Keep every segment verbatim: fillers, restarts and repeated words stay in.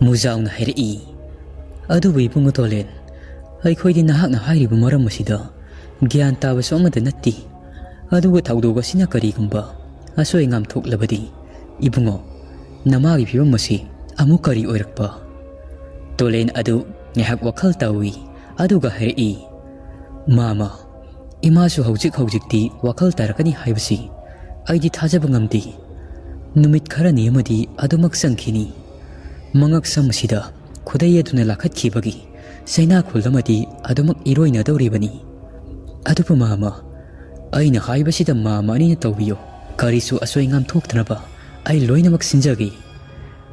ꯃꯨꯖꯥꯎꯅ ꯍꯥꯏꯔꯛꯏ, "ꯑꯗꯨꯕꯨ ꯏꯕꯨꯡꯉꯣ ꯇꯣꯂꯦꯟ, ꯑꯩꯈꯣꯏꯗꯤ ꯅꯍꯥꯛꯅ ꯍꯥꯏꯔꯤꯕ ꯃꯔꯝ ꯑꯁꯤꯗ ꯒ꯭ꯌꯥꯟ ꯇꯥꯕꯁꯨ ꯑꯃꯠꯇ ꯅꯠꯇꯦ꯫ ꯑꯗꯨꯕꯨ ꯊꯧꯗꯣꯛ ꯑꯁꯤꯅ ꯀꯔꯤꯒꯨꯝꯕ ꯑꯁꯣꯏ ꯑꯉꯥꯝ ꯊꯣꯛꯂꯕꯗꯤ, ꯏꯕꯨꯡꯉꯣ, ꯅꯃꯥꯒꯤ ꯐꯤꯕꯝ ꯑꯁꯤ ꯑꯃꯨꯛ ꯀꯔꯤ ꯑꯣꯏꯔꯛꯄ?" ꯇꯣꯂꯦꯟ ꯑꯗꯨ ꯉꯥꯏꯍꯥꯛ ꯋꯥꯈꯜ ꯇꯧꯏ, ꯑꯗꯨꯒ ꯍꯥꯏꯔꯛꯏ, "ꯃꯥꯃ, ꯏꯃꯥꯁꯨ ꯍꯧꯖꯤꯛ ꯍꯧꯖꯤꯛꯇꯤ ꯋꯥꯈꯜ ꯇꯥꯔꯛꯀꯅꯤ ꯍꯥꯏꯕꯁꯤ ꯑꯩꯗꯤ ꯊꯥꯖꯕ ꯉꯝꯗꯦ꯫ ꯅꯨꯃꯤꯠ ꯈꯔꯅꯤ ꯑꯃꯗꯤ ꯑꯗꯨꯃꯛ ꯆꯪꯈꯤꯅꯤ꯫ ꯃꯉꯛ ꯁꯝ ꯑꯁꯤꯗ ꯈꯨꯗꯩ ꯑꯗꯨꯅ ꯂꯥꯈꯠꯈꯤꯕꯒꯤ ꯆꯩꯅꯥꯈꯣꯜ ꯑꯃꯗꯤ ꯑꯗꯨꯃꯛ ꯏꯔꯣꯏꯅꯗꯧꯔꯤꯕꯅꯤ꯫ ꯑꯗꯨꯕꯨ ꯃꯥꯃ, ꯑꯩꯅ ꯍꯥꯏꯕꯁꯤꯗ ꯃꯥꯃ ꯑꯅꯤꯅ ꯇꯧꯕꯤꯌꯨ꯫ ꯀꯔꯤꯁꯨ ꯑꯁꯣꯏ ꯑꯉꯥꯝ ꯊꯣꯛꯇꯅꯕ ꯑꯩ ꯂꯣꯏꯅꯃꯛ ꯁꯤꯟꯖꯒꯦ꯫"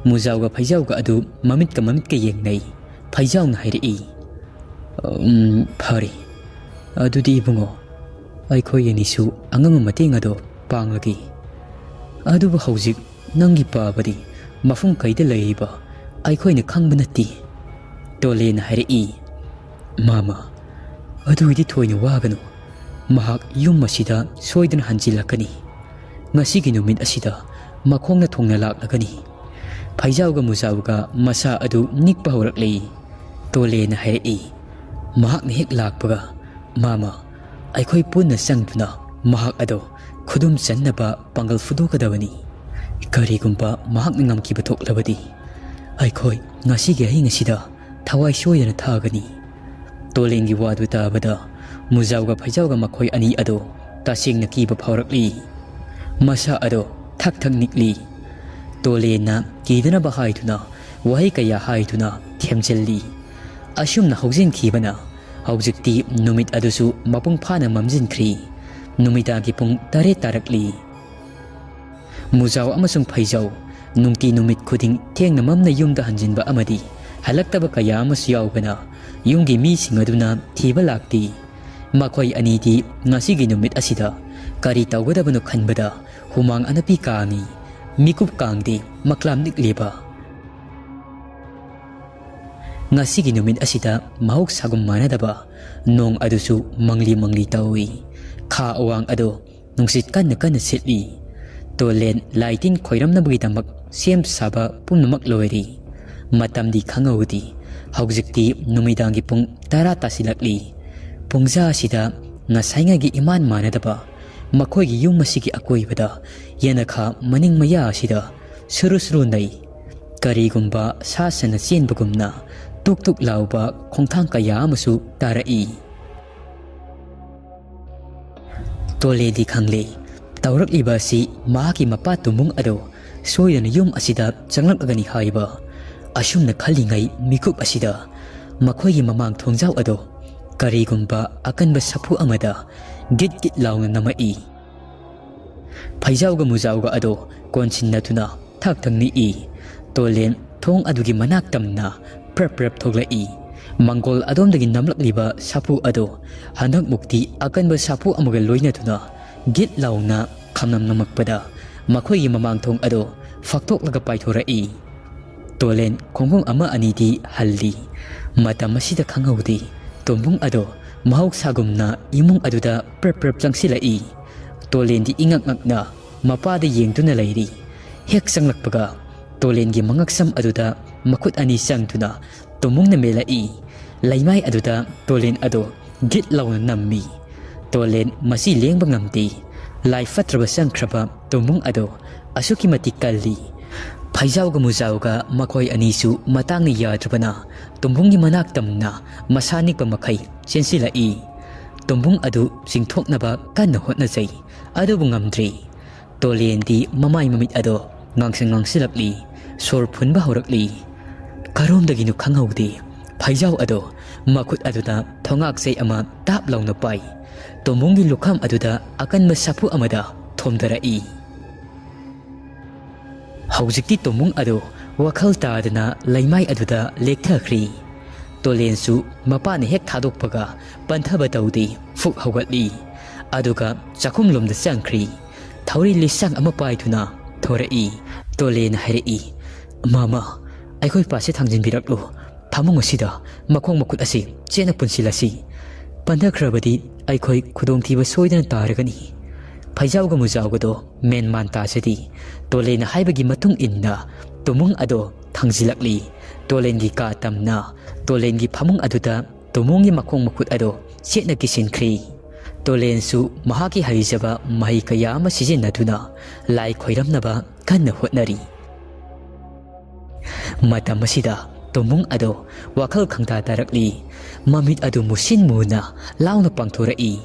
ꯃꯨꯖꯥꯎꯒ ꯐꯩꯖꯥꯎꯒ ꯑꯗꯨ ꯃꯃꯤꯠꯀ ꯃꯃꯤꯠꯀ ꯌꯦꯡꯅꯩ꯫ ꯐꯩꯖꯥꯎꯅ ꯍꯥꯏꯔꯛꯏ, "ꯎꯝ, ꯐꯔꯦ꯫ ꯑꯗꯨꯗꯤ ꯏꯕꯨꯡꯉꯣ, ꯑꯩꯈꯣꯏ ꯑꯅꯤꯁꯨ ꯑꯉꯝꯕ ꯃꯇꯦꯡ ꯑꯗꯣ ꯄꯥꯡꯂꯒꯦ꯫ ꯑꯗꯨꯕꯨ ꯍꯧꯖꯤꯛ ꯅꯪꯒꯤ ꯄꯥꯕꯗꯤ ꯃꯐꯝ ꯀꯩꯗ ꯂꯩꯔꯤꯕ ꯑꯩꯈꯣꯏꯅ ꯈꯪꯕ ꯅꯠꯇꯦ꯫" ꯇꯣꯂꯦꯟꯅ ꯍꯥꯏꯔꯛꯏ, "ꯃꯥꯃ, ꯑꯗꯨꯒꯤꯗꯤ ꯊꯣꯏꯅ ꯋꯥꯒꯅꯨ꯫ ꯃꯍꯥꯛ ꯌꯨꯝ ꯑꯁꯤꯗ ꯁꯣꯏꯗꯅ ꯍꯟꯖꯤꯜꯂꯛꯀꯅꯤ꯫ ꯉꯁꯤꯒꯤ ꯅꯨꯃꯤꯠ ꯑꯁꯤꯗ ꯃꯈꯣꯡꯅ ꯊꯨꯡꯅ ꯂꯥꯛꯂꯒꯅꯤ꯫" ꯐꯩꯖꯥꯎꯒ ꯃꯨꯖꯥꯎꯒ ꯃꯁꯥ ꯑꯗꯨ ꯅꯤꯛꯄ ꯍꯧꯔꯛꯂꯤ꯫ ꯇꯣꯂꯦꯟꯅ ꯍꯥꯏꯔꯛꯏ, "ꯃꯍꯥꯛꯅ ꯍꯦꯛ ꯂꯥꯛꯄꯒ, ꯃꯥꯃ, ꯑꯩꯈꯣꯏ ꯄꯨꯟꯅ ꯆꯪꯗꯨꯅ ꯃꯍꯥꯛ ꯑꯗꯣ ꯈꯨꯗꯨꯝ ꯆꯟꯅꯕ ꯄꯥꯡꯒꯜ ꯐꯨꯗꯣꯛꯀꯗꯕꯅꯤ꯫ ꯀꯔꯤꯒꯨꯝꯕ ꯃꯍꯥꯛꯅ ꯉꯝꯈꯤꯕ ꯊꯣꯛꯂꯕꯗꯤ, ꯑꯩꯈꯣꯏ ꯉꯁꯤꯒꯤ ꯑꯍꯤꯡ ꯑꯁꯤꯗ ꯊꯋꯥꯏ ꯁꯣꯏꯗꯅ ꯊꯥꯒꯅꯤ꯫" ꯇꯣꯂꯦꯟꯒꯤ ꯋꯥꯗꯨ ꯇꯥꯕꯗ ꯃꯨꯖꯥꯎꯒ ꯐꯩꯖꯥꯎꯒ ꯃꯈꯣꯏ ꯑꯅꯤ ꯑꯗꯣ ꯇꯁꯦꯡꯅ ꯀꯤꯕ ꯐꯥꯎꯔꯛꯂꯤ꯫ ꯃꯁꯥ ꯑꯗꯣ ꯊꯛ ꯊꯛ ꯅꯤꯛꯂꯤ꯫ ꯇꯣꯂꯦꯟꯅ ꯀꯤꯗꯅꯕ ꯍꯥꯏꯗꯨꯅ ꯋꯥꯍꯩ ꯀꯌꯥ ꯍꯥꯏꯗꯨꯅ ꯊꯦꯝꯖꯤꯜꯂꯤ꯫ ꯑꯁꯨꯝꯅ ꯍꯧꯖꯤꯟꯈꯤꯕꯅ ꯍꯧꯖꯤꯛꯇꯤ ꯅꯨꯃꯤꯠ ꯑꯗꯨꯁꯨ ꯃꯄꯨꯡ ꯐꯥꯅ ꯃꯝꯁꯤꯟꯈ꯭ꯔꯤ꯫ ꯅꯨꯃꯤꯗꯥꯡꯒꯤ ꯄꯨꯡ ꯇꯔꯦꯠ ꯇꯥꯔꯛꯂꯤ꯫ ꯃꯨꯖꯥꯎ ꯑꯃꯁꯨꯡ ꯐꯩꯖꯥꯎ ꯅꯨꯡꯇꯤ ꯅꯨꯃꯤꯠ ꯈꯨꯗꯤꯡ ꯊꯦꯡꯅ ꯃꯝꯅ ꯌꯨꯝꯗ ꯍꯟꯖꯤꯟꯕ ꯑꯃꯗꯤ ꯍꯜꯂꯛꯇꯕ ꯀꯌꯥ ꯑꯃꯁꯨ ꯌꯥꯎꯕꯅ ꯌꯨꯝꯒꯤ ꯃꯤꯁꯤꯡ ꯑꯗꯨꯅ ꯊꯤꯕ ꯂꯥꯛꯇꯦ꯫ ꯃꯈꯣꯏ ꯑꯅꯤꯗꯤ ꯉꯁꯤꯒꯤ ꯅꯨꯃꯤꯠ ꯑꯁꯤꯗ ꯀꯔꯤ ꯇꯧꯒꯗꯕꯅꯣ ꯈꯟꯕꯗ ꯍꯨꯃꯥꯡ ꯑꯅꯞꯄꯤ ꯀꯥꯡꯏ꯫ ꯃꯤꯀꯨꯞ ꯀꯥꯡꯗꯦ, ꯃꯛꯂꯥꯝ ꯅꯤꯛꯂꯤꯕ꯫ ꯉꯁꯤꯒꯤ ꯅꯨꯃꯤꯠ ꯑꯁꯤꯗ ꯃꯍꯧꯁꯥꯒꯨꯝ ꯃꯥꯟꯅꯗꯕ ꯅꯣꯡ ꯑꯗꯨꯁꯨ ꯃꯪꯂꯤ ꯃꯪꯂꯤ ꯇꯧꯏ꯫ ꯈꯥ ꯑꯋꯥꯡ ꯑꯗꯨ ꯅꯨꯡꯁꯤꯠ ꯀꯟꯅ ꯀꯟꯅ ꯁꯤꯠꯂꯤ꯫ ꯇꯣꯂꯦꯟ ꯂꯥꯏ ꯇꯤꯟ ꯈꯣꯏꯔꯝꯅꯕꯒꯤꯗꯃꯛ ꯁꯦꯝ ꯁꯥꯕ ꯄꯨꯝꯅꯃꯛ ꯂꯣꯏꯔꯤ꯫ ꯃꯇꯝꯗꯤ ꯈꯪꯍꯧꯗꯦ꯫ ꯍꯧꯖꯤꯛꯇꯤ ꯅꯨꯃꯤꯗꯥꯡꯒꯤ ꯄꯨꯡ ꯇꯔꯥ ꯇꯥꯁꯤꯜꯂꯛꯂꯤ꯫ ꯄꯨꯡꯖꯥ ꯑꯁꯤꯗ ꯉꯁꯥꯏꯉꯩꯒꯤ ꯏꯃꯥꯟ ꯃꯥꯟꯅꯗꯕ ꯃꯈꯣꯏꯒꯤ ꯌꯨꯝ ꯑꯁꯤꯒꯤ ꯑꯀꯣꯏꯕꯗ ꯌꯦꯅꯈꯥ ꯃꯅꯤꯡ ꯃꯌꯥ ꯑꯁꯤꯗ ꯁꯨꯔꯨ ꯁꯨꯔꯨ ꯅꯩ꯫ ꯀꯔꯤꯒꯨꯝꯕ ꯁꯥ ꯁꯟꯅ ꯆꯦꯟꯕꯒꯨꯝꯅ ꯇꯨꯛ ꯇꯨꯛ ꯂꯥꯎꯕ ꯈꯣꯡꯊꯥꯡ ꯀꯌꯥ ꯑꯃꯁꯨ ꯇꯥꯔꯛꯏ꯫ ꯇꯣꯂꯦꯟꯗꯤ ꯈꯪꯂꯦ, ꯇꯧꯔꯛꯂꯤꯕ ꯑꯁꯤ ꯃꯍꯥꯛꯀꯤ ꯃꯄꯥ ꯇꯨꯝꯕꯨꯡ ꯑꯗꯨ ꯁꯣꯏꯗꯅ ꯌꯨꯝ ꯑꯁꯤꯗ ꯆꯪꯂꯛꯂꯒꯅꯤ ꯍꯥꯏꯕ꯫ ꯑꯁꯨꯝꯅ ꯈꯜꯂꯤꯉꯩ ꯃꯤꯀꯨꯞ ꯑꯁꯤꯗ ꯃꯈꯣꯏꯒꯤ ꯃꯃꯥꯡ ꯊꯣꯡꯖꯥꯎ ꯑꯗꯨ ꯀꯔꯤꯒꯨꯝꯕ ꯑꯀꯟꯕ ꯁꯥꯐꯨ ꯑꯃꯗ ꯒꯤꯠ ꯒꯤꯠ ꯂꯥꯎꯅ ꯅꯝꯃꯛꯏ꯫ ꯐꯩꯖꯥꯎꯒ ꯃꯨꯖꯥꯎꯒ ꯑꯗꯨ ꯀꯣꯟꯁꯤꯟꯅꯗꯨꯅ ꯊꯛ ꯊꯛ ꯅꯤꯛꯏ꯫ ꯇꯣꯂꯦꯟ ꯊꯣꯡ ꯑꯗꯨꯒꯤ ꯃꯅꯥꯛ ꯇꯝꯅ ꯄ꯭ꯔꯞ ꯄ꯭ꯔꯞ ꯊꯣꯛꯂꯛꯏ꯫ ꯃꯪꯒꯣꯜ ꯑꯗꯣꯝꯗꯒꯤ ꯅꯝꯂꯛꯂꯤꯕ ꯁꯥꯐꯨ ꯑꯗꯨ ꯍꯟꯗꯛꯃꯨꯛꯇꯤ ꯑꯀꯟꯕ ꯁꯥꯐꯨ ꯑꯃꯒ ꯂꯣꯏꯅꯗꯨꯅ ꯒꯤꯠ ꯂꯥꯎꯅ ꯈꯝꯅꯝ ꯅꯝꯃꯛꯄꯗ ꯃꯈꯣꯏꯒꯤ ꯃꯃꯥꯡ ꯊꯣꯡ ꯑꯗꯨ ꯐꯥꯛꯇꯣꯛꯂꯒ ꯄꯥꯏꯊꯣꯔꯛꯏ꯫ ꯇꯣꯂꯦꯟ ꯈꯣꯡꯐꯝ ꯑꯃ ꯑꯅꯤꯗꯤ ꯍꯜꯂꯤ꯫ ꯃꯇꯝ ꯑꯁꯤꯗ ꯈꯪꯍꯧꯗꯦ, ꯇꯣꯝꯕꯨꯡ ꯑꯗꯣ ꯃꯍꯧꯁꯥꯒꯨꯝꯅ ꯏꯃꯨꯡ ꯑꯗꯨꯗ ꯄ꯭ꯔꯞ ꯄ꯭ꯔꯞ ꯆꯪꯁꯤꯜꯂꯛꯏ꯫ ꯇꯣꯂꯦꯟꯗꯤ ꯏꯉꯛ ꯉꯛꯅ ꯃꯄꯥꯗ ꯌꯦꯡꯗꯨꯅ ꯂꯩꯔꯤ꯫ ꯍꯦꯛ ꯆꯪꯂꯛꯄꯒ ꯇꯣꯂꯦꯟꯒꯤ ꯃꯉꯛꯁꯝ ꯑꯗꯨꯗ ꯃꯈꯨꯠ ꯑꯅꯤ ꯆꯪꯗꯨꯅ ꯇꯣꯝꯕꯨꯡꯅ ꯃꯦꯜꯂꯛꯏ꯫ ꯂꯩꯃꯥꯏ ꯑꯗꯨꯗ ꯇꯣꯂꯦꯟ ꯑꯗꯣ ꯒꯤꯠ ꯂꯥꯎꯅ ꯅꯝꯃꯤ꯫ ꯇꯣꯂꯦꯟ ꯃꯁꯤ ꯂꯦꯡꯕ ꯉꯝꯗꯦ꯫ ꯂꯥꯏ ꯐꯠꯇ꯭ꯔꯕ ꯆꯪꯈ꯭ꯔꯕ ꯇꯣꯝꯕꯨꯡ ꯑꯗꯣ ꯑꯁꯨꯛꯀꯤ ꯃꯇꯤꯛ ꯀꯜꯂꯤ꯫ ꯐꯩꯖꯥꯎꯒ ꯃꯨꯖꯥꯎꯒ ꯃꯈꯣꯏ ꯑꯅꯤꯁꯨ ꯃꯇꯥꯡꯅ ꯌꯥꯗ꯭ꯔꯕꯅ ꯇꯣꯝꯕꯨꯡꯒꯤ ꯃꯅꯥꯛ ꯇꯝꯅ ꯃꯁꯥ ꯅꯤꯛꯄ ꯃꯈꯩ ꯆꯦꯟꯁꯤꯜꯂꯛꯏ꯫ ꯇꯣꯝꯕꯨꯡ ꯑꯗꯨ ꯆꯤꯡꯊꯣꯛꯅꯕ ꯀꯟꯅ ꯍꯣꯠꯅꯖꯩ, ꯑꯗꯨꯕꯨ ꯉꯝꯗ꯭ꯔꯦ꯫ ꯇꯣꯂꯦꯟꯗꯤ ꯃꯃꯥꯏ ꯃꯃꯤꯠ ꯑꯗꯣ ꯉꯥꯡꯁꯪ ꯉꯥꯡꯁꯤꯜꯂꯛꯂꯤ, ꯁꯣꯔ ꯐꯨꯟꯕ ꯍꯧꯔꯛꯂꯤ꯫ ꯀꯔꯣꯝꯗꯒꯤꯅꯣ ꯈꯪꯍꯧꯗꯦ, ꯐꯩꯖꯥꯎ ꯑꯗꯣ ꯃꯈꯨꯠ ꯑꯗꯨꯗ ꯊꯣꯉꯥꯛ ꯆꯩ ꯑꯃ ꯇꯥꯞ ꯂꯥꯎꯅ ꯄꯥꯏ꯫ ꯇꯣꯝꯕꯨꯡꯒꯤ ꯂꯨꯈꯝ ꯑꯗꯨꯗ ꯑꯀꯟꯕ ꯁꯥꯐꯨ ꯑꯃꯗ ꯊꯣꯝꯗꯔꯛꯏ꯫ ꯍꯧꯖꯤꯛꯇꯤ ꯇꯣꯝꯕꯨꯡ ꯑꯗꯨ ꯋꯥꯈꯜ ꯇꯥꯗꯅ ꯂꯩꯃꯥꯏ ꯑꯗꯨꯗ ꯂꯦꯛꯊꯈ꯭ꯔꯤ꯫ ꯇꯣꯂꯦꯟꯁꯨ ꯃꯄꯥꯅ ꯍꯦꯛ ꯊꯥꯗꯣꯛꯄꯒ ꯄꯟꯊꯕ ꯇꯧꯗꯦ, ꯐꯨꯛ ꯍꯧꯒꯠꯂꯤ꯫ ꯑꯗꯨꯒ ꯆꯥꯛꯈꯨꯝꯂꯣꯝꯗ ꯆꯪꯈ꯭ꯔꯤ꯫ ꯊꯧꯔꯤ ꯂꯤꯁꯥꯡ ꯑꯃ ꯄꯥꯏꯗꯨꯅ ꯊꯣꯔꯛꯏ꯫ ꯇꯣꯂꯦꯟꯅ ꯍꯥꯏꯔꯛꯏ, "ꯃꯃꯥ, ꯑꯩꯈꯣꯏ ꯄꯥꯁꯦ ꯊꯥꯡꯖꯤꯟꯕꯤꯔꯛꯂꯨ꯫ ꯐꯃꯨꯡ ꯑꯁꯤꯗ ꯃꯈꯣꯡ ꯃꯈꯨꯠ ꯑꯁꯤ ꯆꯦꯠꯅ ꯄꯨꯟꯁꯤꯜꯂꯁꯤ꯫ ꯄꯟꯊꯈ꯭ꯔꯕꯗꯤ ꯑꯩꯈꯣꯏ ꯈꯨꯗꯣꯡꯊꯤꯕ ꯁꯣꯏꯗꯅ ꯇꯥꯔꯒꯅꯤ꯫" ꯐꯩꯖꯥꯎꯒ ꯃꯨꯖꯥꯎꯒꯗꯣ ꯃꯦꯟ ꯃꯥꯟ ꯇꯥꯖꯗꯦ꯫ ꯇꯣꯂꯦꯟꯅ ꯍꯥꯏꯕꯒꯤ ꯃꯇꯨꯡ ꯏꯟꯅ ꯇꯣꯝꯕꯨꯡ ꯑꯗꯣ ꯊꯥꯡꯖꯤꯜꯂꯛꯂꯤ꯫ ꯇꯣꯂꯦꯟꯒꯤ ꯀꯥ ꯇꯝꯅ ꯇꯣꯂꯦꯟꯒꯤ ꯐꯃꯨꯡ ꯑꯗꯨꯗ ꯇꯣꯃꯨꯡꯒꯤ ꯃꯈꯣꯡ ꯃꯈꯨꯠ ꯑꯗꯨ ꯆꯦꯠꯅ ꯀꯤꯁꯤꯟꯈ꯭ꯔꯤ꯫ ꯇꯣꯂꯦꯟꯁꯨ ꯃꯍꯥꯛꯀꯤ ꯍꯩꯖꯕ ꯃꯍꯩ ꯀꯌꯥ ꯑꯃ ꯁꯤꯖꯤꯟꯅꯗꯨꯅ ꯂꯥꯏ ꯈꯣꯏꯔꯝꯅꯕ ꯀꯟꯅ ꯍꯣꯠꯅꯔꯤ꯫ ꯃꯇꯝ ꯑꯁꯤꯗ ꯇꯣꯃꯨꯡ ꯑꯗꯨ ꯋꯥꯈꯜ ꯈꯪꯇꯥ ꯇꯥꯔꯛꯂꯤ꯫ ꯃꯃꯤꯠ ꯑꯗꯨ ꯃꯨꯁꯤꯟ ꯃꯨꯅ ꯂꯥꯎꯅ ꯄꯥꯡꯊꯣꯔꯛꯏ꯫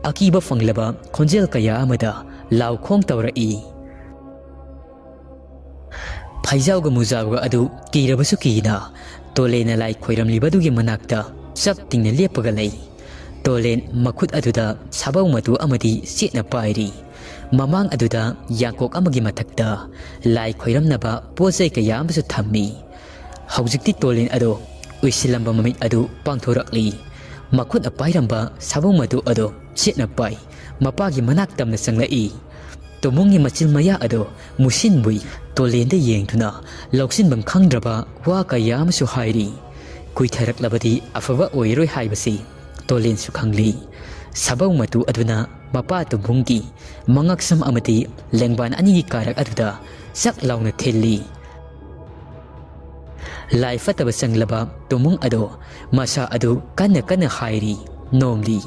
ꯑꯀꯤꯕ ꯐꯪꯂꯕ ꯈꯣꯟꯖꯦꯜ ꯀꯌꯥ ꯑꯃꯗ ꯂꯥꯎꯈꯣꯡ ꯇꯧꯔꯛꯏ꯫ ꯐꯩꯖꯥꯎꯒ ꯃꯨꯖꯥꯎꯒ ꯑꯗꯨ ꯀꯤꯔꯕꯁꯨ ꯀꯤꯅ ꯇꯣꯂꯦꯟꯅ ꯂꯥꯏ ꯈꯣꯏꯔꯝꯂꯤꯕꯗꯨꯒꯤ ꯃꯅꯥꯛꯇ ꯆꯞ ꯇꯤꯡꯅ ꯂꯦꯞꯄꯒ ꯂꯩ꯫ ꯇꯣꯂꯦꯟ ꯃꯈꯨꯠ ꯑꯗꯨꯗ ꯁꯥꯕꯧ ꯃꯇꯨ ꯑꯃꯗꯤ ꯆꯦꯠꯅ ꯄꯥꯏꯔꯤ꯫ ꯃꯃꯥꯡ ꯑꯗꯨꯗ ꯌꯥꯡꯀꯣꯛ ꯑꯃꯒꯤ ꯃꯊꯛꯇ ꯂꯥꯏ ꯈꯣꯏꯔꯝꯅꯕ ꯄꯣꯠ ꯆꯩ ꯀꯌꯥ ꯑꯃꯁꯨ ꯊꯝꯃꯤ꯫ ꯍꯧꯖꯤꯛꯇꯤ ꯇꯣꯂꯦꯟ ꯑꯗꯣ ꯎꯏꯁꯤꯜꯂꯝꯕ ꯃꯃꯤꯠ ꯑꯗꯨ ꯄꯥꯡꯊꯣꯔꯛꯂꯤ꯫ ꯃꯈꯨꯠꯅ ꯄꯥꯏꯔꯝꯕ ꯁꯥꯕꯧ ꯃꯇꯨ ꯑꯗꯣ ꯆꯦꯠꯅ ꯄꯥꯏ꯫ ꯃꯄꯥꯒꯤ ꯃꯅꯥꯛ ꯇꯝꯅ ꯆꯪꯂꯛꯏ꯫ ꯇꯣꯃꯨꯡꯒꯤ ꯃꯆꯤꯜ ꯃꯌꯥ ꯑꯗꯣ ꯃꯨꯁꯤꯟ ꯃꯨꯏ꯫ ꯇꯣꯂꯦꯟꯗ ꯌꯦꯡꯗꯨꯅ ꯂꯧꯁꯤꯟꯐꯝ ꯈꯪꯗ꯭ꯔꯕ ꯋꯥ ꯀꯌꯥ ꯑꯃꯁꯨ ꯍꯥꯏꯔꯤ꯫ ꯀꯨꯏꯊꯔꯛꯂꯕꯗꯤ ꯑꯐꯕ ꯑꯣꯏꯔꯣꯏ ꯍꯥꯏꯕꯁꯤ ꯇꯣꯂꯦꯟꯁꯨ ꯈꯪꯂꯤ꯫ ꯁꯥꯕꯧ ꯃꯇꯨ ꯑꯗꯨꯅ ꯃꯄꯥ ꯇꯣꯃꯨꯡꯒꯤ ꯃꯉꯛꯁꯝ ꯑꯃꯗꯤ ꯂꯦꯡꯕꯥꯟ ꯑꯅꯤꯒꯤ ꯀꯥꯔꯛ ꯑꯗꯨꯗ ꯆꯛ ꯂꯥꯎꯅ ꯊꯤꯜꯂꯤ꯫ ꯂꯥꯏ ꯐꯠꯇꯕ ꯆꯪꯂꯕ ꯇꯣꯃꯨꯡ ꯑꯗꯣ ꯃꯁꯥ ꯑꯗꯨ ꯀꯟꯅ ꯀꯟꯅ ꯍꯥꯏꯔꯤ, ꯅꯣꯝꯂꯤ꯫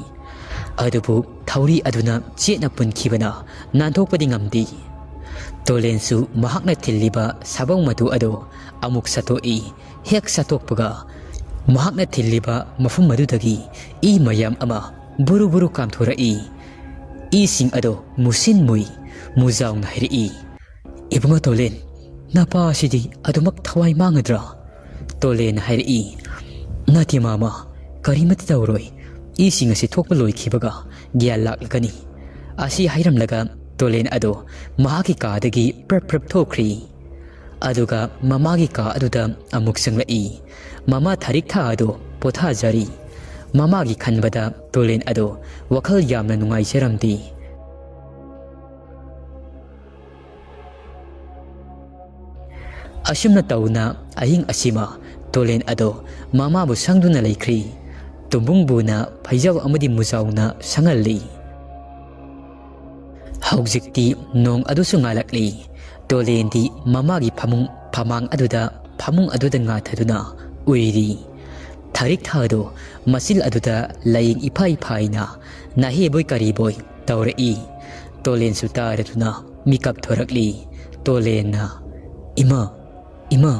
ꯑꯗꯨꯕꯨ ꯊꯧꯔꯤ ꯑꯗꯨꯅ ꯆꯦꯠꯅ ꯄꯨꯟꯈꯤꯕꯅ ꯅꯥꯟꯊꯣꯛꯄꯗꯤ ꯉꯝꯗꯦ꯫ ꯇꯣꯂꯦꯟꯁꯨ ꯃꯍꯥꯛꯅ ꯊꯤꯜꯂꯤꯕ ꯁꯥꯕꯧ ꯃꯇꯨ ꯑꯗꯨ ꯑꯃꯨꯛ ꯁꯠꯇꯣꯛꯏ꯫ ꯍꯦꯛ ꯁꯠꯇꯣꯛꯄꯒ ꯃꯍꯥꯛꯅ ꯊꯤꯜꯂꯤꯕ ꯃꯐꯝ ꯑꯗꯨꯗꯒꯤ ꯏ ꯃꯌꯥꯝ ꯑꯃ ꯕꯨꯔꯨ ꯕꯨꯔꯨ ꯀꯥꯝꯊꯣꯔꯛꯏ꯫ ꯏꯁꯤꯡ ꯑꯗꯣ ꯃꯨꯁꯤꯟ ꯃꯨꯏ꯫ ꯃꯨꯖꯥꯎꯅ ꯍꯥꯏꯔꯛꯏ, "ꯏꯕꯨꯡꯉꯣ ꯇꯣꯂꯦꯟ, ꯅꯄꯥ ꯑꯁꯤꯗꯤ ꯑꯗꯨꯃꯛ ꯊꯋꯥꯏ ꯃꯥꯡꯒꯗ꯭ꯔꯥ?" ꯇꯣꯂꯦꯟꯅ ꯍꯥꯏꯔꯛꯏ, "ꯅꯠꯇꯦ ꯃꯥꯃ, ꯀꯔꯤꯃꯠꯇ ꯇꯧꯔꯣꯏ꯫ ꯏꯁꯤꯡ ꯑꯁꯤ ꯊꯣꯛꯄ ꯂꯣꯏꯈꯤꯕꯒ ꯒ꯭ꯌꯥꯟ ꯂꯥꯛꯂꯒꯅꯤ꯫" ꯑꯁꯤ ꯍꯥꯏꯔꯝꯂꯒ ꯇꯣꯂꯦꯟ ꯑꯗꯣ ꯃꯍꯥꯛꯀꯤ ꯀꯥꯗꯒꯤ ꯄ꯭ꯔꯞ ꯄ꯭ꯔꯞ ꯊꯣꯛꯈ꯭ꯔꯤ꯫ ꯑꯗꯨꯒ ꯃꯃꯥꯒꯤ ꯀꯥ ꯑꯗꯨꯗ ꯑꯃꯨꯛ ꯆꯪꯂꯛꯏ꯫ ꯃꯃꯥ ꯊꯥꯔꯤꯛ ꯊꯥ ꯑꯗꯣ ꯄꯣꯊꯥꯖꯔꯤ꯫ ꯃꯃꯥꯒꯤ ꯈꯟꯕꯗ ꯇꯣꯂꯦꯟ ꯑꯗꯣ ꯋꯥꯈꯜ ꯌꯥꯝꯅ ꯅꯨꯡꯉꯥꯏꯖꯔꯝꯗꯦ꯫ ꯑꯁꯨꯝꯅ ꯇꯧꯅ ꯑꯍꯤꯡ ꯑꯁꯤꯃ ꯇꯣꯂꯦꯟ ꯑꯗꯣ ꯃꯃꯥꯕꯨ ꯁꯪꯗꯨꯅ ꯂꯩꯈ꯭ꯔꯤ꯫ ꯇꯣꯝꯕꯨꯡꯕꯨꯅ ꯐꯩꯖꯥꯎ ꯑꯃꯗꯤ ꯃꯨꯖꯥꯎꯅ ꯁꯪꯍꯜꯂꯤ꯫ ꯍꯧꯖꯤꯛꯇꯤ ꯅꯣꯡ ꯑꯗꯨꯁꯨ ꯉꯥꯜꯂꯛꯂꯤ꯫ ꯇꯣꯂꯦꯟꯗꯤ ꯃꯃꯥꯒꯤ ꯐꯃꯨꯡ ꯐꯃꯥꯡ ꯑꯗꯨꯗ ꯐꯃꯨꯡ ꯑꯗꯨꯗ ꯉꯥꯊꯗꯨꯅ ꯎꯏꯔꯤ꯫ ꯊꯥꯔꯤꯛ ꯊꯥ ꯑꯗꯨ ꯃꯆꯤꯜ ꯑꯗꯨꯗ ꯂꯥꯏꯌꯦꯡ ꯏꯐꯥꯏ ꯐꯥꯏꯅ ꯅꯥꯍꯦꯕꯣꯏ ꯀꯔꯤꯕꯣꯏ ꯇꯧꯔꯛꯏ꯫ ꯇꯣꯂꯦꯟꯁꯨ ꯇꯥꯔꯗꯨꯅ ꯃꯤꯀꯞ ꯊꯣꯔꯛꯂꯤ꯫ ꯇꯣꯂꯦꯟꯅ, "ꯏꯃꯥ, ꯏꯃꯥ,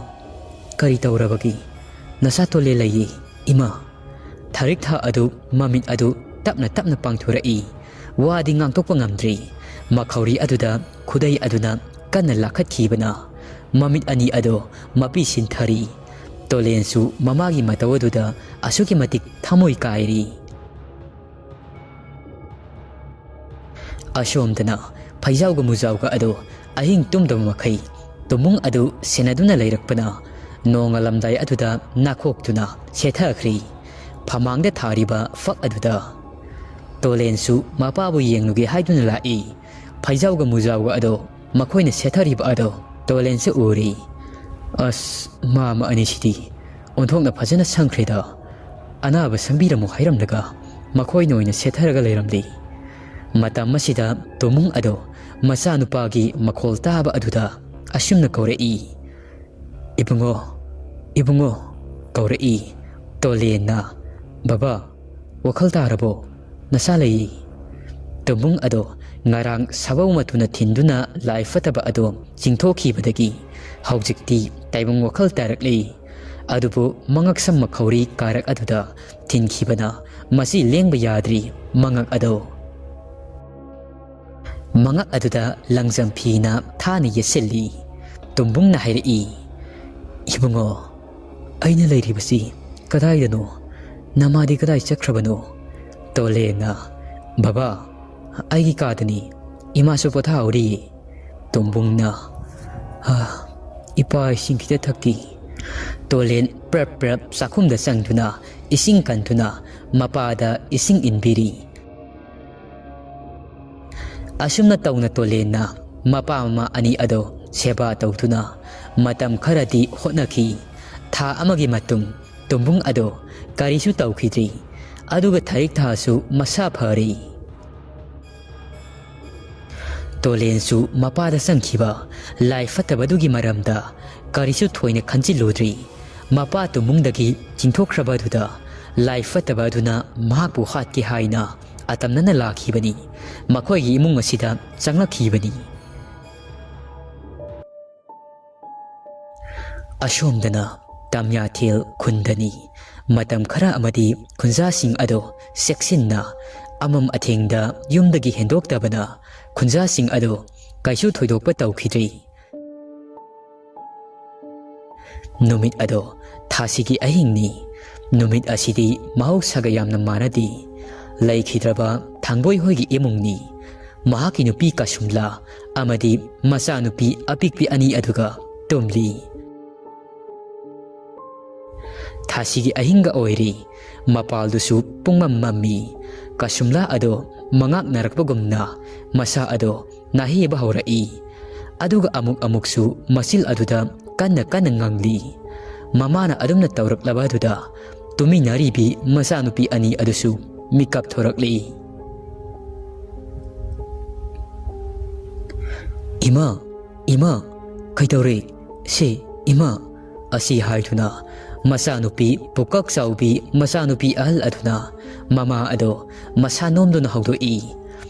ꯀꯔꯤ ꯇꯧꯔꯕꯒꯦ? ꯅꯁꯥ ꯇꯣꯂꯦ ꯂꯩꯌꯦ, ꯏꯃꯥ꯫" ꯊꯥꯔꯤꯛ ꯊꯥ ꯑꯗꯨ ꯃꯃꯤꯠ ꯑꯗꯨ ꯇꯞꯅ ꯇꯞꯅ ꯄꯥꯡꯊꯣꯔꯛꯏ꯫ ꯋꯥꯗꯤ ꯉꯥꯡꯊꯣꯛꯄ ꯉꯝꯗ꯭ꯔꯤ꯫ ꯃꯈꯧꯔꯤ ꯑꯗꯨꯗ ꯈꯨꯗꯩ ꯑꯗꯨꯅ ꯀꯟꯅ ꯂꯥꯈꯠꯈꯤꯕꯅ ꯃꯃꯤꯠ ꯑꯅꯤ ꯑꯗꯨ ꯃꯄꯤ ꯁꯤꯟꯊꯔꯤ꯫ ꯇꯣꯂꯦꯟꯁꯨ ꯃꯃꯥꯒꯤ ꯃꯇꯧ ꯑꯗꯨꯗ ꯑꯁꯨꯛꯀꯤ ꯃꯇꯤꯛ ꯊꯃꯣꯏ ꯀꯥꯏꯔꯤ꯫ ꯑꯁꯣꯝꯗꯅ ꯐꯩꯖꯥꯎꯒ ꯃꯨꯖꯥꯎꯒ ꯑꯗꯨ ꯑꯍꯤꯡ ꯇꯨꯝꯗꯕ ꯃꯈꯩ ꯇꯨꯝꯕꯨꯡ ꯑꯗꯨ ꯁꯦꯟꯅꯗꯨꯅ ꯂꯩꯔꯛꯄꯅ ꯅꯣꯡꯉꯥꯜꯂꯝꯗꯥꯏ ꯑꯗꯨꯗ ꯅꯥꯈꯣꯛꯇꯨꯅ ꯁꯦꯠꯊꯈ꯭ꯔꯤ꯫ ꯐꯃꯥꯡꯗ ꯊꯥꯔꯤꯕ ꯐꯛ ꯑꯗꯨꯗ ꯇꯣꯂꯦꯟꯁꯨ ꯃꯄꯥꯕꯨ ꯌꯦꯡꯂꯨꯒꯦ ꯍꯥꯏꯗꯨꯅ ꯂꯥꯛꯏ꯫ ꯐꯩꯖꯥꯎꯒ ꯃꯨꯖꯥꯎꯒ ꯑꯗꯣ ꯃꯈꯣꯏꯅ ꯁꯦꯠꯊꯔꯤꯕ ꯑꯗꯣ ꯇꯣꯂꯦꯟꯁꯨ ꯎꯔꯤ꯫ "ꯑꯁ, ꯃꯥꯃ ꯑꯅꯤꯁꯤꯗꯤ ꯑꯣꯟꯊꯣꯛꯅ ꯐꯖꯅ ꯁꯪꯈ꯭ꯔꯦꯗ꯫ ꯑꯅꯥꯕ ꯁꯪꯕꯤꯔꯝꯃꯨ ꯍꯥꯏꯔꯝꯂꯒ ꯃꯈꯣꯏꯅ ꯑꯣꯏꯅ ꯁꯦꯠꯊꯔꯒ ꯂꯩꯔꯝꯂꯤ꯫" ꯃꯇꯝ ꯑꯁꯤꯗ ꯇꯨꯝꯕꯨꯡ ꯑꯗꯣ ꯃꯆꯥꯅꯨꯄꯥꯒꯤ ꯃꯈꯣꯜ ꯇꯥꯕ ꯑꯗꯨꯗ ꯑꯁꯨꯝꯅ ꯀꯧꯔꯛꯏ, "ꯏꯕꯨꯡꯉꯣ, ꯏꯕꯨꯡꯉꯣ," ꯀꯧꯔꯛꯏ꯫ ꯇꯣꯂꯦꯟꯅ, "ꯕꯕꯥ, ꯋꯥꯈꯜ ꯇꯥꯔꯕꯣ? ꯅꯁꯥ ꯂꯩꯌꯦ꯫" ꯇꯨꯝꯕꯨꯡ ꯑꯗꯣ ꯉꯔꯥꯡ ꯁꯥꯕꯧ ꯃꯇꯨꯅ ꯊꯤꯟꯗꯨꯅ ꯂꯥꯏ ꯐꯠꯇꯕ ꯑꯗꯣ ꯆꯤꯡꯊꯣꯛꯈꯤꯕꯗꯒꯤ ꯍꯧꯖꯤꯛꯇꯤ ꯇꯥꯏꯕꯪ ꯋꯥꯈꯜ ꯇꯥꯔꯛꯂꯤ꯫ ꯑꯗꯨꯕꯨ ꯃꯉꯛꯁꯝ ꯃꯈꯧꯔꯤ ꯀꯥꯔꯛ ꯑꯗꯨꯗ ꯊꯤꯟꯈꯤꯕꯅ ꯃꯁꯤ ꯂꯦꯡꯕ ꯌꯥꯗ꯭ꯔꯤ ꯃꯉꯛ ꯑꯗꯣ꯫ ꯃꯉꯛ ꯑꯗꯨꯗ ꯂꯪꯖꯝ ꯐꯤꯅ ꯊꯥꯅ ꯌꯦꯠꯁꯤꯜꯂꯤ꯫ ꯇꯨꯝꯕꯨꯡꯅ ꯍꯥꯏꯔꯛꯏ, "ꯏꯕꯨꯡꯉꯣ, ꯑꯩꯅ ꯂꯩꯔꯤꯕꯁꯤ ꯀꯗꯥꯏꯗꯅꯣ? ꯅꯃꯥꯗꯤ ꯀꯗꯥꯏ ꯆꯠꯈ꯭ꯔꯕꯅꯣ?" ꯇꯣꯂꯦꯟꯅ, "ꯕꯕꯥ, ꯑꯩꯒꯤ ꯀꯥꯗꯅꯤ꯫ ꯏꯃꯥꯁꯨ ꯄꯣꯊꯥꯍꯧꯔꯤ꯫" ꯇꯨꯝꯕꯨꯡꯅ, "ꯍꯥ, ꯏꯄꯥ ꯏꯁꯤꯡ ꯈꯤꯇ ꯊꯛꯈꯤ꯫" ꯇꯣꯂꯦꯟ ꯄ꯭ꯔꯞ ꯄ꯭ꯔꯞ ꯆꯥꯛꯈꯨꯝꯗ ꯆꯪꯗꯨꯅ ꯏꯁꯤꯡ ꯀꯟꯗꯨꯅ ꯃꯄꯥꯗ ꯏꯁꯤꯡ ꯏꯟꯕꯤꯔꯤ꯫ ꯑꯁꯨꯝꯅ ꯇꯧꯅ ꯇꯣꯂꯦꯟꯅ ꯃꯄꯥ ꯃꯃꯥ ꯑꯅꯤ ꯑꯗꯣ ꯁꯦꯕꯥ ꯇꯧꯗꯨꯅ ꯃꯇꯝ ꯈꯔꯗꯤ ꯍꯣꯠꯅꯈꯤ꯫ ꯊꯥ ꯑꯃꯒꯤ ꯃꯇꯨꯡ ꯇꯨꯝꯕꯨꯡ ꯑꯗꯣ ꯀꯔꯤꯁꯨ ꯇꯧꯈꯤꯗ꯭ꯔꯤ꯫ ꯑꯗꯨꯒ ꯊꯥꯔꯤꯛ ꯊꯥꯁꯨ ꯃꯁꯥ ꯐꯔꯤ꯫ ꯇꯣꯂꯦꯟꯁꯨ ꯃꯄꯥꯗ ꯆꯪꯈꯤꯕ ꯂꯥꯏ ꯐꯠꯇꯕꯗꯨꯒꯤ ꯃꯔꯝꯗ ꯀꯔꯤꯁꯨ ꯊꯣꯏꯅ ꯈꯟꯖꯤꯜꯂꯨꯗ꯭ꯔꯤ꯫ ꯃꯄꯥ ꯇꯨꯝꯃꯨꯡꯗꯒꯤ ꯆꯤꯡꯊꯣꯛꯈ꯭ꯔꯕ ꯑꯗꯨꯗ ꯂꯥꯏ ꯐꯠꯇꯕ ꯑꯗꯨꯅ ꯃꯍꯥꯛꯄꯨ ꯍꯥꯠꯀꯦ ꯍꯥꯏꯅ ꯑꯇꯝꯅꯅ ꯂꯥꯛꯈꯤꯕꯅꯤ꯫ ꯃꯈꯣꯏꯒꯤ ꯏꯃꯨꯡ ꯑꯁꯤꯗ ꯆꯪꯂꯛꯈꯤꯕꯅꯤ꯫ ꯑꯁꯣꯝꯗꯅ ꯇꯝꯌꯥꯊꯦꯜ ꯈꯨꯟꯗꯅꯤ꯫ ꯃꯇꯝ ꯈꯔ ꯑꯃꯗꯤ ꯈꯨꯟꯖꯥꯁꯤꯡ ꯑꯗꯣ ꯆꯦꯛꯁꯤꯟꯅ ꯑꯃꯝ ꯑꯊꯦꯡꯗ ꯌꯨꯝꯗꯒꯤ ꯍꯦꯟꯗꯣꯛꯇꯕꯅ ꯈꯨꯟꯖꯥꯁꯤꯡ ꯑꯗꯣ ꯀꯩꯁꯨ ꯊꯣꯏꯗꯣꯛꯄ ꯇꯧꯈꯤꯗ꯭ꯔꯤ꯫ ꯅꯨꯃꯤꯠ ꯑꯗꯣ ꯊꯥꯁꯤꯒꯤ ꯑꯍꯤꯡꯅꯤ꯫ ꯅꯨꯃꯤꯠ ꯑꯁꯤꯗꯤ ꯃꯍꯧꯁꯥꯒ ꯌꯥꯝꯅ ꯃꯥꯟꯅꯗꯦ꯫ ꯂꯩꯈꯤꯗ꯭ꯔꯕ ꯊꯥꯡꯕꯣꯏ ꯍꯣꯏꯒꯤ ꯏꯃꯨꯡꯅꯤ꯫ ꯃꯍꯥꯛꯀꯤ ꯅꯨꯄꯤ ꯀꯁꯨꯝꯂꯥ ꯑꯃꯗꯤ ꯃꯆꯥꯅꯨꯄꯤ ꯑꯄꯤꯛꯄꯤ ꯑꯅꯤ ꯑꯗꯨꯒ ꯇꯨꯝꯂꯤ꯫ ꯊꯥꯁꯤꯒꯤ ꯑꯍꯤꯡꯒ ꯑꯣꯏꯔꯤ꯫ ꯃꯄꯥꯜꯗꯨꯁꯨ ꯄꯨꯡꯃꯝ ꯃꯝꯃꯤ꯫ ꯀꯁꯨꯝꯂꯥ ꯑꯗꯣ ꯃꯉꯥꯛꯅꯔꯛꯄꯒꯨꯝꯅ ꯃꯁꯥ ꯑꯗꯣ ꯅꯥꯍꯦꯕ ꯍꯧꯔꯛꯏ꯫ ꯑꯗꯨꯒ ꯑꯃꯨꯛ ꯑꯃꯨꯛꯁꯨ ꯃꯆꯤꯜ ꯑꯗꯨꯗ ꯀꯟꯅ ꯀꯟꯅ ꯉꯪꯂꯤ꯫ ꯃꯃꯥꯅ ꯑꯗꯨꯝꯅ ꯇꯧꯔꯛꯂꯕ ꯑꯗꯨꯗ ꯇꯨꯃꯤꯟꯅꯔꯤꯕꯤ ꯃꯆꯥꯅꯨꯄꯤ ꯑꯅꯤ ꯑꯗꯨꯁꯨ ꯃꯤꯀꯞ ꯊꯣꯔꯛꯂꯤ꯫ "ꯏꯃꯥ, ꯏꯃꯥ, ꯀꯩꯗꯧꯔꯦ? ꯁꯦ, ꯏꯃꯥ!" ꯑꯁꯤ ꯍꯥꯏꯗꯨꯅ ꯃꯆꯥꯅꯨꯄꯤ ꯄꯨꯀꯛ ꯆꯥꯎꯕꯤ ꯃꯆꯥꯅꯨꯄꯤ ꯑꯍꯜ ꯑꯗꯨꯅ ꯃꯃꯥ ꯑꯗꯣ ꯃꯁꯥ ꯅꯣꯝꯗꯨꯅ ꯍꯧꯗꯣꯛꯏ꯫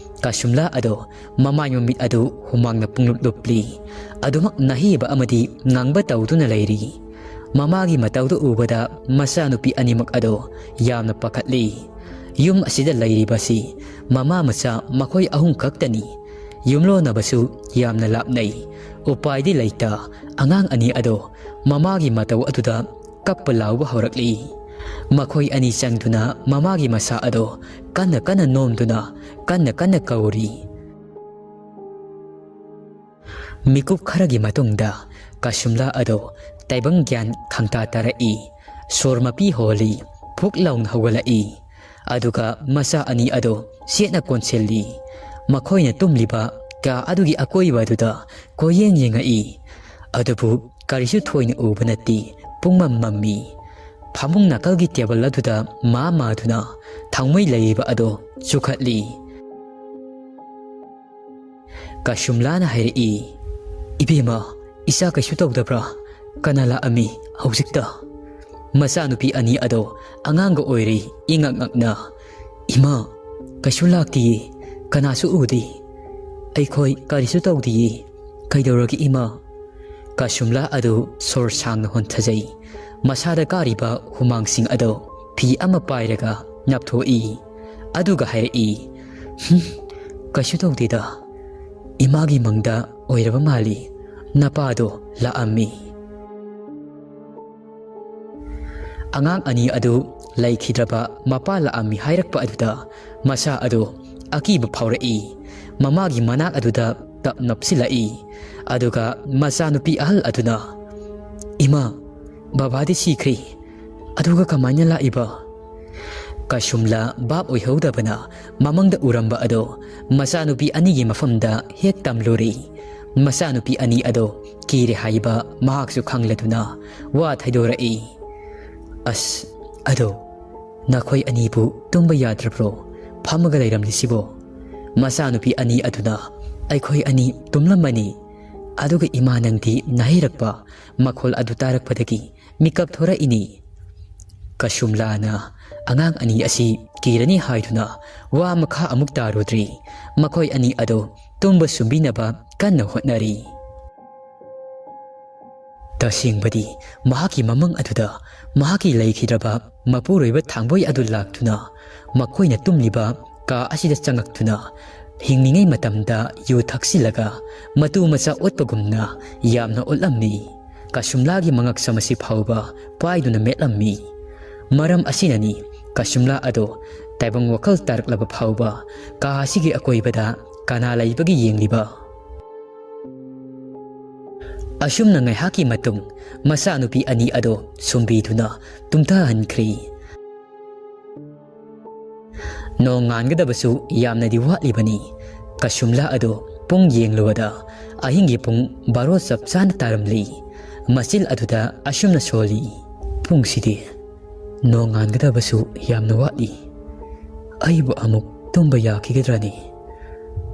ꯀꯁꯨꯝꯂꯥ ꯑꯗꯣ ꯃꯃꯥꯏ ꯃꯃꯤꯠ ꯑꯗꯨ ꯍꯨꯃꯥꯡꯅ ꯄꯨꯡꯂꯨꯞ ꯂꯨꯞꯂꯤ꯫ ꯑꯗꯨꯃꯛ ꯅꯥꯍꯦꯕ ꯑꯃꯗꯤ ꯉꯥꯡꯕ ꯇꯧꯗꯨꯅ ꯂꯩꯔꯤ꯫ ꯃꯃꯥꯒꯤ ꯃꯇꯧꯗꯨ ꯎꯕꯗ ꯃꯆꯥꯅꯨꯄꯤ ꯑꯅꯤꯃꯛ ꯑꯗꯣ ꯌꯥꯝꯅ ꯄꯥꯈꯠꯂꯤ꯫ ꯌꯨꯝ ꯑꯁꯤꯗ ꯂꯩꯔꯤꯕꯁꯤ ꯃꯃꯥ ꯃꯆꯥ ꯃꯈꯣꯏ ꯑꯍꯨꯝ ꯈꯛꯇꯅꯤ꯫ ꯌꯨꯝꯂꯣꯟꯅꯕꯁꯨ ꯌꯥꯝꯅ ꯂꯥꯞꯅꯩ꯫ ꯎꯄꯥꯏꯗꯤ ꯂꯩꯇ ꯑꯉꯥꯡ ꯑꯅꯤ ꯑꯗꯣ ꯃꯃꯥꯒꯤ ꯃꯇꯧ ꯑꯗꯨꯗ ꯀꯞꯄ ꯂꯥꯎꯕ ꯍꯧꯔꯛꯂꯤ꯫ ꯃꯈꯣꯏ ꯑꯅꯤ ꯆꯪꯗꯨꯅ ꯃꯃꯥꯒꯤ ꯃꯁꯥ ꯑꯗꯣ ꯀꯟꯅ ꯀꯟꯅ ꯅꯣꯝꯗꯨꯅ ꯀꯟꯅ ꯀꯟꯅ ꯀꯧꯔꯤ꯫ ꯃꯤꯀꯨꯞ ꯈꯔꯒꯤ ꯃꯇꯨꯡꯗ ꯀꯁꯨꯝꯂꯥ ꯑꯗꯣ ꯇꯥꯏꯕꯪ ꯒ꯭ꯌꯥꯟ ꯈꯪꯇꯥ ꯇꯥꯔꯛꯏ꯫ ꯁꯣꯔ ꯃꯄꯤ ꯍꯣꯜꯂꯤ, ꯐꯨꯛ ꯂꯥꯎꯅ ꯍꯧꯒꯠꯂꯛꯏ꯫ ꯑꯗꯨꯒ ꯃꯆꯥ ꯑꯅꯤ ꯑꯗꯣ ꯆꯦꯠꯅ ꯀꯣꯟꯁꯤꯜꯂꯤ꯫ ꯃꯈꯣꯏꯅ ꯇꯨꯝꯂꯤꯕ ꯀꯥ ꯑꯗꯨꯒꯤ ꯑꯀꯣꯏꯕ ꯑꯗꯨꯗ ꯀꯣꯏꯌꯦꯡ ꯌꯦꯡꯉꯛꯏ꯫ ꯑꯗꯨꯕꯨ ꯀꯔꯤꯁꯨ ꯊꯣꯏꯅ ꯎꯕ ꯅꯠꯇꯦ, ꯄꯨꯡꯃꯝ ꯃꯝꯃꯤ꯫ ꯐꯃꯨꯡ ꯅꯥꯀꯜꯒꯤ ꯇꯦꯕꯜ ꯑꯗꯨꯗ ꯃꯥ ꯃꯥꯗꯨꯅ ꯊꯥꯎꯃꯩ ꯂꯩꯔꯤꯕ ꯑꯗꯣ ꯆꯨꯈꯠꯂꯤ꯫ ꯀꯁꯨꯝꯂꯥꯅ ꯍꯥꯏꯔꯛꯏ, "ꯏꯕꯦꯝꯃ, ꯏꯆꯥ ꯀꯩꯁꯨ ꯇꯧꯗꯕ꯭ꯔꯥ? "ꯀꯅꯥ ꯂꯥꯛꯑꯝꯃꯤ ꯍꯧꯖꯤꯛꯇ?" ꯃꯆꯥꯅꯨꯄꯤ ꯑꯅꯤ ꯑꯗꯣ ꯑꯉꯥꯡꯒ ꯑꯣꯏꯔꯤ ꯏꯉꯛ ꯉꯛꯅ꯫ "ꯏꯃꯥ, ꯀꯩꯁꯨ ꯂꯥꯛꯇꯤꯌꯦ, ꯀꯅꯥꯁꯨ ꯎꯗꯦ꯫ ꯑꯩꯈꯣꯏ ꯀꯔꯤꯁꯨ ꯇꯧꯗꯤꯌꯦ꯫ ꯀꯩꯗꯧꯔꯒꯦ ꯏꯃꯥ?" ꯀꯁꯨꯝꯂꯥ ꯑꯗꯨ ꯁꯣꯔ ꯁꯥꯡꯅ ꯍꯣꯟꯊꯖꯩ꯫ ꯃꯁꯥꯗ ꯀꯥꯔꯤꯕ ꯍꯨꯃꯥꯡꯁꯤꯡ ꯑꯗꯣ ꯐꯤ ꯑꯃ ꯄꯥꯏꯔꯒ ꯅꯞꯊꯣꯛꯏ꯫ ꯑꯗꯨꯒ ꯍꯥꯏꯔꯛꯏ, "ꯍꯨꯝ, ꯀꯩꯁꯨ ꯇꯧꯗꯦꯗ꯫ ꯏꯃꯥꯒꯤ ꯃꯪꯗ ꯑꯣꯏꯔꯕ ꯃꯥꯜꯂꯤ꯫ ꯅꯄꯥꯗꯣ ꯂꯥꯛꯑꯝꯃꯤ꯫" ꯑꯉꯥꯡ ꯑꯅꯤ ꯑꯗꯨ ꯂꯩꯈꯤꯗ꯭ꯔꯕ ꯃꯄꯥ ꯂꯥꯛꯑꯝꯃꯤ ꯍꯥꯏꯔꯛꯄ ꯑꯗꯨꯗ ꯃꯁꯥ ꯑꯗꯨ ꯑꯀꯤꯕ ꯐꯥꯎꯔꯛꯏ꯫ ꯃꯃꯥꯒꯤ ꯃꯅꯥꯛ ꯑꯗꯨꯗ ꯇꯞ ꯅꯞꯁꯤꯜꯂꯛꯏ꯫ ꯑꯗꯨꯒ ꯃꯆꯥꯅꯨꯄꯤ ꯑꯍꯜ ꯑꯗꯨꯅ, "ꯏꯃꯥ, ꯕꯕꯥꯗꯤ ꯁꯤꯈ꯭ꯔꯦ꯫ ꯑꯗꯨꯒ ꯀꯃꯥꯏꯅ ꯂꯥꯛꯏꯕ?" ꯀꯁꯨꯝꯂꯥ ꯚꯥꯞ ꯑꯣꯏꯍꯧꯗꯕꯅ ꯃꯃꯪꯗ ꯎꯔꯝꯕ ꯑꯗꯣ ꯃꯆꯥꯅꯨꯄꯤ ꯑꯅꯤꯒꯤ ꯃꯐꯝꯗ ꯍꯦꯛ ꯇꯝꯂꯨꯔꯦ꯫ ꯃꯆꯥꯅꯨꯄꯤ ꯑꯅꯤ ꯑꯗꯣ ꯀꯤꯔꯦ ꯍꯥꯏꯕ ꯃꯍꯥꯛꯁꯨ ꯈꯪꯂꯗꯨꯅ ꯋꯥ ꯊꯩꯗꯣꯔꯛꯏ꯫ "ꯑꯁ, ꯑꯗꯣ ꯅꯈꯣꯏ ꯑꯅꯤꯕꯨ ꯇꯨꯝꯕ ꯌꯥꯗ꯭ꯔꯕ꯭ꯔꯣ? ꯐꯝꯃꯒ ꯂꯩꯔꯝꯂꯤꯁꯤꯕꯣ?" ꯃꯆꯥꯅꯨꯄꯤ ꯑꯅꯤ ꯑꯗꯨꯅ, "ꯑꯩꯈꯣꯏ ꯑꯅꯤ ꯇꯨꯝꯂꯝꯕꯅꯤ, ꯑꯗꯨꯒ ꯏꯃꯥ ꯅꯪꯗꯤ ꯅꯥꯍꯩꯔꯛꯄ ꯃꯈꯣꯜ ꯑꯗꯨ ꯇꯥꯔꯛꯄꯗꯒꯤ ꯃꯤꯀꯞ ꯊꯣꯔꯛꯏꯅꯤ꯫" ꯀꯁꯨꯝꯂꯥꯅ ꯑꯉꯥꯡ ꯑꯅꯤ ꯑꯁꯤ ꯀꯤꯔꯅꯤ ꯍꯥꯏꯗꯨꯅ ꯋꯥ ꯃꯈꯥ ꯑꯃꯨꯛ ꯇꯥꯔꯨꯗ꯭ꯔꯤ꯫ ꯃꯈꯣꯏ ꯑꯅꯤ ꯑꯗꯨ ꯇꯨꯝꯕ ꯁꯨꯝꯕꯤꯅꯕ ꯀꯟꯅ ꯍꯣꯠꯅꯔꯤ꯫ ꯇꯁꯦꯡꯕꯗꯤ ꯃꯍꯥꯛꯀꯤ ꯃꯃꯪ ꯑꯗꯨꯗ ꯃꯍꯥꯛꯀꯤ ꯂꯩꯈꯤꯗ꯭ꯔꯕ ꯃꯄꯨꯔꯣꯏꯕ ꯊꯥꯡꯕꯣꯏ ꯑꯗꯨ ꯂꯥꯛꯇꯨꯅ ꯃꯈꯣꯏꯅ ꯇꯨꯝꯂꯤꯕ ꯀꯥ ꯑꯁꯤꯗ ꯆꯪꯉꯛꯇꯨꯅ ꯍꯤꯡꯂꯤꯉꯩ ꯃꯇꯝꯗ ꯌꯨ ꯊꯛꯆꯤꯜꯂꯒ ꯃꯇꯨ ꯃꯆꯥ ꯑꯣꯠꯄꯒꯨꯝꯅ ꯌꯥꯝꯅ ꯑꯣꯠꯂꯝꯃꯤ꯫ ꯀꯁꯨꯝꯂꯥꯒꯤ ꯃꯉꯛꯁꯝ ꯑꯁꯤ ꯐꯥꯎꯕ ꯄꯥꯏꯗꯨꯅ ꯃꯦꯠꯂꯝꯃꯤ꯫ ꯃꯔꯝ ꯑꯁꯤꯅꯅꯤ ꯀꯁꯨꯝꯂꯥ ꯑꯗꯣ ꯇꯥꯏꯕꯪ ꯋꯥꯈꯜ ꯇꯥꯔꯛꯂꯕ ꯐꯥꯎꯕ ꯀꯥ ꯑꯁꯤꯒꯤ ꯑꯀꯣꯏꯕꯗ ꯀꯅꯥ ꯂꯩꯕꯒꯦ ꯌꯦꯡꯂꯤꯕ꯫ ꯑꯁꯨꯝꯅ ꯉꯥꯏꯍꯥꯛꯀꯤ ꯃꯇꯨꯡ ꯃꯆꯥꯅꯨꯄꯤ ꯑꯅꯤ ꯑꯗꯣ ꯁꯨꯝꯕꯤꯗꯨꯅ ꯇꯨꯝꯊꯍꯟꯈ꯭ꯔꯦ꯫ ꯅꯣꯡꯉꯥꯟꯒꯗꯕꯁꯨ ꯌꯥꯝꯅꯗꯤ ꯋꯥꯠꯂꯤꯕꯅꯤ꯫ ꯀꯁꯨꯝꯂꯥ ꯑꯗꯣ ꯄꯨꯡ ꯌꯦꯡꯂꯨꯕꯗ ꯑꯍꯤꯡꯒꯤ ꯄꯨꯡ ꯕꯥꯔꯣ ꯆꯞ ꯆꯥꯅ ꯇꯥꯔꯝꯂꯤ꯫ ꯃꯆꯤꯜ ꯑꯗꯨꯗ ꯑꯁꯨꯝꯅ ꯁꯣꯜꯂꯤ, "ꯄꯨꯡꯁꯤꯗꯤ ꯅꯣꯡꯉꯥꯟꯒꯗꯕꯁꯨ ꯌꯥꯝꯅ ꯋꯥꯠꯂꯤ꯫ ꯑꯩꯕꯨ ꯑꯃꯨꯛ ꯇꯨꯝꯕ ꯌꯥꯈꯤꯒꯗ꯭ꯔꯅꯤ?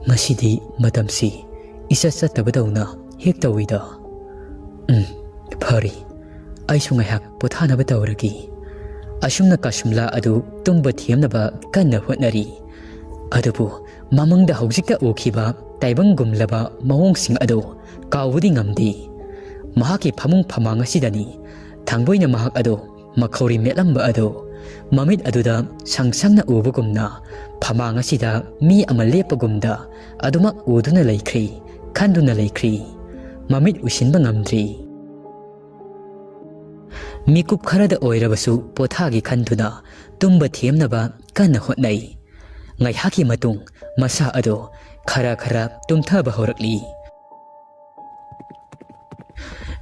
ꯉꯁꯤꯗꯤ ꯃꯇꯝꯁꯤ ꯏꯆꯠ ꯆꯠꯇꯕꯗꯧꯅ ꯍꯦꯛ ꯇꯧꯏꯗ꯫ ꯎꯝ, "ꯐꯔꯦ, ꯑꯩꯁꯨ ꯉꯥꯏꯍꯥꯛ ꯄꯣꯊꯥꯅꯕ ꯇꯧꯔꯒꯦ"꯫ ꯑꯁꯨꯝꯅ ꯀꯁꯨꯝꯂꯥ ꯑꯗꯨ ꯇꯨꯝꯕ ꯊꯦꯝꯅꯕ ꯀꯟꯅ ꯍꯣꯠꯅꯔꯤ꯫ ꯑꯗꯨꯕꯨ ꯃꯃꯪꯗ ꯍꯧꯖꯤꯛꯇ ꯎꯈꯤꯕ ꯇꯥꯏꯕꯪꯒꯨꯝꯂꯕ ꯃꯑꯣꯡꯁꯤꯡ ꯑꯗꯨ ꯀꯥꯎꯕꯗꯤ ꯉꯝꯗꯦ꯫ ꯃꯍꯥꯛꯀꯤ ꯐꯃꯨꯡ ꯐꯃꯥꯡ ꯑꯁꯤꯗꯅꯤ ꯊꯥꯡꯕꯣꯏꯅ ꯃꯍꯥꯛ ꯑꯗꯨ ꯃꯈꯧꯔꯤ ꯃꯦꯠꯂꯝꯕ ꯑꯗꯨ꯫ ꯃꯃꯤꯠ ꯑꯗꯨꯗ ꯁꯪ ꯁꯪꯅ ꯎꯕꯒꯨꯝꯅ ꯐꯃꯥꯡ ꯑꯁꯤꯗ ꯃꯤ ꯑꯃ ꯂꯦꯞꯄꯒꯨꯝꯗ ꯑꯗꯨꯃꯛ ꯎꯗꯨꯅ ꯂꯩꯈ꯭ꯔꯤ, ꯈꯟꯗꯨꯅ ꯂꯩꯈ꯭ꯔꯤ꯫ ꯃꯃꯤꯠ ꯎꯏꯁꯤꯟꯕ ꯉꯝꯗ꯭ꯔꯤ꯫ ꯃꯤꯀꯨꯞ ꯈꯔꯗ ꯑꯣꯏꯔꯕꯁꯨ ꯄꯣꯊꯥꯒꯦ ꯈꯟꯗꯨꯅ ꯇꯨꯝꯕ ꯊꯦꯝꯅꯕ ꯀꯟꯅ ꯍꯣꯠꯅꯩ꯫ ꯉꯥꯏꯍꯥꯛꯀꯤ ꯃꯇꯨꯡ ꯃꯁꯥ ꯑꯗꯣ ꯈꯔ ꯈꯔ ꯇꯨꯝꯊꯕ ꯍꯧꯔꯛꯂꯤ꯫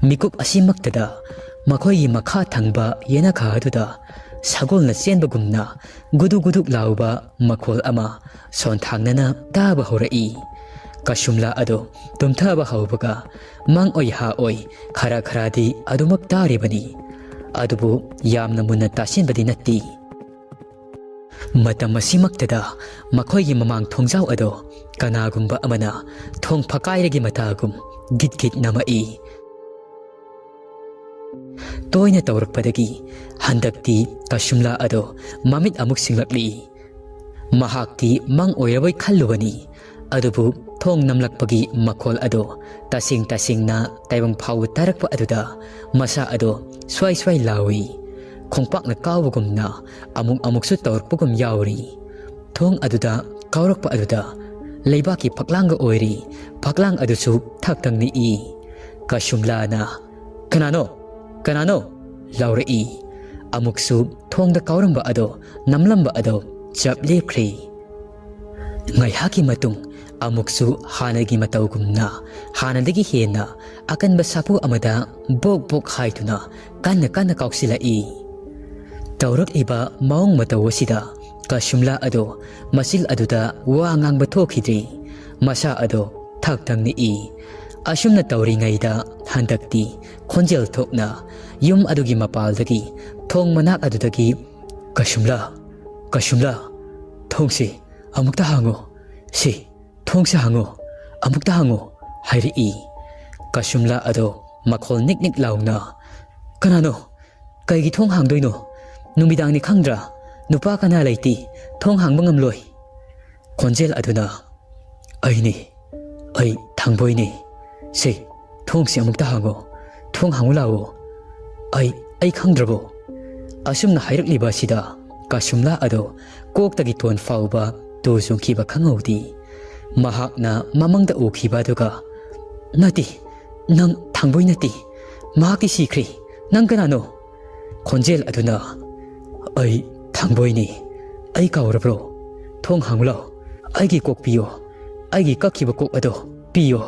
ꯃꯤꯀꯨꯞ ꯑꯁꯤꯃꯛꯇꯗ ꯃꯈꯣꯏꯒꯤ ꯃꯈꯥ ꯊꯪꯕ ꯌꯦꯅꯈꯥ ꯑꯗꯨꯗ ꯁꯒꯣꯜꯅ ꯆꯦꯟꯕꯒꯨꯝꯅ ꯒꯨꯗꯨꯛ ꯒꯨꯗꯨꯛ ꯂꯥꯎꯕ ꯃꯈꯣꯜ ꯑꯃ ꯁꯣꯟꯊꯥꯡꯅꯅ ꯇꯥꯕ ꯍꯧꯔꯛꯏ꯫ ꯀꯁꯨꯝꯂꯥ ꯑꯗꯣ ꯇꯨꯝꯊꯕ ꯍꯧꯕꯒ ꯃꯪ ꯑꯣꯏ ꯍꯥ ꯑꯣꯏ ꯈꯔ ꯈꯔꯗꯤ ꯑꯗꯨꯃꯛ ꯇꯥꯔꯤꯕꯅꯤ꯫ ꯑꯗꯨꯕꯨ ꯌꯥꯝꯅ ꯃꯨꯟꯅ ꯇꯥꯁꯤꯟꯕꯗꯤ ꯅꯠꯇꯦ꯫ ꯃꯇꯝ ꯑꯁꯤꯃꯛꯇꯗ ꯃꯈꯣꯏꯒꯤ ꯃꯃꯥꯡ ꯊꯣꯡꯖꯥꯎ ꯑꯗꯣ ꯀꯅꯥꯒꯨꯝꯕ ꯑꯃꯅ ꯊꯣꯡ ꯐꯛꯀꯥꯏꯔꯒꯤ ꯃꯇꯥꯒꯨꯝ ꯒꯤꯠ ꯒꯤꯠ ꯅꯝꯃꯛꯏ꯫ ꯇꯣꯏꯅ ꯇꯧꯔꯛꯄꯗꯒꯤ ꯍꯟꯗꯛꯇꯤ ꯀꯁꯨꯝꯂꯥ ꯑꯗꯣ ꯃꯃꯤꯠ ꯑꯃꯨꯛ ꯁꯤꯡꯂꯛꯂꯤ꯫ ꯃꯍꯥꯛꯇꯤ ꯃꯪ ꯑꯣꯏꯔꯕꯣꯏ ꯈꯜꯂꯨꯕꯅꯤ꯫ ꯑꯗꯨꯕꯨ ꯊꯣꯡ ꯅꯝꯂꯛꯄꯒꯤ ꯃꯈꯣꯜ ꯑꯗꯨ ꯇꯁꯦꯡ ꯇꯁꯦꯡꯅ ꯇꯥꯏꯕꯪ ꯐꯥꯎꯕ ꯇꯥꯔꯛꯄ ꯑꯗꯨꯗ ꯃꯁꯥ ꯑꯗꯨ ꯁ꯭ꯋꯥꯏ ꯁ꯭ꯋꯥꯏ ꯂꯥꯎꯏ꯫ ꯈꯣꯡꯄꯥꯛꯅ ꯀꯥꯎꯕꯒꯨꯝꯅ ꯑꯃꯨꯛ ꯑꯃꯨꯛꯁꯨ ꯇꯧꯔꯛꯄꯒꯨꯝ ꯌꯥꯎꯔꯤ꯫ ꯊꯣꯡ ꯑꯗꯨꯗ ꯀꯥꯎꯔꯛꯄ ꯑꯗꯨꯗ ꯂꯩꯕꯥꯛꯀꯤ ꯐꯛꯂꯥꯡꯒ ꯑꯣꯏꯔꯤ꯫ ꯐꯛꯂꯥꯡ ꯑꯗꯨꯁꯨ ꯊꯛ ꯊꯛ ꯅꯤꯛꯏ꯫ ꯀꯁꯨꯝꯂꯥꯅ, "ꯀꯅꯥꯅꯣ? ꯀꯅꯥꯅꯣ?" ꯂꯥꯎꯔꯛꯏ꯫ ꯑꯃꯨꯛꯁꯨ ꯊꯣꯡꯗ ꯀꯥꯎꯔꯝꯕ ꯑꯗꯣ ꯅꯝꯂꯝꯕ ꯑꯗꯣ ꯆꯞ ꯂꯦꯞꯈ꯭ꯔꯦ꯫ ꯉꯥꯏꯍꯥꯛꯀꯤ ꯃꯇꯨꯡ ꯑꯃꯨꯛꯁꯨ ꯍꯥꯟꯅꯒꯤ ꯃꯇꯧꯒꯨꯝꯅ ꯍꯥꯟꯅꯗꯒꯤ ꯍꯦꯟꯅ ꯑꯀꯟꯕ ꯁꯥꯐꯨ ꯑꯃꯗ ꯕꯣꯛ ꯕꯣꯛ ꯍꯥꯏꯗꯨꯅ ꯀꯟꯅ ꯀꯟꯅ ꯀꯥꯎꯁꯤꯜꯂꯛꯏ꯫ ꯇꯧꯔꯛꯂꯤꯕ ꯃꯑꯣꯡ ꯃꯇꯧ ꯑꯁꯤꯗ ꯀꯁꯨꯝꯂꯥ ꯑꯗꯣ ꯃꯆꯤꯜ ꯑꯗꯨꯗ ꯋꯥ ꯉꯥꯡꯕ ꯊꯣꯛꯈꯤꯗ꯭ꯔꯤ꯫ ꯃꯁꯥ ꯑꯗꯣ ꯊꯛ ꯊꯛ ꯅꯤꯛꯏ꯫ ꯑꯁꯨꯝꯅ ꯇꯧꯔꯤꯉꯩꯗ ꯍꯟꯗꯛꯇꯤ ꯈꯣꯟꯖꯦꯜ ꯊꯣꯛꯅ ꯌꯨꯝ ꯑꯗꯨꯒꯤ ꯃꯄꯥꯜꯗꯒꯤ ꯊꯣꯡ ꯃꯅꯥꯛ ꯑꯗꯨꯗꯒꯤ, "ꯀꯁꯨꯝꯂꯥ, ꯀꯁꯨꯝꯂꯥ, ꯊꯣꯡꯁꯤ ꯑꯃꯨꯛꯇ ꯍꯥꯡꯉꯨ꯫ ꯁꯤ ꯊꯣꯡꯁꯤ ꯍꯥꯡꯉꯨ, ꯑꯃꯨꯛꯇ ꯍꯥꯡꯉꯨ" ꯍꯥꯏꯔꯛꯏ꯫ ꯀꯁꯨꯝꯂꯥ ꯑꯗꯣ ꯃꯈꯣꯜ ꯅꯤꯛ ꯅꯤꯛ ꯂꯥꯎꯅ, "ꯀꯅꯥꯅꯣ? ꯀꯩꯒꯤ ꯊꯣꯡ ꯍꯥꯡꯗꯣꯏꯅꯣ? ꯅꯨꯃꯤꯗꯥꯡꯅꯤ ꯈꯪꯗ꯭ꯔꯥ? ꯅꯨꯄꯥ ꯀꯅꯥ ꯂꯩꯇꯦ, ꯊꯣꯡ ꯍꯥꯡꯕ ꯉꯝꯂꯣꯏ"꯫ ꯈꯣꯟꯖꯦꯜ ꯑꯗꯨꯅ, "ꯑꯩꯅꯤ, ꯑꯩ ꯊꯥꯡꯕꯣꯏꯅꯤ꯫ ꯁꯦ, ꯊꯣꯡꯁꯤ ꯑꯃꯨꯛꯇ ꯍꯥꯡꯉꯣ, ꯊꯣꯡ ꯍꯥꯡꯉꯨ ꯂꯥꯛꯑꯣ꯫ ꯑꯩ, ꯑꯩ ꯈꯪꯗ꯭ꯔꯕꯣ?" ꯑꯁꯨꯝꯅ ꯍꯥꯏꯔꯛꯂꯤꯕ ꯑꯁꯤꯗ ꯀꯁꯨꯝꯂꯥ ꯑꯗꯣ ꯀꯣꯛꯇꯒꯤ ꯇꯣꯟ ꯐꯥꯎꯕ ꯇꯨ ꯆꯣꯡꯈꯤꯕ ꯈꯪꯍꯧꯗꯦ꯫ ꯃꯍꯥꯛꯅ ꯃꯃꯪꯗ ꯎꯈꯤꯕ ꯑꯗꯨꯒ, "ꯅꯠꯇꯦ, ꯅꯪ ꯊꯥꯡꯕꯣꯏ ꯅꯠꯇꯦ꯫ ꯃꯍꯥꯛꯇꯤ ꯁꯤꯈ꯭ꯔꯦ꯫ ꯅꯪ ꯀꯅꯥꯅꯣ?" ꯈꯣꯟꯖꯦꯜ ꯑꯗꯨꯅ, "ꯑꯩ ꯊꯥꯡꯕꯣꯏꯅꯤ꯫ ꯑꯩ ꯀꯥꯎꯔꯕ꯭ꯔꯣ? ꯊꯣꯡ ꯍꯥꯡꯂꯣ꯫ ꯑꯩꯒꯤ ꯀꯣꯛ ꯄꯤꯌꯣ꯫ ꯑꯩꯒꯤ ꯀꯛꯈꯤꯕ ꯀꯣꯛ ꯑꯗꯣ ꯄꯤꯌꯣ꯫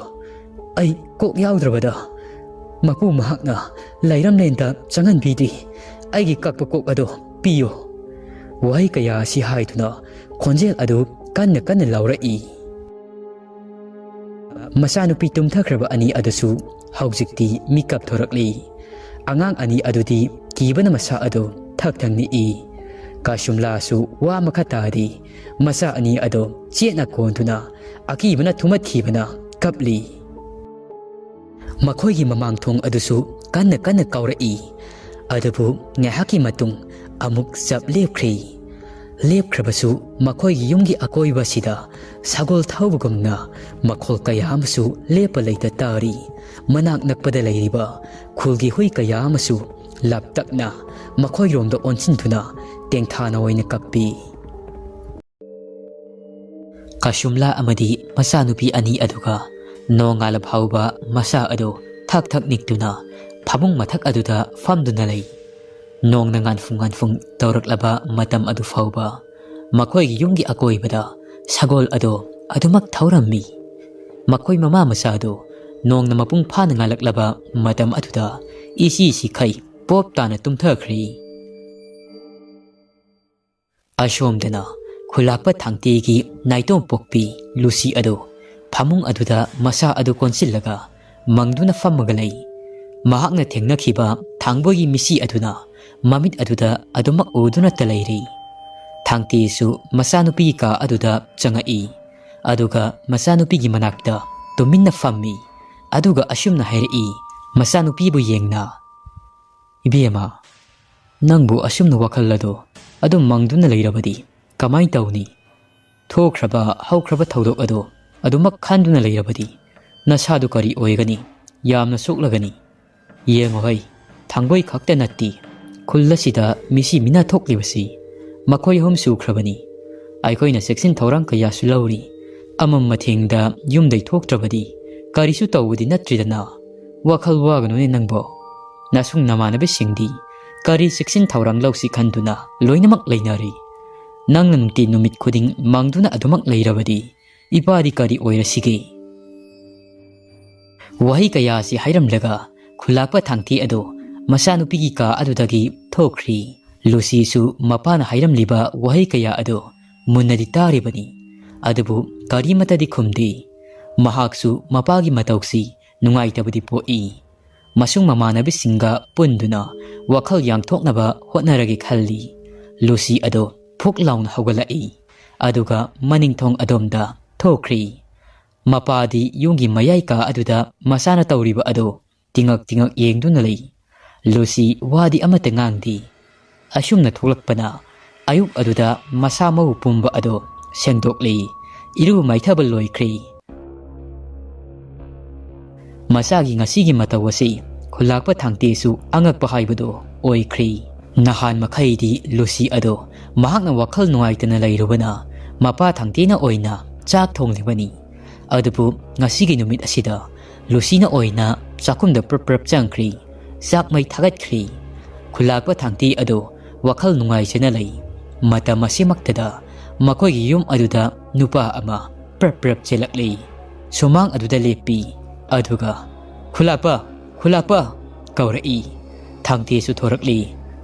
ꯑꯩ ꯀꯣꯛ ꯌꯥꯎꯗ꯭ꯔꯕꯗ ꯃꯄꯨ ꯃꯍꯥꯛꯅ ꯂꯩꯔꯝꯂꯦꯟꯗ ꯆꯪꯍꯟꯕꯤꯗ꯭ꯔꯤ꯫ ꯑꯩꯒꯤ ꯀꯛꯄ ꯀꯣꯛ ꯑꯗꯣ ꯄꯤꯌꯣ"꯫ ꯋꯥꯍꯩ ꯀꯌꯥ ꯑꯁꯤ ꯍꯥꯏꯗꯨꯅ ꯈꯣꯟꯖꯦꯜ ꯑꯗꯨ ꯀꯟꯅ ꯀꯟꯅ ꯂꯥꯎꯔꯛꯏ꯫ ꯃꯆꯥꯅꯨꯄꯤ ꯇꯨꯝꯊꯈ꯭ꯔꯕ ꯑꯅꯤ ꯑꯗꯨꯁꯨ ꯍꯧꯖꯤꯛꯇꯤ ꯃꯤꯀꯞ ꯊꯣꯔꯛꯂꯤ꯫ ꯑꯉꯥꯡ ꯑꯅꯤ ꯑꯗꯨꯗꯤ ꯀꯤꯕꯅ ꯃꯁꯥ ꯑꯗꯨ ꯊꯛ ꯊꯛ ꯅꯤꯛꯏ꯫ ꯀꯥꯁꯨꯝꯂꯥꯁꯨ ꯋꯥ ꯃꯈꯥ ꯇꯥꯗꯦ꯫ ꯃꯆꯥ ꯑꯅꯤ ꯑꯗꯨ ꯆꯦꯠꯅ ꯀꯣꯟꯗꯨꯅ ꯑꯀꯤꯕꯅ ꯊꯨꯝꯍꯠꯈꯤꯕꯅ ꯀꯞꯂꯤ꯫ ꯃꯈꯣꯏꯒꯤ ꯃꯃꯥꯡ ꯊꯣꯡ ꯑꯗꯨꯁꯨ ꯀꯟꯅ ꯀꯟꯅ ꯀꯥꯎꯔꯛꯏ꯫ ꯑꯗꯨꯕꯨ ꯉꯥꯏꯍꯥꯛꯀꯤ ꯃꯇꯨꯡ ꯑꯃꯨꯛ ꯆꯞ ꯂꯦꯞꯈ꯭ꯔꯦ꯫ ꯂꯦꯞꯈ꯭ꯔꯕꯁꯨ ꯃꯈꯣꯏꯒꯤ ꯌꯨꯝꯒꯤ ꯑꯀꯣꯏꯕꯁꯤꯗ ꯁꯒꯣꯜ ꯊꯧꯕꯒꯨꯝꯅ ꯃꯈꯣꯜ ꯀꯌꯥ ꯑꯃꯁꯨ ꯂꯦꯞꯄ ꯂꯩꯇ ꯇꯥꯔꯤ꯫ ꯃꯅꯥꯛ ꯅꯛꯄꯗ ꯂꯩꯔꯤꯕ ꯈꯨꯜꯒꯤ ꯍꯨꯏ ꯀꯌꯥ ꯑꯃꯁꯨ ꯂꯥꯞꯇꯛꯅ ꯃꯈꯣꯏꯔꯣꯝꯗ ꯑꯣꯟꯁꯤꯟꯗꯨꯅ ꯇꯦꯡꯊꯥꯅ ꯑꯣꯏꯅ ꯀꯞꯄꯤ꯫ ꯀꯁꯨꯝꯂꯥ ꯑꯃꯗꯤ ꯃꯆꯥꯅꯨꯄꯤ ꯑꯅꯤ ꯑꯗꯨꯒ ꯅꯣꯡꯉꯥꯜꯂ ꯐꯥꯎꯕ ꯃꯁꯥ ꯑꯗꯨ ꯊꯛ ꯊꯛ ꯅꯤꯛꯇꯨꯅ ꯐꯃꯨꯡ ꯃꯊꯛ ꯑꯗꯨꯗ ꯐꯝꯗꯨꯅ ꯂꯩ꯫ ꯅꯣꯡꯅ ꯉꯥꯟꯐꯨꯡ ꯉꯥꯟꯐꯨꯡ ꯇꯧꯔꯛꯂꯕ ꯃꯇꯝ ꯑꯗꯨ ꯐꯥꯎꯕ ꯃꯈꯣꯏꯒꯤ ꯌꯨꯝꯒꯤ ꯑꯀꯣꯏꯕꯗ ꯁꯒꯣꯜ ꯑꯗꯨ ꯑꯗꯨꯃꯛ ꯊꯧꯔꯝꯃꯤ꯫ ꯃꯈꯣꯏ ꯃꯃꯥ ꯃꯆꯥꯗꯨ ꯅꯣꯡꯅ ꯃꯄꯨꯡ ꯐꯥꯅ ꯉꯥꯜꯂꯛꯂꯕ ꯃꯇꯝ ꯑꯗꯨꯗ ꯏꯁꯤ ꯁꯤꯈꯩ ꯄꯣꯞ ꯇꯥꯅ ꯇꯨꯝꯊꯈ꯭ꯔꯦ꯫ ꯑꯁꯣꯝꯗꯅ ꯈꯨꯂꯥꯛꯄ ꯊꯥꯡꯇꯦꯒꯤ ꯅꯥꯏꯇꯣꯝ ꯄꯣꯛꯄꯤ ꯂꯨꯁꯤ ꯑꯗꯨ ꯐꯃꯨꯡ ꯑꯗꯨꯗ ꯃꯁꯥ ꯑꯗꯨ ꯀꯣꯟꯁꯤꯜꯂꯒ ꯃꯪꯗꯨꯅ ꯐꯝꯃꯒ ꯂꯩ꯫ ꯃꯍꯥꯛꯅ ꯊꯦꯡꯅꯈꯤꯕ ꯊꯥꯡꯕꯣꯏꯒꯤ ꯃꯤꯁꯤ ꯑꯗꯨꯅ ꯃꯃꯤꯠ ꯑꯗꯨꯗ ꯑꯗꯨꯃꯛ ꯎꯗꯨꯅꯇ ꯂꯩꯔꯤ꯫ ꯊꯥꯡꯇꯦꯁꯨ ꯃꯆꯥꯅꯨꯄꯤꯒꯤ ꯀꯥ ꯑꯗꯨꯗ ꯆꯪꯉꯛꯏ꯫ ꯑꯗꯨꯒ ꯃꯆꯥꯅꯨꯄꯤꯒꯤ ꯃꯅꯥꯛꯇ ꯇꯨꯃꯤꯟꯅ ꯐꯝꯃꯤ꯫ ꯑꯗꯨꯒ ꯑꯁꯨꯝꯅ ꯍꯥꯏꯔꯛꯏ, ꯃꯆꯥꯅꯨꯄꯤꯕꯨ ꯌꯦꯡꯅ, "ꯏꯕꯦꯝꯃ, ꯅꯪꯕꯨ ꯑꯁꯨꯝꯅ ꯋꯥꯈꯜ ꯑꯗꯨ ꯑꯗꯨꯝ ꯃꯪꯗꯨꯅ ꯂꯩꯔꯕꯗꯤ ꯀꯃꯥꯏ ꯇꯧꯅꯤ? ꯊꯣꯛꯈ꯭ꯔꯕ ꯍꯧꯈ꯭ꯔꯕ ꯊꯧꯗꯣꯛ ꯑꯗꯨ ꯑꯗꯨꯃꯛ ꯈꯟꯗꯨꯅ ꯂꯩꯔꯕꯗꯤ ꯅꯁꯥꯗꯨ ꯀꯔꯤ ꯑꯣꯏꯒꯅꯤ? ꯌꯥꯝꯅ ꯁꯣꯛꯂꯒꯅꯤ꯫ ꯌꯦꯡꯉꯨꯍꯩ, ꯊꯥꯡꯕꯣꯏ ꯈꯛꯇ ꯅꯠꯇꯦ, ꯈꯨꯜ ꯑꯁꯤꯗ ꯃꯤꯁꯤ ꯃꯤꯅꯥ ꯊꯣꯛꯂꯤꯕꯁꯤ ꯃꯈꯣꯏ ꯑꯍꯨꯝ ꯁꯨꯈ꯭ꯔꯕꯅꯤ꯫ ꯑꯩꯈꯣꯏꯅ ꯆꯦꯛꯁꯤꯟ ꯊꯧꯔꯥꯡ ꯀꯌꯥꯁꯨ ꯂꯧꯔꯤ꯫ ꯑꯃꯝ ꯑꯊꯦꯡꯗ ꯌꯨꯝꯗꯩ ꯊꯣꯛꯇ꯭ꯔꯕꯗꯤ ꯀꯔꯤꯁꯨ ꯇꯧꯕꯗꯤ ꯅꯠꯇ꯭ꯔꯤꯗꯅ꯫ ꯋꯥꯈꯜ ꯋꯥꯒꯅꯨꯅꯦ ꯅꯪꯕꯣ꯫ ꯅꯁꯨꯡ ꯅꯃꯥꯟꯅꯕꯁꯤꯡꯗꯤ ꯀꯔꯤ ꯆꯦꯛꯁꯤꯟ ꯊꯧꯔꯥꯡ ꯂꯧꯁꯤ ꯈꯟꯗꯨꯅ ꯂꯣꯏꯅꯃꯛ ꯂꯩꯅꯔꯤ꯫ ꯅꯪꯅ ꯅꯨꯡꯇꯤ ꯅꯨꯃꯤꯠ ꯈꯨꯗꯤꯡ ꯃꯪꯗꯨꯅ ꯑꯗꯨꯃꯛ ꯂꯩꯔꯕꯗꯤ ꯏꯄꯥꯗꯤ ꯀꯔꯤ ꯑꯣꯏꯔꯁꯤꯒꯦ?" ꯋꯥꯍꯩ ꯀꯌꯥ ꯑꯁꯤ ꯍꯥꯏꯔꯝꯂꯒ ꯈꯨꯂꯥꯛꯄ ꯊꯥꯡꯇꯤ ꯑꯗꯨ ꯃꯆꯥꯅꯨꯄꯤꯒꯤ ꯀꯥ ꯑꯗꯨꯗꯒꯤ ꯊꯣꯛꯈ꯭ꯔꯤ꯫ ꯂꯨꯁꯤꯁꯨ ꯃꯄꯥꯅ ꯍꯥꯏꯔꯝꯂꯤꯕ ꯋꯥꯍꯩ ꯀꯌꯥ ꯑꯗꯨ ꯃꯨꯟꯅꯗꯤ ꯇꯥꯔꯤꯕꯅꯤ, ꯑꯗꯨꯕꯨ ꯀꯔꯤꯃꯠꯇꯗꯤ ꯈꯨꯝꯗꯦ꯫ ꯃꯍꯥꯛꯁꯨ ꯃꯄꯥꯒꯤ ꯃꯇꯧꯁꯤ ꯅꯨꯡꯉꯥꯏꯇꯕꯗꯤ ꯄꯣꯛꯏ꯫ ꯃꯁꯨꯡ ꯃꯃꯥꯟꯅꯕꯤꯁꯤꯡꯒ ꯄꯨꯟꯗꯨꯅ ꯋꯥꯈꯜ ꯌꯥꯡꯊꯣꯛꯅꯕ ꯍꯣꯠꯅꯔꯒꯦ ꯈꯜꯂꯤ꯫ ꯂꯨꯁꯤ ꯑꯗꯣ ꯐꯨꯛ ꯂꯥꯎꯅ ꯍꯧꯒꯠꯂꯛꯏ, ꯑꯗꯨꯒ ꯃꯅꯤꯡꯊꯣꯡ ꯑꯗꯣꯝꯗ ꯊꯣꯛꯈ꯭ꯔꯤ꯫ ꯃꯄꯥꯗꯤ ꯌꯨꯝꯒꯤ ꯃꯌꯥꯏ ꯀꯥ ꯑꯗꯨꯗ ꯃꯆꯥꯅ ꯇꯧꯔꯤꯕ ꯑꯗꯨ ꯇꯤꯉꯛ ꯇꯤꯉꯛ ꯌꯦꯡꯗꯨꯅ ꯂꯩ꯫ ꯂꯨꯁꯤ ꯋꯥꯗꯤ ꯑꯃꯠꯇ ꯉꯥꯡꯗꯦ꯫ ꯑꯁꯨꯝꯅ ꯊꯣꯛꯂꯛꯄꯅ ꯑꯌꯨꯛ ꯑꯗꯨꯗ ꯃꯁꯥ ꯃꯎ ꯄꯨꯝꯕ ꯑꯗꯨ ꯁꯦꯡꯗꯣꯛꯂꯤ꯫ ꯏꯔꯨ ꯃꯥꯏꯊꯕ ꯂꯣꯏꯈ꯭ꯔꯦ꯫ ꯃꯆꯥꯒꯤ ꯉꯁꯤꯒꯤ ꯃꯇꯧ ꯑꯁꯤ ꯈꯨꯂꯥꯛꯄ ꯊꯥꯡꯇꯦꯁꯨ ꯑꯉꯛꯄ ꯍꯥꯏꯕꯗꯨ ꯑꯣꯏꯈ꯭ꯔꯦ꯫ ꯅꯍꯥꯟ ꯃꯈꯩꯗꯤ ꯂꯨꯁꯤ ꯑꯗꯨ ꯃꯍꯥꯛꯅ ꯋꯥꯈꯜ ꯅꯨꯡꯉꯥꯏꯇꯅ ꯂꯩꯔꯨꯕꯅ ꯃꯄꯥ ꯊꯥꯡꯇꯦꯅ ꯑꯣꯏꯅ ꯆꯥꯛ ꯊꯣꯡꯂꯤꯕꯅꯤ꯫ ꯑꯗꯨꯕꯨ ꯉꯁꯤꯒꯤ ꯅꯨꯃꯤꯠ ꯑꯁꯤꯗ ꯂꯨꯁꯤꯅ ꯑꯣꯏꯅ ꯆꯥꯛꯈꯨꯝꯗ ꯄ꯭ꯔꯞ ꯄ꯭ꯔꯞ ꯆꯪꯈ꯭ꯔꯤ꯫ ꯆꯥꯛ ꯃꯩ ꯊꯥꯒꯠꯈ꯭ꯔꯤ꯫ ꯈꯨꯂꯥꯛꯄ ꯊꯥꯡꯇꯦ ꯑꯗꯨ ꯋꯥꯈꯜ ꯅꯨꯡꯉꯥꯏꯖꯅ ꯂꯩ꯫ ꯃꯇꯝ ꯑꯁꯤꯃꯛꯇꯗ ꯃꯈꯣꯏꯒꯤ ꯌꯨꯝ ꯑꯗꯨꯗ ꯅꯨꯄꯥ ꯑꯃ ꯄ꯭ꯔꯞ ꯄ꯭ꯔꯞ ꯆꯦꯜꯂꯛꯂꯤ꯫ ꯁꯨꯃꯥꯡ ꯑꯗꯨꯗ ꯂꯦꯞꯄꯤ꯫ ꯑꯗꯨꯒ, "ꯈꯨꯂꯥꯛꯄ! ꯈꯨꯂꯥꯛꯄ!" ꯀꯧꯔꯛꯏ꯫ ꯊꯥꯡꯇꯦꯁꯨ ꯊꯣꯔꯛꯂꯤ꯫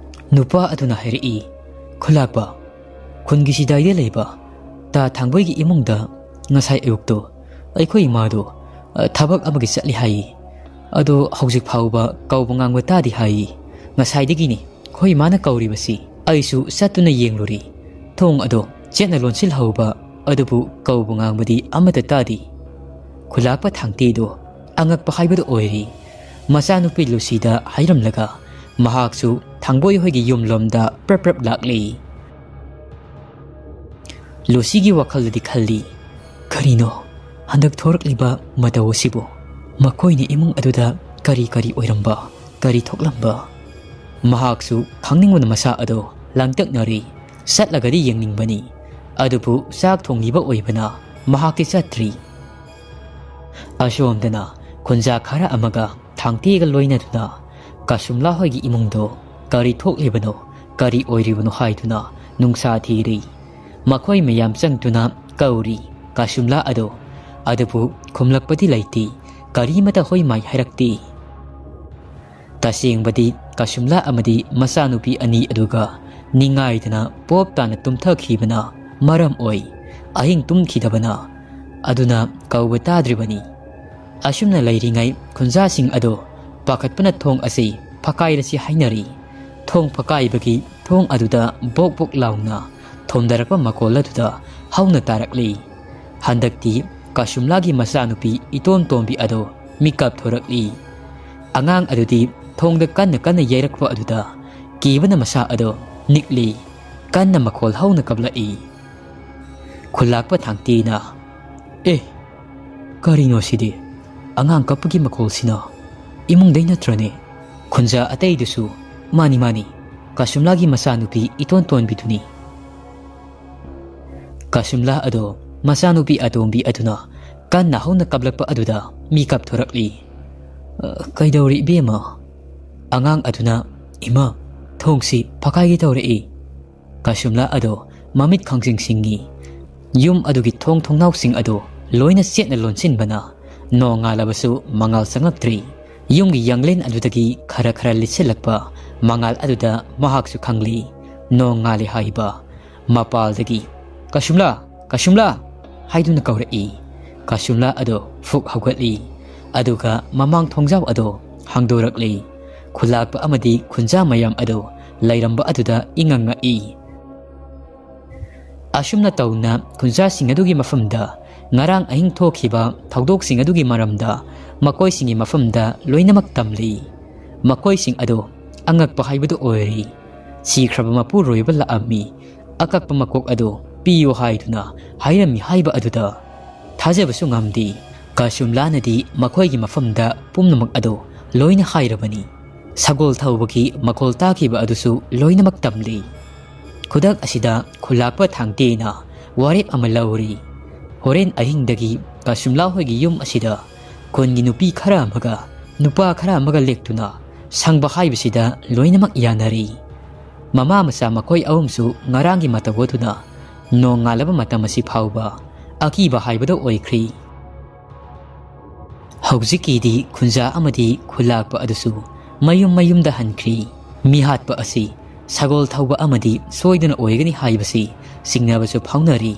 ꯅꯨꯄꯥ ꯑꯗꯨꯅ ꯍꯥꯏꯔꯛꯏ, "ꯈꯨꯂꯥꯛꯄ, ꯈꯨꯟꯒꯤ ꯁꯤꯗꯥꯏꯗ ꯂꯩꯕ ꯇꯥ ꯊꯥꯡꯕꯣꯏꯒꯤ ꯏꯃꯨꯡꯗ ꯉꯁꯥꯏ ꯑꯌꯨꯛꯇꯣ ꯑꯩꯈꯣꯏ ꯏꯃꯥꯗꯣ, ꯑ, ꯊꯕꯛ ꯑꯃꯒꯤ ꯆꯠꯂꯤ ꯍꯥꯏꯌꯦ꯫ ꯑꯗꯣ ꯍꯧꯖꯤꯛ ꯐꯥꯎꯕ ꯀꯧꯕ ꯉꯥꯡꯕ ꯇꯥꯗꯦ ꯍꯥꯏꯌꯦ꯫ ꯉꯁꯥꯏꯗꯒꯤꯅꯤ ꯑꯩꯈꯣꯏ ꯏꯃꯥꯅ ꯀꯧꯔꯤꯕꯁꯤ꯫ ꯑꯩꯁꯨ ꯆꯠꯇꯨꯅ ꯌꯦꯡꯂꯨꯔꯦ꯫ ꯊꯣꯡ ꯑꯗꯣ ꯆꯦꯠꯅ ꯂꯣꯟꯁꯤꯜꯍꯧꯕ, ꯑꯗꯨꯕꯨ ꯀꯧꯕ ꯉꯥꯡꯕꯗꯤ ꯑꯃꯠꯇ ꯇꯥꯗꯦ꯫" ꯈꯨꯂꯥꯛꯄ ꯊꯥꯡꯇꯦꯗꯣ ꯑꯉꯛꯄ ꯍꯥꯏꯕꯗꯨ ꯑꯣꯏꯔꯦ꯫ ꯃꯆꯥꯅꯨꯄꯤ ꯂꯨꯁꯤꯗ ꯍꯥꯏꯔꯝꯂꯒ ꯃꯍꯥꯛꯁꯨ ꯊꯥꯡꯕꯣꯏ ꯍꯣꯏꯒꯤ ꯌꯨꯝꯂꯣꯝꯗ ꯄ꯭ꯔꯞ ꯄ꯭ꯔꯞ ꯂꯥꯛꯂꯤ꯫ ꯂꯨꯁꯤꯒꯤ ꯋꯥꯈꯜꯗꯗꯤ ꯈꯜꯂꯤ, "ꯀꯔꯤꯅꯣ ꯍꯟꯗꯛ ꯊꯣꯔꯛꯂꯤꯕ ꯃꯇꯧ ꯑꯁꯤꯕꯨ? ꯃꯈꯣꯏꯅ ꯏꯃꯨꯡ ꯑꯗꯨꯗ ꯀꯔꯤ ꯀꯔꯤ ꯑꯣꯏꯔꯝꯕ, ꯀꯔꯤ ꯊꯣꯛꯂꯝꯕ?" ꯃꯍꯥꯛꯁꯨ ꯈꯪꯅꯤꯡꯕꯅ ꯃꯁꯥ ꯑꯗꯨ ꯂꯥꯡꯇꯛꯅꯔꯤ꯫ ꯆꯠꯂꯒꯗꯤ ꯌꯦꯡꯅꯤꯡꯕꯅꯤ, ꯑꯗꯨꯕꯨ ꯆꯥꯛ ꯊꯣꯡꯂꯤꯕ ꯑꯣꯏꯕꯅ ꯃꯍꯥꯛꯇꯤ ꯆꯠꯇ꯭ꯔꯤ꯫ ꯑꯁꯣꯝꯗꯅ ꯈꯨꯟꯖꯥ ꯈꯔ ꯑꯃꯒ ꯊꯥꯡꯇꯦꯒ ꯂꯣꯏꯅꯗꯨꯅ ꯀꯁꯨꯝꯂꯥ ꯍꯣꯏꯒꯤ ꯏꯃꯨꯡꯗꯣ ꯀꯔꯤ ꯊꯣꯛꯂꯤꯕꯅꯣ, ꯀꯔꯤ ꯑꯣꯏꯔꯤꯕꯅꯣ ꯍꯥꯏꯗꯨꯅ ꯅꯨꯡꯁꯥ ꯊꯤꯔꯤ꯫ ꯃꯈꯣꯏ ꯃꯌꯥꯝ ꯆꯪꯗꯨꯅ ꯀꯧꯔꯤ, "ꯀꯁꯨꯝꯂꯥ ꯑꯗꯣ?" ꯑꯗꯨꯕꯨ ꯈꯨꯝꯂꯛꯄꯗꯤ ꯂꯩꯇꯦ, ꯀꯔꯤꯃꯇ ꯍꯣꯏ ꯃꯥꯏ ꯍꯥꯏꯔꯛꯇꯦ꯫ ꯇꯁꯦꯡꯕꯗꯤ ꯀꯁꯨꯝꯂꯥ ꯑꯃꯗꯤ ꯃꯆꯥꯅꯨꯄꯤ ꯑꯅꯤ ꯑꯗꯨꯒ ꯅꯤꯡꯉꯥꯏꯗꯅ ꯄꯣꯞ ꯇꯥꯅ ꯇꯨꯝꯊꯈꯤꯕꯅ ꯃꯔꯝ ꯑꯣꯏ ꯑꯍꯤꯡ ꯇꯨꯝꯈꯤꯗꯕꯅ꯫ ꯑꯗꯨꯅ ꯀꯧꯕ ꯇꯥꯗ꯭ꯔꯤꯕꯅꯤ꯫ ꯑꯁꯨꯝꯅ ꯂꯩꯔꯤꯉꯩ ꯈꯨꯟꯖꯥꯁꯤꯡ ꯑꯗꯣ ꯄꯥꯈꯠꯄꯅ ꯊꯣꯡ ꯑꯁꯤ ꯐꯛꯀꯥꯏꯔꯁꯤ ꯍꯥꯏꯅꯔꯤ꯫ ꯊꯣꯡ ꯐꯛꯀꯥꯏꯕꯒꯤ ꯊꯣꯡ ꯑꯗꯨꯗ ꯕꯣꯛ ꯕꯣꯛ ꯂꯥꯎꯅ ꯊꯣꯝꯗꯔꯛꯄ ꯃꯈꯣꯜ ꯑꯗꯨꯗ ꯍꯧꯅ ꯇꯥꯔꯛꯂꯤ꯫ ꯍꯟꯗꯛꯇꯤ ꯀꯁꯨꯝꯂꯥꯒꯤ ꯃꯆꯥꯅꯨꯄꯤ ꯏꯇꯣꯟ ꯇꯣꯝꯕꯤ ꯑꯗꯣ ꯃꯤꯀꯞ ꯊꯣꯔꯛꯂꯤ꯫ ꯑꯉꯥꯡ ꯑꯗꯨꯗꯤ ꯊꯣꯡꯗ ꯀꯟꯅ ꯀꯟꯅ ꯌꯩꯔꯛꯄ ꯑꯗꯨꯗ ꯀꯤꯕꯅ ꯃꯁꯥ ꯑꯗꯣ ꯅꯤꯛꯂꯤ꯫ ꯀꯟꯅ ꯃꯈꯣꯜ ꯍꯧꯅ ꯀꯞꯂꯛꯏ꯫ ꯈꯨꯜꯂꯥꯛꯄ ꯊꯥꯡꯇꯤꯅ, "ꯑꯦ, ꯀꯔꯤꯅꯣ ꯁꯤꯗꯤ? ꯑꯉꯥꯡ ꯀꯞꯄꯒꯤ ꯃꯈꯣꯜꯁꯤꯅ ꯏꯃꯨꯡꯗꯩ ꯅꯠꯇ꯭ꯔꯅꯦ?" ꯈꯨꯟꯖꯥ ꯑꯇꯩꯗꯨꯁꯨ, "ꯃꯥꯅꯤ, ꯃꯥꯅꯤ, ꯀꯁꯨꯝꯂꯥꯒꯤ ꯃꯆꯥꯅꯨꯄꯤ ꯏꯇꯣꯟ ꯇꯣꯟꯕꯤꯗꯨꯅꯤ꯫" ꯀꯁꯨꯝꯂꯥ ꯑꯗꯣ ꯃꯆꯥꯅꯨꯄꯤ ꯑꯇꯣꯝꯕꯤ ꯑꯗꯨꯅ ꯀꯟꯅ ꯍꯧꯅ ꯀꯞꯂꯛꯄ ꯑꯗꯨꯗ ꯃꯤꯀꯞ ꯊꯣꯔꯛꯂꯤ꯫ "ꯑ, ꯀꯩꯗꯧꯔꯤ ꯏꯕꯦꯝꯃ?" ꯑꯉꯥꯡ ꯑꯗꯨꯅ, "ꯏꯃꯥ, ꯊꯣꯡꯁꯤ ꯐꯛꯀꯥꯏꯒꯦ ꯇꯧꯔꯛꯏ꯫" ꯀꯁꯨꯝꯂꯥ ꯑꯗꯣ ꯃꯃꯤꯠ ꯈꯪꯁꯤꯡ ꯁꯤꯡꯉꯤ꯫ ꯌꯨꯝ ꯑꯗꯨꯒꯤ ꯊꯣꯡ ꯊꯣꯡꯅꯥꯎꯁꯤꯡ ꯑꯗꯨ ꯂꯣꯏꯅ ꯆꯦꯠꯅ ꯂꯣꯟꯁꯤꯟꯕꯅ ꯅꯣꯡꯉꯥꯜꯂꯕꯁꯨ ꯃꯉꯥꯜ ꯆꯪꯂꯛꯇ꯭ꯔꯤ꯫ ꯌꯨꯝꯒꯤ ꯌꯥꯡꯂꯦꯟ ꯑꯗꯨꯗꯒꯤ ꯈꯔ ꯈꯔ ꯂꯤꯠꯁꯤꯜꯂꯛꯄ ꯃꯉꯥꯜ ꯑꯗꯨꯗ ꯃꯍꯥꯛꯁꯨ ꯈꯪꯂꯤ, ꯅꯣꯡ ꯉꯥꯜꯂꯤ ꯍꯥꯏꯕ꯫ ꯃꯄꯥꯜꯗꯒꯤ, "ꯀꯁꯨꯝꯂꯥ! ꯀꯁꯨꯝꯂꯥ!" ꯍꯥꯏꯗꯨꯅ ꯀꯧꯔꯛꯏ꯫ ꯀꯁꯨꯝꯂꯥ ꯑꯗꯣ ꯐꯨꯛ ꯍꯧꯒꯠꯂꯤ꯫ ꯑꯗꯨꯒ ꯃꯃꯥꯡ ꯊꯣꯡꯖꯥꯎ ꯑꯗꯣ ꯍꯥꯡꯗꯣꯔꯛꯂꯤ꯫ ꯈꯨꯜꯂꯥꯛꯄ ꯑꯃꯗꯤ ꯈꯨꯟꯖꯥ ꯃꯌꯥꯝ ꯑꯗꯣ ꯂꯩꯔꯝꯕ ꯑꯗꯨꯗ ꯏꯉꯛ ꯉꯛꯏ꯫ ꯑꯁꯨꯝꯅ ꯇꯧꯅ ꯈꯨꯟꯖꯥꯁꯤꯡ ꯑꯗꯨꯒꯤ ꯃꯐꯝꯗ ꯉꯔꯥꯡ ꯑꯍꯤꯡ ꯊꯣꯛꯈꯤꯕ ꯊꯧꯗꯣꯛꯁꯤꯡ ꯑꯗꯨꯒꯤ ꯃꯔꯝꯗ ꯃꯈꯣꯏꯁꯤꯡꯒꯤ ꯃꯐꯝꯗ ꯂꯣꯏꯅꯃꯛ ꯇꯝꯂꯤ꯫ ꯃꯈꯣꯏꯁꯤꯡ ꯑꯗꯨ ꯑꯉꯛꯄ ꯍꯥꯏꯕꯗꯨ ꯑꯣꯏꯔꯤ꯫ ꯁꯤꯈ꯭ꯔꯕ ꯃꯄꯨꯔꯣꯏꯕ ꯂꯥꯛꯑꯝꯃꯤ꯫ ꯑꯀꯛꯄ ꯃꯀꯣꯛ ꯑꯗꯨ ꯄꯤꯌꯨ ꯍꯥꯏꯗꯨꯅ ꯍꯥꯏꯔꯝꯃꯤ ꯍꯥꯏꯕ ꯑꯗꯨꯗ ꯊꯥꯖꯕꯁꯨ ꯉꯝꯗꯦ꯫ ꯀꯁꯨꯝꯂꯥꯅꯗꯤ ꯃꯈꯣꯏꯒꯤ ꯃꯐꯝꯗ ꯄꯨꯝꯅꯃꯛ ꯑꯗꯨ ꯂꯣꯏꯅ ꯍꯥꯏꯔꯕꯅꯤ꯫ ꯁꯒꯣꯜ ꯊꯧꯕꯒꯤ ꯃꯈꯣꯜ ꯇꯥꯈꯤꯕ ꯑꯗꯨꯁꯨ ꯂꯣꯏꯅꯃꯛ ꯇꯝꯂꯤ꯫ ꯈꯨꯗꯛ ꯑꯁꯤꯗ ꯈꯨꯜꯂꯥꯛꯄ ꯊꯥꯡꯇꯦꯅ ꯋꯥꯔꯦꯞ ꯑꯃ ꯂꯧꯔꯤ꯫ ꯍꯣꯔꯦꯟ ꯑꯍꯤꯡꯗꯒꯤ ꯀꯁꯨꯝꯂꯥ ꯍꯣꯏꯒꯤ ꯌꯨꯝ ꯑꯁꯤꯗ ꯈꯨꯟꯒꯤ ꯅꯨꯄꯤ ꯈꯔ ꯑꯃꯒ ꯅꯨꯄꯥ ꯈꯔ ꯑꯃꯒ ꯂꯦꯛꯇꯨꯅ ꯁꯪꯕ ꯍꯥꯏꯕꯁꯤꯗ ꯂꯣꯏꯅꯃꯛ ꯌꯥꯅꯔꯤ꯫ ꯃꯃꯥ ꯃꯆꯥ ꯃꯈꯣꯏ ꯑꯍꯨꯝꯁꯨ ꯉꯔꯥꯡꯒꯤ ꯃꯇꯧ ꯑꯗꯨꯅ ꯅꯣꯡꯉꯥꯜꯂꯕ ꯃꯇꯝ ꯑꯁꯤ ꯐꯥꯎꯕ ꯑꯀꯤꯕ ꯍꯥꯏꯕꯗꯨ ꯑꯣꯏꯈ꯭ꯔꯤ꯫ ꯍꯧꯖꯤꯛꯀꯤꯗꯤ ꯈꯨꯟꯖꯥ ꯑꯃꯗꯤ ꯈꯨꯜꯂꯥꯛꯄ ꯑꯗꯨꯁꯨ ꯃꯌꯨꯝ ꯃꯌꯨꯝꯗ ꯍꯟꯈ꯭ꯔꯤ꯫ ꯃꯤꯍꯥꯠꯄ ꯑꯁꯤ ꯁꯒꯣꯜ ꯊꯧꯕ ꯑꯃꯗꯤ ꯁꯣꯏꯗꯅ ꯑꯣꯏꯒꯅꯤ ꯍꯥꯏꯕꯁꯤ ꯆꯤꯡꯅꯕꯁꯨ ꯐꯥꯎꯅꯔꯤ꯫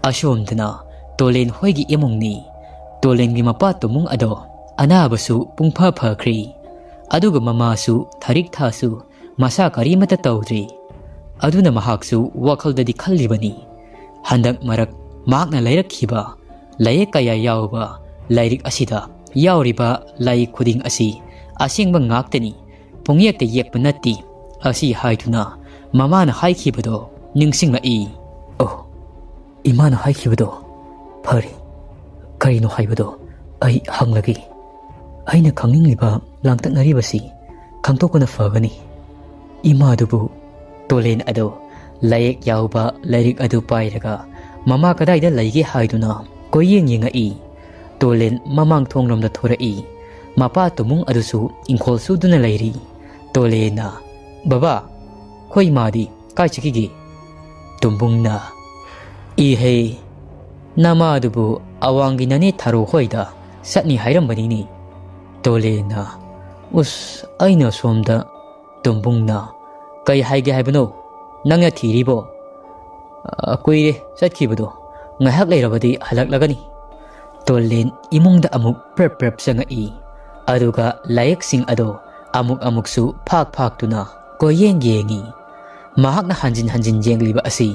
ꯑꯁꯣꯝꯗꯅ ꯇꯣꯂꯦꯟ ꯍꯣꯏꯒꯤ ꯏꯃꯨꯡꯅꯤ꯫ ꯇꯣꯂꯦꯟꯒꯤ ꯃꯄꯥ ꯇꯨꯃꯨꯡ ꯑꯗꯣ ꯑꯅꯥꯕꯁꯨ ꯄꯨꯡꯐ ꯐꯈ꯭ꯔꯤ꯫ ꯑꯗꯨꯒ ꯃꯃꯥꯁꯨ ꯊꯔꯤꯛ ꯊꯥꯁꯨ ꯃꯁꯥ ꯀꯔꯤꯃꯠꯇ ꯇꯧꯗ꯭ꯔꯤ꯫ ꯑꯗꯨꯅ ꯃꯍꯥꯛꯁꯨ ꯋꯥꯈꯜꯗꯗꯤ ꯈꯜꯂꯤꯕꯅꯤ, ꯍꯟꯗꯛ ꯃꯔꯛ ꯃꯍꯥꯛꯅ ꯂꯩꯔꯛꯈꯤꯕ ꯂꯥꯏꯌꯦꯛ ꯀꯌꯥ ꯌꯥꯎꯕ ꯂꯥꯏꯔꯤꯛ ꯑꯁꯤꯗ ꯌꯥꯎꯔꯤꯕ ꯂꯥꯏ ꯈꯨꯗꯤꯡ ꯑꯁꯤ ꯑꯁꯦꯡꯕ ꯉꯥꯛꯇꯅꯤ, ꯄꯨꯡꯌꯦꯛꯇ ꯌꯦꯛꯄ ꯅꯠꯇꯦ ꯑꯁꯤ ꯍꯥꯏꯗꯨꯅ ꯃꯃꯥꯅ ꯍꯥꯏꯈꯤꯕꯗꯣ ꯅꯤꯡꯁꯤꯡꯂꯛꯏ꯫ ꯑꯣ, ꯏꯃꯥꯅ ꯍꯥꯏꯈꯤꯕꯗꯣ ꯐꯔꯦ꯫ ꯀꯔꯤꯅꯣ ꯍꯥꯏꯕꯗꯣ ꯑꯩ ꯍꯪꯂꯒꯦ꯫ ꯑꯩꯅ ꯈꯪꯅꯤꯡꯂꯤꯕ ꯂꯥꯡꯇꯛꯅꯔꯤꯕꯁꯤ ꯈꯪꯗꯣꯛꯄꯅ ꯐꯒꯅꯤ꯫ ꯏꯃꯥꯗꯨꯕꯨ ꯇꯣꯂꯦꯟ ꯑꯗꯣ ꯂꯥꯏꯌꯦꯛ ꯌꯥꯎꯕ ꯂꯥꯏꯔꯤꯛ ꯑꯗꯨ ꯄꯥꯏꯔꯒ ꯃꯃꯥ ꯀꯗꯥꯏꯗ ꯂꯩꯒꯦ ꯍꯥꯏꯗꯨꯅ ꯀꯣꯏꯌꯦꯡ ꯌꯦꯡꯉꯛꯏ꯫ ꯇꯣꯂꯦꯟ ꯃꯃꯥꯡ ꯊꯣꯡꯂꯣꯝꯗ ꯊꯣꯔꯛꯏ꯫ ꯃꯄꯥ ꯇꯨꯃꯨꯡ ꯑꯗꯨꯁꯨ ꯏꯪꯈꯣꯜ ꯁꯨꯗꯨꯅ ꯂꯩꯔꯤ꯫ ꯇꯣꯂꯦꯟꯅ, "ꯕꯕꯥ, ꯑꯩꯈꯣꯏ ꯏꯃꯥꯗꯤ ꯀꯥꯏ ꯆꯠꯈꯤꯒꯦ?" ꯇꯨꯝꯕꯨꯡꯅ, "ꯏꯍꯦ, ꯅꯃꯥꯗꯨꯕꯨ ꯑꯋꯥꯡꯒꯤ ꯅꯅꯦ ꯊꯔꯣ ꯍꯣꯏꯗ ꯆꯠꯅꯤ ꯍꯥꯏꯔꯝꯕꯅꯤꯅꯦ꯫" ꯇꯣꯂꯦꯟꯅ, "ꯎꯁ, ꯑꯩꯅ ꯁꯣꯝꯗ"꯫ ꯇꯨꯝꯕꯨꯡꯅ, "ꯀꯩ ꯍꯥꯏꯒꯦ ꯍꯥꯏꯕꯅꯣ? ꯅꯪꯅ ꯊꯤꯔꯤꯕꯣ?" "ꯑ, ꯀꯨꯏꯔꯦ ꯆꯠꯈꯤꯕꯗꯣ꯫ ꯉꯥꯏꯍꯥꯛ ꯂꯩꯔꯕꯗꯤ ꯍꯜꯂꯛꯂꯒꯅꯤ꯫" ꯇꯣꯂꯦꯟ ꯏꯃꯨꯡꯗ ꯑꯃꯨꯛ ꯄ꯭ꯔꯞ ꯄ꯭ꯔꯞ ꯆꯪꯉꯛꯏ꯫ ꯑꯗꯨꯒ ꯂꯥꯏꯌꯦꯛꯁꯤꯡ ꯑꯗꯣ ꯑꯃꯨꯛ ꯑꯃꯨꯛꯁꯨ ꯐꯥꯛ ꯐꯥꯛꯇꯨꯅ ꯀꯣꯏꯌꯦꯡ ꯌꯦꯡꯉꯤ꯫ ꯃꯍꯥꯛꯅ ꯍꯟꯖꯤꯟ ꯍꯟꯖꯤꯟ ꯌꯦꯡꯂꯤꯕ ꯑꯁꯤ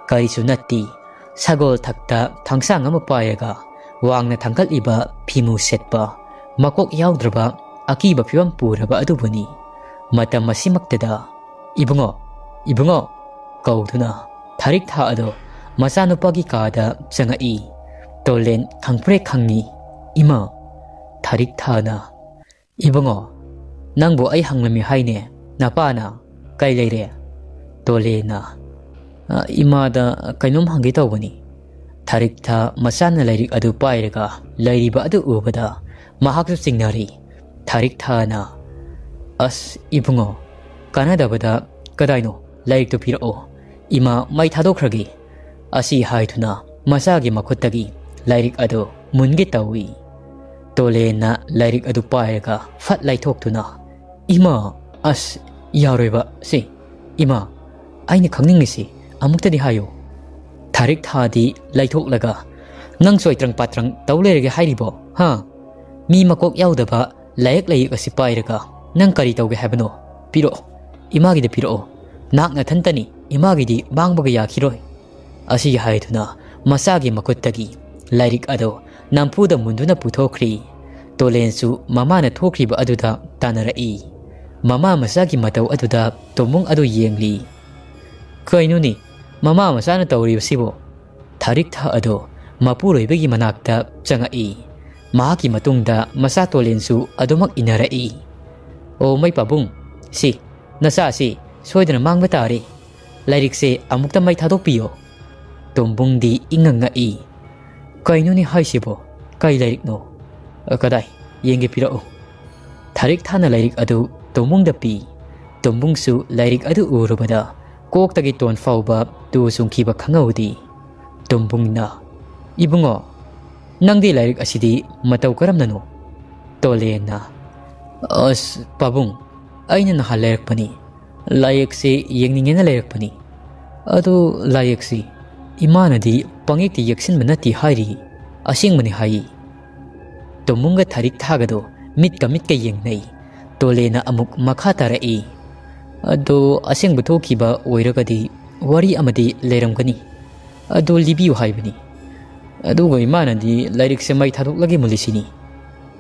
ꯀꯔꯤꯁꯨ ꯅꯠꯇꯦ꯫ ꯁꯒꯣꯜ ꯊꯛꯇ ꯊꯥꯡꯁꯥꯡ ꯑꯃ ꯄꯥꯏꯔꯒ ꯋꯥꯡꯅ ꯊꯥꯡꯒꯠꯂꯤꯕ ꯐꯤꯃꯨ ꯁꯦꯠꯄ, ꯃꯀꯣꯛ ꯌꯥꯎꯗ꯭ꯔꯕ ꯑꯀꯤꯕ ꯐꯤꯕꯝ ꯄꯨꯔꯕ ꯑꯗꯨꯕꯨꯅꯤ꯫ ꯃꯇꯝ ꯑꯁꯤꯃꯛꯇꯗ, "ꯏꯕꯨꯡꯉꯣ, ꯏꯕꯨꯡꯉꯣ!" ꯀꯧꯗꯨꯅ ꯊꯥꯔꯤꯛ ꯊꯥ ꯑꯗꯣ ꯃꯆꯥꯅꯨꯄꯥꯒꯤ ꯀꯥꯗ ꯆꯪꯉꯛꯏ꯫ ꯇꯣꯂꯦꯟ ꯈꯪꯄ꯭ꯔꯦꯛ ꯈꯪꯉꯤ꯫ "ꯏꯃꯥ!" ꯊꯥꯔꯤꯛ ꯊꯥꯅ, "ꯏꯕꯨꯡꯉꯣ, ꯅꯪꯕꯨ ꯑꯩ ꯍꯪꯂꯝꯃꯤ ꯍꯥꯏꯅꯦ, ꯅꯄꯥꯅ꯫ ꯀꯩ ꯂꯩꯔꯦ?" ꯇꯣꯂꯦꯟꯅ, "ꯑ, ꯏꯃꯥꯗ ꯀꯩꯅꯣꯝ ꯍꯪꯒꯦ ꯇꯧꯕꯅꯤ꯫" ꯊꯥꯔꯤꯛ ꯊꯥ ꯃꯆꯥꯅ ꯂꯥꯏꯔꯤꯛ ꯑꯗꯨ ꯄꯥꯏꯔꯒ ꯂꯩꯔꯤꯕ ꯑꯗꯨ ꯎꯕꯗ ꯃꯍꯥꯛꯁꯨ ꯆꯤꯡꯅꯔꯤ꯫ ꯊꯥꯔꯤꯛ ꯊꯥꯅ, "ꯑꯁ, ꯏꯕꯨꯡꯉꯣ, ꯀꯥꯟꯅꯗꯕꯗ ꯀꯗꯥꯏꯅꯣ ꯂꯥꯏꯔꯤꯛꯇꯨ ꯄꯤꯔꯛꯑꯣ꯫ ꯏꯃꯥ ꯃꯩ ꯊꯥꯗꯣꯛꯈ꯭ꯔꯒꯦ꯫" ꯑꯁꯤ ꯍꯥꯏꯗꯨꯅ ꯃꯆꯥꯒꯤ ꯃꯈꯨꯠꯇꯒꯤ ꯂꯥꯏꯔꯤꯛ ꯑꯗꯨ ꯃꯨꯟꯒꯦ ꯇꯧꯏ꯫ ꯇꯣꯂꯦꯟꯅ ꯂꯥꯏꯔꯤꯛ ꯑꯗꯨ ꯄꯥꯏꯔꯒ ꯐꯠ ꯂꯩꯊꯣꯛꯇꯨꯅ, "ꯏꯃꯥ!" "ꯑꯁ, ꯌꯥꯔꯣꯏꯕ ꯁꯤ꯫ ꯏꯃꯥ, ꯑꯩꯅ ꯈꯪꯅꯤꯡꯉꯤꯁꯤ ꯑꯃꯨꯛꯇꯗꯤ ꯍꯥꯏꯌꯨ꯫" ꯊꯥꯔꯤꯛ ꯊꯥꯗꯤ ꯂꯩꯊꯣꯛꯂꯒ, "ꯅꯪ ꯆꯣꯏꯇ꯭ꯔꯪ ꯄꯥꯇ꯭ꯔꯪ ꯇꯧ ꯂꯩꯔꯒꯦ ꯍꯥꯏꯔꯤꯕꯣ, ꯍꯥ? ꯃꯤ ꯃꯀꯣꯛ ꯌꯥꯎꯗꯕ ꯂꯥꯏꯌꯦꯛ ꯂꯥꯏꯌꯦꯛ ꯑꯁꯤ ꯄꯥꯏꯔꯒ ꯅꯪ ꯀꯔꯤ ꯇꯧꯒꯦ ꯍꯥꯏꯕꯅꯣ? ꯄꯤꯔꯛꯑꯣ, ꯏꯃꯥꯒꯤꯗ ꯄꯤꯔꯛꯑꯣ꯫ ꯅꯍꯥꯛ ꯅꯊꯟꯇꯅꯤ ꯏꯃꯥꯒꯤꯗꯤ ꯃꯥꯡꯕꯒ ꯌꯥꯈꯤꯔꯣꯏ꯫" ꯑꯁꯤ ꯍꯥꯏꯗꯨꯅ ꯃꯆꯥꯒꯤ ꯃꯈꯨꯠꯇꯒꯤ ꯂꯥꯏꯔꯤꯛ ꯑꯗꯨ ꯅꯝꯐꯨꯗ ꯃꯨꯟꯗꯨꯅ ꯄꯨꯊꯣꯛꯈ꯭ꯔꯤ꯫ ꯇꯣꯂꯦꯟꯁꯨ ꯃꯃꯥꯅ ꯊꯣꯛꯈ꯭ꯔꯤꯕ ꯑꯗꯨꯗ ꯇꯥꯟꯅꯔꯛꯏ꯫ ꯃꯃꯥ ꯃꯆꯥꯒꯤ ꯃꯇꯧ ꯑꯗꯨꯗ ꯇꯣꯝꯕꯨꯡ ꯑꯗꯨ ꯌꯦꯡꯂꯤ꯫ "ꯀꯩꯅꯣꯅꯦ, ꯃꯃꯥ ꯃꯆꯥꯅ ꯇꯧꯔꯤꯕꯁꯤꯕꯣ?" ꯊꯥꯔꯤꯛ ꯊꯥ ꯑꯗꯣ ꯃꯄꯨꯔꯣꯏꯕꯒꯤ ꯃꯅꯥꯛꯇ ꯆꯪꯉꯛꯏ꯫ ꯃꯍꯥꯛꯀꯤ ꯃꯇꯨꯡꯗ ꯃꯆꯥ ꯇꯣꯂꯦꯟꯁꯨ ꯑꯗꯨꯃꯛ ꯏꯟꯅꯔꯛꯏ꯫ "ꯑꯣ, ꯃꯩ ꯄꯥꯕꯨꯡ, ꯁꯤ ꯅꯆꯥꯁꯤ ꯁꯣꯏꯗꯅ ꯃꯥꯡꯕ ꯇꯥꯔꯦ꯫ ꯂꯥꯏꯔꯤꯛꯁꯦ ꯑꯃꯨꯛꯇ ꯃꯩ ꯊꯥꯗꯣꯛꯄꯤꯌꯣ꯫" ꯇꯣꯝꯕꯨꯡꯗꯤ ꯏꯉꯛ ꯉꯛꯏ꯫ "ꯀꯩꯅꯣꯅꯦ ꯍꯥꯏꯁꯤꯕꯣ? ꯀꯩ ꯂꯥꯏꯔꯤꯛꯅꯣ? ꯑ, ꯀꯗꯥꯏ? ꯌꯦꯡꯒꯦ, ꯄꯤꯔꯛꯎ꯫" ꯊꯥꯔꯤꯛ ꯊꯥꯅ ꯂꯥꯏꯔꯤꯛ ꯑꯗꯨ ꯇꯣꯝꯕꯨꯡꯗ ꯄꯤ꯫ ꯇꯣꯝꯕꯨꯡꯁꯨ ꯂꯥꯏꯔꯤꯛ ꯑꯗꯨ ꯎꯔꯨꯕꯗ ꯀꯣꯛꯇꯒꯤ ꯇꯣꯟ ꯐꯥꯎꯕ ꯇꯨ ꯆꯨꯡꯈꯤꯕ ꯈꯪꯍꯧꯗꯦ꯫ ꯇꯣꯝꯕꯨꯡꯅ, "ꯏꯕꯨꯡꯉꯣ, ꯅꯪꯗꯤ ꯂꯥꯏꯔꯤꯛ ꯑꯁꯤꯗꯤ ꯃꯇꯧ ꯀꯔꯝꯅꯅꯣ?" ꯇꯣꯂꯦꯟꯅ, "ꯑꯁ, ꯄꯥꯕꯨꯡ, ꯑꯩꯅ ꯅꯍꯥꯟ ꯂꯩꯔꯛꯄꯅꯤ꯫ ꯂꯥꯏꯌꯦꯛꯁꯦ ꯌꯦꯡꯅꯤꯡꯉꯦꯅ ꯂꯩꯔꯛꯄꯅꯤ꯫ ꯑꯗꯣ ꯂꯥꯏꯌꯦꯛꯁꯤ ꯏꯃꯥꯅꯗꯤ ꯄꯪꯌꯦꯛꯇ ꯌꯦꯛꯁꯤꯟꯕ ꯅꯠꯇꯦ ꯍꯥꯏꯔꯤ, ꯑꯁꯦꯡꯕꯅꯤ ꯍꯥꯏꯌꯦ꯫" ꯇꯣꯝꯕꯨꯡꯒ ꯊꯥꯔꯤꯛ ꯊꯥꯒꯗꯣ ꯃꯤꯠꯀ ꯃꯤꯠꯀ ꯌꯦꯡꯅꯩ꯫ ꯇꯣꯂꯦꯟꯅ ꯑꯃꯨꯛ ꯃꯈꯥ ꯇꯥꯔꯛꯏ, "ꯑꯗꯣ ꯑꯁꯦꯡꯕ ꯊꯣꯛꯈꯤꯕ ꯑꯣꯏꯔꯒꯗꯤ ꯋꯥꯔꯤ ꯑꯃꯗꯤ ꯂꯩꯔꯝꯒꯅꯤ꯫ ꯑꯗꯣ ꯂꯤꯕꯤꯌꯨ ꯍꯥꯏꯕꯅꯤ꯫" ꯑꯗꯨꯒ ꯏꯃꯥꯅꯗꯤ ꯂꯥꯏꯔꯤꯛꯁꯦ ꯃꯩ ꯊꯥꯗꯣꯛꯂꯒꯦ ꯃꯨꯜꯂꯤꯁꯤꯅꯤ꯫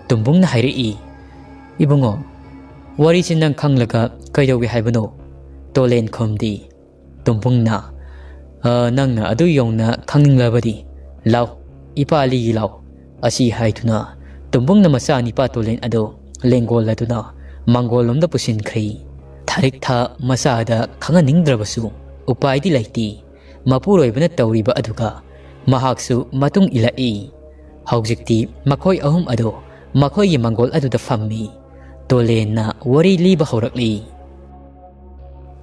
ꯇꯨꯝꯕꯨꯡꯅ ꯍꯥꯏꯔꯛꯏ, "ꯏꯕꯨꯡꯉꯣ, ꯋꯥꯔꯤꯁꯦ ꯅꯪ ꯈꯪꯂꯒ ꯀꯩꯗꯧꯒꯦ ꯍꯥꯏꯕꯅꯣ?" ꯇꯣꯂꯦꯟ ꯈꯨꯝꯗꯤ꯫ ꯇꯨꯝꯕꯨꯡꯅ, "ꯑ, ꯅꯪꯅ ꯑꯗꯨ ꯌꯧꯅ ꯈꯪꯅꯤꯡꯂꯕꯗꯤ ꯂꯥꯎ, ꯏꯄꯥ ꯂꯤꯒꯤ ꯂꯥꯎ"꯫ ꯑꯁꯤ ꯍꯥꯏꯗꯨꯅ ꯇꯨꯝꯕꯨꯡꯅ ꯃꯆꯥ ꯅꯤꯄꯥ ꯇꯣꯂꯦꯟ ꯑꯗꯨ ꯂꯦꯡꯒꯣꯜꯂꯗꯨꯅ ꯃꯪꯒꯣꯜꯂꯣꯝꯗ ꯄꯨꯁꯤꯟꯈ꯭ꯔꯦ꯫ ꯊꯥꯔꯤꯛ ꯊꯥ ꯃꯆꯥꯗ ꯈꯪꯍꯟꯅꯤꯡꯗ꯭ꯔꯕꯁꯨ ꯎꯄꯥꯏꯗꯤ ꯂꯩꯇꯦ꯫ ꯃꯄꯨꯔꯣꯏꯕꯅ ꯇꯧꯔꯤꯕ ꯑꯗꯨꯒ ꯃꯍꯥꯛꯁꯨ ꯃꯇꯨꯡ ꯏꯜꯂꯛꯏ꯫ ꯍꯧꯖꯤꯛꯇꯤ ꯃꯈꯣꯏ ꯑꯍꯨꯝ ꯑꯗꯨ ꯃꯈꯣꯏꯒꯤ ꯃꯪꯒꯣꯜ ꯑꯗꯨꯗ ꯐꯝꯃꯤ꯫ ꯇꯣꯂꯦꯟꯅ ꯋꯥꯔꯤ ꯂꯤꯕ ꯍꯧꯔꯛꯂꯤ꯫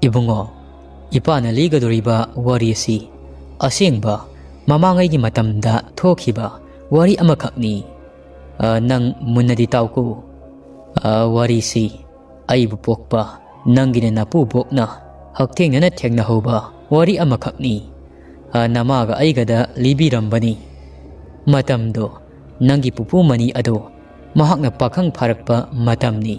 "ꯏꯕꯨꯡꯉꯣ, ꯏꯄꯥꯅ ꯂꯤꯒꯗꯧꯔꯤꯕ ꯋꯥꯔꯤ ꯑꯁꯤ ꯑꯁꯦꯡꯕ ꯃꯃꯥꯡꯉꯩꯒꯤ ꯃꯇꯝꯗ ꯊꯣꯛꯈꯤꯕ ꯋꯥꯔꯤ ꯑꯃꯈꯛꯅꯤ꯫ ꯑ, ꯅꯪ ꯃꯨꯟꯅꯗꯤ ꯇꯥꯎꯀꯣ꯫ ꯑ, ꯋꯥꯔꯤꯁꯤ ꯑꯩꯕꯨ ꯄꯣꯛꯄ ꯅꯪꯒꯤ ꯅꯄꯨꯕꯣꯛꯅ ꯍꯛꯊꯦꯡꯅꯅ ꯊꯦꯡꯅꯍꯧꯕ ꯋꯥꯔꯤ ꯑꯃꯈꯛꯅꯤ꯫ ꯑ, ꯅꯃꯥꯒ ꯑꯩꯒꯗ ꯂꯤꯕꯤꯔꯝꯕꯅꯤ꯫ ꯃꯇꯝꯗꯣ ꯅꯪꯒꯤ ꯄꯨꯄꯨ ꯃꯅꯤ ꯑꯗꯣ ꯃꯍꯥꯛꯅ ꯄꯥꯈꯪ ꯐꯥꯔꯛꯄ ꯃꯇꯝꯅꯤ꯫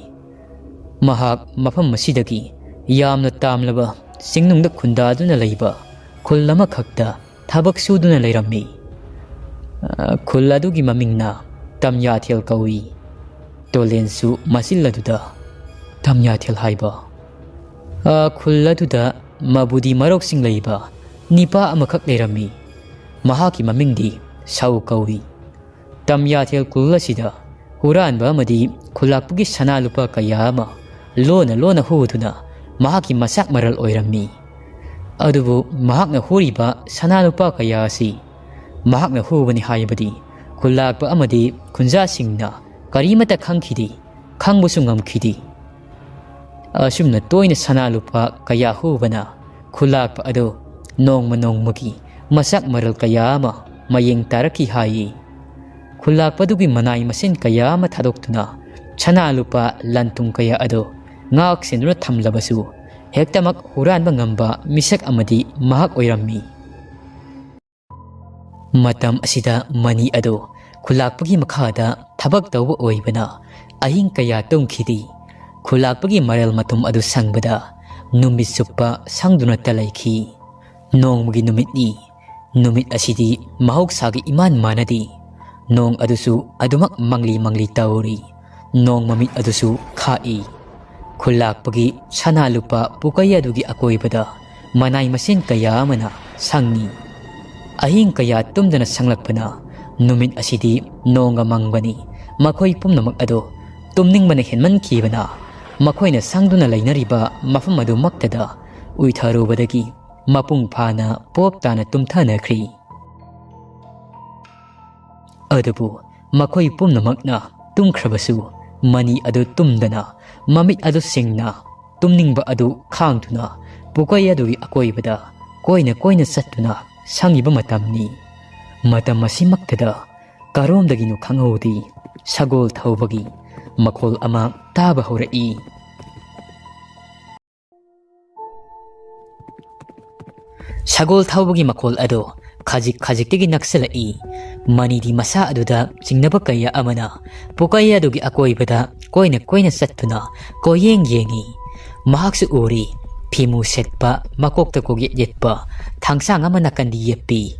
ꯃꯍꯥꯛ ꯃꯐꯝ ꯑꯁꯤꯗꯒꯤ ꯌꯥꯝꯅ ꯇꯥꯝꯂꯕ ꯆꯤꯡꯅꯨꯡꯗ ꯈꯨꯟꯗꯥꯗꯨꯅ ꯂꯩꯕ ꯈꯨꯜ ꯑꯃꯈꯛꯇ ꯊꯕꯛ ꯁꯨꯗꯨꯅ ꯂꯩꯔꯝꯃꯤ꯫ ꯑ, ꯈꯨꯜ ꯑꯗꯨꯒꯤ ꯃꯃꯤꯡꯅ ꯇꯝꯌꯥꯊꯦꯜ ꯀꯧꯏ"꯫ ꯇꯣꯂꯦꯟꯁꯨ ꯃꯆꯤꯜ ꯑꯗꯨꯗ, "ꯇꯝꯌꯥꯊꯦꯜ ꯍꯥꯏꯕ?" "ꯑ, ꯈꯨꯜ ꯑꯗꯨꯗ ꯃꯕꯨꯗꯤ ꯃꯔꯧꯁꯤꯡ ꯂꯩꯕ ꯅꯤꯄꯥ ꯑꯃꯈꯛ ꯂꯩꯔꯝꯃꯤ꯫ ꯃꯍꯥꯛꯀꯤ ꯃꯃꯤꯡꯗꯤ ꯁꯥꯎ ꯀꯧꯏ꯫ ꯇꯝꯌꯥꯊꯦꯜ ꯈꯨꯜ ꯑꯁꯤꯗ ꯍꯨꯔꯥꯟꯕ ꯑꯃꯗꯤ ꯈꯨꯜꯂꯥꯛꯄꯒꯤ ꯁꯅꯥ ꯂꯨꯄꯥ ꯀꯌꯥ ꯑꯃ ꯂꯣꯟꯅ ꯂꯣꯟꯅ ꯍꯨꯗꯨꯅ ꯃꯍꯥꯛꯀꯤ ꯃꯁꯥꯛ ꯃꯔꯜ ꯑꯣꯏꯔꯝꯃꯤ꯫ ꯑꯗꯨꯕꯨ ꯃꯍꯥꯛꯅ ꯍꯨꯔꯤꯕ ꯁꯅꯥ ꯂꯨꯄꯥ ꯀꯌꯥ ꯑꯁꯤ ꯃꯍꯥꯛꯅ ꯍꯨꯕꯅꯤ ꯍꯥꯏꯕꯗꯤ ꯈꯨꯜꯂꯥꯛꯄ ꯑꯃꯗꯤ ꯈꯨꯟꯖꯥꯁꯤꯡꯅ ꯀꯔꯤꯃꯠꯇ ꯈꯪꯈꯤꯗꯦ, ꯈꯪꯕꯁꯨ ꯉꯝꯈꯤꯗꯦ꯫ ꯑꯁꯨꯝꯅ ꯇꯣꯏꯅ ꯁꯅꯥ ꯂꯨꯄꯥ ꯀꯌꯥ ꯍꯨꯕꯅ ꯈꯨꯜꯂꯥꯛꯄ ꯑꯗꯨ ꯅꯣꯡꯃ ꯅꯣꯡꯃꯒꯤ ꯃꯁꯛ ꯃꯔꯜ ꯀꯌꯥ ꯑꯃ ꯃꯌꯦꯡ ꯇꯥꯔꯛꯈꯤ ꯍꯥꯏꯌꯦ꯫ ꯈꯨꯜꯂꯥꯛꯄꯗꯨꯒꯤ ꯃꯅꯥꯏ ꯃꯁꯤꯟ ꯀꯌꯥ ꯑꯃ ꯊꯥꯗꯣꯛꯇꯨꯅ ꯁꯅꯥ ꯂꯨꯄꯥ ꯂꯟ ꯊꯨꯝ ꯀꯌꯥ ꯑꯗꯨ ꯉꯥꯛ ꯁꯦꯟꯗꯨꯅ ꯊꯝꯂꯕꯁꯨ ꯍꯦꯛꯇꯃꯛ ꯍꯨꯔꯥꯟꯕ ꯉꯝꯕ ꯃꯤꯁꯛ ꯑꯃꯗꯤ ꯃꯍꯥꯛ ꯑꯣꯏꯔꯝꯃꯤ꯫ ꯃꯇꯝ ꯑꯁꯤꯗ ꯃꯅꯤ ꯑꯗꯨ ꯈꯨꯜꯂꯥꯛꯄꯒꯤ ꯃꯈꯥꯗ ꯊꯕꯛ ꯇꯧꯕ ꯑꯣꯏꯕꯅ ꯑꯍꯤꯡ ꯀꯌꯥ ꯇꯨꯝꯈꯤꯗꯦ꯫ ꯈꯨꯜꯂꯥꯛꯄꯒꯤ ꯃꯔꯜ ꯃꯇꯨꯝ ꯑꯗꯨ ꯁꯪꯕꯗ ꯅꯨꯃꯤꯠ ꯆꯨꯞꯄ ꯁꯪꯗꯨꯅꯇ ꯂꯩꯈꯤ꯫ ꯅꯣꯡꯃꯒꯤ ꯅꯨꯃꯤꯠꯅꯤ꯫ ꯅꯨꯃꯤꯠ ꯑꯁꯤꯗꯤ ꯃꯍꯧꯁꯥꯒ ꯏꯃꯥꯟ ꯃꯥꯟꯅꯗꯦ꯫ ꯅꯣꯡ ꯑꯗꯨꯁꯨ ꯑꯗꯨꯃꯛ ꯃꯪꯂꯤ ꯃꯪꯂꯤ ꯇꯧꯔꯤ꯫ ꯅꯣꯡ ꯃꯃꯤꯠ ꯑꯗꯨꯁꯨ ꯈꯥꯛꯏ꯫ ꯈꯨꯜꯂꯥꯛꯄꯒꯤ ꯁꯅꯥ ꯂꯨꯄꯥ ꯄꯨꯀꯩ ꯑꯗꯨꯒꯤ ꯑꯀꯣꯏꯕꯗ ꯃꯅꯥꯏ ꯃꯁꯤꯡ ꯀꯌꯥ ꯑꯃꯅ ꯁꯪꯉꯤ꯫ ꯑꯍꯤꯡ ꯀꯌꯥ ꯇꯨꯝꯗꯅ ꯁꯪꯂꯛꯄꯅ ꯅꯨꯃꯤꯠ ꯑꯁꯤꯗꯤ ꯅꯣꯡꯒ ꯃꯪꯕꯅꯤ꯫ ꯃꯈꯣꯏ ꯄꯨꯝꯅꯃꯛ ꯑꯗꯨ ꯇꯨꯝꯅꯤꯡꯕꯅ ꯍꯦꯟꯃꯟꯈꯤꯕꯅ ꯃꯈꯣꯏꯅ ꯁꯪꯗꯨꯅ ꯂꯩꯅꯔꯤꯕ ꯃꯐꯝ ꯑꯗꯨꯃꯛꯇꯗ ꯎꯏꯊꯔꯨꯕꯗꯒꯤ ꯃꯄꯨꯡ ꯐꯥꯅ ꯄꯣꯞ ꯇꯥꯅ ꯇꯨꯝꯊꯅꯈ꯭ꯔꯤ꯫ ꯑꯗꯨꯕꯨ ꯃꯈꯣꯏ ꯄꯨꯝꯅꯃꯛꯅ ꯇꯨꯝꯈ꯭ꯔꯕꯁꯨ ꯃꯅꯤ ꯑꯗꯨ ꯇꯨꯝꯗꯅ ꯃꯃꯤꯠ ꯑꯗꯨ ꯁꯤꯡꯅ ꯇꯨꯝꯅꯤꯡꯕ ꯑꯗꯨ ꯈꯥꯡꯗꯨꯅ ꯄꯨꯀꯩ ꯑꯗꯨꯒꯤ ꯑꯀꯣꯏꯕꯗ ꯀꯣꯏꯅ ꯀꯣꯏꯅ ꯆꯠꯇꯨꯅ ꯁꯪꯉꯤꯕ ꯃꯇꯝꯅꯤ꯫ ꯃꯇꯝ ꯑꯁꯤꯃꯛꯇꯗ ꯀꯔꯣꯝꯗꯒꯤꯅꯣ ꯈꯪꯍꯧꯗꯦ ꯁꯒꯣꯜ ꯊꯧꯕꯒꯤ ꯃꯈꯣꯜ ꯑꯃ ꯇꯥꯕ ꯍꯧꯔꯛꯏ꯫ ꯁꯒꯣꯜ ꯊꯧꯕꯒꯤ ꯃꯈꯣꯜ ꯑꯗꯨ ꯈꯖꯤꯛ ꯈꯖꯤꯛꯇꯒꯤ ꯅꯛꯁꯤꯜꯂꯛꯏ꯫ ꯃꯅꯤꯗꯤ ꯃꯁꯥ ꯑꯗꯨꯗ ꯆꯤꯡꯅꯕ ꯀꯌꯥ ꯑꯃꯅ ꯄꯨꯀꯩ ꯑꯗꯨꯒꯤ ꯑꯀꯣꯏꯕꯗ ꯀꯣꯏꯅ ꯀꯣꯏꯅ ꯆꯠꯇꯨꯅ ꯀꯣꯏꯌꯦꯡ ꯌꯦꯡꯉꯤ꯫ ꯃꯍꯥꯛꯁꯨ ꯎꯔꯤ, ꯐꯤꯃꯨ ꯁꯦꯠꯄ, ꯃꯀꯣꯛꯇ ꯀꯣꯛꯌꯦꯠ ꯌꯦꯠꯄ, ꯊꯥꯡꯁꯥꯡ ꯑꯃ ꯅꯥꯀꯟꯗ ꯌꯦꯞꯄꯤ꯫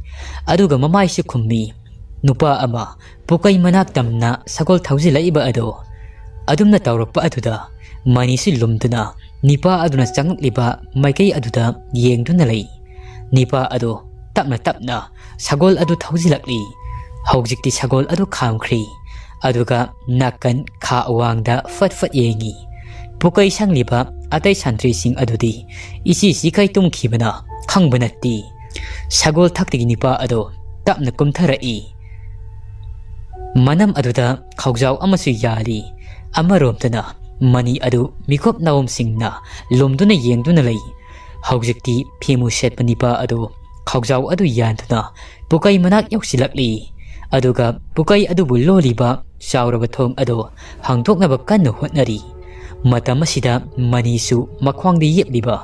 ꯑꯗꯨꯒ ꯃꯃꯥꯏꯁꯨ ꯈꯨꯝꯃꯤ꯫ ꯅꯨꯄꯥ ꯑꯃ ꯄꯨꯀꯩ ꯃꯅꯥꯛ ꯇꯝꯅ ꯁꯒꯣꯜ ꯊꯧꯖꯤꯜꯂꯛꯏꯕ ꯑꯗꯨ꯫ ꯑꯗꯨꯝꯅ ꯇꯧꯔꯛꯄ ꯑꯗꯨꯗ ꯃꯅꯤꯁꯨ ꯂꯨꯝꯗꯨꯅ ꯅꯤꯄꯥ ꯑꯗꯨꯅ ꯆꯪꯂꯛꯂꯤꯕ ꯃꯥꯏꯀꯩ ꯑꯗꯨꯗ ꯌꯦꯡꯗꯨꯅ ꯂꯩ꯫ ꯅꯤꯄꯥ ꯑꯗꯨ ꯇꯞꯅ ꯇꯞꯅ ꯁꯒꯣꯜ ꯑꯗꯨ ꯊꯧꯖꯤꯜꯂꯛꯂꯤ꯫ ꯍꯧꯖꯤꯛꯇꯤ ꯁꯒꯣꯜ ꯑꯗꯨ ꯈꯥꯝꯈ꯭ꯔꯤ꯫ ꯑꯗꯨꯒ ꯅꯥꯀꯟ ꯈꯥ ꯑꯋꯥꯡꯗ ꯐꯠ ꯐꯠ ꯌꯦꯡꯉꯤ꯫ ꯄꯨꯀꯩ ꯁꯪꯂꯤꯕ ꯑꯇꯩ ꯁꯟꯇ꯭ꯔꯤꯁꯤꯡ ꯑꯗꯨꯗꯤ ꯏꯆꯤ ꯆꯤꯈꯩ ꯇꯨꯝꯈꯤꯕꯅ ꯈꯪꯕ ꯅꯠꯇꯦ꯫ ꯁꯒꯣꯜ ꯊꯛꯇꯒꯤ ꯅꯤꯄꯥ ꯑꯗꯨ ꯇꯞꯅ ꯀꯨꯝꯊꯔꯛꯏ꯫ ꯃꯅꯝ ꯑꯗꯨꯗ ꯈꯥꯎꯖꯥꯎ ꯑꯃꯁꯨ ꯌꯥꯜꯂꯤ꯫ ꯑꯃꯔꯣꯝꯗꯅ ꯃꯅꯤ ꯑꯗꯨ ꯃꯤꯀꯨꯞ ꯅꯥꯎꯝꯁꯤꯡꯅ ꯂꯨꯝꯗꯨꯅ ꯌꯦꯡꯗꯨꯅ ꯂꯩ꯫ ꯍꯧꯖꯤꯛꯇꯤ ꯐꯤꯃꯨ ꯁꯦꯠꯄ ꯅꯤꯄꯥ ꯑꯗꯨ ꯈꯥꯎꯖꯥꯎ ꯑꯗꯨ ꯌꯥꯟꯗꯨꯅ ꯄꯨꯀꯩ ꯃꯅꯥꯛ ꯌꯧꯁꯤꯜꯂꯛꯂꯤ꯫ ꯑꯗꯨꯒ ꯄꯨꯀꯩ ꯑꯗꯨꯕꯨ ꯂꯣꯜꯂꯤꯕ ꯆꯥꯎꯔꯕ ꯊꯣꯡ ꯑꯗꯨ ꯍꯥꯡꯗꯣꯛꯅꯕ ꯀꯟꯅ ꯍꯣꯠꯅꯔꯤ꯫ ꯃꯇꯝ ꯑꯁꯤꯗ ꯃꯅꯤꯁꯨ ꯃꯈ꯭ꯋꯥꯡꯗ ꯌꯦꯞꯂꯤꯕ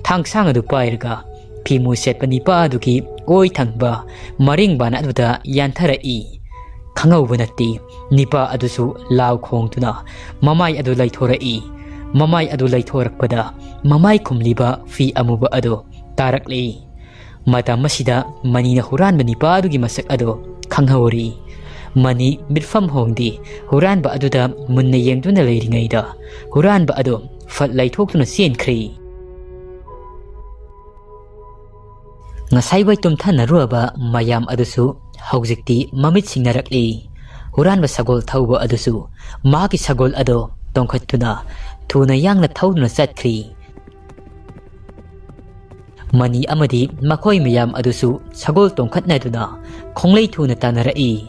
ꯊꯥꯡꯁꯥꯡ ꯑꯗꯨ ꯄꯥꯏꯔꯒ ꯐꯤꯃꯨ ꯁꯦꯠꯄ ꯅꯤꯄꯥ ꯑꯗꯨꯒꯤ ꯑꯣꯏ ꯊꯪꯕ ꯃꯔꯤꯡꯕꯥꯟ ꯑꯗꯨꯗ ꯌꯥꯟꯊꯔꯛꯏ꯫ ꯈꯪꯍꯧꯕ ꯅꯠꯇꯦ, ꯅꯤꯄꯥ ꯑꯗꯨꯁꯨ ꯂꯥꯎ ꯈꯣꯡꯗꯨꯅ ꯃꯃꯥꯏ ꯑꯗꯨ ꯂꯩꯊꯣꯔꯛꯏ꯫ ꯃꯃꯥꯏ ꯑꯗꯨ ꯂꯩꯊꯣꯔꯛꯄꯗ ꯃꯃꯥꯏ ꯈꯨꯝꯂꯤꯕ ꯐꯤ ꯑꯃꯨꯕ ꯑꯗꯨ ꯇꯥꯔꯛꯂꯤ꯫ ꯃꯇꯝ ꯑꯁꯤꯗ ꯃꯅꯤꯅ ꯍꯨꯔꯥꯟꯕ ꯅꯤꯄꯥ ꯑꯗꯨꯒꯤ ꯃꯁꯛ ꯑꯗꯨ ꯈꯪꯍꯧꯔꯤ꯫ ꯃꯅꯤ ꯃꯤꯠꯐꯝ ꯍꯣꯡꯗꯦ꯫ ꯍꯨꯔꯥꯟꯕ ꯑꯗꯨꯗ ꯃꯨꯟꯅ ꯌꯦꯡꯗꯨꯅ ꯂꯩꯔꯤꯉꯩꯗ ꯍꯨꯔꯥꯟꯕ ꯑꯗꯨ ꯐꯠ ꯂꯩꯊꯣꯛꯇꯨꯅ ꯆꯦꯟꯈ꯭ꯔꯦ꯫ ꯉꯁꯥꯏꯋꯥꯏ ꯇꯨꯝꯊꯅꯔꯨꯔꯕ ꯃꯌꯥꯝ ꯑꯗꯨꯁꯨ ꯍꯧꯖꯤꯛꯇꯤ ꯃꯃꯤꯠ ꯁꯤꯡꯅꯔꯛꯂꯤ꯫ ꯍꯨꯔꯥꯟꯕ ꯁꯒꯣꯜ ꯊꯧꯕ ꯑꯗꯨꯁꯨ ꯃꯍꯥꯛꯀꯤ ꯁꯒꯣꯜ ꯑꯗꯨ ꯇꯣꯡꯈꯠꯇꯨꯅ ꯊꯨꯅ ꯌꯥꯡꯅ ꯊꯧꯗꯨꯅ ꯆꯠꯈ꯭ꯔꯤ꯫ ꯃꯅꯤ ꯑꯃꯗꯤ ꯃꯈꯣꯏ ꯃꯌꯥꯝ ꯑꯗꯨꯁꯨ ꯁꯒꯣꯜ ꯇꯣꯡꯈꯠꯅꯗꯨꯅ ꯈꯣꯡꯂꯩ ꯊꯨꯅ ꯇꯥꯟꯅꯔꯛꯏ꯫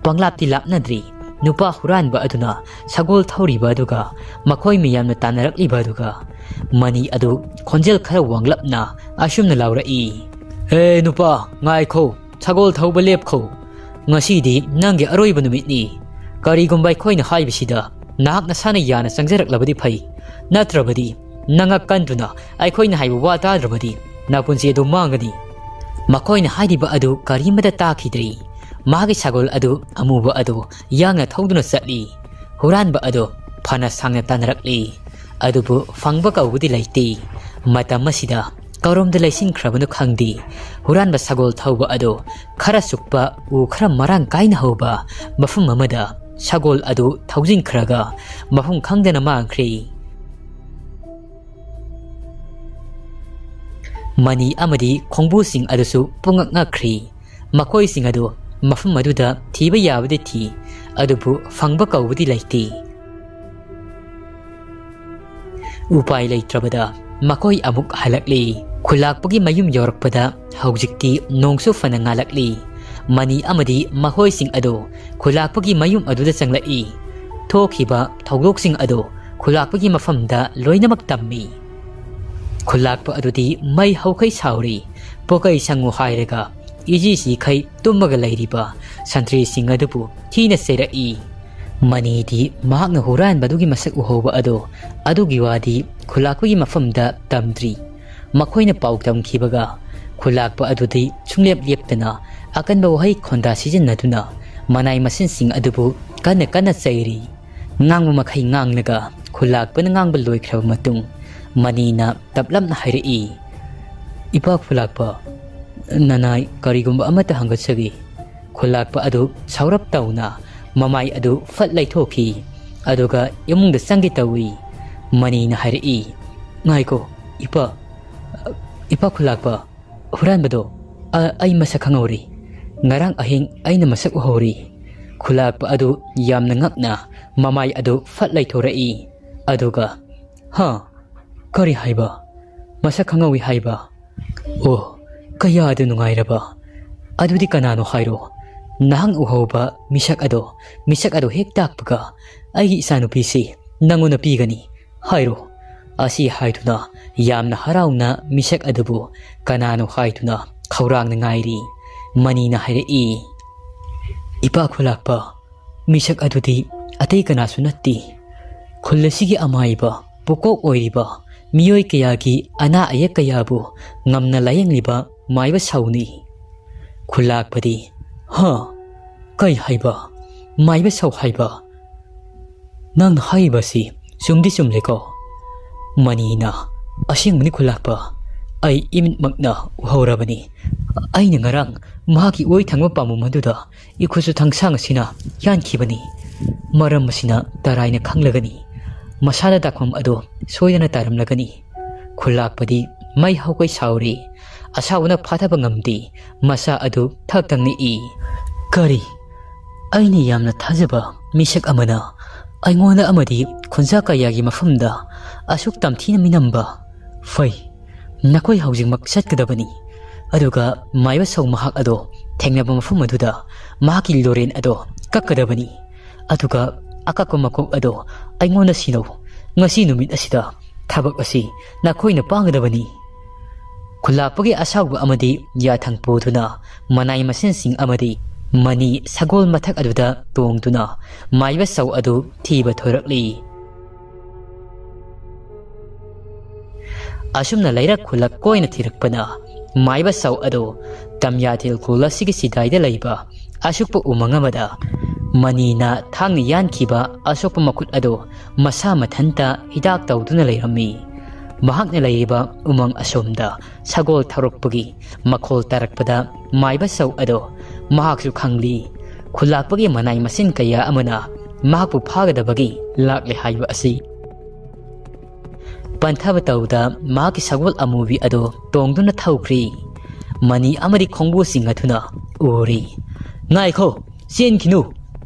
ꯄꯪꯂꯥꯞꯇꯤ ꯂꯥꯞꯅꯗ꯭ꯔꯤ꯫ ꯅꯨꯄꯥ ꯍꯨꯔꯥꯟꯕ ꯑꯗꯨꯅ ꯁꯒꯣꯜ ꯊꯧꯔꯤꯕ ꯑꯗꯨꯒ ꯃꯈꯣꯏ ꯃꯌꯥꯝꯅ ꯇꯥꯟꯅꯔꯛꯂꯤꯕ ꯑꯗꯨꯒ ꯃꯅꯤ ꯑꯗꯨ ꯈꯣꯟꯖꯦꯜ ꯈꯔ ꯋꯥꯡꯂꯞꯅ ꯑꯁꯨꯝꯅ ꯂꯥꯎꯔꯛꯏ, "ꯍꯦ ꯅꯨꯄꯥ, ꯉꯥꯏꯈꯣ, ꯁꯒꯣꯜ ꯊꯧꯕ ꯂꯦꯞꯈꯣ꯫ ꯉꯁꯤꯗꯤ ꯅꯪꯒꯤ ꯑꯔꯣꯏꯕ ꯅꯨꯃꯤꯠꯅꯤ꯫ ꯀꯔꯤꯒꯨꯝꯕ ꯑꯩꯈꯣꯏꯅ ꯍꯥꯏꯕꯁꯤꯗ ꯅꯍꯥꯛ ꯅꯁꯥꯅ ꯌꯥꯅ ꯆꯪꯖꯔꯛꯂꯕꯗꯤ ꯐꯩ, ꯅꯠꯇ꯭ꯔꯕꯗꯤ ꯅꯉꯛ ꯀꯟꯗꯨꯅ ꯑꯩꯈꯣꯏꯅ ꯍꯥꯏꯕ ꯋꯥ ꯇꯥꯗ꯭ꯔꯕꯗꯤ ꯅꯄꯨꯟꯁꯤ ꯑꯗꯨ ꯃꯥꯡꯒꯅꯤ꯫" ꯃꯈꯣꯏꯅ ꯍꯥꯏꯔꯤꯕ ꯑꯗꯨ ꯀꯔꯤꯃꯠꯇ ꯇꯥꯈꯤꯗ꯭ꯔꯤ꯫ ꯃꯥꯒꯤ ꯁꯒꯣꯜ ꯑꯗꯨ ꯑꯃꯨꯕ ꯑꯗꯨ ꯌꯥꯡꯅ ꯊꯧꯗꯨꯅ ꯆꯠꯂꯤ꯫ ꯍꯨꯔꯥꯟꯕ ꯑꯗꯨ ꯐꯅ ꯁꯥꯡꯅ ꯇꯥꯟꯅꯔꯛꯂꯤ꯫ ꯑꯗꯨꯕꯨ ꯐꯪꯕ ꯀꯧꯕꯗꯤ ꯂꯩꯇꯦ꯫ ꯃꯇꯝ ꯑꯁꯤꯗ ꯀꯔꯣꯝꯗ ꯂꯩꯁꯤꯟꯈ꯭ꯔꯕꯅꯣ ꯈꯪꯗꯦ꯫ ꯍꯨꯔꯥꯟꯕ ꯁꯒꯣꯜ ꯊꯧꯕ ꯑꯗꯨ ꯈꯔ ꯆꯨꯞꯄ ꯎ ꯈꯔ ꯃꯔꯥꯡ ꯀꯥꯏꯅ ꯍꯧꯕ ꯃꯐꯝ ꯑꯃꯗ ꯁꯒꯣꯜ ꯑꯗꯨ ꯊꯧꯖꯤꯟꯈ꯭ꯔꯒ ꯃꯐꯝ ꯈꯪꯗꯅ ꯃꯥꯡꯈ꯭ꯔꯦ꯫ ꯃꯅꯤ ꯑꯃꯗꯤ ꯈꯣꯡꯕꯨꯁꯤꯡ ꯑꯗꯨꯁꯨ ꯄꯨꯡꯉꯛ ꯉꯛꯈ꯭ꯔꯤ꯫ ꯃꯈꯣꯏꯁꯤꯡ ꯑꯗꯨ ꯃꯐꯝ ꯑꯗꯨꯗ ꯊꯤꯕ ꯌꯥꯕꯗꯤ ꯊꯤ, ꯑꯗꯨꯕꯨ ꯐꯪꯕ ꯀꯧꯕꯗꯤ ꯂꯩꯇꯦ꯫ ꯎꯄꯥꯏ ꯂꯩꯇ꯭ꯔꯕꯗ ꯃꯈꯣꯏ ꯑꯃꯨꯛ ꯍꯜꯂꯛꯂꯤ꯫ ꯈꯨꯂꯥꯛꯄꯒꯤ ꯃꯌꯨꯝ ꯌꯧꯔꯛꯄꯗ ꯍꯧꯖꯤꯛꯇꯤ ꯅꯣꯡꯁꯨ ꯐꯅ ꯉꯥꯜꯂꯛꯂꯤ꯫ ꯃꯅꯤ ꯑꯃꯗꯤ ꯃꯈꯣꯏꯁꯤꯡ ꯑꯗꯨ ꯈꯨꯂꯥꯛꯄꯒꯤ ꯃꯌꯨꯝ ꯑꯗꯨꯗ ꯆꯪꯂꯛꯏ꯫ ꯊꯣꯛꯈꯤꯕ ꯊꯧꯗꯣꯛꯁꯤꯡ ꯑꯗꯨ ꯈꯨꯂꯥꯛꯄꯒꯤ ꯃꯐꯝꯗ ꯂꯣꯏꯅꯃꯛ ꯇꯝꯃꯤ꯫ ꯈꯨꯂꯥꯛꯄ ꯑꯗꯨꯗꯤ ꯃꯩ ꯍꯧꯈꯩ ꯁꯥꯎꯔꯤ꯫ ꯄꯣꯀꯩ ꯁꯪꯉꯨ ꯍꯥꯏꯔꯒ ꯏꯖꯤ ꯁꯤꯈꯩ ꯇꯨꯝꯃꯒ ꯂꯩꯔꯤꯕ ꯁꯟꯇ꯭ꯔꯤꯁꯤꯡ ꯑꯗꯨꯕꯨ ꯊꯤꯅ ꯆꯩꯔꯛꯏ꯫ ꯃꯅꯤꯗꯤ ꯃꯍꯥꯛꯅ ꯍꯨꯔꯥꯟꯕꯗꯨꯒꯤ ꯃꯁꯛ ꯎꯍꯧꯕ ꯑꯗꯣ, ꯑꯗꯨꯒꯤ ꯋꯥꯗꯤ ꯈꯨꯂꯥꯛꯄꯒꯤ ꯃꯐꯝꯗ ꯇꯝꯗ꯭ꯔꯤ꯫ ꯃꯈꯣꯏꯅ ꯄꯥꯎ ꯇꯝꯈꯤꯕꯒ ꯈꯨꯂꯥꯛꯄ ꯑꯗꯨꯗꯤ ꯁꯨꯡꯂꯦꯞ ꯂꯦꯞꯇꯅ ꯑꯀꯟꯕ ꯋꯥꯍꯩ ꯈꯣꯟꯗꯥ ꯁꯤꯖꯤꯟꯅꯗꯨꯅ ꯃꯅꯥꯏ ꯃꯁꯤꯟꯁꯤꯡ ꯑꯗꯨꯕꯨ ꯀꯟꯅ ꯀꯟꯅ ꯆꯩꯔꯤ꯫ ꯉꯥꯡꯕ ꯃꯈꯩ ꯉꯥꯡꯂꯒ ꯈꯨꯂꯥꯛꯄꯅ ꯉꯥꯡꯕ ꯂꯣꯏꯈ꯭ꯔꯕ ꯃꯇꯨꯡ ꯃꯅꯤꯅ ꯇꯞꯂꯞꯅ ꯍꯥꯏꯔꯛꯏ, "ꯏꯄꯥ ꯈꯨꯂꯥꯛꯄ, "ꯅꯅꯥꯏ ꯀꯔꯤꯒꯨꯝꯕ ꯑꯃꯠꯇ ꯍꯪꯒꯠꯆꯒꯦ꯫" ꯈꯨꯂꯥꯛꯄ ꯑꯗꯨ ꯁꯥꯎꯔꯞ ꯇꯧꯅ ꯃꯃꯥꯏ ꯑꯗꯨ ꯐꯠ ꯂꯩꯊꯣꯛꯈꯤ꯫ ꯑꯗꯨꯒ ꯏꯃꯨꯡꯗ ꯆꯪꯒꯦ ꯇꯧꯏ꯫ ꯃꯅꯤꯅ ꯍꯥꯏꯔꯛꯏ, "ꯉꯥꯏꯈꯣ, ꯏꯄꯥ, ꯏꯄꯥ ꯈꯨꯂꯥꯛꯄ, ꯍꯨꯔꯥꯟꯕꯗꯣ, ꯑ-, ꯑꯩ ꯃꯁꯛ ꯈꯪꯍꯧꯔꯤ꯫ ꯉꯔꯥꯡ ꯑꯍꯤꯡ ꯑꯩꯅ ꯃꯁꯛ ꯎꯍꯧꯔꯤ꯫" ꯈꯨꯂꯥꯛꯄ ꯑꯗꯨ ꯌꯥꯝꯅ ꯉꯛꯅ ꯃꯃꯥꯏ ꯑꯗꯨ ꯐꯠ ꯂꯩꯊꯣꯔꯛꯏ꯫ ꯑꯗꯨꯒ, "ꯍꯥ? ꯀꯔꯤ ꯍꯥꯏꯕ? ꯃꯁꯛ ꯈꯪꯍꯧꯏ ꯍꯥꯏꯕ? ꯑꯣ, ꯀꯌꯥꯗ ꯅꯨꯡꯉꯥꯏꯔꯕ! ꯑꯗꯨꯗꯤ ꯀꯅꯥꯅꯣ ꯍꯥꯏꯔꯣ? ꯅꯍꯥꯛ ꯎꯍꯧꯕ ꯃꯤꯁꯛ ꯑꯗꯣ, ꯃꯤꯁꯛ ꯑꯗꯣ ꯍꯦꯛ ꯇꯥꯛꯄꯒ ꯑꯩꯒꯤ ꯏꯆꯥꯅꯨꯄꯤꯁꯤ ꯅꯪꯉꯣꯟꯗ ꯄꯤꯒꯅꯤ꯫ ꯍꯥꯏꯔꯣ꯫" ꯑꯁꯤ ꯍꯥꯏꯗꯨꯅ ꯌꯥꯝꯅ ꯍꯔꯥꯎꯅ ꯃꯤꯁꯛ ꯑꯗꯨꯕꯨ ꯀꯅꯥꯅꯣ ꯍꯥꯏꯗꯨꯅ ꯈꯧꯔꯥꯡꯅ ꯉꯥꯏꯔꯤ꯫ ꯃꯅꯤꯅ ꯍꯥꯏꯔꯛꯏ, "ꯏꯄꯥ ꯈꯨꯂꯥꯛꯄ, ꯃꯤꯁꯛ ꯑꯗꯨꯗꯤ ꯑꯇꯩ ꯀꯅꯥꯁꯨ ꯅꯠꯇꯦ꯫ ꯈꯨꯜ ꯑꯁꯤꯒꯤ ꯑꯃꯥꯏꯕ ꯄꯨꯀꯣꯛ ꯑꯣꯏꯔꯤꯕ ꯃꯤꯑꯣꯏ ꯀꯌꯥꯒꯤ ꯑꯅꯥ ꯑꯌꯦꯛ ꯀꯌꯥꯕꯨ ꯉꯝꯅ ꯂꯥꯌꯦꯡꯂꯤꯕ ꯃꯥꯏꯕ ꯁꯥꯎꯅꯤ꯫" ꯈꯨꯂꯥꯛꯄꯗꯤ, "ꯍꯥ? ꯀꯩ ꯍꯥꯏꯕ? ꯃꯥꯏꯕ ꯁꯥꯎ ꯍꯥꯏꯕ? ꯅꯪꯅ ꯍꯥꯏꯔꯤꯕꯁꯤ ꯆꯨꯝꯗꯤ ꯆꯨꯝꯂꯦꯀꯣ?" ꯃꯅꯤꯅ, "ꯑꯁꯦꯡꯕꯅꯤ ꯈꯨꯂꯥꯛꯄ, ꯑꯩ ꯏꯃꯤꯠꯃꯛꯅ ꯎꯍꯧꯔꯕꯅꯤ꯫ ꯑꯩꯅ ꯉꯔꯥꯡ ꯃꯍꯥꯛꯀꯤ ꯑꯣꯏ ꯊꯪꯕ ꯄꯥꯝꯕꯣꯝ ꯑꯗꯨꯗ ꯏꯈꯨꯠꯁꯨ ꯊꯥꯡꯁꯥꯡ ꯑꯁꯤꯅ ꯌꯥꯟꯈꯤꯕꯅꯤ꯫ ꯃꯔꯝ ꯑꯁꯤꯅ ꯇꯔꯥꯏꯅ ꯈꯪꯂꯒꯅꯤ꯫ ꯃꯁꯥꯗ ꯗꯥꯛꯐꯝ ꯑꯗꯨ ꯁꯣꯏꯗꯅ ꯇꯥꯔꯝꯂꯒꯅꯤ꯫" ꯈꯨꯂꯥꯛꯄꯗꯤ ꯃꯩ ꯍꯧꯒꯩ ꯁꯥꯎꯔꯤ꯫ ꯑꯁꯥꯎꯕꯅ ꯐꯥꯊꯕ ꯉꯝꯗꯦ꯫ ꯃꯁꯥ ꯑꯗꯨ ꯊꯛ ꯊꯛ ꯅꯤꯛꯏ꯫ "ꯀꯔꯤ? ꯑꯩꯅ ꯌꯥꯝꯅ ꯊꯥꯖꯕ ꯃꯤꯁꯛ ꯑꯃꯅ ꯑꯩꯉꯣꯟꯗ ꯑꯃꯗꯤ ꯈꯨꯟꯖꯥ ꯀꯌꯥꯒꯤ ꯃꯐꯝꯗ ꯑꯁꯨꯛ ꯇꯝꯊꯤꯅ ꯃꯤꯅꯝꯕ? ꯐꯩ, ꯅꯈꯣꯏ ꯍꯧꯖꯤꯛꯃꯛ ꯆꯠꯀꯗꯕꯅꯤ꯫ ꯑꯗꯨꯒ ꯃꯥꯏꯕ ꯁꯧ ꯃꯍꯥꯛ ꯑꯗꯣ ꯊꯦꯡꯅꯕ ꯃꯐꯝ ꯑꯗꯨꯗ ꯃꯍꯥꯛꯀꯤ ꯂꯣꯔꯦꯟ ꯑꯗꯣ ꯀꯛꯀꯗꯕꯅꯤ꯫ ꯑꯗꯨꯒ ꯑꯀꯛꯄ ꯃꯀꯣꯛ ꯑꯗꯣ ꯑꯩꯉꯣꯟꯗ ꯁꯤꯟꯅꯧ꯫ ꯉꯁꯤ ꯅꯨꯃꯤꯠ ꯑꯁꯤꯗ ꯊꯕꯛ ꯑꯁꯤ ꯅꯈꯣꯏꯅ ꯄꯥꯡꯒꯗꯕꯅꯤ꯫" ꯈꯨꯂꯥꯛꯄꯒꯤ ꯑꯁꯥꯎꯕ ꯑꯃꯗꯤ ꯌꯥꯊꯪ ꯄꯨꯗꯨꯅ ꯃꯅꯥꯏ ꯃꯁꯤꯟꯁꯤꯡ ꯑꯃꯗꯤ ꯃꯅꯤ ꯁꯒꯣꯜ ꯃꯊꯛ ꯑꯗꯨꯗ ꯇꯣꯡꯗꯨꯅ ꯃꯥꯏꯕ ꯁꯧ ꯑꯗꯨ ꯊꯤꯕ ꯊꯣꯔꯛꯂꯤ꯫ ꯑꯁꯨꯝꯅ ꯂꯩꯔꯛ ꯈꯨꯜꯂꯛ ꯀꯣꯏꯅ ꯊꯤꯔꯛꯄꯅ ꯃꯥꯏꯕ ꯁꯧ ꯑꯗꯨ ꯇꯝꯌꯥꯊꯦꯜ ꯈꯨꯜ ꯑꯁꯤꯒꯤ ꯆꯤꯗꯥꯏꯗ ꯂꯩꯕ ꯑꯁꯨꯛꯄ ꯎꯃꯪ ꯑꯃꯗ ꯃꯅꯤꯅ ꯊꯥꯡꯅ ꯌꯥꯟꯈꯤꯕ ꯑꯁꯣꯛꯄ ꯃꯈꯨꯠ ꯑꯗꯨ ꯃꯁꯥ ꯃꯊꯟꯇ ꯍꯤꯗꯥꯛ ꯇꯧꯗꯨꯅ ꯂꯩꯔꯝꯃꯤ꯫ ꯃꯍꯥꯛꯅ ꯂꯩꯔꯤꯕ ꯎꯃꯪ ꯑꯁꯣꯝꯗ ꯁꯒꯣꯜ ꯊꯧꯔꯛꯄꯒꯤ ꯃꯈꯣꯜ ꯇꯥꯔꯛꯄꯗ ꯃꯥꯏꯕ ꯁꯧ ꯑꯗꯣ ꯃꯍꯥꯛꯁꯨ ꯈꯪꯂꯤ꯫ ꯈꯨꯜꯂꯥꯛꯄꯒꯤ ꯃꯅꯥꯏ ꯃꯁꯤꯟ ꯀꯌꯥ ꯑꯃꯅ ꯃꯍꯥꯛꯄꯨ ꯐꯥꯒꯗꯕꯒꯤ ꯂꯥꯛꯂꯦ ꯍꯥꯏꯕ ꯑꯁꯤ꯫ ꯄꯟꯊꯕ ꯇꯧꯗ ꯃꯍꯥꯛꯀꯤ ꯁꯒꯣꯜ ꯑꯃꯨꯕꯤ ꯑꯗꯣ ꯇꯣꯡꯗꯨꯅ ꯊꯧꯈ꯭ꯔꯤ꯫ ꯃꯅꯤ ꯑꯃꯗꯤ ꯈꯣꯡꯕꯨꯁꯤꯡ ꯑꯗꯨꯅ ꯎꯔꯤ꯫ "ꯉꯥꯏꯈꯣ, ꯆꯦꯟꯈꯤꯅꯨ,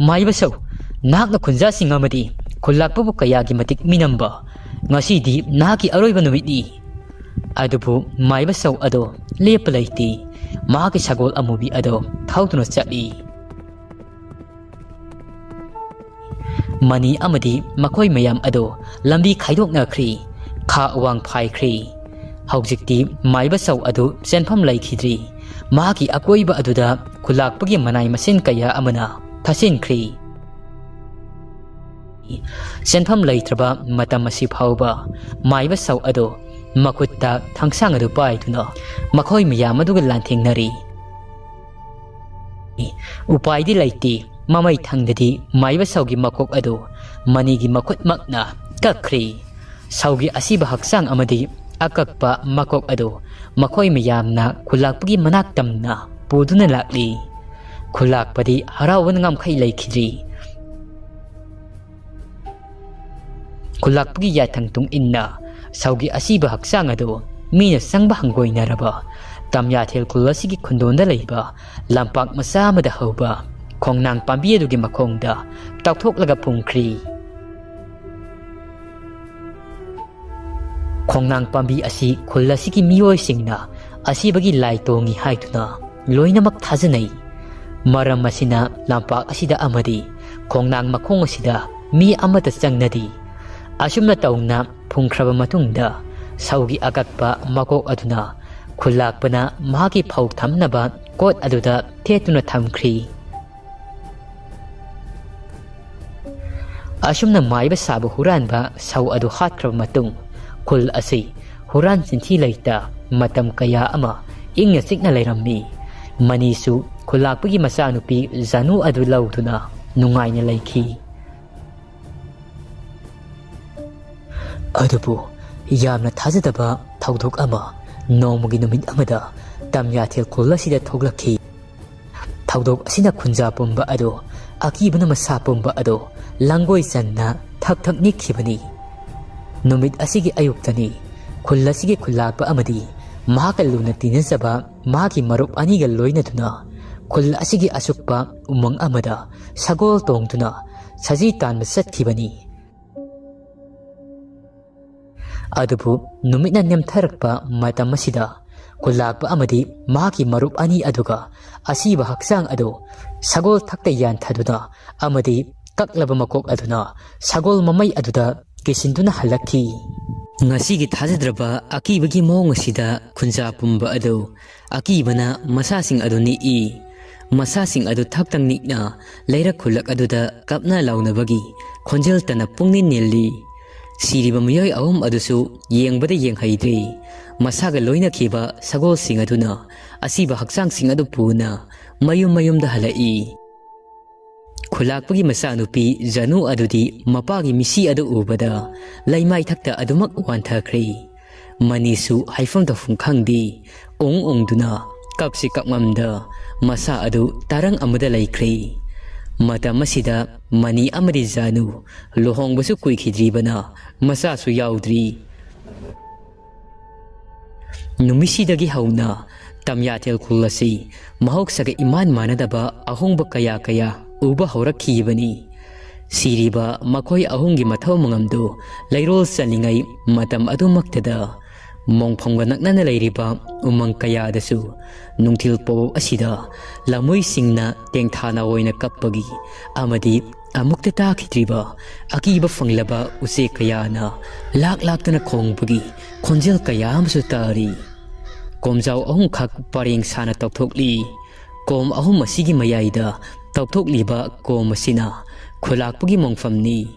ꯃꯥꯏꯕ ꯁꯧ꯫ ꯅꯍꯥꯛꯅ ꯈꯨꯟꯖꯥꯁꯤꯡ ꯑꯃꯗꯤ ꯈꯨꯜꯂꯥꯛꯄꯕꯨ ꯀꯌꯥꯒꯤ ꯃꯇꯤꯛ ꯃꯤꯅꯝꯕ꯫ ꯉꯁꯤꯗꯤ ꯅꯍꯥꯛꯀꯤ ꯑꯔꯣꯏꯕ ꯅꯨꯃꯤꯠꯅꯤ꯫" ꯑꯗꯨꯕꯨ ꯃꯥꯏꯕ ꯁꯧ ꯑꯗꯣ ꯂꯦꯞꯄ ꯂꯩꯇꯦ꯫ ꯃꯍꯥꯛꯀꯤ ꯁꯒꯣꯜ ꯑꯃꯨꯕꯤ ꯑꯗꯣ ꯊꯧꯗꯨꯅ ꯆꯠꯂꯤ꯫ ꯃꯅꯤ ꯑꯃꯗꯤ ꯃꯈꯣꯏ ꯃꯌꯥꯝ ꯑꯗꯨ ꯂꯝꯕꯤ ꯈꯥꯏꯗꯣꯛꯅꯈ꯭ꯔꯤ꯫ ꯈꯥ ꯋꯥꯡ ꯐꯥꯏꯈ꯭ꯔꯤ꯫ ꯍꯧꯖꯤꯛꯇꯤ ꯃꯥꯏꯕ ꯆꯧ ꯑꯗꯨ ꯆꯦꯟꯐꯝ ꯂꯩꯈꯤꯗ꯭ꯔꯤ꯫ ꯃꯍꯥꯛꯀꯤ ꯑꯀꯣꯏꯕ ꯑꯗꯨꯗ ꯈꯨꯂꯥꯛꯄꯒꯤ ꯃꯅꯥꯏ ꯃꯁꯤꯡ ꯀꯌꯥ ꯑꯃꯅ ꯊꯠꯆꯤꯟꯈ꯭ꯔꯤ꯫ ꯆꯦꯟꯐꯝ ꯂꯩꯇ꯭ꯔꯕ ꯃꯇꯝ ꯑꯁꯤ ꯐꯥꯎꯕ ꯃꯥꯏꯕ ꯆꯧ ꯑꯗꯨ ꯃꯈꯨꯠꯇ ꯊꯥꯡꯁꯥꯡ ꯑꯗꯨ ꯄꯥꯏꯗꯨꯅ ꯃꯈꯣꯏ ꯃꯌꯥꯝ ꯑꯗꯨꯒ ꯂꯥꯟꯊꯦꯡꯅꯔꯤ꯫ ꯎꯄꯥꯏꯗꯤ ꯂꯩꯇꯦ꯫ ꯃꯃꯩ ꯊꯪꯗꯗꯤ ꯃꯥꯏꯕ ꯁꯥꯎꯒꯤ ꯃꯀꯣꯛ ꯑꯗꯨ ꯃꯅꯤꯒꯤ ꯃꯈꯨꯠꯃꯛꯅ ꯀꯛꯈ꯭ꯔꯤ꯫ ꯁꯥꯎꯒꯤ ꯑꯁꯤꯕ ꯍꯛꯆꯥꯡ ꯑꯃꯗꯤ ꯑꯀꯛꯄ ꯃꯀꯣꯛ ꯑꯗꯨ ꯃꯈꯣꯏ ꯃꯌꯥꯝꯅ ꯈꯨꯂꯥꯛꯄꯒꯤ ꯃꯅꯥꯛ ꯇꯝꯅ ꯄꯨꯗꯨꯅ ꯂꯥꯛꯂꯤ꯫ ꯈꯨꯂꯥꯛꯄꯗꯤ ꯍꯔꯥꯎꯕꯅ ꯉꯝꯈꯩ ꯂꯩꯈꯤꯗ꯭ꯔꯤ꯫ ꯈꯨꯂꯥꯛꯄꯒꯤ ꯌꯥꯊꯪ ꯇꯨꯡ ꯏꯟꯅ ꯁꯥꯎꯒꯤ ꯑꯁꯤꯕ ꯍꯛꯆꯥꯡ ꯑꯗꯨ ꯃꯤꯅ ꯆꯪꯕ ꯍꯪꯒꯣꯏꯅꯔꯕ ꯇꯝꯌꯥꯊꯦꯜ ꯈꯨꯜ ꯑꯁꯤꯒꯤ ꯈꯨꯟꯗꯣꯟꯗ ꯂꯩꯕ ꯂꯝꯄꯥꯛ ꯃꯆꯥ ꯑꯃꯗ ꯍꯧꯕ ꯈꯣꯡꯅꯥꯡ ꯄꯥꯝꯕꯤ ꯑꯗꯨꯒꯤ ꯃꯈꯣꯡꯗ ꯇꯥꯎꯊꯣꯛꯂꯒ ꯐꯨꯝꯈ꯭ꯔꯤ꯫ ꯈꯣꯡꯅꯥꯡ ꯄꯥꯝꯕꯤ ꯑꯁꯤ ꯈꯨꯜ ꯑꯁꯤꯒꯤ ꯃꯤꯑꯣꯏꯁꯤꯡꯅ ꯑꯁꯤꯕꯒꯤ ꯂꯥꯏ ꯇꯣꯡꯉꯤ ꯍꯥꯏꯗꯨꯅ ꯂꯣꯏꯅꯃꯛ ꯊꯥꯖꯅꯩ꯫ ꯃꯔꯝ ꯑꯁꯤꯅ ꯂꯝꯄꯥꯛ ꯑꯁꯤꯗ ꯑꯃꯗꯤ ꯈꯣꯡꯅꯥꯡ ꯃꯈꯣꯡ ꯑꯁꯤꯗ ꯃꯤ ꯑꯃꯠꯇ ꯆꯪꯅꯗꯦ꯫ ꯑꯁꯨꯝꯅ ꯇꯧꯅ ꯐꯨꯝꯈ꯭ꯔꯕ ꯃꯇꯨꯡꯗ ꯁꯧꯒꯤ ꯑꯀꯛꯄ ꯃꯀꯣꯛ ꯑꯗꯨꯅ ꯈꯨꯜꯂꯥꯛꯄꯅ ꯃꯍꯥꯛꯀꯤ ꯐꯧ ꯊꯝꯅꯕ ꯀꯣꯠ ꯑꯗꯨꯗ ꯊꯦꯠꯇꯨꯅ ꯊꯝꯈ꯭ꯔꯤ꯫ ꯑꯁꯨꯝꯅ ꯃꯥꯏꯕ ꯁꯥꯕ ꯍꯨꯔꯥꯟꯕ ꯁꯧ ꯑꯗꯨ ꯍꯥꯠꯈ꯭ꯔꯕ ꯃꯇꯨꯡ ꯈꯨꯜ ꯑꯁꯤ ꯍꯨꯔꯥꯟ ꯆꯤꯟꯊꯤ ꯂꯩꯇ ꯃꯇꯝ ꯀꯌꯥ ꯑꯃ ꯏꯪꯅ ꯆꯤꯛꯅ ꯂꯩꯔꯝꯃꯤ꯫ ꯃꯅꯤꯁꯨ ꯈꯨꯜꯂꯥꯛꯄꯒꯤ ꯃꯆꯥꯅꯨꯄꯤ ꯖꯥꯅꯨ ꯑꯗꯨ ꯂꯧꯗꯨꯅ ꯅꯨꯡꯉꯥꯏꯅ ꯂꯩꯈꯤ꯫ ꯑꯗꯨꯕꯨ ꯌꯥꯝꯅ ꯊꯥꯖꯗꯕ ꯊꯧꯗꯣꯛ ꯑꯃ ꯅꯣꯡꯃꯒꯤ ꯅꯨꯃꯤꯠ ꯑꯃꯗ ꯇꯝꯌꯥꯊꯦꯜ ꯈꯨꯜ ꯑꯁꯤꯗ ꯊꯣꯛꯂꯛꯈꯤ꯫ ꯊꯧꯗꯣꯛ ꯑꯁꯤꯅ ꯈꯨꯟꯖꯥ ꯄꯨꯝꯕ ꯑꯗꯨ ꯑꯀꯤꯕꯅ ꯃꯁꯥ ꯄꯨꯝꯕ ꯑꯗꯨ ꯂꯪꯒꯣꯏ ꯆꯟꯅ ꯊꯛ ꯊꯛ ꯅꯤꯛꯈꯤꯕꯅꯤ꯫ ꯅꯨꯃꯤꯠ ꯑꯁꯤꯒꯤ ꯑꯌꯨꯛꯇꯅꯤ ꯈꯨꯜ ꯑꯁꯤꯒꯤ ꯈꯨꯜꯂꯥꯛꯄ ꯑꯃꯗꯤ ꯃꯍꯥꯛꯀ ꯂꯨꯅ ꯇꯤꯟꯅꯖꯕ ꯃꯥꯒꯤ ꯃꯔꯨꯞ ꯑꯅꯤꯒ ꯂꯣꯏꯅꯗꯨꯅ ꯈꯨꯜ ꯑꯁꯤꯒꯤ ꯑꯁꯨꯛꯄ ꯎꯃꯪ ꯑꯃꯗ ꯁꯒꯣꯜ ꯇꯣꯡꯗꯨꯅ ꯁꯖꯤ ꯇꯥꯟꯕ ꯆꯠꯈꯤꯕꯅꯤ꯫ ꯑꯗꯨꯕꯨ ꯅꯨꯃꯤꯠꯅ ꯅꯦꯝꯊꯔꯛꯄ ꯃꯇꯝ ꯑꯁꯤꯗ ꯈꯨꯜꯂꯥꯛꯄ ꯑꯃꯗꯤ ꯃꯍꯥꯛꯀꯤ ꯃꯔꯨꯞ ꯑꯅꯤ ꯑꯗꯨꯒ ꯑꯁꯤꯕ ꯍꯛꯆꯥꯡ ꯑꯗꯨ ꯁꯒꯣꯜ ꯊꯛꯇ ꯌꯥꯟꯊꯗꯨꯅ ꯑꯃꯗꯤ ꯀꯛꯂꯕ ꯃꯀꯣꯛ ꯑꯗꯨꯅ ꯁꯒꯣꯜ ꯃꯃꯩ ꯑꯗꯨꯗ ꯀꯤꯁꯤꯟꯗꯨꯅ ꯍꯜꯂꯛꯈꯤ꯫ ꯉꯁꯤꯒꯤ ꯊꯥꯖꯗ꯭ꯔꯕ ꯑꯀꯤꯕꯒꯤ ꯃꯑꯣꯡ ꯑꯁꯤꯗ ꯈꯨꯟꯖꯥ ꯄꯨꯝꯕ ꯑꯗꯨ ꯑꯀꯤꯕꯅ ꯃꯁꯥꯁꯤꯡ ꯑꯗꯨ ꯅꯤꯛꯏ꯫ ꯃꯁꯥꯁꯤꯡ ꯑꯗꯨ ꯊꯛꯇꯪ ꯅꯤꯛꯅ ꯂꯩꯔꯛ ꯈꯨꯜꯂꯛ ꯑꯗꯨꯗ ꯀꯞꯅ ꯂꯥꯎꯅꯕꯒꯤ ꯈꯣꯟꯖꯦꯜ ꯇꯅ ꯄꯨꯡꯅꯤꯟ ꯅꯤꯜꯂꯤ꯫ ꯁꯤꯔꯤꯕ ꯃꯤꯑꯣꯏ ꯑꯍꯨꯝ ꯑꯗꯨꯁꯨ ꯌꯦꯡꯕꯗ ꯌꯦꯡꯍꯩꯗ꯭ꯔꯦ꯫ ꯃꯁꯥꯒ ꯂꯣꯏꯅꯈꯤꯕ ꯁꯒꯣꯜꯁꯤꯡ ꯑꯗꯨꯅ ꯑꯁꯤꯕ ꯍꯛꯆꯥꯡꯁꯤꯡ ꯑꯗꯨ ꯄꯨꯅ ꯃꯌꯨꯝ ꯃꯌꯨꯝꯗ ꯍꯜꯂꯛꯏ꯫ ꯈꯨꯂꯥꯛꯄꯒꯤ ꯃꯆꯥꯅꯨꯄꯤ ꯖꯅꯨ ꯑꯗꯨꯗꯤ ꯃꯄꯥꯒꯤ ꯃꯤꯁꯤ ꯑꯗꯨ ꯎꯕꯗ ꯂꯩꯃꯥꯏꯊꯛꯇ ꯑꯗꯨꯃꯛ ꯋꯥꯟꯊꯈ꯭ꯔꯦ꯫ ꯃꯅꯤꯁꯨ ꯍꯥꯏꯐꯝ ꯇꯧꯐꯝ ꯈꯪꯗꯦ, ꯎꯪ ꯎꯪꯗꯨꯅ ꯀꯞꯁꯤ ꯀꯞꯉꯝꯗ ꯃꯁꯥ ꯑꯗꯨ ꯇꯔꯪ ꯑꯃꯗ ꯂꯩꯈ꯭ꯔꯦ꯫ ꯃꯇꯝ ꯑꯁꯤꯗ ꯃꯅꯤ ꯑꯃꯗꯤ ꯖꯥꯅꯨ ꯂꯨꯍꯣꯡꯕꯁꯨ ꯀꯨꯏꯈꯤꯗ꯭ꯔꯤꯕꯅ ꯃꯆꯥꯁꯨ ꯌꯥꯎꯗ꯭ꯔꯤ꯫ ꯅꯨꯃꯤꯠꯁꯤꯗꯒꯤ ꯍꯧꯅ ꯇꯝꯌꯥꯊꯦꯜ ꯈꯨꯜ ꯑꯁꯤ ꯃꯍꯧꯁꯥꯒ ꯏꯃꯥꯟ ꯃꯥꯟꯅꯗꯕ ꯑꯍꯣꯡꯕ ꯀꯌꯥ ꯀꯌꯥ ꯎꯕ ꯍꯧꯔꯛꯈꯤꯕꯅꯤ꯫ ꯁꯤꯔꯤꯕ ꯃꯈꯣꯏ ꯑꯍꯨꯝꯒꯤ ꯃꯊꯧ ꯃꯉꯝꯗꯨ ꯂꯩꯔꯣꯜ ꯆꯜꯂꯤꯉꯩ ꯃꯇꯝ ꯑꯗꯨꯃꯛꯇꯗ ꯃꯣꯡꯐꯝꯒ ꯅꯛꯅꯅ ꯂꯩꯔꯤꯕ ꯎꯃꯪ ꯀꯌꯥꯗꯁꯨ ꯅꯨꯡꯊꯤꯜ ꯄꯣꯕ ꯑꯁꯤꯗ ꯂꯝꯃꯣꯏꯁꯤꯡꯅ ꯇꯦꯡꯊꯥꯅ ꯑꯣꯏꯅ ꯀꯞꯄꯒꯤ ꯑꯃꯗꯤ ꯑꯃꯨꯛꯇ ꯇꯥꯈꯤꯗ꯭ꯔꯤꯕ ꯑꯀꯤꯕ ꯐꯪꯂꯕ ꯎꯆꯦꯛ ꯀꯌꯥꯅ ꯂꯥꯛ ꯂꯥꯛꯇꯅ ꯈꯣꯡꯕꯒꯤ ꯈꯣꯟꯖꯦꯜ ꯀꯌꯥ ꯑꯃꯁꯨ ꯇꯥꯔꯤ꯫ ꯀꯣꯝꯖꯥꯎ ꯑꯍꯨꯝꯈꯛ ꯄꯔꯦꯡ ꯁꯥꯅ ꯇꯧꯊꯣꯛꯂꯤ꯫ ꯀꯣꯝ ꯑꯍꯨꯝ ꯑꯁꯤꯒꯤ ꯃꯌꯥꯏꯗ ꯇꯧꯊꯣꯛꯂꯤꯕ ꯀꯣꯝ ꯑꯁꯤꯅ ꯈꯨꯂꯥꯛꯄꯒꯤ ꯃꯣꯡꯐꯝꯅꯤ꯫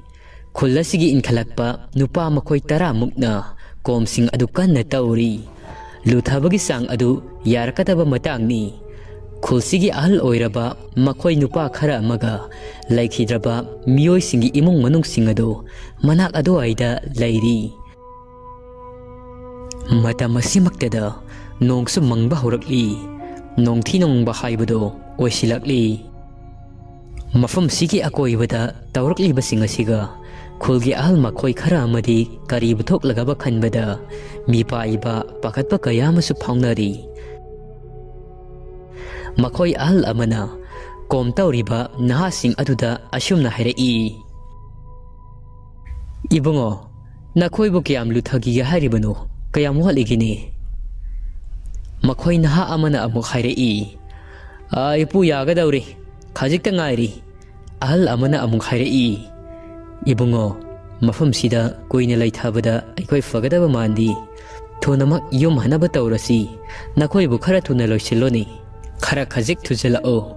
ꯈꯨꯜ ꯑꯁꯤꯒꯤ ꯏꯟꯈꯠꯂꯛꯄ ꯅꯨꯄꯥ ꯃꯈꯣꯏ ꯇꯔꯥꯃꯨꯛꯅ ꯀꯣꯝꯁꯤꯡ ꯑꯗꯨ ꯀꯟꯅ ꯇꯧꯔꯤ꯫ ꯂꯨꯊꯕꯒꯤ ꯆꯥꯡ ꯑꯗꯨ ꯌꯥꯔꯛꯀꯗꯕ ꯃꯇꯥꯡꯅꯤ꯫ ꯈꯨꯜꯁꯤꯒꯤ ꯑꯍꯜ ꯑꯣꯏꯔꯕ ꯃꯈꯣꯏ ꯅꯨꯄꯥ ꯈꯔ ꯑꯃꯒ ꯂꯩꯈꯤꯗ꯭ꯔꯕ ꯃꯤꯑꯣꯏꯁꯤꯡꯒꯤ ꯏꯃꯨꯡ ꯃꯅꯨꯡꯁꯤꯡ ꯑꯗꯨ ꯃꯅꯥꯛ ꯑꯗꯨꯋꯥꯏꯗ ꯂꯩꯔꯤ꯫ ꯃꯇꯝ ꯑꯁꯤꯃꯛꯇꯗ ꯅꯣꯡꯁꯨ ꯃꯪꯕ ꯍꯧꯔꯛꯂꯤ꯫ ꯅꯣꯡꯊꯤ ꯅꯣꯡꯃꯪꯕ ꯍꯥꯏꯕꯗꯨ ꯑꯣꯏꯁꯤꯜꯂꯛꯂꯤ꯫ ꯃꯐꯝꯁꯤꯒꯤ ꯑꯀꯣꯏꯕꯗ ꯇꯧꯔꯛꯂꯤꯕꯁꯤꯡ ꯑꯁꯤꯒ ꯈꯨꯜꯒꯤ ꯑꯍꯜ ꯃꯈꯣꯏ ꯈꯔ ꯑꯃꯗꯤ ꯀꯔꯤꯕꯨ ꯊꯣꯛꯂꯒꯕ ꯈꯟꯕꯗ ꯃꯤꯄꯥꯏꯕ, ꯄꯥꯈꯠꯄ ꯀꯌꯥ ꯑꯃꯁꯨ ꯐꯥꯎꯅꯔꯤ꯫ ꯃꯈꯣꯏ ꯑꯍꯜ ꯑꯃꯅ ꯀꯣꯝ ꯇꯧꯔꯤꯕ ꯅꯍꯥꯁꯤꯡ ꯑꯗꯨꯗ ꯑꯁꯨꯝꯅ ꯍꯥꯏꯔꯛꯏ, "ꯏꯕꯨꯡꯉꯣ, ꯅꯈꯣꯏꯕꯨ ꯀꯌꯥꯝ ꯂꯨꯊꯈꯤꯒꯦ ꯍꯥꯏꯔꯤꯕꯅꯣ? ꯀꯌꯥꯝ ꯋꯥꯠꯂꯤꯒꯦꯅꯦ?" ꯃꯈꯣꯏ ꯅꯍꯥ ꯑꯃꯅ ꯑꯃꯨꯛ ꯍꯥꯏꯔꯛꯏ, "ꯑꯥ, ꯏꯄꯨ, ꯌꯥꯒꯗꯧꯔꯦ, ꯈꯖꯤꯛꯇ ꯉꯥꯏꯔꯤ꯫" ꯑꯍꯜ ꯑꯃꯅ ꯑꯃꯨꯛ ꯍꯥꯏꯔꯛꯏ, "ꯏꯕꯨꯡꯉꯣ, ꯃꯐꯝꯁꯤꯗ ꯀꯨꯏꯅ ꯂꯩꯊꯕꯗ ꯑꯩꯈꯣꯏ ꯐꯒꯗꯕ ꯃꯥꯟꯗꯦ꯫ ꯊꯨꯅꯃꯛ ꯌꯨꯝ ꯍꯟꯅꯕ ꯇꯧꯔꯁꯤ꯫ ꯅꯈꯣꯏꯕꯨ ꯈꯔ ꯊꯨꯅ ꯂꯣꯏꯁꯤꯜꯂꯣꯅꯦ꯫ ꯈꯔ ꯈꯖꯤꯛ ꯊꯨꯖꯤꯜꯂꯛꯑꯣ꯫"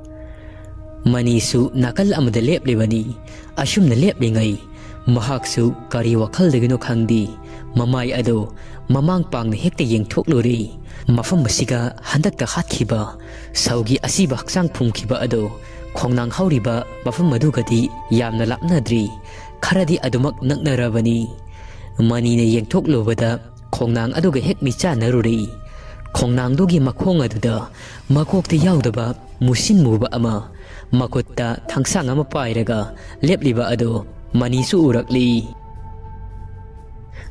ꯃꯅꯤꯁꯨ ꯅꯥꯀꯜ ꯑꯃꯗ ꯂꯦꯞꯂꯤꯕꯅꯤ꯫ ꯑꯁꯨꯝꯅ ꯂꯦꯞꯂꯤꯉꯩ ꯃꯍꯥꯛꯁꯨ ꯀꯔꯤ ꯋꯥꯈꯜꯗꯒꯤꯅꯣ ꯈꯪꯗꯦ, ꯃꯃꯥꯏ ꯑꯗꯨ ꯃꯃꯥꯡ ꯄꯥꯡꯅ ꯍꯦꯛꯇ ꯌꯦꯡꯊꯣꯛꯂꯨꯔꯦ꯫ ꯃꯐꯝ ꯑꯁꯤꯒ ꯍꯟꯗꯛꯇ ꯍꯥꯠꯈꯤꯕ ꯁꯧꯒꯤ ꯑꯁꯤꯕ ꯍꯛꯆꯥꯡ ꯐꯨꯝꯈꯤꯕ ꯑꯗꯨ ꯈꯣꯡꯅꯥꯡ ꯍꯧꯔꯤꯕ ꯃꯐꯝ ꯑꯗꯨꯒꯗꯤ ꯌꯥꯝꯅ ꯂꯥꯞꯅꯗ꯭ꯔꯤ꯫ ꯈꯔꯗꯤ ꯑꯗꯨꯃꯛ ꯅꯛꯅꯔꯕꯅꯤ꯫ ꯃꯅꯤꯅ ꯌꯦꯡꯊꯣꯛꯂꯨꯕꯗ ꯈꯣꯡꯅꯥꯡ ꯑꯗꯨꯒ ꯍꯦꯛ ꯃꯤꯆꯥꯟꯅꯔꯨꯔꯦ꯫ ꯈꯣꯡꯅꯥꯡꯗꯨꯒꯤ ꯃꯈꯣꯡ ꯑꯗꯨꯗ ꯃꯀꯣꯛꯇ ꯌꯥꯎꯗꯕ ꯃꯨꯁꯤꯟ ꯃꯨꯕ ꯑꯃ, ꯃꯈꯨꯠꯇ ꯊꯥꯡꯁꯥꯡ ꯑꯃ ꯄꯥꯏꯔꯒ ꯂꯦꯞꯂꯤꯕ ꯑꯗꯨ ꯃꯅꯤꯁꯨ ꯎꯔꯛꯂꯤ꯫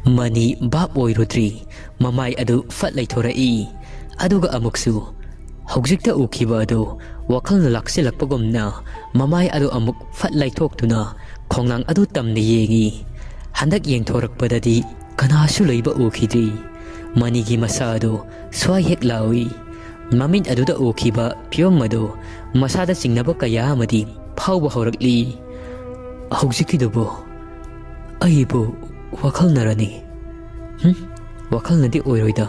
ꯃꯅꯤ ꯚꯥꯞ ꯑꯣꯏꯔꯨꯗ꯭ꯔꯤ꯫ ꯃꯃꯥꯏ ꯑꯗꯨ ꯐꯠ ꯂꯩꯊꯣꯔꯛꯏ꯫ ꯑꯗꯨꯒ ꯑꯃꯨꯛꯁꯨ ꯍꯧꯖꯤꯛꯇ ꯎꯈꯤꯕ ꯑꯗꯨ ꯋꯥꯈꯜꯅ ꯂꯥꯛꯁꯤꯜꯂꯛꯄꯒꯨꯝꯅ ꯃꯃꯥꯏ ꯑꯗꯨ ꯑꯃꯨꯛ ꯐꯠ ꯂꯩꯊꯣꯛꯇꯨꯅ ꯈꯣꯡꯅꯥꯡ ꯑꯗꯨ ꯇꯝꯅ ꯌꯦꯡꯏ꯫ ꯍꯟꯗꯛ ꯌꯦꯡꯊꯣꯔꯛꯄꯗꯗꯤ ꯀꯅꯥꯁꯨ ꯂꯩꯕ ꯎꯈꯤꯗ꯭ꯔꯤ꯫ ꯃꯅꯤꯒꯤ ꯃꯁꯥ ꯑꯗꯨ ꯁ꯭ꯋꯥꯏ ꯍꯦꯛ ꯂꯥꯎꯏ꯫ ꯃꯃꯤꯠ ꯑꯗꯨꯗ ꯎꯈꯤꯕ ꯐꯤꯚꯝ ꯑꯗꯨ ꯃꯁꯥꯗ ꯆꯤꯡꯅꯕ ꯀꯌꯥ ꯑꯃꯗꯤ ꯐꯥꯎꯕ ꯍꯧꯔꯛꯂꯤ꯫ "ꯍꯧꯖꯤꯛꯀꯤꯗꯨꯕꯨ ꯑꯩꯕꯨ ꯋꯥꯈꯜꯅꯔꯅꯤ? ꯍꯨꯝ? ꯋꯥꯈꯜꯅꯗꯤ ꯑꯣꯏꯔꯣꯏꯗ?"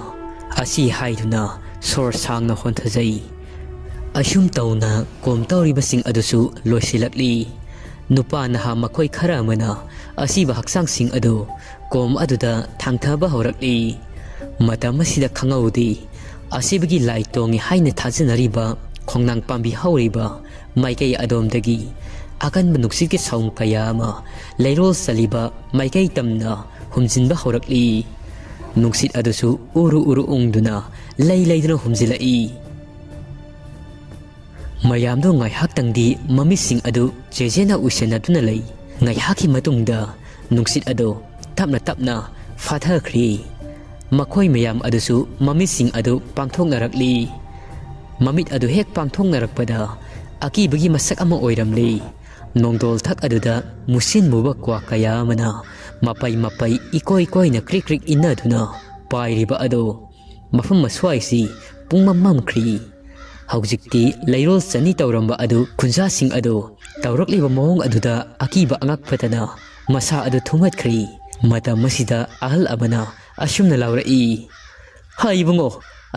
ꯑꯁꯤ ꯍꯥꯏꯗꯨꯅ ꯁꯣꯔ ꯁꯥꯡꯅ ꯍꯣꯟꯊꯖꯩ꯫ ꯑꯁꯨꯝ ꯇꯧꯅ ꯀꯣꯝ ꯇꯧꯔꯤꯕꯁꯤꯡ ꯑꯗꯨꯁꯨ ꯂꯣꯏꯁꯤꯜꯂꯛꯂꯤ꯫ ꯅꯨꯄꯥ ꯅꯍꯥ ꯃꯈꯣꯏ ꯈꯔ ꯑꯃꯅ ꯑꯁꯤꯕ ꯍꯛꯆꯥꯡꯁꯤꯡ ꯑꯗꯨ ꯀꯣꯝ ꯑꯗꯨꯗ ꯊꯥꯡꯊꯕ ꯍꯧꯔꯛꯂꯤ꯫ ꯃꯇꯝ ꯑꯁꯤꯗ ꯈꯪꯍꯧꯗꯦ, ꯑꯁꯤꯕꯒꯤ ꯂꯥꯏ ꯇꯣꯡꯉꯤ ꯍꯥꯏꯅ ꯊꯥꯖꯅꯔꯤꯕ ꯈꯣꯡꯅꯥꯡ ꯄꯥꯝꯕꯤ ꯍꯧꯔꯤꯕ ꯃꯥꯏꯀꯩ ꯑꯗꯣꯝꯗꯒꯤ ꯑꯀꯟꯕ ꯅꯨꯡꯁꯤꯠꯀꯤ ꯁꯥꯎꯝ ꯀꯌꯥ ꯑꯃ ꯂꯩꯔꯣꯜ ꯆꯜꯂꯤꯕ ꯃꯥꯏꯀꯩ ꯇꯝꯅ ꯍꯨꯝꯖꯤꯟꯕ ꯍꯧꯔꯛꯂꯤ꯫ ꯅꯨꯡꯁꯤꯠ ꯑꯗꯨꯁꯨ ꯎꯔꯨ ꯎꯔꯨ ꯎꯪꯗꯨꯅ ꯂꯩ ꯂꯩꯗꯨꯅ ꯍꯨꯝꯖꯤꯜꯂꯛꯏ꯫ ꯃꯌꯥꯝꯗꯨ ꯉꯥꯏꯍꯥꯛꯇꯪꯗꯤ ꯃꯃꯤꯠꯁꯤꯡ ꯑꯗꯨ ꯆꯦꯖꯦꯅ ꯎꯏꯁꯟꯅꯗꯨꯅ ꯂꯩ꯫ ꯉꯥꯏꯍꯥꯛꯀꯤ ꯃꯇꯨꯡꯗ ꯅꯨꯡꯁꯤꯠ ꯑꯗꯨ ꯇꯞꯅ ꯇꯞꯅ ꯐꯥꯊꯈ꯭ꯔꯤ꯫ ꯃꯈꯣꯏ ꯃꯌꯥꯝ ꯑꯗꯨꯁꯨ ꯃꯃꯤꯠꯁꯤꯡ ꯑꯗꯨ ꯄꯥꯡꯊꯣꯛꯅꯔꯛꯂꯤ꯫ ꯃꯃꯤꯠ ꯑꯗꯨ ꯍꯦꯛ ꯄꯥꯡꯊꯣꯛꯅꯔꯛꯄꯗ ꯑꯀꯤꯕꯒꯤ ꯃꯁꯛ ꯑꯃ ꯑꯣꯏꯔꯝꯂꯤ꯫ ꯅꯣꯡꯗꯣꯜ ꯊꯛ ꯑꯗꯨꯗ ꯃꯨꯁꯤꯟ ꯃꯨꯕ ꯀ꯭ꯋꯥ ꯀꯌꯥ ꯑꯃꯅ ꯃꯄꯩ ꯃꯄꯩ ꯏꯀꯣꯏ ꯀꯣꯏꯅ ꯀ꯭ꯔꯤꯛ ꯀ꯭ꯔꯤꯛ ꯏꯟꯅꯗꯨꯅ ꯄꯥꯏꯔꯤꯕ ꯑꯗꯨ ꯃꯐꯝ ꯑꯁ꯭ꯋꯥꯏꯁꯤ ꯄꯨꯡꯃꯝ ꯃꯝꯈ꯭ꯔꯤ꯫ ꯍꯧꯖꯤꯛꯇꯤ ꯂꯩꯔꯣꯜ ꯆꯅꯤ ꯇꯧꯔꯝꯕ ꯑꯗꯨ ꯈꯨꯟꯖꯥꯁꯤꯡ ꯑꯗꯨ ꯇꯧꯔꯛꯂꯤꯕ ꯃꯑꯣꯡ ꯑꯗꯨꯗ ꯑꯀꯤꯕ ꯑꯉꯛꯄꯗꯅ ꯃꯁꯥ ꯑꯗꯨ ꯊꯨꯝꯍꯠꯈ꯭ꯔꯤ꯫ ꯃꯇꯝ ꯑꯁꯤꯗ ꯑꯍꯜ ꯑꯃꯅ ꯑꯁꯨꯝꯅ ꯂꯥꯎꯔꯛꯏ, "ꯍꯥꯏ ꯏꯕꯨꯡꯉꯣ,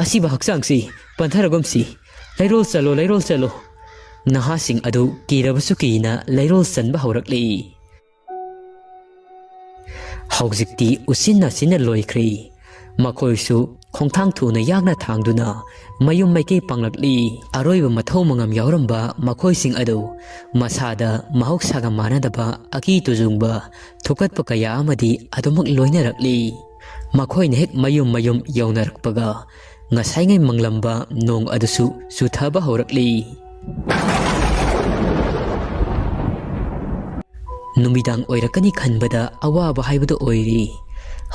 ꯑꯁꯤꯕ ꯍꯛꯆꯥꯡꯁꯤ ꯄꯟꯊꯔꯒꯨꯝꯁꯤ, ꯂꯩꯔꯣꯜ ꯆꯠꯂꯣ, ꯂꯩꯔꯣꯜ ꯆꯠꯂꯣ"꯫ ꯅꯍꯥꯁꯤꯡ ꯑꯗꯨ ꯀꯤꯔꯕꯁꯨ ꯀꯤꯅ ꯂꯩꯔꯣꯜ ꯆꯟꯕ ꯍꯧꯔꯛꯂꯤ꯫ ꯍꯧꯖꯤꯛꯇꯤ ꯎꯆꯤꯟ ꯅꯥꯆꯤꯟꯅ ꯂꯣꯏꯈ꯭ꯔꯦ꯫ ꯃꯈꯣꯏꯁꯨ ꯈꯣꯡꯊꯥꯡ ꯊꯨꯅ ꯌꯥꯡꯅ ꯊꯥꯡꯗꯨꯅ ꯃꯌꯨꯝ ꯃꯥꯏꯀꯩ ꯄꯥꯡꯂꯛꯂꯤ꯫ ꯑꯔꯣꯏꯕ ꯃꯊꯧ ꯃꯉꯝ ꯌꯥꯎꯔꯝꯕ ꯃꯈꯣꯏꯁꯤꯡ ꯑꯗꯨ ꯃꯁꯥꯗ ꯃꯍꯧꯁꯥꯒ ꯃꯥꯟꯅꯗꯕ ꯑꯀꯤ ꯇꯨꯖꯨꯡꯕ ꯊꯨꯀꯠꯄ ꯀꯌꯥ ꯑꯃꯗꯤ ꯑꯗꯨꯃꯛ ꯂꯣꯏꯅꯔꯛꯂꯤ꯫ ꯃꯈꯣꯏꯅ ꯍꯦꯛ ꯃꯌꯨꯝ ꯃꯌꯨꯝ ꯌꯧꯅꯔꯛꯄꯒ ꯉꯁꯥꯏꯉꯩ ꯃꯪꯂꯝꯕ ꯅꯣꯡ ꯑꯗꯨꯁꯨ ꯆꯨꯊꯕ ꯍꯧꯔꯛꯂꯤ꯫ ꯅꯨꯃꯤꯗꯥꯡ ꯑꯣꯏꯔꯛꯀꯅꯤ ꯈꯟꯕꯗ ꯑꯋꯥꯕ ꯍꯥꯏꯕꯗꯨ ꯑꯣꯏꯔꯤ꯫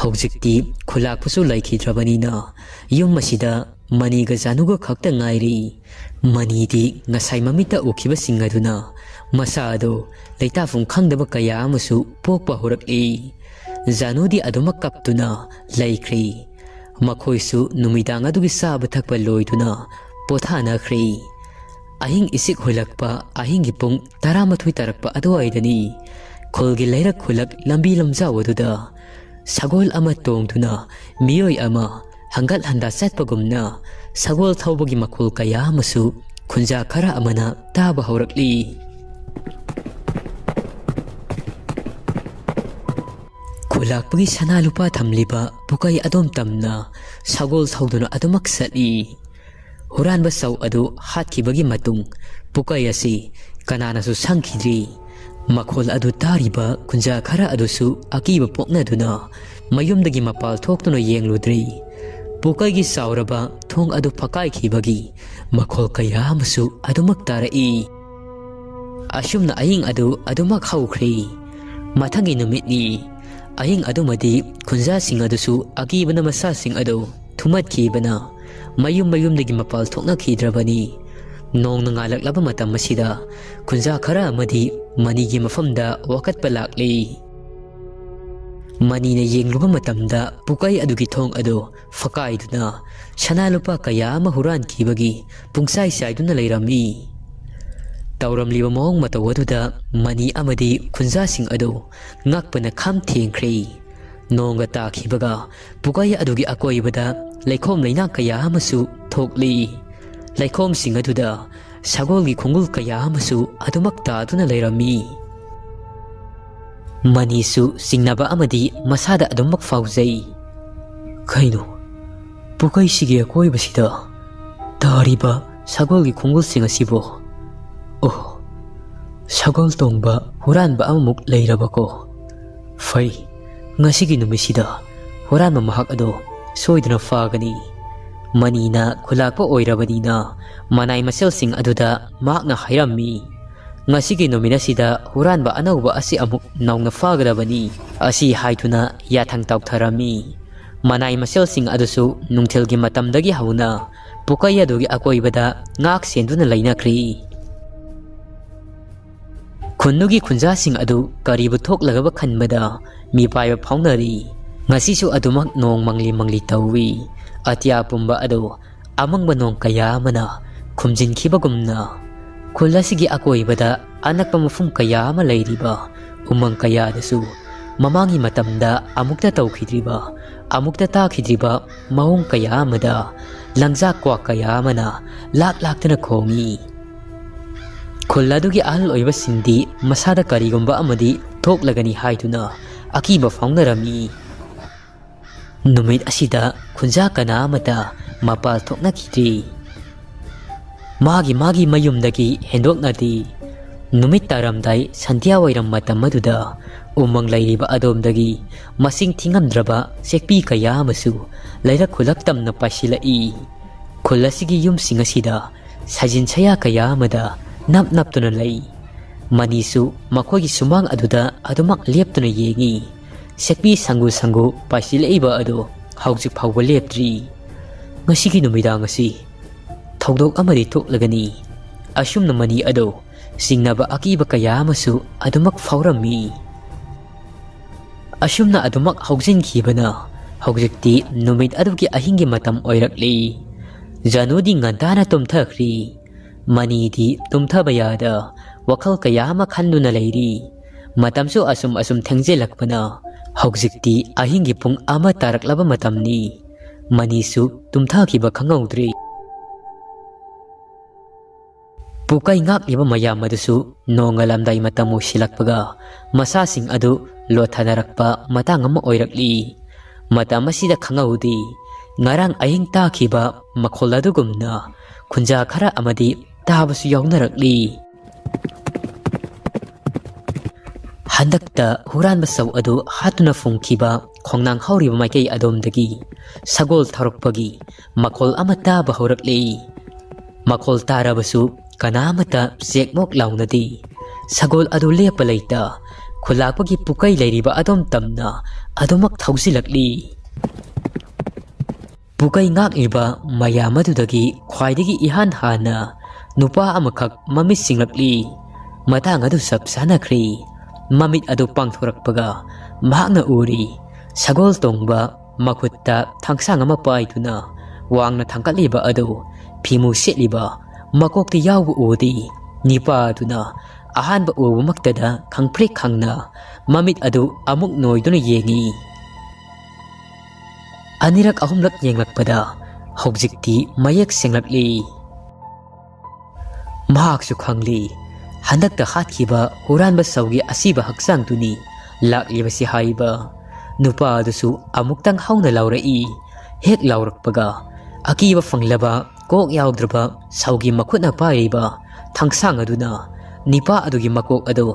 ꯍꯧꯖꯤꯛꯇꯤ ꯈꯨꯂꯥꯛꯄꯁꯨ ꯂꯩꯈꯤꯗ꯭ꯔꯕꯅꯤꯅ ꯌꯨꯝ ꯑꯁꯤꯗ ꯃꯅꯤꯒ ꯖꯥꯅꯨꯒ ꯈꯛꯇ ꯉꯥꯏꯔꯤ꯫ ꯃꯅꯤꯗꯤ ꯉꯁꯥꯏ ꯃꯃꯤꯠꯇ ꯎꯈꯤꯕꯁꯤꯡ ꯑꯗꯨꯅ ꯃꯁꯥ ꯑꯗꯨ ꯂꯩꯇꯥꯐꯝ ꯈꯪꯗꯕ ꯀꯌꯥ ꯑꯃꯁꯨ ꯄꯣꯛꯄ ꯍꯧꯔꯛꯂꯤ꯫ ꯖꯥꯅꯨꯗꯤ ꯑꯗꯨꯃꯛ ꯀꯞꯇꯨꯅ ꯂꯩꯈ꯭ꯔꯤ꯫ ꯃꯈꯣꯏꯁꯨ ꯅꯨꯃꯤꯗꯥꯡ ꯑꯗꯨꯒꯤ ꯆꯥꯕ ꯊꯛꯄ ꯂꯣꯏꯗꯨꯅ ꯄꯣꯊꯥꯅꯈ꯭ꯔꯦ꯫ ꯑꯍꯤꯡ ꯏꯆꯤꯛ ꯍꯨꯜꯂꯛꯄ ꯑꯍꯤꯡꯒꯤ ꯄꯨꯡ ꯇꯔꯥꯃꯥꯊꯣꯏ ꯇꯥꯔꯛꯄ ꯑꯗꯨꯋꯥꯏꯗꯅꯤ꯫ ꯈꯨꯜꯒꯤ ꯂꯩꯔꯛ ꯈꯨꯜꯂꯛ ꯂꯝꯕꯤ ꯂꯝꯖꯥꯎ ꯑꯗꯨꯗ ꯁꯒꯣꯜ ꯑꯃ ꯇꯣꯡꯗꯨꯅ ꯃꯤꯑꯣꯏ ꯑꯃ ꯍꯪꯒꯠ ꯍꯟꯗ ꯆꯠꯄꯒꯨꯝꯅ ꯁꯒꯣꯜ ꯊꯧꯕꯒꯤ ꯃꯈꯣꯜ ꯀꯌꯥ ꯑꯃꯁꯨ ꯈꯨꯟꯖꯥ ꯈꯔ ꯑꯃꯅ ꯇꯥꯕ ꯍꯧꯔꯛꯂꯤ꯫ ꯈꯨꯂꯥꯛꯄꯒꯤ ꯁꯅꯥ ꯂꯨꯄꯥ ꯊꯝꯂꯤꯕ ꯄꯨꯀꯩ ꯑꯗꯣꯝ ꯇꯝꯅ ꯁꯒꯣꯜ ꯊꯧꯗꯨꯅ ꯑꯗꯨꯃꯛ ꯆꯠꯂꯤ꯫ ꯍꯨꯔꯥꯟꯕ ꯆꯧ ꯑꯗꯨ ꯍꯥꯠꯈꯤꯕꯒꯤ ꯃꯇꯨꯡ ꯄꯨꯀꯩ ꯑꯁꯤ ꯀꯅꯥꯅꯁꯨ ꯁꯪꯈꯤꯗ꯭ꯔꯤ꯫ ꯃꯈꯣꯜ ꯑꯗꯨ ꯇꯥꯔꯤꯕ ꯈꯨꯟꯖꯥ ꯈꯔ ꯑꯗꯨꯁꯨ ꯑꯀꯤꯕ ꯄꯣꯛꯅꯗꯨꯅ ꯃꯌꯨꯝꯗꯒꯤ ꯃꯄꯥꯜ ꯊꯣꯛꯇꯨꯅ ꯌꯦꯡꯂꯨꯗ꯭ꯔꯤ꯫ ꯄꯨꯀꯩꯒꯤ ꯆꯥꯎꯔꯕ ꯊꯣꯡ ꯑꯗꯨ ꯐꯛꯀꯥꯏꯈꯤꯕꯒꯤ ꯃꯈꯣꯜ ꯀꯌꯥ ꯑꯃꯁꯨ ꯑꯗꯨꯃꯛ ꯇꯥꯔꯛꯏ꯫ ꯑꯁꯨꯝꯅ ꯑꯍꯤꯡ ꯑꯗꯨ ꯑꯗꯨꯃꯛ ꯍꯧꯈ꯭ꯔꯦ꯫ ꯃꯊꯪꯒꯤ ꯅꯨꯃꯤꯠꯅꯤ꯫ ꯑꯍꯤꯡ ꯑꯗꯨꯃꯗꯤ ꯈꯨꯟꯖꯥꯁꯤꯡ ꯑꯗꯨꯁꯨ ꯑꯀꯤꯕꯅ ꯃꯁꯥꯁꯤꯡ ꯑꯗꯨ ꯊꯨꯝꯃꯠꯈꯤꯕꯅ ꯃꯌꯨꯝ ꯃꯌꯨꯝꯗꯒꯤ ꯃꯄꯥꯜ ꯊꯣꯛꯅꯈꯤꯗ꯭ꯔꯕꯅꯤ꯫ ꯅꯣꯡꯅ ꯉꯥꯜꯂꯛꯂꯕ ꯃꯇꯝ ꯑꯁꯤꯗ ꯈꯨꯟꯖꯥ ꯈꯔ ꯑꯃꯗꯤ ꯃꯅꯤꯒꯤ ꯃꯐꯝꯗ ꯋꯥꯀꯠꯄ ꯂꯥꯛꯂꯤ꯫ ꯃꯅꯤꯅ ꯌꯦꯡꯂꯨꯕ ꯃꯇꯝꯗ ꯄꯨꯀꯩ ꯑꯗꯨꯒꯤ ꯊꯣꯡ ꯑꯗꯨ ꯐꯛꯀꯥꯏꯗꯨꯅ ꯁꯅꯥ ꯂꯨꯄꯥ ꯀꯌꯥ ꯑꯃ ꯍꯨꯔꯥꯟꯈꯤꯕꯒꯤ ꯄꯨꯡꯆꯥꯏ ꯆꯥꯏꯗꯨꯅ ꯂꯩꯔꯝꯃꯤ꯫ ꯇꯧꯔꯝꯂꯤꯕ ꯃꯑꯣꯡ ꯃꯇꯧ ꯑꯗꯨꯗ ꯃꯅꯤ ꯑꯃꯗꯤ ꯈꯨꯟꯖꯥꯁꯤꯡ ꯑꯗꯨ ꯉꯛꯄꯅ ꯈꯝ ꯊꯦꯡꯈ꯭ꯔꯦ꯫ ꯅꯣꯡꯒ ꯇꯥꯈꯤꯕꯒ ꯄꯨꯀꯩ ꯑꯗꯨꯒꯤ ꯑꯀꯣꯏꯕꯗ ꯂꯩꯈꯣꯝ ꯂꯩꯅꯥꯡ ꯀꯌꯥ ꯑꯃꯁꯨ ꯊꯣꯛꯂꯤ꯫ ꯂꯩꯈꯣꯝꯁꯤꯡ ꯑꯗꯨꯗ ꯁꯒꯣꯜꯒꯤ ꯈꯣꯡꯒꯨꯜ ꯀꯌꯥ ꯑꯃꯁꯨ ꯑꯗꯨꯃꯛ ꯇꯥꯗꯨꯅ ꯂꯩꯔꯝꯃꯤ꯫ ꯃꯅꯤꯁꯨ ꯆꯤꯡꯅꯕ ꯑꯃꯗꯤ ꯃꯁꯥꯗ ꯑꯗꯨꯃꯛ ꯐꯥꯎꯖꯩ꯫ ꯀꯩꯅꯣ, ꯄꯨꯀꯩꯁꯤꯒꯤ ꯑꯀꯣꯏꯕꯁꯤꯗ ꯇꯥꯔꯤꯕ ꯁꯒꯣꯜꯒꯤ ꯈꯣꯡꯒꯨꯜꯁꯤꯡ ꯑꯁꯤꯕꯨ? ꯑꯣ, ꯁꯒꯣꯜ ꯇꯣꯡꯕ ꯍꯨꯔꯥꯟꯕ ꯑꯃꯃꯨꯛ ꯂꯩꯔꯕꯀꯣ꯫ ꯐꯩ, ꯉꯁꯤꯒꯤ ꯅꯨꯃꯤꯠꯁꯤꯗ ꯍꯨꯔꯥꯟꯕ ꯃꯍꯥꯛ ꯑꯗꯣ ꯁꯣꯏꯗꯅ ꯐꯥꯒꯅꯤ꯫ ꯃꯅꯤꯅ ꯈꯨꯂꯥꯛꯄ ꯑꯣꯏꯔꯕꯅꯤꯅ ꯃꯅꯥꯏ ꯃꯁꯦꯜꯁꯤꯡ ꯑꯗꯨꯗ ꯃꯍꯥꯛꯅ ꯍꯥꯏꯔꯝꯃꯤ, "ꯉꯁꯤꯒꯤ ꯅꯨꯃꯤꯠ ꯑꯁꯤꯗ ꯍꯨꯔꯥꯟꯕ ꯑꯅꯧꯕ ꯑꯁꯤ ꯑꯃꯨꯛ ꯅꯧꯅ ꯐꯥꯒꯗꯕꯅꯤ" ꯑꯁꯤ ꯍꯥꯏꯗꯨꯅ ꯌꯥꯊꯪ ꯇꯧꯊꯔꯝꯃꯤ꯫ ꯃꯅꯥꯏ ꯃꯁꯦꯜꯁꯤꯡ ꯑꯗꯨꯁꯨ ꯅꯨꯡꯊꯤꯜꯒꯤ ꯃꯇꯝꯗꯒꯤ ꯍꯧꯅ ꯄꯨꯀꯩ ꯑꯗꯨꯒꯤ ꯑꯀꯣꯏꯕꯗ ꯉꯥꯛ ꯁꯦꯟꯗꯨꯅ ꯂꯩꯅꯈ꯭ꯔꯤ꯫ ꯈꯨꯟꯗꯨꯒꯤ ꯈꯨꯟꯖꯥꯁꯤꯡ ꯑꯗꯨ ꯀꯔꯤꯕꯨ ꯊꯣꯛꯂꯒꯕ ꯈꯟꯕꯗ ꯃꯤꯄꯥꯏꯕ ꯐꯥꯎꯅꯔꯤ꯫ ꯉꯁꯤꯁꯨ ꯑꯗꯨꯃꯛ ꯅꯣꯡ ꯃꯪꯂꯤ ꯃꯪꯂꯤ ꯇꯧꯏ꯫ ꯑꯇꯤꯌꯥ ꯄꯨꯝꯕ ꯑꯗꯨ ꯑꯃꯪꯕ ꯅꯣꯡ ꯀꯌꯥ ꯑꯃꯅ ꯈꯨꯝꯖꯤꯟꯈꯤꯕꯒꯨꯝꯅ, ꯈꯨꯜ ꯑꯁꯤꯒꯤ ꯑꯀꯣꯏꯕꯗ ꯑꯅꯛꯄ ꯃꯐꯝ ꯀꯌꯥ ꯑꯃ ꯂꯩꯔꯤꯕ ꯎꯃꯪ ꯀꯌꯥꯗꯁꯨ ꯃꯃꯥꯡꯒꯤ ꯃꯇꯝꯗ ꯑꯃꯨꯛꯇ ꯇꯧꯈꯤꯗ꯭ꯔꯤꯕ, ꯑꯃꯨꯛꯇ ꯇꯥꯈꯤꯗ꯭ꯔꯤꯕ ꯃꯑꯣꯡ ꯀꯌꯥ ꯑꯃꯗ ꯂꯪꯖꯥꯛ ꯀ꯭ꯋꯥꯛ ꯀꯌꯥ ꯑꯃꯅ ꯂꯥꯛ ꯂꯥꯛꯇꯅ ꯈꯣꯡꯏ꯫ ꯈꯨꯜ ꯑꯗꯨꯒꯤ ꯑꯍꯜ ꯑꯣꯏꯕꯁꯤꯡꯗꯤ ꯃꯁꯥꯗ ꯀꯔꯤꯒꯨꯝꯕ ꯑꯃꯗꯤ ꯊꯣꯛꯂꯒꯅꯤ ꯍꯥꯏꯗꯨꯅ ꯑꯀꯤꯕ ꯐꯥꯎꯅꯔꯝꯃꯤ꯫ ꯅꯨꯃꯤꯠ ꯑꯁꯤꯗ ꯈꯨꯟꯖꯥ ꯀꯅꯥ ꯑꯃꯇ ꯃꯄꯥꯜ ꯊꯣꯛꯅꯈꯤꯗ꯭ꯔꯤ꯫ ꯃꯥꯒꯤ ꯃꯥꯒꯤ ꯃꯌꯨꯝꯗꯒꯤ ꯍꯦꯟꯗꯣꯛꯅꯗꯦ꯫ ꯅꯨꯃꯤꯠ ꯇꯥꯔꯝꯗꯥꯏ ꯁꯟꯙ꯭ꯌꯥ ꯋꯥꯏꯔꯝ ꯃꯇꯝ ꯑꯗꯨꯗ ꯎꯃꯪ ꯂꯩꯔꯤꯕ ꯑꯗꯣꯝꯗꯒꯤ ꯃꯁꯤꯡ ꯊꯤꯉꯝꯗ꯭ꯔꯕ ꯆꯦꯛꯄꯤ ꯀꯌꯥ ꯑꯃꯁꯨ ꯂꯩꯔꯛ ꯈꯨꯂꯛ ꯇꯝꯅ ꯄꯥꯏꯁꯤꯜꯂꯛꯏ꯫ ꯈꯨꯜ ꯑꯁꯤꯒꯤ ꯌꯨꯝꯁꯤꯡ ꯑꯁꯤꯗ ꯁꯥꯖꯤꯟ ꯁꯌꯥ ꯀꯌꯥ ꯑꯃꯗ ꯅꯞ ꯅꯞꯇꯨꯅ ꯂꯩ꯫ ꯃꯅꯤꯁꯨ ꯃꯈꯣꯏꯒꯤ ꯁꯨꯃꯥꯡ ꯑꯗꯨꯗ ꯑꯗꯨꯃꯛ ꯂꯦꯞꯇꯨꯅ ꯌꯦꯡꯏ꯫ ꯆꯦꯛꯄꯤ ꯁꯪꯒꯨ ꯁꯪꯒꯨ ꯄꯥꯏꯁꯤꯜꯂꯛꯏꯕ ꯑꯗꯨ ꯍꯧꯖꯤꯛ ꯐꯥꯎꯕ ꯂꯦꯞꯇ꯭ꯔꯤ꯫ ꯉꯁꯤꯒꯤ ꯅꯨꯃꯤꯗꯥꯡ ꯑꯁꯤ ꯊꯧꯗꯣꯛ ꯑꯃꯗꯤ ꯊꯣꯛꯂꯒꯅꯤ꯫ ꯑꯁꯨꯝꯅ ꯃꯅꯤ ꯑꯗꯨ ꯆꯤꯡꯅꯕ ꯑꯀꯤꯕ ꯀꯌꯥ ꯑꯃꯁꯨ ꯑꯗꯨꯃꯛ ꯐꯥꯎꯔꯝꯃꯤ꯫ ꯑꯁꯨꯝꯅ ꯑꯗꯨꯃꯛ ꯍꯧꯖꯤꯟꯈꯤꯕꯅ ꯍꯧꯖꯤꯛꯇꯤ ꯅꯨꯃꯤꯠ ꯑꯗꯨꯒꯤ ꯑꯍꯤꯡꯒꯤ ꯃꯇꯝ ꯑꯣꯏꯔꯛꯂꯤ꯫ ꯖꯥꯅꯨꯗꯤ ꯉꯟꯇꯥꯅ ꯇꯨꯝꯊꯈ꯭ꯔꯤ꯫ ꯃꯅꯤꯗꯤ ꯇꯨꯝꯊꯕ ꯌꯥꯗ ꯋꯥꯈꯜ ꯀꯌꯥ ꯑꯃ ꯈꯟꯗꯨꯅ ꯂꯩꯔꯤ꯫ ꯃꯇꯝꯁꯨ ꯑꯁꯨꯝ ꯑꯁꯨꯝ ꯊꯦꯡꯖꯤꯜꯂꯛꯄꯅ ꯍꯧꯖꯤꯛꯇꯤ ꯑꯍꯤꯡꯒꯤ ꯄꯨꯡ ꯑꯃ ꯇꯥꯔꯛꯂꯕ ꯃꯇꯝꯅꯤ꯫ ꯃꯅꯤꯁꯨ ꯇꯨꯝꯊꯈꯤꯕ ꯈꯪꯍꯧꯗ꯭ꯔꯤ꯫ ꯄꯨꯀꯩ ꯉꯥꯛꯂꯤꯕ ꯃꯌꯥꯝ ꯑꯗꯨꯁꯨ ꯅꯣꯡꯉꯥꯜꯂꯝꯗꯥꯏ ꯃꯇꯝ ꯑꯣꯏꯁꯤꯜꯂꯛꯄꯒ ꯃꯁꯥꯁꯤꯡ ꯑꯗꯨ ꯂꯣꯠꯊꯅꯔꯛꯄ ꯃꯇꯥꯡ ꯑꯃ ꯑꯣꯏꯔꯛꯂꯤ꯫ ꯃꯇꯝ ꯑꯁꯤꯗ ꯈꯪꯍꯧꯗꯦ, ꯉꯔꯥꯡ ꯑꯍꯤꯡ ꯇꯥꯈꯤꯕ ꯃꯈꯣꯜ ꯑꯗꯨꯒꯨꯝꯅ ꯈꯨꯟꯖꯥ ꯈꯔ ꯑꯃꯗꯤ ꯇꯥꯕꯁꯨ ꯌꯥꯎꯅꯔꯛꯂꯤ꯫ ꯍꯟꯗꯛꯇ ꯍꯨꯔꯥꯟꯕ ꯁꯧ ꯑꯗꯨ ꯍꯥꯠꯇꯨꯅ ꯐꯨꯝꯈꯤꯕ ꯈꯣꯡꯅꯥꯡ ꯍꯧꯔꯤꯕ ꯃꯥꯏꯀꯩ ꯑꯗꯣꯝꯗꯒꯤ ꯁꯒꯣꯜ ꯊꯧꯔꯛꯄꯒꯤ ꯃꯈꯣꯜ ꯑꯃ ꯇꯥꯕ ꯍꯧꯔꯛꯂꯦ꯫ ꯃꯈꯣꯜ ꯇꯥꯔꯕꯁꯨ ꯀꯅꯥ ꯑꯃꯠꯇ ꯆꯦꯛꯃꯣꯛ ꯂꯥꯎꯅꯗꯦ꯫ ꯁꯒꯣꯜ ꯑꯗꯨ ꯂꯦꯞꯄ ꯂꯩꯇ ꯈꯨꯂꯥꯛꯄꯒꯤ ꯄꯨꯀꯩ ꯂꯩꯔꯤꯕ ꯑꯗꯣꯝ ꯇꯝꯅ ꯑꯗꯨꯃꯛ ꯊꯧꯖꯤꯜꯂꯛꯂꯤ꯫ ꯄꯨꯀꯩ ꯉꯥꯛꯂꯤꯕ ꯃꯌꯥꯝ ꯑꯗꯨꯗꯒꯤ ꯈ꯭ꯋꯥꯏꯗꯒꯤ ꯏꯍꯥꯟ ꯍꯥꯟꯅ ꯅꯨꯄꯥ ꯑꯃꯈꯛ ꯃꯃꯤꯠ ꯁꯤꯡꯂꯛꯂꯤ꯫ ꯃꯇꯥꯡ ꯑꯗꯨ ꯆꯞ ꯆꯥꯅꯈ꯭ꯔꯦ꯫ ꯃꯃꯤꯠ ꯑꯗꯨ ꯄꯥꯡꯊꯣꯔꯛꯄꯒ ꯃꯍꯥꯛꯅ ꯎꯔꯤ, ꯁꯒꯣꯜ ꯇꯣꯡꯕ ꯃꯈꯨꯠꯇ ꯊꯥꯡꯁꯥꯡ ꯑꯃ ꯄꯥꯏꯗꯨꯅ ꯋꯥꯡꯅ ꯊꯥꯡꯒꯠꯂꯤꯕ ꯑꯗꯨ ꯐꯤꯃꯨ ꯁꯦꯠꯂꯤꯕ ꯃꯀꯣꯛꯇꯤ ꯌꯥꯎꯕ ꯎꯗꯦ꯫ ꯅꯤꯄꯥ ꯑꯗꯨꯅ ꯑꯍꯥꯟꯕ ꯎꯕꯃꯛꯇꯗ ꯈꯪꯄ꯭ꯔꯦꯛ ꯈꯪꯅ ꯃꯃꯤꯠ ꯑꯗꯨ ꯑꯃꯨꯛ ꯅꯣꯏꯗꯨꯅ ꯌꯦꯡꯏ꯫ ꯑꯅꯤꯔꯛ ꯑꯍꯨꯝꯂꯛ ꯌꯦꯡꯂꯛꯄꯗ ꯍꯧꯖꯤꯛꯇꯤ ꯃꯌꯦꯛ ꯁꯦꯡꯂꯛꯂꯤ꯫ ꯃꯍꯥꯛꯁꯨ ꯈꯪꯂꯤ, ꯍꯟꯗꯛꯇ ꯍꯥꯠꯈꯤꯕ ꯍꯨꯔꯥꯟꯕ ꯁꯧꯒꯤ ꯑꯁꯤꯕ ꯍꯛꯆꯥꯡꯗꯨꯅꯤ ꯂꯥꯛꯂꯤꯕꯁꯤ ꯍꯥꯏꯕ꯫ ꯅꯨꯄꯥ ꯑꯗꯨꯁꯨ ꯑꯃꯨꯛꯇꯪ ꯍꯧꯅ ꯂꯥꯎꯔꯛꯏ꯫ ꯍꯦꯛ ꯂꯥꯎꯔꯛꯄꯒ ꯑꯀꯤꯕ ꯐꯪꯂꯕ ꯀꯣꯛ ꯌꯥꯎꯗ꯭ꯔꯕ ꯁꯧꯒꯤ ꯃꯈꯨꯠꯅ ꯄꯥꯏꯔꯤꯕ ꯊꯥꯡꯁꯥꯡ ꯑꯗꯨꯅ ꯅꯤꯄꯥ ꯑꯗꯨꯒꯤ ꯃꯀꯣꯛ ꯑꯗꯨ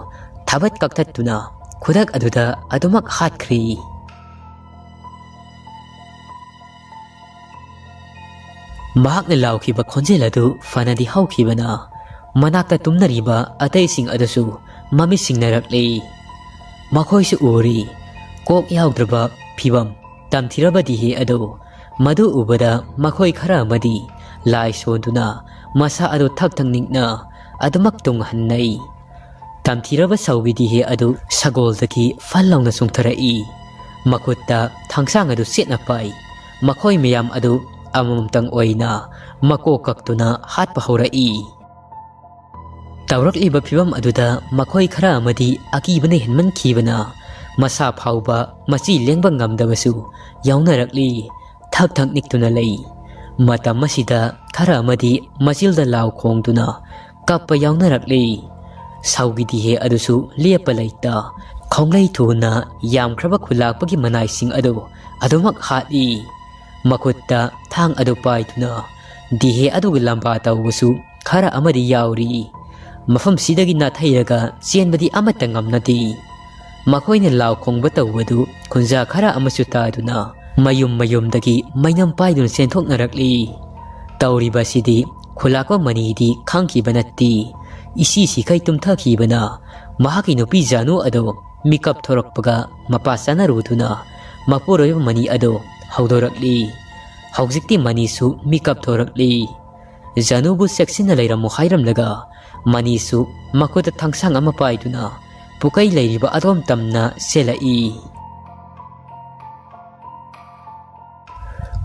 ꯊꯥꯕꯠ ꯀꯛꯊꯠꯇꯨꯅ ꯈꯨꯗꯛ ꯑꯗꯨꯗ ꯑꯗꯨꯃꯛ ꯍꯥꯠꯈ꯭ꯔꯦ꯫ ꯃꯍꯥꯛꯅ ꯂꯥꯎꯈꯤꯕ ꯈꯣꯟꯖꯦꯜ ꯑꯗꯨ ꯐꯅꯗꯤ ꯍꯧꯈꯤꯕꯅ ꯃꯅꯥꯛꯇ ꯇꯨꯝꯅꯔꯤꯕ ꯑꯇꯩꯁꯤꯡ ꯑꯗꯨꯁꯨ ꯃꯃꯤꯠ ꯁꯤꯡꯅꯔꯛꯂꯤ꯫ ꯃꯈꯣꯏꯁꯨ ꯎꯔꯤ꯫ ꯀꯣꯛ ꯌꯥꯎꯗ꯭ꯔꯕ ꯐꯤꯕꯝ ꯇꯝꯊꯤꯔꯕ ꯗꯤꯍꯦ ꯑꯗꯨ꯫ ꯃꯗꯨ ꯎꯕꯗ ꯃꯈꯣꯏ ꯈꯔ ꯑꯃꯗꯤ ꯂꯥꯏ ꯁꯣꯟꯗꯨꯅ ꯃꯁꯥ ꯑꯗꯨ ꯊꯛ ꯊꯛ ꯅꯤꯛꯅ ꯑꯗꯨꯃꯛ ꯇꯨꯡꯍꯟꯅꯩ꯫ ꯇꯝꯊꯤꯔꯕ ꯁꯥꯎꯒꯤ ꯗꯤꯍꯦ ꯑꯗꯨ ꯁꯒꯣꯜꯗꯒꯤ ꯐꯜ ꯂꯥꯎꯅ ꯆꯣꯡꯊꯔꯛꯏ꯫ ꯃꯈꯨꯠꯇ ꯊꯥꯡꯁꯥꯡ ꯑꯗꯨ ꯆꯦꯠꯅ ꯄꯥꯏ꯫ ꯃꯈꯣꯏ ꯃꯌꯥꯝ ꯑꯗꯨ ꯑꯃꯃꯝꯇꯪ ꯑꯣꯏꯅ ꯃꯀꯣꯛ ꯀꯛꯇꯨꯅ ꯍꯥꯠꯄ ꯍꯧꯔꯛꯏ꯫ ꯇꯧꯔꯛꯂꯤꯕ ꯐꯤꯕꯝ ꯑꯗꯨꯗ ꯃꯈꯣꯏ ꯈꯔ ꯑꯃꯗꯤ ꯑꯀꯤꯕꯅ ꯍꯦꯟꯃꯟꯈꯤꯕꯅ ꯃꯁꯥ ꯐꯥꯎꯕ ꯃꯆꯤ ꯂꯦꯡꯕ ꯉꯝꯗꯕꯁꯨ ꯌꯥꯎꯅꯔꯛꯂꯤ꯫ ꯊꯛ ꯊꯛ ꯅꯤꯛꯇꯨꯅ ꯂꯩ꯫ ꯃꯇꯝ ꯑꯁꯤꯗ ꯈꯔ ꯑꯃꯗꯤ ꯃꯆꯤꯜꯗ ꯂꯥꯎ ꯈꯣꯡꯗꯨꯅ ꯀꯞꯄ ꯌꯥꯎꯅꯔꯛꯂꯤ꯫ ꯁꯥꯎꯒꯤ ꯗꯤꯍꯦ ꯑꯗꯨꯁꯨ ꯂꯦꯞꯄ ꯂꯩꯇ ꯈꯣꯡꯂꯩ ꯊꯨꯅ ꯌꯥꯝꯈ꯭ꯔꯕ ꯈꯨꯂꯥꯛꯄꯒꯤ ꯃꯅꯥꯏꯁꯤꯡ ꯑꯗꯨ ꯑꯗꯨꯃꯛ ꯍꯥꯠꯂꯤ꯫ ꯃꯈꯨꯠꯇ ꯊꯥꯡ ꯑꯗꯨ ꯄꯥꯏꯗꯨꯅ ꯗꯤꯍꯦ ꯑꯗꯨꯒꯤ ꯂꯝꯕꯥ ꯇꯧꯕꯁꯨ ꯈꯔ ꯑꯃꯗꯤ ꯌꯥꯎꯔꯤ꯫ ꯃꯐꯝꯁꯤꯗꯒꯤ ꯅꯥꯊꯩꯔꯒ ꯆꯦꯟꯕꯗꯤ ꯑꯃꯠꯇ ꯉꯝꯅꯗꯦ꯫ ꯃꯈꯣꯏꯅ ꯂꯥꯎ ꯈꯣꯡꯕ ꯇꯧꯕꯗꯨ ꯈꯨꯟꯖꯥ ꯈꯔ ꯑꯃꯁꯨ ꯇꯥꯗꯨꯅ ꯃꯌꯨꯝ ꯃꯌꯨꯝꯗꯒꯤ ꯃꯩꯅꯝ ꯄꯥꯏꯗꯨꯅ ꯆꯦꯟꯊꯣꯛꯅꯔꯛꯂꯤ꯫ ꯇꯧꯔꯤꯕ ꯑꯁꯤꯗꯤ ꯈꯨꯂꯥꯛꯄ ꯃꯅꯤꯗꯤ ꯈꯪꯈꯤꯕ ꯅꯠꯇꯦ꯫ ꯏꯁꯤ ꯁꯤꯈꯩ ꯇꯨꯝꯊꯈꯤꯕꯅ ꯃꯍꯥꯛꯀꯤ ꯅꯨꯄꯤ ꯖꯥꯅꯨ ꯑꯗꯨ ꯃꯤꯀꯞ ꯊꯣꯔꯛꯄꯒ ꯃꯄꯥ ꯆꯥꯅꯔꯨꯗꯨꯅ ꯃꯄꯨꯔꯣꯏꯕ ꯃꯅꯤ ꯑꯗꯨ ꯍꯧꯗꯣꯔꯛꯂꯤ꯫ ꯍꯧꯖꯤꯛꯇꯤ ꯃꯅꯤꯁꯨ ꯃꯤꯀꯞ ꯊꯣꯔꯛꯂꯤ꯫ ꯖꯥꯅꯨꯕꯨ ꯆꯦꯛꯁꯤꯟꯅ ꯂꯩꯔꯝꯃꯨ ꯍꯥꯏꯔꯝꯂꯒ ꯃꯅꯤꯁꯨ ꯃꯈꯨꯠꯇ ꯊꯥꯡꯁꯥꯡ ꯑꯃ ꯄꯥꯏꯗꯨꯅ ꯄꯨꯀꯩ ꯂꯩꯔꯤꯕ ꯑꯗꯣꯝ ꯇꯝꯅ ꯆꯦꯜꯂꯛꯏ꯫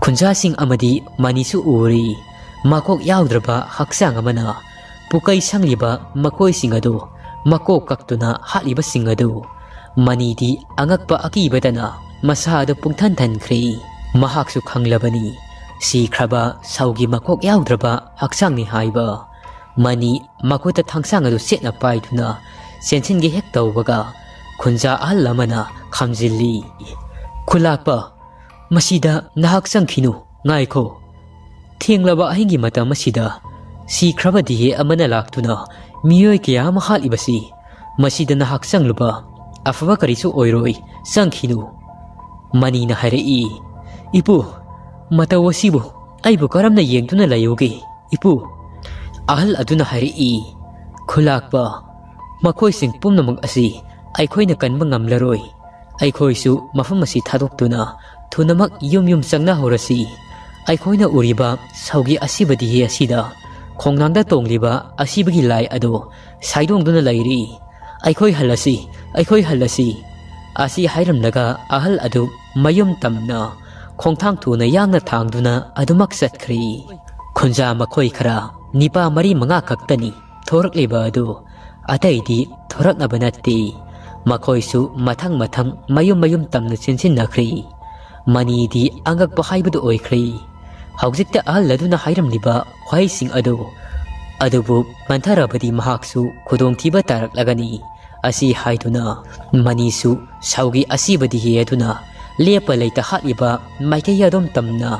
ꯈꯨꯟꯖꯥꯁꯤꯡ ꯑꯃꯗꯤ ꯃꯅꯤꯁꯨ ꯎꯔꯤ꯫ ꯃꯀꯣꯛ ꯌꯥꯎꯗ꯭ꯔꯕ ꯍꯛꯆꯥꯡ ꯑꯃꯅ ꯄꯨꯀꯩ ꯁꯪꯂꯤꯕ ꯃꯈꯣꯏꯁꯤꯡ ꯑꯗꯨ ꯃꯀꯣꯛ ꯀꯛꯇꯨꯅ ꯍꯥꯠꯂꯤꯕꯁꯤꯡ ꯑꯗꯨ꯫ ꯃꯅꯤꯗꯤ ꯑꯉꯛꯄ ꯑꯀꯤꯕꯇꯅ ꯃꯁꯥ ꯑꯗꯨ ꯄꯨꯡꯊꯟ ꯊꯟꯈ꯭ꯔꯦ꯫ ꯃꯍꯥꯛꯁꯨ ꯈꯪꯂꯕꯅꯤ ꯁꯤꯈ꯭ꯔꯕ ꯁꯥꯎꯒꯤ ꯃꯀꯣꯛ ꯌꯥꯎꯗ꯭ꯔꯕ ꯍꯛꯆꯥꯡꯅꯤ ꯍꯥꯏꯕ꯫ ꯃꯅꯤ ꯃꯈꯨꯠꯇ ꯊꯥꯡꯁꯥꯡ ꯑꯗꯨ ꯆꯦꯠꯅ ꯄꯥꯏꯗꯨꯅ ꯆꯦꯟꯁꯤꯟꯒꯦ ꯍꯦꯛ ꯇꯧꯕꯒ ꯈꯨꯟꯖꯥ ꯑꯍꯜ ꯑꯃꯅ ꯈꯥꯝꯖꯤꯜꯂꯤ꯫ "ꯈꯨꯂꯥꯛꯄ, ꯃꯁꯤꯗ ꯅꯍꯥꯛ ꯆꯪꯈꯤꯅꯨ, ꯉꯥꯏꯈꯣ꯫ ꯊꯦꯡꯂꯕ ꯑꯍꯤꯡꯒꯤ ꯃꯇꯝ ꯑꯁꯤꯗ ꯁꯤꯈ꯭ꯔꯕ ꯗꯤꯍꯦ ꯑꯃꯅ ꯂꯥꯛꯇꯨꯅ "ꯃꯤꯑꯣꯏ ꯀꯌꯥ ꯑꯃ ꯍꯥꯠꯂꯤꯕꯁꯤ ꯃꯁꯤꯗ ꯅꯍꯥꯛ ꯆꯪꯂꯨꯕ ꯑꯐꯕ ꯀꯔꯤꯁꯨ ꯑꯣꯏꯔꯣꯏ, ꯆꯪꯈꯤꯅꯨ"꯫ ꯃꯅꯤꯅ ꯍꯥꯏꯔꯛꯏ, "ꯏꯄꯨ, ꯃꯇꯧ ꯑꯁꯤꯕꯨ ꯑꯩꯕꯨ ꯀꯔꯝꯅ ꯌꯦꯡꯗꯨꯅ ꯂꯩꯌꯨꯒꯦ, ꯏꯄꯨ?" ꯑꯍꯜ ꯑꯗꯨꯅ ꯍꯥꯏꯔꯛꯏ, "ꯈꯨꯂꯥꯛꯄ, ꯃꯈꯣꯏꯁꯤꯡ ꯄꯨꯝꯅꯃꯛ ꯑꯁꯤ ꯑꯩꯈꯣꯏꯅ ꯀꯟꯕ ꯉꯝꯂꯔꯣꯏ꯫ ꯑꯩꯈꯣꯏꯁꯨ ꯃꯐꯝ ꯑꯁꯤ ꯊꯥꯗꯣꯛꯇꯨꯅ ꯊꯨꯅꯃꯛ ꯌꯨꯝ ꯌꯨꯝ ꯆꯪꯅꯍꯧꯔꯁꯤ꯫ ꯑꯩꯈꯣꯏꯅ ꯎꯔꯤꯕ ꯁꯥꯎꯒꯤ ꯑꯁꯤꯕꯗꯤ ꯍꯤ ꯑꯁꯤꯗ ꯈꯣꯡꯅꯥꯡꯗ ꯇꯣꯡꯂꯤꯕ ꯑꯁꯤꯕꯒꯤ ꯂꯥꯏ ꯑꯗꯨ ꯁꯥꯏꯗꯣꯡꯗꯨꯅ ꯂꯩꯔꯤ꯫ ꯑꯩꯈꯣꯏ ꯍꯜꯂꯁꯤ, ꯑꯩꯈꯣꯏ ꯍꯜꯂꯁꯤ"꯫ ꯑꯁꯤ ꯍꯥꯏꯔꯝꯂꯒ ꯑꯍꯜ ꯑꯗꯨ ꯃꯌꯨꯝ ꯇꯝꯅ ꯈꯣꯡꯊꯥꯡ ꯊꯨꯅ ꯌꯥꯡꯅ ꯊꯥꯡꯗꯨꯅ ꯑꯗꯨꯃꯛ ꯆꯠꯈ꯭ꯔꯦ꯫ ꯈꯨꯟꯖꯥ ꯃꯈꯣꯏ ꯈꯔ ꯅꯤꯄꯥ ꯃꯔꯤ ꯃꯉꯥ ꯈꯛꯇꯅꯤ ꯊꯣꯔꯛꯂꯤꯕ ꯑꯗꯨ, ꯑꯇꯩꯗꯤ ꯊꯣꯔꯛꯅꯕ ꯅꯠꯇꯦ꯫ ꯃꯈꯣꯏꯁꯨ ꯃꯊꯪ ꯃꯊꯪ ꯃꯌꯨꯝ ꯃꯌꯨꯝ ꯇꯝꯅ ꯆꯦꯟꯁꯤꯟꯅꯈ꯭ꯔꯦ꯫ ꯃꯅꯤꯗꯤ ꯑꯉꯛꯄ ꯍꯥꯏꯕꯗꯨ ꯑꯣꯏꯈ꯭ꯔꯦ꯫ ꯍꯧꯖꯤꯛꯇ ꯑꯍꯜ ꯑꯗꯨꯅ ꯍꯥꯏꯔꯝꯂꯤꯕ ꯋꯥꯍꯩꯁꯤꯡ ꯑꯗꯨ, ꯑꯗꯨꯕꯨ ꯃꯟꯊꯔꯕꯗꯤ ꯃꯍꯥꯛꯁꯨ ꯈꯨꯗꯣꯡꯊꯤꯕ ꯇꯥꯔꯛꯂꯒꯅꯤ꯫ ꯑꯁꯤ ꯍꯥꯏꯗꯨꯅ ꯃꯅꯤꯁꯨ ꯁꯥꯎꯒꯤ ꯑꯁꯤꯕꯗꯤ ꯍꯤ ꯑꯗꯨꯅ ꯂꯦꯞꯄ ꯂꯩꯇ ꯍꯥꯠꯂꯤꯕ ꯃꯥꯏꯀꯩ ꯑꯗꯨꯝ ꯇꯝꯅ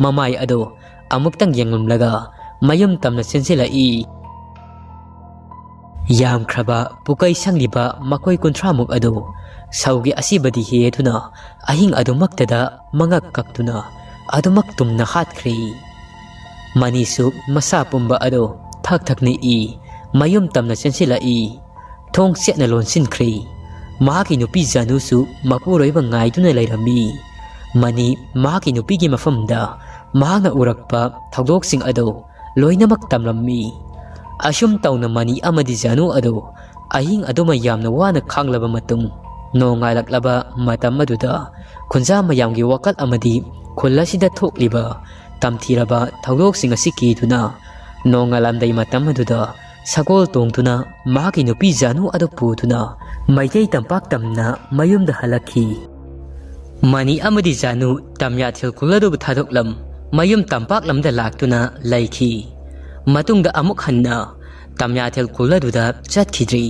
ꯃꯃꯥꯏ ꯑꯗꯨ ꯑꯃꯨꯛꯇꯪ ꯌꯦꯡꯂꯝꯂꯒ ꯃꯌꯨꯝ ꯇꯝꯅ ꯆꯦꯟꯁꯤꯜꯂꯛꯏ꯫ ꯌꯥꯝꯈ꯭ꯔꯕ ꯄꯨꯀꯩ ꯁꯪꯂꯤꯕ ꯃꯈꯣꯏ ꯀꯨꯟꯊ꯭ꯔꯥꯃꯨꯛ ꯑꯗꯨ ꯁꯥꯎꯒꯤ ꯑꯁꯤꯕꯗꯤ ꯍꯤ ꯑꯗꯨꯅ ꯑꯍꯤꯡ ꯑꯗꯨꯃꯛꯇꯗ ꯃꯉꯛ ꯀꯛꯇꯨꯅ ꯑꯗꯨꯃꯛ ꯇꯨꯝꯅ ꯍꯥꯠꯈ꯭ꯔꯦ꯫ ꯃꯅꯤꯁꯨ ꯃꯁꯥ ꯄꯨꯝꯕ ꯑꯗꯨ ꯊꯛ ꯊꯛ ꯅꯤꯛꯏ, ꯃꯌꯨꯝ ꯇꯝꯅ ꯆꯦꯟꯁꯤꯜꯂꯛꯏ꯫ ꯊꯣꯡ ꯆꯦꯠꯅ ꯂꯣꯟꯁꯤꯟꯈ꯭ꯔꯦ꯫ ꯃꯍꯥꯛꯀꯤ ꯅꯨꯄꯤ ꯖꯥꯅꯨꯁꯨ ꯃꯄꯨꯔꯣꯏꯕ ꯉꯥꯏꯗꯨꯅ ꯂꯩꯔꯝꯃꯤ꯫ ꯃꯅꯤ ꯃꯍꯥꯛꯀꯤ ꯅꯨꯄꯤꯒꯤ ꯃꯐꯝꯗ ꯃꯍꯥꯛꯅ ꯎꯔꯛꯄ ꯊꯧꯗꯣꯛꯁꯤꯡ ꯑꯗꯨ ꯂꯣꯏꯅꯃꯛ ꯇꯝꯂꯝꯃꯤ꯫ ꯑꯁꯨꯝ ꯇꯧꯅ ꯃꯅꯤ ꯑꯃꯗꯤ ꯖꯥꯅꯨ ꯑꯗꯨ ꯑꯍꯤꯡ ꯑꯗꯨꯃ ꯌꯥꯝꯅ ꯋꯥꯅ ꯈꯥꯡꯂꯕ ꯃꯇꯨꯡ, ꯅꯣꯡꯉꯥꯜꯂꯛꯂꯕ ꯃꯇꯝ ꯑꯗꯨꯗ ꯈꯨꯟꯖꯥ ꯃꯌꯥꯝꯒꯤ ꯋꯥꯀꯠ ꯑꯃꯗꯤ ꯈꯨꯜ ꯑꯁꯤꯗ ꯊꯣꯛꯂꯤꯕ ꯇꯝꯊꯤꯔꯕ ꯊꯧꯗꯣꯛꯁꯤꯡ ꯑꯁꯤ ꯀꯤꯗꯨꯅ ꯅꯣꯡꯉꯥꯜꯂꯝꯗꯥꯏ ꯃꯇꯝ ꯑꯗꯨꯗ ꯁꯒꯣꯜ ꯇꯣꯡꯗꯨꯅ ꯃꯍꯥꯛꯀꯤ ꯅꯨꯄꯤ ꯖꯥꯅꯨ ꯑꯗꯨ ꯄꯨꯗꯨꯅ ꯃꯩꯇꯩ ꯇꯝꯄꯥꯛ ꯇꯝꯅ ꯃꯌꯨꯝꯗ ꯍꯜꯂꯛꯈꯤ꯫ ꯃꯅꯤ ꯑꯃꯗꯤ ꯖꯥꯅꯨ ꯇꯝꯌꯥꯊꯦꯜ ꯈꯨꯜ ꯑꯗꯨꯕꯨ ꯊꯥꯗꯣꯛꯂꯝ ꯃꯌꯨꯝ ꯇꯝꯄꯥꯛ ꯂꯝꯗ ꯂꯥꯛꯇꯨꯅ ꯂꯩꯈꯤ꯫ ꯃꯇꯨꯡꯗ ꯑꯃꯨꯛ ꯍꯟꯅ ꯇꯝꯌꯥꯊꯦꯜ ꯈꯨꯜ ꯑꯗꯨꯗ ꯆꯠꯈꯤꯗ꯭ꯔꯤ꯫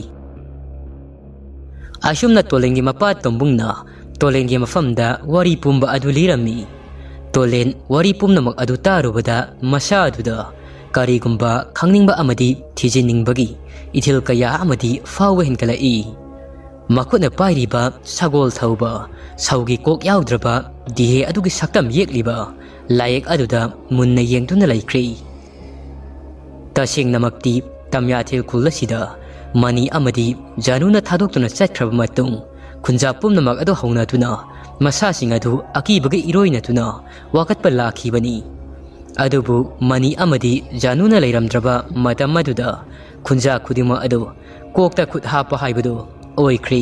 ꯑꯁꯨꯝꯅ ꯇꯣꯂꯦꯟꯒꯤ ꯃꯄꯥ ꯇꯣꯝꯕꯨꯡꯅ ꯇꯣꯂꯦꯟꯒꯤ ꯃꯐꯝꯗ ꯋꯥꯔꯤ ꯄꯨꯝꯕ ꯑꯗꯨ ꯂꯤꯔꯝꯃꯤ꯫ ꯇꯣꯂꯦꯟ ꯋꯥꯔꯤ ꯄꯨꯝꯅꯃꯛ ꯑꯗꯨ ꯇꯥꯔꯨꯕꯗ ꯃꯁꯥ ꯑꯗꯨꯗ ꯀꯔꯤꯒꯨꯝꯕ ꯈꯪꯅꯤꯡꯕ ꯑꯃꯗꯤ ꯊꯤꯖꯤꯟꯅꯤꯡꯕꯒꯤ ꯏꯊꯤꯜ ꯀꯌꯥ ꯑꯃꯗꯤ ꯐꯥꯎꯕ ꯍꯦꯟꯒꯠꯂꯛꯏ꯫ ꯃꯈꯨꯠꯅ ꯄꯥꯏꯔꯤꯕ ꯁꯒꯣꯜ ꯊꯧꯕ ꯁꯧꯒꯤ ꯀꯣꯛ ꯌꯥꯎꯗ꯭ꯔꯕ ꯗꯤꯍꯦ ꯑꯗꯨꯒꯤ ꯁꯛꯇꯝ ꯌꯦꯛꯂꯤꯕ ꯂꯥꯏꯌꯦꯛ ꯑꯗꯨꯗ ꯃꯨꯟꯅ ꯌꯦꯡꯗꯨꯅ ꯂꯩꯈ꯭ꯔꯦ꯫ ꯇꯁꯦꯡꯅꯃꯛꯇꯤ ꯇꯝꯌꯥꯊꯦꯜ ꯈꯨꯜ ꯑꯁꯤꯗ ꯃꯅꯤ ꯑꯃꯗꯤ ꯖꯥꯅꯨꯅ ꯊꯥꯗꯣꯛꯇꯨꯅ ꯆꯠꯈ꯭ꯔꯕ ꯃꯇꯨꯡ, ꯈꯨꯟꯖꯥ ꯄꯨꯝꯅꯃꯛ ꯑꯗꯨ ꯍꯧꯅꯗꯨꯅ ꯃꯁꯥꯁꯤꯡ ꯑꯗꯨ ꯑꯀꯤꯕꯒ ꯏꯔꯣꯏꯅꯗꯨꯅ ꯋꯥꯀꯠꯄ ꯂꯥꯛꯈꯤꯕꯅꯤ꯫ ꯑꯗꯨꯕꯨ ꯃꯅꯤ ꯑꯃꯗꯤ ꯖꯥꯅꯨꯅ ꯂꯩꯔꯝꯗ꯭ꯔꯕ ꯃꯇꯝ ꯑꯗꯨꯗ ꯈꯨꯟꯖꯥ ꯈꯨꯗꯤꯡꯃꯛ ꯑꯗꯨ ꯀꯣꯛꯇ ꯈꯨꯠ ꯍꯥꯞꯄ ꯍꯥꯏꯕꯗꯨ ꯑꯣꯏꯈ꯭ꯔꯦ꯫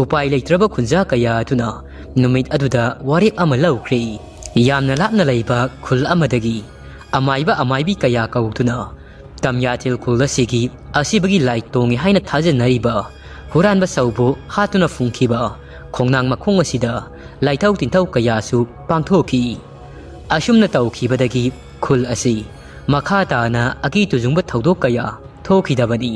ꯎꯄꯥꯏ ꯂꯩꯇ꯭ꯔꯕ ꯈꯨꯟꯖꯥ ꯀꯌꯥ ꯑꯗꯨꯅ ꯅꯨꯃꯤꯠ ꯑꯗꯨꯗ ꯋꯥꯔꯦꯞ ꯑꯃ ꯂꯧꯈ꯭ꯔꯦ꯫ ꯌꯥꯝꯅ ꯂꯥꯞꯅ ꯂꯩꯕ ꯈꯨꯜ ꯑꯃꯗꯒꯤ ꯑꯃꯥꯏꯕ ꯑꯃꯥꯏꯕꯤ ꯀꯌꯥ ꯀꯧꯗꯨꯅ ꯇꯝꯌꯥꯊꯦꯜ ꯈꯨꯜ ꯑꯁꯤꯒꯤ ꯑꯁꯤꯕꯒꯤ ꯂꯥꯏ ꯇꯣꯡꯉꯤ ꯍꯥꯏꯅ ꯊꯥꯖꯅꯔꯤꯕ ꯍꯨꯔꯥꯟꯕ ꯁꯧꯕꯨ ꯍꯥꯠꯇꯨꯅ ꯐꯨꯝꯈꯤꯕ ꯈꯣꯡꯅꯥꯡ ꯃꯈꯣꯡ ꯑꯁꯤꯗ ꯂꯥꯏꯊꯧ ꯇꯤꯟꯊꯧ ꯀꯌꯥꯁꯨ ꯄꯥꯡꯊꯣꯛꯈꯤ꯫ ꯑꯁꯨꯝꯅ ꯇꯧꯈꯤꯕꯗꯒꯤ ꯈꯨꯜ ꯑꯁꯤ ꯃꯈꯥ ꯇꯥꯅ ꯑꯀꯤ ꯇꯨꯖꯨꯡꯕ ꯊꯧꯗꯣꯛ ꯀꯌꯥ ꯊꯣꯛꯈꯤꯗꯕꯅꯤ꯫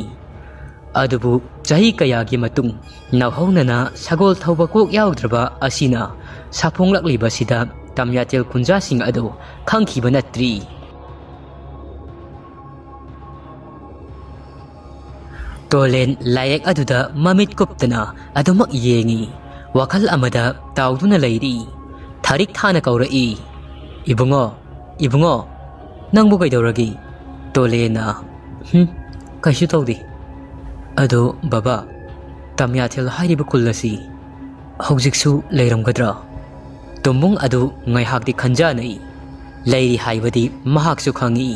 ꯑꯗꯨꯕꯨ ꯆꯍꯤ ꯀꯌꯥꯒꯤ ꯃꯇꯨꯡ ꯅꯧꯍꯧꯅꯅ ꯁꯒꯣꯜ ꯊꯧꯕ ꯀꯣꯛ ꯌꯥꯎꯗ꯭ꯔꯕ ꯑꯁꯤꯅ ꯁꯥꯐꯣꯡꯂꯛꯂꯤꯕꯁꯤꯗ ꯇꯝꯌꯥꯇꯦꯜ ꯈꯨꯟꯖꯥꯁꯤꯡ ꯑꯗꯨ ꯈꯪꯈꯤꯕ ꯅꯠꯇ꯭ꯔꯤ꯫ ꯇꯣꯂꯦꯟ ꯂꯥꯏꯌꯦꯛ ꯑꯗꯨꯗ ꯃꯃꯤꯠ ꯀꯨꯞꯇꯅ ꯑꯗꯨꯃꯛ ꯌꯦꯡꯏ꯫ ꯋꯥꯈꯜ ꯑꯃꯗ ꯇꯥꯎꯗꯨꯅ ꯂꯩꯔꯤ꯫ ꯊꯥꯔꯤꯛ ꯊꯥꯅ ꯀꯧꯔꯛꯏ, "ꯏꯕꯨꯡꯉꯣ, ꯏꯕꯨꯡꯉꯣ, ꯅꯪꯕꯨ ꯀꯩꯗꯧꯔꯒꯦ?" ꯇꯣꯂꯦꯟꯅ, "ꯍꯨꯝ, ꯀꯩꯁꯨ ꯇꯧꯗꯦ꯫ ꯑꯗꯣ ꯕꯕꯥ, ꯇꯝꯌꯥꯊꯦꯜ ꯍꯥꯏꯔꯤꯕ ꯈꯨꯜ ꯑꯁꯤ ꯍꯧꯖꯤꯛꯁꯨ ꯂꯩꯔꯝꯒꯗ꯭ꯔꯥ?" ꯇꯨꯝꯕꯨꯡ ꯑꯗꯨ ꯉꯥꯏꯍꯥꯛꯇꯤ ꯈꯟꯖꯥꯅꯩ꯫ ꯂꯩꯔꯤ ꯍꯥꯏꯕꯗꯤ ꯃꯍꯥꯛꯁꯨ ꯈꯪꯏ꯫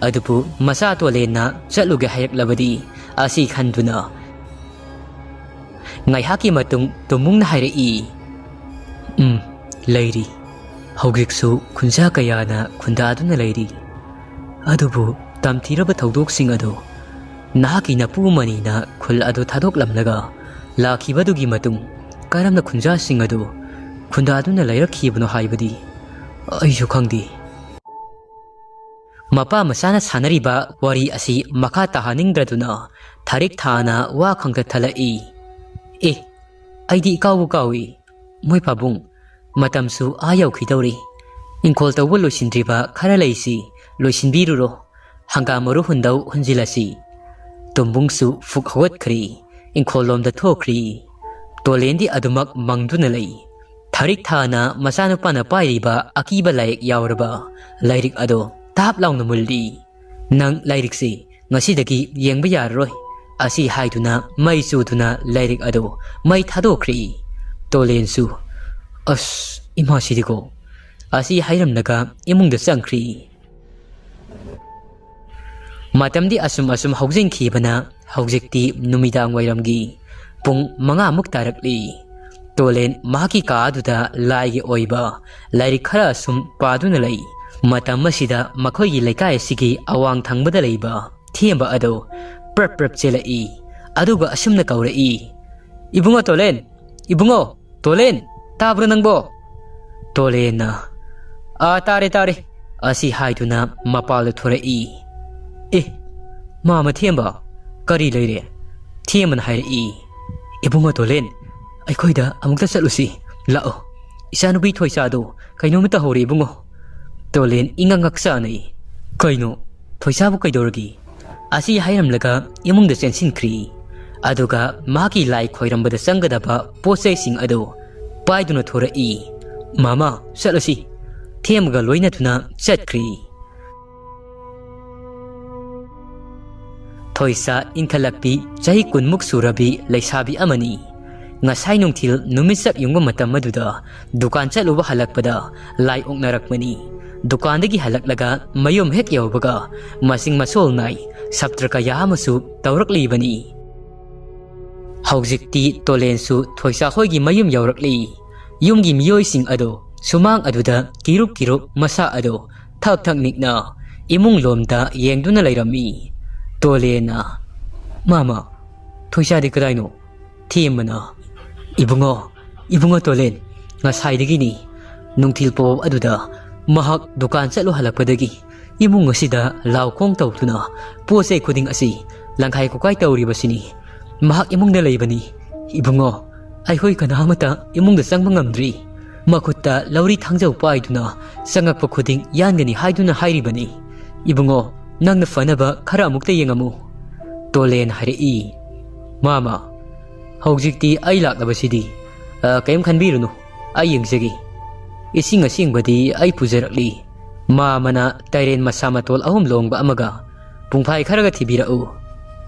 ꯑꯗꯨꯕꯨ ꯃꯆꯥ ꯇꯣꯂꯦꯟꯅ ꯆꯠꯂꯨꯒꯦ ꯍꯥꯏꯔꯛꯂꯕꯗꯤ ꯑꯁꯤ ꯈꯟꯗꯨꯅ ꯉꯥꯏꯍꯥꯛꯀꯤ ꯃꯇꯨꯡ ꯇꯨꯝꯕꯨꯡꯅ ꯍꯥꯏꯔꯛꯏ, "ꯎꯝ, ꯂꯩꯔꯤ꯫ ꯍꯧꯖꯤꯛꯁꯨ ꯈꯨꯟꯖꯥ ꯀꯌꯥꯅ ꯈꯨꯟꯗꯥꯗꯨꯅ ꯂꯩꯔꯤ꯫ ꯑꯗꯨꯕꯨ ꯇꯝꯊꯤꯔꯕ ꯊꯧꯗꯣꯛꯁꯤꯡ ꯑꯗꯨ ꯅꯍꯥꯛꯀꯤ ꯅꯄꯨ ꯃꯅꯤꯅ ꯈꯨꯜ ꯑꯗꯨ ꯊꯥꯗꯣꯛꯂꯝꯂꯒ ꯂꯥꯛꯈꯤꯕꯗꯨꯒꯤ ꯃꯇꯨꯡ ꯀꯔꯝꯅ ꯈꯨꯟꯖꯥꯁꯤꯡ ꯑꯗꯨ ꯈꯨꯟꯗꯥꯗꯨꯅ ꯂꯩꯔꯛꯈꯤꯕꯅꯣ ꯍꯥꯏꯕꯗꯤ ꯑꯩꯁꯨ ꯈꯪꯗꯦ꯫" ꯃꯄꯥ ꯃꯆꯥꯅ ꯁꯥꯟꯅꯔꯤꯕ ꯋꯥꯔꯤ ꯑꯁꯤ ꯃꯈꯥ ꯇꯥꯍꯟꯅꯤꯡꯗ꯭ꯔꯗꯨꯅ ꯊꯥꯔꯤꯛ ꯊꯥꯅ ꯋꯥ ꯈꯪꯇ ꯊꯠꯂꯛꯏ꯫ "ꯑꯦ, ꯑꯩꯗꯤ ꯏꯀꯥꯎꯕꯨ ꯀꯥꯎꯏ꯫ ꯃꯣꯏ ꯄꯥꯕꯨꯡ, ꯃꯇꯝꯁꯨ ꯑꯥ ꯌꯧꯈꯤꯗꯧꯔꯤ꯫ ꯏꯪꯈꯣꯜ ꯇꯧꯕ ꯂꯣꯏꯁꯤꯟꯗ꯭ꯔꯤꯕ ꯈꯔ ꯂꯩꯁꯤ꯫ ꯂꯣꯏꯁꯤꯟꯕꯤꯔꯨꯔꯣ꯫ ꯍꯪꯒꯥꯝ ꯃꯔꯨ ꯍꯨꯟꯗꯧ ꯍꯨꯟꯖꯤꯜꯂꯁꯤ꯫ ꯇꯣꯝꯕꯨꯡꯁꯨ ꯐꯨꯛ ꯍꯧꯒꯠꯈ꯭ꯔꯦ꯫ ꯏꯪꯈꯣꯜꯂꯣꯝꯗ ꯊꯣꯛꯈ꯭ꯔꯦ꯫ ꯇꯣꯂꯦꯟꯗꯤ ꯑꯗꯨꯃꯛ ꯃꯪꯗꯨꯅ ꯂꯩ꯫ ꯊꯥꯔꯤꯛ ꯊꯥꯅ ꯃꯆꯥꯅꯨꯄꯥꯅ ꯄꯥꯏꯔꯤꯕ ꯑꯀꯤꯕ ꯂꯥꯏꯔꯤꯛ ꯌꯥꯎꯔꯕ ꯂꯥꯏꯔꯤꯛ ꯑꯗꯣ ꯇꯥꯞ ꯂꯥꯎꯅ ꯃꯨꯜꯂꯤ꯫ "ꯅꯪ ꯂꯥꯏꯔꯤꯛꯁꯤ ꯉꯁꯤꯗꯒꯤ ꯌꯦꯡꯕ ꯌꯥꯔꯔꯣꯏ," ꯑꯁꯤ ꯍꯥꯏꯗꯨꯅ ꯃꯩ ꯆꯨꯗꯨꯅ ꯂꯥꯏꯔꯤꯛ ꯑꯗꯨ ꯃꯩ ꯊꯥꯗꯣꯛꯈ꯭ꯔꯦ꯫ ꯇꯣꯂꯦꯟꯁꯨ, "ꯑꯁ, ꯏꯃꯥꯁꯤꯗꯤꯀꯣ," ꯑꯁꯤ ꯍꯥꯏꯔꯝꯂꯒ ꯏꯃꯨꯡꯗ ꯆꯪꯈ꯭ꯔꯦ꯫ ꯃꯇꯝꯗꯤ ꯑꯁꯨꯝ ꯑꯁꯨꯝ ꯍꯧꯖꯤꯟꯈꯤꯕꯅ ꯍꯧꯖꯤꯛꯇꯤ ꯅꯨꯃꯤꯗꯥꯡ ꯋꯥꯏꯔꯝꯒꯤ ꯄꯨꯡ ꯃꯉꯥꯃꯨꯛ ꯇꯥꯔꯛꯂꯤ꯫ ꯇꯣꯂꯦꯟ ꯃꯍꯥꯛꯀꯤ ꯀꯥ ꯑꯗꯨꯗ ꯂꯥꯏꯒꯤ ꯑꯣꯏꯕ ꯂꯥꯏꯔꯤꯛ ꯈꯔ ꯁꯨꯝ ꯄꯥꯗꯨꯅ ꯂꯩ꯫ ꯃꯇꯝ ꯑꯁꯤꯗ ꯃꯈꯣꯏꯒꯤ ꯂꯩꯀꯥꯏ ꯑꯁꯤꯒꯤ ꯑꯋꯥꯡ ꯊꯪꯕꯗ ꯂꯩꯕ ꯊꯦꯝꯕ ꯑꯗꯣ ꯄ꯭ꯔꯞ ꯄ꯭ꯔꯞ ꯆꯦꯜꯂꯛꯏ꯫ ꯑꯗꯨꯒ ꯑꯁꯨꯝꯅ ꯀꯧꯔꯛꯏ, "ꯏꯕꯨꯡꯉꯣ ꯇꯣꯂꯦꯟ! ꯏꯕꯨꯡꯉꯣ! ꯇꯣꯂꯦꯟ! ꯇꯥꯕ꯭ꯔꯣ ꯅꯪꯕꯣ?" ꯇꯣꯂꯦꯟꯅ, "ꯑꯥ, ꯇꯥꯔꯦ, ꯇꯥꯔꯦ," ꯑꯁꯤ ꯍꯥꯏꯗꯨꯅ ꯃꯄꯥꯜꯗ ꯊꯣꯔꯛꯏ꯫ "ꯑꯦ, ꯃꯥꯃ ꯊꯦꯝꯕ, ꯀꯔꯤ ꯂꯩꯔꯦ?" ꯊꯦꯝꯕꯅ ꯍꯥꯏꯔꯛꯏ꯫ "ꯏꯕꯨꯡꯉꯣ ꯇꯣꯂꯦꯟ, ꯑꯩꯈꯣꯏꯗ ꯑꯃꯨꯛꯇ ꯆꯠꯂꯨꯁꯤ꯫ ꯂꯥꯛꯑꯣ꯫ ꯏꯆꯥꯅꯨꯄꯤ ꯊꯣꯏꯆꯥꯗꯣ ꯀꯩꯅꯣꯝꯃ ꯇꯧꯍꯧꯔꯦ ꯏꯕꯨꯡꯉꯣ꯫" ꯇꯣꯂꯦꯟ ꯏꯉꯛ ꯉꯛ ꯆꯥꯅꯩ꯫ "ꯀꯩꯅꯣ? ꯊꯣꯏꯆꯥꯕꯨ ꯀꯩꯗꯧꯔꯒꯦ?" ꯑꯁꯤ ꯍꯥꯏꯔꯝꯂꯒ ꯏꯃꯨꯡꯗ ꯆꯦꯟꯁꯤꯟꯈ꯭ꯔꯤ꯫ ꯑꯗꯨꯒ ꯃꯍꯥꯛꯀꯤ ꯂꯥꯏ ꯈꯣꯏꯔꯝꯕꯗ ꯆꯪꯒꯗꯕ ꯄꯣꯠ ꯆꯩꯁꯤꯡ ꯑꯗꯨ ꯄꯥꯏꯗꯨꯅ ꯊꯣꯔꯛꯏ꯫ "ꯃꯃꯥ, ꯆꯠꯂꯁꯤ꯫" ꯊꯦꯝꯕꯒ ꯂꯣꯏꯅꯗꯨꯅ ꯆꯠꯈ꯭ꯔꯤ꯫ ꯊꯣꯏꯁꯥ ꯏꯟꯈꯠꯂꯛꯄꯤ ꯆꯍꯤ ꯀꯨꯟꯃꯨꯛ ꯁꯨꯔꯕꯤ ꯂꯩꯁꯥꯕꯤ ꯑꯃꯅꯤ꯫ ꯉꯁꯥꯏ ꯅꯨꯡꯊꯤꯜ ꯅꯨꯃꯤꯠ ꯆꯞ ꯌꯨꯡꯕ ꯃꯇꯝ ꯑꯗꯨꯗ ꯗꯨꯀꯥꯟ ꯆꯠꯂꯨꯕ ꯍꯜꯂꯛꯄꯗ ꯂꯥꯏ ꯑꯣꯛꯅꯔꯛꯄꯅꯤ꯫ ꯗꯨꯀꯥꯟꯗꯒꯤ ꯍꯜꯂꯛꯂꯒ ꯃꯌꯨꯝ ꯍꯦꯛ ꯌꯧꯕꯒ ꯃꯁꯤꯡ ꯃꯁꯣꯜ ꯅꯥꯏ ꯁꯞꯇ꯭ꯔ ꯀꯌꯥ ꯑꯃꯁꯨ ꯇꯧꯔꯛꯂꯤꯕꯅꯤ꯫ ꯍꯧꯖꯤꯛꯇꯤ ꯇꯣꯂꯦꯟꯁꯨ ꯊꯣꯏꯁꯥ ꯍꯣꯏꯒꯤ ꯃꯌꯨꯝ ꯌꯧꯔꯛꯂꯤ꯫ ꯌꯨꯝꯒꯤ ꯃꯤꯑꯣꯏꯁꯤꯡ ꯑꯗꯨ ꯁꯨꯃꯥꯡ ꯑꯗꯨꯗ ꯀꯤꯔꯨꯞ ꯀꯤꯔꯨꯞ ꯃꯁꯥ ꯑꯗꯨ ꯊꯛ ꯊꯛ ꯅꯤꯛꯅ ꯏꯃꯨꯡ ꯂꯣꯝꯗ ꯌꯦꯡꯗꯨꯅ ꯂꯩꯔꯝꯃꯤ꯫ ꯇꯣꯂꯦꯟꯅ, "ꯃꯥꯃ, ꯊꯣꯏꯁꯥꯗꯤ ꯀꯗꯥꯏꯅꯣ?" ꯊꯦꯝꯕꯅ, "ꯏꯕꯨꯡꯉꯣ, ꯏꯕꯨꯡꯉꯣ ꯇꯣꯂꯦꯟ, ꯉꯁꯥꯏꯗꯒꯤꯅꯤ꯫ ꯅꯨꯡꯊꯤꯜ ꯄꯣꯞ ꯑꯗꯨꯗ ꯃꯍꯥꯛ ꯗꯨꯀꯥꯟ ꯆꯠꯂꯨ ꯍꯜꯂꯛꯄꯗꯒꯤ ꯏꯃꯨꯡ ꯑꯁꯤꯗ ꯂꯥꯎ ꯈꯣꯡ ꯇꯧꯗꯨꯅ ꯄꯣꯠ ꯆꯩ ꯈꯨꯗꯤꯡ ꯑꯁꯤ ꯂꯪꯈꯥꯏ ꯈꯣꯀꯥꯏ ꯇꯧꯔꯤꯕꯁꯤꯅꯤ꯫ ꯃꯍꯥꯛ ꯏꯃꯨꯡꯗ ꯂꯩꯕꯅꯤ꯫ ꯏꯕꯨꯡꯉꯣ, ꯑꯩꯈꯣꯏ ꯀꯅꯥ ꯑꯃꯠꯇ ꯏꯃꯨꯡꯗ ꯆꯪꯕ ꯉꯝꯗ꯭ꯔꯤ꯫ ꯃꯈꯨꯠꯇ ꯂꯧꯔꯤ ꯊꯥꯡꯖꯧ ꯄꯥꯏꯗꯨꯅ ꯆꯪꯉꯛꯄ ꯈꯨꯗꯤꯡ ꯌꯥꯟꯒꯅꯤ ꯍꯥꯏꯗꯨꯅ ꯍꯥꯏꯔꯤꯕꯅꯤ꯫ "ꯏꯕꯨꯡꯉꯣ, ꯅꯪꯅ ꯐꯅꯕ ꯈꯔ ꯑꯃꯨꯛꯇ ꯌꯦꯡꯉꯝꯃꯨ," ꯇꯣꯂꯦꯟ ꯍꯥꯏꯔꯛꯏ꯫ "ꯃꯥꯃ, ꯍꯧꯖꯤꯛꯇꯤ ꯑꯩ ꯂꯥꯛꯂꯕꯁꯤꯗꯤ, ꯑ, ꯀꯩꯝ ꯈꯟꯕꯤꯔꯨꯅꯨ, ꯑꯩ ꯌꯦꯡꯖꯒꯦ꯫ ꯏꯁꯤꯡ ꯑꯁꯦꯡꯕꯗꯤ ꯑꯩ ꯄꯨꯖꯔꯛꯂꯤ꯫ ꯃꯥꯃꯅ ꯇꯥꯏꯔꯦꯟ ꯃꯁꯥ ꯃꯇꯣꯜ ꯑꯍꯨꯝ ꯂꯣꯡꯕ ꯑꯃꯒ ꯄꯨꯡꯐꯥꯏ ꯈꯔꯒ ꯊꯤꯕꯤꯔꯛꯎ꯫"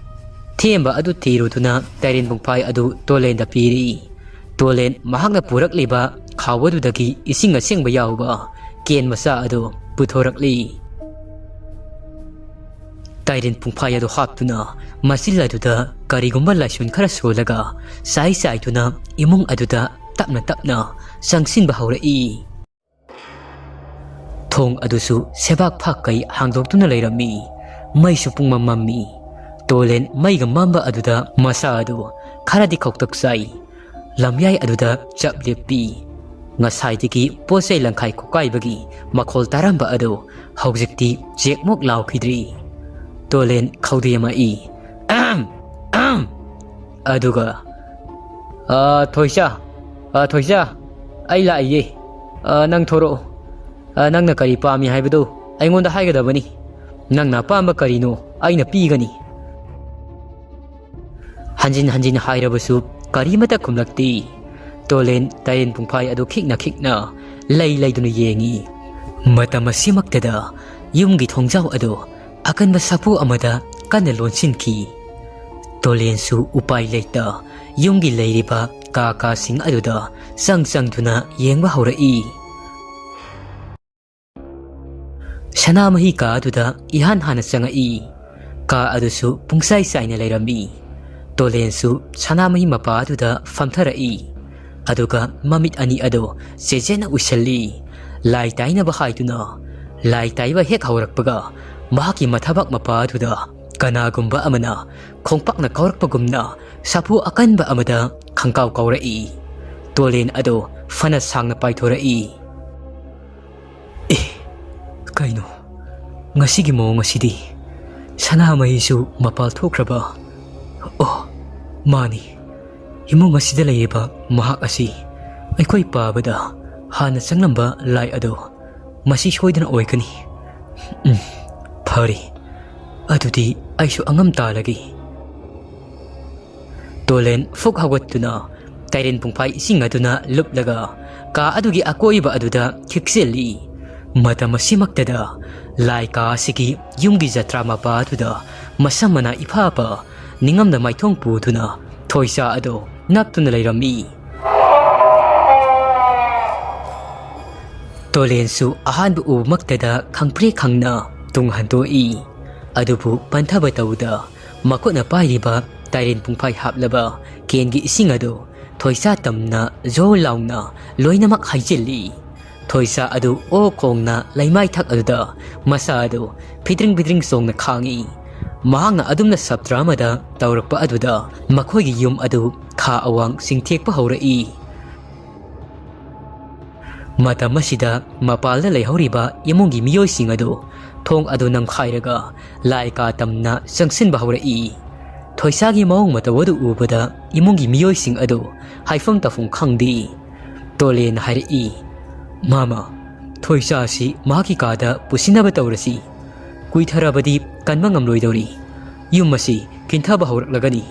ꯊꯦꯝꯕ ꯑꯗꯨ ꯊꯤꯔꯨꯗꯨꯅ ꯇꯥꯏꯔꯦꯟ ꯄꯨꯡꯐꯥꯏ ꯑꯗꯨ ꯇꯣꯂꯦꯟꯗ ꯄꯤꯔꯤ꯫ ꯇꯣꯂꯦꯟ ꯃꯍꯥꯛꯅ ꯄꯨꯔꯛꯂꯤꯕ ꯈꯥꯎ ꯑꯗꯨꯗꯒꯤ ꯏꯁꯤꯡ ꯑꯁꯦꯡꯕ ꯌꯥꯎꯕ ꯀꯦꯟ ꯃꯆꯥ ꯑꯗꯨ ꯄꯨꯊꯣꯔꯛꯂꯤ꯫ ꯇꯥꯏꯔꯦꯟ ꯄꯨꯡꯐꯥꯏ ꯑꯗꯨ ꯍꯥꯞꯇꯨꯅ ꯃꯆꯤꯜ ꯑꯗꯨꯗ ꯀꯔꯤꯒꯨꯝꯕ ꯂꯥꯏꯁꯣꯟ ꯈꯔ ꯁꯣꯜꯂꯒ ꯆꯥꯏ ꯆꯥꯏꯗꯨꯅ ꯏꯃꯨꯡ ꯑꯗꯨꯗ ꯇꯞꯅ ꯇꯞꯅ ꯆꯪꯁꯤꯟꯕ ꯍꯧꯔꯛꯏ꯫ ꯊꯣꯡ ꯑꯗꯨꯁꯨ ꯁꯦꯕꯥꯛ ꯐꯥꯛꯀꯩ ꯍꯥꯡꯗꯣꯛꯇꯨꯅ ꯂꯩꯔꯝꯃꯤ꯫ ꯃꯩꯁꯨ ꯄꯨꯡꯃꯝ ꯃꯝꯃꯤ꯫ ꯇꯣꯂꯦꯟ ꯃꯩꯒ ꯃꯝꯕ ꯑꯗꯨꯗ ꯃꯁꯥ ꯑꯗꯨ ꯈꯔꯗꯤ ꯈꯧꯇꯛ ꯆꯥꯏ꯫ ꯂꯝꯌꯥꯏ ꯑꯗꯨꯗ ꯆꯞ ꯂꯦꯞꯄꯤ꯫ ꯉꯁꯥꯏꯗꯒꯤ ꯄꯣꯠ ꯆꯩ ꯂꯪꯈꯥꯏ ꯈꯣꯠꯀꯥꯏꯕꯒꯤ ꯃꯈꯣꯜ ꯇꯥꯔꯝꯕ ꯑꯗꯨ ꯍꯧꯖꯤꯛꯇꯤ ꯆꯦꯛꯃꯨꯛ ꯂꯥꯎꯈꯤꯗ꯭ꯔꯤ꯫ ꯇꯣꯂꯦꯟ ꯈꯧꯗꯦꯝꯃꯛꯏ꯫ "ꯑꯍꯝ! ꯑꯍꯝ!" ꯑꯗꯨꯒ, "ꯑ, ꯊꯣꯏꯁꯥ, ꯑ, ꯊꯣꯏꯁꯥ, ꯑꯩ ꯂꯥꯛꯏꯌꯦ꯫ ꯑ, ꯅꯪ ꯊꯣꯔꯛꯑꯣ꯫ ꯑ, ꯅꯪꯅ ꯀꯔꯤ ꯄꯥꯝꯃꯤ ꯍꯥꯏꯕꯗꯨ ꯑꯩꯉꯣꯟꯗ ꯍꯥꯏꯒꯗꯕꯅꯤ꯫ ꯅꯪꯅ ꯑꯄꯥꯝꯕ ꯀꯔꯤꯅꯣ ꯑꯩꯅ ꯄꯤꯒꯅꯤ꯫" ꯍꯟꯖꯤꯟ ꯍꯟꯖꯤꯟ ꯍꯥꯏꯔꯕꯁꯨ ꯀꯔꯤꯃꯠꯇ ꯈꯨꯝꯂꯛꯇꯦ꯫ ꯇꯣꯂꯦꯟ ꯇꯥꯏꯔꯦꯟ ꯄꯨꯡꯐꯥꯏ ꯑꯗꯨ ꯈꯤꯛꯅ ꯈꯤꯛꯅ ꯂꯩ ꯂꯩꯗꯨꯅ ꯌꯦꯡꯉꯤ꯫ ꯃꯇꯝ ꯑꯁꯤꯃꯛꯇꯗ ꯌꯨꯝꯒꯤ ꯊꯣꯡꯖꯥꯎ ꯑꯗꯨ ꯑꯀꯟꯕ ꯁꯥꯐꯨ ꯑꯃꯗ ꯀꯟꯅ ꯂꯣꯟꯁꯤꯟꯈꯤ꯫ ꯇꯣꯂꯦꯟꯁꯨ ꯎꯄꯥꯏ ꯂꯩꯇ ꯌꯨꯝꯒꯤ ꯂꯩꯔꯤꯕ ꯀꯥ ꯀꯥꯁꯤꯡ ꯑꯗꯨꯗ ꯆꯪ ꯆꯪꯗꯨꯅ ꯌꯦꯡꯕ ꯍꯧꯔꯛꯏ꯫ ꯁꯅꯥꯃꯍꯤ ꯀꯥ ꯑꯗꯨꯗ ꯏꯍꯥꯟ ꯍꯥꯟꯅ ꯆꯪꯉꯛꯏ꯫ ꯀꯥ ꯑꯗꯨꯁꯨ ꯄꯨꯡꯆꯥꯏ ꯆꯥꯏꯅ ꯂꯩꯔꯝꯃꯤ꯫ ꯇꯣꯂꯦꯟꯁꯨ ꯁꯅꯥꯃꯍꯤ ꯃꯄꯥ ꯑꯗꯨꯗ ꯐꯝꯊꯔꯛꯏ꯫ ꯑꯗꯨꯒ ꯃꯃꯤꯠ ꯑꯅꯤ ꯑꯗꯨ ꯆꯦꯠꯆꯦꯠꯅ ꯎꯏꯁꯜꯂꯤ꯫ ꯂꯥꯏ ꯇꯥꯏꯅꯕ ꯍꯥꯏꯗꯨꯅ ꯂꯥꯏ ꯇꯥꯏꯕ ꯍꯦꯛ ꯍꯧꯔꯛꯄꯒ ꯃꯍꯥꯛꯀꯤ ꯃꯊꯕꯥꯛ ꯃꯄꯥ ꯑꯗꯨꯗ ꯀꯅꯥꯒꯨꯝꯕ ꯑꯃꯅ ꯈꯣꯡꯄꯥꯛꯅ ꯀꯥꯎꯔꯛꯄꯒꯨꯝꯅ ꯁꯥꯐꯨ ꯑꯀꯟꯕ ꯑꯃꯗ ꯈꯪꯀꯥꯎ ꯀꯥꯎꯔꯛꯏ꯫ ꯇꯣꯂꯦꯟ ꯑꯗꯨ ꯐꯅ ꯁꯥꯡꯅ ꯄꯥꯏꯊꯣꯔꯛꯏ꯫ "ꯑꯦ, ꯀꯩꯅꯣ? ꯉꯁꯤꯒꯤ ꯃꯑꯣꯡ ꯑꯁꯤꯗꯤ? ꯁꯅꯥꯃꯍꯤꯁꯨ ꯃꯄꯥꯜ ꯊꯣꯛꯈ꯭ꯔꯕ? ꯑꯣ, ꯃꯥꯅꯤ꯫ ꯏꯃꯨꯡ ꯑꯁꯤꯗ ꯂꯩꯔꯤꯕ ꯃꯍꯥꯛ ꯑꯁꯤ ꯑꯩꯈꯣꯏ ꯄꯥꯕꯗ ꯍꯥꯟꯅ ꯆꯪꯂꯝꯕ ꯂꯥꯏ ꯑꯗꯣ ꯃꯁꯤ ꯁꯣꯏꯗꯅ ꯑꯣꯏꯒꯅꯤ꯫ ꯎꯝ, "ꯐꯔꯦ, ꯑꯗꯨꯗꯤ ꯑꯩꯁꯨ ꯑꯉꯝ ꯇꯥꯜꯂꯒꯦ꯫" ꯇꯣꯂꯦꯟ ꯐꯨꯛ ꯍꯧꯒꯠꯇꯨꯅ ꯇꯥꯏꯔꯦꯟ ꯄꯨꯡꯐꯥꯏ ꯏꯁꯤꯡ ꯑꯗꯨꯅ ꯂꯨꯞꯂꯒ ꯀꯥ ꯑꯗꯨꯒꯤ ꯑꯀꯣꯏꯕ ꯑꯗꯨꯗ ꯈꯤꯛꯆꯤꯜꯂꯤ꯫ ꯃꯇꯝ ꯑꯁꯤꯃꯛꯇꯗ ꯂꯥꯏ ꯀꯥ ꯑꯁꯤꯒꯤ ꯌꯨꯝꯒꯤ ꯖꯇ꯭ꯔꯥ ꯃꯄꯥ ꯑꯗꯨꯗ ꯃꯁꯝ ꯃꯅꯥ ꯏꯐꯥ ꯐꯥ ꯅꯤꯡꯉꯝꯗ ꯃꯥꯏꯊꯣꯡ ꯄꯨꯗꯨꯅ ꯊꯣꯏꯁꯥ ꯑꯗꯨ ꯅꯞꯇꯨꯅ ꯂꯩꯔꯝꯃꯤ꯫ ꯇꯣꯂꯦꯟꯁꯨ ꯑꯍꯥꯟꯕ ꯎꯕꯃꯛꯇꯗ ꯈꯪꯄ꯭ꯔꯦꯛ ꯈꯪꯅ ꯇꯨꯡ ꯍꯟꯗꯣꯛꯏ꯫ ꯑꯗꯨꯕꯨ ꯄꯟꯊꯕ ꯇꯧꯗ ꯃꯈꯨꯠꯅ ꯄꯥꯏꯔꯤꯕ ꯇꯥꯏꯔꯦꯟ ꯄꯨꯡꯐꯥꯏ ꯍꯥꯞꯂꯕ ꯀꯦꯟꯒꯤ ꯏꯁꯤꯡ ꯑꯗꯨ ꯊꯣꯏꯁꯥ ꯇꯝꯅ ꯖꯣꯔ ꯂꯥꯎꯅ ꯂꯣꯏꯅꯃꯛ ꯍꯩꯖꯤꯜꯂꯤ꯫ ꯊꯣꯏꯁꯥ ꯑꯗꯨ ꯑꯣ ꯈꯣꯡꯅ ꯂꯩꯃꯥꯏ ꯊꯛ ꯑꯗꯨꯗ ꯃꯁꯥ ꯑꯗꯨ ꯐꯤꯗ꯭ꯔꯤꯡ ꯐꯤꯗ꯭ꯔꯤꯡ ꯆꯣꯡꯅ ꯈꯥꯡꯏ꯫ ꯃꯍꯥꯛꯅ ꯑꯗꯨꯝꯅ ꯁꯞꯇ꯭ꯔ ꯑꯃꯗ ꯇꯧꯔꯛꯄ ꯑꯗꯨꯗ ꯃꯈꯣꯏꯒꯤ ꯌꯨꯝ ꯑꯗꯨ ꯈꯥ ꯑꯋꯥꯡ ꯆꯤꯡꯊꯦꯛꯄ ꯍꯧꯔꯛꯏ꯫ ꯃꯇꯝ ꯑꯁꯤꯗ ꯃꯄꯥꯜꯗ ꯂꯩꯍꯧꯔꯤꯕ ꯏꯃꯨꯡꯒꯤ ꯃꯤꯑꯣꯏꯁꯤꯡ ꯑꯗꯨ ꯊꯣꯡ ꯑꯗꯨ ꯅꯝꯈꯥꯏꯔꯒ ꯂꯥꯏ ꯀꯥ ꯇꯝꯅ ꯆꯪꯁꯤꯟꯕ ꯍꯧꯔꯛꯏ꯫ ꯊꯣꯏꯁꯥꯒꯤ ꯃꯑꯣꯡ ꯃꯇꯧ ꯑꯗꯨ ꯎꯕꯗ ꯏꯃꯨꯡꯒꯤ ꯃꯤꯑꯣꯏꯁꯤꯡ ꯑꯗꯨ ꯍꯥꯏꯐꯝ ꯇꯧꯐꯝ ꯈꯪꯗꯦ꯫ ꯇꯣꯂꯦꯟ ꯍꯥꯏꯔꯛꯏ, "ꯃꯥꯃ, ꯊꯣꯏꯁꯥ ꯑꯁꯤ ꯃꯍꯥꯛꯀꯤ ꯀꯥꯗ ꯄꯨꯁꯤꯟꯅꯕ ꯇꯧꯔꯁꯤ꯫ ꯀꯨꯏꯊꯔꯕꯗꯤ ꯀꯟꯕ ꯉꯝꯂꯣꯏꯗꯧꯔꯤ꯫ ꯌꯨꯝ ꯑꯁꯤ ꯀꯤꯟꯊꯕ ꯍꯧꯔꯛꯂꯒꯅꯤ꯫"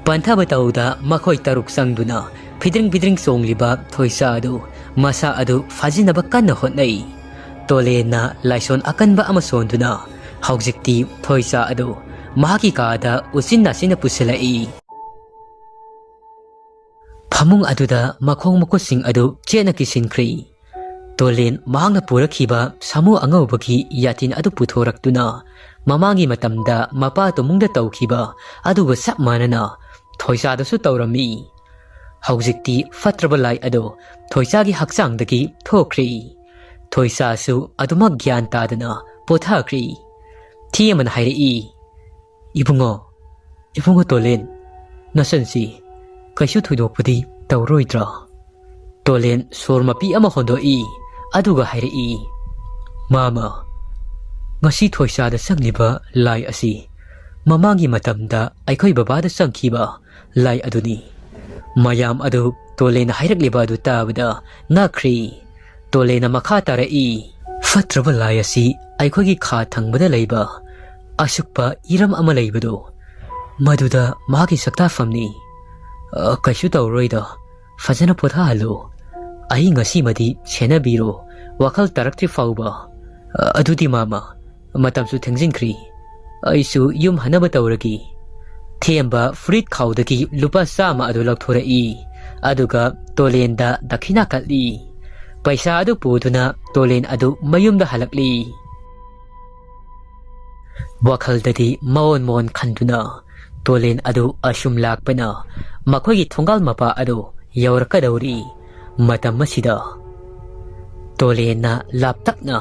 ꯄꯟꯊꯕ ꯇꯧꯗ ꯃꯈꯣꯏ ꯇꯔꯨꯛ ꯆꯪꯗꯨꯅ ꯐꯤꯗ꯭ꯔꯤꯡ ꯐꯤꯗ꯭ꯔꯤꯡ ꯆꯣꯡꯂꯤꯕ ꯊꯣꯏꯁꯥ ꯑꯗꯨ ꯃꯁꯥ ꯑꯗꯨ ꯐꯥꯖꯤꯟꯅꯕ ꯀꯟꯅ ꯍꯣꯠꯅꯩ꯫ ꯇꯣꯂꯦꯟꯅ ꯂꯥꯏꯁꯣꯟ ꯑꯀꯟꯕ ꯑꯃ ꯁꯣꯟꯗꯨꯅ ꯍꯧꯖꯤꯛꯇꯤ ꯊꯣꯏꯁꯥ ꯑꯗꯨ ꯃꯍꯥꯛꯀꯤ ꯀꯥꯗ ꯎꯆꯤꯟ ꯅꯥꯆꯤꯟꯅ ꯄꯨꯁꯤꯜꯂꯛꯏ꯫ ꯐꯃꯨꯡ ꯑꯗꯨꯗ ꯃꯈꯣꯡ ꯃꯈꯨꯠꯁꯤꯡ ꯑꯗꯨ ꯆꯦꯠꯅ ꯀꯤꯁꯤꯟꯈ꯭ꯔꯦ꯫ ꯇꯣꯂꯦꯟ ꯃꯍꯥꯛꯅ ꯄꯨꯔꯛꯈꯤꯕ ꯁꯥꯃꯨ ꯑꯉꯧꯕꯒꯤ ꯌꯥꯇꯤꯟ ꯑꯗꯨ ꯄꯨꯊꯣꯔꯛꯇꯨꯅ ꯃꯃꯥꯡꯒꯤ ꯃꯇꯝꯗ ꯃꯄꯥ ꯇꯨꯃꯨꯡꯗ ꯇꯧꯈꯤꯕ ꯑꯗꯨꯒ ꯆꯞ ꯃꯥꯟꯅꯅ ꯊꯣꯏꯁꯥꯗꯁꯨ ꯇꯧꯔꯝꯃꯤ꯫ ꯍꯧꯖꯤꯛꯇꯤ ꯐꯠꯇ꯭ꯔꯕ ꯂꯥꯏ ꯑꯗꯨ ꯊꯣꯏꯁꯥꯒꯤ ꯍꯛꯆꯥꯡꯗꯒꯤ ꯊꯣꯛꯈ꯭ꯔꯦ꯫ ꯊꯣꯏꯁꯥꯁꯨ ꯑꯗꯨꯃꯛ ꯒ꯭ꯌꯥꯟ ꯇꯥꯗꯅ ꯄꯣꯊꯥꯈ꯭ꯔꯦ꯫ ꯊꯤ ꯑꯃꯅ ꯍꯥꯏꯔꯛꯏ, "ꯏꯕꯨꯡꯉꯣ, ꯏꯕꯨꯡꯉꯣ ꯇꯣꯂꯦꯟ, ꯅꯆꯟꯁꯤ ꯀꯩꯁꯨ ꯊꯣꯏꯗꯣꯛꯄꯗꯤ ꯇꯧꯔꯣꯏꯗ꯭ꯔꯥ?" ꯇꯣꯂꯦꯟ ꯁꯣꯔ ꯃꯄꯤ ꯑꯃ ꯍꯣꯟꯗꯣꯛꯏ, ꯑꯗꯨꯒ ꯍꯥꯏꯔꯛꯏ, "ꯃꯥꯃ, ꯉꯁꯤ ꯊꯣꯏꯁꯥꯗ ꯆꯪꯂꯤꯕ ꯂꯥꯏ ꯑꯁꯤ ꯃꯃꯥꯡꯒꯤ ꯃꯇꯝꯗ ꯑꯩꯈꯣꯏ ꯕꯕꯥꯗ ꯆꯪꯈꯤꯕ ꯂꯥꯏ ꯑꯗꯨꯅꯤ꯫" ꯃꯌꯥꯝ ꯑꯗꯨ ꯇꯣꯂꯦꯟꯅ ꯍꯥꯏꯔꯛꯂꯤꯕ ꯑꯗꯨ ꯇꯥꯕꯗ ꯉꯛꯈ꯭ꯔꯦ꯫ ꯇꯣꯂꯦꯟꯅ ꯃꯈꯥ ꯇꯥꯔꯛꯏ, ꯐꯠꯇ꯭ꯔꯕ ꯂꯥꯏ ꯑꯁꯤ ꯑꯩꯈꯣꯏꯒꯤ ꯈꯥ ꯊꯪꯕꯗ ꯂꯩꯕ ꯑꯁꯨꯛꯄ ꯏꯔꯝ ꯑꯃ ꯂꯩꯕꯗꯨ, ꯃꯗꯨꯗ ꯃꯍꯥꯛꯀꯤ ꯁꯛꯇꯥꯛꯐꯝꯅꯤ꯫ ꯑ, ꯀꯩꯁꯨ ꯇꯧꯔꯣꯏꯗ, ꯐꯖꯅ ꯄꯣꯊꯥꯍꯜꯂꯨ꯫ ꯑꯍꯤꯡ ꯑꯁꯤꯃꯗꯤ ꯁꯦꯟꯅꯕꯤꯔꯣ, ꯋꯥꯈꯜ ꯇꯥꯔꯛꯇ꯭ꯔꯤ ꯐꯥꯎꯕ꯫ ꯑ, ꯑꯗꯨꯗꯤ ꯃꯥꯃ, ꯃꯇꯝꯁꯨ ꯊꯦꯡꯖꯤꯟꯈ꯭ꯔꯤ꯫ ꯑꯩꯁꯨ ꯌꯨꯝ ꯍꯟꯅꯕ ꯇꯧꯔꯒꯦ꯫ ꯊꯦꯝꯕ ꯐꯨꯔꯤꯠ ꯈꯥꯎꯗꯒꯤ ꯂꯨꯄꯥ ꯆꯥꯝꯃ ꯑꯗꯨ ꯂꯧꯊꯣꯔꯛꯏ, ꯑꯗꯨꯒ ꯇꯣꯂꯦꯟꯗ ꯗꯈꯤꯅꯥ ꯀꯠꯂꯤ꯫ ꯄꯩꯁꯥ ꯑꯗꯨ ꯄꯨꯗꯨꯅ ꯇꯣꯂꯦꯟ ꯑꯗꯨ ꯃꯌꯨꯝꯗ ꯍꯜꯂꯛꯂꯤ꯫ ꯋꯥꯈꯜꯗꯗꯤ ꯃꯑꯣꯟ ꯃꯑꯣꯟ ꯈꯟꯗꯨꯅ ꯇꯣꯂꯦꯟ ꯑꯗꯨ ꯑꯁꯨꯝ ꯂꯥꯛꯄꯅ ꯃꯈꯣꯏꯒꯤ ꯊꯣꯡꯒꯥꯜ ꯃꯄꯥ ꯑꯗꯨ ꯌꯧꯔꯛꯀꯗꯧꯔꯤ꯫ ꯃꯇꯝ ꯑꯁꯤꯗ ꯇꯣꯂꯦꯟꯅ ꯂꯥꯞꯇꯛꯅ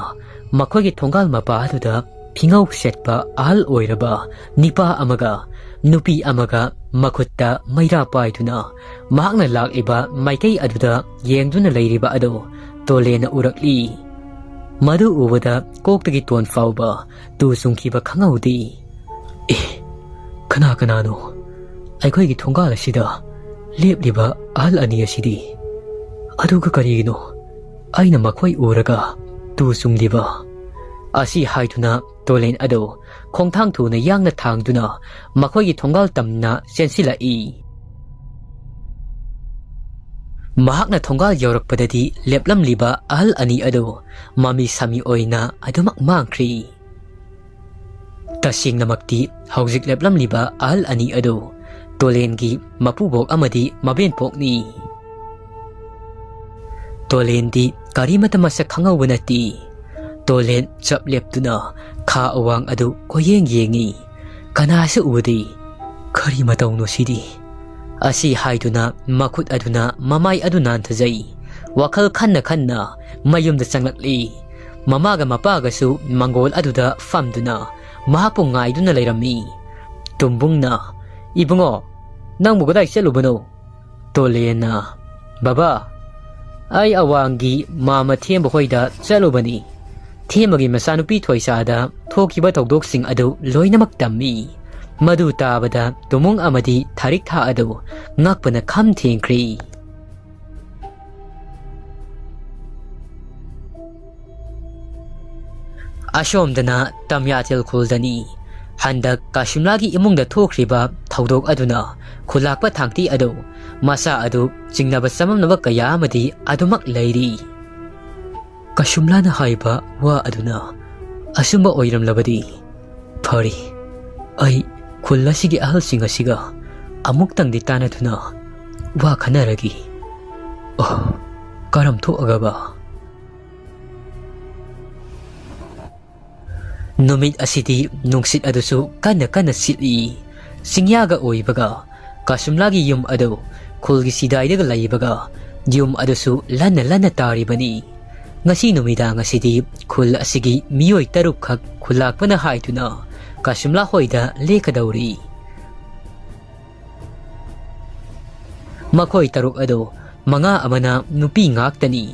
ꯃꯈꯣꯏꯒꯤ ꯊꯣꯡꯒꯥꯜ ꯃꯄꯥ ꯑꯗꯨꯗ ꯐꯤꯉꯧ ꯁꯦꯠꯄ ꯑꯍꯜ ꯑꯣꯏꯔꯕ ꯅꯤꯄꯥ ꯑꯃꯒ ꯅꯨꯄꯤ ꯑꯃꯒ ꯃꯈꯨꯠꯇ ꯃꯩꯔꯥ ꯄꯥꯏꯗꯨꯅ ꯃꯍꯥꯛꯅ ꯂꯥꯛꯂꯤꯕ ꯃꯥꯏꯀꯩ ꯑꯗꯨꯗ ꯌꯦꯡꯗꯨꯅ ꯂꯩꯔꯤꯕ ꯑꯗꯨ ꯇꯣꯂꯦꯟꯅ ꯎꯔꯛꯂꯤ꯫ ꯃꯗꯨ ꯎꯕꯗ ꯀꯣꯛꯇꯒꯤ ꯇꯣꯟ ꯐꯥꯎꯕ ꯇꯨ ꯆꯨꯡꯈꯤꯕ ꯈꯪꯍꯧꯗꯦ꯫ "ꯑꯦ, ꯀꯅꯥ ꯀꯅꯥꯅꯣ ꯑꯩꯈꯣꯏꯒꯤ ꯊꯣꯡꯒꯥꯜ ꯑꯁꯤꯗ ꯂꯦꯞꯂꯤꯕ ꯑꯍꯜ ꯑꯅꯤ ꯑꯁꯤꯗꯤ? ꯑꯗꯨꯒ ꯀꯔꯤꯒꯤꯅꯣ ꯑꯩꯅ ꯃꯈꯣꯏ ꯎꯔꯒ ꯇꯨ ꯆꯨꯡꯂꯤꯕ?" ꯑꯁꯤ ꯍꯥꯏꯗꯨꯅ ꯇꯣꯂꯦꯟ ꯑꯗꯨ ꯈꯣꯡꯊꯥꯡ ꯊꯨꯅ ꯌꯥꯡꯅ ꯊꯥꯡꯗꯨꯅ ꯃꯈꯣꯏꯒꯤ ꯊꯣꯡꯒꯥꯜ ꯇꯝꯅ ꯆꯦꯟꯁꯤꯜꯂꯛꯏ꯫ ꯃꯍꯥꯛꯅ ꯊꯣꯡꯒꯥꯜ ꯌꯧꯔꯛꯄꯗꯗꯤ ꯂꯦꯞꯂꯝꯂꯤꯕ ꯑꯍꯜ ꯑꯅꯤ ꯑꯗꯨ ꯃꯃꯤ ꯁꯥꯃꯤ ꯑꯣꯏꯅ ꯑꯗꯨꯃꯛ ꯃꯥꯡꯈ꯭ꯔꯤ꯫ ꯇꯁꯦꯡꯅꯃꯛꯇꯤ ꯍꯧꯖꯤꯛ ꯂꯦꯞꯂꯝꯂꯤꯕ ꯑꯍꯜ ꯑꯅꯤ ꯑꯗꯨ ꯇꯣꯂꯦꯟꯒꯤ ꯃꯄꯨꯕꯣꯛ ꯑꯃꯗꯤ ꯃꯕꯦꯟꯄꯣꯛꯅꯤ꯫ ꯇꯣꯂꯦꯟꯗꯤ ꯀꯔꯤꯃꯠꯇ ꯃꯁꯛ ꯈꯪꯍꯧꯕ ꯅꯠꯇꯦ꯫ ꯇꯣꯂꯦꯟ ꯆꯞ ꯂꯦꯞꯇꯨꯅ ꯈꯥ ꯑꯋꯥꯡ ꯑꯗꯨ ꯀꯣꯏꯌꯦꯡ ꯌꯦꯡꯉꯤ꯫ ꯀꯅꯥꯁꯨ ꯎꯗꯦ꯫ "ꯀꯔꯤ ꯃꯇꯧꯅꯣ ꯁꯤꯗꯤ?" ꯑꯁꯤ ꯍꯥꯏꯗꯨꯅ ꯃꯈꯨꯠ ꯑꯗꯨꯅ ꯃꯃꯥꯏ ꯑꯗꯨ ꯅꯥꯟꯊꯖꯩ꯫ ꯋꯥꯈꯜ ꯈꯟꯅ ꯈꯟꯅ ꯃꯌꯨꯝꯗ ꯆꯪꯂꯛꯂꯤ꯫ ꯃꯃꯥꯒ ꯃꯄꯥꯒꯁꯨ ꯃꯪꯒꯣꯜ ꯑꯗꯨꯗ ꯐꯝꯗꯨꯅ ꯃꯍꯥꯛꯄꯨ ꯉꯥꯏꯗꯨꯅ ꯂꯩꯔꯝꯃꯤ꯫ ꯇꯨꯝꯕꯨꯡꯅ, "ꯏꯕꯨꯡꯉꯣ, ꯅꯪꯕꯨ ꯀꯗꯥꯏ ꯆꯠꯂꯨꯕꯅꯣ?" ꯇꯣꯂꯦꯟꯅ, "ꯕꯕꯥ, ꯑꯩ ꯑꯋꯥꯡꯒꯤ ꯃꯥꯃ ꯊꯦꯝꯕ ꯍꯣꯏꯗ ꯆꯠꯂꯨꯕꯅꯤ꯫ ꯊꯦꯝꯕꯒꯤ ꯃꯆꯥꯅꯨꯄꯤ ꯊꯣꯏꯁꯥꯗ ꯊꯣꯛꯈꯤꯕ ꯊꯧꯗꯣꯛꯁꯤꯡ ꯑꯗꯨ ꯂꯣꯏꯅꯃꯛ ꯇꯝꯃꯤ꯫ ꯃꯗꯨ ꯇꯥꯕꯗ ꯇꯨꯃꯨꯡ ꯑꯃꯗꯤ ꯊꯥꯔꯤꯛ ꯊꯥ ꯑꯗꯨ ꯉꯛꯄꯅ ꯈꯝ ꯊꯦꯡꯈ꯭ꯔꯦ꯫" ꯑꯁꯣꯝꯗꯅ ꯇꯝꯌꯥꯊꯦꯜ ꯈꯨꯜꯗꯅꯤ꯫ ꯍꯟꯗꯛ ꯀꯥꯁꯨꯝꯂꯥꯒꯤ ꯏꯃꯨꯡꯗ ꯊꯣꯛꯈ꯭ꯔꯤꯕ ꯊꯧꯗꯣꯛ ꯑꯗꯨꯅ ꯈꯨꯜꯂꯥꯛꯄ ꯊꯥꯡꯇꯤ ꯑꯗꯨ ꯃꯁꯥ ꯑꯗꯨ ꯆꯤꯡꯅꯕ ꯆꯃꯝꯅꯕ ꯀꯌꯥ ꯑꯃꯗꯤ ꯑꯗꯨꯃꯛ ꯂꯩꯔꯤ꯫ ꯀꯥꯁꯨꯝꯂꯥꯅ ꯍꯥꯏꯕ ꯋꯥ ꯑꯗꯨꯅ ꯑꯆꯨꯝꯕ ꯑꯣꯏꯔꯝꯂꯕꯗꯤ ꯐꯔꯦ꯫ ꯑꯩ ꯈꯨꯜ ꯑꯁꯤꯒꯤ ꯑꯍꯜꯁꯤꯡ ꯑꯁꯤꯒ ꯑꯃꯨꯛꯇꯪꯗꯤ ꯇꯥꯟꯅꯗꯨꯅ ꯋꯥ ꯈꯟꯅꯔꯒꯦ꯫ ꯑꯣ, ꯀꯔꯝ ꯊꯣꯛꯑꯒꯕ? ꯅꯨꯃꯤꯠ ꯑꯁꯤꯗꯤ ꯅꯨꯡꯁꯤꯠ ꯑꯗꯨꯁꯨ ꯀꯟꯅ ꯀꯟꯅ ꯁꯤꯠꯂꯤ꯫ ꯆꯤꯡꯌꯥꯒ ꯑꯣꯏꯕꯒ ꯀꯥꯁꯨꯝꯂꯥꯒꯤ ꯌꯨꯝ ꯑꯗꯨ ꯈꯨꯜꯒꯤ ꯆꯤꯗꯥꯏꯗꯒ ꯂꯩꯕꯒ ꯌꯨꯝ ꯑꯗꯨꯁꯨ ꯂꯟꯅ ꯂꯟꯅ ꯇꯥꯔꯤꯕꯅꯤ꯫ ꯉꯁꯤ ꯅꯨꯃꯤꯗꯥꯡ ꯑꯁꯤꯗꯤ ꯈꯨꯜ ꯑꯁꯤꯒꯤ ꯃꯤꯑꯣꯏ ꯇꯔꯨꯛꯈꯛ ꯈꯨꯜꯂꯥꯛꯄꯅ ꯍꯥꯏꯗꯨꯅ ꯀꯥꯁꯨꯝꯂꯥ ꯍꯣꯏꯗ ꯂꯦꯛꯀꯗꯧꯔꯤ꯫ ꯃꯈꯣꯏ ꯇꯔꯨꯛ ꯑꯗꯨ ꯃꯉꯥ ꯑꯃꯅ ꯅꯨꯄꯤ ꯉꯥꯛꯇꯅꯤ,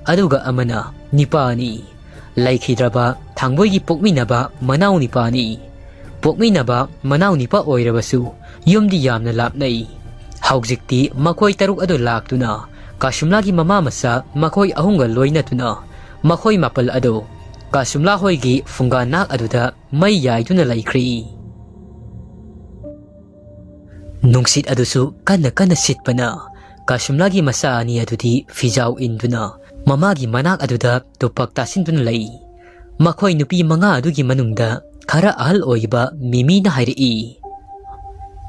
ꯑꯗꯨꯒ ꯑꯃꯅ ꯅꯤꯄꯥꯅꯤ꯫ ꯂꯩꯈꯤꯗ꯭ꯔꯕ ꯊꯥꯡꯕꯣꯏꯒꯤ ꯄꯣꯛꯃꯤꯟꯅꯕ ꯃꯅꯥꯎ ꯅꯤꯄꯥꯅꯤ꯫ ꯄꯣꯛꯃꯤꯟꯅꯕ ꯃꯅꯥꯎ ꯅꯤꯄꯥ ꯑꯣꯏꯔꯕꯁꯨ ꯌꯨꯝꯗꯤ ꯌꯥꯝꯅ ꯂꯥꯞꯅꯩ꯫ ꯍꯧꯖꯤꯛꯇꯤ ꯃꯈꯣꯏ ꯇꯔꯨꯛ ꯑꯗꯨ ꯂꯥꯛꯇꯨꯅ ꯀꯥꯁꯨꯝꯂꯥꯒꯤ ꯃꯃꯥ ꯃꯆꯥ ꯃꯈꯣꯏ ꯑꯍꯨꯝꯒ ꯂꯣꯏꯅꯗꯨꯅ ꯃꯈꯣꯏ ꯃꯥꯄꯜ ꯑꯗꯨ ꯀꯥꯁꯨꯝꯂꯥ ꯍꯣꯏꯒꯤ ꯐꯨꯡꯒꯥ ꯅꯥꯛ ꯑꯗꯨꯗ ꯃꯩ ꯌꯥꯏꯗꯨꯅ ꯂꯩꯈ꯭ꯔꯤ꯫ ꯅꯨꯡꯁꯤꯠ ꯑꯗꯨꯁꯨ ꯀꯟꯅ ꯀꯟꯅ ꯁꯤꯠꯄꯅ ꯀꯥꯁꯨꯝꯂꯥꯒꯤ ꯃꯆꯥ ꯑꯅꯤ ꯑꯗꯨꯗꯤ ꯐꯤꯖꯥꯎ ꯏꯟꯗꯨꯅ ꯃꯃꯥꯒꯤ ꯃꯅꯥꯛ ꯑꯗꯨꯗ ꯇꯨꯄꯥꯛ ꯇꯥꯁꯤꯟꯗꯨꯅ ꯂꯩ꯫ ꯃꯈꯣꯏ ꯅꯨꯄꯤ ꯃꯉꯥ ꯑꯗꯨꯒꯤ ꯃꯅꯨꯡꯗ ꯈꯔ ꯑꯍꯜ ꯑꯣꯏꯕ ꯃꯤꯃꯤꯅ ꯍꯥꯏꯔꯛꯏ,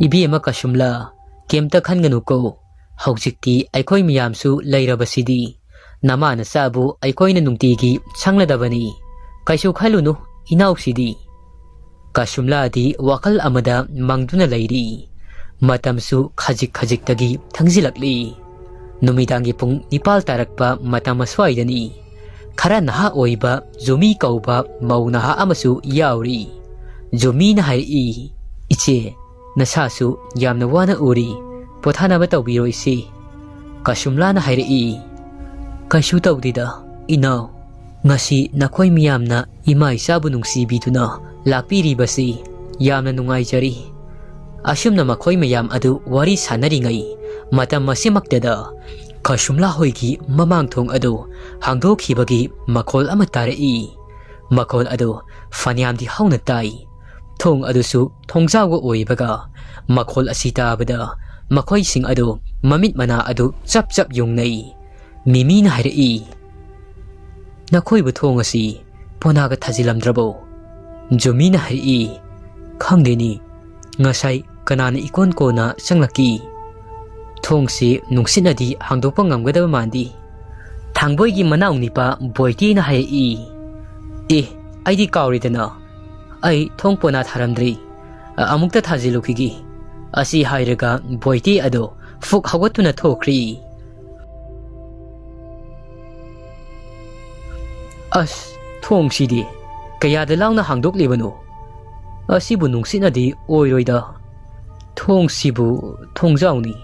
"ꯏꯕꯦꯝꯃ ꯀꯥꯁꯨꯝꯂꯥ, ꯀꯩꯝꯇ ꯈꯟꯒꯅꯨꯀꯣ꯫ ꯍꯧꯖꯤꯛꯇꯤ ꯑꯩꯈꯣꯏ ꯃꯌꯥꯝꯁꯨ ꯂꯩꯔꯕꯁꯤꯗꯤ꯫ ꯅꯃꯥ ꯅꯆꯥꯕꯨ ꯑꯩꯈꯣꯏꯅ ꯅꯨꯡꯇꯤꯒꯤ ꯁꯪꯂꯗꯕꯅꯤ꯫ ꯀꯩꯁꯨ ꯈꯜꯂꯨꯅꯨ, ꯏꯅꯥꯎꯁꯤꯗꯤ꯫" ꯀꯥꯁꯨꯝꯂꯥꯗꯤ ꯋꯥꯈꯜ ꯑꯃꯗ ꯃꯪꯗꯨꯅ ꯂꯩꯔꯤ꯫ ꯃꯇꯝꯁꯨ ꯈꯖꯤꯛ ꯈꯖꯤꯛꯇꯒꯤ ꯊꯪꯖꯤꯜꯂꯛꯂꯤ꯫ ꯅꯨꯃꯤꯗꯥꯡꯒꯤ ꯄꯨꯡ ꯅꯤꯄꯥꯜ ꯇꯥꯔꯛꯄ ꯃꯇꯝ ꯑꯁ꯭ꯋꯥꯏꯗꯅꯤ꯫ ꯈꯔ ꯅꯍꯥ ꯑꯣꯏꯕ ꯖꯨꯃꯤ ꯀꯧꯕ ꯃꯧ ꯅꯍꯥ ꯑꯃꯁꯨ ꯌꯥꯎꯔꯤ꯫ ꯖꯨꯃꯤꯅ ꯍꯥꯏꯔꯛꯏ, "ꯏꯆꯦ, ꯅꯁꯥꯁꯨ ꯌꯥꯝꯅ ꯋꯥꯅ ꯎꯔꯤ, ꯄꯣꯊꯥꯅꯕ ꯇꯧꯕꯤꯔꯣ ꯏꯆꯦ꯫" ꯀꯥꯁꯨꯝꯂꯥꯅ ꯍꯥꯏꯔꯛꯏ, "ꯀꯩꯁꯨ ꯇꯧꯗꯦꯗ, ꯏꯅꯥꯎ꯫ ꯉꯁꯤ ꯅꯈꯣꯏ ꯃꯤꯌꯥꯝꯅ ꯏꯃꯥ ꯏꯆꯥꯕꯨ ꯅꯨꯡꯁꯤꯕꯤꯗꯨꯅ ꯂꯥꯛꯄꯤꯔꯤꯕꯁꯤ ꯌꯥꯝꯅ ꯅꯨꯡꯉꯥꯏꯖꯔꯤ꯫ ꯑꯁꯨꯝꯅ ꯃꯈꯣꯏ ꯃꯌꯥꯝ ꯑꯗꯨ ꯋꯥꯔꯤ ꯁꯥꯟꯅꯔꯤꯉꯩ ꯃꯇꯝ ꯑꯁꯤꯃꯛꯇꯗ ꯀꯁꯨꯝꯂꯥ ꯍꯣꯏꯒꯤ ꯃꯃꯥꯡ ꯊꯣꯡ ꯑꯗꯨ ꯍꯥꯡꯗꯣꯛꯈꯤꯕꯒꯤ ꯃꯈꯣꯜ ꯑꯃ ꯇꯥꯔꯛꯏ꯫ ꯃꯈꯣꯜ ꯑꯗꯨ ꯐꯅꯌꯥꯝꯗꯤ ꯍꯧꯅ ꯇꯥꯏ꯫ ꯊꯣꯡ ꯑꯗꯨꯁꯨ ꯊꯣꯡꯖꯥꯎꯒ ꯑꯣꯏꯕꯒ ꯃꯈꯣꯜ ꯑꯁꯤ ꯇꯥꯕꯗ ꯃꯈꯣꯏꯁꯤꯡ ꯑꯗꯨ ꯃꯃꯤꯠ ꯃꯅꯥ ꯑꯗꯨ ꯆꯞ ꯆꯞ ꯌꯨꯡꯅꯩ꯫ ꯃꯤꯃꯤꯅ ꯍꯥꯏꯔꯛꯏ, "ꯅꯈꯣꯏꯕꯨ ꯊꯣꯡ ꯑꯁꯤ ꯄꯣꯅꯥꯒ ꯊꯥꯖꯤꯜꯂꯝꯗ꯭ꯔꯕꯣ?" ꯖꯨꯃꯤꯅ ꯍꯥꯏꯔꯛꯏ, "ꯈꯪꯗꯦꯅꯤ, ꯉꯁꯥꯏ ꯀꯅꯥꯅ ꯏꯀꯣꯟ ꯀꯣꯟꯅ ꯆꯪꯂꯛꯈꯤ? ꯊꯣꯡꯁꯤ ꯅꯨꯡꯁꯤꯠꯅꯗꯤ ꯍꯥꯡꯗꯣꯛꯄ ꯉꯝꯒꯗꯕ ꯃꯥꯟꯗꯦ꯫" ꯊꯥꯡꯕꯣꯏꯒꯤ ꯃꯅꯥꯎ ꯅꯤꯄꯥ ꯕꯣꯏꯇꯦꯅ ꯍꯥꯏꯔꯛꯏ, "ꯑꯦ, ꯑꯩꯗꯤ ꯀꯥꯎꯔꯦꯗꯅ, ꯑꯩ ꯊꯣꯡ ꯄꯣꯅꯥ ꯊꯥꯔꯝꯗ꯭ꯔꯤ, ꯑ-, ꯑꯃꯨꯛꯇ ꯊꯥꯖꯤꯜꯂꯨꯈꯤꯒꯦ꯫" ꯑꯁꯤ ꯍꯥꯏꯔꯒ ꯕꯣꯏꯇꯦ ꯑꯗꯣ ꯐꯨꯛ ꯍꯧꯒꯠꯇꯨꯅ ꯊꯣꯛꯈ꯭ꯔꯦ꯫ "ꯑꯁ, ꯊꯣꯡꯁꯤꯗꯤ ꯀꯌꯥꯗ ꯂꯥꯎꯅ ꯍꯥꯡꯗꯣꯛꯂꯤꯕꯅꯣ? ꯑꯁꯤꯕꯨ ꯅꯨꯡꯁꯤꯠꯅꯗꯤ ꯑꯣꯏꯔꯣꯏꯗ꯫ ꯊꯣꯡꯁꯤꯕꯨ ꯊꯣꯡꯖꯥꯎꯅꯤ꯫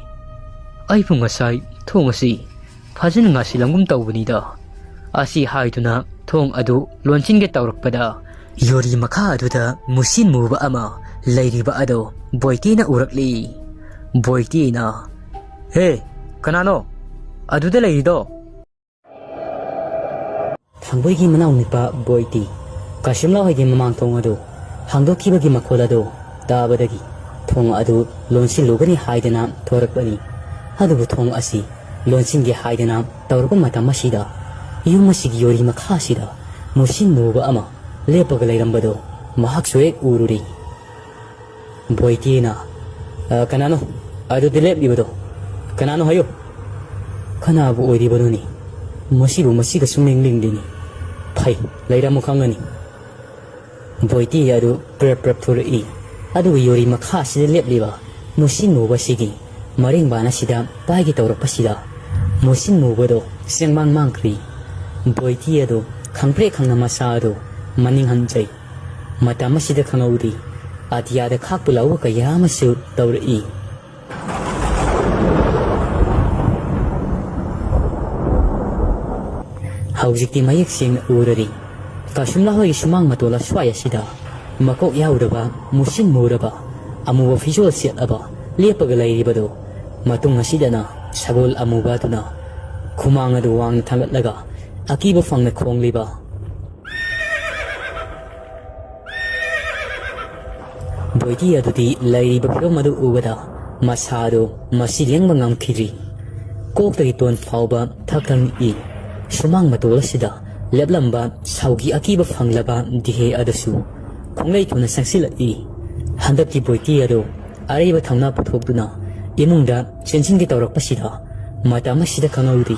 ꯑꯩꯕꯨ ꯉꯁꯥꯏ ꯊꯣꯡ ꯑꯁꯤ ꯐꯖꯅ ꯉꯥꯁꯤꯜꯂꯝꯒꯨꯝ ꯇꯧꯕꯅꯤꯗ꯫" ꯑꯁꯤ ꯍꯥꯏꯗꯨꯅ ꯊꯣꯡ ꯑꯗꯨ ꯂꯣꯟꯁꯤꯟꯒꯦ ꯇꯧꯔꯛꯄꯗ, ꯌꯣꯔꯤ ꯃꯈꯥ ꯑꯗꯨꯗ ꯃꯨꯁꯤꯟ ꯃꯨꯕ ꯑꯃ ꯂꯩꯔꯤꯕ ꯑꯗꯣ ꯕꯣꯏꯇꯦꯅ ꯎꯔꯛꯂꯤ꯫ ꯕꯣꯏꯇꯦꯅ, "ꯍꯦ, ꯀꯅꯥꯅꯣ? ꯑꯗꯨꯗ ꯂꯩꯔꯤꯗꯣ?" ꯊꯥꯡꯕꯣꯏꯒꯤ ꯃꯅꯥꯎ ꯅꯨꯄꯥ ꯕꯣꯏꯇꯤ ꯀꯥꯁꯤꯝꯂꯥ ꯍꯣꯏꯒꯤ ꯃꯃꯥꯡ ꯊꯣꯡ ꯑꯗꯨ ꯍꯥꯡꯗꯣꯛꯈꯤꯕꯒꯤ ꯃꯈꯣꯜ ꯑꯗꯨ ꯇꯥꯕꯗꯒꯤ ꯊꯣꯡ ꯑꯗꯨ ꯂꯣꯟꯁꯤꯜꯂꯨꯒꯅꯤ ꯍꯥꯏꯗꯅ ꯊꯣꯔꯛꯄꯅꯤ꯫ ꯑꯗꯨꯕꯨ ꯊꯣꯡ ꯑꯁꯤ ꯂꯣꯟꯁꯤꯟꯒꯦ ꯍꯥꯏꯗꯅ ꯇꯧꯔꯛꯄ ꯃꯇꯝ ꯑꯁꯤꯗ ꯌꯨꯝ ꯑꯁꯤꯒꯤ ꯌꯣꯔꯤ ꯃꯈꯥ ꯑꯁꯤꯗ ꯃꯨꯁꯤꯟ ꯃꯨꯕ ꯑꯃ ꯂꯦꯞꯄꯒ ꯂꯩꯔꯝꯕꯗꯨ ꯃꯍꯥꯛꯁꯨ ꯍꯦꯛ ꯎꯔꯨꯔꯦ꯫ ꯕꯣꯏꯇꯦꯅ, "ꯑ, ꯀꯅꯥꯅꯣ ꯑꯗꯨꯗ ꯂꯦꯞꯂꯤꯕꯗꯣ? ꯀꯅꯥꯅꯣ ꯍꯥꯏꯌꯨ?" "ꯀꯅꯥꯕꯨ ꯑꯣꯏꯔꯤꯕꯅꯣꯅꯦ? ꯃꯁꯤꯕꯨ ꯃꯁꯤꯒ ꯁꯨꯡꯂꯦꯡ ꯂꯦꯡꯗꯦꯅꯦ꯫ ꯐꯩ, ꯂꯩꯔꯝꯃꯨ ꯈꯪꯒꯅꯤ꯫" ꯕꯣꯏꯇꯦ ꯑꯗꯨ ꯄ꯭ꯔꯞ ꯄ꯭ꯔꯞ ꯊꯣꯔꯛꯏ꯫ ꯑꯗꯨꯒ ꯌꯣꯔꯤ ꯃꯈꯥ ꯑꯁꯤꯗ ꯂꯦꯞꯂꯤꯕ ꯃꯨꯁꯤꯟ ꯃꯨꯕꯁꯤꯒꯤ ꯃꯔꯦꯡꯕꯥꯟ ꯑꯁꯤꯗ ꯄꯥꯏꯒꯦ ꯇꯧꯔꯛꯄꯁꯤꯗ ꯃꯨꯁꯤꯟ ꯃꯨꯕꯗꯣ ꯆꯦꯡꯃꯥꯡ ꯃꯥꯡꯈ꯭ꯔꯤ꯫ ꯕꯣꯏꯇꯦ ꯑꯗꯨ ꯈꯪꯄ꯭ꯔꯦꯛ ꯈꯪꯅ ꯃꯁꯥ ꯑꯗꯨ ꯃꯅꯤꯡ ꯍꯟꯖꯩ꯫ ꯃꯇꯝ ꯑꯁꯤꯗ ꯈꯪꯍꯧꯗꯦ, ꯑꯇꯤꯌꯥꯗ ꯈꯥꯛꯄ ꯂꯥꯎꯕ ꯀꯌꯥ ꯑꯃꯁꯨ ꯇꯧꯔꯛꯏ꯫ ꯍꯧꯖꯤꯛꯇꯤ ꯃꯌꯦꯛ ꯁꯦꯡꯅ ꯎꯔꯔꯤ꯫ ꯀꯥꯁꯨꯝꯂꯥ ꯍꯣꯏꯒꯤ ꯁꯨꯃꯥꯡ ꯃꯇꯣꯜ ꯑꯁ꯭ꯋꯥꯏ ꯑꯁꯤꯗ ꯃꯀꯣꯛ ꯌꯥꯎꯗꯕ, ꯃꯨꯁꯤꯟ ꯃꯨꯔꯕ, ꯑꯃꯨꯕ ꯐꯤꯖꯣꯜ ꯁꯦꯠꯂꯕ ꯂꯦꯞꯄꯒ ꯂꯩꯔꯤꯕꯗꯨ꯫ ꯃꯇꯨꯡ ꯑꯁꯤꯗꯅ ꯁꯒꯣꯜ ꯑꯃꯨꯕ ꯑꯗꯨꯅ ꯈꯨꯃꯥꯡ ꯑꯗꯨ ꯋꯥꯡꯅ ꯊꯥꯡꯒꯠꯂꯒ ꯑꯀꯤꯕ ꯐꯪꯅ ꯈꯣꯡꯂꯤꯕ꯫ ꯕꯣꯏꯇꯤ ꯑꯗꯨꯗꯤ ꯂꯩꯔꯤꯕ ꯐꯤꯕꯝ ꯑꯗꯨ ꯎꯕꯗ ꯃꯁꯥꯗꯨ ꯃꯁꯤ ꯂꯦꯡꯕ ꯉꯝꯈꯤꯗ꯭ꯔꯤ꯫ ꯀꯣꯛꯇꯒꯤ ꯇꯣꯟ ꯐꯥꯎꯕ ꯊꯛ ꯊꯛ ꯅꯤꯛꯏ꯫ ꯁꯨꯃꯥꯡ ꯃꯇꯣꯜ ꯑꯁꯤꯗ ꯂꯦꯞꯂꯝꯕ ꯁꯥꯎꯒꯤ ꯑꯀꯤꯕ ꯐꯪꯂꯕ ꯗꯤꯍꯦ ꯑꯗꯨꯁꯨ ꯈꯣꯡꯂꯩ ꯊꯨꯅ ꯆꯪꯁꯤꯜꯂꯛꯏ꯫ ꯍꯟꯗꯛꯀꯤ ꯕꯣꯏꯇꯤ ꯑꯗꯨ ꯑꯔꯩꯕ ꯊꯧꯅꯥ ꯄꯨꯊꯣꯛꯇꯨꯅ ꯏꯃꯨꯡꯗ ꯆꯦꯟꯁꯤꯟꯒꯦ ꯇꯧꯔꯛꯄꯁꯤꯗ ꯃꯇꯝ ꯑꯁꯤꯗ ꯈꯪꯍꯧꯗꯦ꯫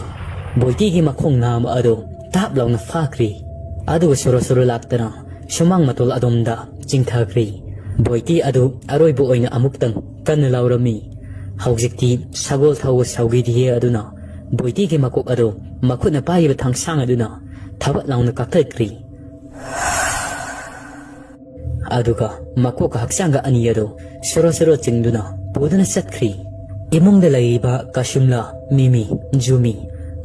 ꯕꯣꯏꯇꯤꯒꯤ ꯃꯈꯣꯡ ꯅꯥꯝꯃ ꯑꯗꯨ ꯇꯥꯞ ꯂꯥꯎꯅ ꯐꯥꯈ꯭ꯔꯤ꯫ ꯑꯗꯨꯒ ꯁꯣꯔꯣ ꯁꯣꯔꯣ ꯂꯥꯛꯇꯅ ꯁꯨꯃꯥꯡ ꯃꯇꯣꯜ ꯑꯗꯣꯝꯗ ꯆꯤꯡꯊꯈ꯭ꯔꯤ꯫ ꯕꯣꯏꯇꯤ ꯑꯗꯨ ꯑꯔꯣꯏꯕ ꯑꯣꯏꯅ ꯑꯃꯨꯛꯇꯪ ꯀꯟꯅ ꯂꯥꯎꯔꯝꯃꯤ꯫ ꯍꯧꯖꯤꯛꯇꯤ ꯁꯒꯣꯜ ꯊꯧꯕ ꯁꯥꯎꯒꯤ ꯗꯤꯍꯦ ꯑꯗꯨꯅ ꯕꯣꯏꯇꯤꯒꯤ ꯃꯀꯣꯛ ꯑꯗꯨ ꯃꯈꯨꯠꯅ ꯄꯥꯏꯔꯤꯕ ꯊꯥꯡꯁꯥꯡ ꯑꯗꯨꯅ ꯊꯕꯠ ꯂꯥꯎꯅ ꯀꯛꯊꯠꯈ꯭ꯔꯤ꯫ ꯑꯗꯨꯒ ꯃꯀꯣꯛꯀ ꯍꯛꯆꯥꯡꯒ ꯑꯅꯤ ꯑꯗꯨ ꯁꯣꯔꯣ ꯁꯣꯔꯣ ꯆꯤꯡꯗꯨꯅ ꯄꯨꯗꯨꯅ ꯆꯠꯈ꯭ꯔꯤ꯫ ꯏꯃꯨꯡꯗ ꯂꯩꯔꯤꯕ ꯀꯁꯨꯝꯂꯥ, ꯃꯤꯃꯤ, ꯖꯨꯃꯤ,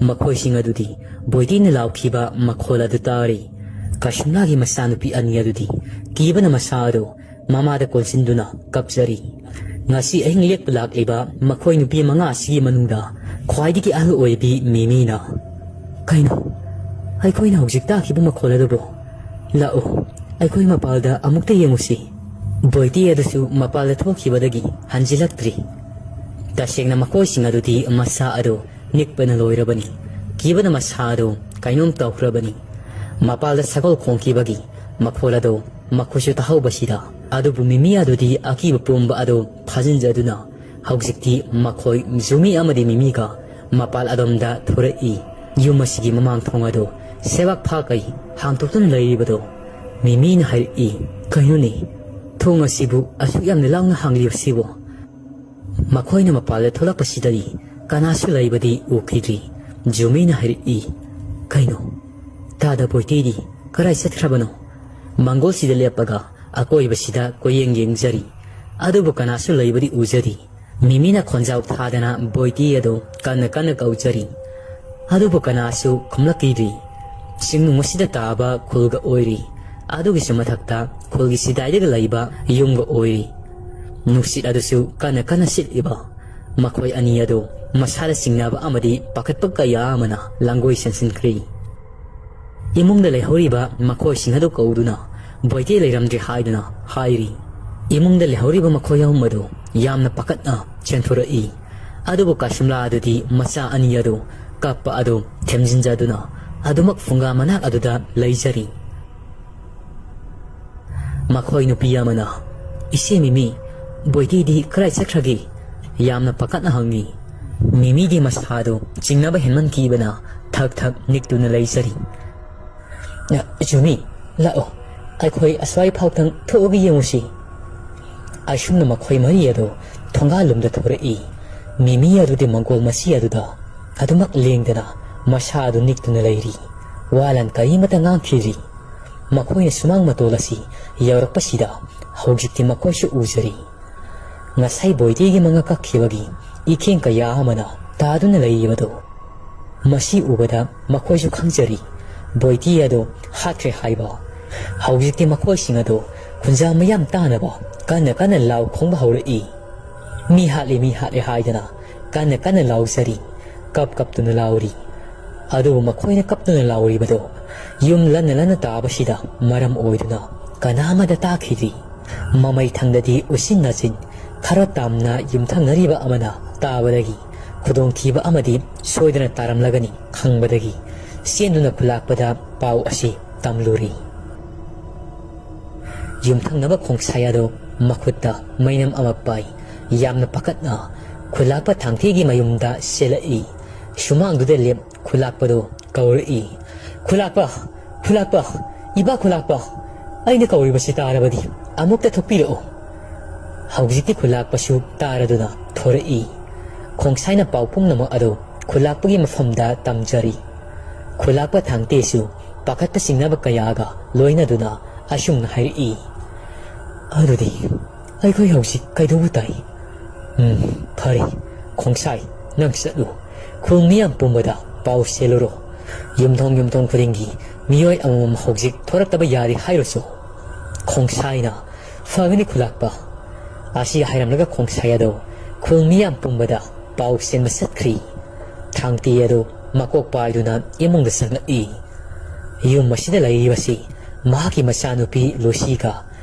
ꯃꯈꯣꯏꯁꯤꯡ ꯑꯗꯨꯗꯤ ꯕꯣꯏꯇꯤꯅ ꯂꯥꯎꯈꯤꯕ ꯃꯈꯣꯜ ꯑꯗꯨ ꯇꯥꯔꯤ꯫ ꯀꯁꯨꯝꯂꯥꯒꯤ ꯃꯆꯥꯅꯨꯄꯤ ꯑꯅꯤ ꯑꯗꯨꯗꯤ ꯀꯤꯕꯅ ꯃꯁꯥ ꯑꯗꯨ ꯃꯃꯥꯗ ꯀꯣꯟꯁꯤꯟꯗꯨꯅ ꯀꯞꯆꯔꯤ꯫ ꯉꯁꯤ ꯑꯍꯤꯡ ꯂꯦꯛꯄ ꯂꯥꯛꯂꯤꯕ ꯃꯈꯣꯏ ꯅꯨꯄꯤ ꯃꯉꯥ ꯑꯁꯤꯒꯤ ꯃꯅꯨꯡꯗ ꯈ꯭ꯋꯥꯏꯗꯒꯤ ꯑꯍꯜ ꯑꯣꯏꯕꯤ ꯃꯤꯃꯤꯅ, "ꯀꯩꯅꯣ? ꯑꯩꯈꯣꯏꯅ ꯍꯧꯖꯤꯛ ꯇꯥꯈꯤꯕ ꯃꯈꯣꯜ ꯑꯗꯨꯕꯨ? ꯂꯥꯛꯎ, ꯑꯩꯈꯣꯏ ꯃꯄꯥꯜꯗ ꯑꯃꯨꯛꯇ ꯌꯦꯡꯉꯨꯁꯤ꯫" ꯕꯣꯏꯇꯤ ꯑꯗꯨꯁꯨ ꯃꯄꯥꯜꯗ ꯊꯣꯛꯈꯤꯕꯗꯒꯤ ꯍꯟꯖꯤꯜꯂꯛꯇ꯭ꯔꯤ꯫ ꯇꯁꯦꯡꯅ ꯃꯈꯣꯏꯁꯤꯡ ꯑꯗꯨꯗꯤ ꯃꯁꯥ ꯑꯗꯨ ꯅꯤꯛꯄꯅ ꯂꯣꯏꯔꯕꯅꯤ꯫ ꯀꯤꯕꯅ ꯃꯁꯥ ꯑꯗꯨ ꯀꯩꯅꯣꯝ ꯇꯧꯈ꯭ꯔꯕꯅꯤ꯫ ꯃꯄꯥꯜꯗ ꯁꯒꯣꯜ ꯈꯣꯡꯈꯤꯕꯒꯤ ꯃꯈꯣꯜ ꯑꯗꯨ ꯃꯈꯣꯏꯁꯨ ꯇꯥꯍꯧꯕꯁꯤꯗ, ꯑꯗꯨꯕꯨ ꯃꯤꯃꯤ ꯑꯗꯨꯗꯤ ꯑꯀꯤꯕ ꯄꯨꯝꯕ ꯑꯗꯨ ꯐꯥꯖꯤꯟꯖꯗꯨꯅ ꯍꯧꯖꯤꯛꯇꯤ ꯃꯈꯣꯏ ꯖꯨꯃꯤ ꯑꯃꯗꯤ ꯃꯤꯃꯤꯒ ꯃꯄꯥꯜ ꯑꯗꯣꯝꯗ ꯊꯣꯔꯛꯏ꯫ ꯌꯨꯝ ꯑꯁꯤꯒꯤ ꯃꯃꯥꯡ ꯊꯣꯡ ꯑꯗꯨ ꯁꯦꯕꯥꯛ ꯐꯥ ꯀꯩ ꯍꯥꯡꯗꯣꯛꯇꯨꯅ ꯂꯩꯔꯤꯕꯗꯣ꯫ ꯃꯤꯃꯤꯅ ꯍꯥꯏꯔꯛꯏ, "ꯀꯩꯅꯣꯅꯦ? ꯊꯣꯡ ꯑꯁꯤꯕꯨ ꯑꯁꯨꯛ ꯌꯥꯝꯅ ꯂꯥꯎꯅ ꯍꯥꯡꯂꯤꯕꯁꯤꯕꯨ?" ꯃꯈꯣꯏꯅ ꯃꯄꯥꯜꯗ ꯊꯣꯛꯂꯛꯄꯁꯤꯗꯗꯤ ꯀꯅꯥꯁꯨ ꯂꯩꯕꯗꯤ ꯎꯈꯤꯗ꯭ꯔꯤ꯫ ꯖꯨꯃꯤꯅ ꯍꯥꯏꯔꯛꯏ, "ꯀꯩꯅꯣ? ꯇꯥꯗ ꯕꯣꯏꯇꯤꯗꯤ ꯀꯔꯥꯏ ꯆꯠꯈ꯭ꯔꯕꯅꯣ?" ꯃꯪꯒꯣꯜꯁꯤꯗ ꯂꯦꯞꯄꯒ ꯑꯀꯣꯏꯕꯁꯤꯗ ꯀꯣꯏꯌꯦꯡ ꯌꯦꯡꯖꯔꯤ꯫ ꯑꯗꯨꯕꯨ ꯀꯅꯥꯁꯨ ꯂꯩꯕꯗꯤ ꯎꯖꯗꯦ꯫ ꯃꯤꯃꯤꯅ ꯈꯣꯟꯖꯥꯎ ꯊꯥꯗꯅ ꯕꯣꯏꯇꯤ ꯑꯗꯨ ꯀꯟꯅ ꯀꯟꯅ ꯀꯧꯖꯔꯤ꯫ ꯑꯗꯨꯕꯨ ꯀꯅꯥꯁꯨ ꯈꯨꯝꯂꯛꯈꯤꯗ꯭ꯔꯤ꯫ ꯆꯤꯡꯅꯨꯡ ꯑꯁꯤꯗ ꯇꯥꯕ ꯈꯨꯜꯒ ꯑꯣꯏꯔꯤ꯫ ꯑꯗꯨꯒꯤꯁꯨ ꯃꯊꯛꯇ ꯈꯨꯜꯒꯤ ꯆꯤꯗꯥꯏꯗꯒ ꯂꯩꯕ ꯌꯨꯝꯒ ꯑꯣꯏꯔꯤ꯫ ꯅꯨꯡꯁꯤꯠ ꯑꯗꯨꯁꯨ ꯀꯟꯅ ꯀꯟꯅ ꯁꯤꯠꯂꯤꯕ꯫ ꯃꯈꯣꯏ ꯑꯅꯤ ꯑꯗꯨ ꯃꯁꯥꯗ ꯆꯤꯡꯅꯕ ꯑꯃꯗꯤ ꯄꯥꯈꯠꯄ ꯀꯌꯥ ꯑꯃꯅ ꯂꯥꯡꯒꯣꯏ ꯆꯦꯟꯁꯤꯟꯈ꯭ꯔꯤ꯫ ꯏꯃꯨꯡꯗ ꯂꯩꯍꯧꯔꯤꯕ ꯃꯈꯣꯏꯁꯤꯡ ꯑꯗꯨ ꯀꯧꯗꯨꯅ ꯕꯣꯏꯇꯦ ꯂꯩꯔꯝꯗ꯭ꯔꯦ ꯍꯥꯏꯗꯨꯅ ꯍꯥꯏꯔꯤ꯫ ꯏꯃꯨꯡꯗ ꯂꯩꯍꯧꯔꯤꯕ ꯃꯈꯣꯏ ꯑꯍꯨꯝ ꯑꯗꯨ ꯌꯥꯝꯅ ꯄꯥꯈꯠꯅ ꯆꯦꯟꯊꯣꯔꯛꯏ꯫ ꯑꯗꯨꯕꯨ ꯀꯥꯁꯤꯝꯂꯥ ꯑꯗꯨꯗꯤ ꯃꯆꯥ ꯑꯅꯤ ꯑꯗꯨ ꯀꯞꯄ ꯑꯗꯨ ꯊꯦꯝꯖꯤꯟꯖꯗꯨꯅ ꯑꯗꯨꯃꯛ ꯐꯨꯡꯒꯥ ꯃꯅꯥꯛ ꯑꯗꯨꯗ ꯂꯩꯖꯔꯤ꯫ ꯃꯈꯣꯏ ꯅꯨꯄꯤ ꯑꯃꯅ, "ꯏꯆꯦ ꯃꯤꯃꯤ, ꯕꯣꯏꯇꯤꯗꯤ ꯀꯗꯥꯏ ꯆꯠꯈ꯭ꯔꯒꯦ?" ꯌꯥꯝꯅ ꯄꯥꯈꯠꯅ ꯍꯪꯉꯤ꯫ ꯃꯤꯃꯤꯗꯤ ꯃꯁꯥꯗꯨ ꯆꯤꯡꯅꯕ ꯍꯦꯟꯃꯟꯈꯤꯕꯅ ꯊꯛ ꯊꯛ ꯅꯤꯛꯇꯨꯅ ꯂꯩꯖꯔꯤ꯫ "ꯖꯨꯃꯤ, ꯂꯥꯛꯑꯣ, ꯑꯩꯈꯣꯏ ꯑꯁ꯭ꯋꯥꯏ ꯐꯥꯎꯇꯪ ꯊꯣꯛꯑꯒ ꯌꯦꯡꯉꯨꯁꯤ꯫" ꯑꯁꯨꯝꯅ ꯃꯈꯣꯏ ꯃꯔꯤ ꯑꯗꯨ ꯊꯣꯡꯒꯥꯜꯂꯣꯝꯗ ꯊꯣꯔꯛꯏ꯫ ꯃꯤꯃꯤ ꯑꯗꯨꯗꯤ ꯃꯪꯒꯣꯜ ꯃꯆꯤ ꯑꯗꯨꯗ ꯑꯗꯨꯃꯛ ꯂꯦꯡꯗꯅ ꯃꯁꯥ ꯑꯗꯨ ꯅꯤꯛꯇꯨꯅ ꯂꯩꯔꯤ꯫ ꯋꯥꯂꯥꯟ ꯀꯔꯤꯃꯠꯇ ꯉꯥꯡꯈꯤꯗ꯭ꯔꯤ꯫ ꯃꯈꯣꯏꯅ ꯁꯨꯃꯥꯡ ꯃꯇꯣꯜ ꯑꯁꯤ ꯌꯧꯔꯛꯄꯁꯤꯗ ꯍꯧꯖꯤꯛꯇꯤ ꯃꯈꯣꯏꯁꯨ ꯎꯖꯔꯤ꯫ ꯉꯁꯥꯏ ꯕꯣꯏꯇꯤꯒꯤ ꯃꯉꯛ ꯀꯛꯈꯤꯕꯒꯤ ꯏꯈꯦꯡ ꯀꯌꯥ ꯑꯃꯅ ꯇꯥꯗꯨꯅ ꯂꯩꯔꯤꯕꯗꯨ꯫ ꯃꯁꯤ ꯎꯕꯗ ꯃꯈꯣꯏꯁꯨ ꯈꯪꯖꯔꯤ, ꯕꯣꯏꯇꯤ ꯑꯗꯨ ꯍꯥꯠꯈ꯭ꯔꯦ ꯍꯥꯏꯕ꯫ ꯍꯧꯖꯤꯛꯇꯤ ꯃꯈꯣꯏꯁꯤꯡ ꯑꯗꯨ ꯈꯨꯟꯖꯥ ꯃꯌꯥꯝ ꯇꯥꯅꯕ ꯀꯟꯅ ꯀꯟꯅ ꯂꯥꯎ ꯈꯣꯡꯕ ꯍꯧꯔꯛꯏ꯫ "ꯃꯤ ꯍꯥꯠꯂꯦ, ꯃꯤ ꯍꯥꯠꯂꯦ" ꯍꯥꯏꯗꯅ ꯀꯟꯅ ꯀꯟꯅ ꯂꯥꯎꯖꯔꯤ, ꯀꯞ ꯀꯞꯇꯨꯅ ꯂꯥꯎꯔꯤ꯫ ꯑꯗꯨꯕꯨ ꯃꯈꯣꯏꯅ ꯀꯞꯇꯨꯅ ꯂꯥꯎꯔꯤꯕꯗꯨ ꯌꯨꯝ ꯂꯟꯅ ꯂꯟꯅ ꯇꯥꯕꯁꯤꯗ ꯃꯔꯝ ꯑꯣꯏꯗꯨꯅ ꯀꯅꯥ ꯑꯃꯗ ꯇꯥꯈꯤꯗ꯭ꯔꯤ꯫ ꯃꯃꯩ ꯊꯪꯗꯗꯤ ꯎꯆꯤꯟ ꯅꯥꯆꯤꯟ ꯈꯔ ꯇꯥꯝꯅ ꯌꯨꯝꯊꯪꯅꯔꯤꯕ ꯑꯃꯅ ꯇꯥꯕꯗꯒꯤ ꯈꯨꯗꯣꯡꯊꯤꯕ ꯑꯃꯗꯤ ꯁꯣꯏꯗꯅ ꯇꯥꯔꯝꯂꯒꯅꯤ ꯈꯪꯕꯗꯒꯤ ꯆꯦꯟꯗꯨꯅ ꯈꯨꯂꯥꯛꯄꯗ ꯄꯥꯎ ꯑꯁꯤ ꯇꯝꯂꯨꯔꯤ꯫ ꯌꯨꯝꯊꯪꯅꯕ ꯈꯣꯡꯁꯥꯏ ꯑꯗꯨ ꯃꯈꯨꯠꯇ ꯃꯩꯅꯝ ꯑꯃ ꯄꯥꯏ, ꯌꯥꯝꯅ ꯄꯥꯈꯠꯅ ꯈꯨꯂꯥꯛꯄ ꯊꯥꯡꯊꯤꯒꯤ ꯃꯌꯨꯝꯗ ꯆꯦꯜꯂꯛꯏ꯫ ꯁꯨꯃꯥꯡꯗꯨꯗ ꯂꯦꯞ ꯈꯨꯂꯥꯛꯄꯗꯨ ꯀꯧꯔꯛꯏ, "ꯈꯨꯂꯥꯛꯄ! ꯈꯨꯂꯥꯛꯄ! ꯏꯕꯥ ꯈꯨꯂꯥꯛꯄ! ꯑꯩꯅ ꯀꯧꯔꯤꯕꯁꯤ ꯇꯥꯔꯕꯗꯤ ꯑꯃꯨꯛꯇ ꯊꯣꯛꯄꯤꯔꯛꯎ!" ꯍꯧꯖꯤꯛꯇꯤ ꯈꯨꯂꯥꯛꯄꯁꯨ ꯇꯥꯔꯗꯨꯅ ꯊꯣꯔꯛꯏ꯫ ꯈꯣꯡꯁꯥꯏꯅ ꯄꯥꯎ ꯄꯨꯝꯅꯃꯛ ꯑꯗꯨ ꯈꯨꯂꯥꯛꯄꯒꯤ ꯃꯐꯝꯗ ꯇꯝꯖꯔꯤ꯫ ꯈꯨꯂꯥꯛꯄ ꯊꯥꯡꯇꯦꯁꯨ ꯄꯥꯈꯠꯄ ꯆꯤꯡꯅꯕ ꯀꯌꯥꯒ ꯂꯣꯏꯅꯗꯨꯅ ꯑꯁꯨꯝꯅ ꯍꯥꯏꯔꯛꯏ, "ꯑꯗꯨꯗꯤ ꯑꯩꯈꯣꯏ ꯍꯧꯖꯤꯛ ꯀꯩꯗꯧꯕ ꯇꯥꯏ?" "ꯎꯝ, ꯐꯔꯦ꯫ ꯈꯣꯡꯁꯥꯏ, ꯅꯪ ꯆꯠꯂꯨ꯫ ꯈꯨꯜ ꯃꯤꯌꯥꯝ ꯄꯨꯝꯕꯗ ꯄꯥꯎ ꯆꯦꯜꯂꯨꯔꯣ꯫ ꯌꯨꯝꯊꯣꯡ ꯌꯨꯝꯊꯣꯡ ꯈꯨꯗꯤꯡꯒꯤ ꯃꯤꯑꯣꯏ ꯑꯃꯃꯝ ꯍꯧꯖꯤꯛ ꯊꯣꯔꯛꯇꯕ ꯌꯥꯔꯦ ꯍꯥꯏꯔꯨꯆꯣ꯫" ꯈꯣꯡꯁꯥꯏꯅ, "ꯐꯒꯅꯤ ꯈꯨꯂꯥꯛꯄ꯫" ꯑꯁꯤ ꯍꯥꯏꯔꯝꯂꯒ ꯈꯣꯡꯁꯥꯏ ꯑꯗꯣ ꯈꯨꯜ ꯃꯤꯌꯥꯝ ꯄꯨꯝꯕꯗ ꯄꯥꯎ ꯆꯦꯟꯕ ꯆꯠꯈ꯭ꯔꯤ꯫ ꯊꯥꯡꯇꯤ ꯑꯗꯨ ꯃꯀꯣꯛ ꯄꯥꯏꯗꯨꯅ ꯏꯃꯨꯡꯗ ꯆꯪꯂꯛꯏ꯫ ꯌꯨꯝ ꯑꯁꯤꯗ ꯂꯩꯔꯤꯕꯁꯤ ꯃꯍꯥꯛꯀꯤ ꯃꯆꯥꯅꯨꯄꯤ ꯂꯨꯁꯤꯒ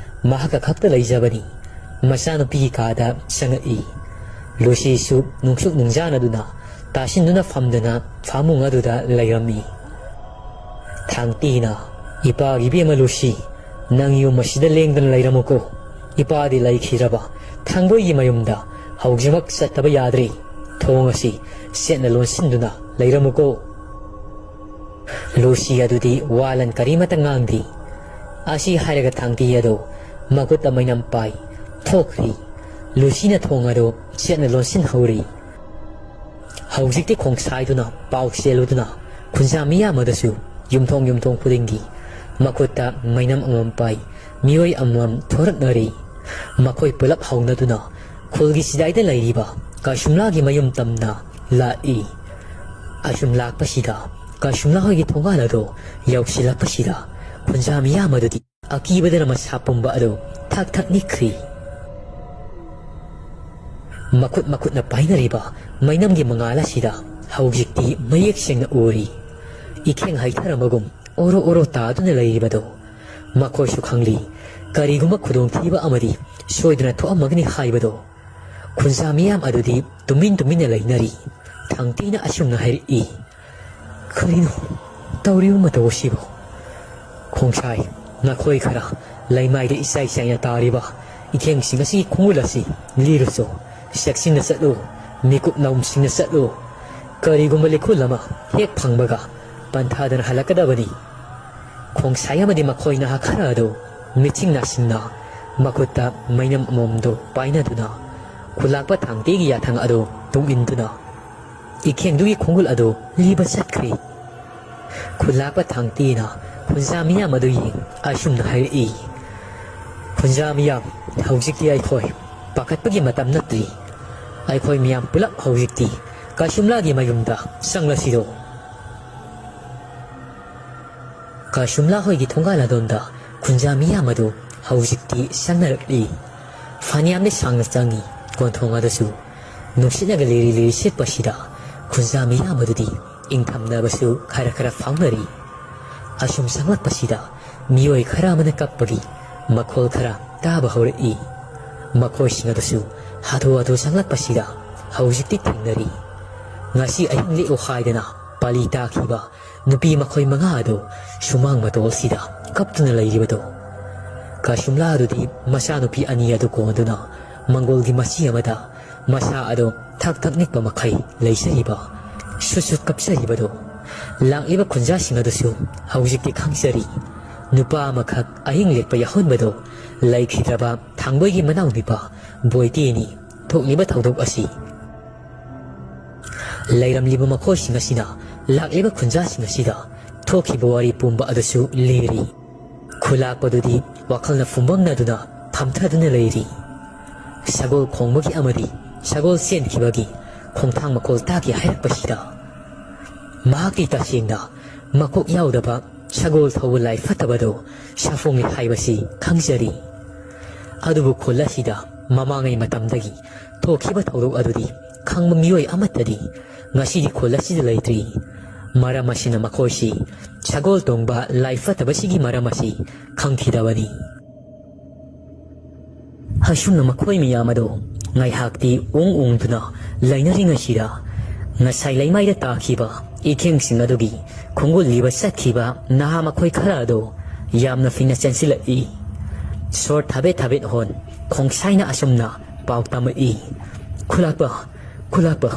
ꯃꯍꯥꯛꯀ ꯈꯛꯇ ꯂꯩꯖꯕꯅꯤ꯫ ꯃꯆꯥꯅꯨꯄꯤꯒꯤ ꯀꯥꯗ ꯆꯪꯉꯛꯏ꯫ ꯂꯨꯁꯤꯁꯨ ꯅꯨꯡꯁꯨꯛ ꯅꯨꯡꯖꯥꯅꯗꯨꯅ ꯇꯥꯁꯤꯟꯗꯨꯅ ꯐꯝꯗꯅ ꯐꯃꯨꯡ ꯑꯗꯨꯗ ꯂꯩꯔꯝꯃꯤ꯫ ꯊꯥꯡꯇꯤꯅ, "ꯏꯄꯥꯒꯤ ꯏꯕꯦꯝꯃ ꯂꯨꯁꯤ, ꯅꯪ ꯌꯨꯝ ꯑꯁꯤꯗ ꯂꯦꯡꯗꯅ ꯂꯩꯔꯝꯃꯨꯀꯣ꯫ ꯏꯄꯥꯗꯤ ꯂꯩꯈꯤꯗ꯭ꯔꯕ ꯊꯥꯡꯕꯣꯏꯒꯤ ꯃꯌꯨꯝꯗ ꯍꯧꯖꯤꯛꯃꯛ ꯆꯠꯇꯕ ꯌꯥꯗ꯭ꯔꯤ꯫ ꯊꯣꯡ ꯑꯁꯤ ꯆꯦꯠꯅ ꯂꯣꯟꯁꯤꯟꯗꯨꯅ ꯂꯩꯔꯝꯃꯨꯀꯣ"꯫ ꯂꯨꯁꯤ ꯑꯗꯨꯗꯤ ꯋꯥꯂꯟ ꯀꯔꯤꯃꯠꯇ ꯉꯥꯡꯗꯦ꯫ ꯑꯁꯤ ꯍꯥꯏꯔꯒ ꯊꯥꯡꯇꯤ ꯑꯗꯨ ꯃꯈꯨꯠꯇ ꯃꯩꯅꯝ ꯄꯥꯏ ꯊꯣꯛꯈ꯭ꯔꯤ꯫ ꯂꯨꯁꯤꯅ ꯊꯣꯡ ꯑꯗꯨ ꯆꯦꯠꯅ ꯂꯣꯟꯁꯤꯟꯍꯧꯔꯤ꯫ ꯍꯧꯖꯤꯛꯇꯤ ꯈꯣꯡꯁꯥꯏꯗꯨꯅ ꯄꯥꯎ ꯆꯦꯜꯂꯨꯗꯨꯅ ꯈꯨꯟꯖꯥ ꯃꯤꯌꯥꯝ ꯑꯗꯨꯁꯨ ꯌꯨꯝꯊꯣꯡ ꯌꯨꯝꯊꯣꯡ ꯈꯨꯗꯤꯡꯒꯤ ꯃꯈꯨꯠꯇ ꯃꯩꯅꯝ ꯑꯃꯃꯝ ꯄꯥꯏ ꯃꯤꯑꯣꯏ ꯑꯃꯃꯝ ꯊꯣꯔꯛꯅꯔꯤ꯫ ꯃꯈꯣꯏ ꯄꯨꯂꯞ ꯍꯧꯅꯗꯨꯅ ꯈꯨꯜꯒꯤ ꯆꯤꯗꯥꯏꯗ ꯂꯩꯔꯤꯕ ꯀꯁꯨꯝꯂꯥꯒꯤ ꯃꯌꯨꯝ ꯇꯝꯅ ꯂꯥꯛꯏ꯫ ꯑꯁꯨꯝ ꯂꯥꯛꯄꯁꯤꯗ ꯀꯁꯨꯝꯂꯥ ꯍꯣꯏꯒꯤ ꯊꯣꯡꯒꯥꯜ ꯑꯗꯨ ꯌꯧꯁꯤꯜꯂꯛꯄꯁꯤꯗ ꯈꯨꯟꯖꯥ ꯃꯤꯌꯥꯝ ꯑꯗꯨꯗꯤ ꯑꯀꯤꯕꯗꯅ ꯃꯁꯥ ꯄꯨꯝꯕ ꯑꯗꯨ ꯊꯛ ꯊꯛ ꯅꯤꯛꯈ꯭ꯔꯤ꯫ ꯃꯈꯨꯠ ꯃꯈꯨꯠꯅ ꯄꯥꯏꯅꯔꯤꯕ ꯃꯩꯅꯝꯒꯤ ꯃꯉꯥꯜ ꯑꯁꯤꯗ ꯍꯧꯖꯤꯛꯇꯤ ꯃꯌꯦꯛ ꯁꯦꯡꯅ ꯎꯔꯤ꯫ ꯏꯈꯦꯡ ꯍꯩꯊꯔꯝꯕꯒꯨꯝ ꯑꯣꯔꯣ ꯑꯣꯔꯣ ꯇꯥꯗꯨꯅ ꯂꯩꯔꯤꯕꯗꯣ ꯃꯈꯣꯏꯁꯨ ꯈꯪꯂꯤ꯫ ꯀꯔꯤꯒꯨꯝꯕ ꯈꯨꯗꯣꯡꯊꯤꯕ ꯑꯃꯗꯤ ꯁꯣꯏꯗꯅ ꯊꯣꯛꯑꯝꯃꯒꯅꯤ ꯍꯥꯏꯕꯗꯣ꯫ ꯈꯨꯟꯖꯥ ꯃꯤꯌꯥꯝ ꯑꯗꯨꯗꯤ ꯇꯨꯃꯤꯟ ꯇꯨꯃꯤꯟꯅ ꯂꯩꯅꯔꯤ꯫ ꯊꯥꯡꯇꯤꯅ ꯑꯁꯨꯝꯅ ꯍꯥꯏꯔꯛꯏ, "ꯀꯔꯤꯅꯣ ꯇꯧꯔꯤꯕ ꯃꯇꯧ ꯑꯁꯤꯕꯨ? ꯈꯣꯡꯁꯥꯏ, ꯅꯈꯣꯏ ꯈꯔ ꯂꯩꯃꯥꯏꯗ ꯏꯆꯥꯏ ꯆꯥꯏꯅ ꯇꯥꯔꯤꯕ ꯏꯊꯦꯡꯁꯤꯡ ꯑꯁꯤꯒꯤ ꯈꯣꯡꯒꯨꯜ ꯑꯁꯤ ꯂꯤꯔꯨꯆꯣ꯫ ꯆꯦꯛꯁꯤꯟꯅ ꯆꯠꯂꯨ, ꯃꯤꯀꯨꯞ ꯅꯥꯎꯝꯁꯤꯡꯅ ꯆꯠꯂꯨ꯫ ꯀꯔꯤꯒꯨꯝꯕ ꯂꯤꯈꯨꯜ ꯑꯃ ꯍꯦꯛ ꯐꯪꯕꯒ ꯄꯟꯊꯥꯗꯅ ꯍꯜꯂꯛꯀꯗꯕꯅꯤ"꯫ ꯈꯣꯡꯁꯥꯏ ꯑꯃꯗꯤ ꯃꯈꯣꯏ ꯅꯍꯥ ꯈꯔ ꯑꯗꯨ ꯃꯤꯠꯁꯤꯡ ꯅꯥꯁꯤꯡꯅ ꯃꯈꯨꯠꯇ ꯃꯩꯅꯝ ꯑꯃꯃꯝꯗꯨ ꯄꯥꯏꯅꯗꯨꯅ ꯈꯨꯂꯥꯛꯄ ꯊꯥꯡꯇꯤꯒꯤ ꯌꯥꯊꯪ ꯑꯗꯨ ꯇꯨꯡ ꯏꯟꯗꯨꯅ ꯏꯈꯦꯡꯗꯨꯒꯤ ꯈꯣꯡꯒꯨꯜ ꯑꯗꯨ ꯂꯤꯕ ꯆꯠꯈ꯭ꯔꯤ꯫ ꯈꯨꯂꯥꯛꯄ ꯊꯥꯡꯇꯤꯅ ꯈꯨꯟꯖꯥ ꯃꯤꯌꯥꯝ ꯑꯗꯨ ꯌꯦꯡ ꯑꯁꯨꯝꯅ ꯍꯥꯏꯔꯛꯏ, "ꯈꯨꯟꯖꯥ ꯃꯤꯌꯥꯝ, ꯍꯧꯖꯤꯛꯇꯤ ꯑꯩꯈꯣꯏ ꯄꯥꯈꯠꯄꯒꯤ ꯃꯇꯝ ꯅꯠꯇ꯭ꯔꯤ꯫ ꯑꯩꯈꯣꯏ ꯃꯤꯌꯥꯝ ꯄꯨꯂꯞ ꯍꯧꯖꯤꯛꯇꯤ ꯀꯁꯨꯝꯂꯥꯒꯤ ꯃꯌꯨꯝꯗ ꯆꯪꯂꯁꯤꯔꯣ?" ꯀꯁꯨꯝꯂꯥ ꯍꯣꯏꯒꯤ ꯊꯣꯡꯒꯥꯜ ꯑꯗꯣꯝꯗ ꯈꯨꯟꯖꯥ ꯃꯤꯌꯥꯝ ꯑꯗꯨ ꯍꯧꯖꯤꯛꯇꯤ ꯆꯪꯅꯔꯛꯂꯤ꯫ ꯐꯅꯌꯥꯝꯗꯤ ꯁꯥꯡꯅ ꯆꯪꯏ꯫ ꯀꯣꯟꯊꯣꯡ ꯑꯗꯨꯁꯨ ꯅꯨꯡꯁꯤꯠꯅꯒ ꯂꯤꯔꯤ ꯂꯤꯔꯤ ꯁꯤꯠꯄꯁꯤꯗ ꯈꯨꯟꯖꯥ ꯃꯤꯌꯥꯝ ꯑꯗꯨꯗꯤ ꯏꯪꯊꯝꯅꯕꯁꯨ ꯈꯔ ꯈꯔ ꯐꯥꯎꯅꯔꯤ꯫ ꯑꯁꯨꯝ ꯆꯪꯂꯛꯄꯁꯤꯗ ꯃꯤꯑꯣꯏ ꯈꯔ ꯑꯃꯅ ꯀꯞꯄꯒꯤ ꯃꯈꯣꯜ ꯈꯔ ꯇꯥꯕ ꯍꯧꯔꯛꯏ꯫ ꯃꯈꯣꯏꯁꯤꯡ ꯑꯗꯨꯁꯨ ꯍꯥꯊꯨ ꯍꯥꯊꯨ ꯆꯪꯂꯛꯄꯁꯤꯗ ꯍꯧꯖꯤꯛꯇꯤ ꯊꯦꯡꯅꯔꯤ꯫ ꯉꯁꯤ ꯑꯍꯤꯡ ꯂꯦꯛꯎ ꯍꯥꯏꯗꯅ ꯄꯥꯂꯤ ꯇꯥꯈꯤꯕ ꯅꯨꯄꯤ ꯃꯈꯣꯏ ꯃꯉꯥ ꯑꯗꯨ ꯁꯨꯃꯥꯡ ꯃꯇꯣꯜꯁꯤꯗ ꯀꯞꯇꯨꯅ ꯂꯩꯔꯤꯕꯗꯨ꯫ ꯀꯁꯨꯝꯂꯥ ꯑꯗꯨꯗꯤ ꯃꯆꯥꯅꯨꯄꯤ ꯑꯅꯤ ꯑꯗꯨ ꯀꯣꯟꯗꯨꯅ ꯃꯪꯒꯣꯜꯒꯤ ꯃꯆꯤ ꯑꯃꯗ ꯃꯁꯥ ꯑꯗꯨ ꯊꯛ ꯊꯛ ꯅꯤꯛꯄ ꯃꯈꯩ ꯂꯩꯖꯔꯤꯕ, ꯁꯨꯠ ꯁꯨꯠ ꯀꯞꯆꯔꯤꯕꯗꯨ꯫ ꯂꯥꯛꯂꯤꯕ ꯈꯨꯟꯖꯥꯁꯤꯡ ꯑꯗꯨꯁꯨ ꯍꯧꯖꯤꯛꯇꯤ ꯈꯪꯖꯔꯤ꯫ ꯅꯨꯄꯥ ꯑꯃꯈꯛ ꯑꯍꯤꯡ ꯂꯦꯛꯄ ꯌꯥꯍꯟꯕꯗꯨ ꯂꯩꯈꯤꯗ꯭ꯔꯕ ꯊꯥꯡꯕꯣꯏꯒꯤ ꯃꯅꯥꯎꯅꯨꯄꯥ ꯕꯣꯏꯇꯦꯅꯤ꯫ ꯊꯣꯛꯂꯤꯕ ꯊꯧꯗꯣꯛ ꯑꯁꯤ ꯂꯩꯔꯝꯂꯤꯕ ꯃꯈꯣꯏꯁꯤꯡ ꯑꯁꯤꯅ ꯂꯥꯛꯂꯤꯕ ꯈꯨꯟꯖꯥꯁꯤꯡ ꯑꯁꯤꯗ ꯊꯣꯛꯈꯤꯕ ꯋꯥꯔꯤ ꯄꯨꯝꯕ ꯑꯗꯨꯁꯨ ꯂꯤꯔꯤ꯫ ꯈꯨꯂꯥꯛꯄꯗꯨꯗꯤ ꯋꯥꯈꯜꯅ ꯐꯨꯝꯕꯪꯅꯗꯨꯅ ꯐꯝꯊꯗꯨꯅ ꯂꯩꯔꯤ꯫ ꯁꯒꯣꯜ ꯈꯣꯡꯕꯒꯤ ꯑꯃꯗꯤ ꯁꯒꯣꯜ ꯆꯦꯟꯈꯤꯕꯒꯤ ꯈꯣꯡꯊꯥꯡ ꯃꯈꯣꯜ ꯇꯥꯈꯤ ꯍꯥꯏꯔꯛꯄꯁꯤꯗ ꯃꯍꯥꯛꯀꯤ ꯇꯁꯦꯡꯅ ꯃꯀꯣꯛ ꯌꯥꯎꯗꯕ ꯁꯒꯣꯜ ꯊꯧꯕ ꯂꯥꯏ ꯐꯠꯇꯕꯗꯨ ꯁꯥꯐꯣꯡꯂꯤ ꯍꯥꯏꯕꯁꯤ ꯈꯪꯖꯔꯤ꯫ ꯑꯗꯨꯕꯨ ꯈꯨꯜ ꯑꯁꯤꯗ ꯃꯃꯥꯡꯉꯩ ꯃꯇꯝꯗꯒꯤ ꯊꯣꯛꯈꯤꯕ ꯊꯧꯗꯣꯛ ꯑꯗꯨꯗꯤ ꯈꯪꯕ ꯃꯤꯑꯣꯏ ꯑꯃꯠꯇꯗꯤ ꯉꯁꯤꯗꯤ ꯈꯨꯜ ꯑꯁꯤꯗ ꯂꯩꯇ꯭ꯔꯤ꯫ ꯃꯔꯝ ꯑꯁꯤꯅ ꯃꯈꯣꯏꯁꯤ ꯁꯒꯣꯜ ꯇꯣꯡꯕ ꯂꯥꯏ ꯐꯠꯇꯕꯁꯤꯒꯤ ꯃꯔꯝ ꯑꯁꯤ ꯈꯪꯈꯤꯗꯕꯅꯤ꯫ ꯑꯁꯨꯝꯅ ꯃꯈꯣꯏ ꯃꯌꯥꯝ ꯑꯗꯨ ꯉꯥꯏꯍꯥꯛꯇꯤ ꯎꯪ ꯎꯪꯗꯨꯅ ꯂꯩꯅꯔꯤꯉꯩꯁꯤꯗ, ꯉꯁꯥꯏ ꯂꯩꯃꯥꯏꯗ ꯇꯥꯈꯤꯕ ꯏꯈꯦꯡꯁꯤꯡ ꯑꯗꯨꯒꯤ ꯈꯣꯡꯒꯨꯜ ꯂꯤꯕ ꯆꯠꯈꯤꯕ ꯅꯍꯥ ꯃꯈꯣꯏ ꯈꯔ ꯑꯗꯨ ꯌꯥꯝꯅ ꯐꯤꯡꯅ ꯆꯦꯟꯁꯤꯜꯂꯛꯏ꯫ ꯁꯣꯔ ꯊꯥꯕꯦꯠ ꯊꯥꯕꯦꯠ ꯍꯣꯟ, ꯈꯣꯡꯁꯥꯏꯅ ꯑꯁꯨꯝꯅ ꯄꯥꯎ ꯇꯝꯃꯛꯏ꯫ "ꯈꯨꯂꯥꯛꯄ, ꯈꯨꯂꯥꯛꯄ,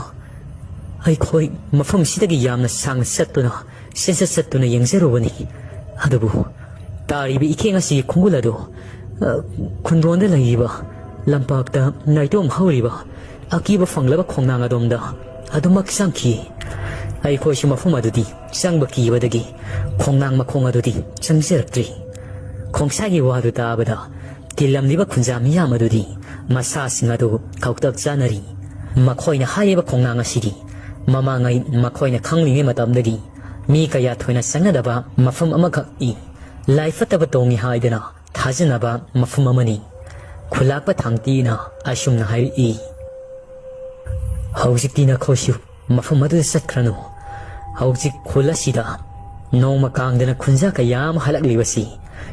ꯑꯩꯈꯣꯏ ꯃꯐꯝꯁꯤꯗꯒꯤ ꯌꯥꯝꯅ ꯁꯥꯡꯅ ꯆꯠꯇꯨꯅ, ꯆꯦꯟꯆꯠ ꯆꯠꯇꯨꯅ ꯌꯦꯡꯖꯔꯨꯕꯅꯤ꯫ ꯑꯗꯨꯕꯨ ꯇꯥꯔꯤꯕ ꯏꯈꯦꯡ ꯑꯁꯤꯒꯤ ꯈꯣꯡꯒꯨꯜ ꯑꯗꯨ, ꯑ, ꯈꯨꯟꯗ꯭ꯔꯣꯟꯗ ꯂꯩꯔꯤꯕ ꯂꯝꯄꯥꯛꯇ ꯅꯥꯏꯇꯣꯝ ꯍꯧꯔꯤꯕ ꯑꯀꯤꯕ ꯐꯪꯂꯕ ꯈꯣꯡꯅꯥꯡ ꯑꯗꯣꯝꯗ ꯑꯗꯨꯃꯛ ꯆꯪꯈꯤ꯫ ꯑꯩꯈꯣꯏꯁꯨ ꯃꯐꯝ ꯑꯗꯨꯗꯤ ꯆꯪꯕ ꯀꯤꯕꯗꯒꯤ ꯈꯣꯡꯅꯥꯡ ꯃꯈꯣꯡ ꯑꯗꯨꯗꯤ ꯆꯪꯖꯔꯛꯇ꯭ꯔꯤ꯫" ꯈꯣꯡꯁꯥꯏꯒꯤ ꯋꯥꯗꯨ ꯇꯥꯕꯗ ꯇꯤꯜꯂꯝꯂꯤꯕ ꯈꯨꯟꯖꯥ ꯃꯤꯌꯥꯝ ꯑꯗꯨꯗꯤ ꯃꯁꯥꯁꯤꯡ ꯑꯗꯨ ꯀꯧꯇꯛ ꯆꯥꯅꯔꯤ꯫ ꯃꯈꯣꯏꯅ ꯍꯥꯏꯔꯤꯕ ꯈꯣꯡꯅꯥꯡ ꯑꯁꯤꯗꯤ ꯃꯃꯥꯡꯉꯩ ꯃꯈꯣꯏꯅ ꯈꯪꯂꯤꯉꯩ ꯃꯇꯝꯗꯒꯤ ꯃꯤ ꯀꯌꯥ ꯊꯣꯏꯅ ꯆꯪꯅꯗꯕ ꯃꯐꯝ ꯑꯃꯈꯛꯅꯤ꯫ ꯂꯥꯏ ꯐꯠꯇꯕ ꯇꯣꯡꯉꯤ ꯍꯥꯏꯗꯅ ꯊꯥꯖꯅꯕ ꯃꯐꯝ ꯑꯃꯅꯤ꯫ ꯈꯨꯂꯥꯛꯄ ꯊꯥꯡꯇꯤꯅ ꯑꯁꯨꯝꯅ ꯍꯥꯏꯔꯛꯏ꯫ ꯍꯧꯖꯤꯛꯇꯤ ꯅꯈꯣꯏꯁꯨ ꯃꯐꯝ ꯑꯗꯨꯗ ꯆꯠꯈ꯭ꯔꯅꯨ꯫ ꯍꯧꯖꯤꯛ ꯈꯨꯜ ꯑꯁꯤꯗ ꯅꯣꯡꯃ ꯀꯥꯡꯗꯅ ꯈꯨꯟꯖꯥ ꯀꯌꯥ ꯑꯃ ꯍꯜꯂꯛꯂꯤꯕꯁꯤ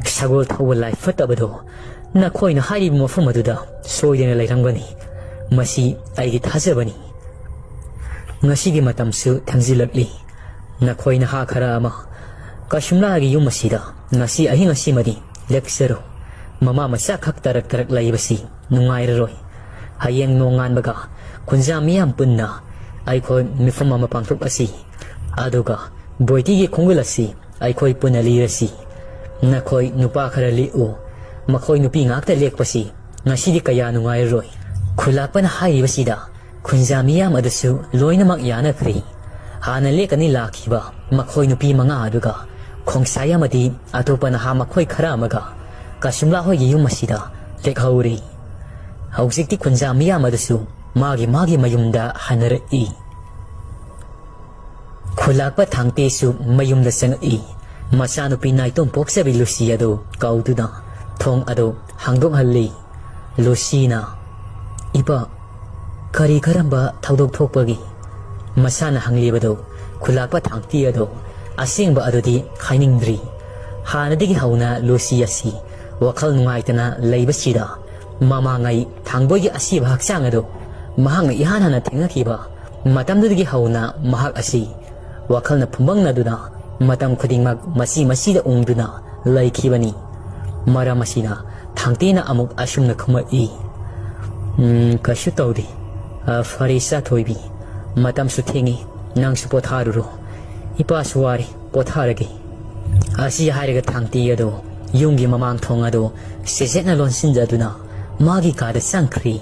ꯁꯒꯣꯜ ꯊꯧꯕ ꯂꯥꯏ ꯐꯠꯇꯕꯗꯣ ꯅꯈꯣꯏꯅ ꯍꯥꯏꯔꯤꯕ ꯃꯐꯝ ꯑꯗꯨꯗ ꯁꯣꯏꯗꯅ ꯂꯩꯔꯝꯒꯅꯤ꯫ ꯃꯁꯤ ꯑꯩꯒꯤ ꯊꯥꯖꯕꯅꯤ꯫ ꯉꯁꯤꯒꯤ ꯃꯇꯝꯁꯨ ꯊꯦꯡꯖꯤꯜꯂꯛꯂꯤ꯫ ꯅꯈꯣꯏ ꯅꯍꯥ ꯈꯔ ꯑꯃ ꯀꯁꯨꯝꯂꯥꯒꯤ ꯌꯨꯝ ꯑꯁꯤꯗ ꯉꯁꯤ ꯑꯍꯤꯡ ꯑꯁꯤꯃꯗꯤ ꯂꯦꯛꯆꯔꯨ꯫ ꯃꯃꯥ ꯃꯆꯥ ꯈꯛ ꯇꯔꯛ ꯇꯔꯛ ꯂꯩꯕꯁꯤ ꯅꯨꯡꯉꯥꯏꯔꯔꯣꯏ꯫ ꯍꯌꯦꯡ ꯅꯣꯡꯉꯥꯟꯕꯒ ꯈꯨꯟꯖꯥ ꯃꯤꯌꯥꯝ ꯄꯨꯟꯅ ꯑꯩꯈꯣꯏ ꯃꯤꯐꯝ ꯑꯃ ꯄꯥꯡꯊꯣꯛꯂꯁꯤ꯫ ꯑꯗꯨꯒ ꯕꯣꯏꯇꯤꯒꯤ ꯈꯣꯡꯒꯨꯜ ꯑꯁꯤ ꯑꯩꯈꯣꯏ ꯄꯨꯟꯅ ꯂꯤꯔꯁꯤ꯫ ꯅꯈꯣꯏ ꯅꯨꯄꯥ ꯈꯔ ꯂꯤꯛꯎ꯫ ꯃꯈꯣꯏ ꯅꯨꯄꯤ ꯉꯥꯛꯇ ꯂꯦꯛꯄꯁꯤ ꯉꯁꯤꯗꯤ ꯀꯌꯥ ꯅꯨꯡꯉꯥꯏꯔꯔꯣꯏ꯫ ꯈꯨꯂꯥꯛꯄꯅ ꯍꯥꯏꯔꯤꯕꯁꯤꯗ ꯈꯨꯟꯖꯥ ꯃꯤꯌꯥꯝ ꯑꯗꯨꯁꯨ ꯂꯣꯏꯅꯃꯛ ꯌꯥꯅꯈ꯭ꯔꯦ꯫ ꯍꯥꯟꯅ ꯂꯦꯛꯀꯅꯤ ꯂꯥꯛꯈꯤꯕ ꯃꯈꯣꯏ ꯅꯨꯄꯤ ꯃꯉꯥ ꯑꯗꯨꯒ ꯈꯣꯡꯁꯥꯏ ꯑꯃꯗꯤ ꯑꯇꯣꯞꯄ ꯅꯍꯥ ꯃꯈꯣꯏ ꯈꯔ ꯑꯃꯒ ꯀꯁꯨꯝꯂꯥ ꯍꯣꯏꯒꯤ ꯌꯨꯝ ꯑꯁꯤꯗ ꯂꯦꯛꯍꯧꯔꯦ꯫ ꯍꯧꯖꯤꯛꯇꯤ ꯈꯨꯟꯖꯥ ꯃꯤꯌꯥꯝ ꯑꯗꯨꯁꯨ ꯃꯥꯒꯤ ꯃꯥꯒꯤ ꯃꯌꯨꯝꯗ ꯍꯟꯅꯔꯛꯏ꯫ ꯈꯨꯂꯥꯛꯄ ꯊꯥꯡꯇꯦꯁꯨ ꯃꯌꯨꯝꯗ ꯆꯪꯉꯛꯏ꯫ ꯃꯆꯥꯅꯨꯄꯤ ꯅꯥꯏꯇꯣꯝ ꯄꯣꯛꯆꯕꯤ ꯂꯨꯁꯤ ꯑꯗꯨ ꯀꯧꯗꯨꯅ ꯊꯣꯡ ꯑꯗꯨ ꯍꯥꯡꯗꯣꯛꯍꯜꯂꯤ꯫ ꯂꯨꯁꯤꯅ, "ꯏꯄꯥ, ꯀꯔꯤ ꯀꯔꯝꯕ ꯊꯧꯗꯣꯛ ꯊꯣꯛꯄꯒꯤ?" ꯃꯁꯥꯅ ꯍꯪꯂꯤꯕꯗꯨ ꯈꯨꯂꯥꯛꯄ ꯊꯥꯡꯇꯤ ꯑꯗꯨ ꯑꯁꯦꯡꯕ ꯑꯗꯨꯗꯤ ꯈꯥꯏꯅꯤꯡꯗ꯭ꯔꯤ꯫ ꯍꯥꯟꯅꯗꯒꯤ ꯍꯧꯅ ꯂꯨꯁꯤ ꯑꯁꯤ ꯋꯥꯈꯜ ꯅꯨꯡꯉꯥꯏꯇꯅ ꯂꯩꯕꯁꯤꯗ ꯃꯃꯥꯡꯉꯩ ꯊꯥꯡꯕꯣꯏꯒꯤ ꯑꯁꯤꯕ ꯍꯛꯆꯥꯡ ꯑꯗꯨ ꯃꯍꯥꯛꯅ ꯏꯍꯥꯟ ꯍꯥꯟꯅ ꯊꯦꯡꯅꯈꯤꯕ ꯃꯇꯝꯗꯨꯗꯒꯤ ꯍꯧꯅ ꯃꯍꯥꯛ ꯑꯁꯤ ꯋꯥꯈꯜꯅ ꯐꯨꯝꯕꯪꯅꯗꯨꯅ ꯃꯇꯝ ꯈꯨꯗꯤꯡꯃꯛ ꯃꯁꯤ ꯃꯁꯤꯗ ꯎꯪꯗꯨꯅ ꯂꯩꯈꯤꯕꯅꯤ꯫ ꯃꯔꯝ ꯑꯁꯤꯅ ꯊꯥꯡꯇꯤꯅ ꯑꯃꯨꯛ ꯑꯁꯨꯝꯅ ꯈꯨꯝꯃꯛꯏ, "ꯎꯝ, ꯀꯩꯁꯨ ꯇꯧꯗꯦ꯫ ꯑ, ꯐꯔꯦ ꯏꯆꯥ ꯊꯣꯏꯕꯤ, ꯃꯇꯝꯁꯨ ꯊꯦꯡꯉꯤ, ꯅꯪꯁꯨ ꯄꯣꯊꯥꯔꯨꯔꯣ꯫ ꯏꯄꯥꯁꯨ ꯋꯥꯔꯦ, ꯄꯣꯊꯥꯔꯒꯦ"꯫ ꯑꯁꯤ ꯍꯥꯏꯔꯒ ꯊꯥꯡꯇꯤ ꯑꯗꯨ ꯌꯨꯝꯒꯤ ꯃꯃꯥꯡ ꯊꯣꯡ ꯑꯗꯨ ꯁꯦꯆꯦꯠꯅ ꯂꯣꯟꯁꯤꯟꯖꯗꯨꯅ ꯃꯥꯒꯤ ꯀꯥꯗ ꯆꯪꯈ꯭ꯔꯤ꯫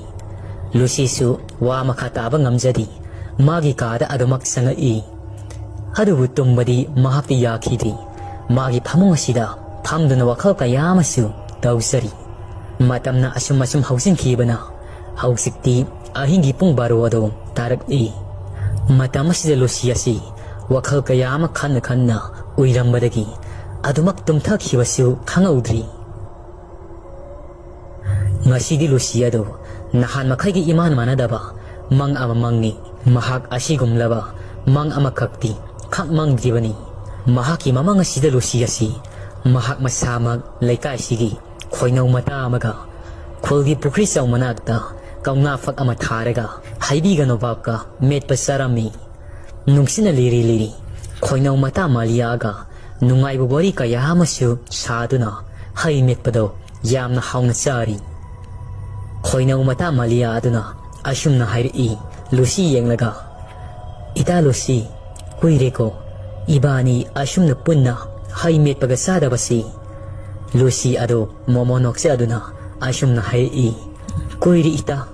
ꯂꯨꯁꯤꯁꯨ ꯋꯥ ꯃꯈꯥ ꯇꯥꯕ ꯉꯝꯖꯗꯦ꯫ ꯃꯥꯒꯤ ꯀꯥꯗ ꯑꯗꯨꯃꯛ ꯆꯪꯉꯛꯏ꯫ ꯑꯗꯨꯕꯨ ꯇꯨꯝꯕꯗꯤ ꯃꯍꯥꯛꯇꯤ ꯌꯥꯈꯤꯗꯦ꯫ ꯃꯥꯒꯤ ꯐꯃꯨꯡ ꯑꯁꯤꯗ ꯐꯝꯗꯨꯅ ꯋꯥꯈꯜ ꯀꯌꯥ ꯑꯃꯁꯨ ꯇꯧꯖꯔꯤ꯫ ꯃꯇꯝꯅ ꯑꯁꯨꯝ ꯑꯁꯨꯝ ꯍꯧꯖꯤꯟꯈꯤꯕꯅ ꯍꯧꯖꯤꯛꯇꯤ ꯑꯍꯤꯡꯒꯤ ꯄꯨꯡ ꯕꯥꯔꯣ ꯑꯗꯨ ꯇꯥꯔꯛꯂꯤ꯫ ꯃꯇꯝ ꯑꯁꯤꯗ ꯂꯨꯁꯤ ꯑꯁꯤ ꯋꯥꯈꯜ ꯀꯌꯥ ꯑꯃ ꯈꯟꯅ ꯈꯟꯅ ꯎꯏꯔꯝꯕꯗꯒꯤ ꯑꯗꯨꯃꯛ ꯇꯨꯝꯊꯈꯤꯕꯁꯨ ꯈꯪꯍꯧꯗ꯭ꯔꯤ꯫ ꯉꯁꯤꯗꯤ ꯂꯨꯁꯤ ꯑꯗꯨ ꯅꯍꯥꯟ ꯃꯈꯩꯒꯤ ꯏꯃꯥꯟ ꯃꯥꯟꯅꯗꯕ ꯃꯪ ꯑꯃ ꯃꯪꯉꯤ꯫ ꯃꯍꯥꯛ ꯑꯁꯤꯒꯨꯝꯂꯕ ꯃꯪ ꯑꯃꯈꯛꯇꯤ ꯈꯛ ꯃꯪꯗ꯭ꯔꯤꯕꯅꯤ꯫ ꯃꯍꯥꯛꯀꯤ ꯃꯃꯪ ꯑꯁꯤꯗ ꯂꯨꯁꯤ ꯑꯁꯤ ꯃꯍꯥꯛ ꯃꯁꯥꯃꯛ ꯂꯩꯀꯥꯏꯁꯤꯒꯤ ꯈꯣꯏꯅꯧ ꯃꯇꯥ ꯑꯃꯒ ꯈꯨꯜꯒꯤ ꯄꯨꯈ꯭ꯔꯤ ꯆꯧ ꯃꯅꯥꯛꯇ ꯀꯧꯅꯥ ꯐꯛ ꯑꯃ ꯊꯥꯔꯒ ꯍꯩꯕꯤꯒ ꯅꯣꯕꯥꯞꯀ ꯃꯦꯠꯄ ꯆꯥꯔꯝꯃꯤ꯫ ꯅꯨꯡꯁꯤꯠꯅ ꯂꯤꯔꯤ ꯂꯤꯔꯤ ꯈꯣꯏꯅꯧ ꯃꯇꯥ ꯃꯥꯂꯤꯌꯥꯒ ꯅꯨꯡꯉꯥꯏꯕ ꯋꯥꯔꯤ ꯀꯌꯥ ꯑꯃꯁꯨ ꯁꯥꯗꯨꯅ ꯍꯩ ꯃꯦꯠꯄꯗꯣ ꯌꯥꯝꯅ ꯍꯥꯎꯅ ꯆꯥꯔꯤ꯫ ꯈꯣꯏꯅꯧ ꯃꯇꯥ ꯃꯥꯂꯤꯌꯥ ꯑꯗꯨꯅ ꯑꯁꯨꯝꯅ ꯍꯥꯏꯔꯛꯏ, ꯂꯨꯁꯤ ꯌꯦꯡꯂꯒ, "ꯏꯇꯥ ꯂꯨꯁꯤ, ꯀꯨꯏꯔꯦꯀꯣ ꯏꯕꯥꯅꯤ ꯑꯁꯨꯝꯅ ꯄꯨꯟꯅ ꯍꯩ ꯃꯦꯠꯄꯒ ꯆꯥꯗꯕꯁꯤ?" ꯂꯨꯁꯤ ꯑꯗꯨ ꯃꯣꯃꯣ ꯅꯣꯛꯆꯗꯨꯅ ꯑꯁꯨꯝꯅ ꯍꯥꯏꯔꯛꯏ, "ꯀꯨꯏꯔꯦ ꯏꯇꯥ,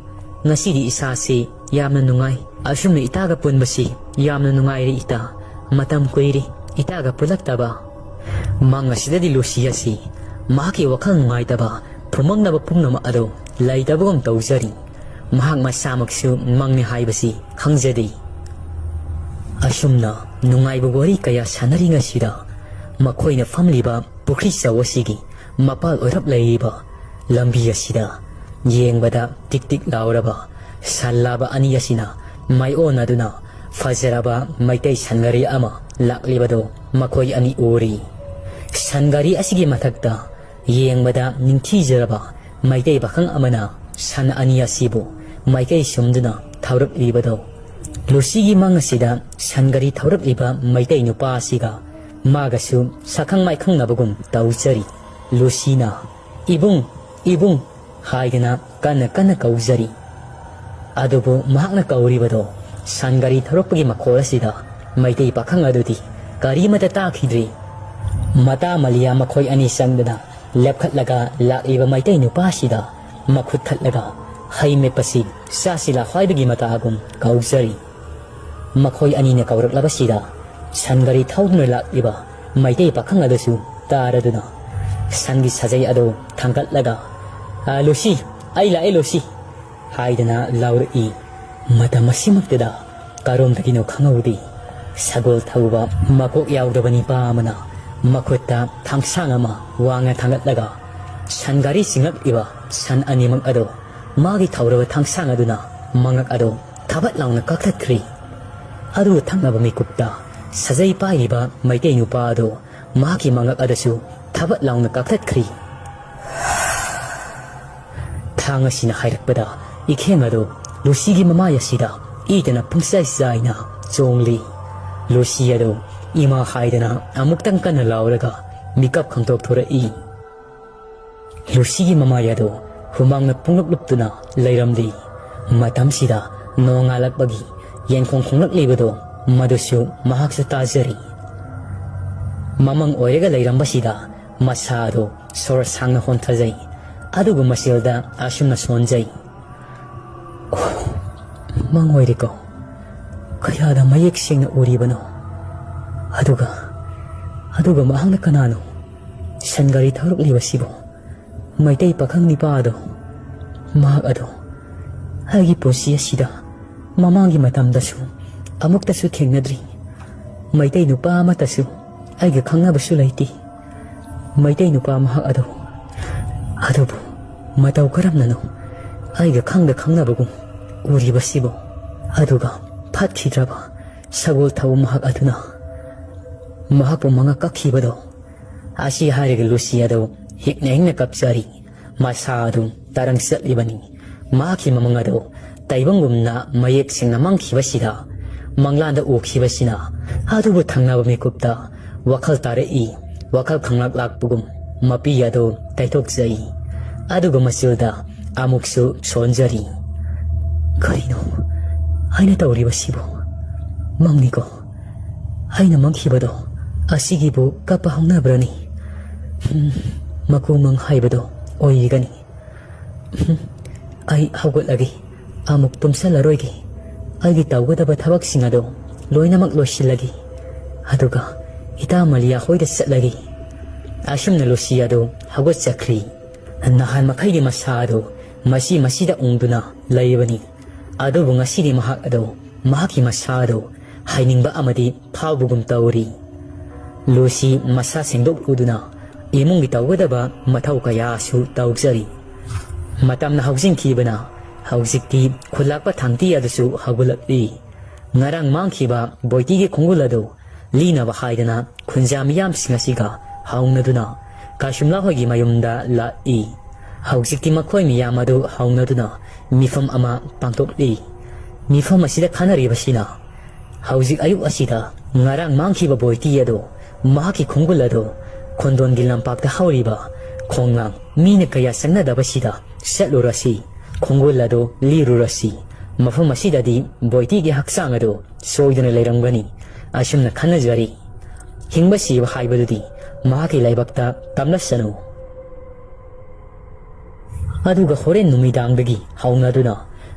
ꯉꯁꯤꯗꯤ ꯏꯁꯥꯁꯤ ꯌꯥꯝꯅ ꯅꯨꯡꯉꯥꯏ꯫ ꯑꯁꯨꯝꯅ ꯏꯇꯥꯒ ꯄꯨꯟꯕꯁꯤ ꯌꯥꯝꯅ ꯅꯨꯡꯉꯥꯏꯔꯦ ꯏꯇꯥ꯫ ꯃꯇꯝ ꯀꯨꯏꯔꯦ ꯏꯇꯥꯒ ꯄꯨꯜꯂꯛꯇꯕ꯫" ꯃꯪ ꯑꯁꯤꯗꯗꯤ ꯂꯨꯁꯤ ꯑꯁꯤ ꯃꯍꯥꯛꯀꯤ ꯋꯥꯈꯜ ꯅꯨꯡꯉꯥꯏꯇꯕ, ꯐꯨꯃꯛꯅꯕ ꯄꯨꯝꯅꯃꯛ ꯑꯗꯨ ꯂꯩꯇꯕꯒꯨꯝ ꯇꯧꯖꯔꯤ꯫ ꯃꯍꯥꯛ ꯃꯁꯥꯃꯛꯁꯨ ꯃꯪꯅꯤ ꯍꯥꯏꯕꯁꯤ ꯈꯪꯖꯗꯦ꯫ ꯑꯁꯨꯝꯅ ꯅꯨꯡꯉꯥꯏꯕ ꯋꯥꯔꯤ ꯀꯌꯥ ꯁꯥꯟꯅꯔꯤꯉꯩꯁꯤꯗ ꯃꯈꯣꯏꯅ ꯐꯝꯂꯤꯕ ꯄꯨꯈ꯭ꯔꯤ ꯆꯧ ꯑꯁꯤꯒꯤ ꯃꯄꯥꯜ ꯑꯣꯏꯔꯞ ꯂꯩꯔꯤꯕ ꯂꯝꯕꯤ ꯑꯁꯤꯗ ꯌꯦꯡꯕꯗ ꯇꯤꯛ ꯇꯤꯛ ꯂꯥꯎꯔꯕ ꯁꯟ ꯂꯥꯕ ꯑꯅꯤ ꯑꯁꯤꯅ ꯃꯥꯏꯑꯣꯟꯅꯗꯨꯅ ꯐꯖꯔꯕ ꯃꯩꯇꯩ ꯁꯟꯒꯥꯔꯤ ꯑꯃ ꯂꯥꯛꯂꯤꯕꯗꯨ ꯃꯈꯣꯏ ꯑꯅꯤ ꯎꯔꯤ꯫ ꯁꯟꯒꯥꯔꯤ ꯑꯁꯤꯒꯤ ꯃꯊꯛꯇ ꯌꯦꯡꯕꯗ ꯅꯤꯡꯊꯤꯖꯔꯕ ꯃꯩꯇꯩ ꯄꯥꯈꯪ ꯑꯃꯅ ꯁꯟ ꯑꯅꯤ ꯑꯁꯤꯕꯨ ꯃꯥꯏꯀꯩ ꯁꯨꯝꯗꯨꯅ ꯊꯧꯔꯛꯂꯤꯕꯗꯣ꯫ ꯂꯨꯁꯤꯒꯤ ꯃꯪ ꯑꯁꯤꯗ ꯁꯟꯒꯥꯔꯤ ꯊꯧꯔꯛꯂꯤꯕ ꯃꯩꯇꯩ ꯅꯨꯄꯥ ꯑꯁꯤꯒ ꯃꯥꯒꯁꯨ ꯁꯛꯈꯪ ꯃꯥꯏꯈꯪꯅꯕꯒꯨꯝ ꯇꯧꯖꯔꯤ꯫ ꯂꯨꯁꯤꯅ, "ꯏꯕꯨꯡ, ꯏꯕꯨꯡ" ꯍꯥꯏꯗꯅ ꯀꯟꯅ ꯀꯟꯅ ꯀꯧꯖꯔꯤ꯫ ꯑꯗꯨꯕꯨ ꯃꯍꯥꯛꯅ ꯀꯧꯔꯤꯕꯗꯣ ꯁꯟꯒꯥꯔꯤ ꯊꯧꯔꯛꯄꯒꯤ ꯃꯈꯣꯜ ꯑꯁꯤꯗ ꯃꯩꯇꯩ ꯄꯥꯈꯪ ꯑꯗꯨꯗꯤ ꯀꯔꯤꯃꯠꯇ ꯇꯥꯈꯤꯗ꯭ꯔꯤ꯫ ꯃꯇꯥ ꯃꯂꯤꯌꯥ ꯃꯈꯣꯏ ꯑꯅꯤ ꯆꯪꯗꯨꯅ ꯂꯦꯞꯈꯠꯂꯒ ꯂꯥꯛꯂꯤꯕ ꯃꯩꯇꯩ ꯅꯨꯄꯥꯁꯤꯗ ꯃꯈꯨꯠ ꯊꯠꯂꯒ ꯍꯩ ꯃꯦꯠꯄꯁꯤ ꯆꯥꯁꯤꯂꯥ ꯍꯥꯏꯕꯒꯤ ꯃꯇꯥꯒꯨꯝ ꯀꯧꯖꯔꯤ꯫ ꯃꯈꯣꯏ ꯑꯅꯤꯅ ꯀꯧꯔꯛꯂꯕꯁꯤꯗ ꯁꯟꯒꯥꯔꯤ ꯊꯧꯗꯨꯅ ꯂꯥꯛꯂꯤꯕ ꯃꯩꯇꯩ ꯄꯥꯈꯪ ꯑꯗꯨꯁꯨ ꯇꯥꯔꯗꯨꯅ ꯁꯟꯒꯤ ꯁꯥꯖꯩ ꯑꯗꯨ ꯊꯥꯡꯒꯠꯂꯒ, "ꯑ, ꯂꯨꯁꯤ, ꯑꯩ ꯂꯥꯛꯑꯦ ꯂꯨꯁꯤ" ꯍꯥꯏꯗꯅ ꯂꯥꯎꯔꯛꯏ꯫ ꯃꯇꯝ ꯑꯁꯤꯃꯛꯇꯗ ꯀꯔꯣꯝꯗꯒꯤꯅꯣ ꯈꯪꯍꯧꯗꯦ, ꯁꯒꯣꯜ ꯊꯧꯕ ꯃꯀꯣꯛ ꯌꯥꯎꯗꯕ ꯅꯤꯄꯥ ꯑꯃꯅ ꯃꯈꯨꯠꯇ ꯊꯥꯡꯁꯥꯡ ꯑꯃ ꯋꯥꯡꯅ ꯊꯥꯡꯒꯠꯂꯒ ꯁꯟꯒꯥꯔꯤ ꯆꯤꯡꯂꯛꯂꯤꯕ ꯁꯟ ꯑꯅꯤꯃꯛ ꯑꯗꯨ ꯃꯥꯒꯤ ꯊꯧꯔꯕ ꯊꯥꯡꯁꯥꯡ ꯑꯗꯨꯅ ꯃꯉꯛ ꯑꯗꯨ ꯊꯕꯠ ꯂꯥꯎꯅ ꯀꯛꯊꯠꯈ꯭ꯔꯤ꯫ ꯑꯗꯨꯒ ꯊꯪꯅꯕ ꯃꯤꯀꯨꯞꯇ ꯁꯥꯖꯩ ꯄꯥꯏꯔꯤꯕ ꯃꯩꯇꯩ ꯅꯨꯄꯥ ꯑꯗꯨ ꯃꯍꯥꯛꯀꯤ ꯃꯉꯛ ꯑꯗꯨꯁꯨ ꯊꯕꯠ ꯂꯥꯎꯅ ꯀꯛꯊꯠꯈ꯭ꯔꯤ꯫ ꯑꯉꯥꯡ ꯑꯁꯤꯅ ꯍꯥꯏꯔꯛꯄꯗ ꯏꯈꯦꯡ ꯑꯗꯨ ꯂꯨꯁꯤꯒꯤ ꯃꯃꯥꯏ ꯑꯁꯤꯗ ꯏꯇꯅ ꯄꯨꯡꯆꯥꯏ ꯆꯥꯏꯅ ꯆꯣꯡꯂꯤ꯫ ꯂꯨꯁꯤ ꯑꯗꯨ ꯏꯃꯥ ꯍꯥꯏꯗꯅ ꯑꯃꯨꯛꯇꯪ ꯀꯟꯅ ꯂꯥꯎꯔꯒ ꯃꯤꯀꯞ ꯈꯪꯗꯣꯛꯊꯣꯔꯛꯏ꯫ ꯂꯨꯁꯤꯒꯤ ꯃꯃꯥꯏ ꯑꯗꯨ ꯍꯨꯃꯥꯡꯅ ꯄꯨꯡꯂꯨꯞ ꯂꯨꯞꯇꯨꯅ ꯂꯩꯔꯝꯂꯤ꯫ ꯃꯇꯝꯁꯤꯗ ꯅꯣꯡꯉꯥꯜꯂꯛꯄꯒꯤ ꯌꯦꯟꯈꯣꯡ ꯈꯣꯡꯂꯛꯂꯤꯕꯗꯨ ꯃꯗꯨꯁꯨ ꯃꯍꯥꯛꯁꯨ ꯇꯥꯖꯔꯤ꯫ ꯃꯃꯪ ꯑꯣꯏꯔꯒ ꯂꯩꯔꯝꯕꯁꯤꯗ ꯃꯁꯥ ꯑꯗꯨ ꯁꯣꯔ ꯁꯥꯡꯅ ꯍꯣꯟꯊꯖꯩ꯫ ꯑꯗꯨꯒ ꯃꯁꯤꯜꯗ ꯑꯁꯨꯝꯅ ꯁꯣꯟꯖꯩ꯫ ꯑꯣ, ꯃꯪ ꯑꯣꯏꯔꯦꯀꯣ꯫ ꯀꯌꯥꯗ ꯃꯌꯦꯛ ꯁꯦꯡꯅ ꯎꯔꯤꯕꯅꯣ꯫ ꯑꯗꯨꯒ, ꯑꯗꯨꯒ ꯃꯍꯥꯛꯅ ꯀꯅꯥꯅꯣ? ꯁꯟ ꯒꯥꯔꯤ ꯊꯧꯔꯛꯂꯤꯕꯁꯤꯕꯨ? ꯃꯩꯇꯩ ꯄꯥꯈꯪ ꯅꯤꯄꯥ ꯑꯗꯣ, ꯃꯍꯥꯛ ꯑꯗꯣ ꯑꯩꯒꯤ ꯄꯨꯟꯁꯤ ꯑꯁꯤꯗ ꯃꯃꯥꯡꯒꯤ ꯃꯇꯝꯗꯁꯨ ꯑꯃꯨꯛꯇꯁꯨ ꯊꯦꯡꯅꯗ꯭ꯔꯤ꯫ ꯃꯩꯇꯩ ꯅꯨꯄꯥ ꯑꯃꯠꯇꯁꯨ ꯑꯩꯒ ꯈꯪꯅꯕꯁꯨ ꯂꯩꯇꯦ꯫ ꯃꯩꯇꯩ ꯅꯨꯄꯥ ꯃꯍꯥꯛ ꯑꯗꯣ, ꯑꯗꯨꯕꯨ ꯃꯇꯧ ꯀꯔꯝꯅꯅꯣ ꯑꯩꯒ ꯈꯪꯗ ꯈꯪꯅꯕꯒꯨꯝ ꯎꯔꯤꯕꯁꯤꯕꯨ? ꯑꯗꯨꯒ ꯐꯠꯈꯤꯗ꯭ꯔꯕ ꯁꯒꯣꯜ ꯊꯧꯕ ꯃꯍꯥꯛ ꯑꯗꯨꯅ ꯃꯍꯥꯛꯄꯨ ꯃꯉꯛ ꯀꯛꯈꯤꯕꯗꯣ, ꯑꯁꯤ ꯍꯥꯏꯔꯒ ꯂꯨꯁꯤ ꯑꯗꯨ ꯍꯤꯛꯅ ꯍꯤꯛꯅ ꯀꯞꯆꯔꯤ꯫ ꯃꯁꯥ ꯑꯗꯨ ꯇꯔꯪ ꯆꯠꯂꯤꯕꯅꯤ꯫ ꯃꯍꯥꯛꯀꯤ ꯃꯃꯪ ꯑꯗꯨ ꯇꯥꯏꯕꯪꯒꯨꯝꯅ ꯃꯌꯦꯛ ꯁꯦꯡꯅ ꯃꯥꯡꯈꯤꯕꯁꯤꯗ ꯃꯪꯂꯥꯟꯗ ꯎꯈꯤꯕꯁꯤꯅ ꯑꯗꯨꯕꯨ ꯊꯪꯅꯕ ꯃꯤꯀꯨꯞꯇ ꯋꯥꯈꯜ ꯇꯥꯔꯛꯏ꯫ ꯋꯥꯈꯜ ꯈꯪꯂꯛ ꯂꯥꯛꯄꯒꯨꯝ ꯃꯄꯤ ꯑꯗꯨ ꯇꯩꯊꯣꯛꯆꯩ꯫ ꯑꯗꯨꯒ ꯃꯆꯤꯜꯗ ꯑꯃꯨꯛꯁꯨ ꯁꯣꯟꯖꯔꯤ꯫ ꯀꯔꯤꯅꯣ ꯑꯩꯅ ꯇꯧꯔꯤꯕꯁꯤꯕꯨ? ꯃꯪꯅꯤꯀꯣ꯫ ꯑꯩꯅ ꯃꯪꯈꯤꯕꯗꯣ ꯑꯁꯤꯒꯤꯕꯨ ꯀꯞꯄ ꯍꯧꯅꯕ꯭ꯔꯅꯤ? ꯍꯝ, ꯃꯀꯨ ꯃꯪ ꯍꯥꯏꯕꯗꯣ ꯑꯣꯏꯒꯅꯤ꯫ ꯍꯝ, ꯑꯩ ꯍꯧꯒꯠꯂꯒꯦ꯫ ꯑꯃꯨꯛ ꯇꯨꯝꯁꯜꯂꯔꯣꯏꯒꯦ꯫ ꯑꯩꯒꯤ ꯇꯧꯒꯗꯕ ꯊꯕꯛꯁꯤꯡ ꯑꯗꯣ ꯂꯣꯏꯅꯃꯛ ꯂꯣꯏꯁꯤꯜꯂꯒꯦ꯫ ꯑꯗꯨꯒ ꯏꯇꯥ ꯃꯂꯤꯌꯥ ꯍꯣꯏꯗ ꯆꯠꯂꯒꯦ꯫ ꯑꯁꯨꯝꯅ ꯂꯨꯁꯤ ꯑꯗꯨ ꯍꯧꯒꯠꯆꯈ꯭ꯔꯤ꯫ ꯅꯍꯥꯟ ꯃꯈꯩꯒꯤ ꯃꯁꯥ ꯑꯗꯨ ꯃꯁꯤ ꯃꯁꯤꯗ ꯎꯪꯗꯨꯅ ꯂꯩꯕꯅꯤ꯫ ꯑꯗꯨꯕꯨ ꯉꯁꯤꯗꯤ ꯃꯍꯥꯛ ꯑꯗꯨ ꯃꯍꯥꯛꯀꯤ ꯃꯁꯥ ꯑꯗꯨ ꯍꯥꯏꯅꯤꯡꯕ ꯑꯃꯗꯤ ꯐꯥꯎꯕꯒꯨꯝ ꯇꯧꯔꯤ꯫ ꯂꯨꯁꯤ ꯃꯁꯥ ꯁꯦꯡꯗꯣꯛꯂꯨꯗꯨꯅ ꯏꯃꯨꯡꯒꯤ ꯇꯧꯒꯗꯕ ꯃꯊꯧ ꯀꯌꯥꯁꯨ ꯇꯧꯖꯔꯤ꯫ ꯃꯇꯝꯅ ꯍꯧꯖꯤꯟꯈꯤꯕꯅ ꯍꯧꯖꯤꯛꯇꯤ ꯈꯨꯜꯂꯥꯛꯄ ꯊꯥꯡꯇꯤ ꯑꯗꯨꯁꯨ ꯍꯧꯒꯠꯂꯛꯂꯤ꯫ ꯉꯔꯥꯡ ꯃꯥꯡꯈꯤꯕ ꯕꯣꯏꯇꯤꯒꯤ ꯈꯣꯡꯒꯨꯜ ꯑꯗꯨ ꯂꯤꯅꯕ ꯍꯥꯏꯗꯅ ꯈꯨꯟꯖꯥ ꯃꯤꯌꯥꯝꯁꯤꯡ ꯑꯁꯤꯒ ꯍꯧꯅꯗꯨꯅ ꯀꯥꯁꯨꯝꯂꯥ ꯍꯣꯏꯒꯤ ꯃꯌꯨꯝꯗ ꯂꯥꯛꯏ꯫ ꯍꯧꯖꯤꯛꯇꯤ ꯃꯈꯣꯏ ꯃꯤꯌꯥꯝ ꯑꯗꯨ ꯍꯧꯅꯗꯨꯅ ꯃꯤꯐꯝ ꯑꯃ ꯄꯥꯡꯊꯣꯛꯂꯤ꯫ ꯃꯤꯐꯝ ꯑꯁꯤꯗ ꯈꯟꯅꯔꯤꯕꯁꯤꯅ ꯍꯧꯖꯤꯛ ꯑꯌꯨꯛ ꯑꯁꯤꯗ ꯉꯔꯥꯡ ꯃꯥꯡꯈꯤꯕ ꯕꯣꯏꯇꯤ ꯑꯗꯨ, ꯃꯍꯥꯛꯀꯤ ꯈꯣꯡꯒꯨꯜ ꯑꯗꯨ ꯈꯣꯟꯗꯣꯟꯒꯤ ꯂꯝꯄꯥꯛꯇ ꯍꯧꯔꯤꯕ ꯈꯣꯡꯅꯥꯡ ꯃꯤꯅ ꯀꯌꯥ ꯆꯪꯅꯗꯕꯁꯤꯗ ꯆꯠꯂꯨꯔꯁꯤ, ꯈꯣꯡꯒꯨꯜ ꯑꯗꯨ ꯂꯤꯔꯨꯔꯁꯤ꯫ ꯃꯐꯝ ꯑꯁꯤꯗꯗꯤ ꯕꯣꯏꯇꯤꯒꯤ ꯍꯛꯆꯥꯡ ꯑꯗꯨ ꯁꯣꯏꯗꯅ ꯂꯩꯔꯝꯒꯅꯤ꯫ ꯑꯁꯨꯝꯅ ꯈꯟꯅꯖꯔꯤ꯫ ꯍꯤꯡꯕ ꯁꯤꯕ ꯍꯥꯏꯕꯗꯨꯗꯤ ꯃꯍꯥꯛꯀꯤ ꯂꯥꯏꯕꯛꯇ ꯇꯝꯂꯁꯅꯨ꯫ ꯑꯗꯨꯒ ꯍꯣꯔꯦꯟ ꯅꯨꯃꯤꯗꯥꯡꯗꯒꯤ ꯍꯧꯅꯗꯨꯅ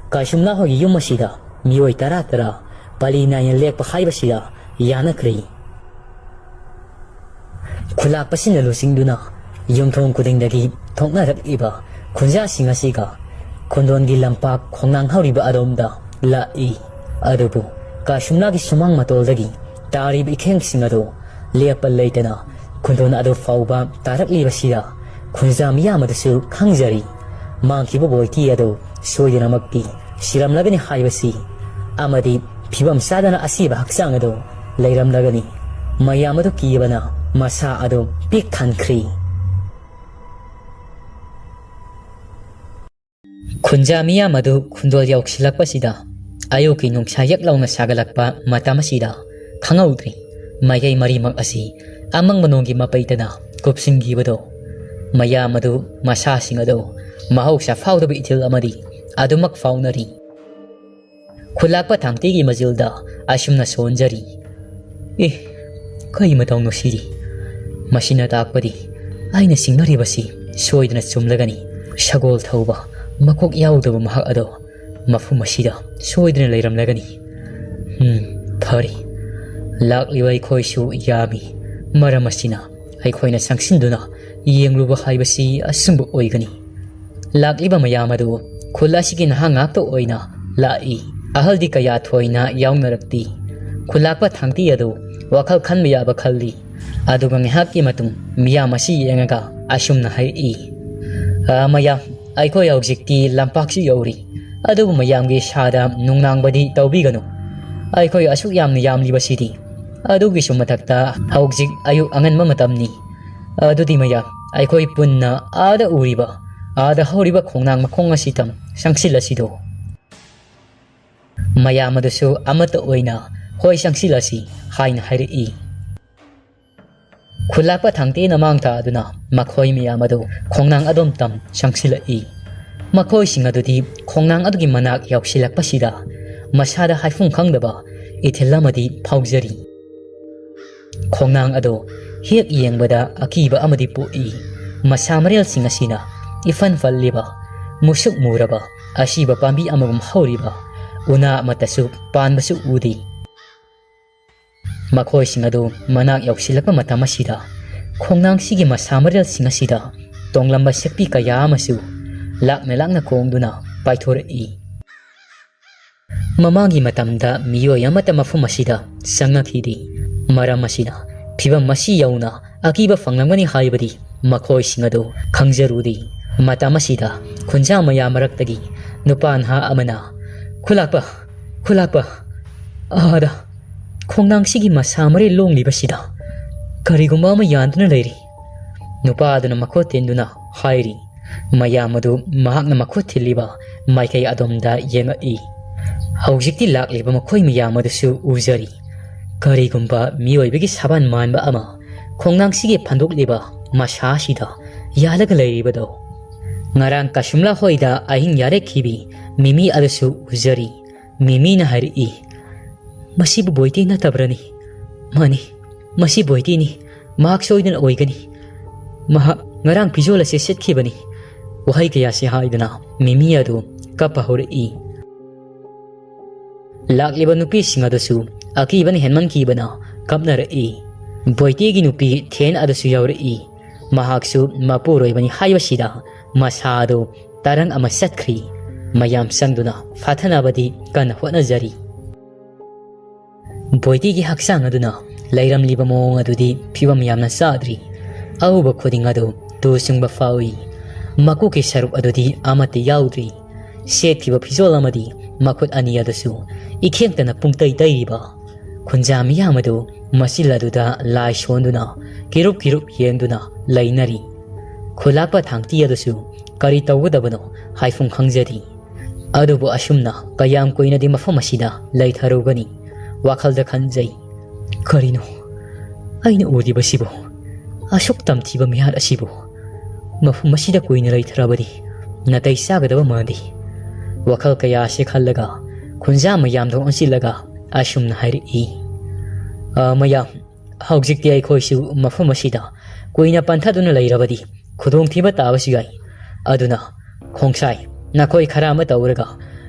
ꯀꯥꯏꯁꯨꯝꯅꯥ ꯍꯣꯏꯒꯤ ꯌꯨꯝ ꯑꯁꯤꯗ ꯃꯤꯑꯣꯏ ꯇꯔꯥ ꯇꯔꯥ ꯄꯥꯂꯤ ꯅꯥꯏꯅ ꯂꯦꯛꯄ ꯍꯥꯏꯕꯁꯤꯗ ꯌꯥꯅꯈ꯭ꯔꯦ꯫ ꯈꯨꯂꯥꯛꯄꯁꯤꯡꯅ ꯂꯨꯆꯤꯡꯗꯨꯅ ꯌꯨꯝꯊꯣꯡ ꯈꯨꯗꯤꯡꯗꯒꯤ ꯊꯣꯛꯅꯔꯛꯂꯤꯕ ꯈꯨꯟꯖꯥꯁꯤꯡ ꯑꯁꯤꯒ ꯈꯨꯟꯗꯣꯟꯒꯤ ꯂꯝꯄꯥꯛ ꯈꯣꯡꯅꯥꯡ ꯍꯧꯔꯤꯕ ꯑꯗꯣꯝꯗ ꯂꯥꯛꯏ꯫ ꯑꯗꯨꯕꯨ ꯀꯥꯁꯨꯝꯂꯥꯒꯤ ꯁꯨꯃꯥꯡ ꯃꯇꯣꯜꯗꯒꯤ ꯇꯥꯔꯤꯕ ꯏꯈꯦꯡꯁꯤꯡ ꯑꯗꯨ ꯂꯦꯞꯄ ꯂꯩꯇꯅ ꯈꯨꯟꯗꯣꯟ ꯑꯗꯨ ꯐꯥꯎꯕ ꯇꯥꯔꯛꯂꯤꯕꯁꯤꯗ ꯈꯨꯟꯖꯥ ꯃꯤꯌꯥꯝ ꯑꯗꯨꯁꯨ ꯈꯪꯖꯔꯤ꯫ ꯃꯥꯡꯈꯤꯕ ꯕꯣꯏꯇꯤ ꯑꯗꯨ ꯁꯣꯏꯗꯅꯃꯛꯇꯤ ꯁꯤꯔꯝꯂꯒꯅꯤ ꯍꯥꯏꯕꯁꯤ ꯑꯃꯗꯤ ꯐꯤꯕꯝ ꯆꯥꯗꯅ ꯑꯁꯤꯕ ꯍꯛꯆꯥꯡ ꯑꯗꯨ ꯂꯩꯔꯝꯂꯒꯅꯤ꯫ ꯃꯌꯥꯝ ꯑꯗꯨ ꯀꯤꯕꯅ ꯃꯁꯥ ꯑꯗꯨ ꯄꯤꯛ ꯊꯟꯈ꯭ꯔꯤ꯫ ꯈꯨꯟꯖꯥ ꯃꯤꯌꯥꯝ ꯑꯗꯨ ꯈꯨꯟꯗꯣꯜ ꯌꯧꯁꯤꯜꯂꯛꯄꯁꯤꯗ ꯑꯌꯨꯛꯀꯤ ꯅꯨꯡꯁꯥ ꯌꯛ ꯂꯥꯎꯅ ꯁꯥꯒꯠꯂꯛꯄ ꯃꯇꯝ ꯑꯁꯤꯗ ꯈꯪꯍꯧꯗ꯭ꯔꯤ ꯃꯥꯏꯀꯩ ꯃꯔꯤꯃꯛ ꯑꯁꯤ ꯑꯃꯪꯕ ꯅꯣꯡꯒꯤ ꯃꯄꯩꯇꯅ ꯀꯨꯞꯁꯤꯟꯈꯤꯕꯗꯣ꯫ ꯃꯌꯥꯝ ꯑꯗꯨ ꯃꯁꯥꯁꯤꯡ ꯑꯗꯨ ꯃꯍꯧꯁꯥ ꯐꯥꯎꯗꯕ ꯏꯊꯤꯜ ꯑꯃꯗꯤ ꯑꯗꯨꯃꯛ ꯐꯥꯎꯅꯔꯤ꯫ ꯈꯨꯂꯥꯛꯄ ꯊꯥꯡꯇꯤꯒꯤ ꯃꯖꯤꯜꯗ ꯑꯁꯨꯝꯅ ꯁꯣꯟꯖꯔꯤ, "ꯑꯦ, ꯀꯔꯤ ꯃꯇꯧꯅꯣ ꯁꯤꯗꯤ? ꯃꯁꯤꯅ ꯇꯥꯛꯄꯗꯤ ꯑꯩꯅ ꯆꯤꯡꯅꯔꯤꯕꯁꯤ ꯁꯣꯏꯗꯅ ꯆꯨꯝꯂꯒꯅꯤ꯫ ꯁꯒꯣꯜ ꯊꯧꯕ ꯃꯀꯣꯛ ꯌꯥꯎꯗꯕ ꯃꯍꯥꯛ ꯑꯗꯣ ꯃꯐꯝ ꯑꯁꯤꯗ ꯁꯣꯏꯗꯅ ꯂꯩꯔꯝꯂꯒꯅꯤ꯫ ꯎꯝ, ꯐꯔꯦ꯫ ꯂꯥꯛꯂꯤꯕ ꯑꯩꯈꯣꯏꯁꯨ ꯌꯥꯝꯃꯤ꯫ ꯃꯔꯝ ꯑꯁꯤꯅ ꯑꯩꯈꯣꯏꯅ ꯆꯪꯁꯤꯟꯗꯨꯅ ꯌꯦꯡꯂꯨꯕ ꯍꯥꯏꯕꯁꯤ ꯑꯆꯨꯝꯕ ꯑꯣꯏꯒꯅꯤ꯫" ꯂꯥꯛꯂꯤꯕ ꯃꯌꯥꯝ ꯑꯗꯨ ꯈꯨꯜ ꯑꯁꯤꯒꯤ ꯅꯍꯥ ꯉꯥꯛꯇ ꯑꯣꯏꯅ ꯂꯥꯛꯏ꯫ ꯑꯍꯜꯗꯤ ꯀꯌꯥ ꯊꯣꯏꯅ ꯌꯥꯎꯅꯔꯛꯇꯦ꯫ ꯈꯨꯜꯂꯥꯛꯄ ꯊꯥꯡꯇꯤ ꯑꯗꯨ ꯋꯥꯈꯜ ꯈꯟꯕ ꯌꯥꯕ ꯈꯜꯂꯤ꯫ ꯑꯗꯨꯒ ꯉꯥꯏꯍꯥꯛꯀꯤ ꯃꯇꯨꯡ ꯃꯤꯌꯥꯝ ꯑꯁꯤ ꯌꯦꯡꯉꯒ ꯑꯁꯨꯝꯅ ꯍꯥꯏꯔꯛꯏ, "ꯑ, ꯃꯌꯥꯝ, ꯑꯩꯈꯣꯏ ꯍꯧꯖꯤꯛꯇꯤ ꯂꯝꯄꯥꯛꯁꯨ ꯌꯧꯔꯤ꯫ ꯑꯗꯨꯕꯨ ꯃꯌꯥꯝꯒꯤ ꯏꯁꯥꯗ ꯅꯨꯡꯅꯥꯡꯕꯗꯤ ꯇꯧꯕꯤꯒꯅꯨ꯫ ꯑꯩꯈꯣꯏ ꯑꯁꯨꯛ ꯌꯥꯝꯅ ꯌꯥꯝꯂꯤꯕꯁꯤꯗꯤ꯫ ꯑꯗꯨꯒꯤꯁꯨ ꯃꯊꯛꯇ ꯍꯧꯖꯤꯛ ꯑꯌꯨꯛ ꯑꯉꯟꯕ ꯃꯇꯝꯅꯤ꯫ ꯑꯗꯨꯗꯤ ꯃꯌꯥꯝ, ꯑꯩꯈꯣꯏ ꯄꯨꯟꯅ ꯑꯥꯗ ꯎꯔꯤꯕ "ꯑꯥꯗ ꯍꯧꯔꯤꯕ ꯈꯣꯡꯅꯥꯡ ꯃꯈꯣꯡ ꯑꯁꯤꯗ ꯆꯪꯁꯤꯜꯂꯁꯤꯗꯣ?" ꯃꯌꯥꯝ ꯑꯗꯨꯁꯨ ꯑꯃꯠꯇ ꯑꯣꯏꯅ "ꯍꯣꯏ, ꯆꯪꯁꯤꯜꯂꯁꯤ" ꯍꯥꯏꯅ ꯍꯥꯏꯔꯛꯏ꯫ ꯈꯨꯂꯥꯛꯄ ꯊꯥꯡꯇꯦꯅ ꯃꯥꯡ ꯊꯥꯗꯨꯅ ꯃꯈꯣꯏ ꯃꯌꯥꯝ ꯑꯗꯨ ꯈꯣꯡꯅꯥꯡ ꯑꯗꯣꯝꯇꯝ ꯆꯪꯁꯤꯜꯂꯛꯏ꯫ ꯃꯈꯣꯏꯁꯤꯡ ꯑꯗꯨꯗꯤ ꯈꯣꯡꯅꯥꯡ ꯑꯗꯨꯒꯤ ꯃꯅꯥꯛ ꯌꯧꯁꯤꯜꯂꯛꯄꯁꯤꯗ ꯃꯁꯥꯗ ꯍꯥꯏꯐꯝ ꯈꯪꯗꯕ ꯏꯊꯤꯜ ꯑꯃꯗꯤ ꯐꯥꯎꯖꯔꯤ꯫ ꯈꯣꯡꯅꯥꯡ ꯑꯗꯨ ꯍꯦꯛ ꯌꯦꯡꯕꯗ ꯑꯀꯤꯕ ꯑꯃꯗꯤ ꯄꯣꯛꯏ꯫ ꯃꯁꯥ ꯃꯔꯦꯜꯁꯤꯡ ꯑꯁꯤꯅ ꯏꯐꯟ ꯐꯜꯂꯤꯕ, ꯃꯨꯁꯨꯛ ꯃꯨꯔꯕ, ꯑꯁꯤꯕ ꯄꯥꯝꯕꯤ ꯑꯃꯒꯨꯝ ꯍꯧꯔꯤꯕ, ꯎꯅꯥ ꯑꯃꯠꯇꯁꯨ ꯄꯥꯟꯕꯁꯨ ꯎꯗꯦ꯫ ꯃꯈꯣꯏꯁꯤꯡ ꯑꯗꯨ ꯃꯅꯥꯛ ꯌꯧꯁꯤꯜꯂꯛꯄ ꯃꯇꯝ ꯑꯁꯤꯗ, ꯈꯣꯡꯅꯥꯡꯁꯤꯒꯤ ꯃꯁꯥ ꯃꯔꯦꯜꯁꯤꯡ ꯑꯁꯤꯗ ꯇꯣꯡꯂꯝꯕ ꯁꯦꯛꯄꯤ ꯀꯌꯥ ꯑꯃꯁꯨ ꯂꯥꯛꯅ ꯂꯥꯛꯅ ꯈꯣꯡꯗꯨꯅ ꯄꯥꯏꯊꯣꯔꯛꯏ꯫ ꯃꯃꯥꯡꯒꯤ ꯃꯇꯝꯗ ꯃꯤꯑꯣꯏ ꯑꯃꯠꯇ ꯃꯐꯝ ꯑꯁꯤꯗ ꯆꯪꯉꯛꯈꯤꯗꯦ꯫ ꯃꯔꯝ ꯑꯁꯤꯅ, ꯐꯤꯚꯝ ꯑꯁꯤ ꯌꯧꯅ ꯑꯀꯤꯕ ꯐꯪꯂꯝꯒꯅꯤ ꯍꯥꯏꯕꯗꯤ ꯃꯈꯣꯏꯁꯤꯡ ꯑꯗꯨ ꯈꯪꯖꯔꯨꯗꯦ꯫ ꯃꯇꯝ ꯑꯁꯤꯗ ꯈꯨꯟꯖꯥ ꯃꯌꯥꯝ ꯃꯔꯛꯇꯒꯤ ꯅꯨꯄꯥ ꯅꯍꯥ ꯑꯃꯅ, "ꯈꯨꯂꯥꯛꯄ, ꯈꯨꯂꯥꯛꯄ, ꯑꯥꯗ ꯈꯣꯡꯅꯥꯡꯁꯤꯒꯤ ꯃꯁꯥ ꯃꯔꯦꯜ ꯂꯣꯡꯂꯤꯕꯁꯤꯗ ꯀꯔꯤꯒꯨꯝꯕ ꯑꯃ ꯌꯥꯟꯗꯨꯅ ꯂꯩꯔꯤ"꯫ ꯅꯨꯄꯥ ꯑꯗꯨꯅ ꯃꯈꯨꯠ ꯊꯤꯟꯗꯨꯅ ꯍꯥꯏꯔꯤ꯫ ꯃꯌꯥꯝ ꯑꯗꯨ ꯃꯍꯥꯛꯅ ꯃꯈꯨꯠ ꯊꯤꯜꯂꯤꯕ ꯃꯥꯏꯀꯩ ꯑꯗꯣꯝꯗ ꯌꯦꯡꯉꯛꯏ꯫ ꯍꯧꯖꯤꯛꯇꯤ ꯂꯥꯛꯂꯤꯕ ꯃꯈꯣꯏ ꯃꯌꯥꯝ ꯑꯗꯨꯁꯨ ꯎꯖꯔꯤ꯫ ꯀꯔꯤꯒꯨꯝꯕ ꯃꯤꯑꯣꯏꯕꯒꯤ ꯁꯥꯕꯥꯟ ꯃꯥꯟꯕ ꯑꯃ ꯈꯣꯡꯅꯥꯡꯁꯤꯒꯤ ꯐꯟꯗꯣꯛꯂꯤꯕ ꯃꯁꯥ ꯑꯁꯤꯗ ꯌꯥꯜꯂꯒ ꯂꯩꯔꯤꯕꯗꯣ꯫ ꯉꯔꯥꯡ ꯀꯁꯨꯝꯂꯥ ꯍꯣꯏꯗ ꯑꯍꯤꯡ ꯌꯥꯔꯦꯛꯈꯤꯕꯤ ꯃꯤꯃꯤ ꯑꯗꯨꯁꯨ ꯎꯖꯔꯤ꯫ ꯃꯤꯃꯤꯅ ꯍꯥꯏꯔꯛꯏ, "ꯃꯁꯤꯕꯨ ꯕꯣꯏꯇꯦ ꯅꯠꯇꯕ꯭ꯔꯅꯤ?" "ꯃꯥꯅꯤ, ꯃꯁꯤ ꯕꯣꯏꯇꯦꯅꯤ꯫ ꯃꯍꯥꯛ ꯁꯣꯏꯗꯅ ꯑꯣꯏꯒꯅꯤ꯫ ꯃꯍꯥꯛ ꯉꯔꯥꯡ ꯐꯤꯖꯣꯜ ꯑꯁꯤ ꯁꯦꯠꯈꯤꯕꯅꯤ"꯫ ꯋꯥꯍꯩ ꯀꯌꯥꯁꯤ ꯍꯥꯏꯗꯨꯅ ꯃꯤꯃꯤ ꯑꯗꯨ ꯀꯞꯄ ꯍꯧꯔꯛꯏ꯫ ꯂꯥꯛꯂꯤꯕ ꯅꯨꯄꯤꯁꯤꯡ ꯑꯗꯨꯁꯨ ꯑꯀꯤꯕꯅ ꯍꯦꯟꯃꯟꯈꯤꯕꯅ ꯀꯞꯅꯔꯛꯏ꯫ ꯕꯣꯏꯇꯦꯒꯤ ꯅꯨꯄꯤ ꯊꯦꯟ ꯑꯗꯨꯁꯨ ꯌꯥꯎꯔꯛꯏ꯫ ꯃꯍꯥꯛꯁꯨ ꯃꯄꯨꯔꯣꯏꯕꯅꯤ ꯍꯥꯏꯕꯁꯤꯗ ꯃꯁꯥ ꯑꯗꯨ ꯇꯔꯪ ꯑꯃ ꯆꯠꯈ꯭ꯔꯤ꯫ ꯃꯌꯥꯝ ꯆꯪꯗꯨꯅ ꯐꯥꯊꯅꯕꯗꯤ ꯀꯟꯅ ꯍꯣꯠꯅꯖꯔꯤ꯫ ꯕꯣꯏꯇꯤꯒꯤ ꯍꯛꯆꯥꯡ ꯑꯗꯨꯅ ꯂꯩꯔꯝꯂꯤꯕ ꯃꯑꯣꯡ ꯑꯗꯨꯗꯤ ꯐꯤꯕꯝ ꯌꯥꯝꯅ ꯆꯥꯗ꯭ꯔꯤ꯫ ꯑꯎꯕ ꯈꯨꯗꯤꯡ ꯑꯗꯨ ꯇꯨ ꯆꯨꯡꯕ ꯐꯥꯎꯏ꯫ ꯃꯀꯣꯛꯀꯤ ꯁꯔꯨꯛ ꯑꯗꯨꯗꯤ ꯑꯃꯠꯇ ꯌꯥꯎꯗ꯭ꯔꯤ꯫ ꯁꯦꯠꯈꯤꯕ ꯐꯤꯖꯣꯜ ꯑꯃꯗꯤ ꯃꯈꯨꯠ ꯑꯅꯤ ꯑꯗꯨꯁꯨ ꯏꯈꯦꯡꯇꯅ ꯄꯨꯡꯇꯩ ꯇꯩꯔꯤꯕ꯫ ꯈꯨꯟꯖꯥ ꯃꯤꯌꯥꯝ ꯑꯗꯨ ꯃꯆꯤꯜ ꯑꯗꯨꯗ ꯂꯥꯏ ꯁꯣꯟꯗꯨꯅ ꯀꯤꯔꯨꯞ ꯀꯤꯔꯨꯞ ꯌꯦꯡꯗꯨꯅ ꯂꯩꯅꯔꯤ꯫ ꯈꯨꯂꯥꯛꯄ ꯊꯥꯡꯇꯤ ꯑꯗꯨꯁꯨ ꯀꯔꯤ ꯇꯧꯒꯗꯕꯅꯣ ꯍꯥꯏꯐꯝ ꯈꯪꯖꯗꯦ꯫ ꯑꯗꯨꯕꯨ ꯑꯁꯨꯝꯅ ꯀꯌꯥꯝ ꯀꯨꯏꯅꯗꯤ ꯃꯐꯝ ꯑꯁꯤꯗ ꯂꯩꯊꯔꯨꯒꯅꯤ? ꯋꯥꯈꯜꯗ ꯈꯟꯖꯩ꯫ ꯀꯔꯤꯅꯣ ꯑꯩꯅ ꯎꯔꯤꯕꯁꯤꯕꯨ? ꯑꯁꯨꯛ ꯇꯝꯊꯤꯕ ꯃꯤꯍꯥꯠ ꯑꯁꯤꯕꯨ ꯃꯐꯝ ꯑꯁꯤꯗ ꯀꯨꯏꯅ ꯂꯩꯊꯔꯕꯗꯤ ꯅꯥꯇꯩ ꯆꯥꯒꯗꯕ ꯃꯥꯟꯗꯦ꯫ ꯋꯥꯈꯜ ꯀꯌꯥ ꯑꯁꯤ ꯈꯜꯂꯒ ꯈꯨꯟꯖꯥ ꯃꯌꯥꯝꯗ ꯑꯣꯟꯁꯤꯜꯂꯒ ꯑꯁꯨꯝꯅ ꯍꯥꯏꯔꯛꯏ, "ꯑ, ꯃꯌꯥꯝ, ꯍꯧꯖꯤꯛꯇꯤ ꯑꯩꯈꯣꯏꯁꯨ ꯃꯐꯝ ꯑꯁꯤꯗ ꯀꯨꯏꯅ ꯄꯟꯊꯗꯨꯅ ꯂꯩꯔꯕꯗꯤ ꯈꯨꯗꯣꯡꯊꯤꯕ ꯇꯥꯕꯁꯨ ꯌꯥꯏ꯫ ꯑꯗꯨꯅ ꯈꯣꯡꯁꯥꯏ, ꯅꯈꯣꯏ ꯈꯔ ꯑꯃ ꯇꯧꯔꯒ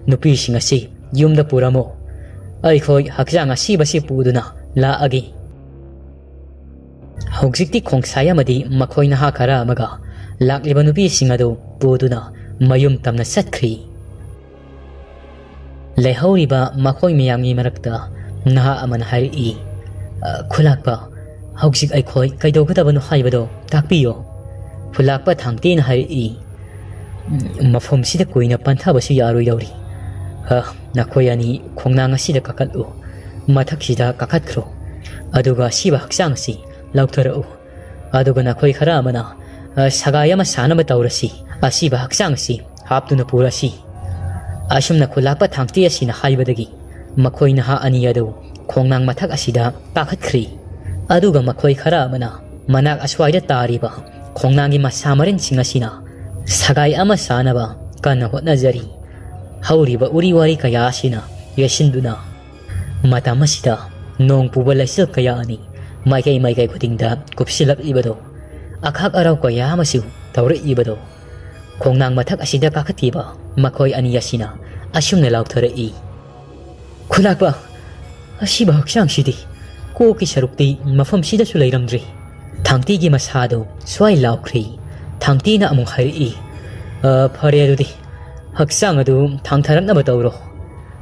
ꯅꯨꯄꯤꯁꯤꯡ ꯑꯁꯤ ꯌꯨꯝꯗ ꯄꯨꯔꯝꯃꯣ꯫ ꯑꯩꯈꯣꯏ ꯍꯛꯆꯥꯡ ꯑꯁꯤꯕꯁꯤ ꯄꯨꯗꯨꯅ ꯂꯥꯛꯑꯒꯦ"꯫ ꯍꯧꯖꯤꯛꯇꯤ ꯈꯣꯡꯁꯥꯏ ꯑꯃꯗꯤ ꯃꯈꯣꯏ ꯅꯍꯥ ꯈꯔ ꯑꯃꯒ ꯂꯥꯛꯂꯤꯕ ꯅꯨꯄꯤꯁꯤꯡ ꯑꯗꯨ ꯄꯨꯗꯨꯅ ꯃꯌꯨꯝ ꯇꯝꯅ ꯆꯠꯈ꯭ꯔꯤ꯫ ꯂꯩꯍꯧꯔꯤꯕ ꯃꯈꯣꯏ ꯃꯌꯥꯝꯒꯤ ꯃꯔꯛꯇ ꯅꯍꯥ ꯑꯃꯅ ꯍꯥꯏꯔꯛꯏ, "ꯑ, ꯈꯨꯂꯥꯛꯄ, ꯍꯧꯖꯤꯛ ꯑꯩꯈꯣꯏ ꯀꯩꯗꯧꯒꯗꯕꯅꯣ ꯍꯥꯏꯕꯗꯣ ꯇꯥꯛꯄꯤꯌꯣ"꯫ ꯈꯨꯂꯥꯛꯄ ꯊꯥꯡꯇꯦꯅ ꯍꯥꯏꯔꯛꯏ, "ꯎꯝ, ꯃꯐꯝꯁꯤꯗ ꯀꯨꯏꯅ ꯄꯟꯊꯕꯁꯨ ꯌꯥꯔꯣꯏꯗꯧꯔꯤ꯫ ꯑ, ꯅꯈꯣꯏ ꯑꯅꯤ ꯈꯣꯡꯅꯥꯡ ꯑꯁꯤꯗ ꯀꯥꯈꯠꯂꯨ꯫ ꯃꯊꯛꯁꯤꯗ ꯀꯥꯈꯠꯈ꯭ꯔꯣ꯫ ꯑꯗꯨꯒ ꯑꯁꯤꯕ ꯍꯛꯆꯥꯡ ꯑꯁꯤ ꯂꯧꯊꯔꯛꯎ꯫ ꯑꯗꯨꯒ ꯅꯈꯣꯏ ꯈꯔ ꯑꯃꯅ, ꯑ, ꯁꯒꯥꯏ ꯑꯃ ꯁꯥꯅꯕ ꯇꯧꯔꯁꯤ꯫ ꯑꯁꯤꯕ ꯍꯛꯆꯥꯡ ꯑꯁꯤ ꯍꯥꯞꯇꯨꯅ ꯄꯨꯔꯁꯤ"꯫ ꯑꯁꯨꯝꯅ ꯈꯨꯂꯥꯛꯄ ꯊꯥꯡꯇꯦ ꯑꯁꯤꯅ ꯍꯥꯏꯕꯗꯒꯤ ꯃꯈꯣꯏ ꯅꯍꯥ ꯑꯅꯤ ꯑꯗꯨ ꯈꯣꯡꯅꯥꯡ ꯃꯊꯛ ꯑꯁꯤꯗ ꯀꯥꯈꯠꯈ꯭ꯔꯤ꯫ ꯑꯗꯨꯒ ꯃꯈꯣꯏ ꯈꯔ ꯑꯃꯅ ꯃꯅꯥꯛ ꯑꯁ꯭ꯋꯥꯏꯗ ꯇꯥꯔꯤꯕ ꯈꯣꯡꯅꯥꯡꯒꯤ ꯃꯁꯥ ꯃꯔꯦꯡꯁꯤꯡ ꯑꯁꯤꯅ ꯁꯒꯥꯏ ꯑꯃ ꯁꯥꯅꯕ ꯀꯟꯅ ꯍꯣꯠꯅꯖꯔꯤ꯫ ꯍꯧꯔꯤꯕ ꯎꯔꯤ ꯋꯥꯔꯤ ꯀꯌꯥ ꯑꯁꯤꯅ ꯌꯩꯁꯤꯟꯗꯨꯅ ꯃꯇꯝ ꯑꯁꯤꯗ ꯅꯣꯡ ꯄꯨꯕ ꯂꯩꯆꯤꯜ ꯀꯌꯥ ꯑꯅꯤ ꯃꯥꯏꯀꯩ ꯃꯥꯏꯀꯩ ꯈꯨꯗꯤꯡꯗ ꯀꯨꯞꯁꯤꯜꯂꯛꯂꯤꯕꯗꯣ, ꯑꯈꯥꯛ ꯑꯔꯥꯎ ꯀꯌꯥ ꯑꯃꯁꯨ ꯇꯧꯔꯛꯂꯤꯕꯗꯣ, ꯈꯣꯡꯅꯥꯡ ꯃꯊꯛ ꯑꯁꯤꯗ ꯀꯥꯈꯠꯈꯤꯕ ꯃꯈꯣꯏ ꯑꯅꯤ ꯑꯁꯤꯅ ꯑꯁꯨꯝꯅ ꯂꯥꯎꯊꯔꯛꯏ, "ꯈꯨꯂꯥꯛꯄ, ꯑꯁꯤꯕ ꯍꯛꯆꯥꯡꯁꯤꯗꯤ ꯀꯣꯛꯀꯤ ꯁꯔꯨꯛꯇꯤ ꯃꯐꯝꯁꯤꯗꯁꯨ ꯂꯩꯔꯝꯗ꯭ꯔꯤ"꯫ ꯊꯥꯡꯇꯤꯒꯤ ꯃꯁꯥꯗꯣ ꯁ꯭ꯋꯥꯏ ꯂꯥꯎꯈ꯭ꯔꯤ꯫ ꯊꯥꯡꯇꯤꯅ ꯑꯃꯨꯛ ꯍꯥꯏꯔꯛꯏ, "ꯑ, ꯐꯔꯦ ꯑꯗꯨꯗꯤ, ꯍꯛꯆꯥꯡ ꯑꯗꯨ ꯊꯥꯡꯊꯔꯛꯅꯕ ꯇꯧꯔꯣ"꯫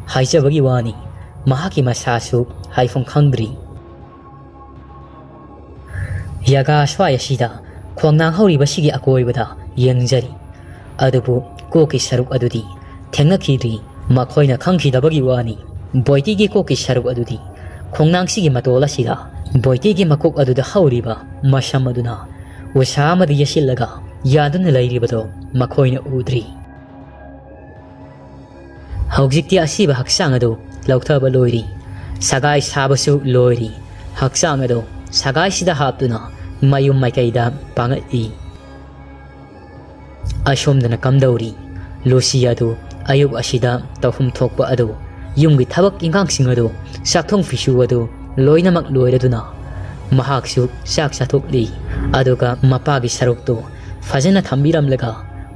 ꯍꯥꯏꯖꯕꯒꯤ ꯋꯥꯅꯤ, ꯃꯍꯥꯛꯀꯤ ꯃꯁꯥꯁꯨ ꯍꯥꯏꯐꯝ ꯈꯪꯗ꯭ꯔꯤ꯫ ꯌꯥꯒꯥ ꯁ꯭ꯋꯥꯏ ꯑꯁꯤꯗ ꯈꯣꯡꯅꯥꯡ ꯍꯧꯔꯤꯕꯁꯤꯒꯤ ꯑꯀꯣꯏꯕꯗ ꯌꯦꯡꯖꯔꯤ꯫ ꯑꯗꯨꯕꯨ ꯀꯣꯛꯀꯤ ꯁꯔꯨꯛ ꯑꯗꯨꯗꯤ ꯊꯦꯡꯅꯈꯤꯗ꯭ꯔꯤ꯫ ꯃꯈꯣꯏꯅ ꯈꯪꯈꯤꯗꯕꯒꯤ ꯋꯥꯅꯤ꯫ ꯕꯣꯏꯇꯤꯒꯤ ꯀꯣꯛꯀꯤ ꯁꯔꯨꯛ ꯑꯗꯨꯗꯤ ꯈꯣꯡꯅꯥꯡꯁꯤꯒꯤ ꯃꯇꯣꯜ ꯑꯁꯤꯗ ꯕꯣꯏꯇꯤꯒꯤ ꯃꯀꯣꯛ ꯑꯗꯨꯗ ꯍꯧꯔꯤꯕ ꯃꯁꯝ ꯑꯗꯨꯅ ꯎꯁꯥ ꯑꯃꯗ ꯌꯦꯠꯁꯤꯜꯂꯒ ꯌꯥꯗꯨꯅ ꯂꯩꯔꯤꯕꯗꯣ ꯃꯈꯣꯏꯅ ꯎꯗ꯭ꯔꯤ꯫ ꯍꯧꯖꯤꯛꯇꯤ ꯑꯁꯤꯕ ꯍꯛꯆꯥꯡ ꯑꯗꯨ ꯂꯧꯊꯕ ꯂꯣꯏꯔꯤ꯫ ꯁꯒꯥꯏ ꯁꯥꯕꯁꯨ ꯂꯣꯏꯔꯤ꯫ ꯍꯛꯆꯥꯡ ꯑꯗꯨ ꯁꯒꯥꯏꯁꯤꯗ ꯍꯥꯞꯇꯨꯅ ꯃꯌꯨꯝ ꯃꯥꯏꯀꯩꯗ ꯄꯥꯡꯉꯛꯏ꯫ ꯑꯁꯣꯝꯗꯅ ꯀꯝꯗꯧꯔꯤ? ꯂꯨꯁꯤ ꯑꯗꯨ ꯑꯌꯨꯛ ꯑꯁꯤꯗ ꯇꯧꯐꯝ ꯊꯣꯛꯄ ꯑꯗꯨ, ꯌꯨꯝꯒꯤ ꯊꯕꯛ ꯏꯟꯈꯥꯡꯁꯤꯡ ꯑꯗꯨ, ꯆꯥꯛꯊꯣꯡ ꯐꯤꯁꯨ ꯑꯗꯨ ꯂꯣꯏꯅꯃꯛ ꯂꯣꯏꯔꯗꯨꯅ ꯃꯍꯥꯛꯁꯨ ꯆꯥꯛ ꯆꯥꯊꯣꯛꯂꯤ꯫ ꯑꯗꯨꯒ ꯃꯄꯥꯒꯤ ꯁꯔꯨꯛꯇꯨ ꯐꯖꯅ ꯊꯝꯕꯤꯔꯝꯂꯒ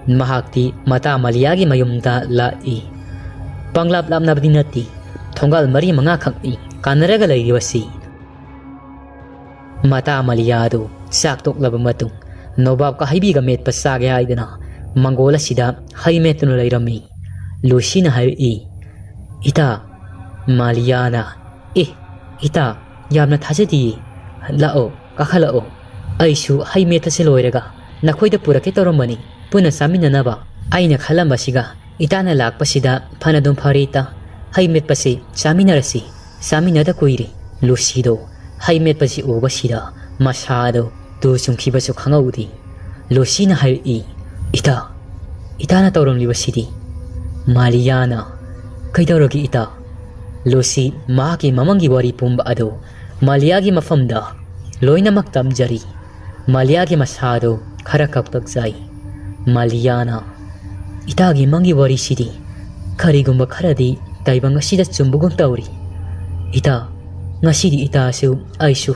ꯃꯍꯥꯛꯇꯤ ꯃꯇꯥ ꯃꯥꯂꯤꯌꯥꯒꯤ ꯃꯌꯨꯝꯗ ꯂꯥꯛꯏ꯫ ꯄꯪꯂꯥꯞ ꯂꯥꯞꯅꯕꯗꯤ ꯅꯠꯇꯦ, ꯊꯣꯡꯒꯥꯜ ꯃꯔꯤ ꯃꯉꯥꯈꯛꯅꯤ ꯀꯥꯟꯅꯔꯒ ꯂꯩꯔꯤꯕꯁꯤ꯫ ꯃꯇꯥ ꯃꯥꯂꯤꯌꯥ ꯑꯗꯨ ꯆꯥꯛ ꯇꯣꯛꯂꯕ ꯃꯇꯨꯡ ꯅꯣꯕꯥꯞꯀ ꯍꯩꯕꯤꯒ ꯃꯦꯠꯄ ꯆꯥꯒꯦ ꯍꯥꯏꯗꯨꯅ ꯃꯪꯒꯣꯜ ꯑꯁꯤꯗ ꯍꯩ ꯃꯦꯠꯇꯨꯅ ꯂꯩꯔꯝꯃꯤ꯫ ꯂꯨꯁꯤꯅ ꯍꯥꯏꯔꯛꯏ, "ꯏꯇꯥ, ꯃꯥꯂꯤꯌꯥꯅ, ꯑꯦ, ꯏꯇꯥ, ꯌꯥꯝꯅ ꯊꯥꯖꯗꯤꯌꯦ꯫ ꯂꯥꯛꯑꯣ, ꯀꯥꯈꯠꯂꯛꯑꯣ꯫ ꯑꯩꯁꯨ ꯍꯩ ꯃꯦꯠꯄꯁꯦ ꯂꯣꯏꯔꯒ ꯅꯈꯣꯏꯗ ꯄꯨꯔꯛꯀꯦ ꯇꯧꯔꯝꯕꯅꯤ, ꯄꯨꯟꯅ ꯆꯥꯃꯤꯟꯅꯅꯕ꯫ ꯑꯩꯅ ꯈꯜꯂꯝꯕꯁꯤꯒ ꯏꯇꯥꯅ ꯂꯥꯛꯄꯁꯤꯗ ꯐꯅꯗꯨꯝ ꯐꯔꯦ ꯏꯇꯥ꯫ ꯍꯩ ꯃꯦꯠꯄꯁꯤ ꯆꯥꯃꯤꯟꯅꯔꯁꯤ꯫ ꯆꯥꯃꯤꯟꯅꯗ ꯀꯨꯏꯔꯦ꯫" ꯂꯨꯁꯤꯗꯣ ꯍꯩ ꯃꯦꯠꯄꯁꯤ ꯎꯕꯁꯤꯗ ꯃꯁꯥꯗꯣ ꯇꯨ ꯆꯨꯡꯈꯤꯕꯁꯨ ꯈꯪꯍꯧꯗꯦ꯫ ꯂꯨꯁꯤꯅ ꯍꯥꯏꯔꯛꯏ, "ꯏꯇꯥ, ꯏꯇꯥꯅ ꯇꯧꯔꯝꯂꯤꯕꯁꯤꯗꯤ?" ꯃꯥꯂꯤꯌꯥꯅ, "ꯀꯩꯗꯧꯔꯒꯦ ꯏꯇꯥ?" ꯂꯨꯁꯤ ꯃꯍꯥꯛꯀꯤ ꯃꯃꯪꯒꯤ ꯋꯥꯔꯤ ꯄꯨꯝꯕ ꯑꯗꯨ ꯃꯥꯂꯤꯌꯥꯒꯤ ꯃꯐꯝꯗ ꯂꯣꯏꯅꯃꯛ ꯇꯝꯖꯔꯤ꯫ ꯃꯥꯂꯤꯌꯥꯒꯤ ꯃꯁꯥꯗꯨ ꯈꯔ ꯀꯛꯇꯛ ꯆꯥꯏ꯫ ꯃꯥꯂꯤꯌꯥꯅ, "ꯏꯇꯥꯒꯤ ꯃꯪꯒꯤ ꯋꯥꯔꯤꯁꯤꯗꯤ ꯀꯔꯤꯒꯨꯝꯕ ꯈꯔꯗꯤ ꯇꯥꯏꯕꯪ ꯑꯁꯤꯗ ꯆꯨꯝꯕꯒꯨꯝ ꯇꯧꯔꯤ꯫ ꯏꯇꯥ, ꯉꯁꯤꯗꯤ ꯏꯇꯥꯁꯨ ꯑꯩꯁꯨ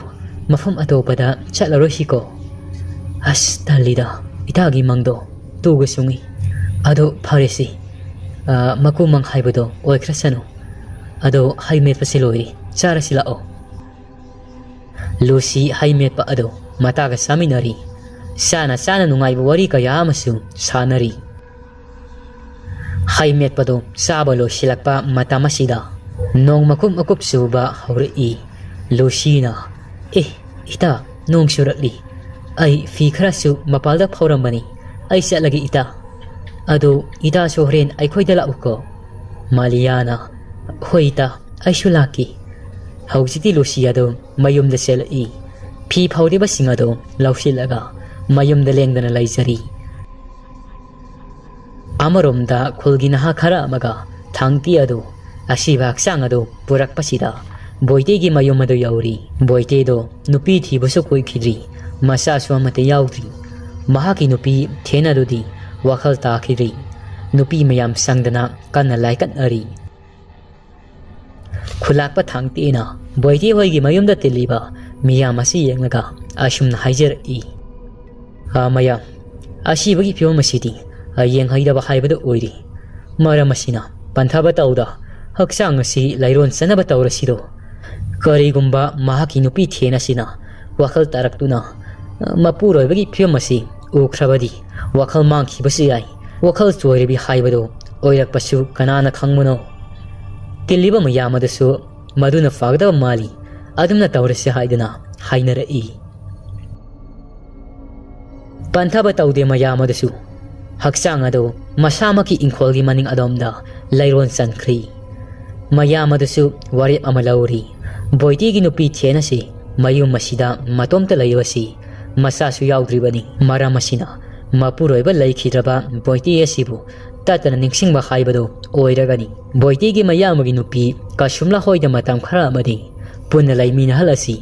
ꯃꯐꯝ ꯑꯇꯣꯞꯄꯗ ꯆꯠꯂꯔꯣꯏꯁꯤꯀꯣ? ꯑꯁ, ꯇꯜꯂꯤꯗ, ꯏꯇꯥꯒꯤ ꯃꯪꯗꯣ ꯇꯨꯒ ꯆꯨꯡꯉꯤ꯫ ꯑꯗꯣ ꯐꯔꯦꯁꯤ, ꯑ, ꯃꯀꯨ ꯃꯪ ꯍꯥꯏꯕꯗꯣ ꯑꯣꯏꯈ꯭ꯔꯁꯅꯨ꯫ ꯑꯗꯣ ꯍꯩ ꯃꯦꯠꯄꯁꯤ ꯂꯣꯏꯔꯦ, ꯆꯥꯔꯁꯤ ꯂꯥꯛꯑꯣ꯫" ꯂꯨꯁꯤ ꯍꯩ ꯃꯦꯠꯄ ꯑꯗꯨ ꯃꯇꯥꯒ ꯆꯥꯃꯤꯟꯅꯔꯤ꯫ ꯆꯥꯅ ꯆꯥꯅ ꯅꯨꯡꯉꯥꯏꯕ ꯋꯥꯔꯤ ꯀꯌꯥ ꯑꯃꯁꯨ ꯁꯥꯟꯅꯔꯤ꯫ ꯍꯩ ꯃꯦꯠꯄꯗꯨ ꯆꯥꯕ ꯂꯣꯏꯁꯤꯜꯂꯛꯄ ꯃꯇꯝ ꯑꯁꯤꯗ ꯅꯣꯡ ꯃꯀꯨꯞ ꯃꯀꯨꯞ ꯆꯨꯕ ꯍꯧꯔꯛꯏ꯫ ꯂꯨꯁꯤꯅ, "ꯑꯦ, ꯏꯇꯥ, ꯅꯣꯡ ꯆꯨꯔꯛꯂꯤ꯫ ꯑꯩ ꯐꯤ ꯈꯔꯁꯨ ꯃꯄꯥꯜꯗ ꯐꯧꯔꯝꯕꯅꯤ꯫ ꯑꯩ ꯆꯠꯂꯒꯦ ꯏꯇꯥ꯫ ꯑꯗꯨ ꯏꯇꯥꯁꯨ ꯍꯣꯔꯦꯟ ꯑꯩꯈꯣꯏꯗ ꯂꯥꯛꯎꯀꯣ꯫" ꯃꯥꯂꯤꯌꯥꯅ, "ꯍꯣꯏ ꯏꯇꯥ, ꯑꯩꯁꯨ ꯂꯥꯛꯀꯦ꯫" ꯍꯧꯖꯤꯛꯇꯤ ꯂꯨꯁꯤ ꯑꯗꯨ ꯃꯌꯨꯝꯗ ꯆꯦꯜꯂꯛꯏ꯫ ꯐꯤ ꯐꯧꯔꯤꯕꯁꯤꯡ ꯑꯗꯨ ꯂꯧꯁꯤꯜꯂꯒ ꯃꯌꯨꯝꯗ ꯂꯦꯡꯗꯅ ꯂꯩꯖꯔꯤ꯫ ꯑꯃꯔꯣꯝꯗ ꯈꯨꯜꯒꯤ ꯅꯍꯥ ꯈꯔ ꯑꯃꯒ ꯊꯥꯡꯇꯤ ꯑꯗꯨ ꯑꯁꯤꯕ ꯍꯛꯆꯥꯡ ꯑꯗꯨ ꯄꯨꯔꯛꯄꯁꯤꯗ ꯕꯣꯏꯇꯦꯒꯤ ꯃꯌꯨꯝ ꯑꯗꯨ ꯌꯧꯔꯤ꯫ ꯕꯣꯏꯇꯦꯗꯣ ꯅꯨꯄꯤ ꯊꯤꯕꯁꯨ ꯀꯨꯏꯈꯤꯗ꯭ꯔꯤ, ꯃꯆꯥꯁꯨ ꯑꯃꯠꯇ ꯌꯥꯎꯗ꯭ꯔꯤ꯫ ꯃꯍꯥꯛꯀꯤ ꯅꯨꯄꯤ ꯊꯦꯅ ꯑꯗꯨꯗꯤ ꯋꯥꯈꯜ ꯇꯥꯈꯤꯗ꯭ꯔꯤ꯫ ꯅꯨꯄꯤ ꯃꯌꯥꯝ ꯆꯪꯗꯅ ꯀꯟꯅ ꯂꯥꯏꯀꯠꯅꯔꯤ꯫ ꯈꯨꯂꯥꯛꯄ ꯊꯥꯡꯇꯤꯅ ꯕꯣꯏꯇꯦ ꯍꯣꯏꯒꯤ ꯃꯌꯨꯝꯗ ꯇꯤꯜꯂꯤꯕ ꯃꯤꯌꯥꯝ ꯑꯁꯤ ꯌꯦꯡꯂꯒ ꯑꯁꯨꯝꯅ ꯍꯥꯏꯖꯔꯛꯏ, "ꯑꯥ, ꯃꯌꯥꯝ, ꯑꯁꯤꯕꯒꯤ ꯐꯤꯕꯝ ꯑꯁꯤꯗꯤ ꯌꯦꯡꯍꯩꯗꯕ ꯍꯥꯏꯕꯗꯨ ꯑꯣꯏꯔꯤ꯫ ꯃꯔꯝ ꯑꯁꯤꯅ ꯄꯟꯊꯕ ꯇꯧꯗ ꯍꯛꯆꯥꯡ ꯑꯁꯤ ꯂꯩꯔꯣꯟ ꯆꯟꯅꯕ ꯇꯧꯔꯁꯤꯗꯣ꯫ ꯀꯔꯤꯒꯨꯝꯕ ꯃꯍꯥꯛꯀꯤ ꯅꯨꯄꯤ ꯊꯦꯟ ꯑꯁꯤꯅ ꯋꯥꯈꯜ ꯇꯥꯔꯛꯇꯨꯅ ꯃꯄꯨꯔꯣꯏꯕꯒꯤ ꯐꯤꯕꯝ ꯑꯁꯤ ꯎꯈ꯭ꯔꯕꯗꯤ ꯋꯥꯈꯜ ꯃꯥꯡꯈꯤꯕꯁꯨ ꯌꯥꯏ꯫ ꯋꯥꯈꯜ ꯆꯣꯏꯔꯕꯤ ꯍꯥꯏꯕꯗꯨ ꯑꯣꯏꯔꯛꯄꯁꯨ ꯀꯅꯥꯅ ꯈꯪꯕꯅꯣ?" ꯇꯤꯜꯂꯤꯕ ꯃꯌꯥꯝ ꯑꯗꯨꯁꯨ ꯃꯗꯨꯅ ꯐꯒꯗꯕ ꯃꯥꯜꯂꯤ, ꯑꯗꯨꯝꯅ ꯇꯧꯔꯁꯤ ꯍꯥꯏꯗꯨꯅ ꯍꯥꯏꯅꯔꯛꯏ꯫ ꯄꯟꯊꯕ ꯇꯧꯗꯦ ꯃꯌꯥꯝ ꯑꯗꯨꯁꯨ ꯍꯛꯆꯥꯡ ꯑꯗꯨ ꯃꯁꯥꯃꯛꯀꯤ ꯏꯪꯈꯣꯜꯒꯤ ꯃꯅꯤꯡ ꯑꯗꯣꯝꯗ ꯂꯩꯔꯣꯟ ꯆꯟꯈ꯭ꯔꯤ꯫ ꯃꯌꯥꯝ ꯑꯗꯨꯁꯨ ꯋꯥꯔꯦꯞ ꯑꯃ ꯂꯧꯔꯤ꯫ ꯕꯣꯏꯇꯦꯒꯤ ꯅꯨꯄꯤ ꯊꯦꯟ ꯑꯁꯤ ꯃꯌꯨꯝ ꯑꯁꯤꯗ ꯃꯇꯣꯝꯇ ꯂꯩꯕꯁꯤ ꯃꯆꯥꯁꯨ ꯌꯥꯎꯗ꯭ꯔꯤꯕꯅꯤ꯫ ꯃꯔꯝ ꯑꯁꯤꯅ ꯃꯄꯨꯔꯣꯏꯕ ꯂꯩꯈꯤꯗ꯭ꯔꯕ ꯕꯣꯏꯇꯦ ꯑꯁꯤꯕꯨ ꯇꯠꯇꯅ ꯅꯤꯡꯁꯤꯡꯕ ꯍꯥꯏꯕꯗꯨ ꯑꯣꯏꯔꯒꯅꯤ꯫ ꯕꯣꯏꯇꯦꯒꯤ ꯃꯌꯥꯝꯕꯒꯤ ꯅꯨꯄꯤ ꯀꯁꯨꯝꯂꯥ ꯍꯣꯏꯗ ꯃꯇꯝ ꯈꯔ ꯑꯃꯗꯤ ꯄꯨꯟꯅ ꯂꯩꯃꯤꯟꯅꯍꯜꯂꯁꯤ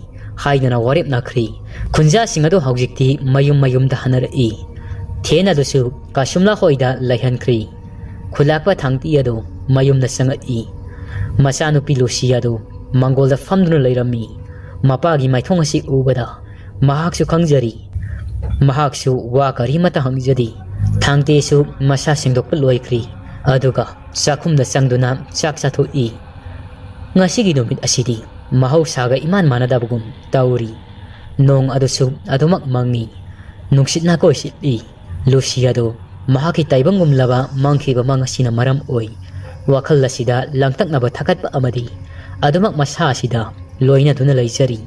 ꯍꯥꯏꯗꯅ ꯋꯥꯔꯦꯞꯅꯈ꯭ꯔꯤ꯫ ꯈꯨꯟꯖꯥꯁꯤꯡ ꯑꯗꯨ ꯍꯧꯖꯤꯛꯇꯤ ꯃꯌꯨꯝ ꯃꯌꯨꯝꯗ ꯍꯟꯅꯔꯛꯏ꯫ ꯊꯦꯟ ꯑꯗꯨꯁꯨ ꯀꯁꯨꯝꯂꯥ ꯍꯣꯏꯗ ꯂꯩꯍꯟꯈ꯭ꯔꯤ꯫ ꯈꯨꯂꯥꯛꯄ ꯊꯥꯡꯇꯤ ꯑꯗꯨ ꯃꯌꯨꯝꯗ ꯆꯪꯉꯛꯏ꯫ ꯃꯆꯥꯅꯨꯄꯤ ꯂꯨꯁꯤ ꯑꯗꯨ ꯃꯪꯒꯣꯜꯗ ꯐꯝꯗꯨꯅ ꯂꯩꯔꯝꯃꯤ꯫ ꯃꯄꯥꯒꯤ ꯃꯥꯏꯊꯣꯡ ꯑꯁꯤ ꯎꯕꯗ ꯃꯍꯥꯛꯁꯨ ꯈꯪꯖꯔꯤ꯫ ꯃꯍꯥꯛꯁꯨ ꯋꯥ ꯀꯔꯤꯃꯠꯇ ꯍꯪꯖꯗꯦ꯫ ꯊꯥꯡꯇꯦꯁꯨ ꯃꯁꯥ ꯁꯦꯡꯗꯣꯛꯄ ꯂꯣꯏꯈ꯭ꯔꯤ꯫ ꯑꯗꯨꯒ ꯆꯥꯛꯈꯨꯝꯗ ꯆꯪꯗꯨꯅ ꯆꯥꯛ ꯆꯥꯊꯣꯛꯏ꯫ ꯉꯁꯤꯒꯤ ꯅꯨꯃꯤꯠ ꯑꯁꯤꯗꯤ ꯃꯍꯧꯁꯥꯒ ꯏꯃꯥꯟ ꯃꯥꯟꯅꯗꯕꯒꯨꯝ ꯇꯧꯔꯤ꯫ ꯅꯣꯡ ꯑꯗꯨꯁꯨ ꯑꯗꯨꯃꯛ ꯃꯪꯉꯤ꯫ ꯅꯨꯡꯁꯤꯠꯅ ꯀꯣꯏ ꯁꯤꯠꯂꯤ꯫ ꯂꯨꯁꯤ ꯑꯗꯨ ꯃꯍꯥꯛꯀꯤ ꯇꯥꯏꯕꯪꯒꯨꯝꯂꯕ ꯃꯪꯈꯤꯕ ꯃꯪ ꯑꯁꯤꯅ ꯃꯔꯝ ꯑꯣꯏ ꯋꯥꯈꯜ ꯑꯁꯤꯗ ꯂꯥꯡꯇꯛꯅꯕ ꯊꯥꯒꯠꯄ ꯑꯃꯗꯤ ꯑꯗꯨꯃꯛ ꯃꯁꯥ ꯑꯁꯤꯗ ꯂꯣꯏꯅꯗꯨꯅ ꯂꯩꯖꯔꯤ꯫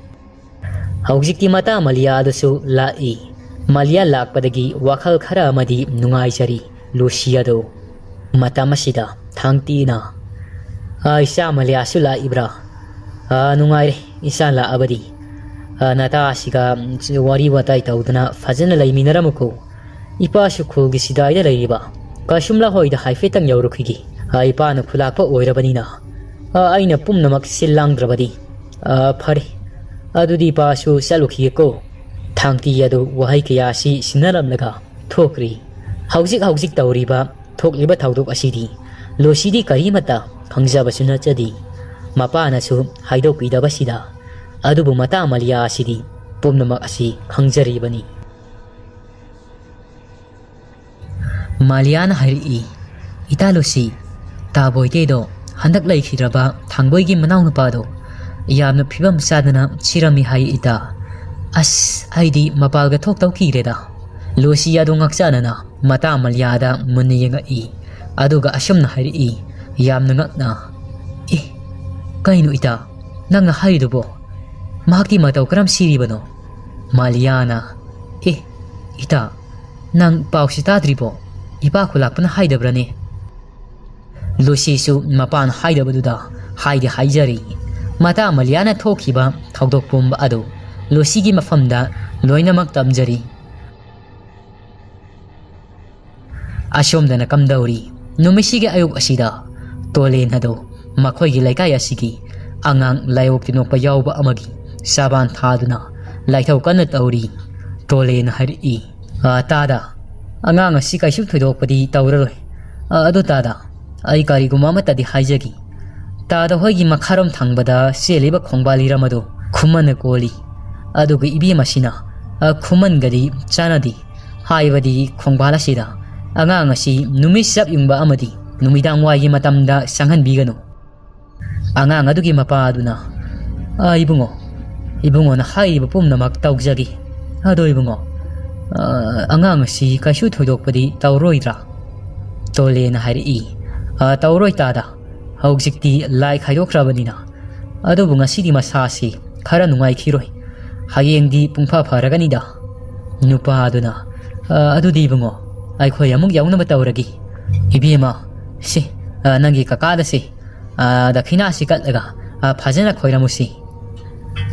ꯍꯧꯖꯤꯛꯇꯤ ꯃꯇꯥ ꯃꯂꯤꯌꯥ ꯑꯗꯨꯁꯨ ꯂꯥꯛꯏ꯫ ꯃꯂꯤꯌꯥ ꯂꯥꯛꯄꯗꯒꯤ ꯋꯥꯈꯜ ꯈꯔ ꯑꯃꯗꯤ ꯅꯨꯡꯉꯥꯏꯖꯔꯤ ꯂꯨꯁꯤ ꯑꯗꯨ꯫ ꯃꯇꯝ ꯑꯁꯤꯗ ꯊꯥꯡꯇꯤꯅ, "ꯑꯥ, ꯏꯆꯥ ꯃꯂꯤꯌꯥꯁꯨ ꯂꯥꯛꯏꯕ꯭ꯔꯥ? ꯑꯥ, ꯅꯨꯡꯉꯥꯏꯔꯦ, ꯏꯆꯥ ꯂꯥꯛꯑꯕꯗꯤ꯫ ꯑ, ꯅꯇꯥꯁꯤꯒ ꯋꯥꯔꯤ ꯋꯥꯇꯥꯏ ꯇꯧꯗꯅ ꯐꯖꯅ ꯂꯩꯃꯤꯟꯅꯔꯝꯃꯨꯀꯣ꯫ ꯏꯄꯥꯁꯨ ꯈꯨꯜꯒꯤ ꯁꯤꯗꯥꯏꯗ ꯂꯩꯔꯤꯕ ꯀꯁꯨꯝꯂꯥ ꯍꯣꯏꯗ ꯍꯥꯏꯐꯦꯠꯇꯪ ꯌꯧꯔꯨꯈꯤꯒꯦ꯫ ꯑ, ꯏꯄꯥꯅ ꯈꯨꯂꯥꯛꯄ ꯑꯣꯏꯔꯕꯅꯤꯅ, ꯑ, ꯑꯩꯅ ꯄꯨꯝꯅꯃꯛ ꯁꯤꯜ ꯂꯥꯡꯗ꯭ꯔꯕꯗꯤ꯫ ꯑ, ꯐꯔꯦ, ꯑꯗꯨꯗꯤ ꯏꯄꯥꯁꯨ ꯆꯠꯂꯨꯈꯤꯒꯦꯀꯣ꯫ ꯊꯥꯡꯇꯤ ꯑꯗꯨ ꯋꯥꯍꯩ ꯀꯌꯥꯁꯤ ꯁꯤꯟꯅꯔꯝꯂꯒ ꯊꯣꯛꯈ꯭ꯔꯤ꯫ ꯍꯧꯖꯤꯛ ꯍꯧꯖꯤꯛ ꯇꯧꯔꯤꯕ ꯊꯣꯛꯂꯤꯕ ꯊꯧꯗꯣꯛ ꯑꯁꯤꯗꯤ ꯂꯨꯁꯤꯗꯤ ꯀꯔꯤꯃꯠꯇ ꯈꯪꯖꯕꯁꯨ ꯅꯠꯆꯗꯦ꯫ ꯃꯄꯥꯅꯁꯨ ꯍꯥꯏꯗꯣꯛꯄꯤꯗꯕꯁꯤꯗ꯫ ꯑꯗꯨꯕꯨ ꯃꯇꯥ ꯃꯥꯂꯤꯌꯥ ꯑꯁꯤꯗꯤ ꯄꯨꯝꯅꯃꯛ ꯑꯁꯤ ꯈꯪꯖꯔꯤꯕꯅꯤ꯫ ꯃꯥꯂꯤꯌꯥꯅ ꯍꯥꯏꯔꯛꯏ, "ꯏꯇꯥ ꯂꯨꯁꯤ, ꯇꯥ ꯕꯣꯏꯇꯦꯗꯣ ꯍꯟꯗꯛ ꯂꯩꯈꯤꯗ꯭ꯔꯕ ꯊꯥꯡꯕꯣꯏꯒꯤ ꯃꯅꯥꯎꯅꯨꯄꯥꯗꯣ ꯌꯥꯝꯅ ꯐꯤꯕꯝ ꯆꯥꯗꯅ ꯁꯤꯔꯝꯃꯤ ꯍꯥꯏ ꯏꯇꯥ꯫ ꯑꯁ, ꯑꯩꯗꯤ ꯃꯄꯥꯜꯒ ꯊꯣꯛꯇꯧ ꯀꯤꯔꯦꯗ꯫" ꯂꯨꯁꯤ ꯑꯗꯨ ꯉꯥꯛꯆꯥꯅꯅ ꯃꯇꯥ ꯃꯥꯂꯤꯌꯥꯗ ꯃꯨꯟꯅ ꯌꯦꯡꯉꯛꯏ꯫ ꯑꯗꯨꯒ ꯑꯁꯨꯝꯅ ꯍꯥꯏꯔꯛꯏ, ꯌꯥꯝꯅ ꯉꯛꯅ, "ꯑꯦ, ꯀꯩꯅꯣ ꯏꯇꯥ, ꯅꯪꯅ ꯍꯥꯏꯔꯤꯗꯨꯕꯣ? ꯃꯍꯥꯛꯇꯤ ꯃꯇꯧ ꯀꯔꯝ ꯁꯤꯔꯤꯕꯅꯣ?" ꯃꯥꯂꯤꯌꯥꯅ, "ꯑꯦ, ꯏꯇꯥ, ꯅꯪ ꯄꯥꯎꯁꯤ ꯇꯥꯗ꯭ꯔꯤꯕꯣ? ꯏꯄꯥ ꯈꯨꯂꯥꯛꯄꯅ ꯍꯥꯏꯗꯕ꯭ꯔꯅꯦ?" ꯂꯨꯁꯤꯁꯨ ꯃꯄꯥꯅ ꯍꯥꯏꯗꯕꯗꯨꯗ ꯍꯥꯏꯗꯤ ꯍꯥꯏꯖꯔꯤ꯫ ꯃꯇꯥ ꯃꯥꯂꯤꯌꯥꯅ ꯊꯣꯛꯈꯤꯕ ꯊꯧꯗꯣꯛ ꯄꯨꯝꯕ ꯑꯗꯨ ꯂꯨꯁꯤꯒꯤ ꯃꯐꯝꯗ ꯂꯣꯏꯅꯃꯛ ꯇꯝꯖꯔꯤ꯫ ꯑꯁꯣꯝꯗꯅ ꯀꯝꯗꯧꯔꯤ? ꯅꯨꯃꯤꯠꯁꯤꯒꯤ ꯑꯌꯨꯛ ꯑꯁꯤꯗ ꯇꯣꯂꯦꯟ ꯑꯗꯨ ꯃꯈꯣꯏꯒꯤ ꯂꯩꯀꯥꯏ ꯑꯁꯤꯒꯤ ꯑꯉꯥꯡ ꯂꯥꯏꯑꯣꯛ ꯇꯤꯟꯑꯣꯛꯄ ꯌꯥꯎꯕ ꯑꯃꯒꯤ ꯆꯥꯕꯥꯟ ꯊꯥꯗꯨꯅ ꯂꯥꯏꯊꯧ ꯀꯟꯅ ꯇꯧꯔꯤ꯫ ꯇꯣꯂꯦꯟꯅ ꯍꯥꯏꯔꯛꯏ, "ꯑ, ꯇꯥꯗ, ꯑꯉꯥꯡ ꯑꯁꯤ ꯀꯩꯁꯨ ꯊꯣꯏꯗꯣꯛꯄꯗꯤ ꯇꯧꯔꯔꯣꯏ꯫ ꯑ, ꯑꯗꯨ ꯇꯥꯗ, ꯑꯩ ꯀꯔꯤꯒꯨꯝꯕ ꯑꯃꯠꯇꯗꯤ ꯍꯥꯏꯖꯒꯦ꯫ ꯇꯥꯗ ꯍꯣꯏꯒꯤ ꯃꯈꯥꯔꯣꯝ ꯊꯪꯕꯗ ꯆꯦꯜꯂꯤꯕ ꯈꯣꯡꯕꯥꯜ ꯏꯔꯝ ꯑꯗꯨ ꯈꯨꯃꯟꯅ ꯀꯣꯜꯂꯤ꯫ ꯑꯗꯨꯒ ꯏꯕꯦꯝ ꯑꯁꯤꯅ, ꯑ, ꯈꯨꯃꯟꯒꯗꯤ ꯆꯥꯟꯅꯗꯦ꯫ ꯍꯥꯏꯕꯗꯤ ꯈꯣꯡꯕꯥꯜ ꯑꯁꯤꯗ ꯑꯉꯥꯡ ꯑꯁꯤ ꯅꯨꯃꯤꯠ ꯆꯞ ꯌꯨꯡꯕ ꯑꯃꯗꯤ ꯅꯨꯃꯤꯗꯥꯡ ꯋꯥꯏꯒꯤ ꯃꯇꯝꯗ ꯆꯪꯍꯟꯕꯤꯒꯅꯨ꯫" ꯑꯉꯥꯡ ꯑꯗꯨꯒꯤ ꯃꯄꯥ ꯑꯗꯨꯅ, "ꯑ, ꯏꯕꯨꯡꯉꯣ, ꯏꯕꯨꯡꯉꯣꯅ ꯍꯥꯏꯔꯤꯕ ꯄꯨꯝꯅꯃꯛ ꯇꯧꯖꯒꯦ꯫ ꯑꯗꯣ ꯏꯕꯨꯡꯉꯣ, ꯑ, ꯑꯉꯥꯡ ꯑꯁꯤ ꯀꯩꯁꯨ ꯊꯣꯏꯗꯣꯛꯄꯗꯤ ꯇꯧꯔꯣꯏꯗ꯭ꯔꯥ?" ꯇꯣꯂꯦꯅ ꯍꯥꯏꯔꯛꯏ, "ꯑ, ꯇꯧꯔꯣꯏ ꯇꯥꯗ꯫ ꯍꯧꯖꯤꯛꯇꯤ ꯂꯥꯏ ꯈꯥꯏꯗꯣꯛꯈ꯭ꯔꯕꯅꯤꯅ꯫ ꯑꯗꯨꯕꯨ ꯉꯁꯤꯗꯤ ꯃꯁꯥꯁꯤ ꯈꯔ ꯅꯨꯡꯉꯥꯏꯈꯤꯔꯣꯏ꯫ ꯍꯌꯦꯡꯗꯤ ꯄꯨꯡꯐ ꯐꯔꯒꯅꯤꯗ꯫" ꯅꯨꯄꯥ ꯑꯗꯨꯅ, "ꯑ, ꯑꯗꯨꯗꯤ ꯏꯕꯨꯡꯉꯣ, ꯑꯩꯈꯣꯏ ꯑꯃꯨꯛ ꯌꯥꯎꯅꯕ ꯇꯧꯔꯒꯦ꯫ ꯏꯕꯦꯝꯃ, ꯁꯤ, ꯑ, ꯅꯪꯒꯤ ꯀꯀꯥꯗ ꯁꯤ, ꯑ, ꯗꯈꯤꯅꯥꯁꯤ ꯀꯠꯂꯒ, ꯑ, ꯐꯖꯅ ꯈꯣꯏꯔꯝꯃꯨꯁꯤ꯫"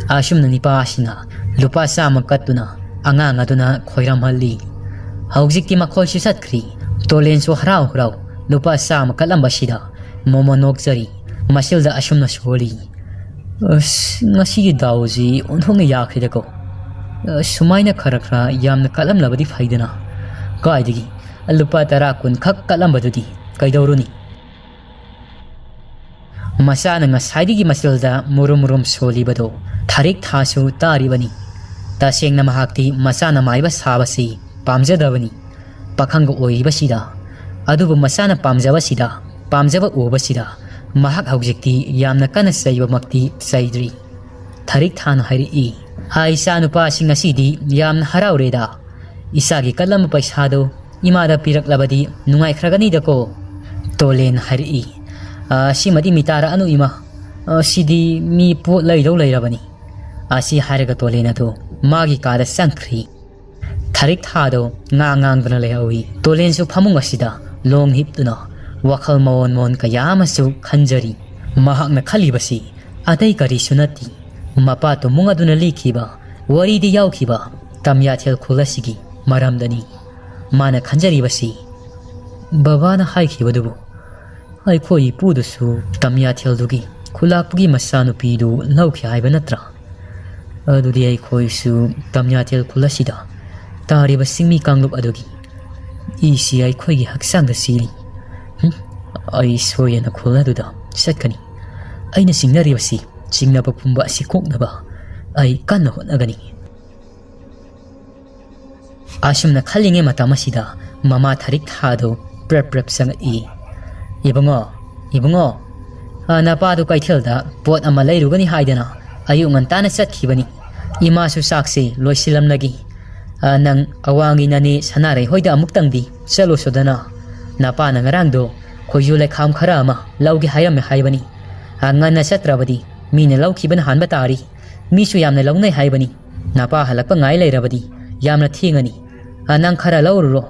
ꯑꯁꯨꯝꯅ ꯅꯤꯄꯥ ꯑꯁꯤꯅ ꯂꯨꯄꯥ ꯆꯥꯝꯃ ꯀꯠꯇꯨꯅ ꯑꯉꯥꯡ ꯑꯗꯨꯅ ꯈꯣꯏꯔꯝꯍꯜꯂꯤ꯫ ꯍꯧꯖꯤꯛꯇꯤ ꯃꯈꯣꯏꯁꯨ ꯆꯠꯈ꯭ꯔꯤ꯫ ꯇꯣꯂꯦꯟꯁꯨ ꯍꯔꯥꯎ ꯍꯔꯥꯎ ꯂꯨꯄꯥ ꯆꯥꯝꯃ ꯀꯠꯂꯝꯕꯁꯤꯗ ꯃꯣꯃꯣꯟ ꯅꯣꯛꯆꯔꯤ꯫ ꯃꯁꯤꯜꯗ ꯑꯁꯨꯝꯅ ꯁꯣꯜꯂꯤ, "ꯑꯁ, ꯉꯁꯤꯒꯤ ꯗꯥꯎꯁꯤ ꯑꯣꯟꯊꯣꯛꯅ ꯌꯥꯈ꯭ꯔꯦꯗꯀꯣ꯫ ꯑꯁ, ꯁꯨꯃꯥꯏꯅ ꯈꯔ ꯈꯔ ꯌꯥꯝꯅ ꯀꯠꯂꯝꯂꯕꯗꯤ ꯐꯩꯗꯅ꯫ ꯀꯥꯏꯗꯒꯤ ꯂꯨꯄꯥ ꯇꯔꯥ ꯀꯨꯟ ꯈꯛ ꯀꯠꯂꯝꯕꯗꯨꯗꯤ ꯀꯩꯗꯧꯔꯨꯅꯤ?" ꯃꯆꯥꯅ ꯉꯁꯥꯏꯗꯒꯤ ꯃꯆꯤꯜꯗ ꯃꯨꯔꯨꯝ ꯃꯨꯔꯨꯝ ꯁꯣꯜꯂꯤꯕꯗꯣ ꯊꯥꯔꯤꯛ ꯊꯥꯁꯨ ꯇꯥꯔꯤꯕꯅꯤ꯫ ꯇꯁꯦꯡꯅ ꯃꯍꯥꯛꯇꯤ ꯃꯆꯥꯅ ꯃꯥꯏꯕ ꯁꯥꯕꯁꯤ ꯄꯥꯝꯖꯗꯕꯅꯤ꯫ ꯄꯥꯈꯪꯒ ꯑꯣꯏꯔꯤꯕꯁꯤꯗ, ꯑꯗꯨꯕꯨ ꯃꯆꯥꯅ ꯄꯥꯝꯖꯕꯁꯤꯗ, ꯄꯥꯝꯖꯕ ꯎꯕꯁꯤꯗ ꯃꯍꯥꯛ ꯍꯧꯖꯤꯛꯇꯤ ꯌꯥꯝꯅ ꯀꯟꯅ ꯆꯩꯕꯃꯛꯇꯤ ꯆꯩꯗ꯭ꯔꯤ꯫ ꯊꯥꯔꯤꯛ ꯊꯥꯅ ꯍꯥꯏꯔꯛꯏ, "ꯍꯥ, ꯏꯆꯥ ꯅꯨꯄꯥꯁꯤ ꯉꯁꯤꯗꯤ ꯌꯥꯝꯅ ꯍꯔꯥꯎꯔꯦꯗ꯫ ꯏꯆꯥꯒꯤ ꯀꯠꯂꯝꯕ ꯄꯩꯁꯥꯗꯣ ꯏꯃꯥꯗ ꯄꯤꯔꯛꯂꯕꯗꯤ ꯅꯨꯡꯉꯥꯏꯈ꯭ꯔꯒꯅꯤꯗꯀꯣ?" ꯇꯣꯂꯦꯟ ꯍꯥꯏꯔꯛꯏ, "ꯑ, ꯁꯤꯃꯗꯤ ꯃꯤꯇꯥꯔꯛꯑꯅꯨ ꯏꯃꯥ꯫ ꯑ, ꯁꯤꯗꯤ ꯃꯤ ꯄꯣꯠ ꯂꯩꯗꯧ ꯂꯩꯔꯕꯅꯤ꯫" ꯑꯁꯤ ꯍꯥꯏꯔꯒ ꯇꯣꯂꯦꯟ ꯑꯗꯨ ꯃꯥꯒꯤ ꯀꯥꯗ ꯆꯪꯈ꯭ꯔꯤ꯫ ꯊꯥꯔꯤꯛ ꯊꯥꯗꯣ ꯉꯥꯡ ꯉꯥꯡꯗꯨꯅ ꯂꯩꯍꯧꯏ꯫ ꯇꯣꯂꯦꯟꯁꯨ ꯐꯃꯨꯡ ꯑꯁꯤꯗ ꯂꯣꯡ ꯍꯤꯞꯇꯨꯅ ꯋꯥꯈꯜ ꯃꯑꯣꯟ ꯃꯑꯣꯟ ꯀꯌꯥ ꯑꯃꯁꯨ ꯈꯟꯖꯔꯤ꯫ ꯃꯍꯥꯛꯅ ꯈꯜꯂꯤꯕꯁꯤ ꯑꯇꯩ ꯀꯔꯤꯁꯨ ꯅꯠꯇꯦ, ꯃꯄꯥ ꯇꯣꯃꯨꯡ ꯑꯗꯨꯅ ꯂꯤꯈꯤꯕ ꯋꯥꯔꯤꯗ ꯌꯥꯎꯈꯤꯕ ꯇꯝꯌꯥꯊꯦꯜ ꯈꯨꯜ ꯑꯁꯤꯒꯤ ꯃꯔꯝꯗꯅꯤ꯫ ꯃꯥꯅ ꯈꯟꯖꯔꯤꯕꯁꯤ, "ꯕꯕꯥꯅ ꯍꯥꯏꯈꯤꯕꯗꯨꯕꯨ ꯑꯩꯈꯣꯏ ꯏꯄꯨꯗꯨꯁꯨ ꯇꯝꯌꯥꯊꯦꯜꯗꯨꯒꯤ ꯈꯨꯂꯥꯛꯄꯒꯤ ꯃꯆꯥꯅꯨꯄꯤꯗꯨ ꯂꯧꯈꯤ ꯍꯥꯏꯕ ꯅꯠꯇ꯭ꯔꯥ? ꯑꯗꯨꯗꯤ ꯑꯩꯈꯣꯏꯁꯨ ꯇꯝꯌꯥꯊꯦꯜ ꯈꯨꯜ ꯑꯁꯤꯗ ꯇꯥꯔꯤꯕ ꯆꯤꯡꯃꯤ ꯀꯥꯡꯂꯨꯞ ꯑꯗꯨꯒꯤ ꯏꯁꯤ ꯑꯩꯈꯣꯏꯒꯤ ꯍꯛꯆꯥꯡꯗ ꯆꯦꯜꯂꯤ꯫ ꯍꯨꯝ, ꯑꯩ ꯁꯣꯏꯗꯅ ꯈꯨꯜ ꯑꯗꯨꯗ ꯆꯠꯀꯅꯤ꯫ ꯑꯩꯅ ꯆꯤꯡꯅꯔꯤꯕꯁꯤ ꯆꯤꯡꯅꯕ ꯄꯨꯝꯕ ꯑꯁꯤ ꯀꯣꯛꯅꯕ ꯑꯩ ꯀꯟꯅ ꯍꯣꯠꯅꯒꯅꯤ꯫" ꯑꯁꯨꯝꯅ ꯈꯜꯂꯤꯉꯩ ꯃꯇꯝ ꯑꯁꯤꯗ ꯃꯃꯥ ꯊꯥꯔꯤꯛ ꯊꯥꯗꯨ ꯄ꯭ꯔꯞ ꯄ꯭ꯔꯞ ꯆꯪꯉꯛꯏ꯫ "ꯏꯕꯨꯡꯉꯣ, ꯏꯕꯨꯡꯉꯣ, ꯑ, ꯅꯄꯥꯗꯨ ꯀꯩꯊꯦꯜꯗ ꯄꯣꯠ ꯑꯃ ꯂꯩꯔꯨꯒꯅꯤ ꯍꯥꯏꯗꯅ ꯑꯌꯨꯛ ꯉꯟꯇꯥꯅ ꯆꯠꯈꯤꯕꯅꯤ꯫ ꯏꯃꯥꯁꯨ ꯆꯥꯛꯁꯤ ꯂꯣꯏꯁꯤꯜꯂꯝꯂꯒꯦ꯫ ꯑ, ꯅꯪ ꯑꯋꯥꯡꯒꯤ ꯅꯅꯦ ꯁꯅꯥꯔꯩ ꯍꯣꯏꯗ ꯑꯃꯨꯛꯇꯪꯗꯤ ꯆꯠꯂꯨꯁꯣꯗꯅ꯫ ꯅꯄꯥꯅ ꯉꯔꯥꯡꯗꯣ ꯈꯣꯏꯖꯨ ꯂꯩꯈꯥꯝ ꯈꯔ ꯑꯃ ꯂꯧꯒꯦ ꯍꯥꯏꯔꯝꯃꯦ ꯍꯥꯏꯕꯅꯤ꯫ ꯑ, ꯉꯟꯅ ꯆꯠꯇ꯭ꯔꯕꯗꯤ ꯃꯤꯅ ꯂꯧꯈꯤꯕꯅ ꯍꯥꯟꯕ ꯇꯥꯔꯤ꯫ ꯃꯤꯁꯨ ꯌꯥꯝꯅ ꯂꯧꯅꯩ ꯍꯥꯏꯕꯅꯤ꯫ ꯅꯄꯥ ꯍꯜꯂꯛꯄ ꯉꯥꯏ ꯂꯩꯔꯕꯗꯤ ꯌꯥꯝꯅ ꯊꯦꯡꯉꯅꯤ꯫ ꯑ, ꯅꯪ ꯈꯔ ꯂꯧꯔꯨꯔꯣ꯫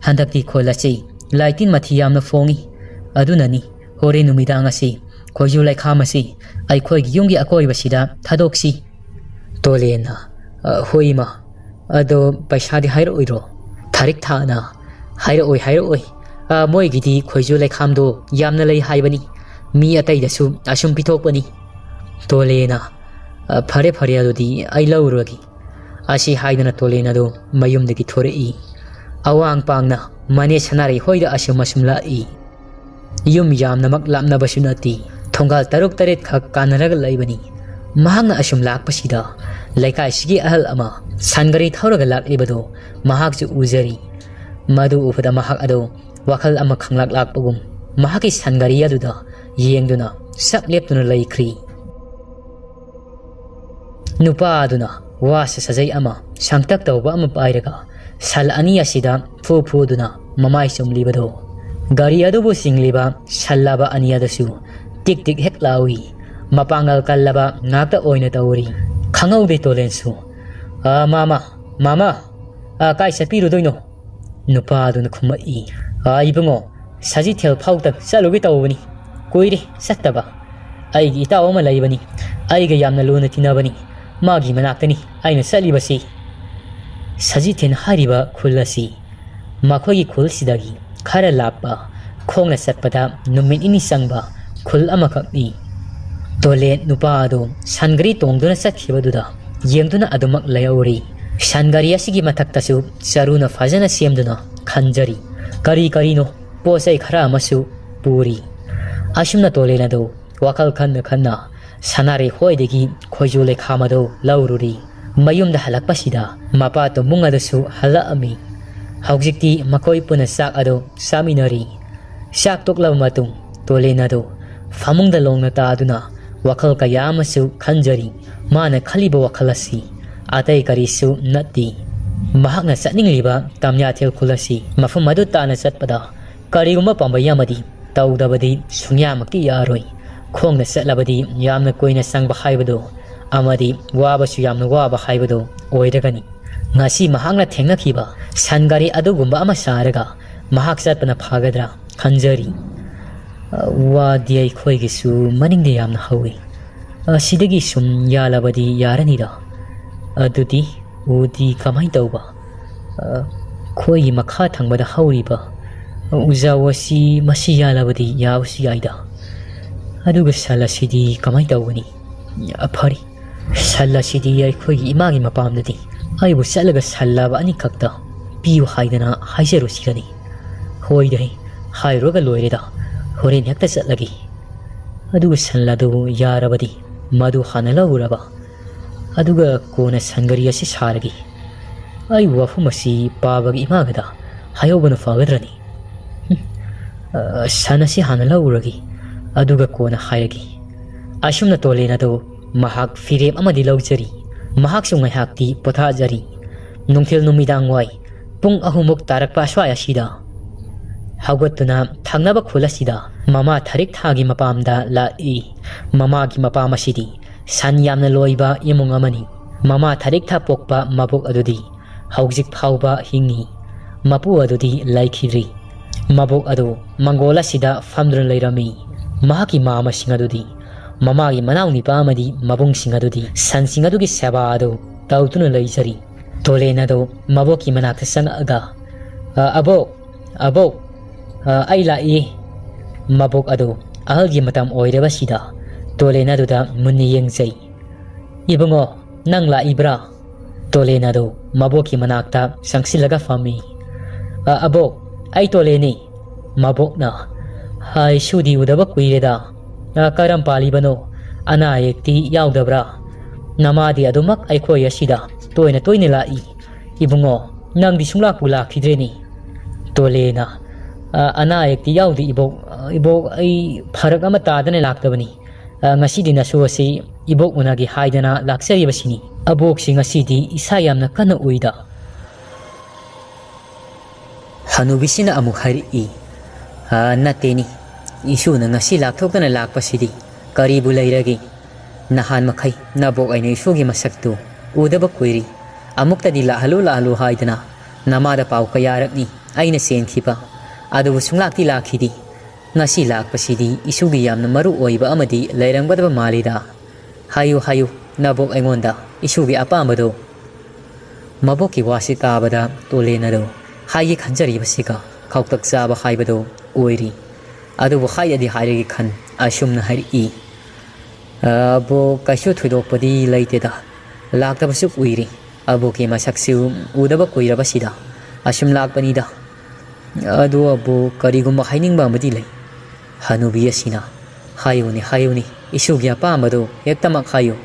ꯍꯟꯗꯛꯇꯤ ꯈꯣꯏ ꯂꯆꯩ ꯂꯥꯏꯇꯤꯟ ꯃꯊꯤ ꯌꯥꯝꯅ ꯐꯣꯡꯉꯤ꯫ ꯑꯗꯨꯅꯅꯤ ꯍꯣꯔꯦꯟ ꯅꯨꯃꯤꯗꯥꯡ ꯑꯁꯤ ꯈꯣꯏꯖꯨ ꯂꯩꯈꯥꯝ ꯑꯁꯤ ꯑꯩꯈꯣꯏꯒꯤ ꯌꯨꯝꯒꯤ ꯑꯀꯣꯏꯕꯁꯤꯗ ꯊꯥꯗꯣꯛꯁꯤ꯫ ꯇꯣꯂꯦꯟꯅ, "ꯑ, ꯍꯣꯏ ꯏꯃꯥ, ꯑꯗꯣ ꯄꯩꯁꯥꯗꯤ ꯍꯥꯏꯔꯛꯑꯣꯏꯗ꯭ꯔꯣ?" ꯊꯥꯔꯤꯛ ꯊꯥꯅ, "ꯍꯥꯏꯔꯛꯑꯣꯏ, ꯍꯥꯏꯔꯛꯑꯣꯏ꯫ ꯑ, ꯃꯣꯏꯒꯤꯗꯤ ꯈꯣꯏꯖꯨ ꯂꯩꯈꯥꯝꯗꯣ ꯌꯥꯝꯅ ꯂꯩ ꯍꯥꯏꯕꯅꯤ꯫ ꯃꯤ ꯑꯇꯩꯗꯁꯨ ꯑꯁꯨꯝ ꯄꯤꯊꯣꯛꯄꯅꯤ꯫" ꯇꯣꯂꯦꯟꯅ, "ꯑ, ꯐꯔꯦ, ꯐꯔꯦ, ꯑꯗꯨꯗꯤ ꯑꯩ ꯂꯧꯔꯨꯔꯒꯦ꯫" ꯑꯁꯤ ꯍꯥꯏꯗꯨꯅ ꯇꯣꯂꯦꯟ ꯑꯗꯨ ꯃꯌꯨꯝꯗꯒꯤ ꯊꯣꯔꯛꯏ꯫ ꯑꯋꯥꯡ ꯄꯥꯡꯅ ꯃꯅꯦ ꯁꯅꯥꯔꯩ ꯍꯣꯏꯗ ꯑꯁꯨꯝ ꯑꯁꯨꯝ ꯂꯥꯛꯏ꯫ ꯌꯨꯝ ꯌꯥꯝꯅꯃꯛ ꯂꯥꯞꯅꯕꯁꯨ ꯅꯠꯇꯦ꯫ ꯊꯣꯡꯒꯥꯜ ꯇꯔꯨꯛ ꯇꯔꯦꯠꯈꯛ ꯀꯥꯟꯅꯔꯒ ꯂꯩꯕꯅꯤ꯫ ꯃꯍꯥꯛꯅ ꯑꯁꯨꯝ ꯂꯥꯛꯄꯁꯤꯗ ꯂꯩꯀꯥꯏꯁꯤꯒꯤ ꯑꯍꯜ ꯑꯃ ꯁꯟꯒꯥꯔꯤ ꯊꯧꯔꯒ ꯂꯥꯛꯂꯤꯕꯗꯨ ꯃꯍꯥꯛꯁꯨ ꯎꯖꯔꯤ꯫ ꯃꯗꯨ ꯎꯕꯗ ꯃꯍꯥꯛ ꯑꯗꯨ ꯋꯥꯈꯜ ꯑꯃ ꯈꯪꯂꯥꯛ ꯂꯥꯛꯄꯒꯨꯝ ꯃꯍꯥꯛꯀꯤ ꯁꯟꯒꯥꯔꯤ ꯑꯗꯨꯗ ꯌꯦꯡꯗꯨꯅ ꯁꯛ ꯂꯦꯞꯇꯨꯅ ꯂꯩꯈ꯭ꯔꯤ꯫ ꯅꯨꯄꯥ ꯑꯗꯨꯅ ꯋꯥꯁ ꯁꯥꯖꯩ ꯑꯃ ꯁꯥꯡꯇꯛ ꯇꯧꯕ ꯑꯃ ꯄꯥꯏꯔꯒ ꯁꯟ ꯑꯅꯤ ꯑꯁꯤꯗ ꯐꯨ ꯐꯨꯗꯨꯅ ꯃꯃꯥꯏ ꯆꯨꯝꯂꯤꯕꯗꯣ, ꯒꯥꯔꯤ ꯑꯗꯨꯕꯨ ꯆꯤꯡꯂꯤꯕ ꯁꯟ ꯂꯥꯕ ꯑꯅꯤ ꯑꯗꯨꯁꯨ ꯇꯤꯛ ꯇꯤꯛ ꯍꯦꯛ ꯂꯥꯎꯏ꯫ ꯃꯄꯥꯡꯒꯜ ꯀꯜꯂꯕ ꯉꯥꯛꯇ ꯑꯣꯏꯅ ꯇꯧꯔꯤ꯫ ꯈꯪꯍꯧꯗꯦ ꯇꯣꯂꯦꯟꯁꯨ, "ꯑ, ꯃꯥꯃ, ꯃꯥꯃ, ꯑ, ꯀꯥꯏ ꯆꯠꯄꯤꯔꯨꯗꯣꯏꯅꯣ?" ꯅꯨꯄꯥ ꯑꯗꯨꯅ ꯈꯨꯝꯃꯛꯏ, "ꯑ, ꯏꯕꯨꯡꯉꯣ, ꯁꯖꯤꯊꯦꯜ ꯐꯥꯎꯇ ꯆꯠꯂꯨꯒꯦ ꯇꯧꯕꯅꯤ꯫ ꯀꯨꯏꯔꯦ ꯆꯠꯇꯕ꯫ ꯑꯩꯒꯤ ꯏꯇꯥꯎ ꯑꯃ ꯂꯩꯕꯅꯤ꯫ ꯑꯩꯒ ꯌꯥꯝꯅ ꯂꯨꯅ ꯇꯤꯟꯅꯕꯅꯤ꯫ ꯃꯥꯒꯤ ꯃꯅꯥꯛꯇꯅꯤ ꯑꯩꯅ ꯆꯠꯂꯤꯕꯁꯤ꯫" ꯁꯖꯤꯊꯦꯟ ꯍꯥꯏꯔꯤꯕ ꯈꯨꯜ ꯑꯁꯤ ꯃꯈꯣꯏꯒꯤ ꯈꯨꯜꯁꯤꯗꯒꯤ ꯈꯔ ꯂꯥꯞꯄ, ꯈꯣꯡꯅ ꯆꯠꯄꯗ ꯅꯨꯃꯤꯠ ꯅꯤꯅꯤ ꯆꯪꯕ ꯈꯨꯜ ꯑꯃꯈꯛꯅꯤ꯫ ꯇꯣꯂꯦꯟ ꯅꯨꯄꯥ ꯑꯗꯨ ꯁꯟꯒꯥꯔꯤ ꯇꯣꯡꯗꯨꯅ ꯆꯠꯈꯤꯕꯗꯨꯗ ꯌꯦꯡꯗꯨꯅ ꯑꯗꯨꯃꯛ ꯂꯩꯍꯧꯔꯤ꯫ ꯁꯟꯒꯥꯔꯤ ꯑꯁꯤꯒꯤ ꯃꯊꯛꯇꯁꯨ ꯆꯔꯨꯅ ꯐꯖꯅ ꯁꯦꯝꯗꯨꯅ ꯈꯟꯖꯔꯤ꯫ ꯀꯔꯤ ꯀꯔꯤꯅꯣ ꯄꯣꯠ ꯆꯩ ꯈꯔ ꯑꯃꯁꯨ ꯄꯨꯔꯤ꯫ ꯑꯁꯨꯝꯅ ꯇꯣꯂꯦꯟ ꯑꯗꯨ ꯋꯥꯈꯜ ꯈꯟꯅ ꯈꯟꯅ ꯁꯅꯥꯔꯩ ꯍꯣꯏꯗꯒꯤ ꯈꯣꯏꯖꯨ ꯂꯩꯈꯥꯝ ꯑꯗꯨ ꯂꯧꯔꯨꯔꯤ꯫ ꯃꯌꯨꯝꯗ ꯍꯜꯂꯛꯄꯁꯤꯗ ꯃꯄꯥ ꯇꯣꯝꯕꯨꯡ ꯑꯗꯨꯁꯨ ꯍꯜꯂꯛꯑꯝꯃꯤ꯫ ꯍꯧꯖꯤꯛꯇꯤ ꯃꯈꯣꯏ ꯄꯨꯟꯅ ꯆꯥꯛ ꯑꯗꯨ ꯆꯥꯃꯤꯟꯅꯔꯤ꯫ ꯆꯥꯛ ꯇꯣꯛꯂꯕ ꯃꯇꯨꯡ ꯇꯣꯂꯦꯟ ꯑꯗꯨ ꯐꯃꯨꯡꯗ ꯂꯣꯡꯅ ꯇꯥꯗꯨꯅ ꯋꯥꯈꯜ ꯀꯌꯥ ꯑꯃꯁꯨ ꯈꯟꯖꯔꯤ꯫ ꯃꯥꯅ ꯈꯜꯂꯤꯕ ꯋꯥꯈꯜ ꯑꯁꯤ ꯑꯇꯩ ꯀꯔꯤꯁꯨ ꯅꯠꯇꯦ꯫ ꯃꯍꯥꯛꯅ ꯆꯠꯅꯤꯡꯂꯤꯕ ꯇꯝꯌꯥꯊꯦꯜ ꯈꯨꯜ ꯑꯁꯤ ꯃꯐꯝ ꯑꯗꯨ ꯇꯥꯟꯅ ꯆꯠꯄꯗ ꯀꯔꯤꯒꯨꯝꯕ ꯄꯥꯝꯕꯩ ꯑꯃꯗꯤ ꯇꯧꯗꯕꯗꯤ ꯁꯨꯡꯌꯥꯃꯛꯇꯤ ꯌꯥꯔꯣꯏ꯫ ꯈꯣꯡꯅ ꯆꯠꯂꯕꯗꯤ ꯌꯥꯝꯅ ꯀꯨꯏꯅ ꯆꯪꯕ ꯍꯥꯏꯕꯗꯣ ꯑꯃꯗꯤ ꯋꯥꯕꯁꯨ ꯌꯥꯝꯅ ꯋꯥꯕ ꯍꯥꯏꯕꯗꯣ ꯑꯣꯏꯔꯒꯅꯤ꯫ ꯉꯁꯤ ꯃꯍꯥꯛꯅ ꯊꯦꯡꯅꯈꯤꯕ ꯁꯟ ꯒꯥꯔꯤ ꯑꯗꯨꯒꯨꯝꯕ ꯑꯃ ꯁꯥꯔꯒ ꯃꯍꯥꯛ ꯆꯠꯄꯅ ꯐꯒꯗ꯭ꯔꯥ ꯈꯟꯖꯔꯤ꯫ ꯋꯥꯗꯤ ꯑꯩꯈꯣꯏꯒꯤꯁꯨ ꯃꯅꯤꯡꯗ ꯌꯥꯝꯅ ꯍꯧꯏ꯫ ꯑꯁꯤꯗꯒꯤ ꯁꯨꯝ ꯌꯥꯜꯂꯕꯗꯤ ꯌꯥꯔꯅꯤꯗ꯫ ꯑꯗꯨꯗꯤ ꯎꯗꯤ ꯀꯃꯥꯏꯅ ꯇꯧꯕ? ꯑꯩꯈꯣꯏꯒꯤ ꯃꯈꯥ ꯊꯪꯕꯗ ꯍꯧꯔꯤꯕ ꯎꯖꯥꯎ ꯑꯁꯤ ꯃꯁꯤ ꯌꯥꯜꯂꯕꯗꯤ ꯌꯥꯕꯁꯨ ꯌꯥꯏꯗ꯫ ꯑꯗꯨꯒ ꯁꯟ ꯑꯁꯤꯗꯤ ꯀꯃꯥꯏꯅ ꯇꯧꯒꯅꯤ? ꯐꯔꯦ, ꯁꯟ ꯑꯁꯤꯗꯤ ꯑꯩꯈꯣꯏꯒꯤ ꯏꯃꯥꯒꯤ ꯃꯄꯥꯝꯗꯗꯤ ꯑꯩꯕꯨ ꯆꯠꯂꯒ ꯁꯟ ꯂꯥꯕ ꯑꯅꯤꯈꯛꯇ ꯄꯤꯌꯨ ꯍꯥꯏꯗꯅ ꯍꯥꯏꯖꯔꯨꯁꯤꯔꯅꯤ꯫ ꯍꯣꯏꯗ, ꯍꯥꯏꯔꯨꯔꯒ ꯂꯣꯏꯔꯦꯗ, ꯍꯣꯔꯦꯟ ꯍꯦꯛꯇ ꯆꯠꯂꯒꯦ꯫ ꯑꯗꯨꯒ ꯁꯟ ꯑꯗꯨ ꯌꯥꯔꯕꯗꯤ ꯃꯗꯨ ꯍꯥꯟꯅ ꯂꯧꯔꯕ, ꯑꯗꯨꯒ ꯀꯣꯟꯅ ꯁꯟ ꯒꯥꯔꯤ ꯑꯁꯤ ꯁꯥꯔꯒꯦ꯫ ꯑꯩ ꯋꯥꯐꯝ ꯑꯁꯤ ꯄꯥꯕꯒꯤ ꯏꯃꯥꯒꯗ ꯍꯥꯏꯍꯧꯕꯅ ꯐꯒꯗ꯭ꯔꯅꯤ꯫ ꯍꯨꯝ, ꯑ, ꯁꯟ ꯑꯁꯤ ꯍꯥꯟꯅ ꯂꯧꯔꯒꯦ, ꯑꯗꯨꯒ ꯀꯣꯟꯅ ꯍꯥꯏꯔꯒꯦ꯫ ꯑꯁꯨꯝꯅ ꯇꯣꯂꯦꯟ ꯑꯗꯨ ꯃꯍꯥꯛ ꯐꯤꯔꯦꯞ ꯑꯃꯗꯤ ꯂꯧꯖꯔꯤ꯫ ꯃꯍꯥꯛꯁꯨ ꯉꯥꯏꯍꯥꯛꯇꯤ ꯄꯣꯊꯥꯖꯔꯤ꯫ ꯅꯨꯡꯊꯤꯜ ꯅꯨꯃꯤꯗꯥꯡ ꯋꯥꯏ ꯄꯨꯡ ꯑꯍꯨꯝꯃꯨꯛ ꯇꯥꯔꯛꯄ ꯑꯁ꯭ꯋꯥꯏ ꯑꯁꯤꯗ ꯍꯧꯒꯠꯇꯨꯅ ꯊꯪꯅꯕ ꯈꯨꯜ ꯑꯁꯤꯗ ꯃꯃꯥ ꯊꯔꯤꯛ ꯊꯥꯒꯤ ꯃꯄꯥꯝꯗ ꯂꯥꯛꯏ꯫ ꯃꯃꯥꯒꯤ ꯃꯄꯥꯝ ꯑꯁꯤꯗꯤ ꯁꯟ ꯌꯥꯝꯅ ꯂꯣꯏꯕ ꯏꯃꯨꯡ ꯑꯃꯅꯤ꯫ ꯃꯃꯥ ꯊꯔꯤꯛ ꯊꯥ ꯄꯣꯛꯄ ꯃꯕꯣꯛ ꯑꯗꯨꯗꯤ ꯍꯧꯖꯤꯛ ꯐꯥꯎꯕ ꯍꯤꯡꯉꯤ꯫ ꯃꯄꯨ ꯑꯗꯨꯗꯤ ꯂꯩꯈꯤꯗ꯭ꯔꯤ꯫ ꯃꯕꯣꯛ ꯑꯗꯨ ꯃꯪꯒꯣꯜ ꯑꯁꯤꯗ ꯐꯝꯗꯨꯅ ꯂꯩꯔꯝꯃꯤ꯫ ꯃꯍꯥꯛꯀꯤ ꯃꯃꯥꯁꯤꯡ ꯑꯗꯨꯗꯤ, ꯃꯃꯥꯒꯤ ꯃꯅꯥꯎ ꯅꯤꯄꯥ ꯑꯃꯗꯤ ꯃꯕꯨꯡꯁꯤꯡ ꯑꯗꯨꯗꯤ ꯁꯟꯁꯤꯡ ꯑꯗꯨꯒꯤ ꯁꯦꯕꯥ ꯑꯗꯨ ꯇꯧꯗꯨꯅ ꯂꯩꯖꯔꯤ꯫ ꯇꯣꯂꯦꯟ ꯑꯗꯨ ꯃꯕꯣꯛꯀꯤ ꯃꯅꯥꯛꯇ ꯆꯪꯉꯛꯑꯒ, "ꯑ, ꯑꯕꯣꯛ, ꯑꯕꯣꯛ, ꯑ, ꯑꯩ ꯂꯥꯛꯏ꯫" ꯃꯕꯣꯛ ꯑꯗꯨ ꯑꯍꯜꯒꯤ ꯃꯇꯝ ꯑꯣꯏꯔꯕꯁꯤꯗ ꯇꯣꯂꯦꯟ ꯑꯗꯨꯗ ꯃꯨꯟꯅ ꯌꯦꯡꯖꯩ꯫ "ꯏꯕꯨꯡꯉꯣ, ꯅꯪ ꯂꯥꯛꯏꯕ꯭ꯔꯥ?" ꯇꯣꯂꯦꯟ ꯑꯗꯨ ꯃꯕꯣꯛꯀꯤ ꯃꯅꯥꯛꯇ ꯆꯪꯁꯤꯜꯂꯒ ꯐꯝꯃꯤ꯫ "ꯑ, ꯑꯕꯣꯛ, ꯑꯩ ꯇꯣꯂꯦꯟꯅꯤ꯫" ꯃꯕꯣꯛꯅ, "ꯍꯥꯏ, ꯁꯨꯗꯤ ꯎꯗꯕ ꯀꯨꯏꯔꯦꯗ꯫ ꯑ, ꯀꯔꯝ ꯄꯥꯜꯂꯤꯕꯅꯣ? ꯑꯅꯥ ꯑꯌꯦꯛꯇꯤ ꯌꯥꯎꯗꯕ꯭ꯔꯥ? ꯅꯃꯥꯗꯤ ꯑꯗꯨꯃꯛ ꯑꯩꯈꯣꯏ ꯑꯁꯤꯗ ꯇꯣꯏꯅ ꯇꯣꯏꯅ ꯂꯥꯛꯏ꯫ ꯏꯕꯨꯡꯉꯣ, ꯅꯪꯗꯤ ꯁꯨꯡꯂꯥꯛꯄꯨ ꯂꯥꯛꯈꯤꯗ꯭ꯔꯦꯅꯦ꯫" ꯇꯣꯂꯦꯟꯅ, "ꯑ, ꯑꯅꯥ ꯑꯌꯦꯛꯇꯤ ꯌꯥꯎꯗꯦ, ꯏꯕꯣꯛ꯫ ꯏꯕꯣꯛ, ꯑꯩ ꯐꯔꯛ ꯑꯃ ꯇꯥꯗꯅ ꯂꯥꯛꯇꯕꯅꯤ꯫ ꯑ, ꯉꯁꯤꯗꯤ ꯅꯁꯨ ꯑꯁꯤ ꯏꯕꯣꯛ ꯎꯅꯒꯦ ꯍꯥꯏꯗꯅ ꯂꯥꯛꯆꯔꯤꯕꯁꯤꯅꯤ꯫ ꯑꯕꯣꯛꯁꯤ ꯉꯁꯤꯗꯤ ꯏꯁꯥ ꯌꯥꯝꯅ ꯀꯟꯅ ꯎꯏꯗ꯫" ꯍꯅꯨꯕꯤꯁꯤꯅ ꯑꯃꯨꯛ ꯍꯥꯏꯔꯛꯏ, "ꯑ, ꯅꯠꯇꯦꯅꯤ, ꯏꯁꯨꯅ ꯉꯁꯤ ꯂꯥꯛꯊꯣꯛꯇꯅ ꯂꯥꯛꯄꯁꯤꯗꯤ ꯀꯔꯤꯕꯨ ꯂꯩꯔꯒꯦ? ꯅꯍꯥꯟ ꯃꯈꯩ ꯅꯕꯣꯛ ꯑꯩꯅ ꯏꯁꯨꯒꯤ ꯃꯁꯛꯇꯨ ꯎꯗꯕ ꯀꯨꯏꯔꯤ꯫ ꯑꯃꯨꯛꯇꯗꯤ ꯂꯥꯛꯍꯜꯂꯨ, ꯂꯥꯛꯍꯜꯂꯨ ꯍꯥꯏꯗꯅ ꯅꯃꯥꯗ ꯄꯥꯎ ꯀꯌꯥꯔꯛꯅꯤ ꯑꯩꯅ ꯆꯦꯟꯈꯤꯕ, ꯑꯗꯨꯕꯨ ꯁꯨꯡꯂꯥꯛꯇꯤ ꯂꯥꯛꯈꯤꯗꯦ꯫ "ꯉꯁꯤ ꯂꯥꯛꯄꯁꯤꯗꯤ ꯏꯁꯨꯒꯤ ꯌꯥꯝꯅ ꯃꯔꯨ ꯑꯣꯏꯕ ꯑꯃꯗꯤ ꯂꯩꯔꯝꯒꯗꯕ ꯃꯥꯜꯂꯤꯗ꯫ ꯍꯥꯏꯌꯨ, ꯍꯥꯏꯌꯨ, ꯅꯕꯣꯛ ꯑꯩꯉꯣꯟꯗ ꯏꯁꯨꯒꯤ ꯑꯄꯥꯝꯕꯗꯣ"꯫ ꯃꯕꯣꯛꯀꯤ ꯋꯥꯁꯤ ꯇꯥꯕꯗ ꯇꯣꯂꯦꯟ ꯑꯗꯨ ꯍꯥꯏꯒꯦ ꯈꯟꯖꯔꯤꯕꯁꯤꯒ ꯈꯧꯇꯛ ꯆꯥꯕ ꯍꯥꯏꯕꯗꯨ ꯑꯣꯏꯔꯤ꯫ ꯑꯗꯨꯕꯨ ꯍꯥꯏꯔꯗꯤ ꯍꯥꯏꯔꯒꯦ ꯈꯟ ꯑꯁꯨꯝꯅ ꯍꯥꯏꯔꯛꯏ, "ꯑꯕꯣꯛ, ꯀꯩꯁꯨ ꯊꯣꯏꯗꯣꯛꯄꯗꯤ ꯂꯩꯇꯦꯗ꯫ ꯂꯥꯛꯇꯕꯁꯨ ꯀꯨꯏꯔꯦ꯫ ꯑꯕꯣꯛꯀꯤ ꯃꯁꯛꯁꯨ ꯎꯗꯕ ꯀꯨꯏꯔꯕꯁꯤꯗ ꯑꯁꯨꯝ ꯂꯥꯛꯄꯅꯤꯗ꯫ ꯑꯗꯨ ꯑꯕꯣꯛ, ꯀꯔꯤꯒꯨꯝꯕ ꯍꯥꯏꯅꯤꯡꯕ ꯑꯃꯗꯤ ꯂꯩ"꯫ ꯍꯅꯨꯕꯤ ꯑꯁꯤꯅ, "ꯍꯥꯏꯌꯨꯅꯦ, ꯍꯥꯏꯌꯨꯅꯦ, ꯏꯁꯨꯒꯤ ꯑꯄꯥꯝꯕꯗꯨ ꯍꯦꯛꯇꯃꯛ ꯍꯥꯏꯌꯨ"꯫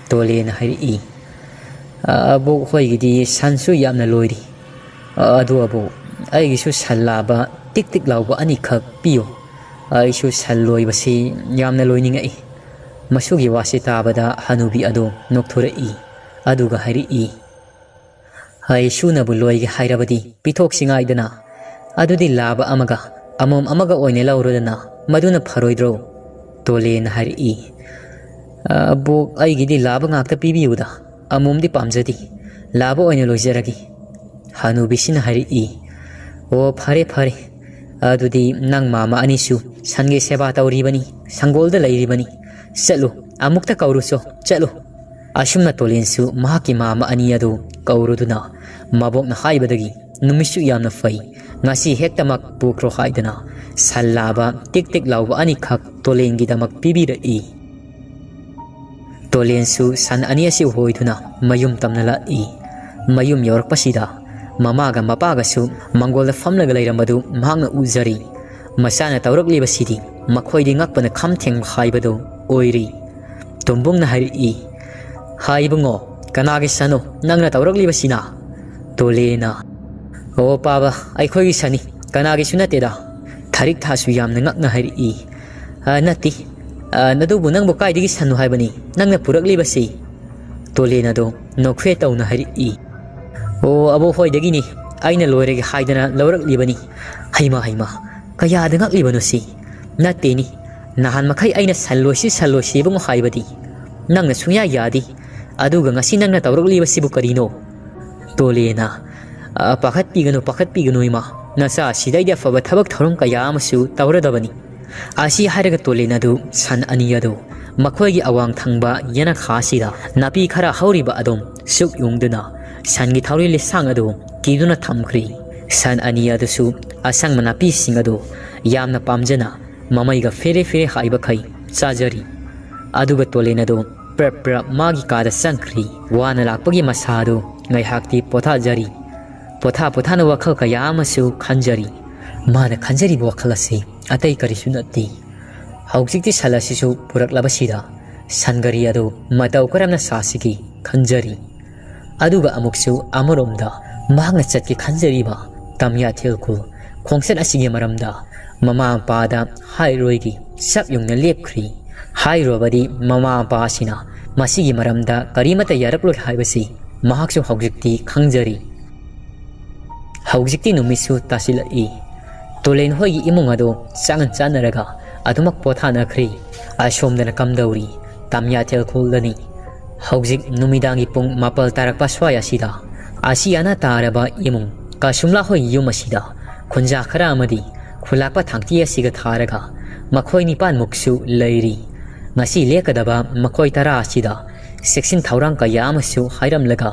ꯇꯣꯂꯦꯟꯅ ꯍꯥꯏꯔꯛꯏ, "ꯑꯕꯣꯛ ꯍꯣꯏꯒꯤꯗꯤ ꯁꯟꯁꯨ ꯌꯥꯝꯅ ꯂꯣꯏꯔꯤ꯫ ꯑꯗꯨ ꯑꯕꯣꯛ, ꯑꯩꯒꯤꯁꯨ ꯁꯟ ꯂꯥꯕ ꯇꯤꯛ ꯇꯤꯛ ꯂꯥꯎꯕ ꯑꯅꯤꯈꯛ ꯄꯤꯌꯨ꯫ ꯑꯩꯁꯨ ꯁꯟ ꯂꯣꯏꯕꯁꯤ ꯌꯥꯝꯅ ꯂꯣꯏꯅꯤꯡꯉꯛꯏ"꯫ ꯃꯁꯨꯒꯤ ꯋꯥꯁꯤ ꯇꯥꯕꯗ ꯍꯅꯨꯕꯤ ꯑꯗꯨ ꯅꯣꯛꯊꯣꯔꯛꯏ꯫ ꯑꯗꯨꯒ ꯍꯥꯏꯔꯛꯏ, "ꯑꯩ ꯁꯨꯅꯕꯨ ꯂꯣꯏꯒꯦ ꯍꯥꯏꯔꯕꯗꯤ ꯄꯤꯊꯣꯛꯁꯤ ꯉꯥꯏꯗꯅ꯫ ꯑꯗꯨꯗꯤ ꯂꯥꯕ ꯑꯃꯒ ꯑꯃꯣꯝ ꯑꯃꯒ ꯑꯣꯏꯅ ꯂꯧꯔꯗꯅ, ꯃꯗꯨꯅ ꯐꯔꯣꯏꯗ꯭ꯔꯣ?" ꯇꯣꯂꯦꯟꯅ ꯍꯥꯏꯔꯛꯏ, "ꯑꯕꯣꯛ, ꯑꯩꯒꯤꯗꯤ ꯂꯥꯕ ꯉꯥꯛꯇ ꯄꯤꯕꯤꯌꯨꯗ, ꯑꯃꯣꯝꯗꯤ ꯄꯥꯝꯖꯗꯦ, ꯂꯥꯕ ꯑꯣꯏꯅ ꯂꯣꯏꯖꯔꯒꯦ"꯫ ꯍꯅꯨꯕꯤꯁꯤꯅ ꯍꯥꯏꯔꯛꯏ, "ꯑꯣ, ꯐꯔꯦ, ꯐꯔꯦ꯫ ꯑꯗꯨꯗꯤ ꯅꯪ ꯃꯥꯃ ꯑꯅꯤꯁꯨ ꯁꯟꯒꯤ ꯁꯦꯕꯥ ꯇꯧꯔꯤꯕꯅꯤ, ꯁꯪꯒꯣꯜꯗ ꯂꯩꯔꯤꯕꯅꯤ꯫ ꯆꯠꯂꯨ, ꯑꯃꯨꯛꯇ ꯀꯧꯔꯨꯆꯣ, ꯆꯠꯂꯨ"꯫ ꯑꯁꯨꯝꯅ ꯇꯣꯂꯦꯟꯁꯨ ꯃꯍꯥꯛꯀꯤ ꯃꯥꯃ ꯑꯅꯤ ꯑꯗꯨ ꯀꯧꯔꯨꯗꯨꯅ, ꯃꯕꯣꯛꯅ ꯍꯥꯏꯕꯗꯒꯤ ꯅꯨꯃꯤꯠꯁꯨ ꯌꯥꯝꯅ ꯐꯩ, ꯉꯁꯤ ꯍꯦꯛꯇꯃꯛ ꯄꯨꯈ꯭ꯔꯣ ꯍꯥꯏꯗꯅ ꯁꯟ ꯂꯥꯕ ꯇꯤꯛ ꯇꯤꯛ ꯂꯥꯎꯕ ꯑꯅꯤꯈꯛ ꯇꯣꯂꯦꯟꯒꯤꯗꯃꯛ ꯄꯤꯕꯤꯔꯛꯏ꯫ ꯇꯣꯂꯦꯟꯁꯨ ꯁꯟ ꯑꯅꯤ ꯑꯁꯤ ꯍꯣꯏꯗꯨꯅ ꯃꯌꯨꯝ ꯇꯝꯅ ꯂꯥꯛꯏ꯫ ꯃꯌꯨꯝ ꯌꯧꯔꯛꯄꯁꯤꯗ ꯃꯃꯥꯒ ꯃꯄꯥꯒꯁꯨ ꯃꯪꯒꯣꯜꯗ ꯐꯝꯂꯒ ꯂꯩꯔꯝꯕꯗꯨ ꯃꯍꯥꯛꯅ ꯎꯖꯔꯤ꯫ ꯃꯆꯥꯅ ꯇꯧꯔꯛꯂꯤꯕꯁꯤꯗꯤ ꯃꯈꯣꯏꯗꯤ ꯉꯛꯄꯅ ꯈꯝ ꯊꯦꯡꯕ ꯍꯥꯏꯕꯗꯨ ꯑꯣꯏꯔꯤ꯫ ꯇꯣꯝꯕꯨꯡꯅ ꯍꯥꯏꯔꯛꯏ, "ꯍꯥꯏ ꯏꯕꯨꯡꯉꯣ, ꯀꯅꯥꯒꯤ ꯁꯟꯅꯣ ꯅꯪꯅ ꯇꯧꯔꯛꯂꯤꯕꯁꯤꯅ?" ꯇꯣꯂꯦꯅ, "ꯑꯣ ꯄꯥꯕ, ꯑꯩꯈꯣꯏꯒꯤ ꯁꯟꯅꯤ, ꯀꯅꯥꯒꯤꯁꯨ ꯅꯠꯇꯦꯗ꯫ ꯊꯔꯤꯛ ꯊꯥꯁꯨ ꯌꯥꯝꯅ ꯉꯛꯅ ꯍꯥꯏꯔꯛꯏ꯫ "ꯑ, ꯅꯠꯇꯦ꯫ ꯑ, ꯑꯗꯨꯕꯨ ꯅꯪꯕꯨ ꯀꯥꯏꯗꯒꯤ ꯁꯟꯅꯣ ꯍꯥꯏꯕꯅꯤ ꯅꯪꯅ ꯄꯨꯔꯛꯂꯤꯕꯁꯤ?" ꯇꯣꯂꯦꯟ ꯑꯗꯣ ꯅꯣꯛꯐꯦ ꯇꯧꯅ ꯍꯥꯏꯔꯛꯏ꯫ "ꯑꯣ, ꯑꯕꯣꯛ ꯍꯣꯏꯗꯒꯤꯅꯤ꯫ ꯑꯩꯅ ꯂꯣꯏꯔꯒꯦ ꯍꯥꯏꯗꯅ ꯂꯧꯔꯛꯂꯤꯕꯅꯤ"꯫ "ꯍꯩꯃꯥ, ꯍꯩꯃꯥ, ꯀꯌꯥꯗ ꯉꯛꯂꯤꯕꯅꯣ ꯁꯤ? ꯅꯠꯇꯦꯅꯤ, ꯅꯍꯥꯟ ꯃꯈꯩ ꯑꯩꯅ ꯁꯟ ꯂꯣꯏꯁꯤ, ꯁꯟ ꯂꯣꯏꯁꯤ ꯏꯕꯨꯡꯉꯣ ꯍꯥꯏꯕꯗꯤ ꯅꯪꯅ ꯁꯨꯡꯌꯥ ꯌꯥꯗꯦ꯫ ꯑꯗꯨꯒ ꯉꯁꯤ ꯅꯪꯅ ꯇꯧꯔꯛꯂꯤꯕꯁꯤꯕꯨ ꯀꯔꯤꯅꯣ?" ꯇꯣꯂꯦꯅ, "ꯑ, ꯄꯥꯈꯠꯄꯤꯒꯅꯨ, ꯄꯥꯈꯠꯄꯤꯒꯅꯨ ꯏꯃꯥ꯫ ꯅꯆꯥ ꯑꯁꯤꯗꯩꯗꯤ ꯑꯐꯕ ꯊꯕꯛ ꯊꯧꯔꯝ ꯀꯌꯥ ꯑꯃꯁꯨ ꯇꯧꯔꯗꯕꯅꯤ꯫ ꯑꯁꯤ ꯍꯥꯏꯔꯒ ꯇꯣꯂꯦꯟ ꯑꯗꯨ ꯁꯟ ꯑꯅꯤ ꯑꯗꯨ ꯃꯈꯣꯏꯒꯤ ꯑꯋꯥꯡ ꯊꯪꯕ ꯌꯦꯅꯈꯥ ꯑꯁꯤꯗ ꯅꯥꯄꯤ ꯈꯔ ꯍꯧꯔꯤꯕ ꯑꯗꯨꯝ ꯁꯨꯛ ꯌꯨꯡꯗꯨꯅ ꯁꯟꯒꯤ ꯊꯧꯔꯤ ꯂꯤꯁꯥꯡ ꯑꯗꯨ ꯀꯤꯗꯨꯅ ꯊꯝꯈ꯭ꯔꯤ꯫ ꯁꯟ ꯑꯅꯤ ꯑꯗꯨꯁꯨ ꯑꯁꯪꯕ ꯅꯥꯄꯤꯁꯤꯡ ꯑꯗꯨ ꯌꯥꯝꯅ ꯄꯥꯝꯖꯅ ꯃꯃꯩꯒ ꯐꯦꯔꯦ ꯐꯦꯔꯦ ꯍꯥꯏꯕꯈꯩ ꯆꯥꯖꯔꯤ꯫ ꯑꯗꯨꯒ ꯇꯣꯂꯦꯟ ꯑꯗꯨ ꯄ꯭ꯔꯞ ꯄ꯭ꯔꯞ ꯃꯥꯒꯤ ꯀꯥꯗ ꯆꯪꯈ꯭ꯔꯤ꯫ ꯋꯥꯅ ꯂꯥꯛꯄꯒꯤ ꯃꯁꯥ ꯑꯗꯨ ꯉꯥꯏꯍꯥꯛꯇꯤ ꯄꯣꯊꯥꯖꯔꯤ꯫ ꯄꯣꯊꯥ ꯄꯣꯊꯥꯅ ꯋꯥꯈꯜ ꯀꯌꯥ ꯑꯃꯁꯨ ꯈꯟꯖꯔꯤ꯫ ꯃꯥꯅ ꯈꯟꯖꯔꯤꯕ ꯋꯥꯈꯜ ꯑꯁꯤ ꯑꯇꯩ ꯀꯔꯤꯁꯨ ꯅꯠꯇꯦ꯫ ꯍꯧꯖꯤꯛꯇꯤ ꯁꯟ ꯑꯁꯤꯁꯨ ꯄꯨꯔꯛꯂꯕꯁꯤꯗ ꯁꯟ ꯒꯥꯔꯤ ꯑꯗꯨ ꯃꯇꯧ ꯀꯔꯝꯅ ꯁꯥꯁꯤꯒꯦ ꯈꯟꯖꯔꯤ꯫ ꯑꯗꯨꯒ ꯑꯃꯨꯛꯁꯨ ꯑꯃꯔꯣꯝꯗ ꯃꯍꯥꯛꯅ ꯆꯠꯀꯦ ꯈꯟꯖꯔꯤꯕ ꯇꯝꯌꯥꯊꯦꯜ ꯈꯨꯜ ꯈꯣꯡꯆꯠ ꯑꯁꯤꯒꯤ ꯃꯔꯝꯗ ꯃꯃꯥ ꯃꯄꯥꯗ ꯍꯥꯏꯔꯣꯏꯒꯤ ꯆꯞ ꯌꯨꯡꯅ ꯂꯦꯞꯈ꯭ꯔꯤ꯫ ꯍꯥꯏꯔꯨꯔꯕꯗꯤ ꯃꯃꯥ ꯃꯄꯥ ꯑꯁꯤꯅ ꯃꯁꯤꯒꯤ ꯃꯔꯝꯗ ꯀꯔꯤꯃꯠꯇ ꯌꯥꯔꯛꯂꯣꯏ ꯍꯥꯏꯕꯁꯤ ꯃꯍꯥꯛꯁꯨ ꯍꯧꯖꯤꯛꯇꯤ ꯈꯪꯖꯔꯤ꯫ ꯍꯧꯖꯤꯛꯇꯤ ꯅꯨꯃꯤꯠꯁꯨ ꯇꯥꯁꯤꯜꯂꯛꯏ꯫ ꯇꯣꯂꯦꯟ ꯍꯣꯏꯒꯤ ꯏꯃꯨꯡ ꯑꯗꯨ ꯆꯥꯛꯉꯟ ꯆꯥꯟꯅꯔꯒ ꯑꯗꯨꯃꯛ ꯄꯣꯊꯥꯅꯈ꯭ꯔꯤ꯫ ꯑꯁꯣꯝꯗꯅ ꯀꯝꯗꯧꯔꯤ? ꯇꯝꯌꯥꯊꯦꯜ ꯈꯨꯜꯗꯅꯤ꯫ ꯍꯧꯖꯤꯛ ꯅꯨꯃꯤꯗꯥꯡꯒꯤ ꯄꯨꯡ ꯃꯥꯄꯜ ꯇꯥꯔꯛꯄ ꯁ꯭ꯋꯥꯏ ꯑꯁꯤꯗ ꯑꯁꯤ ꯑꯅꯥ ꯇꯥꯔꯕ ꯏꯃꯨꯡ ꯀꯁꯨꯝꯂꯥ ꯍꯣꯏ ꯌꯨꯝ ꯑꯁꯤꯗ ꯈꯨꯟꯖꯥ ꯈꯔ ꯑꯃꯗꯤ ꯈꯨꯂꯥꯛꯄ ꯊꯥꯡꯇꯤ ꯑꯁꯤꯒ ꯊꯥꯔꯒ ꯃꯈꯣꯏ ꯅꯤꯄꯥꯟꯃꯨꯛꯁꯨ ꯂꯩꯔꯤ꯫ ꯉꯁꯤ ꯂꯦꯛꯀꯗꯕ ꯃꯈꯣꯏ ꯇꯔꯥ ꯑꯁꯤꯗ ꯆꯦꯛꯁꯤꯟ ꯊꯧꯔꯥꯡ ꯀꯌꯥ ꯑꯃꯁꯨ ꯍꯥꯏꯔꯝꯂꯒ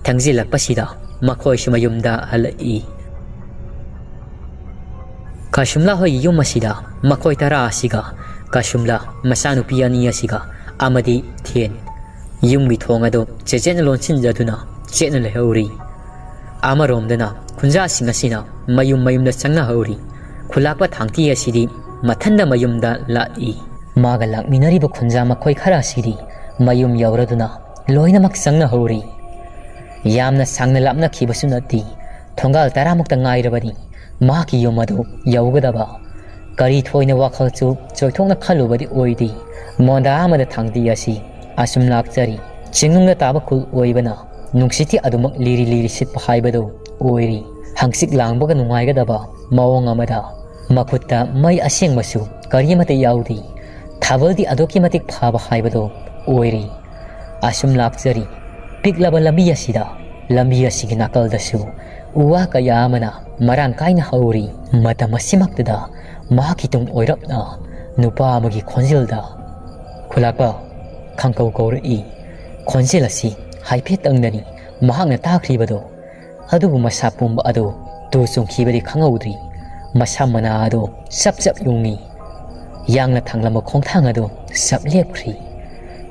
ꯊꯦꯡꯖꯤꯜꯂꯛꯄꯁꯤꯗ ꯃꯈꯣꯏꯁꯨ ꯃꯌꯨꯝꯗ ꯍꯜꯂꯛꯏ꯫ ꯀꯁꯨꯝꯂꯥ ꯍꯣꯏ ꯌꯨꯝ ꯑꯁꯤꯗ ꯃꯈꯣꯏ ꯇꯔꯥ ꯑꯁꯤꯒ ꯀꯁꯨꯝꯂꯥ ꯃꯆꯥꯅꯨꯄꯤ ꯑꯅꯤ ꯑꯁꯤꯒ ꯑꯃꯗꯤ ꯊꯦꯟ ꯌꯨꯝꯒꯤ ꯊꯣꯡ ꯑꯗꯨ ꯆꯦꯠꯆꯦꯠꯅ ꯂꯣꯟꯁꯤꯟꯖꯗꯨꯅ ꯆꯦꯠꯅ ꯂꯩꯍꯧꯔꯤ꯫ ꯑꯃꯔꯣꯝꯗꯅ ꯈꯨꯟꯖꯥꯁꯤꯡ ꯑꯁꯤꯅ ꯃꯌꯨꯝ ꯃꯌꯨꯝꯗ ꯆꯪꯅꯍꯧꯔꯤ꯫ ꯈꯨꯂꯥꯛꯄ ꯊꯥꯡꯇꯤ ꯑꯁꯤꯗꯤ ꯃꯊꯟꯗ ꯃꯌꯨꯝꯗ ꯂꯥꯛꯏ꯫ ꯃꯥꯒ ꯂꯥꯛꯃꯤꯟꯅꯔꯤꯕ ꯈꯨꯟꯖꯥ ꯃꯈꯣꯏ ꯈꯔ ꯑꯁꯤꯗꯤ ꯃꯌꯨꯝ ꯌꯧꯔꯗꯨꯅ ꯂꯣꯏꯅꯃꯛ ꯆꯪꯅꯍꯧꯔꯤ꯫ ꯌꯥꯝꯅ ꯁꯥꯡꯅ ꯂꯥꯞꯅꯈꯤꯕꯁꯨ ꯅꯠꯇꯦ꯫ ꯊꯣꯡꯒꯥꯜ ꯇꯔꯥꯃꯨꯛꯇ ꯉꯥꯏꯔꯕꯅꯤ ꯃꯍꯥꯛꯀꯤ ꯌꯨꯝ ꯑꯗꯨ ꯌꯧꯒꯗꯕ꯫ ꯀꯔꯤ ꯊꯣꯏꯅ ꯋꯥꯈꯜꯁꯨ ꯆꯣꯏꯊꯣꯛꯅ ꯈꯜꯂꯨꯕꯗꯤ ꯑꯣꯏꯗꯦ꯫ ꯃꯣꯟꯗꯥ ꯑꯃꯗ ꯊꯥꯡꯇꯤ ꯑꯁꯤ ꯑꯁꯨꯝ ꯂꯥꯛꯆꯔꯤ꯫ ꯆꯤꯡꯅꯨꯡꯗ ꯇꯥꯕ ꯈꯨꯜ ꯑꯣꯏꯕꯅ ꯅꯨꯡꯁꯤꯠꯇꯤ ꯑꯗꯨꯃꯛ ꯂꯤꯔꯤ ꯂꯤꯔꯤ ꯁꯤꯠꯄ ꯍꯥꯏꯕꯗꯨ ꯑꯣꯏꯔꯤ꯫ ꯍꯪꯆꯤꯠ ꯂꯥꯡꯕꯒ ꯅꯨꯡꯉꯥꯏꯒꯗꯕ ꯃꯑꯣꯡ ꯑꯃꯗ꯫ ꯃꯈꯨꯠꯇ ꯃꯩ ꯑꯁꯦꯡꯕꯁꯨ ꯀꯔꯤꯃꯠꯇ ꯌꯥꯎꯗꯦ꯫ ꯊꯥꯕꯜꯗꯤ ꯑꯗꯨꯛꯀꯤ ꯃꯇꯤꯛ ꯐꯕ ꯍꯥꯏꯕꯗꯨ ꯑꯣꯏꯔꯤ꯫ ꯑꯁꯨꯝ ꯂꯥꯛꯆꯔꯤ꯫ ꯄꯤꯛꯂꯕ ꯂꯝꯕꯤ ꯑꯁꯤꯗ, ꯂꯝꯕꯤ ꯑꯁꯤꯒꯤ ꯅꯥꯀꯜꯗꯁꯨ ꯎ ꯋꯥ ꯀꯌꯥ ꯑꯃꯅ ꯃꯔꯥꯡ ꯀꯥꯏꯅ ꯍꯧꯔꯤ꯫ ꯃꯇꯝ ꯑꯁꯤꯃꯛꯇꯗ ꯃꯍꯥꯛꯀꯤ ꯇꯨꯡ ꯑꯣꯏꯔꯞꯅ ꯅꯨꯄꯥ ꯑꯃꯒꯤ ꯈꯣꯟꯖꯦꯜꯗ, "ꯈꯨꯂꯥꯛꯄ," ꯈꯪꯀꯧ ꯀꯧꯔꯛꯏ꯫ ꯈꯣꯟꯖꯦꯜ ꯑꯁꯤ ꯍꯥꯏꯐꯦꯠꯇꯪꯗꯅꯤ ꯃꯍꯥꯛꯅ ꯇꯥꯈ꯭ꯔꯤꯕꯗꯨ꯫ ꯑꯗꯨꯕꯨ ꯃꯁꯥ ꯄꯨꯝꯕ ꯑꯗꯨ ꯇꯨ ꯆꯨꯡꯈꯤꯕꯗꯤ ꯈꯪꯍꯧꯗ꯭ꯔꯤ꯫ ꯃꯁꯥ ꯃꯅꯥ ꯑꯗꯨ ꯆꯞ ꯆꯞ ꯌꯨꯡꯏ꯫ ꯌꯥꯡꯅ ꯊꯥꯡꯂꯝꯕ ꯈꯣꯡꯊꯥꯡ ꯑꯗꯨ ꯆꯞ ꯂꯦꯞꯈ꯭ꯔꯤ꯫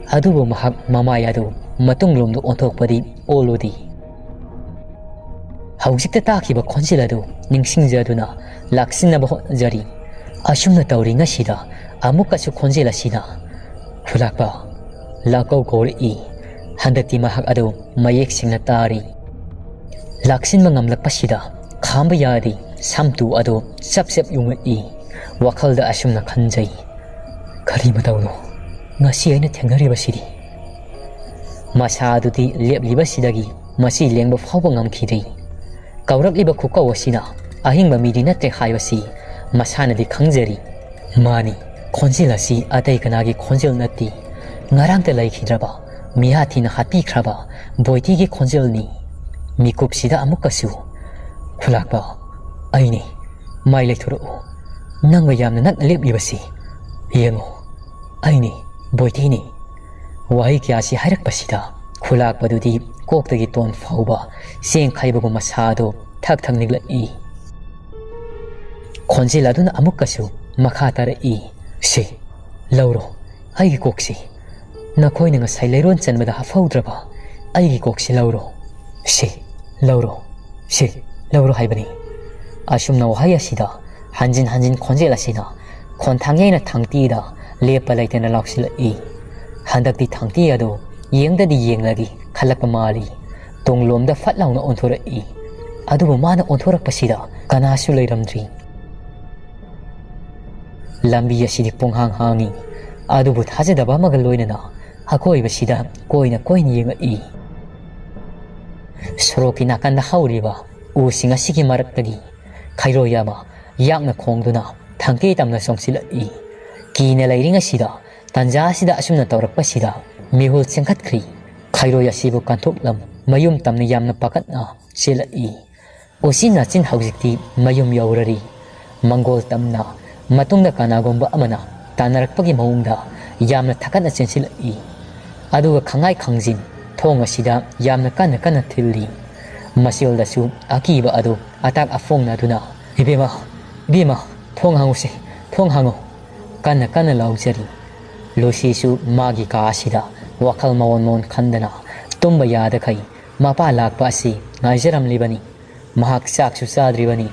ꯑꯗꯨꯕꯨ ꯃꯍꯥꯛ ꯃꯃꯥꯏ ꯑꯗꯨ ꯃꯇꯨꯡꯂꯣꯝꯗ ꯑꯣꯟꯊꯣꯛꯄꯗꯤ ꯑꯣꯜꯂꯨꯗꯦ꯫ ꯍꯧꯖꯤꯛꯇ ꯇꯥꯈꯤꯕ ꯈꯣꯟꯖꯦꯜ ꯑꯗꯨ ꯅꯤꯡꯁꯤꯡꯖꯗꯨꯅ ꯂꯥꯛꯁꯤꯟꯅꯕ ꯍꯣꯠꯅꯖꯔꯤ꯫ ꯑꯁꯨꯝꯅ ꯇꯧꯔꯤꯉꯩꯁꯤꯗ ꯑꯃꯨꯛꯀꯁꯨ ꯈꯣꯟꯖꯦꯜ ꯑꯁꯤꯅ, "ꯈꯨꯂꯥꯛꯄ," ꯂꯥꯛꯀꯧ ꯀꯧꯔꯛꯏ꯫ ꯍꯟꯗꯛꯇꯤ ꯃꯍꯥꯛ ꯑꯗꯨ ꯃꯌꯦꯛ ꯁꯦꯡꯅ ꯇꯥꯔꯤ꯫ ꯂꯥꯛꯁꯤꯟꯕ ꯉꯝꯂꯛꯄꯁꯤꯗ ꯈꯥꯝꯕ ꯌꯥꯗꯦ, ꯁꯝꯇꯨ ꯑꯗꯨ ꯆꯞ ꯆꯞ ꯌꯨꯡꯉꯛꯏ꯫ ꯋꯥꯈꯜꯗ ꯑꯁꯨꯝꯅ ꯈꯟꯖꯩ, "ꯀꯔꯤ ꯃꯇꯧꯅꯣ ꯉꯁꯤ ꯑꯩꯅ ꯊꯦꯡꯅꯔꯤꯕꯁꯤꯗꯤ?" ꯃꯁꯥ ꯑꯗꯨꯗꯤ ꯂꯦꯞꯂꯤꯕꯁꯤꯗꯒꯤ ꯃꯁꯤ ꯂꯦꯡꯕ ꯐꯥꯎꯕ ꯉꯝꯈꯤꯗꯦ꯫ ꯀꯧꯔꯛꯂꯤꯕ ꯈꯨꯀꯧ ꯑꯁꯤꯅ ꯑꯍꯤꯡꯕ ꯃꯤꯗꯤ ꯅꯠꯇꯦ ꯍꯥꯏꯕꯁꯤ ꯃꯁꯥꯅꯗꯤ ꯈꯪꯖꯔꯤ꯫ ꯃꯥꯅꯤ, ꯈꯣꯟꯖꯦꯜ ꯑꯁꯤ ꯑꯇꯩ ꯀꯅꯥꯒꯤ ꯈꯣꯟꯖꯦꯜ ꯅꯠꯇꯦ꯫ ꯉꯔꯥꯡꯇ ꯂꯩꯈꯤꯗ꯭ꯔꯕ, ꯃꯤꯍꯥꯊꯤꯅ ꯍꯥꯠꯄꯤꯈ꯭ꯔꯕ ꯕꯣꯏꯇꯤꯒꯤ ꯈꯣꯟꯖꯦꯜꯅꯤ꯫ ꯃꯤꯀꯨꯞꯁꯤꯗ ꯑꯃꯨꯛꯀꯁꯨ, "ꯈꯨꯂꯥꯛꯄ, ꯑꯩꯅꯤ꯫ ꯃꯥꯏ ꯂꯩꯊꯣꯔꯛꯎ꯫ ꯅꯪꯒ ꯌꯥꯝꯅ ꯅꯛꯅ ꯂꯦꯞꯂꯤꯕꯁꯤ ꯌꯦꯡꯉꯨ꯫ ꯑꯩꯅꯤ, ꯕꯣꯏꯇꯤꯅꯤ꯫" ꯋꯥꯍꯩ ꯀꯌꯥꯁꯤ ꯍꯥꯏꯔꯛꯄꯁꯤꯗ ꯈꯨꯂꯥꯛꯄꯗꯨꯗꯤ ꯀꯣꯛꯇꯒꯤ ꯇꯣꯟ ꯐꯥꯎꯕ ꯆꯦꯡ ꯈꯩꯕꯒꯨꯝ ꯃꯁꯥꯗꯨ ꯊꯛ ꯊꯛ ꯅꯤꯛꯂꯛꯏ꯫ ꯈꯣꯟꯖꯦꯜ ꯑꯗꯨꯅ ꯑꯃꯨꯛꯀꯁꯨ ꯃꯈꯥ ꯇꯥꯔꯛꯏ, "ꯁꯤ, ꯂꯧꯔꯣ, ꯑꯩꯒꯤ ꯀꯣꯛꯁꯤ꯫ ꯅꯈꯣꯏꯅ ꯉꯁꯥꯏ ꯂꯩꯔꯣꯟ ꯆꯟꯕꯗ ꯍꯥꯞꯍꯧꯗ꯭ꯔꯕ ꯑꯩꯒꯤ ꯀꯣꯛꯁꯤ ꯂꯧꯔꯣ꯫ ꯁꯤ, ꯂꯧꯔꯣ, ꯁꯤ, ꯂꯧꯔꯣ ꯍꯥꯏꯕꯅꯤ꯫" ꯑꯁꯨꯝꯅ ꯋꯥꯍꯩ ꯑꯁꯤꯗ ꯍꯟꯖꯤꯟ ꯍꯟꯖꯤꯟ ꯈꯣꯟꯖꯦꯜ ꯑꯁꯤꯅ ꯈꯣꯟꯊꯥꯡ ꯌꯩꯅ ꯊꯥꯡꯇꯤꯗ ꯂꯦꯞꯄ ꯂꯩꯇꯅ ꯂꯥꯎꯁꯤꯜꯂꯛꯏ꯫ ꯍꯟꯗꯛꯇꯤ ꯊꯥꯡꯇꯤ ꯑꯗꯨ ꯌꯦꯡꯗꯗꯤ ꯌꯦꯡꯂꯒꯦ ꯈꯜꯂꯛꯄ ꯃꯥꯜꯂꯤ꯫ ꯇꯨꯡꯂꯣꯝꯗ ꯐꯠ ꯂꯥꯎꯅ ꯑꯣꯟꯊꯣꯔꯛꯏ꯫ ꯑꯗꯨꯕꯨ ꯃꯥꯅ ꯑꯣꯟꯊꯣꯔꯛꯄꯁꯤꯗ ꯀꯅꯥꯁꯨ ꯂꯩꯔꯝꯗ꯭ꯔꯤ꯫ ꯂꯝꯕꯤ ꯑꯁꯤꯗꯤ ꯄꯨꯡꯍꯥꯡ ꯍꯥꯡꯏ꯫ ꯑꯗꯨꯕꯨ ꯊꯥꯖꯗꯕ ꯑꯃꯒ ꯂꯣꯏꯅꯅ ꯑꯀꯣꯏꯕꯁꯤꯗ ꯀꯣꯏꯅ ꯀꯣꯏꯅ ꯌꯦꯡꯉꯛꯏ꯫ ꯁꯣꯔꯣꯛꯀꯤ ꯅꯥꯀꯟꯗ ꯍꯧꯔꯤꯕ ꯎꯁꯤꯡ ꯑꯁꯤꯒꯤ ꯃꯔꯛꯇꯒꯤ ꯈꯩꯔꯣꯏ ꯑꯃ ꯌꯥꯛꯅ ꯈꯣꯡꯗꯨꯅ ꯊꯥꯡꯀꯦ ꯇꯝꯅ ꯆꯣꯡꯁꯤꯜꯂꯛꯏ꯫ ꯀꯤꯅ ꯂꯩꯔꯤꯉꯩꯁꯤꯗ, ꯇꯥꯟꯖꯥ ꯑꯁꯤꯗ ꯑꯁꯨꯝꯅ ꯇꯧꯔꯛꯄꯁꯤꯗ ꯃꯤꯍꯨꯜ ꯆꯦꯟꯈꯠꯈ꯭ꯔꯤ꯫ ꯈꯩꯔꯣꯏ ꯑꯁꯤꯕꯨ ꯀꯟꯊꯣꯛꯂꯝ ꯃꯌꯨꯝ ꯇꯝꯅ ꯌꯥꯝꯅ ꯄꯥꯈꯠꯅ ꯆꯦꯜꯂꯛꯏ꯫ ꯎꯆꯤꯟ ꯅꯥꯆꯤꯟ ꯍꯧꯖꯤꯛꯇꯤ ꯃꯌꯨꯝ ꯌꯧꯔꯔꯤ꯫ ꯃꯪꯒꯣꯜ ꯇꯝꯅ ꯃꯇꯨꯡꯗ ꯀꯅꯥꯒꯨꯝꯕ ꯑꯃꯅ ꯇꯥꯟꯅꯔꯛꯄꯒꯤ ꯃꯑꯣꯡꯗ ꯌꯥꯝꯅ ꯊꯛꯀꯠꯅ ꯆꯦꯟꯁꯤꯜꯂꯛꯏ꯫ ꯑꯗꯨꯒ ꯈꯪꯉꯥꯏ ꯈꯪꯖꯤꯟ ꯊꯣꯡ ꯑꯁꯤꯗ ꯌꯥꯝꯅ ꯀꯟꯅ ꯀꯟꯅ ꯊꯤꯜꯂꯤ꯫ ꯃꯁꯤꯜꯗꯁꯨ ꯑꯀꯤꯕ ꯑꯗꯨ ꯑꯇꯥꯛ ꯑꯐꯣꯡꯅꯗꯨꯅ, "ꯏꯕꯦꯝꯃ, ꯏꯕꯦꯝꯃ, ꯊꯣꯡ ꯍꯥꯡꯉꯨꯁꯦ, ꯊꯣꯡ ꯍꯥꯡꯉꯨ!" ꯀꯟꯅ ꯀꯟꯅ ꯂꯥꯎꯖꯔꯤ꯫ ꯂꯨꯁꯤꯁꯨ ꯃꯥꯒꯤ ꯀꯥ ꯑꯁꯤꯗ ꯋꯥꯈꯜ ꯃꯑꯣꯟ ꯃꯑꯣꯟ ꯈꯟꯗꯅ ꯇꯨꯝꯕ ꯌꯥꯗꯈꯩ ꯃꯄꯥ ꯂꯥꯛꯄ ꯑꯁꯤ ꯉꯥꯏꯖꯔꯝꯂꯤꯕꯅꯤ꯫ ꯃꯍꯥꯛ ꯆꯥꯛꯁꯨ ꯆꯥꯗ꯭ꯔꯤꯕꯅꯤ꯫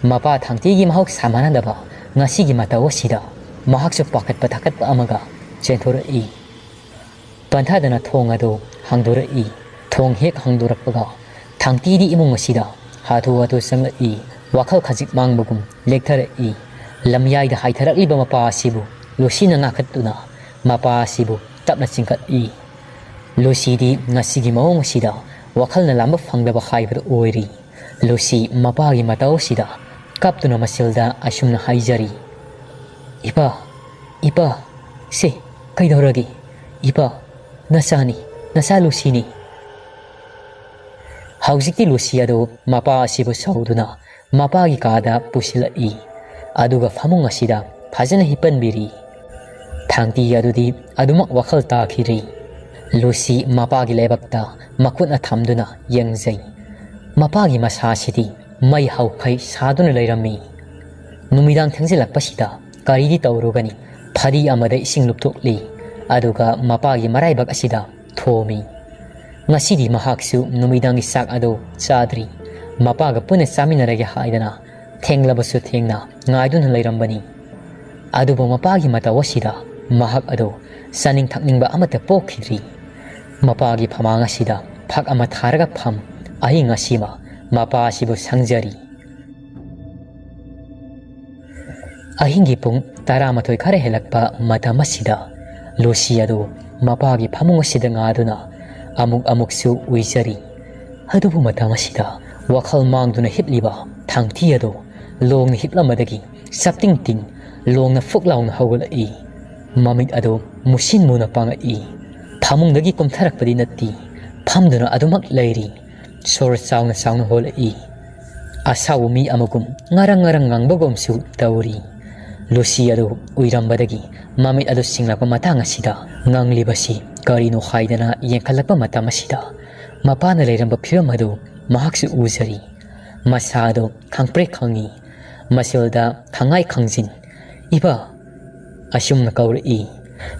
ꯃꯄꯥ ꯊꯥꯡꯇꯤꯒꯤ ꯃꯍꯧꯁꯥ ꯃꯥꯟꯅꯗꯕ ꯉꯁꯤꯒꯤ ꯃꯇꯧ ꯑꯁꯤꯗ ꯃꯍꯥꯛꯁꯨ ꯄꯥꯈꯠꯄ ꯊꯥꯀꯠꯄ ꯑꯃꯒ ꯆꯦꯟꯊꯣꯔꯛꯏ꯫ ꯄꯟꯊꯥꯗꯅ ꯊꯣꯡ ꯑꯗꯨ ꯍꯥꯡꯗꯣꯔꯛꯏ꯫ ꯊꯣꯡ ꯍꯦꯛ ꯍꯥꯡꯗꯣꯔꯛꯄꯒ ꯊꯥꯡꯇꯤꯗꯤ ꯏꯃꯨꯡ ꯑꯁꯤꯗ ꯍꯥꯊꯨ ꯍꯥꯊꯨ ꯆꯪꯂꯛꯏ꯫ ꯋꯥꯈꯜ ꯈꯖꯤꯛ ꯃꯥꯡꯕꯒꯨꯝ ꯂꯦꯛꯊꯔꯛꯏ꯫ ꯂꯝꯌꯥꯏꯗ ꯍꯥꯏꯊꯔꯛꯂꯤꯕ ꯃꯄꯥ ꯑꯁꯤꯕꯨ ꯂꯨꯁꯤꯅ ꯉꯥꯛꯈꯠꯇꯨꯅ ꯃꯄꯥ ꯑꯁꯤꯕꯨ ꯇꯞꯅ ꯆꯤꯡꯈꯠꯂꯤ꯫ ꯂꯨꯁꯤꯗꯤ ꯉꯁꯤꯒꯤ ꯃꯑꯣꯡ ꯑꯁꯤꯗ ꯋꯥꯈꯜꯅ ꯂꯥꯝꯕ ꯐꯪꯗꯕ ꯍꯥꯏꯕꯗꯨ ꯑꯣꯏꯔꯤ꯫ ꯂꯨꯁꯤ ꯃꯄꯥꯒꯤ ꯃꯇꯧ ꯑꯁꯤꯗ ꯀꯞꯇꯨꯅ ꯃꯁꯤꯜꯗ ꯑꯁꯨꯝꯅ ꯍꯥꯏꯖꯔꯤ, "ꯏꯄꯥ, ꯏꯄꯥ, ꯁꯦ, ꯀꯩꯗꯧꯔꯒꯦ? ꯏꯄꯥ, ꯅꯆꯥꯅꯤ, ꯅꯆꯥ ꯂꯨꯁꯤꯅꯤ꯫" ꯍꯧꯖꯤꯛꯇꯤ ꯂꯨꯁꯤ ꯑꯗꯨ ꯃꯄꯥ ꯑꯁꯤꯕꯨ ꯁꯧꯗꯨꯅ ꯃꯄꯥꯒꯤ ꯀꯥꯗ ꯄꯨꯁꯤꯜꯂꯛꯏ꯫ ꯑꯗꯨꯒ ꯐꯃꯨꯡ ꯑꯁꯤꯗ ꯐꯖꯅ ꯍꯤꯞꯄꯟꯕꯤꯔꯤ꯫ ꯊꯥꯡꯇꯤ ꯑꯗꯨꯗꯤ ꯑꯗꯨꯃꯛ ꯋꯥꯈꯜ ꯇꯥꯈꯤꯗ꯭ꯔꯤ꯫ ꯂꯨꯁꯤ ꯃꯄꯥꯒꯤ ꯂꯥꯏꯕꯛꯇ ꯃꯈꯨꯠꯅ ꯊꯝꯗꯨꯅ ꯌꯦꯡꯖꯩ꯫ ꯃꯄꯥꯒꯤ ꯃꯁꯥꯁꯤꯗꯤ ꯃꯩ ꯍꯧꯈꯩ ꯁꯥꯗꯨꯅ ꯂꯩꯔꯝꯃꯤ꯫ ꯅꯨꯃꯤꯗꯥꯡ ꯊꯦꯡꯖꯤꯜꯂꯛꯄꯁꯤꯗ ꯀꯔꯤꯗꯤ ꯇꯧꯔꯨꯒꯅꯤ? ꯐꯗꯤ ꯑꯃꯗ ꯏꯁꯤꯡ ꯂꯨꯞꯊꯣꯛꯂꯤ꯫ ꯑꯗꯨꯒ ꯃꯄꯥꯒꯤ ꯃꯔꯥꯏꯕꯛ ꯑꯁꯤꯗ ꯊꯣꯝꯃꯤ꯫ ꯉꯁꯤꯗꯤ ꯃꯍꯥꯛꯁꯨ ꯅꯨꯃꯤꯗꯥꯡꯒꯤ ꯆꯥꯛ ꯑꯗꯨ ꯆꯥꯗ꯭ꯔꯤ꯫ ꯃꯄꯥꯒ ꯄꯨꯟꯅ ꯆꯥꯃꯤꯟꯅꯔꯒꯦ ꯍꯥꯏꯗꯅ ꯊꯦꯡꯂꯕꯁꯨ ꯊꯦꯡꯅ ꯉꯥꯏꯗꯨꯅ ꯂꯩꯔꯝꯕꯅꯤ꯫ ꯑꯗꯨꯕꯨ ꯃꯄꯥꯒꯤ ꯃꯇꯧ ꯑꯁꯤꯗ ꯃꯍꯥꯛ ꯑꯗꯨ ꯆꯥꯅꯤꯡ ꯊꯛꯅꯤꯡꯕ ꯑꯃꯠꯇ ꯄꯣꯛꯈꯤꯗ꯭ꯔꯤ꯫ ꯃꯄꯥꯒꯤ ꯐꯃꯥꯡ ꯑꯁꯤꯗ ꯐꯛ ꯑꯃ ꯊꯥꯔꯒ ꯐꯝ꯫ ꯑꯍꯤꯡ ꯑꯁꯤꯃ ꯃꯄꯥ ꯑꯁꯤꯕꯨ ꯁꯪꯖꯔꯤ꯫ ꯑꯍꯤꯡꯒꯤ ꯄꯨꯡ ꯇꯔꯥꯃꯥꯊꯣꯏ ꯈꯔ ꯍꯦꯜꯂꯛꯄ ꯃꯇꯝ ꯑꯁꯤꯗ ꯂꯨꯁꯤ ꯑꯗꯨ ꯃꯄꯥꯒꯤ ꯐꯃꯨꯡ ꯑꯁꯤꯗ ꯉꯥꯗꯨꯅ ꯑꯃꯨꯛ ꯑꯃꯨꯛꯁꯨ ꯎꯏꯖꯔꯤ꯫ ꯑꯗꯨꯕꯨ ꯃꯇꯝ ꯑꯁꯤꯗ ꯋꯥꯈꯜ ꯃꯥꯡꯗꯨꯅ ꯍꯤꯞꯂꯤꯕ ꯊꯥꯡꯊꯤ ꯑꯗꯨ ꯂꯣꯡꯅ ꯍꯤꯞꯂꯝꯕꯗꯒꯤ ꯆꯞꯇꯤꯡ ꯇꯤꯡ ꯂꯣꯡꯅ ꯐꯨꯛ ꯂꯥꯎꯅ ꯍꯧꯒꯠꯂꯛꯏ꯫ ꯃꯃꯤꯠ ꯑꯗꯨ ꯃꯨꯁꯤꯟ ꯃꯨꯅ ꯄꯥꯡꯂꯛꯏ꯫ ꯐꯃꯨꯡꯗꯒꯤ ꯀꯨꯝꯊꯔꯛꯄꯗꯤ ꯅꯠꯇꯦ, ꯐꯝꯗꯨꯅ ꯑꯗꯨꯃꯛ ꯂꯩꯔꯤ꯫ ꯁꯣꯔ ꯆꯥꯎꯅ ꯆꯥꯎꯅ ꯍꯣꯜꯂꯛꯏ꯫ ꯑꯁꯥꯎꯕ ꯃꯤ ꯑꯃꯒꯨꯝ ꯉꯔꯪ ꯉꯔꯪ ꯉꯪꯕꯒꯨꯝꯁꯨ ꯇꯧꯔꯤ꯫ ꯂꯨꯁꯤ ꯑꯗꯨ ꯎꯏꯔꯝꯕꯗꯒꯤ ꯃꯃꯤꯠ ꯑꯗꯨ ꯁꯤꯡꯂꯛꯄ ꯃꯇꯥꯡ ꯑꯁꯤꯗ ꯉꯪꯂꯤꯕꯁꯤ ꯀꯔꯤꯅꯣ ꯍꯥꯏꯗꯅ ꯌꯦꯡꯈꯠꯂꯛꯄ ꯃꯇꯝ ꯑꯁꯤꯗ ꯃꯄꯥꯅ ꯂꯩꯔꯝꯕ ꯐꯤꯕꯝ ꯑꯗꯨ ꯃꯍꯥꯛꯁꯨ ꯎꯖꯔꯤ꯫ ꯃꯁꯥ ꯑꯗꯨ ꯈꯪꯄ꯭ꯔꯦꯛ ꯈꯪꯉꯤ꯫ ꯃꯁꯤꯜꯗ ꯈꯪꯉꯥꯏ ꯈꯪꯖꯤꯟ, "ꯏꯄꯥ!" ꯑꯁꯨꯝꯅ ꯀꯧꯔꯛꯏ꯫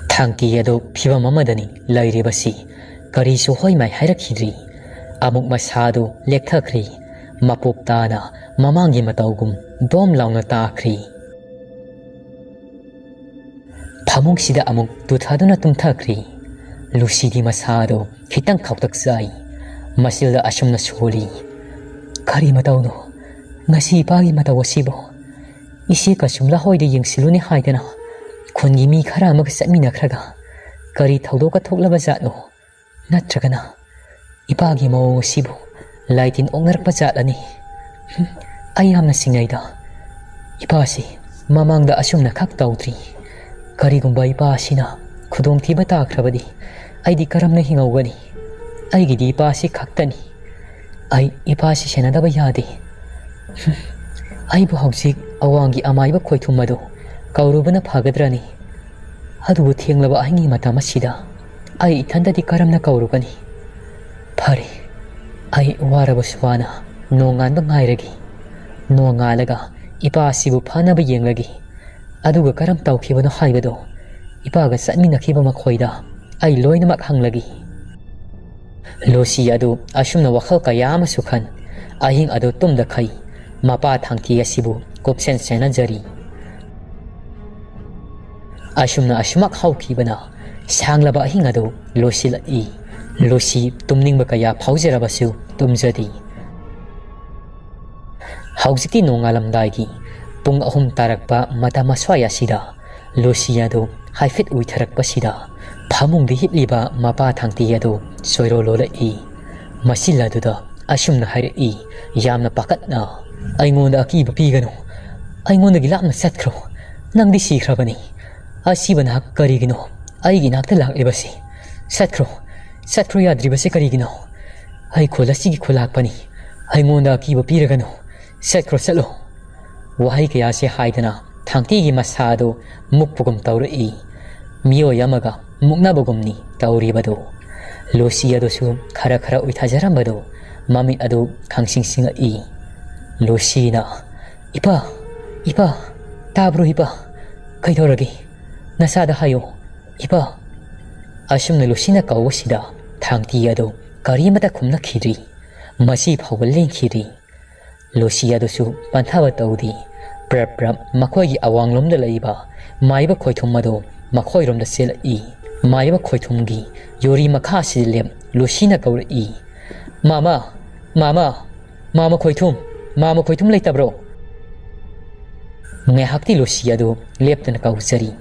ꯊꯥꯡꯀꯤ ꯑꯗꯨ ꯐꯤꯕꯝ ꯑꯃꯗꯅꯤ ꯂꯩꯔꯤꯕꯁꯤ꯫ ꯀꯔꯤꯁꯨ ꯍꯣꯏ ꯃꯥꯏ ꯍꯥꯏꯔꯛꯈꯤꯗ꯭ꯔꯤ꯫ ꯑꯃꯨꯛ ꯃꯁꯥꯗꯨ ꯂꯦꯛꯊꯈ꯭ꯔꯤ꯫ ꯃꯄꯣꯞ ꯇꯥꯅ ꯃꯃꯥꯡꯒꯤ ꯃꯇꯧꯒꯨꯝ ꯗꯣꯝ ꯂꯥꯎꯅ ꯇꯥꯈ꯭ꯔꯤ꯫ ꯐꯃꯨꯡꯁꯤꯗ ꯑꯃꯨꯛ ꯇꯨꯊꯗꯨꯅ ꯇꯨꯝꯊꯈ꯭ꯔꯤ꯫ ꯂꯨꯁꯤꯗꯤ ꯃꯁꯥꯗꯨ ꯈꯤꯇꯪ ꯈꯧꯇꯛ ꯆꯥꯏ꯫ ꯃꯁꯤꯜꯗ ꯑꯁꯨꯝꯅ ꯁꯣꯜꯂꯤ, "ꯀꯔꯤ ꯃꯇꯧꯅꯣ? ꯉꯁꯤ ꯏꯄꯥꯒꯤ ꯃꯇꯧ ꯑꯁꯤꯕꯨ? ꯏꯆꯦ ꯀꯁꯨꯝꯂꯥ ꯍꯣꯏꯗ ꯌꯦꯡꯁꯤꯜꯂꯨꯅꯦ ꯍꯥꯏꯗꯅ ꯈꯨꯟꯒꯤ ꯃꯤ ꯈꯔ ꯑꯃꯒ ꯆꯠꯃꯤꯟꯅꯈ꯭ꯔꯒ ꯀꯔꯤ ꯊꯧꯗꯣꯛꯀ ꯊꯣꯛꯂꯕ ꯖꯥꯠꯅꯣ? ꯅꯠꯇ꯭ꯔꯒꯅ ꯏꯄꯥꯒꯤ ꯃꯑꯣꯡ ꯑꯁꯤꯕꯨ ꯂꯥꯏꯇꯤꯟ ꯑꯣꯛꯅꯔꯛꯄ ꯖꯥꯠꯂꯅꯤ? ꯍꯨꯝ, ꯑꯩ ꯌꯥꯝꯅ ꯆꯤꯡꯅꯩꯗ꯫ ꯏꯄꯥꯁꯤ ꯃꯃꯥꯡꯗ ꯑꯁꯨꯝꯅ ꯈꯛ ꯇꯧꯗ꯭ꯔꯤ꯫ ꯀꯔꯤꯒꯨꯝꯕ ꯏꯄꯥ ꯑꯁꯤꯅ ꯈꯨꯗꯣꯡꯊꯤꯕ ꯇꯥꯈ꯭ꯔꯕꯗꯤ ꯑꯩꯗꯤ ꯀꯔꯝꯅ ꯍꯤꯡꯍꯧꯒꯅꯤ? ꯑꯩꯒꯤꯗꯤ ꯏꯄꯥꯁꯤ ꯈꯛꯇꯅꯤ꯫ ꯑꯩ ꯏꯄꯥꯁꯤ ꯁꯦꯟꯅꯗꯕ ꯌꯥꯗꯦ꯫ ꯍꯨꯝ, ꯑꯩꯕꯨ ꯍꯧꯖꯤꯛ ꯑꯋꯥꯡꯒꯤ ꯑꯃꯥꯏꯕ ꯈꯣꯏꯊꯨꯝ ꯑꯗꯨ ꯀꯧꯔꯨꯕꯅ ꯐꯒꯗ꯭ꯔꯅꯤ? ꯑꯗꯨꯕꯨ ꯊꯦꯡꯂꯕ ꯑꯍꯤꯡꯒꯤ ꯃꯇꯝ ꯑꯁꯤꯗ ꯑꯩ ꯏꯊꯟꯇꯗꯤ ꯀꯔꯝꯅ ꯀꯧꯔꯨꯒꯅꯤ? ꯐꯔꯦ, ꯑꯩ ꯋꯥꯔꯕꯁꯨ ꯋꯥꯅ ꯅꯣꯡꯉꯥꯟꯕ ꯉꯥꯏꯔꯒꯦ꯫ ꯅꯣꯡꯉꯥꯜꯂꯒ ꯏꯄꯥ ꯑꯁꯤꯕꯨ ꯐꯅꯕ ꯌꯦꯡꯂꯒꯦ꯫ ꯑꯗꯨꯒ ꯀꯔꯝ ꯇꯧꯈꯤꯕꯅꯣ ꯍꯥꯏꯕꯗꯣ ꯏꯄꯥꯒ ꯆꯠꯃꯤꯟꯅꯈꯤꯕ ꯃꯈꯣꯏꯗ ꯑꯩ ꯂꯣꯏꯅꯃꯛ ꯍꯪꯂꯒꯦ꯫" ꯂꯨꯁꯤ ꯑꯗꯨ ꯑꯁꯨꯝꯅ ꯋꯥꯈꯜ ꯀꯌꯥ ꯑꯃꯁꯨ ꯈꯟ, ꯑꯍꯤꯡ ꯑꯗꯨ ꯇꯨꯝꯗꯈꯩ ꯃꯄꯥ ꯊꯥꯡꯀꯤ ꯑꯁꯤꯕꯨ ꯀꯨꯞꯁꯦꯟ ꯁꯦꯟꯅꯖꯔꯤ꯫ ꯑꯁꯨꯝꯅ ꯑꯁꯨꯃꯛ ꯍꯧꯈꯤꯕꯅ ꯁꯥꯡꯂꯕ ꯑꯍꯤꯡ ꯑꯗꯨ ꯂꯣꯏꯁꯤꯜꯂꯛꯏ꯫ ꯂꯨꯁꯤ ꯇꯨꯝꯅꯤꯡꯕ ꯀꯌꯥ ꯐꯥꯎꯖꯔꯕꯁꯨ ꯇꯨꯝꯖꯗꯦ꯫ ꯍꯧꯖꯤꯛꯇꯤ ꯅꯣꯡꯉꯥꯜꯂꯝꯗꯥꯏꯒꯤ ꯄꯨꯡ ꯑꯍꯨꯝ ꯇꯥꯔꯛꯄ ꯃꯇꯝ ꯑꯁ꯭ꯋꯥꯏ ꯑꯁꯤꯗ ꯂꯨꯁꯤ ꯑꯗꯨ ꯍꯥꯏꯐꯦꯠ ꯎꯏꯊꯔꯛꯄꯁꯤꯗ ꯐꯃꯨꯡꯗ ꯍꯤꯞꯂꯤꯕ ꯃꯄꯥ ꯊꯥꯡꯇꯤ ꯑꯗꯨ ꯁꯣꯏꯔꯣ ꯂꯣꯜꯂꯛꯏ꯫ ꯃꯁꯤꯜ ꯑꯗꯨꯗ ꯑꯁꯨꯝꯅ ꯍꯥꯏꯔꯛꯏ, ꯌꯥꯝꯅ ꯄꯥꯈꯠꯅ, "ꯑꯩꯉꯣꯟꯗ ꯑꯀꯤꯕ ꯄꯤꯒꯅꯨ꯫ ꯑꯩꯉꯣꯟꯗꯒꯤ ꯂꯥꯞꯅ ꯆꯠꯈ꯭ꯔꯣ꯫ ꯅꯪꯗꯤ ꯁꯤꯈ꯭ꯔꯕꯅꯤ꯫ ꯑꯁꯤꯕ ꯅꯍꯥꯛ ꯀꯔꯤꯒꯤꯅꯣ ꯑꯩꯒꯤ ꯏꯅꯥꯛꯇ ꯂꯥꯛꯂꯤꯕꯁꯤ? ꯆꯠꯈ꯭ꯔꯣ, ꯆꯠꯈ꯭ꯔꯣ ꯌꯥꯗ꯭ꯔꯤꯕꯁꯤ ꯀꯔꯤꯒꯤꯅꯣ? ꯑꯩ ꯈꯨꯜ ꯑꯁꯤꯒꯤ ꯈꯨꯂꯥꯛꯄꯅꯤ꯫ ꯑꯩꯉꯣꯟꯗ ꯑꯀꯤꯕ ꯄꯤꯔꯒꯅꯨ꯫ "ꯆꯠꯈ꯭ꯔꯣ, ꯆꯠꯂꯣ"꯫ ꯋꯥꯍꯩ ꯀꯌꯥꯁꯦ ꯍꯥꯏꯗꯅ ꯊꯥꯡꯇꯤꯒꯤ ꯃꯁꯥ ꯑꯗꯨ ꯃꯨꯛꯄꯒꯨꯝ ꯇꯧꯔꯛꯏ꯫ ꯃꯤꯑꯣꯏ ꯑꯃꯒ ꯃꯨꯛꯅꯕꯒꯨꯝꯅꯤ ꯇꯧꯔꯤꯕꯗꯨ꯫ ꯂꯨꯁꯤ ꯑꯗꯨꯁꯨ ꯈꯔ ꯈꯔ ꯎꯏꯊꯖꯔꯝꯕꯗꯨ ꯃꯃꯤꯠ ꯑꯗꯨ ꯈꯪꯁꯤꯡ ꯁꯤꯡꯉꯛꯏ꯫ ꯂꯨꯁꯤꯅ, "ꯏꯄꯥ, ꯏꯄꯥ, ꯇꯥꯕ꯭ꯔꯣ ꯏꯄꯥ? ꯀꯩꯗꯧꯔꯒꯦ? ꯅꯁꯥꯗ ꯍꯥꯏꯌꯣ, ꯏꯄꯥ"꯫ ꯑꯁꯨꯝꯅ ꯂꯨꯁꯤꯅ ꯀꯧꯕꯁꯤꯗ ꯊꯥꯡꯇꯤ ꯑꯗꯨ ꯀꯔꯤꯃꯇ ꯈꯨꯝꯂꯛꯈꯤꯗ꯭ꯔꯤ꯫ ꯃꯁꯤ ꯐꯥꯎꯕ ꯂꯦꯡꯈꯤꯗ꯭ꯔꯤ꯫ ꯂꯨꯁꯤ ꯑꯗꯨꯁꯨ ꯄꯟꯊꯕ ꯇꯧꯗꯦ꯫ ꯄ꯭ꯔꯞ ꯄ꯭ꯔꯞ ꯃꯈꯣꯏꯒꯤ ꯑꯋꯥꯡꯂꯣꯝꯗ ꯂꯩꯕ ꯃꯥꯏꯕ ꯈꯣꯏꯊꯨꯝ ꯑꯗꯨ ꯃꯈꯣꯏꯔꯣꯝꯗ ꯆꯦꯜꯂꯛꯏ꯫ ꯃꯥꯏꯕ ꯈꯣꯏꯊꯨꯝꯒꯤ ꯌꯨꯔꯤ ꯃꯈꯥꯁꯤꯗ ꯂꯦꯞ ꯂꯨꯁꯤꯅ ꯀꯧꯔꯛꯏ, "ꯃꯥꯃ, ꯃꯥꯃ, ꯃꯥꯃ ꯈꯣꯏꯊꯨꯝ, ꯃꯥꯃ ꯈꯣꯏꯊꯨꯝ ꯂꯩꯇꯕ꯭ꯔꯣ?" ꯉꯥꯏꯍꯥꯛꯇꯤ ꯂꯨꯁꯤ ꯑꯗꯨ ꯂꯦꯞꯇꯅ ꯀꯧꯖꯔꯤ꯫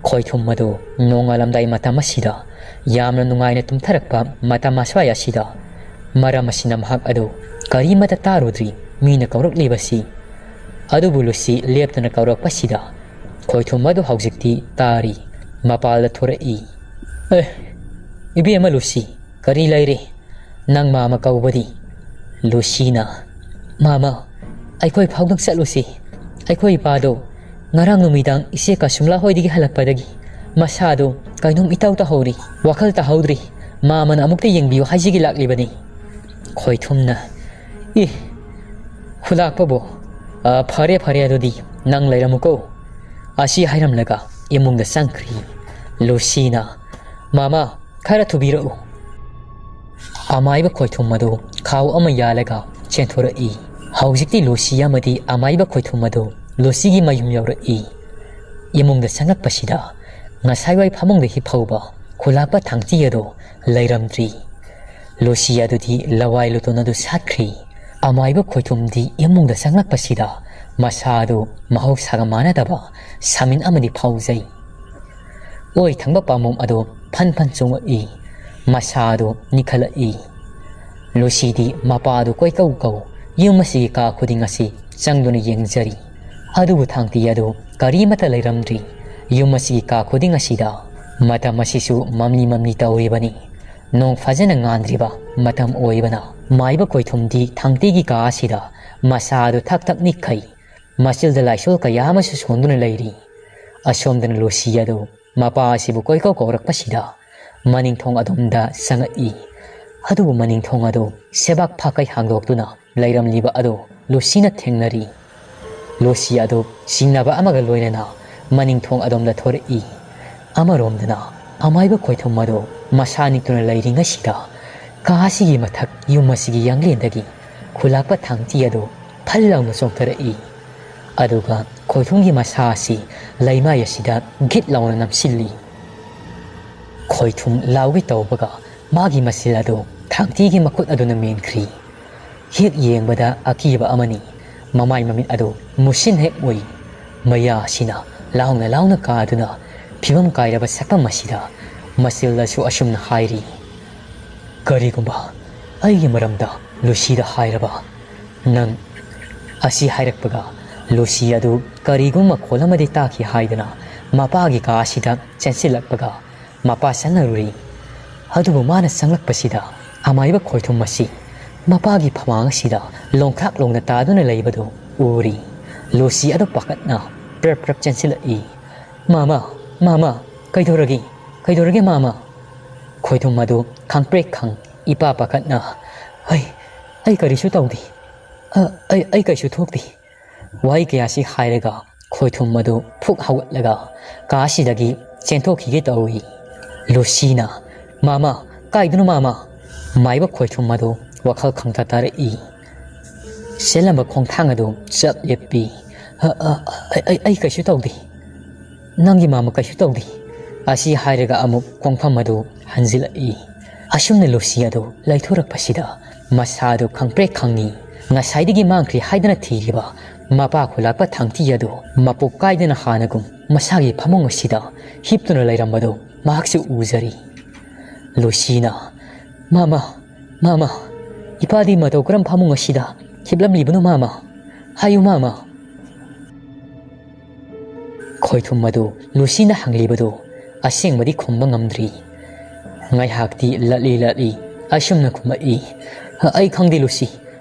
ꯈꯣꯏꯊꯨꯝ ꯑꯗꯨ ꯅꯣꯡꯉꯥꯜꯂꯝꯗꯥꯏ ꯃꯇꯝ ꯑꯁꯤꯗ, ꯌꯥꯝꯅ ꯅꯨꯡꯉꯥꯏꯅ ꯇꯨꯝꯊꯔꯛꯄ ꯃꯇꯝ ꯑꯁ꯭ꯋꯥꯏ ꯑꯁꯤꯗ, ꯃꯔꯝ ꯑꯁꯤꯅ ꯃꯍꯥꯛ ꯑꯗꯨ ꯀꯔꯤꯃꯠꯇ ꯇꯥꯔꯨꯗ꯭ꯔꯤ꯫ ꯃꯤꯅ ꯀꯧꯔꯛꯂꯤꯕꯁꯤ꯫ ꯑꯗꯨꯕꯨ ꯂꯨꯁꯤ ꯂꯦꯞꯇꯅ ꯀꯧꯔꯛꯄꯁꯤꯗ ꯈꯣꯏꯊꯨꯝ ꯑꯗꯨ ꯍꯧꯖꯤꯛꯇꯤ ꯇꯥꯔꯤ꯫ ꯃꯄꯥꯜꯗ ꯊꯣꯔꯛꯏ꯫ "ꯑꯦ, ꯏꯕꯦꯝꯃ ꯂꯨꯁꯤ, ꯀꯔꯤ ꯂꯩꯔꯦ? ꯅꯪ ꯃꯥꯃ ꯀꯧꯕꯗꯤ?" ꯂꯨꯁꯤꯅ, "ꯃꯥꯃ, ꯑꯩꯈꯣꯏ ꯐꯥꯎꯗꯪ ꯆꯠꯂꯨꯁꯤ꯫ ꯑꯩꯈꯣꯏ ꯏꯄꯥꯗꯣ ꯉꯔꯥꯡ ꯅꯨꯃꯤꯗꯥꯡ ꯏꯆꯦ ꯀꯁꯨꯝꯂꯥ ꯍꯣꯏꯗꯒꯤ ꯍꯜꯂꯛꯄꯗꯒꯤ ꯃꯁꯥꯗꯣ ꯀꯩꯅꯣꯝ ꯏꯇꯧ ꯇꯧꯍꯧꯔꯤ꯫ ꯋꯥꯈꯜ ꯇꯥꯍꯧꯗ꯭ꯔꯤ꯫ ꯃꯥꯃꯅ ꯑꯃꯨꯛꯇ ꯌꯦꯡꯕꯤꯌꯨ ꯍꯥꯏꯖꯒꯦ ꯂꯥꯛꯂꯤꯕꯅꯤ"꯫ ꯈꯣꯏꯊꯨꯝꯅ, "ꯏ, ꯈꯨꯂꯥꯛꯄꯕꯨ? ꯑ, ꯐꯔꯦ, ꯐꯔꯦ, ꯑꯗꯨꯗꯤ ꯅꯪ ꯂꯩꯔꯝꯃꯨꯀꯣ"꯫ ꯑꯁꯤ ꯍꯥꯏꯔꯝꯂꯒ ꯏꯃꯨꯡꯗ ꯆꯪꯈ꯭ꯔꯤ꯫ ꯂꯨꯁꯤꯅ, "ꯃꯥꯃ, ꯈꯔ ꯊꯨꯕꯤꯔꯛꯎ"꯫ ꯑꯃꯥꯏꯕ ꯈꯣꯏꯊꯨꯝ ꯑꯗꯨ ꯈꯥꯎ ꯑꯃ ꯌꯥꯜꯂꯒ ꯆꯦꯟꯊꯣꯔꯛꯏ꯫ ꯍꯧꯖꯤꯛꯇꯤ ꯂꯨꯁꯤ ꯑꯃꯗꯤ ꯑꯃꯥꯏꯕ ꯈꯣꯏꯊꯨꯝ ꯑꯗꯨ ꯂꯨꯁꯤꯒꯤ ꯃꯌꯨꯝ ꯌꯧꯔꯛꯏ꯫ ꯏꯃꯨꯡꯗ ꯆꯪꯂꯛꯄꯁꯤꯗ ꯉꯁꯥꯏꯋꯥꯏ ꯐꯃꯨꯡꯗ ꯍꯤꯞꯍꯧꯕ ꯈꯨꯂꯥꯛꯄ ꯊꯥꯡꯆꯤ ꯑꯗꯨ ꯂꯩꯔꯝꯗ꯭ꯔꯤ꯫ ꯂꯨꯁꯤ ꯑꯗꯨꯗꯤ ꯂꯋꯥꯏ ꯂꯨꯇꯣꯟ ꯑꯗꯨ ꯁꯥꯠꯈ꯭ꯔꯤ꯫ ꯑꯃꯥꯏꯕ ꯈꯣꯏꯊꯨꯝꯗꯤ ꯏꯃꯨꯡꯗ ꯆꯪꯂꯛꯄꯁꯤꯗ ꯃꯁꯥ ꯑꯗꯨ ꯃꯍꯧꯁꯥꯒ ꯃꯥꯟꯅꯗꯕ ꯁꯥꯃꯤꯟ ꯑꯃꯗꯤ ꯐꯥꯎꯖꯩ꯫ ꯑꯣꯏ ꯊꯪꯕ ꯄꯥꯝꯕꯣꯝ ꯑꯗꯨ ꯐꯟ ꯐꯟ ꯆꯣꯡꯉꯛꯏ꯫ ꯃꯁꯥ ꯑꯗꯨ ꯅꯤꯛꯈꯠꯂꯛꯏ꯫ ꯂꯨꯁꯤꯗꯤ ꯃꯄꯥ ꯑꯗꯨ ꯀꯣꯏꯀꯧ ꯀꯧ ꯌꯨꯝ ꯑꯁꯤꯒꯤ ꯀꯥ ꯈꯨꯗꯤꯡ ꯑꯁꯤ ꯆꯪꯗꯨꯅ ꯌꯦꯡꯖꯔꯤ꯫ ꯑꯗꯨꯕꯨ ꯊꯥꯡꯇꯤ ꯑꯗꯨ ꯀꯔꯤꯃꯠꯇ ꯂꯩꯔꯝꯗ꯭ꯔꯤ꯫ ꯌꯨꯝ ꯑꯁꯤꯒꯤ ꯀꯥ ꯈꯨꯗꯤꯡ ꯑꯁꯤꯗ ꯃꯇꯝ ꯑꯁꯤꯁꯨ ꯃꯝꯂꯤ ꯃꯝꯂꯤ ꯇꯧꯔꯤꯕꯅꯤ꯫ ꯅꯣꯡ ꯐꯖꯅ ꯉꯥꯟꯗ꯭ꯔꯤꯕ ꯃꯇꯝ ꯑꯣꯏꯕꯅ ꯃꯥꯏꯕ ꯈꯣꯏꯊꯨꯝꯗꯤ ꯊꯥꯡꯇꯤꯒꯤ ꯀꯥ ꯑꯁꯤꯗ ꯃꯁꯥ ꯑꯗꯨ ꯊꯛ ꯊꯛ ꯅꯤꯛꯈꯩ ꯃꯆꯤꯜꯗ ꯂꯥꯏꯁꯣꯜ ꯀꯌꯥ ꯑꯃꯁꯨ ꯁꯣꯟꯗꯨꯅ ꯂꯩꯔꯤ꯫ ꯑꯁꯣꯝꯗꯅ ꯂꯨꯁꯤ ꯑꯗꯨ ꯃꯄꯥ ꯑꯁꯤꯕꯨ ꯀꯣꯏꯀꯧ ꯀꯧꯔꯛꯄꯁꯤꯗ ꯃꯅꯤꯡꯊꯣꯡ ꯑꯗꯣꯝꯗ ꯆꯪꯉꯛꯏ꯫ ꯑꯗꯨꯕꯨ ꯃꯅꯤꯡꯊꯣꯡ ꯑꯗꯨ ꯁꯦꯕꯥꯛ ꯐꯥꯀꯩ ꯍꯥꯡꯗꯣꯛꯇꯨꯅ ꯂꯩꯔꯝꯂꯤꯕ ꯑꯗꯨ ꯂꯨꯁꯤꯅ ꯊꯦꯡꯅꯔꯤ꯫ ꯂꯨꯁꯤ ꯑꯗꯨ ꯆꯤꯡꯅꯕ ꯑꯃꯒ ꯂꯣꯏꯅꯅ ꯃꯅꯤꯡꯊꯣꯡ ꯑꯗꯣꯝꯗ ꯊꯣꯔꯛꯏ꯫ ꯑꯃꯔꯣꯝꯗꯅ ꯑꯃꯥꯏꯕ ꯈꯣꯏꯊꯨꯝ ꯑꯗꯨ ꯃꯁꯥ ꯅꯤꯛꯇꯨꯅ ꯂꯩꯔꯤꯉꯩꯁꯤꯗ ꯀꯥ ꯑꯁꯤꯒꯤ ꯃꯊꯛ ꯌꯨꯝ ꯑꯁꯤꯒꯤ ꯌꯥꯡꯂꯦꯟꯗꯒꯤ ꯈꯨꯂꯥꯛꯄ ꯊꯥꯡꯇꯤ ꯑꯗꯨ ꯐꯜ ꯂꯥꯎꯅ ꯆꯣꯡꯊꯔꯛꯏ꯫ ꯑꯗꯨꯒ ꯈꯣꯏꯊꯨꯝꯒꯤ ꯃꯁꯥ ꯑꯁꯤ ꯂꯩꯃꯥꯏ ꯑꯁꯤꯗ ꯒꯤꯠ ꯂꯥꯎꯅ ꯅꯝꯁꯤꯜꯂꯤ꯫ ꯈꯣꯏꯊꯨꯝ ꯂꯥꯎꯒꯦ ꯇꯧꯕꯒ ꯃꯥꯒꯤ ꯃꯆꯤꯜ ꯑꯗꯨ ꯊꯥꯡꯇꯤꯒꯤ ꯃꯈꯨꯠ ꯑꯗꯨꯅ ꯃꯦꯟꯈ꯭ꯔꯤ꯫ ꯍꯦꯛ ꯌꯦꯡꯕꯗ ꯑꯀꯤꯕ ꯑꯃꯅꯤ꯫ ꯃꯃꯥꯏ ꯃꯃꯤꯠ ꯑꯗꯨ ꯃꯨꯁꯤꯟ ꯍꯦꯛ ꯎꯏ꯫ ꯃꯌꯥ ꯑꯁꯤꯅ ꯂꯥꯎꯅ ꯂꯥꯎꯅ ꯀꯥꯗꯨꯅ ꯐꯤꯕꯝ ꯀꯥꯏꯔꯕ ꯁꯛꯐꯝ ꯑꯁꯤꯗ ꯃꯆꯤꯜꯗꯁꯨ ꯑꯁꯨꯝꯅ ꯍꯥꯏꯔꯤ, "ꯀꯔꯤꯒꯨꯝꯕ ꯑꯩꯒꯤ ꯃꯔꯝꯗ ꯂꯨꯁꯤꯗ ꯍꯥꯏꯔꯕ ꯅꯪ?" ꯑꯁꯤ ꯍꯥꯏꯔꯛꯄꯒ ꯂꯨꯁꯤ ꯑꯗꯨ ꯀꯔꯤꯒꯨꯝꯕ ꯃꯈꯣꯜ ꯑꯃꯗꯤ ꯇꯥꯈꯤ ꯍꯥꯏꯗꯨꯅ ꯃꯄꯥꯒꯤ ꯀꯥ ꯑꯁꯤꯗ ꯆꯦꯟꯁꯤꯜꯂꯛꯄꯒ ꯃꯄꯥ ꯆꯪꯂꯔꯨꯔꯤ꯫ ꯑꯗꯨꯕꯨ ꯃꯥꯅ ꯆꯪꯂꯛꯄꯁꯤꯗ ꯑꯃꯥꯏꯕ ꯈꯣꯏꯊꯨꯝ ꯑꯁꯤ ꯃꯄꯥꯒꯤ ꯐꯃꯥꯡ ꯑꯁꯤꯗ ꯂꯣꯡꯈ꯭ꯔꯥꯛ ꯂꯣꯡꯅ ꯇꯥꯗꯨꯅ ꯂꯩꯕꯗꯨ ꯎꯔꯤ꯫ ꯂꯨꯁꯤ ꯑꯗꯨ ꯄꯥꯈꯠꯅ ꯄ꯭ꯔꯞ ꯄ꯭ꯔꯞ ꯆꯦꯟꯁꯤꯜꯂꯛꯏ꯫ "ꯃꯥꯃ, ꯃꯥꯃ, ꯀꯩꯗꯧꯔꯒꯦ? ꯀꯩꯗꯧꯔꯒꯦ ꯃꯥꯃ?" ꯈꯣꯏꯊꯨꯝ ꯑꯗꯨ ꯈꯪꯄ꯭ꯔꯦꯛ ꯈꯪ ꯏꯄꯥ ꯄꯥꯈꯠꯅ, "ꯑꯩ, ꯑꯩ ꯀꯔꯤꯁꯨ ꯇꯧꯗꯦ꯫ ꯑ, ꯑꯩ, ꯑꯩ ꯀꯩꯁꯨ ꯊꯣꯛꯇꯦ"꯫ ꯋꯥꯍꯩ ꯀꯌꯥꯁꯤ ꯍꯥꯏꯔꯒ ꯈꯣꯏꯊꯨꯝ ꯑꯗꯨ ꯐꯨꯛ ꯍꯧꯒꯠꯂꯒ ꯀꯥꯁꯤꯗꯒꯤ ꯆꯦꯟꯊꯣꯛꯈꯤꯒꯦ ꯇꯧꯏ꯫ ꯂꯨꯁꯤꯅ, "ꯃꯥꯃ, ꯀꯥꯏꯗꯅꯣ ꯃꯥꯃ?" ꯃꯥꯏꯕ ꯈꯣꯏꯊꯨꯝ ꯑꯗꯨ ꯋꯥꯈꯜ ꯈꯪꯇ ꯇꯥꯔꯛꯏ꯫ ꯆꯦꯜꯂꯝꯕ ꯈꯣꯡꯊꯥꯡ ꯑꯗꯨ ꯆꯞ ꯂꯦꯞꯄꯤ꯫ "ꯑ, ꯑ, ꯑ, ꯑꯩ, ꯑꯩ, ꯑꯩ ꯀꯩꯁꯨ ꯇꯧꯗꯦ꯫ ꯅꯪꯒꯤ ꯃꯥꯃ ꯀꯩꯁꯨ ꯇꯧꯗꯦ"꯫ ꯑꯁꯤ ꯍꯥꯏꯔꯒ ꯑꯃꯨꯛ ꯈꯣꯡꯐꯝ ꯑꯗꯨ ꯍꯟꯖꯤꯜꯂꯛꯏ꯫ ꯑꯁꯨꯝꯅ ꯂꯨꯁꯤ ꯑꯗꯨ ꯂꯩꯊꯣꯔꯛꯄꯁꯤꯗ ꯃꯁꯥꯗꯨ ꯈꯪꯄ꯭ꯔꯦꯛ ꯈꯪꯉꯤ꯫ ꯉꯁꯥꯏꯗꯒꯤ ꯃꯥꯡꯈ꯭ꯔꯦ ꯍꯥꯏꯗꯅ ꯊꯤꯔꯤꯕ ꯃꯄꯥ ꯈꯨꯂꯥꯛꯄ ꯊꯥꯡꯇꯤ ꯑꯗꯨ ꯃꯄꯣꯛ ꯀꯥꯏꯗꯅ ꯍꯥꯟꯅꯒꯨꯝ ꯃꯁꯥꯒꯤ ꯐꯃꯨꯡ ꯑꯁꯤꯗ ꯍꯤꯞꯇꯨꯅ ꯂꯩꯔꯝꯕꯗꯨ ꯃꯍꯥꯛꯁꯨ ꯎꯖꯔꯤ꯫ ꯂꯨꯁꯤꯅ, "ꯃꯥꯃ, ꯃꯥꯃ, ꯏꯄꯥꯗꯤ ꯃꯇꯧ ꯀꯔꯝ ꯐꯃꯨꯡ ꯑꯁꯤꯗ ꯍꯤꯞꯂꯝꯂꯤꯕꯅꯣ ꯃꯥꯃ? ꯍꯥꯏꯌꯨ ꯃꯥꯃ"꯫ ꯈꯣꯏꯊꯨꯝ ꯑꯗꯨ ꯂꯨꯁꯤꯅ ꯍꯪꯂꯤꯕꯗꯨ ꯑꯁꯦꯡꯕꯗꯤ ꯈꯨꯝꯕ ꯉꯝꯗ꯭ꯔꯤ꯫ ꯉꯥꯏꯍꯥꯛꯇꯤ ꯂꯠꯂꯤ ꯂꯠꯂꯤ ꯑꯁꯨꯝꯅ ꯈꯨꯝꯃꯛꯏ꯫ "ꯑꯩ ꯈꯪꯗꯦ ꯂꯨꯁꯤ,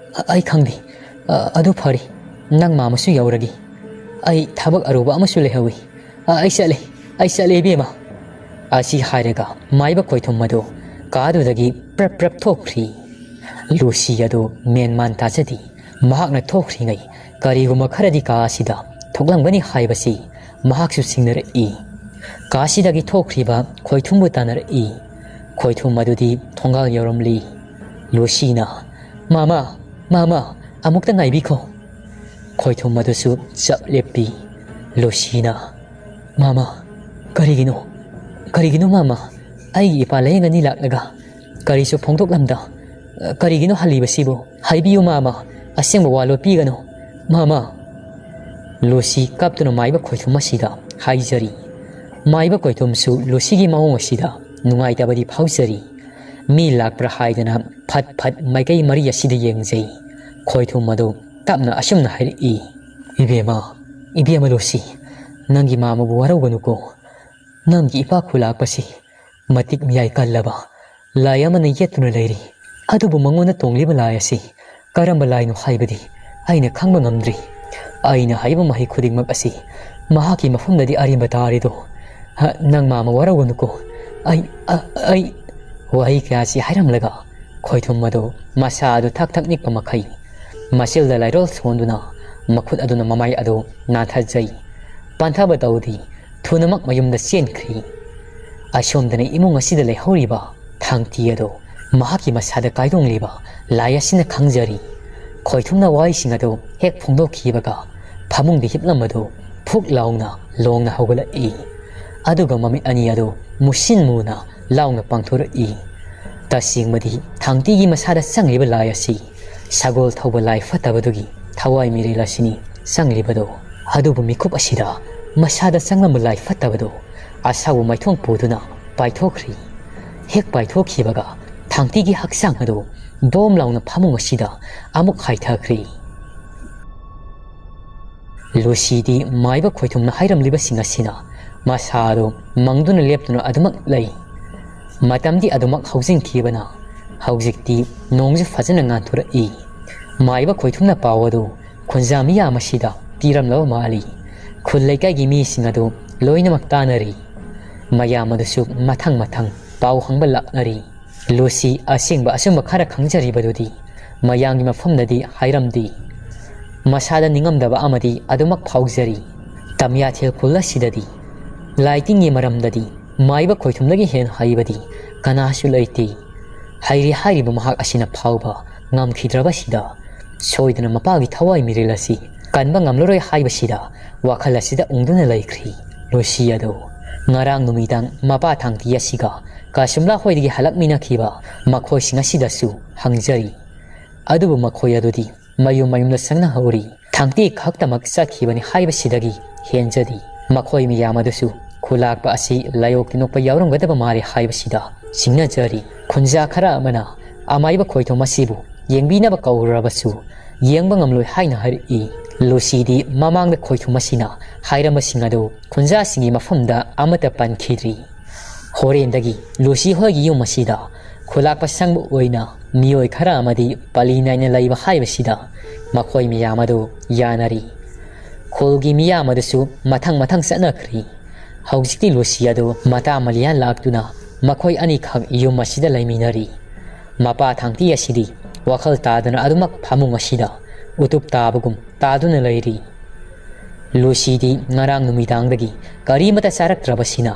ꯑꯩ ꯈꯪꯗꯦ꯫ ꯑꯗꯨ ꯐꯔꯦ, ꯅꯪ ꯃꯥꯃꯁꯨ ꯌꯥꯎꯔꯒꯦ꯫ ꯑꯩ ꯊꯕꯛ ꯑꯔꯨꯕ ꯑꯃꯁꯨ ꯂꯩꯍꯧꯏ꯫ ꯑꯩ ꯆꯠꯂꯦ, ꯑꯩ ꯆꯠꯂꯦ ꯏꯕꯦꯝꯃ"꯫ ꯑꯁꯤ ꯍꯥꯏꯔꯒ ꯃꯥꯏꯕ ꯈꯣꯏꯊꯨꯝ ꯑꯗꯨ ꯀꯥꯗꯨꯗꯒꯤ ꯄ꯭ꯔꯞ ꯄ꯭ꯔꯞ ꯊꯣꯛꯈ꯭ꯔꯤ꯫ ꯂꯨꯁꯤ ꯑꯗꯨ ꯃꯦꯟ ꯃꯥꯟ ꯇꯥꯖꯗꯦ꯫ ꯃꯍꯥꯛꯅ ꯊꯣꯛꯈ꯭ꯔꯤꯉꯩ ꯀꯔꯤꯒꯨꯝꯕ ꯈꯔꯗꯤ ꯀꯥ ꯑꯁꯤꯗ ꯊꯣꯛꯂꯝꯒꯅꯤ ꯍꯥꯏꯕꯁꯤ ꯃꯍꯥꯛꯁꯨ ꯆꯤꯡꯅꯔꯛꯏ꯫ ꯀꯥꯁꯤꯗꯒꯤ ꯊꯣꯛꯈ꯭ꯔꯤꯕ ꯈꯣꯏꯊꯨꯝꯕꯨ ꯇꯥꯟꯅꯔꯛꯏ꯫ ꯈꯣꯏꯊꯨꯝ ꯑꯗꯨꯗꯤ ꯊꯣꯡꯒꯥꯜ ꯌꯧꯔꯝꯂꯤ꯫ ꯂꯨꯁꯤꯅ, "ꯃꯥꯃ, ꯃꯥꯃ, ꯑꯃꯨꯛꯇ ꯉꯥꯏꯕꯤꯈꯣ"꯫ ꯈꯣꯏꯊꯨꯝ ꯑꯗꯨꯁꯨ ꯆꯞ ꯂꯦꯞꯄꯤ꯫ ꯂꯨꯁꯤꯅ, "ꯃꯥꯃ, ꯀꯔꯤꯒꯤꯅꯣ? ꯀꯔꯤꯒꯤꯅꯣ ꯃꯥꯃ? ꯑꯩꯒꯤ ꯏꯄꯥ ꯂꯥꯌꯦꯡꯒꯅꯤ ꯂꯥꯛꯂꯒ ꯀꯔꯤꯁꯨ ꯐꯣꯡꯗꯣꯛꯂꯝꯗ ꯀꯔꯤꯒꯤꯅꯣ ꯍꯜꯂꯤꯕꯁꯤꯕꯨ? ꯍꯥꯏꯕꯤꯌꯨ ꯃꯥꯃ, ꯑꯁꯦꯡꯕ ꯋꯥ ꯂꯣꯠꯄꯤꯒꯅꯨ ꯃꯥꯃ"꯫ ꯂꯨꯁꯤ ꯀꯞꯇꯨꯅ ꯃꯥꯏꯕ ꯈꯣꯏꯊꯨꯝ ꯑꯁꯤꯗ ꯍꯥꯏꯖꯔꯤ꯫ ꯃꯥꯏꯕ ꯈꯣꯏꯊꯨꯝꯁꯨ ꯂꯨꯁꯤꯒꯤ ꯃꯑꯣꯡ ꯑꯁꯤꯗ ꯅꯨꯡꯉꯥꯏꯇꯕꯗꯤ ꯐꯥꯎꯖꯔꯤ꯫ ꯃꯤ ꯂꯥꯛꯄ꯭ꯔꯥ ꯍꯥꯏꯗꯅ ꯐꯠ ꯐꯠ ꯃꯥꯏꯀꯩ ꯃꯔꯤ ꯑꯁꯤꯗ ꯌꯦꯡꯖꯩ꯫ ꯈꯣꯏꯊꯨꯝ ꯑꯗꯨ ꯇꯞꯅ ꯑꯁꯨꯝꯅ ꯍꯥꯏꯔꯛꯏ, "ꯏꯕꯦꯝꯃ, ꯏꯕꯦꯝꯃ ꯂꯨꯁꯤ, ꯅꯪꯒꯤ ꯃꯥꯃꯕꯨ ꯋꯥꯔꯧꯒꯅꯨꯀꯣ꯫ ꯅꯪꯒꯤ ꯏꯄꯥ ꯈꯨꯂꯥꯛꯄꯁꯤ ꯃꯇꯤꯛ ꯃꯌꯥꯏ ꯀꯜꯂꯕ ꯂꯥꯏ ꯑꯃꯅ ꯌꯦꯠꯇꯨꯅ ꯂꯩꯔꯤ꯫ ꯑꯗꯨꯕꯨ ꯃꯉꯣꯟꯗ ꯇꯣꯡꯂꯤꯕ ꯂꯥꯏ ꯑꯁꯤ ꯀꯔꯝꯕ ꯂꯥꯏꯅꯣ ꯍꯥꯏꯕꯗꯤ ꯑꯩꯅ ꯈꯪꯕ ꯉꯝꯗ꯭ꯔꯤ꯫ ꯑꯩꯅ ꯍꯥꯏꯕ ꯃꯍꯩ ꯈꯨꯗꯤꯡꯃꯛ ꯑꯁꯤ ꯃꯍꯥꯛꯀꯤ ꯃꯐꯝꯗꯗꯤ ꯑꯔꯦꯝꯕ ꯇꯥꯔꯤꯗꯣ꯫ ꯍ, ꯅꯪ ꯃꯥꯃ ꯋꯥꯔꯧꯒꯅꯨꯀꯣ꯫ ꯑꯩ, ꯑ, ꯑꯩ"꯫ ꯋꯥꯍꯩ ꯀꯌꯥꯁꯤ ꯍꯥꯏꯔꯝꯂꯒ ꯈꯣꯏꯊꯨꯝ ꯑꯗꯨ ꯃꯁꯥ ꯑꯗꯨ ꯊꯛ ꯊꯛ ꯅꯤꯛꯄ ꯃꯈꯩ ꯃꯆꯤꯜꯗ ꯂꯥꯏꯔꯣꯜ ꯁꯣꯟꯗꯨꯅ ꯃꯈꯨꯠ ꯑꯗꯨꯅ ꯃꯃꯥꯏ ꯑꯗꯨ ꯅꯥꯟꯊꯖꯩ꯫ ꯄꯟꯊꯕ ꯇꯧꯗꯦ꯫ ꯊꯨꯅꯃꯛ ꯃꯌꯨꯝꯗ ꯆꯦꯟꯈ꯭ꯔꯤ꯫ ꯑꯁꯣꯝꯗꯅ ꯏꯃꯨꯡ ꯑꯁꯤꯗ ꯂꯩꯍꯧꯔꯤꯕ ꯊꯥꯡꯇꯤ ꯑꯗꯨ ꯃꯍꯥꯛꯀꯤ ꯃꯁꯥꯗ ꯀꯥꯏꯗꯣꯡꯂꯤꯕ ꯂꯥꯏ ꯑꯁꯤꯅ ꯈꯪꯖꯔꯤ꯫ ꯈꯣꯏꯊꯨꯝꯅ ꯋꯥꯍꯩꯁꯤꯡ ꯑꯗꯨ ꯍꯦꯛ ꯐꯣꯡꯗꯣꯛꯈꯤꯕꯒ ꯐꯃꯨꯡꯗ ꯍꯤꯞꯂꯝꯕꯗꯨ ꯐꯨꯛ ꯂꯥꯎꯅ ꯂꯣꯡꯅ ꯍꯧꯒꯠꯂꯛꯏ꯫ ꯑꯗꯨꯒ ꯃꯃꯤꯠ ꯑꯅꯤ ꯑꯗꯨ ꯃꯨꯁꯤꯟ ꯃꯨꯅ ꯂꯥꯎꯅ ꯄꯥꯡꯊꯣꯔꯛꯏ꯫ ꯇꯁꯦꯡꯕꯗꯤ ꯊꯥꯡꯇꯤꯒꯤ ꯃꯁꯥꯗ ꯆꯪꯂꯤꯕ ꯂꯥꯏ ꯑꯁꯤ ꯁꯒꯣꯜ ꯊꯧꯕ ꯂꯥꯏ ꯐꯠꯇꯕꯗꯨꯒꯤ ꯊꯋꯥꯏ ꯃꯤꯔꯦꯜ ꯑꯁꯤꯅꯤ ꯆꯪꯂꯤꯕꯗꯣ꯫ ꯑꯗꯨꯕꯨ ꯃꯤꯀꯨꯞ ꯑꯁꯤꯗ ꯃꯁꯥꯗ ꯆꯪꯂꯝꯕ ꯂꯥꯏ ꯐꯠꯇꯕꯗꯣ ꯑꯁꯥꯎꯕ ꯃꯥꯏꯊꯣꯡ ꯄꯨꯗꯨꯅ ꯄꯥꯏꯊꯣꯛꯈ꯭ꯔꯤ꯫ ꯍꯦꯛ ꯄꯥꯏꯊꯣꯛꯈꯤꯕꯒ ꯊꯥꯡꯇꯤꯒꯤ ꯍꯛꯆꯥꯡ ꯑꯗꯨ ꯕꯣꯝ ꯂꯥꯎꯅ ꯐꯃꯨꯡ ꯑꯁꯤꯗ ꯑꯃꯨꯛ ꯍꯥꯏꯊꯈ꯭ꯔꯤ꯫ ꯂꯨꯁꯤꯗꯤ ꯃꯥꯏꯕ ꯈꯣꯏꯊꯨꯝꯅ ꯍꯥꯏꯔꯝꯂꯤꯕꯁꯤꯡ ꯑꯁꯤꯅ ꯃꯁꯥ ꯑꯗꯨ ꯃꯪꯗꯨꯅ ꯂꯦꯞꯇꯨꯅ ꯑꯗꯨꯃꯛ ꯂꯩ꯫ ꯃꯇꯝꯗꯤ ꯑꯗꯨꯃꯛ ꯍꯧꯖꯤꯟꯈꯤꯕꯅ ꯍꯧꯖꯤꯛꯇꯤ ꯅꯣꯡꯁꯨ ꯐꯖꯅ ꯉꯥꯟꯊꯣꯔꯛꯏ꯫ ꯃꯥꯏꯕ ꯈꯣꯏꯊꯨꯝꯅ ꯄꯥꯎ ꯑꯗꯨ ꯈꯨꯟꯖꯥ ꯃꯤꯌꯥꯝ ꯑꯁꯤꯗ ꯄꯤꯔꯝꯂꯕ ꯃꯥꯜꯂꯤ꯫ ꯈꯨꯜ ꯂꯩꯀꯥꯏꯒꯤ ꯃꯤꯁꯤꯡ ꯑꯗꯨ ꯂꯣꯏꯅꯃꯛ ꯇꯥꯅꯔꯤ꯫ ꯃꯌꯥꯝ ꯑꯗꯨꯁꯨ ꯃꯊꯪ ꯃꯊꯪ ꯄꯥꯎ ꯍꯪꯕ ꯂꯥꯛꯅꯔꯤ꯫ ꯂꯨꯁꯤ ꯑꯁꯦꯡꯕ ꯑꯆꯨꯝꯕ ꯈꯔ ꯈꯪꯖꯔꯤꯕꯗꯨꯗꯤ ꯃꯌꯥꯝꯒꯤ ꯃꯐꯝꯗꯗꯤ ꯍꯥꯏꯔꯝꯗꯦ꯫ ꯃꯁꯥꯗ ꯅꯤꯡꯉꯝꯗꯕ ꯑꯃꯗꯤ ꯑꯗꯨꯃꯛ ꯐꯥꯎꯖꯔꯤ꯫ ꯇꯝꯌꯥꯊꯦꯜ ꯈꯨꯜ ꯑꯁꯤꯗꯗꯤ ꯂꯥꯏꯇꯤꯟꯒꯤ ꯃꯔꯝꯗꯗꯤ ꯃꯥꯏꯕ ꯈꯣꯏꯊꯨꯝꯗꯒꯤ ꯍꯦꯟꯅ ꯍꯩꯕꯗꯤ ꯀꯅꯥꯁꯨ ꯂꯩꯇꯦ꯫ ꯍꯩꯔꯦ ꯍꯥꯏꯔꯤꯕ ꯃꯍꯥꯛ ꯑꯁꯤꯅ ꯐꯥꯎꯕ ꯉꯝꯈꯤꯗ꯭ꯔꯕꯁꯤꯗ ꯁꯣꯏꯗꯅ ꯃꯄꯥꯒꯤ ꯊꯋꯥꯏ ꯃꯤꯔꯦꯜ ꯑꯁꯤ ꯀꯟꯕ ꯉꯝꯂꯔꯣꯏ ꯍꯥꯏꯕꯁꯤꯗ ꯋꯥꯈꯜ ꯑꯁꯤꯗ ꯎꯪꯗꯨꯅ ꯂꯩꯈ꯭ꯔꯤ꯫ ꯂꯨꯁꯤ ꯑꯗꯨ ꯉꯔꯥꯡ ꯅꯨꯃꯤꯗꯥꯡ ꯃꯄꯥ ꯊꯥꯡꯇꯤ ꯑꯁꯤꯒ ꯀꯁꯨꯝꯂꯥ ꯍꯣꯏꯗꯒꯤ ꯍꯜꯂꯛꯃꯤꯟꯅꯈꯤꯕ ꯃꯈꯣꯏꯁꯤꯡ ꯑꯁꯤꯗꯁꯨ ꯍꯪꯖꯔꯤ꯫ ꯑꯗꯨꯕꯨ ꯃꯈꯣꯏ ꯑꯗꯨꯗꯤ ꯃꯌꯨꯝ ꯃꯌꯨꯝꯗ ꯆꯪꯅꯍꯧꯔꯤ꯫ ꯊꯥꯡꯇꯤ ꯈꯛꯇꯃꯛ ꯆꯠꯈꯤꯕꯅꯤ ꯍꯥꯏꯕꯁꯤꯗꯒꯤ ꯍꯦꯟꯖꯗꯦ꯫ ꯃꯈꯣꯏ ꯃꯤꯌꯥꯝ ꯑꯗꯨꯁꯨ ꯈꯨꯂꯥꯛꯄ ꯑꯁꯤ ꯂꯥꯏꯑꯣꯛ ꯇꯤꯟꯑꯣꯛꯄ ꯌꯥꯎꯔꯝꯒꯗꯕ ꯃꯥꯜꯂꯤ ꯍꯥꯏꯕꯁꯤꯗ ꯆꯤꯡꯅꯖꯔꯤ꯫ ꯈꯨꯟꯖꯥ ꯈꯔ ꯑꯃꯅ ꯑꯃꯥꯏꯕ ꯈꯣꯏꯊꯨꯝ ꯑꯁꯤꯕꯨ ꯌꯦꯡꯕꯤꯅꯕ ꯀꯧꯔꯨꯔꯕꯁꯨ ꯌꯦꯡꯕ ꯉꯝꯂꯣꯏ ꯍꯥꯏꯅ ꯍꯥꯏꯔꯛꯏ꯫ ꯂꯨꯁꯤꯗꯤ ꯃꯃꯥꯡꯗ ꯈꯣꯏꯊꯨꯝ ꯑꯁꯤꯅ ꯍꯥꯏꯔꯝꯕꯁꯤꯡ ꯑꯗꯨ ꯈꯨꯟꯖꯥꯁꯤꯡꯒꯤ ꯃꯐꯝꯗ ꯑꯃꯠꯇ ꯄꯟꯈꯤꯗ꯭ꯔꯤ꯫ ꯍꯣꯔꯦꯟꯗꯒꯤ ꯂꯨꯁꯤ ꯍꯣꯏꯒꯤ ꯌꯨꯝ ꯑꯁꯤꯗ ꯈꯨꯂꯥꯛꯄ ꯁꯪꯕ ꯑꯣꯏꯅ ꯃꯤꯑꯣꯏ ꯈꯔ ꯑꯃꯗꯤ ꯄꯜꯂꯤ ꯅꯥꯏꯅ ꯂꯩꯕ ꯍꯥꯏꯕꯁꯤꯗ ꯃꯈꯣꯏ ꯃꯌꯥꯝ ꯑꯗꯨ ꯌꯥꯅꯔꯤ꯫ ꯈꯨꯜꯒꯤ ꯃꯤꯌꯥꯝ ꯑꯗꯨꯁꯨ ꯃꯊꯪ ꯃꯊꯪ ꯆꯠꯅꯈ꯭ꯔꯤ꯫ ꯍꯧꯖꯤꯛꯇꯤ ꯂꯨꯁꯤ ꯑꯗꯨ ꯃꯇꯥ ꯃꯂꯤꯌꯥ ꯂꯥꯛꯇꯨꯅ ꯃꯈꯣꯏ ꯑꯅꯤꯈꯛ ꯌꯨꯝ ꯑꯁꯤꯗ ꯂꯩꯃꯤꯟꯅꯔꯤ꯫ ꯃꯄꯥ ꯊꯥꯡꯇꯤ ꯑꯁꯤꯗꯤ ꯋꯥꯈꯜ ꯇꯥꯗꯅ ꯑꯗꯨꯃꯛ ꯐꯃꯨꯡ ꯑꯁꯤꯗ ꯎꯇꯨꯞ ꯇꯥꯕꯒꯨꯝ ꯇꯥꯗꯨꯅ ꯂꯩꯔꯤ꯫ ꯂꯨꯁꯤꯗꯤ ꯉꯔꯥꯡ ꯅꯨꯃꯤꯗꯥꯡꯗꯒꯤ ꯀꯔꯤꯃꯇ ꯆꯥꯔꯛꯇ꯭ꯔꯕꯁꯤꯅ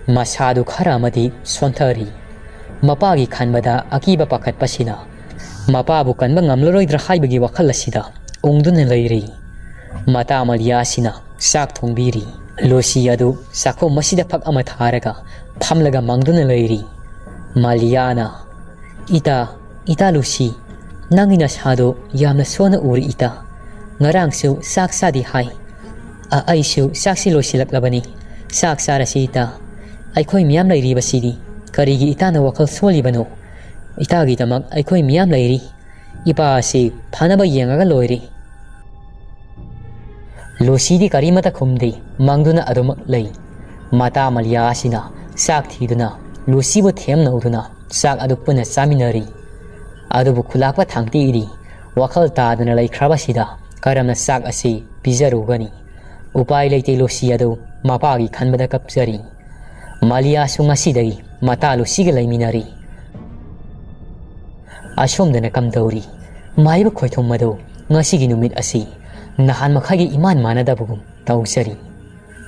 ꯃꯁꯥꯗꯨ ꯈꯔ ꯑꯃꯗꯤ ꯁꯣꯟꯊꯔꯤ꯫ ꯃꯄꯥꯒꯤ ꯈꯟꯕꯗ ꯑꯀꯤꯕ ꯄꯥꯈꯠꯄꯁꯤꯅ ꯃꯄꯥꯕꯨ ꯀꯟꯕ ꯉꯝꯂꯔꯣꯏꯗ꯭ꯔꯥ ꯍꯥꯏꯕꯒꯤ ꯋꯥꯈꯜ ꯑꯁꯤꯗ ꯎꯪꯗꯨꯅ ꯂꯩꯔꯤ꯫ ꯃꯇꯥ ꯃꯂꯤꯌꯥ ꯑꯁꯤꯅ ꯆꯥꯛ ꯊꯣꯡꯕꯤꯔꯤ꯫ ꯂꯨꯁꯤ ꯑꯗꯨ ꯆꯥꯛꯈꯨꯝ ꯑꯁꯤꯗ ꯐꯛ ꯑꯃ ꯊꯥꯔꯒ ꯐꯝꯂꯒ ꯃꯪꯗꯨꯅ ꯂꯩꯔꯤ꯫ ꯃꯂꯤꯌꯥꯅ, "ꯏꯇꯥ, ꯏꯇꯥ ꯂꯨꯁꯤ, ꯅꯪꯒꯤ ꯅꯁꯥꯗꯣ ꯌꯥꯝꯅ ꯁꯣꯟꯅ ꯎꯔꯤ ꯏꯇꯥ꯫ ꯉꯔꯥꯡꯁꯨ ꯆꯥꯛ ꯆꯥꯗꯦ ꯍꯥꯏ꯫ ꯑ, ꯑꯩꯁꯨ ꯆꯥꯛꯁꯤ ꯂꯣꯏꯁꯤꯜꯂꯛꯂꯕꯅꯤ꯫ ꯆꯥꯛ ꯆꯥꯔꯁꯤ ꯏꯇꯥ꯫ ꯑꯩꯈꯣꯏ ꯃꯤꯌꯥꯝ ꯂꯩꯔꯤꯕꯁꯤꯗꯤ ꯀꯔꯤꯒꯤ ꯏꯇꯥꯅ ꯋꯥꯈꯜ ꯁꯣꯜꯂꯤꯕꯅꯣ? ꯏꯇꯥꯒꯤꯗꯃꯛ ꯑꯩꯈꯣꯏ ꯃꯤꯌꯥꯝ ꯂꯩꯔꯤ꯫ ꯏꯄꯥ ꯑꯁꯤ ꯐꯅꯕ ꯌꯦꯡꯉꯒ ꯂꯣꯏꯔꯦ"꯫ ꯂꯨꯁꯤꯗꯤ ꯀꯔꯤꯃꯇ ꯈꯨꯝꯗꯦ, ꯃꯪꯗꯨꯅ ꯑꯗꯨꯃꯛ ꯂꯩ꯫ ꯃꯇꯥ ꯃꯂꯤꯌꯥ ꯑꯁꯤꯅ ꯆꯥꯛ ꯊꯤꯗꯨꯅ ꯂꯨꯁꯤꯕꯨ ꯊꯦꯝꯅꯧꯗꯨꯅ ꯆꯥꯛ ꯑꯗꯨ ꯄꯨꯟꯅ ꯆꯥꯃꯤꯟꯅꯔꯤ꯫ ꯑꯗꯨꯕꯨ ꯈꯨꯂꯥꯛꯄ ꯊꯥꯡꯇꯤꯗꯤ ꯋꯥꯈꯜ ꯇꯥꯗꯅ ꯂꯩꯈ꯭ꯔꯕꯁꯤꯗ ꯀꯔꯝꯅ ꯆꯥꯛ ꯑꯁꯤ ꯄꯤꯖꯔꯨꯒꯅꯤ? ꯎꯄꯥꯏ ꯂꯩꯇꯦ, ꯂꯣꯁꯤ ꯑꯗꯨ ꯃꯄꯥꯒꯤ ꯈꯟꯕꯗ ꯀꯞꯆꯔꯤ꯫ ꯃꯥꯂꯤꯌꯥꯁꯨ ꯉꯁꯤꯗꯒꯤ ꯃꯇꯥ ꯂꯣꯁꯤꯒ ꯂꯩꯃꯤꯟꯅꯔꯤ꯫ ꯑꯁꯣꯝꯗꯅ ꯀꯝꯗꯧꯔꯤ? ꯃꯥꯏꯕ ꯈꯣꯏꯊꯨꯝ ꯑꯗꯨ ꯉꯁꯤꯒꯤ ꯅꯨꯃꯤꯠ ꯑꯁꯤ ꯅꯍꯥꯟ ꯃꯈꯩꯒ ꯏꯃꯥꯟ ꯃꯥꯟꯅꯗꯕꯒꯨꯝ ꯇꯧꯖꯔꯤ꯫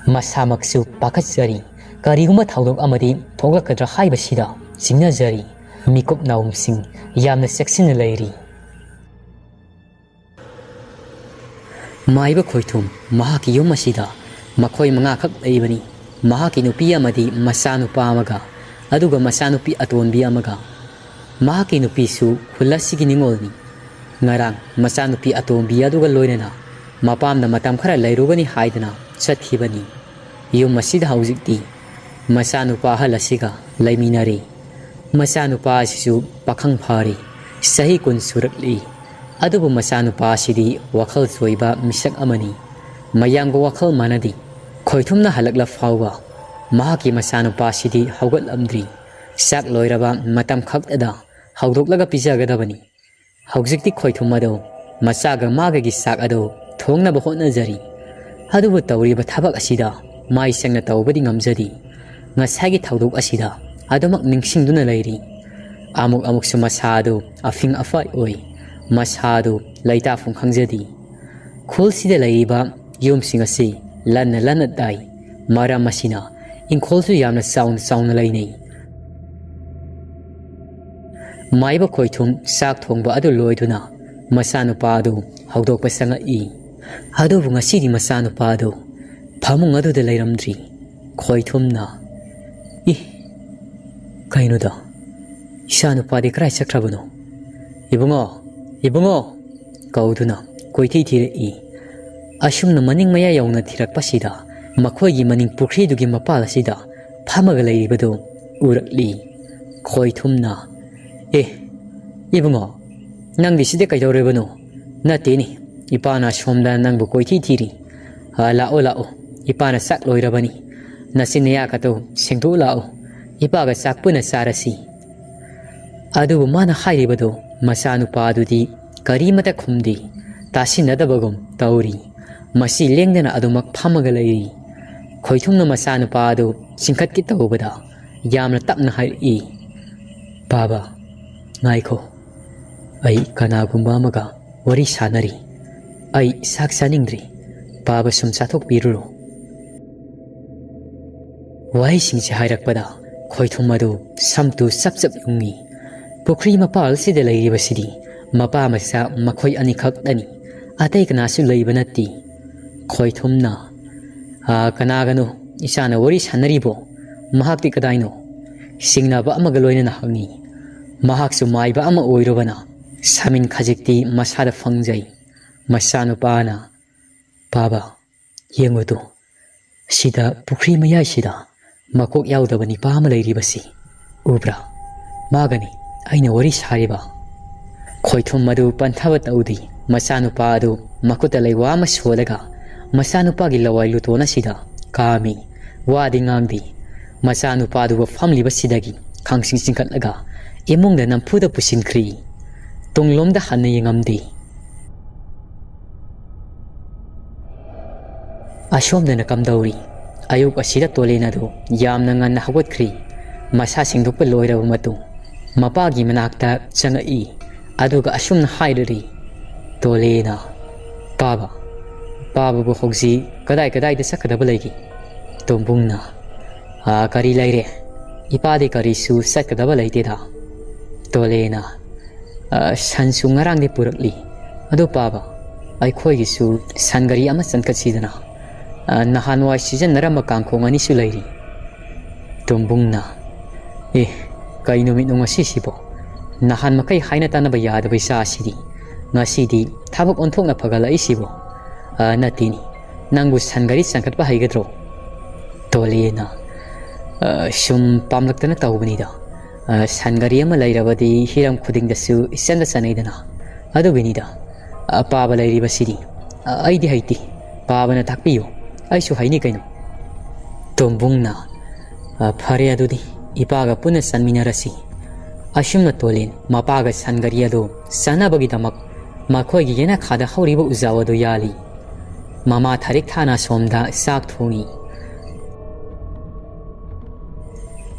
ꯃꯁꯥꯃꯛꯁꯨ ꯄꯥꯈꯠꯆꯔꯤ꯫ ꯀꯔꯤꯒꯨꯝꯕ ꯊꯧꯗꯣꯛ ꯑꯃꯗꯤ ꯊꯣꯛꯂꯛꯀꯗ꯭ꯔꯥ ꯍꯥꯏꯕꯁꯤꯗ ꯆꯤꯡꯅꯖꯔꯤ꯫ ꯃꯤꯀꯨꯞ ꯅꯥꯎꯝꯁꯤꯡ ꯌꯥꯝꯅ ꯆꯦꯛꯁꯤꯟꯅ ꯂꯩꯔꯤ꯫ ꯃꯥꯏꯕ ꯈꯣꯏꯊꯨꯝ ꯃꯍꯥꯛꯀꯤ ꯌꯨꯝ ꯑꯁꯤꯗ ꯃꯈꯣꯏ ꯃꯉꯥꯈꯛ ꯂꯩꯕꯅꯤ꯫ ꯃꯍꯥꯛꯀꯤ ꯅꯨꯄꯤ ꯑꯃꯗꯤ ꯃꯆꯥꯅꯨꯄꯥ ꯑꯃꯒ, ꯑꯗꯨꯒ ꯃꯆꯥꯅꯨꯄꯤ ꯑꯇꯣꯟꯕꯤ ꯑꯃꯒ꯫ ꯃꯍꯥꯛꯀꯤ ꯅꯨꯄꯤꯁꯨ ꯈꯨꯜ ꯑꯁꯤꯒꯤ ꯅꯤꯉꯣꯜꯅꯤ꯫ ꯉꯔꯥꯡ ꯃꯆꯥꯅꯨꯄꯤ ꯑꯇꯣꯝꯕꯤ ꯑꯗꯨꯒ ꯂꯣꯏꯅꯅ ꯃꯄꯥꯝꯗ ꯃꯇꯝ ꯈꯔ ꯂꯩꯔꯨꯒꯅꯤ ꯍꯥꯏꯗꯨꯅ ꯆꯠꯈꯤꯕꯅꯤ꯫ ꯌꯨꯝ ꯑꯁꯤꯗ ꯍꯧꯖꯤꯛꯇꯤ ꯃꯆꯥꯅꯨꯄꯥ ꯑꯍꯜ ꯑꯁꯤꯒ ꯂꯩꯃꯤꯟꯅꯔꯤ꯫ ꯃꯆꯥꯅꯨꯄꯥ ꯑꯁꯤꯁꯨ ꯄꯥꯈꯪ ꯐꯥꯔꯤ, ꯆꯍꯤ ꯀꯨꯟ ꯁꯨꯔꯛꯂꯤ꯫ ꯑꯗꯨꯕꯨ ꯃꯆꯥꯅꯨꯄꯥ ꯑꯁꯤꯗꯤ ꯋꯥꯈꯜ ꯆꯣꯏꯕ ꯃꯤꯁꯛ ꯑꯃꯅꯤ꯫ ꯃꯌꯥꯝꯒ ꯋꯥꯈꯜ ꯃꯥꯟꯅꯗꯦ꯫ ꯈꯣꯏꯊꯨꯝꯅ ꯍꯜꯂꯛꯂ ꯐꯥꯎꯕ ꯃꯍꯥꯛꯀꯤ ꯃꯆꯥꯅꯨꯄꯥ ꯑꯁꯤꯗꯤ ꯍꯧꯒꯠꯂꯝꯗ꯭ꯔꯤ꯫ ꯆꯥꯛ ꯂꯣꯏꯔꯕ ꯃꯇꯝ ꯈꯛꯇꯗ ꯍꯧꯗꯣꯛꯂꯒ ꯄꯤꯖꯒꯗꯕꯅꯤ꯫ ꯍꯧꯖꯤꯛꯇꯤ ꯈꯣꯏꯊꯨꯝ ꯑꯗꯨ ꯃꯆꯥꯒ ꯃꯥꯒꯒꯤ ꯆꯥꯛ ꯑꯗꯨ ꯊꯣꯡꯅꯕ ꯍꯣꯠꯅꯖꯔꯤ꯫ ꯑꯗꯨꯕꯨ ꯇꯧꯔꯤꯕ ꯊꯕꯛ ꯑꯁꯤꯗ ꯃꯥꯏ ꯆꯪꯅ ꯇꯧꯕꯗꯤ ꯉꯝꯖꯗꯦ꯫ ꯉꯁꯥꯏꯒꯤ ꯊꯧꯗꯣꯛ ꯑꯁꯤꯗ ꯑꯗꯨꯃꯛ ꯅꯤꯡꯁꯤꯡꯗꯨꯅ ꯂꯩꯔꯤ꯫ ꯑꯃꯨꯛ ꯑꯃꯨꯛꯁꯨ ꯃꯁꯥ ꯑꯗꯨ ꯑꯐꯤꯡ ꯑꯐꯥꯏ ꯑꯣꯏ꯫ ꯃꯁꯥ ꯑꯗꯨ ꯂꯩꯇꯥꯐꯝ ꯈꯪꯖꯗꯦ꯫ ꯈꯨꯜꯁꯤꯗ ꯂꯩꯔꯤꯕ ꯌꯨꯝꯁꯤꯡ ꯑꯁꯤ ꯂꯟꯅ ꯂꯟꯅ ꯇꯥꯏ꯫ ꯃꯔꯝ ꯑꯁꯤꯅ ꯏꯪꯈꯣꯜꯁꯨ ꯌꯥꯝꯅ ꯆꯥꯎꯅ ꯆꯥꯎꯅ ꯂꯩꯅꯩ꯫ ꯃꯥꯏꯕ ꯈꯣꯏꯊꯨꯝ ꯆꯥꯛ ꯊꯣꯡꯕ ꯑꯗꯨ ꯂꯣꯏꯗꯨꯅ ꯃꯆꯥꯅꯨꯄꯥ ꯑꯗꯨ ꯍꯧꯗꯣꯛꯄ ꯆꯪꯉꯛꯏ꯫ ꯑꯗꯨꯕꯨ ꯉꯁꯤꯗꯤ ꯃꯆꯥꯅꯨꯄꯥ ꯑꯗꯨ ꯐꯃꯨꯡ ꯑꯗꯨꯗ ꯂꯩꯔꯝꯗ꯭ꯔꯤ꯫ ꯈꯣꯏꯊꯨꯝꯅ, "ꯏ, ꯀꯩꯅꯣꯗ? ꯏꯆꯥꯅꯨꯄꯥꯗꯤ ꯀꯗꯥꯏ ꯆꯠꯈ꯭ꯔꯕꯅꯣ? ꯏꯕꯨꯡꯉꯣ, ꯏꯕꯨꯡꯉꯣ!" ꯀꯧꯗꯨꯅ ꯀꯣꯏꯊꯤ ꯊꯤꯔꯛꯏ꯫ ꯑꯁꯨꯝꯅ ꯃꯅꯤꯡ ꯃꯌꯥ ꯌꯧꯅ ꯊꯤꯔꯛꯄꯁꯤꯗ ꯃꯈꯣꯏꯒꯤ ꯃꯅꯤꯡ ꯄꯨꯈ꯭ꯔꯤꯗꯨꯒꯤ ꯃꯄꯥꯜ ꯑꯁꯤꯗ ꯐꯝꯃꯒ ꯂꯩꯔꯤꯕꯗꯨ ꯎꯔꯛꯂꯤ꯫ ꯈꯣꯏꯊꯨꯝꯅ, "ꯑꯦ, ꯏꯕꯨꯡꯉꯣ, ꯅꯪꯗꯤ ꯁꯤꯗ ꯀꯩꯗꯧꯔꯤꯕꯅꯣ? ꯅꯠꯇꯦꯅꯦ, ꯏꯄꯥꯅ ꯁꯣꯝꯗ ꯅꯪꯕꯨ ꯀꯣꯏꯊꯤ ꯊꯤꯔꯤ꯫ ꯑ, ꯂꯥꯛꯑꯣ, ꯂꯥꯛꯑꯣ, ꯏꯄꯥꯅ ꯆꯥꯛ ꯂꯣꯏꯔꯕꯅꯤ꯫ ꯅꯆꯤꯟ ꯅꯌꯥꯀꯗꯣ ꯁꯦꯡꯗꯣꯛ ꯂꯥꯛꯑꯣ, ꯏꯄꯥꯒ ꯆꯥꯛ ꯄꯨꯟꯅ ꯆꯥꯔꯁꯤ꯫" ꯑꯗꯨꯕꯨ ꯃꯥꯅ ꯍꯥꯏꯔꯤꯕꯗꯨ ꯃꯆꯥꯅꯨꯄꯥ ꯑꯗꯨꯗꯤ ꯀꯔꯤꯃꯇ ꯈꯨꯝꯗꯦ, ꯇꯥꯁꯤꯟꯅꯗꯕꯒꯨꯝ ꯇꯧꯔꯤ꯫ ꯃꯁꯤ ꯂꯦꯡꯗꯅ ꯑꯗꯨꯃꯛ ꯐꯝꯃꯒ ꯂꯩꯔꯤ꯫ ꯈꯣꯏꯊꯨꯝꯅ ꯃꯆꯥꯅꯨꯄꯥ ꯑꯗꯨ ꯆꯤꯡꯈꯠꯀꯦ ꯇꯧꯕꯗ ꯌꯥꯝꯅ ꯇꯞꯅ ꯍꯥꯏꯔꯛꯏ, "ꯕꯥꯕꯥ, ꯉꯥꯏꯈꯣ, ꯑꯩ ꯀꯅꯥꯒꯨꯝꯕ ꯑꯃꯒ ꯋꯥꯔꯤ ꯁꯥꯟꯅꯔꯤ꯫ ꯑꯩ ꯆꯥꯛ ꯆꯥꯅꯤꯡꯗ꯭ꯔꯤ꯫ ꯕꯥꯕꯥ ꯁꯨꯝ ꯆꯥꯊꯣꯛꯄꯤꯔꯨꯔꯣ"꯫ ꯋꯥꯍꯩꯁꯤꯡꯁꯤ ꯍꯥꯏꯔꯛꯄꯗ ꯈꯣꯏꯊꯨꯝ ꯑꯗꯨ ꯁꯝꯇꯨ ꯆꯞ ꯆꯞ ꯌꯨꯡꯉꯤ꯫ ꯄꯨꯈ꯭ꯔꯤ ꯃꯄꯥꯜꯁꯤꯗ ꯂꯩꯔꯤꯕꯁꯤꯗꯤ ꯃꯄꯥ ꯃꯆꯥ ꯃꯈꯣꯏ ꯑꯅꯤꯈꯛꯇꯅꯤ꯫ ꯑꯇꯩ ꯀꯅꯥꯁꯨ ꯂꯩꯕ ꯅꯠꯇꯦ꯫ ꯈꯣꯏꯊꯨꯝꯅ, "ꯑꯥ, ꯀꯅꯥꯒꯅꯣ ꯏꯆꯥꯅ ꯋꯥꯔꯤ ꯁꯥꯟꯅꯔꯤꯕꯣ? ꯃꯍꯥꯛꯇꯤ ꯀꯗꯥꯏꯅꯣ?" ꯁꯤꯡꯅꯕ ꯑꯃꯒ ꯂꯣꯏꯅꯅ ꯍꯪꯉꯤ꯫ ꯃꯍꯥꯛꯁꯨ ꯃꯥꯏꯕ ꯑꯃ ꯑꯣꯏꯔꯨꯕꯅ ꯁꯥꯃꯤꯟ ꯈꯖꯤꯛꯇꯤ ꯃꯁꯥꯗ ꯐꯪꯖꯩ꯫ ꯃꯆꯥꯅꯨꯄꯥꯅ, "ꯕꯥꯕꯥ, ꯌꯦꯡꯉꯨꯗꯨ, ꯁꯤꯗ ꯄꯨꯈ꯭ꯔꯤ ꯃꯌꯥꯏꯁꯤꯗ ꯃꯀꯣꯛ ꯌꯥꯎꯗꯕ ꯅꯤꯄꯥ ꯑꯃ ꯂꯩꯔꯤꯕꯁꯤ ꯎꯕ꯭ꯔꯥ? ꯃꯥꯒꯅꯤ ꯑꯩꯅ ꯋꯥꯔꯤ ꯁꯥꯔꯤꯕ"꯫ ꯈꯣꯏꯊꯨꯝ ꯑꯗꯨ ꯄꯟꯊꯕ ꯇꯧꯗꯦ꯫ ꯃꯆꯥꯅꯨꯄꯥ ꯑꯗꯨ ꯃꯈꯨꯠꯇ ꯂꯩꯋꯥ ꯑꯃ ꯁꯣꯜꯂꯒ ꯃꯆꯥꯅꯨꯄꯥꯒꯤ ꯂꯋꯥꯏ ꯂꯨꯇꯣꯟ ꯑꯁꯤꯗ ꯀꯥꯝꯃꯤ꯫ ꯋꯥꯗꯤ ꯉꯥꯡꯗꯦ꯫ ꯃꯆꯥꯅꯨꯄꯥꯗꯨꯕꯨ ꯐꯝꯂꯤꯕꯁꯤꯗꯒꯤ ꯈꯪꯆꯤꯡ ꯆꯤꯡꯈꯠꯂꯒ ꯏꯃꯨꯡꯗ ꯅꯝꯐꯨꯗ ꯄꯨꯁꯤꯟꯈ꯭ꯔꯤ꯫ ꯇꯨꯡꯂꯣꯝꯗ ꯍꯟꯅ ꯌꯦꯡꯉꯝꯗꯦ꯫ ꯑꯁꯣꯝꯗꯅ ꯀꯝꯗꯧꯔꯤ? ꯑꯌꯨꯛ ꯑꯁꯤꯗ ꯇꯣꯂꯦꯟ ꯑꯗꯨ ꯌꯥꯝꯅ ꯉꯟꯅ ꯍꯧꯒꯠꯈ꯭ꯔꯤ꯫ ꯃꯁꯥ ꯁꯦꯡꯗꯣꯛꯄ ꯂꯣꯏꯔꯕ ꯃꯇꯨꯡ ꯃꯄꯥꯒꯤ ꯃꯅꯥꯛꯇ ꯆꯪꯉꯛꯏ꯫ ꯑꯗꯨꯒ ꯑꯁꯨꯝꯅ ꯍꯥꯏꯔꯔꯤ, ꯇꯣꯂꯦꯅ, "ꯄꯥꯕ, ꯄꯥꯕꯕꯨ ꯍꯧꯖꯤꯛ ꯀꯗꯥꯏ ꯀꯗꯥꯏꯗ ꯆꯠꯀꯗꯕ ꯂꯩꯒꯦ?" ꯇꯣꯝꯕꯨꯡꯅ, "ꯑꯥ, ꯀꯔꯤ ꯂꯩꯔꯦ? ꯏꯄꯥꯗꯤ ꯀꯔꯤꯁꯨ ꯆꯠꯀꯗꯕ ꯂꯩꯇꯦꯗ"꯫ ꯇꯣꯂꯦꯅ, "ꯑꯥ, ꯁꯟꯁꯨ ꯉꯔꯥꯡꯗꯤ ꯄꯨꯔꯛꯂꯤ꯫ ꯑꯗꯨ ꯄꯥꯕ, ꯑꯩꯈꯣꯏꯒꯤꯁꯨ ꯁꯟ ꯒꯥꯔꯤ ꯑꯃ ꯆꯟꯈꯠꯁꯤꯗꯅ꯫ ꯑꯥ, ꯅꯍꯥꯟꯋꯥꯏ ꯁꯤꯖꯤꯟꯅꯔꯝꯕ ꯀꯥꯡꯈꯣꯡ ꯑꯅꯤꯁꯨ ꯂꯩꯔꯤ"꯫ ꯇꯣꯝꯕꯨꯡꯅ, "ꯑꯦ, ꯀꯩ ꯅꯨꯃꯤꯠꯅꯣ ꯉꯁꯤꯁꯤꯕꯣ? ꯅꯍꯥꯟ ꯃꯈꯩ ꯍꯥꯏꯅ ꯇꯥꯅꯕ ꯌꯥꯗꯕ ꯏꯆꯥ ꯑꯁꯤꯗꯤ ꯉꯁꯤꯗꯤ ꯊꯕꯛ ꯑꯣꯟꯊꯣꯛꯅ ꯐꯒꯠꯂꯛꯏꯁꯤꯕꯣ? ꯑ, ꯅꯠꯇꯦꯅꯤ, ꯅꯪꯕꯨ ꯁꯟ ꯒꯥꯔꯤ ꯆꯪꯈꯠꯄ ꯍꯩꯒꯗ꯭ꯔꯣ?" ꯇꯣꯂꯦꯅ, "ꯑ, ꯁꯨꯝ ꯄꯥꯝꯂꯛꯇꯅ ꯇꯧꯕꯅꯤꯗ꯫ ꯑ, ꯁꯟ ꯒꯥꯔꯤ ꯑꯃ ꯂꯩꯔꯕꯗꯤ ꯍꯤꯔꯝ ꯈꯨꯗꯤꯡꯗꯁꯨ ꯏꯆꯟꯗ ꯆꯟꯅꯩꯗꯅ꯫ ꯑꯗꯨꯒꯤꯅꯤꯗ꯫ ꯑ, ꯄꯥꯕ ꯂꯩꯔꯤꯕꯁꯤꯗꯤ꯫ ꯑ, ꯑꯩꯗꯤ ꯍꯩꯇꯦ꯫ ꯄꯥꯕꯅ ꯇꯥꯛꯄꯤꯌꯨ꯫ ꯑꯩꯁꯨ ꯍꯩꯅꯤ ꯀꯩꯅꯣ"꯫ ꯇꯣꯝꯕꯨꯡꯅ, "ꯑ, ꯐꯔꯦ ꯑꯗꯨꯗꯤ, ꯏꯄꯥꯒ ꯄꯨꯟꯅ ꯆꯟꯃꯤꯟꯅꯔꯁꯤ꯫ ꯑꯁꯨꯝꯅ ꯇꯣꯂꯤꯟ ꯃꯄꯥꯒ ꯁꯟ ꯒꯥꯔꯤ ꯑꯗꯨ ꯆꯥꯅꯕꯒꯤꯗꯃꯛ ꯃꯈꯣꯏꯒꯤ ꯌꯦꯅꯈꯥꯗ ꯍꯧꯔꯤꯕ ꯎꯖꯥꯎ ꯑꯗꯨ ꯌꯥꯜꯂꯤ꯫ ꯃꯃꯥ ꯊꯥꯔꯤꯛ ꯊꯥꯅ ꯑꯁꯣꯝꯗ ꯆꯥꯛ ꯊꯣꯡꯏ꯫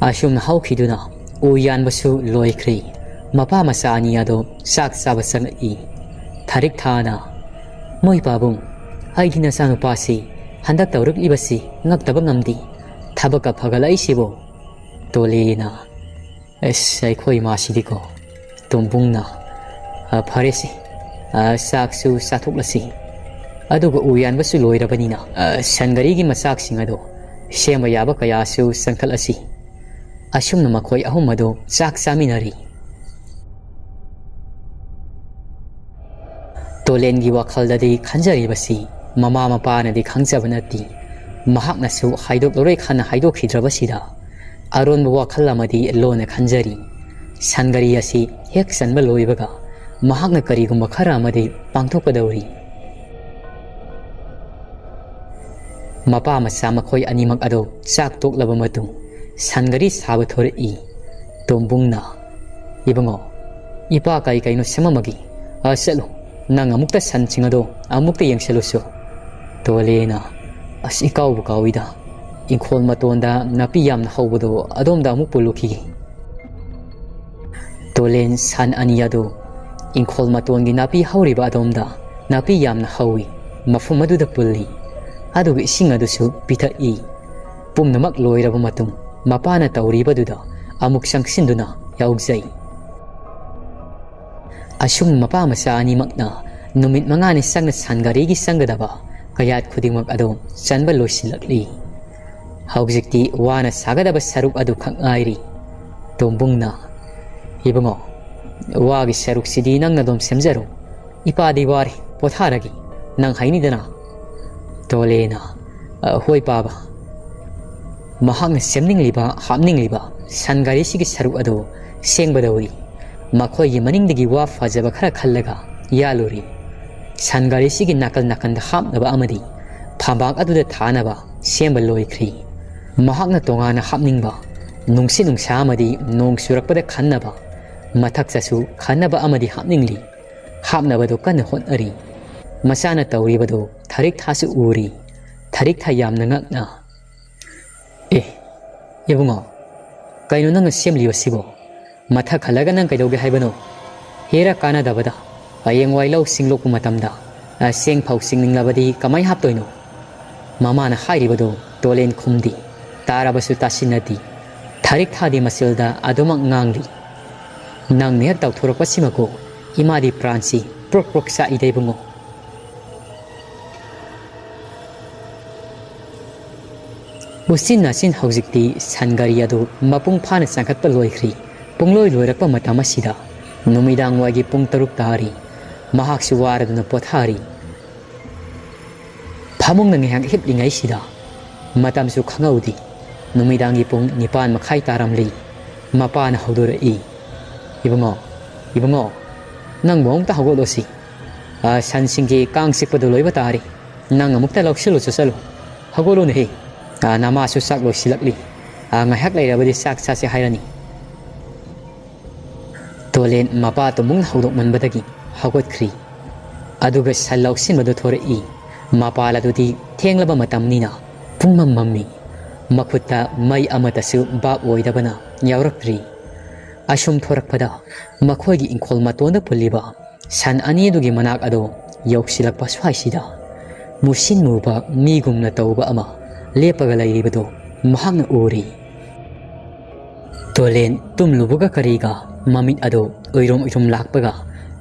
ꯑꯁꯨꯝꯅ ꯍꯧꯈꯤꯗꯨꯅ ꯎ ꯌꯥꯟꯕꯁꯨ ꯂꯣꯏꯈ꯭ꯔꯦ꯫ ꯃꯄꯥ ꯃꯆꯥ ꯑꯅꯤ ꯑꯗꯨ ꯆꯥꯛ ꯆꯥꯕ ꯆꯪꯂꯛꯏ꯫ ꯊꯥꯔꯤꯛ ꯊꯥꯅ, "ꯃꯣꯏ ꯄꯥꯕꯨꯡ, ꯑꯩꯒꯤ ꯅꯆꯥꯅꯨꯄꯥꯁꯤ ꯍꯟꯗꯛ ꯇꯧꯔꯛꯂꯤꯕꯁꯤ ꯉꯛꯇꯕ ꯉꯝꯗꯦ꯫ ꯊꯕꯛꯀ ꯐꯒꯠꯂꯛꯏꯁꯤꯕꯨ?" ꯇꯣꯂꯦꯅ, "ꯑꯁ, ꯑꯩꯈꯣꯏ ꯏꯃꯥꯁꯤꯗꯤꯀꯣ꯫" ꯇꯣꯝꯕꯨꯡꯅ, "ꯑ, ꯐꯔꯦꯁꯦ, ꯑ, ꯆꯥꯛꯁꯨ ꯆꯥꯊꯣꯛꯂꯁꯤ꯫ ꯑꯗꯨꯒ ꯎ ꯌꯥꯟꯕꯁꯨ ꯂꯣꯏꯔꯕꯅꯤꯅ, ꯑ, ꯁꯟ ꯒꯥꯔꯤꯒꯤ ꯃꯆꯥꯛꯁꯤꯡ ꯑꯗꯣ ꯁꯦꯝꯕ ꯌꯥꯕ ꯀꯌꯥꯁꯨ ꯆꯪꯈꯠꯂꯁꯤ꯫" ꯑꯁꯨꯝꯅ ꯃꯈꯣꯏ ꯑꯍꯨꯝ ꯑꯗꯨ ꯆꯥꯛ ꯆꯥꯃꯤꯟꯅꯔꯤ꯫ ꯇꯣꯂꯦꯟꯒꯤ ꯋꯥꯈꯜꯗꯗꯤ ꯈꯟꯖꯔꯤꯕꯁꯤ ꯃꯃꯥ ꯃꯄꯥꯅꯗꯤ ꯈꯪꯖꯕ ꯅꯠꯇꯦ꯫ ꯃꯍꯥꯛꯅꯁꯨ ꯍꯥꯏꯗꯣꯛꯂꯔꯣꯏ ꯈꯟꯅ ꯍꯥꯏꯗꯣꯛꯈꯤꯗ꯭ꯔꯕꯁꯤꯗ ꯑꯔꯣꯟꯕ ꯋꯥꯈꯜ ꯑꯃꯗꯤ ꯂꯣꯟꯅ ꯈꯟꯖꯔꯤ꯫ ꯁꯟ ꯒꯥꯔꯤ ꯑꯁꯤ ꯍꯦꯛ ꯆꯟꯕ ꯂꯣꯏꯕꯒ ꯃꯍꯥꯛꯅ ꯀꯔꯤꯒꯨꯝꯕ ꯈꯔ ꯑꯃꯗꯤ ꯄꯥꯡꯊꯣꯛꯀꯗꯧꯔꯤ꯫ ꯃꯄꯥ ꯃꯆꯥ ꯃꯈꯣꯏ ꯑꯅꯤꯃꯛ ꯑꯗꯨ ꯆꯥꯛ ꯇꯣꯛꯂꯕ ꯃꯇꯨꯡ ꯁꯟ ꯒꯥꯔꯤ ꯁꯥꯕ ꯊꯣꯔꯛꯏ꯫ ꯇꯣꯝꯕꯨꯡꯅ, "ꯏꯕꯨꯡꯉꯣ, ꯏꯄꯥ ꯀꯩ ꯀꯩꯅꯣ ꯁꯦꯝꯃꯝꯃꯒꯦ꯫ ꯑ, ꯆꯠꯂꯨ, ꯅꯪ ꯑꯃꯨꯛꯇ ꯁꯟꯁꯤꯡ ꯑꯗꯣ ꯑꯃꯨꯛꯇ ꯌꯦꯡꯁꯤꯜꯂꯨꯁꯨ꯫" ꯇꯣꯂꯦꯅ, "ꯑꯁ, ꯏꯀꯥꯎꯕꯨ ꯀꯥꯎꯏꯗ꯫ ꯏꯪꯈꯣꯜ ꯃꯇꯣꯟꯗ ꯅꯥꯄꯤ ꯌꯥꯝꯅ ꯍꯧꯕꯗꯣ ꯑꯗꯣꯝꯗ ꯑꯃꯨꯛ ꯄꯨꯜꯂꯨꯈꯤꯒꯦ꯫" ꯇꯣꯂꯦꯟ ꯁꯟ ꯑꯅꯤ ꯑꯗꯨ ꯏꯪꯈꯣꯜ ꯃꯇꯣꯟꯒꯤ ꯅꯥꯄꯤ ꯍꯧꯔꯤꯕ ꯑꯗꯣꯝꯗ, ꯅꯥꯄꯤ ꯌꯥꯝꯅ ꯍꯧꯏ, ꯃꯐꯝ ꯑꯗꯨꯗ ꯄꯨꯜꯂꯤ꯫ ꯑꯗꯨꯒ ꯏꯁꯤꯡ ꯑꯗꯨꯁꯨ ꯄꯤꯊꯛꯏ꯫ ꯄꯨꯝꯅꯃꯛ ꯂꯣꯏꯔꯕ ꯃꯇꯨꯡ, ꯃꯄꯥꯅ ꯇꯧꯔꯤꯕꯗꯨꯗ ꯑꯃꯨꯛ ꯆꯪꯁꯤꯟꯗꯨꯅ ꯌꯥꯎꯖꯩ꯫ ꯑꯁꯨꯝ ꯃꯄꯥ ꯃꯆꯥ ꯑꯅꯤꯃꯛꯅ ꯅꯨꯃꯤꯠ ꯃꯉꯥꯅꯤ ꯆꯪꯅ ꯁꯟ ꯒꯥꯔꯤꯒꯤ ꯆꯪꯒꯗꯕ ꯀꯌꯥꯠ ꯈꯨꯗꯤꯡꯃꯛ ꯑꯗꯨ ꯆꯟꯕ ꯂꯣꯏꯁꯤꯜꯂꯛꯂꯤ꯫ ꯍꯧꯖꯤꯛꯇꯤ ꯋꯥꯅ ꯁꯥꯒꯗꯕ ꯁꯔꯨꯛ ꯑꯗꯨ ꯈꯛ ꯉꯥꯏꯔꯤ꯫ ꯇꯣꯝꯕꯨꯡꯅ, "ꯏꯕꯨꯡꯉꯣ, ꯋꯥꯒꯤ ꯁꯔꯨꯛꯁꯤꯗꯤ ꯅꯪꯅ ꯑꯗꯨꯝ ꯁꯦꯝꯖꯔꯣ꯫ ꯏꯄꯥꯗꯤ ꯋꯥꯔꯦ, ꯄꯣꯊꯥꯔꯒꯦ꯫ ꯅꯪ ꯍꯩꯅꯤꯗꯅ?" ꯇꯣꯂꯦꯅ, "ꯑ, ꯍꯣꯏ ꯄꯥꯕ꯫" ꯃꯍꯥꯛꯅ ꯁꯦꯝꯅꯤꯡꯂꯤꯕ, ꯍꯥꯞꯅꯤꯡꯂꯤꯕ ꯁꯟ ꯒꯥꯔꯤꯁꯤꯒꯤ ꯁꯔꯨꯛ ꯑꯗꯨ ꯁꯦꯝꯒꯗꯧꯔꯤ꯫ ꯃꯈꯣꯏꯒꯤ ꯃꯅꯤꯡꯗꯒꯤ ꯋꯥ ꯐꯖꯕ ꯈꯔ ꯈꯜꯂꯒ ꯌꯥꯜꯂꯨꯔꯤ꯫ ꯁꯟ ꯒꯥꯔꯤꯁꯤꯒꯤ ꯅꯥꯀꯜ ꯅꯥꯀꯟꯗ ꯍꯥꯞꯅꯕ ꯑꯃꯗꯤ ꯐꯝꯕꯥꯛ ꯑꯗꯨꯗ ꯊꯥꯅꯕ ꯁꯦꯝꯕ ꯂꯣꯏꯈ꯭ꯔꯤ꯫ ꯃꯍꯥꯛꯅ ꯇꯣꯉꯥꯟꯅ ꯍꯥꯞꯅꯤꯡꯕ ꯅꯨꯡꯁꯤꯠ ꯅꯨꯡꯁꯥ ꯑꯃꯗꯤ ꯅꯣꯡ ꯆꯨꯔꯛꯄꯗ ꯈꯟꯅꯕ ꯃꯊꯛꯇꯁꯨ ꯈꯟꯅꯕ ꯑꯃꯗꯤ ꯍꯥꯞꯅꯤꯡꯂꯤ꯫ ꯍꯥꯞꯅꯕꯗꯨ ꯀꯟꯅ ꯍꯣꯠꯅꯔꯤ꯫ ꯃꯆꯥꯅ ꯇꯧꯔꯤꯕꯗꯨ ꯊꯔꯤꯛ ꯊꯥꯁꯨ ꯎꯔꯤ꯫ ꯊꯔꯤꯛ ꯊꯥ ꯌꯥꯝꯅ ꯉꯛꯅ, "ꯑꯦ, ꯏꯕꯨꯡꯉꯣ, ꯀꯩꯅꯣ ꯅꯪꯅ ꯁꯦꯝꯂꯤꯕꯁꯤꯕꯣ? ꯃꯊꯛ ꯍꯜꯂꯒ ꯅꯪ ꯀꯩꯗꯧꯒꯦ ꯍꯥꯏꯕꯅꯣ? ꯍꯦꯔꯥ ꯀꯥꯟꯅꯗꯕꯗ, ꯍꯌꯦꯡꯋꯥꯏ ꯂꯧ ꯁꯤꯡ ꯂꯣꯛꯄ ꯃꯇꯝꯗ, ꯑ, ꯆꯦꯡ ꯐꯧ ꯆꯤꯡꯅꯤꯡꯂꯕꯗꯤ ꯀꯃꯥꯏ ꯍꯥꯞꯇꯣꯏꯅꯣ?" ꯃꯃꯥꯅ ꯍꯥꯏꯔꯤꯕꯗꯨ ꯇꯣꯂꯦꯟ ꯈꯨꯝꯗꯦ, ꯇꯥꯔꯕꯁꯨ ꯇꯥꯁꯤꯟꯅꯗꯦ꯫ ꯊꯔꯤꯛ ꯊꯥꯗꯤ ꯃꯆꯤꯜꯗ ꯑꯗꯨꯃꯛ ꯉꯥꯡꯂꯤ꯫ "ꯅꯪꯅ ꯍꯦꯛ ꯇꯧꯊꯣꯔꯛꯄꯁꯤꯃꯀꯣ, ꯏꯃꯥꯗꯤ ꯄ꯭ꯔꯥꯟꯁꯤ ꯄ꯭ꯔꯣꯛ ꯄ꯭ꯔꯣꯛ ꯆꯥꯛꯏꯗ ꯏꯕꯨꯡꯉꯣ꯫" ꯎꯆꯤꯟ ꯅꯥꯆꯤꯟ ꯍꯧꯖꯤꯛꯇꯤ ꯁꯟ ꯒꯥꯔꯤ ꯑꯗꯨ ꯃꯄꯨꯡ ꯐꯥꯅ ꯆꯪꯈꯠꯄ ꯂꯣꯏꯈ꯭ꯔꯤ꯫ ꯄꯨꯡꯂꯣꯏ ꯂꯣꯏꯔꯛꯄ ꯃꯇꯝ ꯑꯁꯤꯗ ꯅꯨꯃꯤꯗꯥꯡ ꯋꯥꯏꯒꯤ ꯄꯨꯡ ꯇꯔꯨꯛ ꯇꯥꯔꯤ꯫ ꯃꯍꯥꯛꯁꯨ ꯋꯥꯔꯗꯨꯅ ꯄꯣꯊꯥꯔꯤ꯫ ꯐꯃꯨꯡꯗ ꯉꯥꯏꯍꯥꯛ ꯍꯤꯞꯂꯤꯉꯩꯁꯤꯗ ꯃꯇꯝꯁꯨ ꯈꯪꯍꯧꯗꯦ꯫ ꯅꯨꯃꯤꯗꯥꯡꯒꯤ ꯄꯨꯡ ꯅꯤꯄꯥꯟ ꯃꯈꯥꯏ ꯇꯥꯔꯝꯂꯤ꯫ ꯃꯄꯥꯅ ꯍꯧꯗꯣꯔꯛꯏ, "ꯏꯕꯨꯡꯉꯣ, ꯏꯕꯨꯡꯉꯣ, ꯅꯪꯕꯨ ꯑꯃꯨꯛꯇ ꯍꯧꯒꯠꯂꯣꯁꯤ꯫ ꯑ, ꯁꯟꯁꯤꯡꯒꯤ ꯀꯥꯡ ꯆꯤꯛꯄꯗꯨ ꯂꯣꯏꯕ ꯇꯥꯔꯦ꯫ ꯅꯪ ꯑꯃꯨꯛꯇ ꯂꯧꯁꯤꯜꯂꯨ ꯆꯠꯁꯤꯜꯂꯨ꯫ ꯍꯧꯒꯠꯂꯨꯅꯦꯍꯦ꯫ ꯑ, ꯅꯃꯥꯁꯨ ꯆꯥꯛ ꯂꯣꯏꯁꯤꯜꯂꯛꯂꯤ꯫ ꯑ, ꯉꯥꯏꯍꯥꯛ ꯂꯩꯔꯕꯗꯤ ꯆꯥꯛ ꯆꯥꯁꯦ ꯍꯥꯏꯔꯅꯤ꯫" ꯇꯣꯂꯦꯟ ꯃꯄꯥ ꯇꯨꯃꯨꯡꯅ ꯍꯧꯗꯣꯛꯃꯟꯕꯗꯒꯤ ꯍꯧꯒꯠꯈ꯭ꯔꯤ꯫ ꯑꯗꯨꯒ ꯁꯟ ꯂꯧꯁꯤꯟꯕꯗꯨ ꯊꯣꯔꯛꯏ꯫ ꯃꯄꯥꯜ ꯑꯗꯨꯗꯤ ꯊꯦꯡꯂꯕ ꯃꯇꯝꯅꯤꯅ ꯄꯨꯡꯃꯝ ꯃꯝꯃꯤ꯫ ꯃꯈꯨꯠꯇ ꯃꯩ ꯑꯃꯠꯇꯁꯨ ꯚꯥꯞ ꯑꯣꯏꯗꯕꯅ ꯌꯥꯎꯔꯛꯇ꯭ꯔꯤ꯫ ꯑꯁꯨꯝ ꯊꯣꯔꯛꯄꯗ ꯃꯈꯣꯏꯒꯤ ꯏꯪꯈꯣꯜ ꯃꯇꯣꯟꯗ ꯄꯨꯜꯂꯤꯕ ꯁꯟ ꯑꯅꯤꯗꯨꯒꯤ ꯃꯅꯥꯛ ꯑꯗꯨ ꯌꯧꯁꯤꯜꯂꯛꯄ ꯁ꯭ꯋꯥꯏꯁꯤꯗ ꯃꯨꯁꯤꯟ ꯃꯨꯕ ꯃꯤꯒꯨꯝꯅ ꯇꯧꯕ ꯑꯃ ꯂꯦꯞꯄꯒ ꯂꯩꯔꯤꯕꯗꯨ ꯃꯍꯥꯛꯅ ꯎꯔꯤ꯫ ꯇꯣꯂꯦꯟ ꯇꯨꯝꯂꯨꯕꯒ ꯀꯔꯤꯒ ꯃꯃꯤꯠ ꯑꯗꯨ ꯎꯏꯔꯨꯝ ꯎꯏꯔꯨꯝ ꯂꯥꯛꯄꯒ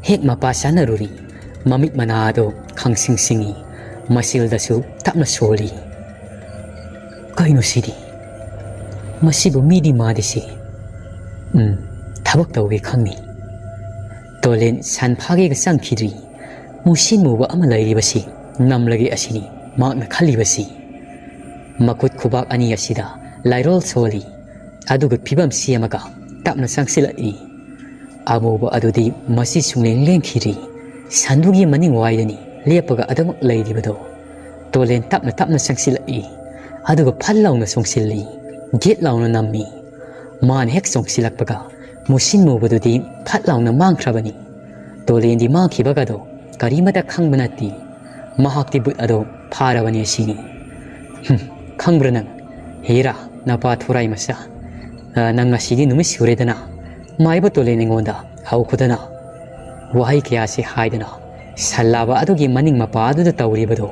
ꯍꯦꯛ ꯃꯄꯥ ꯆꯥꯅꯔꯨꯔꯤ꯫ ꯃꯃꯤꯠ ꯃꯅꯥ ꯑꯗꯨ ꯈꯪꯁꯤꯡ ꯁꯤꯡꯏ꯫ ꯃꯆꯤꯜꯗꯁꯨ ꯇꯞꯅ ꯁꯣꯜꯂꯤ꯫ "ꯀꯩꯅꯣ ꯁꯤꯗꯤ? ꯃꯁꯤꯕꯨ ꯃꯤꯗꯤ ꯃꯥꯗꯤꯁꯤ꯫ ꯎꯝ, ꯊꯕꯛ ꯇꯧꯒꯦ ꯈꯪꯅꯤ꯫" ꯇꯣꯂꯦꯟ ꯁꯟ ꯐꯥꯒꯦꯒ ꯆꯪꯈꯤꯗ꯭ꯔꯤ꯫ ꯃꯨꯁꯤꯟ ꯃꯨꯕ ꯑꯃ ꯂꯩꯔꯤꯕꯁꯤ ꯅꯝꯂꯒꯦ ꯑꯁꯤꯅꯤ ꯃꯍꯥꯛꯅ ꯈꯜꯂꯤꯕꯁꯤ꯫ ꯃꯈꯨꯠ ꯈꯨꯕꯥꯛ ꯑꯅꯤ ꯑꯁꯤꯗ ꯂꯥꯏꯔꯣꯜ ꯁꯣꯜꯂꯤ꯫ ꯑꯗꯨꯒ ꯐꯤꯕꯝ ꯁꯦꯝꯃꯒ ꯇꯞꯅ ꯆꯪꯁꯤꯜꯂꯛꯏ꯫ ꯑꯃꯨꯕ ꯑꯗꯨꯗꯤ ꯃꯁꯤ ꯁꯨꯡꯂꯦꯡ ꯂꯦꯡꯈꯤꯗ꯭ꯔꯤ꯫ ꯁꯟꯗꯨꯒꯤ ꯃꯅꯤꯡ ꯋꯥꯏꯗꯅꯤ ꯂꯦꯞꯄꯒ ꯑꯗꯨꯃꯛ ꯂꯩꯔꯤꯕꯗꯣ꯫ ꯇꯣꯂꯦꯟ ꯇꯞꯅ ꯇꯞꯅ ꯆꯪꯁꯤꯜꯂꯛꯏ꯫ ꯑꯗꯨꯒ ꯐꯜ ꯂꯥꯎꯅ ꯆꯣꯡꯁꯤꯜꯂꯤ꯫ ꯒꯤꯠ ꯂꯥꯎꯅ ꯅꯝꯃꯤ꯫ ꯃꯥꯅ ꯍꯦꯛ ꯆꯣꯡꯁꯤꯜꯂꯛꯄꯒ ꯃꯨꯁꯤꯟ ꯃꯨꯕꯗꯨꯗꯤ ꯐꯠ ꯂꯥꯎꯅ ꯃꯥꯡꯈ꯭ꯔꯕꯅꯤ꯫ ꯇꯣꯂꯦꯟꯗꯤ ꯃꯥꯡꯈꯤꯕꯒꯗꯣ ꯀꯔꯤꯃꯠꯇ ꯈꯪꯕ ꯅꯠꯇꯦ꯫ ꯃꯍꯥꯛꯇꯤ ꯕꯨꯠ ꯑꯗꯣ ꯐꯥꯔꯕꯅꯤ ꯑꯁꯤꯅꯤ꯫ "ꯍꯨꯝ, ꯈꯪꯕ꯭ꯔꯥ ꯅꯪ? ꯍꯦꯔꯥ, ꯅꯄꯥ ꯊꯣꯔꯥꯏ ꯃꯆꯥ, ꯑ, ꯅꯪ ꯉꯁꯤꯗꯤ ꯅꯨꯃꯤꯠ ꯁꯨꯔꯦꯗꯅ꯫ ꯃꯥꯏꯕ ꯇꯣꯂꯦꯟ ꯑꯩꯉꯣꯟꯗ ꯍꯧꯈꯣꯗꯅ" ꯋꯥꯍꯩ ꯀꯌꯥꯁꯤ ꯍꯥꯏꯗꯅ ꯁꯟ ꯂꯥꯕ ꯑꯗꯨꯒꯤ ꯃꯅꯤꯡ ꯃꯄꯥ ꯑꯗꯨꯗ ꯇꯧꯔꯤꯕꯗꯣ,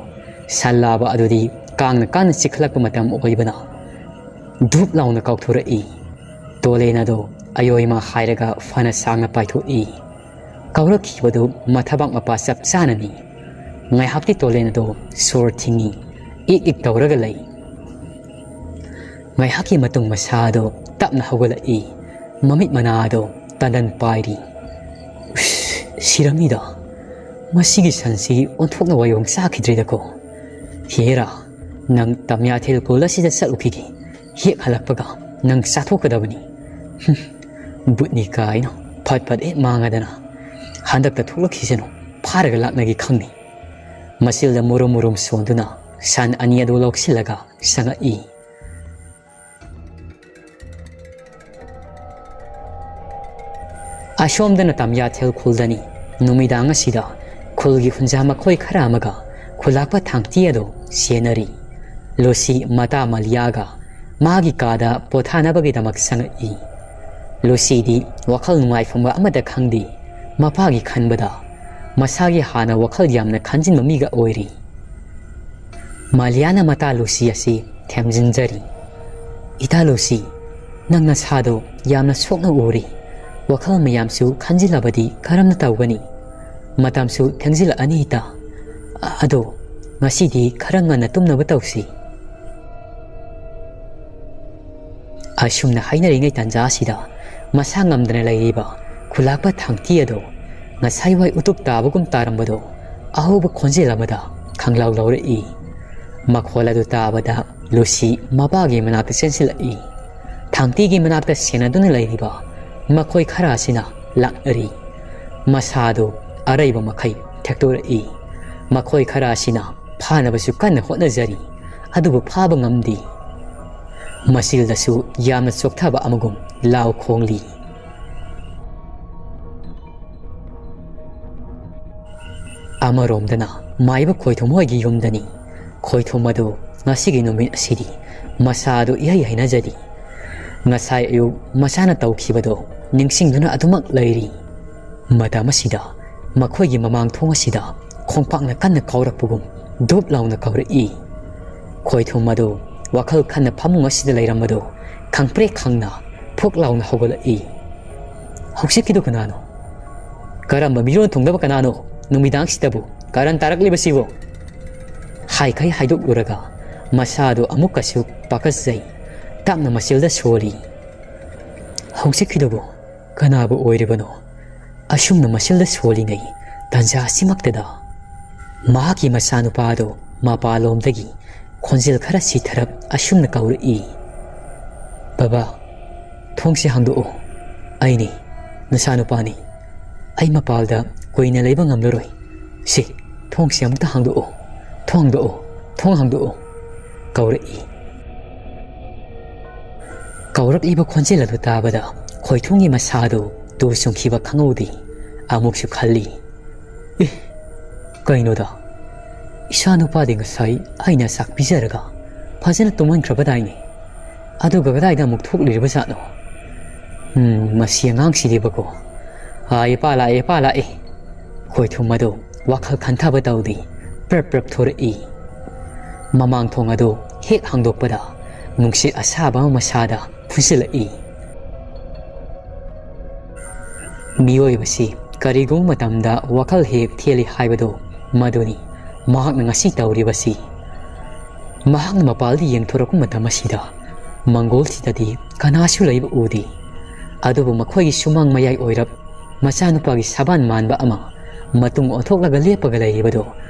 ꯁꯟ ꯂꯥꯕ ꯑꯗꯨꯗꯤ ꯀꯥꯡꯅ ꯀꯟꯅ ꯆꯤꯛꯈꯠꯂꯛꯄ ꯃꯇꯝ ꯑꯣꯏꯕꯅ ꯙꯨꯞ ꯂꯥꯎꯅ ꯀꯥꯎꯊꯣꯔꯛꯏ꯫ ꯇꯣꯂꯦꯟ ꯑꯗꯣ ꯑꯌꯣꯏꯃ ꯍꯥꯏꯔꯒ ꯐꯅ ꯁꯥꯡꯅ ꯄꯥꯏꯊꯣꯛꯏ꯫ ꯀꯥꯎꯔꯛꯈꯤꯕꯗꯨ ꯃꯊꯕꯥꯛ ꯃꯄꯥ ꯆꯞ ꯆꯥꯅꯅꯤ꯫ ꯉꯥꯏꯍꯥꯛꯇꯤ ꯇꯣꯂꯦꯟ ꯑꯗꯣ ꯁꯣꯔ ꯊꯤꯡꯏ, ꯏꯛ ꯏꯛ ꯇꯧꯔꯒ ꯂꯩ꯫ ꯉꯥꯏꯍꯥꯛꯀꯤ ꯃꯇꯨꯡ ꯃꯁꯥ ꯑꯗꯣ ꯇꯞꯅ ꯍꯧꯒꯠꯂꯛꯏ꯫ ꯃꯃꯤꯠ ꯃꯅꯥ ꯑꯗꯣ ꯇꯟꯗꯟ ꯄꯥꯏꯔꯤ꯫ "ꯎꯁ, ꯁꯤꯔꯝꯅꯤꯗ꯫ ꯃꯁꯤꯒꯤ ꯁꯟꯁꯤ ꯑꯣꯟꯊꯣꯛꯅ ꯋꯥꯌꯣꯡ ꯆꯥꯈꯤꯗ꯭ꯔꯦꯗꯀꯣ꯫ ꯍꯦꯔꯥ, ꯅꯪ ꯇꯝꯌꯥꯊꯦꯜ ꯈꯨꯜ ꯑꯁꯤꯗ ꯆꯠꯂꯨꯈꯤꯒꯦ꯫ ꯍꯦꯛ ꯍꯜꯂꯛꯄꯒ ꯅꯪ ꯆꯥꯊꯣꯛꯀꯗꯕꯅꯤ꯫ ꯍꯨꯝ, ꯕꯨꯠꯅꯤ ꯀꯥꯏꯅ ꯐꯠ ꯐꯠ ꯍꯦꯛ ꯃꯥꯡꯉꯗꯅ꯫ ꯍꯟꯗꯛꯇ ꯊꯣꯛꯂꯛꯈꯤꯁꯅꯨ, ꯐꯥꯔꯒ ꯂꯥꯛꯅꯒꯦ ꯈꯪꯅꯤ"꯫ ꯃꯆꯤꯜꯗ ꯃꯨꯔꯨꯝ ꯃꯨꯔꯨꯝ ꯁꯣꯟꯗꯨꯅ ꯁꯟ ꯑꯅꯤ ꯑꯗꯨ ꯂꯧꯁꯤꯜꯂꯒ ꯆꯪꯉꯛꯏ꯫ ꯑꯁꯣꯝꯗꯅ ꯇꯝꯌꯥꯊꯦꯜ ꯈꯨꯜꯗꯅꯤ꯫ ꯅꯨꯃꯤꯗꯥꯡ ꯑꯁꯤꯗ ꯈꯨꯜꯒꯤ ꯍꯨꯟꯖꯥ ꯃꯈꯣꯏ ꯈꯔ ꯑꯃꯒ ꯈꯨꯂꯥꯛꯄ ꯊꯥꯡꯇꯤ ꯑꯗꯨ ꯁꯦꯟꯅꯔꯤ꯫ ꯂꯨꯁꯤ ꯃꯇꯥ ꯃꯂꯤꯌꯥꯒ ꯃꯥꯒꯤ ꯀꯥꯗ ꯄꯣꯊꯥꯅꯕꯒꯤꯗꯃꯛ ꯆꯪꯉꯛꯏ꯫ ꯂꯨꯁꯤꯗꯤ ꯋꯥꯈꯜ ꯅꯨꯡꯉꯥꯏꯐꯝꯕ ꯑꯃꯠꯇ ꯈꯪꯗꯦ꯫ ꯃꯄꯥꯒꯤ ꯈꯟꯕꯗ ꯃꯁꯥꯒꯤ ꯍꯥꯟꯅ ꯋꯥꯈꯜ ꯌꯥꯝꯅ ꯈꯟꯖꯤꯟꯕ ꯃꯤꯒ ꯑꯣꯏꯔꯤ꯫ ꯃꯥꯂꯤꯌꯥꯅ ꯃꯇꯥ ꯂꯨꯁꯤ ꯑꯁꯤ ꯊꯦꯝꯖꯤꯟꯖꯔꯤ꯫ "ꯏꯇꯥ ꯂꯨꯁꯤ, ꯅꯪ ꯅꯁꯥꯗꯣ ꯌꯥꯝꯅ ꯁꯣꯛꯅ ꯎꯔꯤ꯫ ꯋꯥꯈꯜ ꯃꯌꯥꯝꯁꯨ ꯈꯟꯖꯤꯜꯂꯕꯗꯤ ꯀꯔꯝꯅ ꯇꯧꯒꯅꯤ? ꯃꯇꯝꯁꯨ ꯊꯦꯡꯖꯤꯜꯂꯛꯑꯅꯤ ꯏꯇꯥ꯫ ꯑ-, ꯑꯗꯣ ꯉꯁꯤꯗꯤ ꯈꯔ ꯉꯟꯅ ꯇꯨꯝꯅꯕ ꯇꯧꯁꯤ"꯫ ꯑꯁꯨꯝꯅ ꯍꯥꯏꯅꯔꯤꯉꯩ ꯇꯥꯟꯖꯥ ꯑꯁꯤꯗ ꯃꯁꯥ ꯉꯝꯗꯅ ꯂꯩꯔꯤꯕ ꯈꯨꯂꯥꯛꯄ ꯊꯥꯡꯇꯤ ꯑꯗꯣ ꯉꯁꯥꯏꯋꯥꯏ ꯎꯇꯨꯞ ꯇꯥꯕꯒꯨꯝ ꯇꯥꯔꯝꯕꯗꯣ ꯑꯍꯧꯕ ꯈꯣꯟꯖꯦꯜ ꯑꯃꯗ ꯈꯪꯂꯥꯎ ꯂꯧꯔꯛꯏ꯫ ꯃꯈꯣꯜ ꯑꯗꯨ ꯇꯥꯕꯗ ꯂꯨꯁꯤ ꯃꯄꯥꯒꯤ ꯃꯅꯥꯛꯇ ꯆꯦꯟꯁꯤꯜꯂꯛꯏ꯫ ꯊꯥꯡꯇꯤꯒꯤ ꯃꯅꯥꯛꯇ ꯁꯦꯟꯅꯗꯨꯅ ꯂꯩꯔꯤꯕ ꯃꯈꯣꯏ ꯈꯔ ꯑꯁꯤꯅ ꯂꯥꯛꯅꯔꯤ꯫ ꯃꯁꯥꯗꯨ ꯑꯔꯩꯕ ꯃꯈꯩ ꯊꯦꯛꯇꯣꯔꯛꯏ꯫ ꯃꯈꯣꯏ ꯈꯔ ꯑꯁꯤꯅ ꯐꯥꯅꯕꯁꯨ ꯀꯟꯅ ꯍꯣꯠꯅꯖꯔꯤ, ꯑꯗꯨꯕꯨ ꯐꯥꯕ ꯉꯝꯗꯦ꯫ ꯃꯆꯤꯜꯗꯁꯨ ꯌꯥꯝꯅ ꯆꯣꯛꯊꯕ ꯑꯃꯒꯨꯝ ꯂꯥꯎ ꯈꯣꯡꯂꯤ꯫ ꯑꯃꯔꯣꯝꯗꯅ ꯃꯥꯏꯕ ꯈꯣꯏꯊꯨꯝ ꯍꯣꯏꯒꯤ ꯌꯨꯝꯗꯅꯤ꯫ ꯈꯣꯏꯊꯨꯝ ꯑꯗꯨ ꯉꯁꯤꯒꯤ ꯅꯨꯃꯤꯠ ꯑꯁꯤꯗꯤ ꯃꯁꯥ ꯑꯗꯨ ꯏꯍꯩ ꯍꯩꯅꯖꯗꯦ꯫ ꯉꯁꯥꯏ ꯑꯌꯨꯛ ꯃꯁꯥꯅ ꯇꯧꯈꯤꯕꯗꯨ ꯅꯤꯡꯁꯤꯡꯗꯨꯅ ꯑꯗꯨꯃꯛ ꯂꯩꯔꯤ꯫ ꯃꯇꯝ ꯑꯁꯤꯗ ꯃꯈꯣꯏꯒꯤ ꯃꯃꯥꯡ ꯊꯣꯡ ꯑꯁꯤꯗ ꯈꯣꯡꯄꯥꯛꯅ ꯀꯟꯅ ꯀꯥꯎꯔꯛꯄꯒꯨꯝ ꯗꯨꯞ ꯂꯥꯎꯅ ꯀꯧꯔꯛꯏ꯫ ꯈꯣꯏꯊꯨꯝ ꯑꯗꯨ ꯋꯥꯈꯜ ꯈꯟꯅ ꯐꯃꯨꯡ ꯑꯁꯤꯗ ꯂꯩꯔꯝꯕꯗꯨ ꯈꯪꯄ꯭ꯔꯦꯛ ꯈꯪꯅ ꯐꯨꯛ ꯂꯥꯎꯅ ꯍꯧꯒꯠꯂꯛꯏ꯫ "ꯍꯧꯖꯤꯛꯀꯤꯗꯨ ꯀꯅꯥꯅꯣ? ꯀꯔꯝꯕ ꯃꯤꯔꯣꯟ ꯊꯨꯡꯗꯕ ꯀꯅꯥꯅꯣ ꯅꯨꯃꯤꯗꯥꯡꯁꯤꯗꯕꯨ ꯀꯔꯟ ꯇꯥꯔꯛꯂꯤꯕꯁꯤꯕꯨ?" ꯍꯥꯏꯈꯩ ꯍꯥꯏꯗꯣꯛꯂꯨꯔꯒ ꯃꯁꯥꯗꯨ ꯑꯃꯨꯛꯀꯁꯨ ꯄꯥꯈꯠꯆꯩ꯫ ꯇꯞꯅ ꯃꯆꯤꯜꯗ ꯁꯣꯜꯂꯤ꯫ "ꯍꯧꯖꯤꯛꯀꯤꯗꯨꯕꯨ ꯀꯅꯥꯕꯨ ꯑꯣꯏꯔꯤꯕꯅꯣ?" ꯑꯁꯨꯝꯅ ꯃꯆꯤꯜꯗ ꯁꯣꯜꯂꯤꯉꯩ ꯇꯥꯟꯖꯥ ꯑꯁꯤꯃꯛꯇꯗ ꯃꯍꯥꯛꯀꯤ ꯃꯆꯥꯅꯨꯄꯥ ꯑꯗꯨ ꯃꯄꯥꯟꯂꯣꯝꯗꯒꯤ ꯈꯣꯟꯖꯦꯜ ꯈꯔ ꯁꯤꯊꯔꯞ ꯑꯁꯨꯝꯅ ꯀꯧꯔꯛꯏ, "ꯕꯕꯥ, ꯊꯣꯡꯁꯦ ꯍꯥꯡꯗꯣꯛꯎ꯫ ꯑꯩꯅꯤ, ꯅꯆꯥꯅꯨꯄꯥꯅꯤ꯫ ꯑꯩ ꯃꯄꯥꯜꯗ ꯀꯨꯏꯅ ꯂꯩꯕ ꯉꯝꯂꯔꯣꯏ꯫ ꯁꯤ, ꯊꯣꯡꯁꯦ ꯑꯃꯨꯛꯇ ꯍꯥꯡꯗꯣꯛꯎ꯫ ꯊꯣꯡ ꯍꯥꯡꯗꯣꯛꯎ, ꯊꯣꯡ ꯍꯥꯡꯗꯣꯛꯎ," ꯀꯧꯔꯛꯏ꯫ ꯀꯧꯔꯛꯂꯤꯕ ꯈꯣꯟꯖꯦꯜ ꯑꯗꯨ ꯇꯥꯕꯗ ꯈꯣꯏꯊꯨꯝꯒꯤ ꯃꯁꯥꯗꯨ ꯇꯨ ꯆꯨꯡꯈꯤꯕ ꯈꯪꯍꯧꯗꯦ꯫ ꯑꯃꯨꯛꯁꯨ ꯈꯜꯂꯤ, "ꯑꯦ, ꯀꯩꯅꯣꯗ, ꯏꯆꯥ ꯅꯨꯄꯥꯗꯤ ꯉꯁꯥꯏ ꯑꯩꯅ ꯆꯥꯛ ꯄꯤꯖꯔꯒ ꯐꯖꯅ ꯇꯨꯝꯍꯟꯈ꯭ꯔꯕꯗꯥꯏꯅꯦ? ꯑꯗꯨꯒ ꯀꯗꯥꯏꯗ ꯑꯃꯨꯛ ꯊꯣꯛꯂꯤꯔꯤꯕ ꯖꯥꯠꯅꯣ? ꯎꯝ, ꯃꯁꯤ ꯑꯉꯥꯡꯁꯤꯗꯤꯕꯀꯣ꯫ ꯑꯥ, ꯏꯄꯥ ꯂꯥꯛꯑꯦ, ꯏꯄꯥ ꯂꯥꯛꯑꯦ!" ꯈꯣꯏꯊꯨꯝ ꯑꯗꯨ ꯋꯥꯈꯜ ꯈꯟꯊꯕ ꯇꯧꯗꯦ, ꯄ꯭ꯔꯞ ꯄ꯭ꯔꯞ ꯊꯣꯔꯛꯏ꯫ ꯃꯃꯥꯡ ꯊꯣꯡ ꯑꯗꯨ ꯍꯦꯛ ꯍꯥꯡꯗꯣꯛꯄꯗ ꯅꯨꯡꯁꯤꯠ ꯑꯁꯥꯕ ꯑꯃ ꯃꯁꯥꯗ ꯐꯨꯖꯤꯜꯂꯛꯏ꯫ ꯃꯤꯑꯣꯏꯕꯁꯤ ꯀꯔꯤꯒꯨꯝꯕ ꯃꯇꯝꯗ ꯋꯥꯈꯜ ꯍꯦꯛ ꯊꯦꯜꯂꯤ ꯍꯥꯏꯕꯗꯨ ꯃꯗꯨꯅꯤ ꯃꯍꯥꯛꯅ ꯉꯁꯤ ꯇꯧꯔꯤꯕꯁꯤ꯫ ꯃꯍꯥꯛꯅ ꯃꯄꯥꯜꯗ ꯌꯦꯡꯊꯣꯔꯛꯄ ꯃꯇꯝ ꯑꯁꯤꯗ ꯃꯪꯒꯣꯜꯁꯤꯗꯗꯤ ꯀꯅꯥꯁꯨ ꯂꯩꯕ ꯎꯗꯦ꯫ ꯑꯗꯨꯕꯨ ꯃꯈꯣꯏꯒꯤ ꯁꯨꯃꯥꯡ ꯃꯌꯥꯏ ꯑꯣꯏꯔꯞ ꯃꯆꯥꯅꯨꯄꯥꯒꯤ ꯁꯕꯥꯟ ꯃꯥꯟꯕ ꯑꯃ ꯃꯇꯨꯡ ꯑꯣꯟꯊꯣꯛꯂꯒ ꯂꯦꯞꯄꯒ ꯂꯩꯔꯤꯕꯗꯨ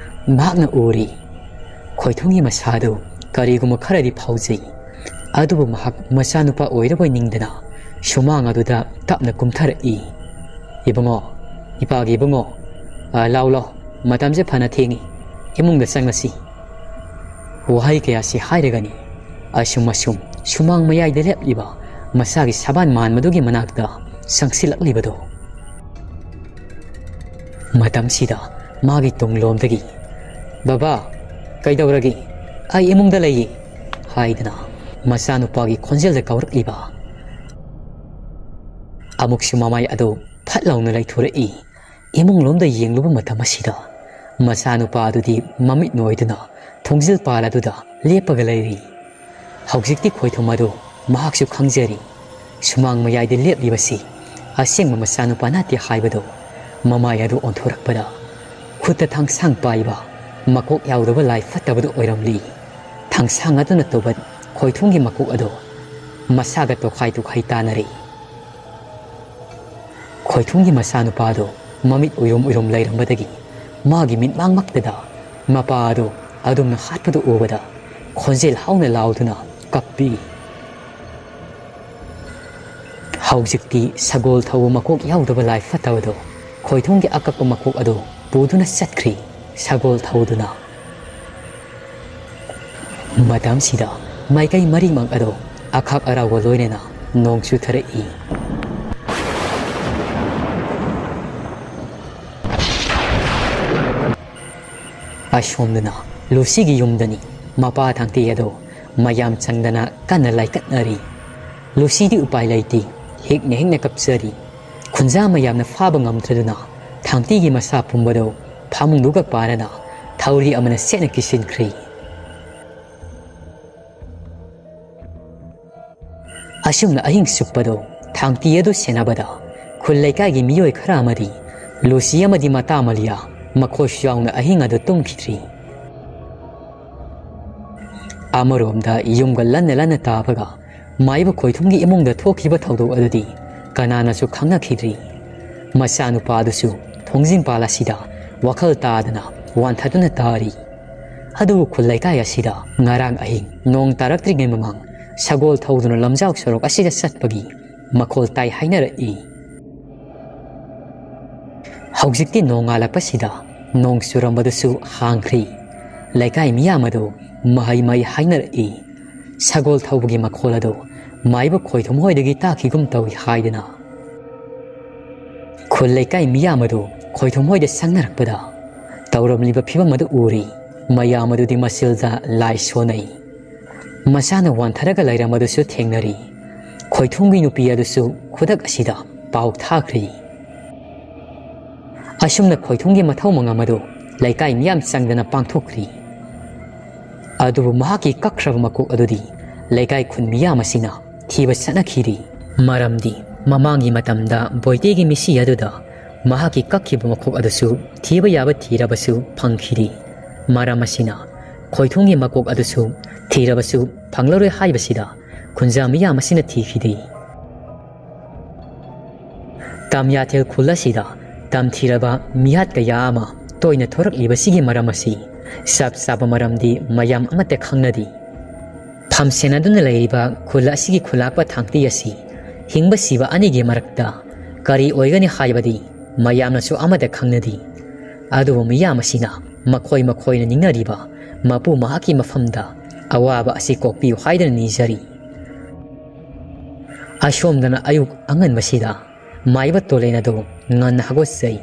ꯃꯍꯥꯛꯅ ꯎꯔꯤ꯫ ꯈꯣꯏꯊꯨꯝꯒꯤ ꯃꯁꯥꯗꯨ ꯀꯔꯤꯒꯨꯝꯕ ꯈꯔꯗꯤ ꯐꯥꯎꯖꯩ꯫ ꯑꯗꯨꯕꯨ ꯃꯍꯥꯛ ꯃꯆꯥꯅꯨꯄꯥ ꯑꯣꯏꯔꯕꯣꯏ ꯅꯤꯡꯗꯅ ꯁꯨꯃꯥꯡ ꯑꯗꯨꯗ ꯇꯞꯅ ꯀꯨꯝꯊꯔꯛꯏ꯫ "ꯏꯕꯨꯡꯉꯣ, ꯏꯄꯥꯒꯤ ꯏꯕꯨꯡꯉꯣ, ꯑ, ꯂꯥꯎ, ꯂꯥꯎ, ꯃꯇꯝꯁꯦ ꯐꯅ ꯊꯦꯡꯉꯤ, ꯏꯃꯨꯡꯗ ꯆꯪꯂꯁꯤ꯫" ꯋꯥꯍꯩ ꯀꯌꯥꯁꯤ ꯍꯥꯏꯔꯒꯅꯤ ꯑꯁꯨꯝ ꯑꯁꯨꯝ ꯁꯨꯃꯥꯡ ꯃꯌꯥꯏꯗ ꯂꯦꯞꯂꯤꯕ ꯃꯁꯥꯒꯤ ꯁꯕꯥꯟ ꯃꯥꯟꯕꯗꯨꯒꯤ ꯃꯅꯥꯛꯇ ꯆꯪꯁꯤꯜꯂꯛꯂꯤꯕꯗꯣ꯫ ꯃꯇꯝꯁꯤꯗ ꯃꯥꯒꯤ ꯇꯨꯡꯂꯣꯝꯗꯒꯤ, "ꯕꯕꯥ, ꯀꯩꯗꯧꯔꯒꯦ? ꯑꯩ ꯏꯃꯨꯡꯗ ꯂꯩꯌꯦ" ꯍꯥꯏꯗꯅ ꯃꯆꯥꯅꯨꯄꯥꯒꯤ ꯈꯣꯟꯖꯦꯜꯗ ꯀꯧꯔꯛꯂꯤꯕ꯫ ꯑꯃꯨꯛꯁꯨ ꯃꯃꯥꯏ ꯑꯗꯨ ꯐꯠ ꯂꯥꯎꯅ ꯂꯩꯊꯣꯔꯛꯏ꯫ ꯏꯃꯨꯡꯂꯣꯝꯗ ꯌꯦꯡꯂꯨꯕ ꯃꯇꯝ ꯑꯁꯤꯗ ꯃꯆꯥꯅꯨꯄꯥ ꯑꯗꯨꯗꯤ ꯃꯃꯤꯠ ꯅꯣꯏꯗꯨꯅ ꯊꯣꯡꯖꯤꯜ ꯄꯥꯜ ꯑꯗꯨꯗ ꯂꯦꯞꯄꯒ ꯂꯩꯔꯤ꯫ ꯍꯧꯖꯤꯛꯇꯤ ꯈꯣꯏꯊꯨꯝ ꯑꯗꯨ ꯃꯍꯥꯛꯁꯨ ꯈꯪꯖꯔꯤ꯫ ꯁꯨꯃꯥꯡ ꯃꯌꯥꯏꯗ ꯂꯦꯞꯂꯤꯕꯁꯤ ꯑꯁꯦꯡꯕ ꯃꯆꯥꯅꯨꯄꯥ ꯅꯠꯇꯦ ꯍꯥꯏꯕꯗꯨ꯫ ꯃꯃꯥꯏ ꯑꯗꯨ ꯑꯣꯟꯊꯣꯔꯛꯄꯗ ꯈꯨꯠꯇ ꯊꯥꯡꯁꯥꯡ ꯄꯥꯏꯕ, ꯃꯀꯣꯛ ꯌꯥꯎꯗꯕ ꯂꯥꯏ ꯐꯠꯇꯕꯗꯨ ꯑꯣꯏꯔꯝꯂꯤ꯫ ꯊꯥꯡꯁꯥꯡ ꯑꯗꯨꯅ ꯇꯧꯕ ꯈꯣꯏꯊꯨꯝꯒꯤ ꯃꯀꯣꯛ ꯑꯗꯨ ꯃꯁꯥꯒ ꯇꯣꯈꯥꯏ ꯇꯣꯈꯥꯏ ꯇꯥꯅꯔꯤ꯫ ꯈꯣꯏꯊꯨꯝꯒꯤ ꯃꯆꯥꯅꯨꯄꯥꯗꯨ ꯃꯃꯤꯠ ꯎꯏꯔꯨꯝ ꯎꯏꯔꯨꯝ ꯂꯩꯔꯝꯕꯗꯒꯤ ꯃꯥꯒꯤ ꯃꯤꯠꯃꯥꯡꯃꯛꯇꯗ ꯃꯄꯥ ꯑꯗꯨ ꯑꯗꯨꯝꯅ ꯍꯥꯠꯄꯗꯨ ꯎꯕꯗ ꯈꯣꯟꯖꯦꯜ ꯍꯧꯅ ꯂꯥꯎꯗꯨꯅ ꯀꯞꯄꯤ꯫ ꯍꯧꯖꯤꯛꯇꯤ ꯁꯒꯣꯜ ꯊꯧꯕ ꯃꯀꯣꯛ ꯌꯥꯎꯗꯕ ꯂꯥꯏ ꯐꯠꯇꯕꯗꯨ ꯈꯣꯏꯊꯨꯝꯒꯤ ꯑꯀꯛꯄ ꯃꯀꯣꯛ ꯑꯗꯨ ꯄꯨꯗꯨꯅ ꯆꯠꯈ꯭ꯔꯤ꯫ ꯁꯒꯣꯜ ꯊꯧꯗꯨꯅ꯫ ꯃꯇꯝꯁꯤꯗ ꯃꯥꯏꯀꯩ ꯃꯔꯤꯃꯛ ꯑꯗꯨ ꯑꯈꯥꯛ ꯑꯔꯥꯎꯒ ꯂꯣꯏꯅꯅ ꯅꯣꯡ ꯆꯨꯊꯔꯛꯏ꯫ ꯑꯁꯣꯝꯗꯅ ꯂꯨꯁꯤꯒꯤ ꯌꯨꯝꯗꯅꯤ꯫ ꯃꯄꯥ ꯊꯥꯡꯇꯤ ꯑꯗꯨ ꯃꯌꯥꯝ ꯆꯪꯗꯅ ꯀꯟꯅ ꯂꯥꯏꯀꯠꯅꯔꯤ꯫ ꯂꯨꯁꯤꯗꯤ ꯎꯄꯥꯏ ꯂꯩꯇꯦ, ꯍꯤꯛꯅ ꯍꯤꯛꯅ ꯀꯞꯆꯔꯤ꯫ ꯈꯨꯟꯖꯥ ꯃꯌꯥꯝꯅ ꯐꯥꯕ ꯉꯝꯗ꯭ꯔꯗꯨꯅ ꯊꯥꯡꯇꯤꯒꯤ ꯃꯁꯥ ꯄꯨꯝꯕꯗꯨ ꯐꯃꯨꯡꯗꯨꯒ ꯄꯥꯔꯅ ꯊꯧꯔꯤ ꯑꯃꯅ ꯁꯦꯠꯅ ꯀꯤꯁꯤꯟꯈ꯭ꯔꯤ꯫ ꯑꯁꯨꯝꯅ ꯑꯍꯤꯡ ꯆꯨꯞꯄꯗꯨ ꯊꯥꯡꯇꯤ ꯑꯗꯨ ꯁꯦꯟꯅꯕꯗ ꯈꯨꯜ ꯂꯩꯀꯥꯏꯒꯤ ꯃꯤꯑꯣꯏ ꯈꯔ ꯑꯃꯗꯤ ꯂꯨꯁꯤ ꯑꯃꯗꯤ ꯃꯇꯥ ꯃꯂꯤꯌꯥ ꯃꯈꯣꯏꯁꯨ ꯌꯥꯎꯅ ꯑꯍꯤꯡ ꯑꯗꯨ ꯇꯨꯝꯈꯤꯗ꯭ꯔꯤ꯫ ꯑꯃꯔꯣꯝꯗ ꯌꯨꯝꯒ ꯂꯟꯅ ꯂꯟꯅ ꯇꯥꯕꯒ ꯃꯥꯏꯕ ꯈꯣꯏꯊꯨꯝꯒꯤ ꯏꯃꯨꯡꯗ ꯊꯣꯛꯈꯤꯕ ꯊꯧꯗꯣꯛ ꯑꯗꯨꯗꯤ ꯀꯅꯥꯅꯁꯨ ꯈꯪꯅꯈꯤꯗ꯭ꯔꯤ꯫ ꯃꯆꯥꯅꯨꯄꯥ ꯑꯗꯨꯁꯨ ꯊꯣꯡꯖꯤꯟꯄꯥꯜ ꯑꯁꯤꯗ ꯋꯥꯈꯜ ꯇꯥꯗꯅ ꯋꯥꯟꯊꯗꯨꯅ ꯇꯥꯔꯤ꯫ ꯑꯗꯨꯕꯨ ꯈꯨꯜ ꯂꯩꯀꯥꯏ ꯑꯁꯤꯗ ꯉꯔꯥꯡ ꯑꯍꯤꯡ ꯅꯣꯡ ꯇꯥꯔꯛꯇ꯭ꯔꯤꯉꯩ ꯃꯃꯥꯡ ꯁꯒꯣꯜ ꯊꯧꯗꯨꯅ ꯂꯝꯖꯥꯎ ꯁꯣꯔꯣꯛ ꯑꯁꯤꯗ ꯆꯠꯄꯒꯤ ꯃꯈꯣꯜ ꯇꯥꯏ ꯍꯥꯏꯅꯔꯛꯏ꯫ ꯍꯧꯖꯤꯛꯇꯤ ꯅꯣꯡꯉꯥꯜꯂꯛꯄꯁꯤꯗ ꯅꯣꯡ ꯆꯨꯔꯝꯕꯗꯨꯁꯨ ꯍꯥꯡꯈ꯭ꯔꯤ꯫ ꯂꯩꯀꯥꯏ ꯃꯤꯌꯥꯝ ꯑꯗꯨ ꯃꯍꯩ ꯃꯍꯩ ꯍꯥꯏꯅꯔꯛꯏ꯫ ꯁꯒꯣꯜ ꯊꯧꯕꯒꯤ ꯃꯈꯣꯜ ꯑꯗꯨ ꯃꯥꯏꯕ ꯈꯣꯏꯊꯨꯝ ꯍꯣꯏꯗꯒꯤ ꯇꯥꯈꯤꯒꯨꯝ ꯇꯧꯏ ꯍꯥꯏꯗꯅ꯫ ꯈꯨꯜ ꯂꯩꯀꯥꯏ ꯃꯤꯌꯥꯝ ꯑꯗꯨ ꯈꯣꯏꯊꯨꯝ ꯍꯣꯏꯗ ꯆꯪꯅꯔꯛꯄꯗ ꯇꯧꯔꯝꯂꯤꯕ ꯐꯤꯕꯝ ꯑꯗꯨ ꯎꯔꯤ꯫ ꯃꯌꯥꯝ ꯑꯗꯨꯗꯤ ꯃꯆꯤꯜꯗ ꯂꯥꯏ ꯁꯣꯟꯅꯩ꯫ ꯃꯁꯥꯅ ꯋꯥꯟꯊꯔꯒ ꯂꯩꯔꯝꯕꯗꯨꯁꯨ ꯊꯦꯡꯅꯔꯤ꯫ ꯈꯣꯏꯊꯨꯝꯒꯤ ꯅꯨꯄꯤ ꯑꯗꯨꯁꯨ ꯈꯨꯗꯛ ꯑꯁꯤꯗ ꯄꯥꯎ ꯊꯥꯈ꯭ꯔꯤ꯫ ꯑꯁꯨꯝꯅ ꯈꯣꯏꯊꯨꯝꯒꯤ ꯃꯊꯧ ꯃꯉꯝ ꯑꯗꯨ ꯂꯩꯀꯥꯏ ꯃꯤꯌꯥꯝ ꯆꯪꯗꯅ ꯄꯥꯡꯊꯣꯛꯈ꯭ꯔꯤ꯫ ꯑꯗꯨꯕꯨ ꯃꯍꯥꯛꯀꯤ ꯀꯛꯈ꯭ꯔꯕ ꯃꯀꯣꯛ ꯑꯗꯨꯗꯤ ꯂꯩꯀꯥꯏ ꯈꯨꯟ ꯃꯤꯌꯥꯝ ꯑꯁꯤꯅ ꯊꯤꯕ ꯆꯠꯅꯈꯤꯔꯤ꯫ ꯃꯔꯝꯗꯤ ꯃꯃꯥꯡꯒꯤ ꯃꯇꯝꯗ ꯕꯣꯏꯇꯦꯒꯤ ꯃꯤꯁꯤ ꯑꯗꯨꯗ ꯃꯍꯥꯛꯀꯤ ꯀꯛꯈꯤꯕ ꯃꯀꯣꯛ ꯑꯗꯨꯁꯨ ꯊꯤꯕ ꯌꯥꯕ ꯊꯤꯔꯕꯁꯨ ꯐꯪꯈꯤꯗꯦ꯫ ꯃꯔꯝ ꯑꯁꯤꯅ ꯈꯣꯏꯊꯨꯝꯒꯤ ꯃꯀꯣꯛ ꯑꯗꯨꯁꯨ ꯊꯤꯔꯕꯁꯨ ꯐꯪꯂꯔꯣꯏ ꯍꯥꯏꯕꯁꯤꯗ ꯈꯨꯟꯖꯥ ꯃꯤꯌꯥꯝ ꯑꯁꯤꯅ ꯊꯤꯈꯤꯗꯦ꯫ ꯇꯝꯌꯥꯊꯦꯜ ꯈꯨꯜ ꯑꯁꯤꯗ ꯇꯝꯊꯤꯔꯕ ꯃꯤꯍꯥꯠ ꯀꯌꯥ ꯑꯃ ꯇꯣꯏꯅ ꯊꯣꯔꯛꯂꯤꯕꯁꯤꯒꯤ ꯃꯔꯝ ꯑꯁꯤ ꯆꯞ ꯆꯥꯕ ꯃꯔꯝꯗꯤ ꯃꯌꯥꯝ ꯑꯃꯠꯇ ꯈꯪꯅꯗꯦ꯫ ꯐꯝꯁꯦꯟꯅꯗꯨꯅ ꯂꯩꯔꯤꯕ ꯈꯨꯜ ꯑꯁꯤꯒꯤ ꯈꯨꯂꯥꯛꯄ ꯊꯥꯡꯇꯤ ꯑꯁꯤ ꯍꯤꯡꯕ ꯁꯤꯕ ꯑꯅꯤꯒꯤ ꯃꯔꯛꯇ ꯀꯔꯤ ꯑꯣꯏꯒꯅꯤ ꯍꯥꯏꯕꯗꯤ ꯃꯌꯥꯝꯅꯁꯨ ꯑꯃꯠꯇ ꯈꯪꯅꯗꯦ꯫ ꯑꯗꯨꯕꯨ ꯃꯤꯌꯥꯝ ꯑꯁꯤꯅ ꯃꯈꯣꯏ ꯃꯈꯣꯏꯅ ꯅꯤꯡꯅꯔꯤꯕ ꯃꯄꯨ ꯃꯍꯥꯛꯀꯤ ꯃꯐꯝꯗ ꯑꯋꯥꯕ ꯑꯁꯤ ꯀꯣꯛꯄꯤꯌꯨ ꯍꯥꯏꯗꯨꯅ ꯅꯤꯖꯔꯤ꯫ ꯑꯁꯣꯝꯗꯅ ꯑꯌꯨꯛ ꯑꯉꯟꯕꯁꯤꯗ ꯃꯥꯏꯕ ꯇꯣꯂꯦꯟ ꯑꯗꯨ ꯉꯟꯅ ꯍꯧꯒꯠꯆꯩ꯫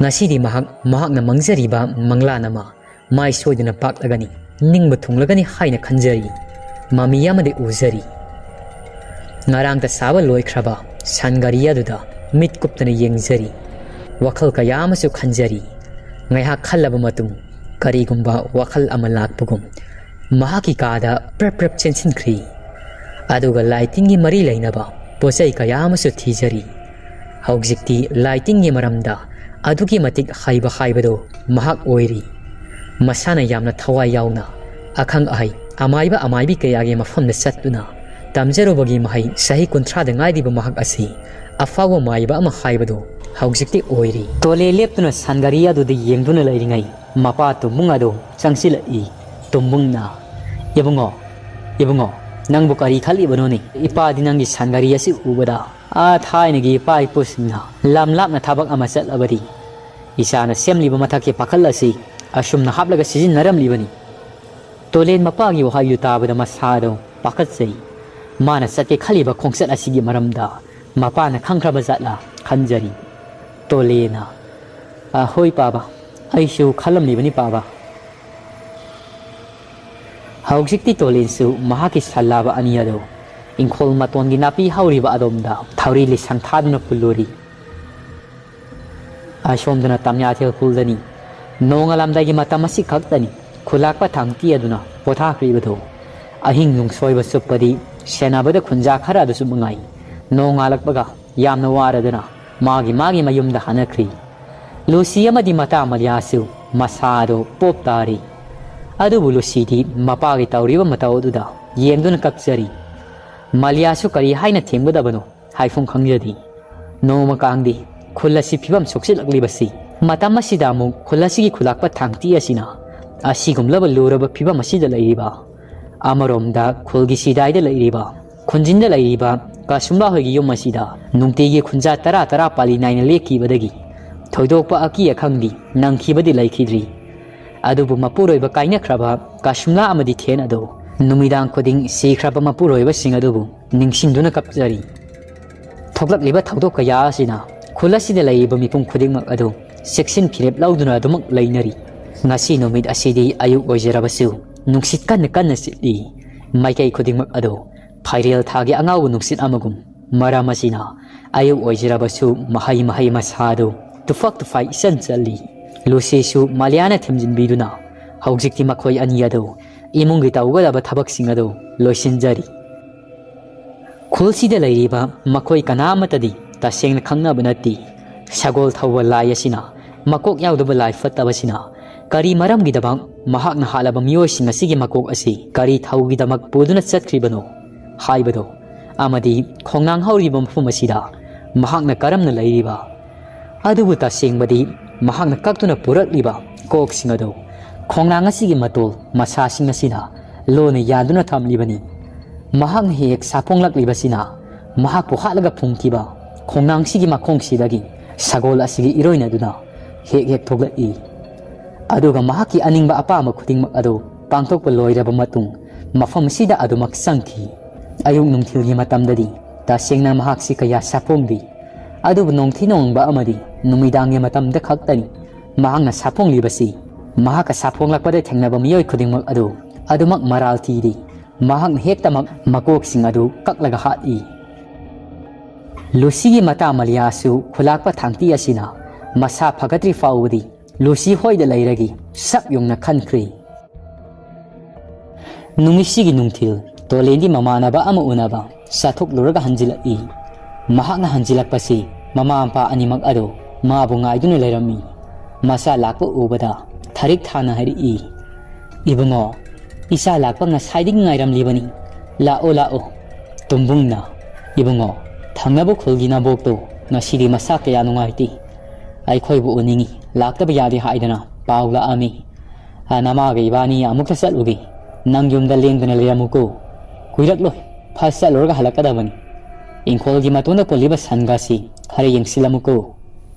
ꯉꯁꯤꯗꯤ ꯃꯍꯥꯛ ꯃꯍꯥꯛꯅ ꯃꯪꯖꯔꯤꯕ ꯃꯪꯂꯥꯟ ꯑꯃ ꯃꯥꯏ ꯁꯣꯏꯗꯅ ꯄꯥꯛꯂꯒꯅꯤ, ꯅꯤꯡꯕ ꯊꯨꯡꯂꯒꯅꯤ ꯍꯥꯏꯅ ꯈꯟꯖꯔꯤ꯫ ꯃꯃꯤ ꯑꯃꯗꯤ ꯎꯖꯔꯤ꯫ ꯉꯔꯥꯡꯇ ꯁꯥꯕ ꯂꯣꯏꯈ꯭ꯔꯕ ꯁꯟ ꯒꯥꯔꯤ ꯑꯗꯨꯗ ꯃꯤꯠ ꯀꯨꯞꯇꯅ ꯌꯦꯡꯖꯔꯤ꯫ ꯋꯥꯈꯜ ꯀꯌꯥ ꯑꯃꯁꯨ ꯈꯟꯖꯔꯤ꯫ ꯉꯥꯏꯍꯥꯛ ꯈꯜꯂꯕ ꯃꯇꯨꯡ ꯀꯔꯤꯒꯨꯝꯕ ꯋꯥꯈꯜ ꯑꯃ ꯂꯥꯛꯄꯒꯨꯝ ꯃꯍꯥꯛꯀꯤ ꯀꯥꯗ ꯄ꯭ꯔꯞ ꯄ꯭ꯔꯞ ꯆꯦꯟꯁꯤꯟꯈ꯭ꯔꯤ꯫ ꯑꯗꯨꯒ ꯂꯥꯏ ꯇꯤꯟꯒꯤ ꯃꯔꯤ ꯂꯩꯅꯕ ꯄꯣꯠ ꯆꯩ ꯀꯌꯥ ꯑꯃꯁꯨ ꯊꯤꯖꯔꯤ꯫ ꯍꯧꯖꯤꯛꯇꯤ ꯂꯥꯏ ꯇꯤꯟꯒꯤ ꯃꯔꯝꯗ ꯑꯗꯨꯛꯀꯤ ꯃꯇꯤꯛ ꯍꯩꯕ ꯍꯥꯏꯕꯗꯨ ꯃꯍꯥꯛ ꯑꯣꯏꯔꯤ꯫ ꯃꯁꯥꯅ ꯌꯥꯝꯅ ꯊꯋꯥꯏ ꯌꯥꯎꯅ ꯑꯈꯪ ꯑꯍꯩ ꯑꯃꯥꯏꯕ ꯑꯃꯥꯏꯕꯤ ꯀꯌꯥꯒꯤ ꯃꯐꯝꯗ ꯆꯠꯇꯨꯅ ꯇꯝꯖꯔꯨꯕꯒꯤ ꯃꯍꯩ ꯆꯍꯤ ꯀꯨꯟꯊ꯭ꯔꯥꯗ ꯉꯥꯏꯔꯤꯕ ꯃꯍꯥꯛ ꯑꯁꯤ ꯑꯐꯥꯎꯕ ꯃꯥꯏꯕ ꯑꯃ ꯍꯥꯏꯕꯗꯨ ꯍꯧꯖꯤꯛꯇꯤ ꯑꯣꯏꯔꯤ꯫ ꯇꯣꯂꯦ ꯂꯦꯞꯇꯨꯅ ꯁꯟ ꯒꯥꯔꯤ ꯑꯗꯨꯗ ꯌꯦꯡꯗꯨꯅ ꯂꯩꯔꯤꯉꯩ ꯃꯄꯥ ꯇꯨꯝꯕꯨꯡ ꯑꯗꯨ ꯆꯪꯁꯤꯜꯂꯛꯏ꯫ ꯇꯨꯝꯕꯨꯡꯅ, "ꯏꯕꯨꯡꯉꯣ, ꯏꯕꯨꯡꯉꯣ, ꯅꯪꯕꯨ ꯀꯔꯤ ꯈꯜꯂꯤꯕꯅꯣꯅꯦ? ꯏꯄꯥꯗꯤ ꯅꯪꯒꯤ ꯁꯟ ꯒꯥꯔꯤ ꯑꯁꯤ ꯎꯕꯗ ꯑꯥ ꯊꯥꯏꯅꯒꯤ ꯏꯄꯥ ꯏꯄꯨꯁꯤꯡꯅ ꯂꯝ ꯂꯥꯞꯅ ꯊꯕꯛ ꯑꯃ ꯆꯠꯂꯕꯗꯤ ꯏꯆꯥꯅ ꯁꯦꯝꯂꯤꯕ ꯃꯊꯛꯀꯤ ꯄꯥꯈꯜ ꯑꯁꯤ ꯑꯁꯨꯝꯅ ꯍꯥꯞꯂꯒ ꯁꯤꯖꯤꯟꯅꯔꯝꯂꯤꯕꯅꯤ꯫" ꯇꯣꯂꯦꯟ ꯃꯄꯥꯒꯤ ꯋꯥꯍꯩꯗꯨ ꯇꯥꯕꯗ ꯃꯁꯥꯗꯣ ꯄꯥꯈꯠꯆꯩ꯫ ꯃꯥꯅ ꯆꯠꯀꯦ ꯈꯜꯂꯤꯕ ꯈꯣꯡꯆꯠ ꯑꯁꯤꯒꯤ ꯃꯔꯝꯗ ꯃꯄꯥꯅ ꯈꯪꯈ꯭ꯔꯕ ꯖꯥꯠꯂꯥ ꯈꯟꯖꯔꯤ꯫ ꯇꯣꯂꯦꯅ, "ꯑ, ꯍꯣꯏ ꯄꯥꯕ, ꯑꯩꯁꯨ ꯈꯜꯂꯝꯂꯤꯕꯅꯤ ꯄꯥꯕ꯫ ꯍꯧꯖꯤꯛꯇꯤ ꯇꯣꯂꯤꯟꯁꯨ ꯃꯍꯥꯛꯀꯤ ꯁꯜꯂꯥꯕ ꯑꯅꯤ ꯑꯗꯨ ꯏꯪꯈꯣꯜ ꯃꯇꯣꯟꯒꯤ ꯅꯥꯄꯤ ꯍꯧꯔꯤꯕ ꯑꯗꯣꯝꯗ ꯊꯧꯔꯤ ꯂꯤꯁꯪ ꯊꯥꯗꯨꯅ ꯄꯨꯜꯂꯨꯔꯤ꯫ ꯑꯁꯣꯝꯗꯅ ꯇꯝꯌꯥꯊꯦꯜ ꯈꯨꯜꯗꯅꯤ꯫ ꯅꯣꯡꯉꯥꯜꯂꯝꯗꯥꯏꯒꯤ ꯃꯇꯝ ꯑꯁꯤ ꯈꯛꯇꯅꯤ ꯈꯨꯂꯥꯛꯄ ꯊꯥꯡꯇꯤ ꯑꯗꯨꯅ ꯄꯣꯊꯥꯈ꯭ꯔꯤꯕꯗꯨ꯫ ꯑꯍꯤꯡ ꯅꯨꯡꯁꯣꯏꯕ ꯆꯨꯞꯄꯗꯤ ꯁꯦꯟꯅꯕꯗ ꯈꯨꯟꯖꯥ ꯈꯔ ꯑꯗꯨꯁꯨ ꯃꯉꯥꯏ꯫ ꯅꯣꯡꯉꯥꯜꯂꯛꯄꯒ ꯌꯥꯝꯅ ꯋꯥꯔꯗꯨꯅ ꯃꯥꯒꯤ ꯃꯥꯒꯤ ꯃꯌꯨꯝꯗ ꯍꯟꯅꯈ꯭ꯔꯤ꯫ ꯂꯨꯁꯤ ꯑꯃꯗꯤ ꯃꯇꯥ ꯃꯂꯤꯌꯥꯁꯨ ꯃꯁꯥꯗꯣ ꯄꯣꯞ ꯇꯥꯔꯤ꯫ ꯑꯗꯨꯕꯨ ꯂꯨꯁꯤꯗꯤ ꯃꯄꯥꯒꯤ ꯇꯧꯔꯤꯕ ꯃꯇꯧ ꯑꯗꯨꯗ ꯌꯦꯡꯗꯨꯅ ꯀꯞꯆꯔꯤ꯫ ꯃꯂꯤꯌꯥꯁꯨ ꯀꯔꯤ ꯍꯥꯏꯅ ꯊꯦꯝꯒꯗꯕꯅꯣ ꯍꯥꯏꯐꯝ ꯈꯪꯖꯗꯦ꯫ ꯅꯣꯡꯃ ꯀꯥꯡꯗꯤ ꯈꯨꯜ ꯑꯁꯤ ꯐꯤꯕꯝ ꯁꯣꯛꯆꯤꯜꯂꯛꯂꯤꯕꯁꯤ, ꯃꯇꯝ ꯑꯁꯤꯗ ꯑꯃꯨꯛ ꯈꯨꯜ ꯑꯁꯤꯒꯤ ꯈꯨꯂꯥꯛꯄ ꯊꯥꯡꯇꯤ ꯑꯁꯤꯅ ꯑꯁꯤꯒꯨꯝꯂꯕ ꯂꯨꯔꯕ ꯐꯤꯕꯝ ꯑꯁꯤꯗ ꯂꯩꯔꯤꯕ, ꯑꯃꯔꯣꯝꯗ ꯈꯨꯜꯒꯤ ꯁꯤꯗꯥꯏꯗ ꯂꯩꯔꯤꯕ, ꯈꯨꯟꯖꯤꯟꯗ ꯂꯩꯔꯤꯕ ꯀꯥꯁꯨꯝꯂꯥ ꯍꯣꯏꯒꯤ ꯌꯨꯝ ꯑꯁꯤꯗ ꯅꯨꯡꯇꯤꯒꯤ ꯈꯨꯟꯖꯥ ꯇꯔꯥ ꯇꯔꯥ ꯄꯥꯂꯤ ꯅꯥꯏꯅ ꯂꯦꯛꯈꯤꯕꯗꯒꯤ ꯊꯣꯏꯗꯣꯛꯄ ꯑꯀꯤ ꯑꯈꯪꯗꯤ ꯅꯪꯈꯤꯕꯗꯤ ꯂꯩꯈꯤꯗ꯭ꯔꯤ꯫ ꯑꯗꯨꯕꯨ ꯃꯄꯨꯔꯣꯏꯕ ꯀꯥꯏꯅꯈ꯭ꯔꯕ ꯀꯥꯁꯨꯝꯂꯥ ꯑꯃꯗꯤ ꯊꯦꯟ ꯑꯗꯣ ꯅꯨꯃꯤꯗꯥꯡ ꯈꯨꯗꯤꯡ ꯁꯤꯈ꯭ꯔꯕ ꯃꯄꯨꯔꯣꯏꯕꯁꯤꯡ ꯑꯗꯨꯕꯨ ꯅꯤꯡꯁꯤꯡꯗꯨꯅ ꯀꯞꯆꯔꯤ꯫ ꯊꯣꯛꯂꯛꯂꯤꯕ ꯊꯧꯗꯣꯛ ꯀꯌꯥ ꯑꯁꯤꯅ ꯈꯨꯜ ꯑꯁꯤꯗ ꯂꯩꯔꯤꯕ ꯃꯤꯄꯨꯝ ꯈꯨꯗꯤꯡꯃꯛ ꯑꯗꯨ ꯆꯦꯛꯁꯤꯟ ꯐꯤꯔꯦꯞ ꯂꯧꯗꯨꯅ ꯑꯗꯨꯃꯛ ꯂꯩꯅꯔꯤ꯫ ꯉꯁꯤ ꯅꯨꯃꯤꯠ ꯑꯁꯤꯗꯤ ꯑꯌꯨꯛ ꯑꯣꯏꯖꯔꯕꯁꯨ ꯅꯨꯡꯁꯤꯠ ꯀꯟꯅ ꯀꯟꯅ ꯁꯤꯠꯂꯤ꯫ ꯃꯥꯏꯀꯩ ꯈꯨꯗꯤꯡꯃꯛ ꯑꯗꯨ ꯐꯥꯏꯔꯦꯜ ꯊꯥꯒꯤ ꯑꯉꯥꯎꯕ ꯅꯨꯡꯁꯤꯠ ꯑꯃꯒꯨꯝ꯫ ꯃꯔꯝ ꯑꯁꯤꯅ ꯑꯌꯨꯛ ꯑꯣꯏꯖꯔꯕꯁꯨ ꯃꯍꯩ ꯃꯍꯩ ꯃꯁꯥꯗꯨ ꯇꯨꯐꯛ ꯇꯨꯐꯥꯏ ꯏꯆꯟ ꯆꯠꯂꯤ꯫ ꯂꯨꯁꯤꯁꯨ ꯃꯥꯂꯤꯌꯥꯅ ꯊꯦꯝꯖꯤꯟꯕꯤꯗꯨꯅ ꯍꯧꯖꯤꯛꯇꯤ ꯃꯈꯣꯏ ꯑꯅꯤ ꯑꯗꯨ ꯏꯃꯨꯡꯒꯤ ꯇꯧꯒꯗꯕ ꯊꯕꯛꯁꯤꯡ ꯑꯗꯨ ꯂꯣꯏꯁꯤꯟꯖꯔꯤ꯫ ꯈꯨꯜꯁꯤꯗ ꯂꯩꯔꯤꯕ ꯃꯈꯣꯏ ꯀꯅꯥ ꯑꯃꯠꯇꯗꯤ ꯇꯁꯦꯡꯅ ꯈꯪꯅꯕ ꯅꯠꯇꯦ꯫ ꯁꯒꯣꯜ ꯊꯧꯕ ꯂꯥꯏ ꯑꯁꯤꯅ ꯃꯀꯣꯛ ꯌꯥꯎꯗꯕ ꯂꯥꯏ ꯐꯠꯇꯕꯁꯤꯅ ꯀꯔꯤ ꯃꯔꯝꯒꯤꯗꯃꯛ ꯃꯍꯥꯛꯅ ꯍꯥꯠꯂꯕ ꯃꯤꯑꯣꯏꯁꯤꯡ ꯑꯁꯤꯒꯤ ꯃꯀꯣꯛ ꯑꯁꯤ ꯀꯔꯤ ꯊꯧꯒꯤꯗꯃꯛ ꯄꯨꯗꯨꯅ ꯆꯠꯈ꯭ꯔꯤꯕꯅꯣ ꯍꯥꯏꯕꯗꯣ, ꯑꯃꯗꯤ ꯈꯣꯡꯅꯥꯡ ꯍꯧꯔꯤꯕ ꯃꯐꯝ ꯑꯁꯤꯗ ꯃꯍꯥꯛꯅ ꯀꯔꯝꯅ ꯂꯩꯔꯤꯕ? ꯑꯗꯨꯕꯨ ꯇꯁꯦꯡꯕꯗꯤ ꯃꯍꯥꯛꯅ ꯀꯛꯇꯨꯅ ꯄꯨꯔꯛꯂꯤꯕ ꯀꯣꯛꯁꯤꯡ ꯑꯗꯨ ꯈꯣꯡꯅꯥꯡ ꯑꯁꯤꯒꯤ ꯃꯇꯣꯜ ꯃꯁꯥꯁꯤꯡ ꯑꯁꯤꯅ ꯂꯣꯟꯅ ꯌꯥꯟꯗꯨꯅ ꯊꯝꯂꯤꯕꯅꯤ꯫ ꯃꯍꯥꯛꯅ ꯍꯦꯛ ꯍꯦꯛ ꯁꯥꯐꯣꯡꯂꯛꯂꯤꯕꯁꯤꯅ ꯃꯍꯥꯛꯄꯨ ꯍꯥꯠꯂꯒ ꯐꯨꯝꯈꯤꯕ ꯈꯣꯡꯅꯥꯡꯁꯤꯒꯤ ꯃꯈꯣꯡꯁꯤꯗꯒꯤ ꯁꯒꯣꯜ ꯑꯁꯤꯒꯤ ꯏꯔꯣꯏꯅꯗꯨꯅ ꯍꯦꯛ ꯍꯦꯛ ꯊꯣꯛꯂꯛꯏ꯫ ꯑꯗꯨꯒ ꯃꯍꯥꯛꯀꯤ ꯑꯅꯤꯡꯕ ꯑꯄꯥꯝꯕ ꯈꯨꯗꯤꯡꯃꯛ ꯑꯗꯨ ꯄꯥꯡꯊꯣꯛꯄ ꯂꯣꯏꯔꯕ ꯃꯇꯨꯡ ꯃꯐꯝꯁꯤꯗ ꯑꯗꯨꯃꯛ ꯆꯪꯈꯤ꯫ ꯑꯌꯨꯛ ꯅꯨꯡꯊꯤꯜꯒꯤ ꯃꯇꯝꯗꯗꯤ ꯇꯁꯦꯡꯅ ꯃꯍꯥꯛꯁꯤ ꯀꯌꯥ ꯁꯥꯐꯣꯡꯗꯦ꯫ ꯑꯗꯨꯕꯨ ꯅꯣꯡꯊꯤ ꯅꯣꯡꯃꯪꯕ ꯑꯃꯗꯤ ꯅꯨꯃꯤꯗꯥꯡꯒꯤ ꯃꯇꯝꯗ ꯈꯛꯇꯅꯤ ꯃꯍꯥꯛꯅ ꯁꯥꯐꯣꯡꯂꯤꯕꯁꯤ ꯃꯍꯥꯛꯀ ꯁꯥꯐꯣꯡꯂꯛꯄꯗ ꯊꯦꯡꯅꯕ ꯃꯤꯑꯣꯏ ꯈꯨꯗꯤꯡꯃꯛ ꯑꯗꯨ ꯑꯗꯨꯃꯛ ꯃꯔꯥꯜ ꯊꯤꯔꯤ꯫ ꯃꯍꯥꯛꯅ ꯍꯦꯛꯇꯃꯛ ꯃꯀꯣꯛꯁꯤꯡ ꯑꯗꯨ ꯀꯛꯂꯒ ꯍꯥꯠꯂꯤ꯫ ꯂꯨꯁꯤꯒꯤ ꯃꯇꯥ ꯃꯂꯤꯌꯥꯁꯨ ꯈꯨꯂꯥꯛꯄ ꯊꯥꯡꯇꯤ ꯑꯁꯤꯅ ꯃꯁꯥ ꯐꯒꯠꯇ꯭ꯔꯤ ꯐꯥꯎꯕꯗꯤ ꯂꯨꯁꯤ ꯍꯣꯏꯗ ꯂꯩꯔꯒꯤ ꯁꯛ ꯌꯨꯡꯅ ꯈꯟꯈ꯭ꯔꯤ꯫ ꯅꯨꯃꯤꯠꯁꯤꯒꯤ ꯅꯨꯡꯊꯤꯜ ꯇꯣꯂꯦꯟꯗꯤ ꯃꯃꯥꯟꯅꯕ ꯑꯃ ꯎꯅꯕ ꯆꯠꯊꯣꯛꯂꯨꯔꯒ ꯍꯟꯖꯤꯜꯂꯛꯏ꯫ ꯃꯍꯥꯛꯅ ꯍꯟꯖꯤꯜꯂꯛꯄꯁꯤ ꯃꯃꯥ ꯃꯄꯥ ꯑꯅꯤꯃꯛ ꯑꯗꯨ ꯃꯥꯕꯨ ꯉꯥꯏꯗꯨꯅ ꯂꯩꯔꯝꯃꯤ꯫ ꯃꯆꯥ ꯂꯥꯛꯄ ꯎꯕꯗ ꯊꯥꯔꯤꯛ ꯊꯥꯅ ꯍꯥꯏꯔꯛꯏ, "ꯏꯕꯨꯡꯉꯣ, ꯏꯆꯥ ꯂꯥꯛꯄ ꯉꯁꯥꯏꯗꯒꯤ ꯉꯥꯏꯔꯝꯂꯤꯕꯅꯤ꯫ ꯂꯥꯛꯑꯣ, ꯂꯥꯛꯑꯣ꯫" ꯇꯨꯝꯕꯨꯡꯅ, "ꯏꯕꯨꯡꯉꯣ, ꯊꯪꯅꯕ ꯈꯨꯜꯒꯤ ꯅꯕꯣꯛꯇꯣ ꯉꯁꯤꯗꯤ ꯃꯁꯥ ꯀꯌꯥ ꯅꯨꯡꯉꯥꯏꯇꯦ꯫ ꯑꯩꯈꯣꯏꯕꯨ ꯎꯅꯤꯡꯏ, ꯂꯥꯛꯇꯕ ꯌꯥꯗꯦ ꯍꯥꯏꯗꯅ ꯄꯥꯎ ꯂꯥꯛꯑꯝꯃꯤ꯫ ꯑ, ꯅꯃꯥꯒ ꯏꯕꯥꯅꯤ ꯑꯃꯨꯛꯇ ꯆꯠꯂꯨꯒꯦ꯫ ꯅꯪ ꯌꯨꯝꯗ ꯂꯦꯡꯗꯅ ꯂꯩꯔꯝꯃꯨꯀꯣ꯫ ꯀꯨꯏꯔꯛꯂꯣꯏ, ꯐꯠ ꯆꯠꯂꯨꯔꯒ ꯍꯜꯂꯛꯀꯗꯕꯅꯤ꯫ ꯏꯪꯈꯣꯜꯒꯤ ꯃꯇꯣꯟꯗ ꯀꯣꯜꯂꯤꯕ ꯁꯟꯒꯥꯁꯤ ꯈꯔ ꯌꯦꯡꯁꯤꯜꯂꯝꯃꯨꯀꯣ꯫"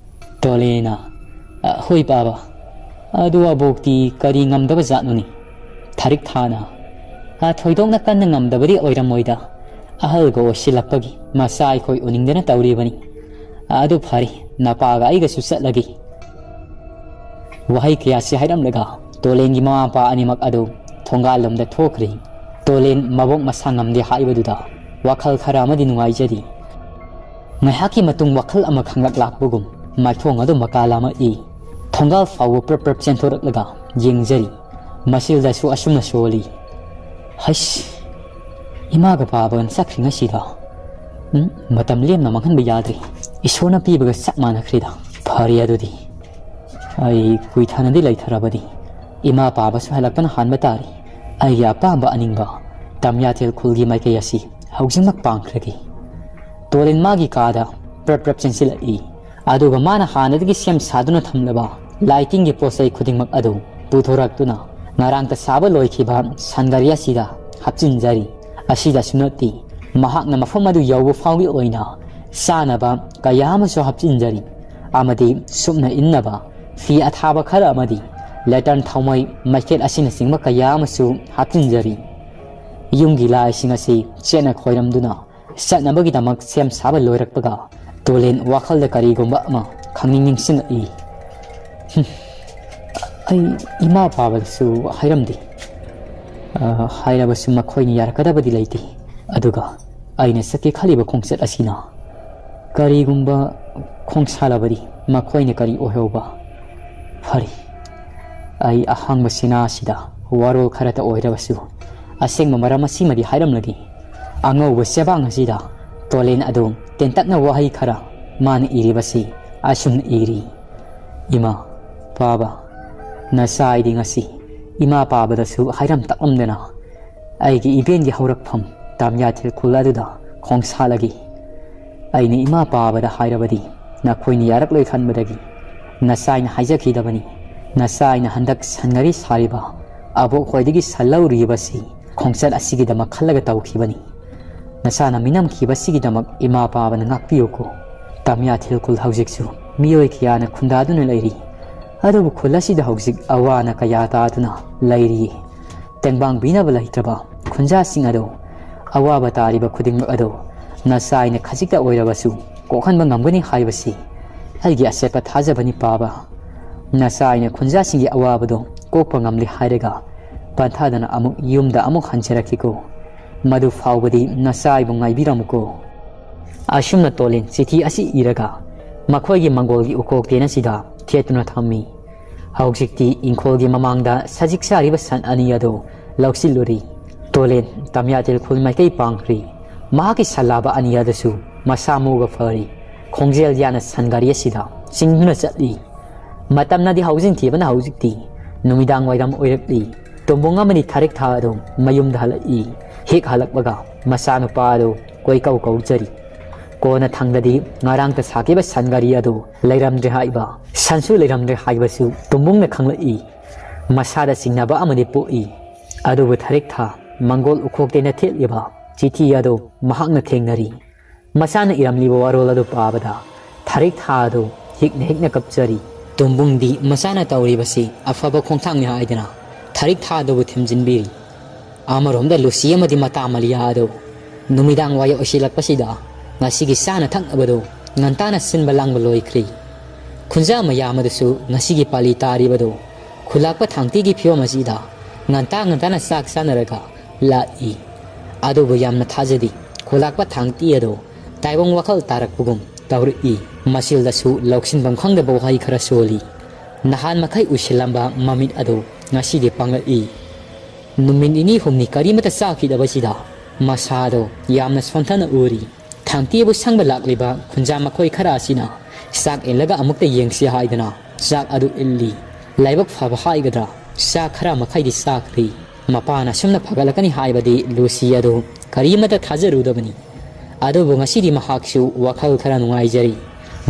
ꯇꯣꯂꯦꯅ, "ꯑ, ꯍꯣꯏ ꯄꯥꯕ, ꯑꯗꯨ ꯑꯕꯣꯛꯇꯤ ꯀꯔꯤ ꯉꯝꯗꯕ ꯖꯥꯠꯅꯣꯅꯦ?" ꯊꯥꯔꯤꯛ ꯊꯥꯅ, "ꯑ, ꯊꯣꯏꯗꯣꯛꯅ ꯀꯟꯅ ꯉꯝꯗꯕꯗꯤ ꯑꯣꯏꯔꯝꯃꯣꯏꯗ꯫ ꯑꯍꯜꯒ ꯑꯣꯏꯁꯤꯜꯂꯛꯄꯒꯤ ꯃꯆꯥ ꯑꯩꯈꯣꯏ ꯎꯅꯤꯡꯗꯅ ꯇꯧꯔꯤꯕꯅꯤ꯫ ꯑꯗꯨ ꯐꯔꯦ, ꯅꯄꯥꯒ ꯑꯩꯒꯁꯨ ꯆꯠꯂꯒꯦ꯫" ꯋꯥꯍꯩ ꯀꯌꯥꯁꯤ ꯍꯥꯏꯔꯝꯂꯒ ꯇꯣꯂꯦꯟꯒꯤ ꯃꯃꯥ ꯃꯄꯥ ꯑꯅꯤꯃꯛ ꯑꯗꯨ ꯊꯣꯡꯒꯥꯜꯂꯣꯝꯗ ꯊꯣꯛꯈ꯭ꯔꯦ꯫ ꯇꯣꯂꯦꯟ ꯃꯕꯣꯛ ꯃꯁꯥ ꯉꯝꯗꯦ ꯍꯥꯏꯕꯗꯨꯗ ꯋꯥꯈꯜ ꯈꯔ ꯑꯃꯗꯤ ꯅꯨꯡꯉꯥꯏꯖꯔꯤ꯫ ꯉꯥꯏꯍꯥꯛꯀꯤ ꯃꯇꯨꯡ ꯋꯥꯈꯜ ꯑꯃ ꯈꯪꯂꯛ ꯂꯥꯛꯄꯒꯨꯝ ꯃꯥꯏꯊꯣꯡ ꯑꯗꯨ ꯃꯀꯥ ꯂꯥꯝꯃꯛꯏ꯫ ꯊꯣꯡꯒꯥꯜ ꯐꯥꯎꯕ ꯄ꯭ꯔꯞ ꯄ꯭ꯔꯞ ꯆꯦꯟꯊꯣꯔꯛꯂꯒ ꯌꯦꯡꯖꯔꯤ꯫ ꯃꯁꯤꯗꯁꯨ ꯑꯁꯨꯝꯅ ꯁꯣꯜꯂꯤ꯫ ꯍꯩꯁ! ꯏꯃꯥꯒ ꯄꯥꯕꯒ ꯆꯠꯈ꯭ꯔꯤꯉꯩꯁꯤꯗ꯫ ꯎꯝ, ꯃꯇꯝ ꯂꯦꯝꯅ ꯃꯥꯡꯍꯟꯕ ꯌꯥꯗ꯭ꯔꯤ꯫ ꯏꯁꯣꯔꯅ ꯄꯤꯕꯒ ꯆꯞ ꯃꯥꯟꯅꯈ꯭ꯔꯤꯗ꯫ ꯐꯔꯦ ꯑꯗꯨꯗꯤ꯫ ꯑꯩ ꯀꯨꯏꯊꯅꯗꯤ ꯂꯩꯊꯔꯕꯗꯤ ꯏꯃꯥ ꯄꯥꯕꯁꯨ ꯍꯜꯂꯛꯄꯅ ꯍꯥꯟꯕ ꯇꯥꯔꯤ꯫ ꯑꯩꯒꯤ ꯑꯄꯥꯝꯕ ꯑꯅꯤꯡꯕ ꯇꯝꯌꯥꯊꯦꯜ ꯈꯨꯜꯒꯤ ꯃꯥꯏꯀꯩ ꯑꯁꯤ ꯍꯧꯖꯤꯛꯃꯛ ꯄꯥꯡꯈ꯭ꯔꯒꯦ꯫ ꯇꯣꯔꯦꯟ ꯃꯥꯒꯤ ꯀꯥꯗ ꯄ꯭ꯔꯞ ꯄ꯭ꯔꯞ ꯆꯦꯟꯁꯤꯜꯂꯛꯏ꯫ ꯑꯗꯨꯒ ꯃꯥꯅ ꯍꯥꯟꯅꯗꯒꯤ ꯁꯦꯝ ꯁꯥꯗꯨꯅ ꯊꯝꯂꯕ ꯂꯥꯏꯇꯤꯟꯒꯤ ꯄꯣꯠ ꯆꯩ ꯈꯨꯗꯤꯡꯃꯛ ꯑꯗꯨ ꯄꯨꯊꯣꯔꯛꯇꯨꯅ ꯉꯔꯥꯡꯇ ꯁꯥꯕ ꯂꯣꯏꯈꯤꯕ ꯁꯟꯒꯥꯔꯤ ꯑꯁꯤꯗ ꯍꯥꯞꯆꯤꯟꯖꯔꯤ꯫ ꯑꯁꯤꯗꯁꯨ ꯅꯠꯇꯦ, ꯃꯍꯥꯛꯅ ꯃꯐꯝ ꯑꯗꯨ ꯌꯧꯕ ꯐꯥꯎꯒꯤ ꯑꯣꯏꯅ ꯆꯥꯅꯕ ꯀꯌꯥ ꯑꯃꯁꯨ ꯍꯥꯞꯆꯤꯟꯖꯔꯤ ꯑꯃꯗꯤ ꯁꯨꯞꯅ ꯏꯟꯅꯕ ꯐꯤ ꯑꯊꯥꯕ ꯈꯔ ꯑꯃꯗꯤ ꯂꯦꯇꯔꯟ ꯊꯥꯎꯃꯩ ꯃꯩꯈꯦꯠ ꯑꯁꯤꯅꯆꯤꯡꯕ ꯀꯌꯥ ꯑꯃꯁꯨ ꯍꯥꯞꯆꯤꯟꯖꯔꯤ꯫ ꯌꯨꯝꯒꯤ ꯂꯥꯏꯁꯤꯡ ꯑꯁꯤ ꯆꯦꯠꯅ ꯈꯣꯏꯔꯝꯗꯨꯅ ꯆꯠꯅꯕꯒꯤꯗꯃꯛ ꯁꯦꯝ ꯁꯥꯕ ꯂꯣꯏꯔꯛꯄꯒ ꯇꯣꯂꯦꯟ ꯋꯥꯈꯜꯗ ꯀꯔꯤꯒꯨꯝꯕ ꯑꯃ ꯈꯪꯅꯤꯡ ꯅꯤꯡꯁꯤꯡꯂꯛꯏ꯫ ꯑꯩ ꯏꯃꯥ ꯄꯥꯕꯗꯁꯨ ꯍꯥꯏꯔꯝꯗꯦ꯫ ꯑ, ꯍꯥꯏꯔꯕꯁꯨ ꯃꯈꯣꯏꯅ ꯌꯥꯔꯛꯀꯗꯕꯗꯤ ꯂꯩꯇꯦ꯫ ꯑꯗꯨꯒ ꯑꯩꯅ ꯆꯠꯀꯦ ꯈꯜꯂꯤꯕ ꯈꯣꯡꯆꯠ ꯑꯁꯤꯅ ꯀꯔꯤꯒꯨꯝꯕ ꯈꯣꯡꯁꯥꯜꯂꯕꯗꯤ ꯃꯈꯣꯏꯅ ꯀꯔꯤ ꯑꯣꯏꯍꯧꯕ? ꯐꯔꯦ, ꯑꯩ ꯑꯍꯥꯡꯕ ꯁꯤꯅꯥ ꯑꯁꯤꯗ ꯋꯥꯔꯣꯜ ꯈꯔꯇ ꯑꯣꯏꯔꯕꯁꯨ ꯑꯁꯦꯡꯕ ꯃꯔꯝ ꯑꯁꯤꯃꯗꯤ ꯍꯥꯏꯔꯝꯂꯒꯦ꯫ ꯑꯉꯧꯕ ꯆꯦꯕꯥꯡ ꯑꯁꯤꯗ ꯇꯣꯂꯦꯟ ꯑꯗꯨ ꯇꯦꯟꯇꯛꯅ ꯋꯥꯍꯩ ꯈꯔ ꯃꯥꯅ ꯏꯔꯤꯕꯁꯤ ꯑꯁꯨꯝꯅ ꯏꯔꯤ: "ꯏꯃꯥ ꯄꯥꯕ, ꯅꯆꯥ ꯑꯩꯗꯤ ꯉꯁꯤ ꯏꯃꯥ ꯄꯥꯕꯗꯁꯨ ꯍꯥꯏꯔꯝ ꯇꯥꯛꯂꯝꯗꯅ ꯑꯩꯒꯤ ꯏꯕꯦꯟꯒꯤ ꯍꯧꯔꯛꯐꯝ ꯇꯥꯃꯤꯌꯥꯊꯤꯜ ꯈꯨꯜ ꯑꯗꯨꯗ ꯈꯣꯡꯁꯥꯜꯂꯒꯦ꯫ ꯑꯩꯅ ꯏꯃꯥ ꯄꯥꯕꯗ ꯍꯥꯏꯔꯕꯗꯤ ꯅꯈꯣꯏꯅ ꯌꯥꯔꯛꯂꯣꯏ ꯈꯟꯕꯗꯒꯤ ꯅꯆꯥꯏꯅ ꯍꯥꯏꯖꯈꯤꯗꯕꯅꯤ꯫ ꯅꯆꯥꯏꯅ ꯍꯟꯗꯛ ꯁꯟꯒꯥꯔꯤ ꯁꯥꯔꯤꯕ ꯑꯕꯣꯛ ꯍꯣꯏꯗꯒꯤ ꯁꯟ ꯂꯧꯔꯤꯕꯁꯤ ꯈꯣꯡꯆꯠ ꯑꯁꯤꯒꯤꯗꯃꯛ ꯈꯜꯂꯒ ꯇꯧꯈꯤꯕꯅꯤ꯫ ꯅꯆꯥꯅ ꯃꯤꯅꯝꯈꯤꯕꯁꯤꯒꯤꯗꯃꯛ ꯏꯃꯥ ꯄꯥꯕꯅ ꯉꯥꯛꯄꯤꯌꯨꯀꯣ꯫ ꯇꯥꯃꯤꯌꯥꯊꯤꯜ ꯈꯨꯜ ꯍꯧꯖꯤꯛꯁꯨ ꯃꯤꯑꯣꯏ ꯀꯌꯥꯅ ꯈꯨꯟꯗꯥꯗꯨꯅ ꯂꯩꯔꯤ, ꯑꯗꯨꯕꯨ ꯈꯨꯜ ꯑꯁꯤꯗ ꯍꯧꯖꯤꯛ ꯑꯋꯥ ꯑꯅꯥ ꯀꯌꯥ ꯇꯥꯗꯨꯅ ꯂꯩꯔꯤ꯫ ꯇꯦꯡꯕꯥꯡꯕꯤꯅꯕ ꯂꯩꯇ꯭ꯔꯕ ꯈꯨꯟꯖꯥꯁꯤꯡ ꯑꯗꯨ, ꯑꯋꯥꯕ ꯇꯥꯔꯤꯕ ꯈꯨꯗꯤꯡꯃꯛ ꯑꯗꯨ ꯅꯆꯥꯏꯅ ꯈꯖꯤꯛꯇ ꯑꯣꯏꯔꯕꯁꯨ ꯀꯣꯛꯍꯟꯕ ꯉꯝꯒꯅꯤ ꯍꯥꯏꯕꯁꯤ ꯑꯩꯒꯤ ꯑꯆꯦꯠꯄ ꯊꯥꯖꯕꯅꯤ ꯄꯥꯕ꯫ ꯅꯆꯥꯏꯅ ꯈꯨꯟꯖꯥꯁꯤꯡꯒꯤ ꯑꯋꯥꯕꯗꯨ ꯀꯣꯛꯄ ꯉꯝꯂꯦ ꯍꯥꯏꯔꯒ ꯄꯟꯊꯥꯗꯅ ꯑꯃꯨꯛ ꯌꯨꯝꯗ ꯑꯃꯨꯛ ꯍꯟꯖꯔꯛꯈꯤꯀꯣ꯫ ꯃꯗꯨ ꯐꯥꯎꯕꯗꯤ ꯅꯆꯥꯏꯕꯨ ꯉꯥꯏꯕꯤꯔꯝꯃꯨꯀꯣ"꯫ ꯑꯁꯨꯝꯅ ꯇꯣꯂꯦꯟ ꯆꯤꯊꯤ ꯑꯁꯤ ꯏꯔꯒ ꯃꯈꯣꯏꯒꯤ ꯃꯪꯒꯣꯜꯒꯤ ꯎꯀꯣꯛꯇꯦꯟ ꯑꯁꯤꯗ ꯊꯦꯠꯇꯨꯅ ꯊꯝꯃꯤ꯫ ꯍꯧꯖꯤꯛꯇꯤ ꯏꯪꯈꯣꯜꯒꯤ ꯃꯃꯥꯡꯗ ꯁꯖꯤꯛ ꯆꯥꯔꯤꯕ ꯁꯟ ꯑꯅꯤ ꯑꯗꯨ ꯂꯧꯁꯤꯜꯂꯨꯔꯤ꯫ ꯇꯣꯂꯦꯟ ꯇꯥꯃꯤꯌꯥꯊꯤꯜ ꯈꯨꯜ ꯃꯥꯏꯀꯩ ꯄꯥꯡꯈ꯭ꯔꯤ꯫ ꯃꯍꯥꯛꯀꯤ ꯁꯟ ꯂꯥꯕ ꯑꯅꯤ ꯑꯗꯨꯁꯨ ꯃꯁꯥ ꯃꯎꯒ ꯐꯔꯤ꯫ ꯈꯣꯡꯖꯦꯜ ꯌꯥꯅ ꯁꯟ ꯒꯥꯔꯤ ꯑꯁꯤꯗ ꯆꯤꯡꯗꯨꯅ ꯆꯠꯂꯤ꯫ ꯃꯇꯝꯅꯗꯤ ꯍꯧꯖꯤꯟꯈꯤꯕꯅ ꯍꯧꯖꯤꯛꯇꯤ ꯅꯨꯃꯤꯗꯥꯡ ꯋꯥꯏꯔꯝ ꯑꯣꯏꯔꯛꯂꯤ꯫ ꯇꯣꯝꯕꯨꯡ ꯑꯃꯗꯤ ꯊꯥꯔꯤꯛ ꯊꯥ ꯑꯗꯨ ꯃꯌꯨꯝꯗ ꯍꯜꯂꯛꯏ꯫ ꯍꯦꯛ ꯍꯜꯂꯛꯄꯒ ꯃꯆꯥꯅꯨꯄꯥ ꯑꯗꯨ ꯀꯣꯏꯀꯧ ꯀꯧꯖꯔꯤ꯫ ꯀꯣꯟꯅ ꯊꯪꯗꯗꯤ ꯉꯔꯥꯡꯇ ꯁꯥꯈꯤꯕ ꯁꯟ ꯒꯥꯔꯤ ꯑꯗꯨ ꯂꯩꯔꯝꯗ꯭ꯔꯦ ꯍꯥꯏꯕ, ꯁꯟꯁꯨ ꯂꯩꯔꯝꯗ꯭ꯔꯦ ꯍꯥꯏꯕꯁꯨ ꯇꯣꯝꯕꯨꯡꯅ ꯈꯪꯂꯛꯏ꯫ ꯃꯁꯥꯗ ꯆꯤꯡꯅꯕ ꯑꯃꯗꯤ ꯄꯣꯛꯏ꯫ ꯑꯗꯨꯕꯨ ꯊꯥꯔꯤꯛ ꯊꯥ ꯃꯪꯒꯣꯜ ꯎꯈꯣꯛꯇꯦꯅ ꯊꯦꯠꯂꯤꯕ ꯆꯤꯊꯤ ꯑꯗꯨ ꯃꯍꯥꯛꯅ ꯊꯦꯡꯅꯔꯤ꯫ ꯃꯁꯥꯅ ꯏꯔꯝꯂꯤꯕ ꯋꯥꯔꯣꯜ ꯑꯗꯨ ꯄꯥꯕꯗ ꯊꯥꯔꯤꯛ ꯊꯥ ꯑꯗꯨ ꯍꯤꯛꯅ ꯍꯤꯛꯅ ꯀꯞꯆꯔꯤ꯫ ꯇꯣꯝꯕꯨꯡꯗꯤ ꯃꯁꯥꯅ ꯇꯧꯔꯤꯕꯁꯤ ꯑꯐꯕ ꯈꯣꯡꯊꯥꯡꯅꯤ ꯍꯥꯏꯗꯨꯅ ꯊꯥꯔꯤꯛ ꯊꯥ ꯑꯗꯨꯕꯨ ꯊꯦꯝꯖꯤꯟꯕꯤꯔꯤ꯫ ꯑꯃꯔꯣꯝꯗ ꯂꯨꯁꯤ ꯑꯃꯗꯤ ꯃꯇꯥ ꯃꯂꯤꯌꯥ ꯑꯗꯨ ꯅꯨꯃꯤꯗꯥꯡ ꯋꯥꯏ ꯑꯣꯏꯁꯤꯜꯂꯛꯄꯁꯤꯗ ꯉꯁꯤꯒꯤ ꯆꯥꯅ ꯊꯛꯅꯕꯗꯨ ꯉꯟꯇꯥꯅ ꯁꯤꯟꯕ ꯂꯥꯡꯕ ꯂꯣꯏꯈ꯭ꯔꯤ꯫ ꯈꯨꯟꯖꯥ ꯃꯌꯥꯝ ꯑꯗꯨꯁꯨ ꯉꯁꯤꯒꯤ ꯄꯥꯂꯤ ꯇꯥꯔꯤꯕꯗꯨ ꯈꯨꯂꯥꯛꯄ ꯊꯥꯡꯇꯤꯒꯤ ꯐꯤꯕꯝ ꯑꯁꯤꯗ ꯉꯟꯇꯥ ꯉꯟꯇꯥꯅ ꯆꯥꯛ ꯆꯥꯅꯔꯒ ꯂꯥꯛꯏ꯫ ꯑꯗꯨꯕꯨ ꯌꯥꯝꯅ ꯊꯥꯖꯗꯦ ꯈꯨꯂꯥꯛꯄ ꯊꯥꯡꯇꯤ ꯑꯗꯨ ꯇꯥꯏꯕꯪ ꯋꯥꯈꯜ ꯇꯥꯔꯛꯄꯒꯨꯝ ꯇꯧꯔꯛꯏ꯫ ꯃꯆꯤꯜꯗꯁꯨ ꯂꯧꯁꯤꯟꯐꯝ ꯈꯪꯗꯕ ꯋꯥꯍꯩ ꯈꯔ ꯁꯣꯜꯂꯤ꯫ ꯅꯍꯥꯟ ꯃꯈꯩ ꯎꯏꯁꯤꯜꯂꯝꯕ ꯃꯃꯤꯠ ꯑꯗꯨ ꯉꯁꯤꯗꯤ ꯄꯥꯡꯂꯛꯏ꯫ ꯅꯨꯃꯤꯠ ꯅꯤꯅꯤ ꯍꯨꯝꯅꯤ ꯀꯔꯤꯃꯠꯇ ꯆꯥꯈꯤꯗꯕꯁꯤꯗ ꯃꯁꯥꯗꯣ ꯌꯥꯝꯅ ꯁꯣꯟꯊꯅ ꯎꯔꯤ꯫ ꯊꯥꯡꯇꯤꯕꯨ ꯁꯪꯕ ꯂꯥꯛꯂꯤꯕ ꯈꯨꯟꯖꯥ ꯃꯈꯣꯏ ꯈꯔ ꯑꯁꯤꯅ ꯆꯥꯛ ꯏꯜꯂꯒ ꯑꯃꯨꯛꯇ ꯌꯦꯡꯁꯤ ꯍꯥꯏꯗꯨꯅ ꯆꯥꯛ ꯑꯗꯨ ꯏꯜꯂꯤ꯫ ꯂꯥꯏꯕꯛ ꯐꯕ ꯍꯥꯏꯒꯗ꯭ꯔꯥ, ꯆꯥꯛ ꯈꯔ ꯃꯈꯩꯗꯤ ꯆꯥꯈ꯭ꯔꯤ꯫ ꯃꯄꯥꯅ ꯑꯁꯨꯝꯅ ꯐꯒꯠꯂꯛꯀꯅꯤ ꯍꯥꯏꯕꯗꯤ ꯂꯨꯁꯤ ꯑꯗꯨ ꯀꯔꯤꯃꯠꯇ ꯊꯥꯖꯔꯨꯗꯕꯅꯤ꯫ ꯑꯗꯨꯕꯨ ꯉꯁꯤꯗꯤ ꯃꯍꯥꯛꯁꯨ ꯋꯥꯈꯜ ꯈꯔ ꯅꯨꯡꯉꯥꯏꯖꯔꯤ꯫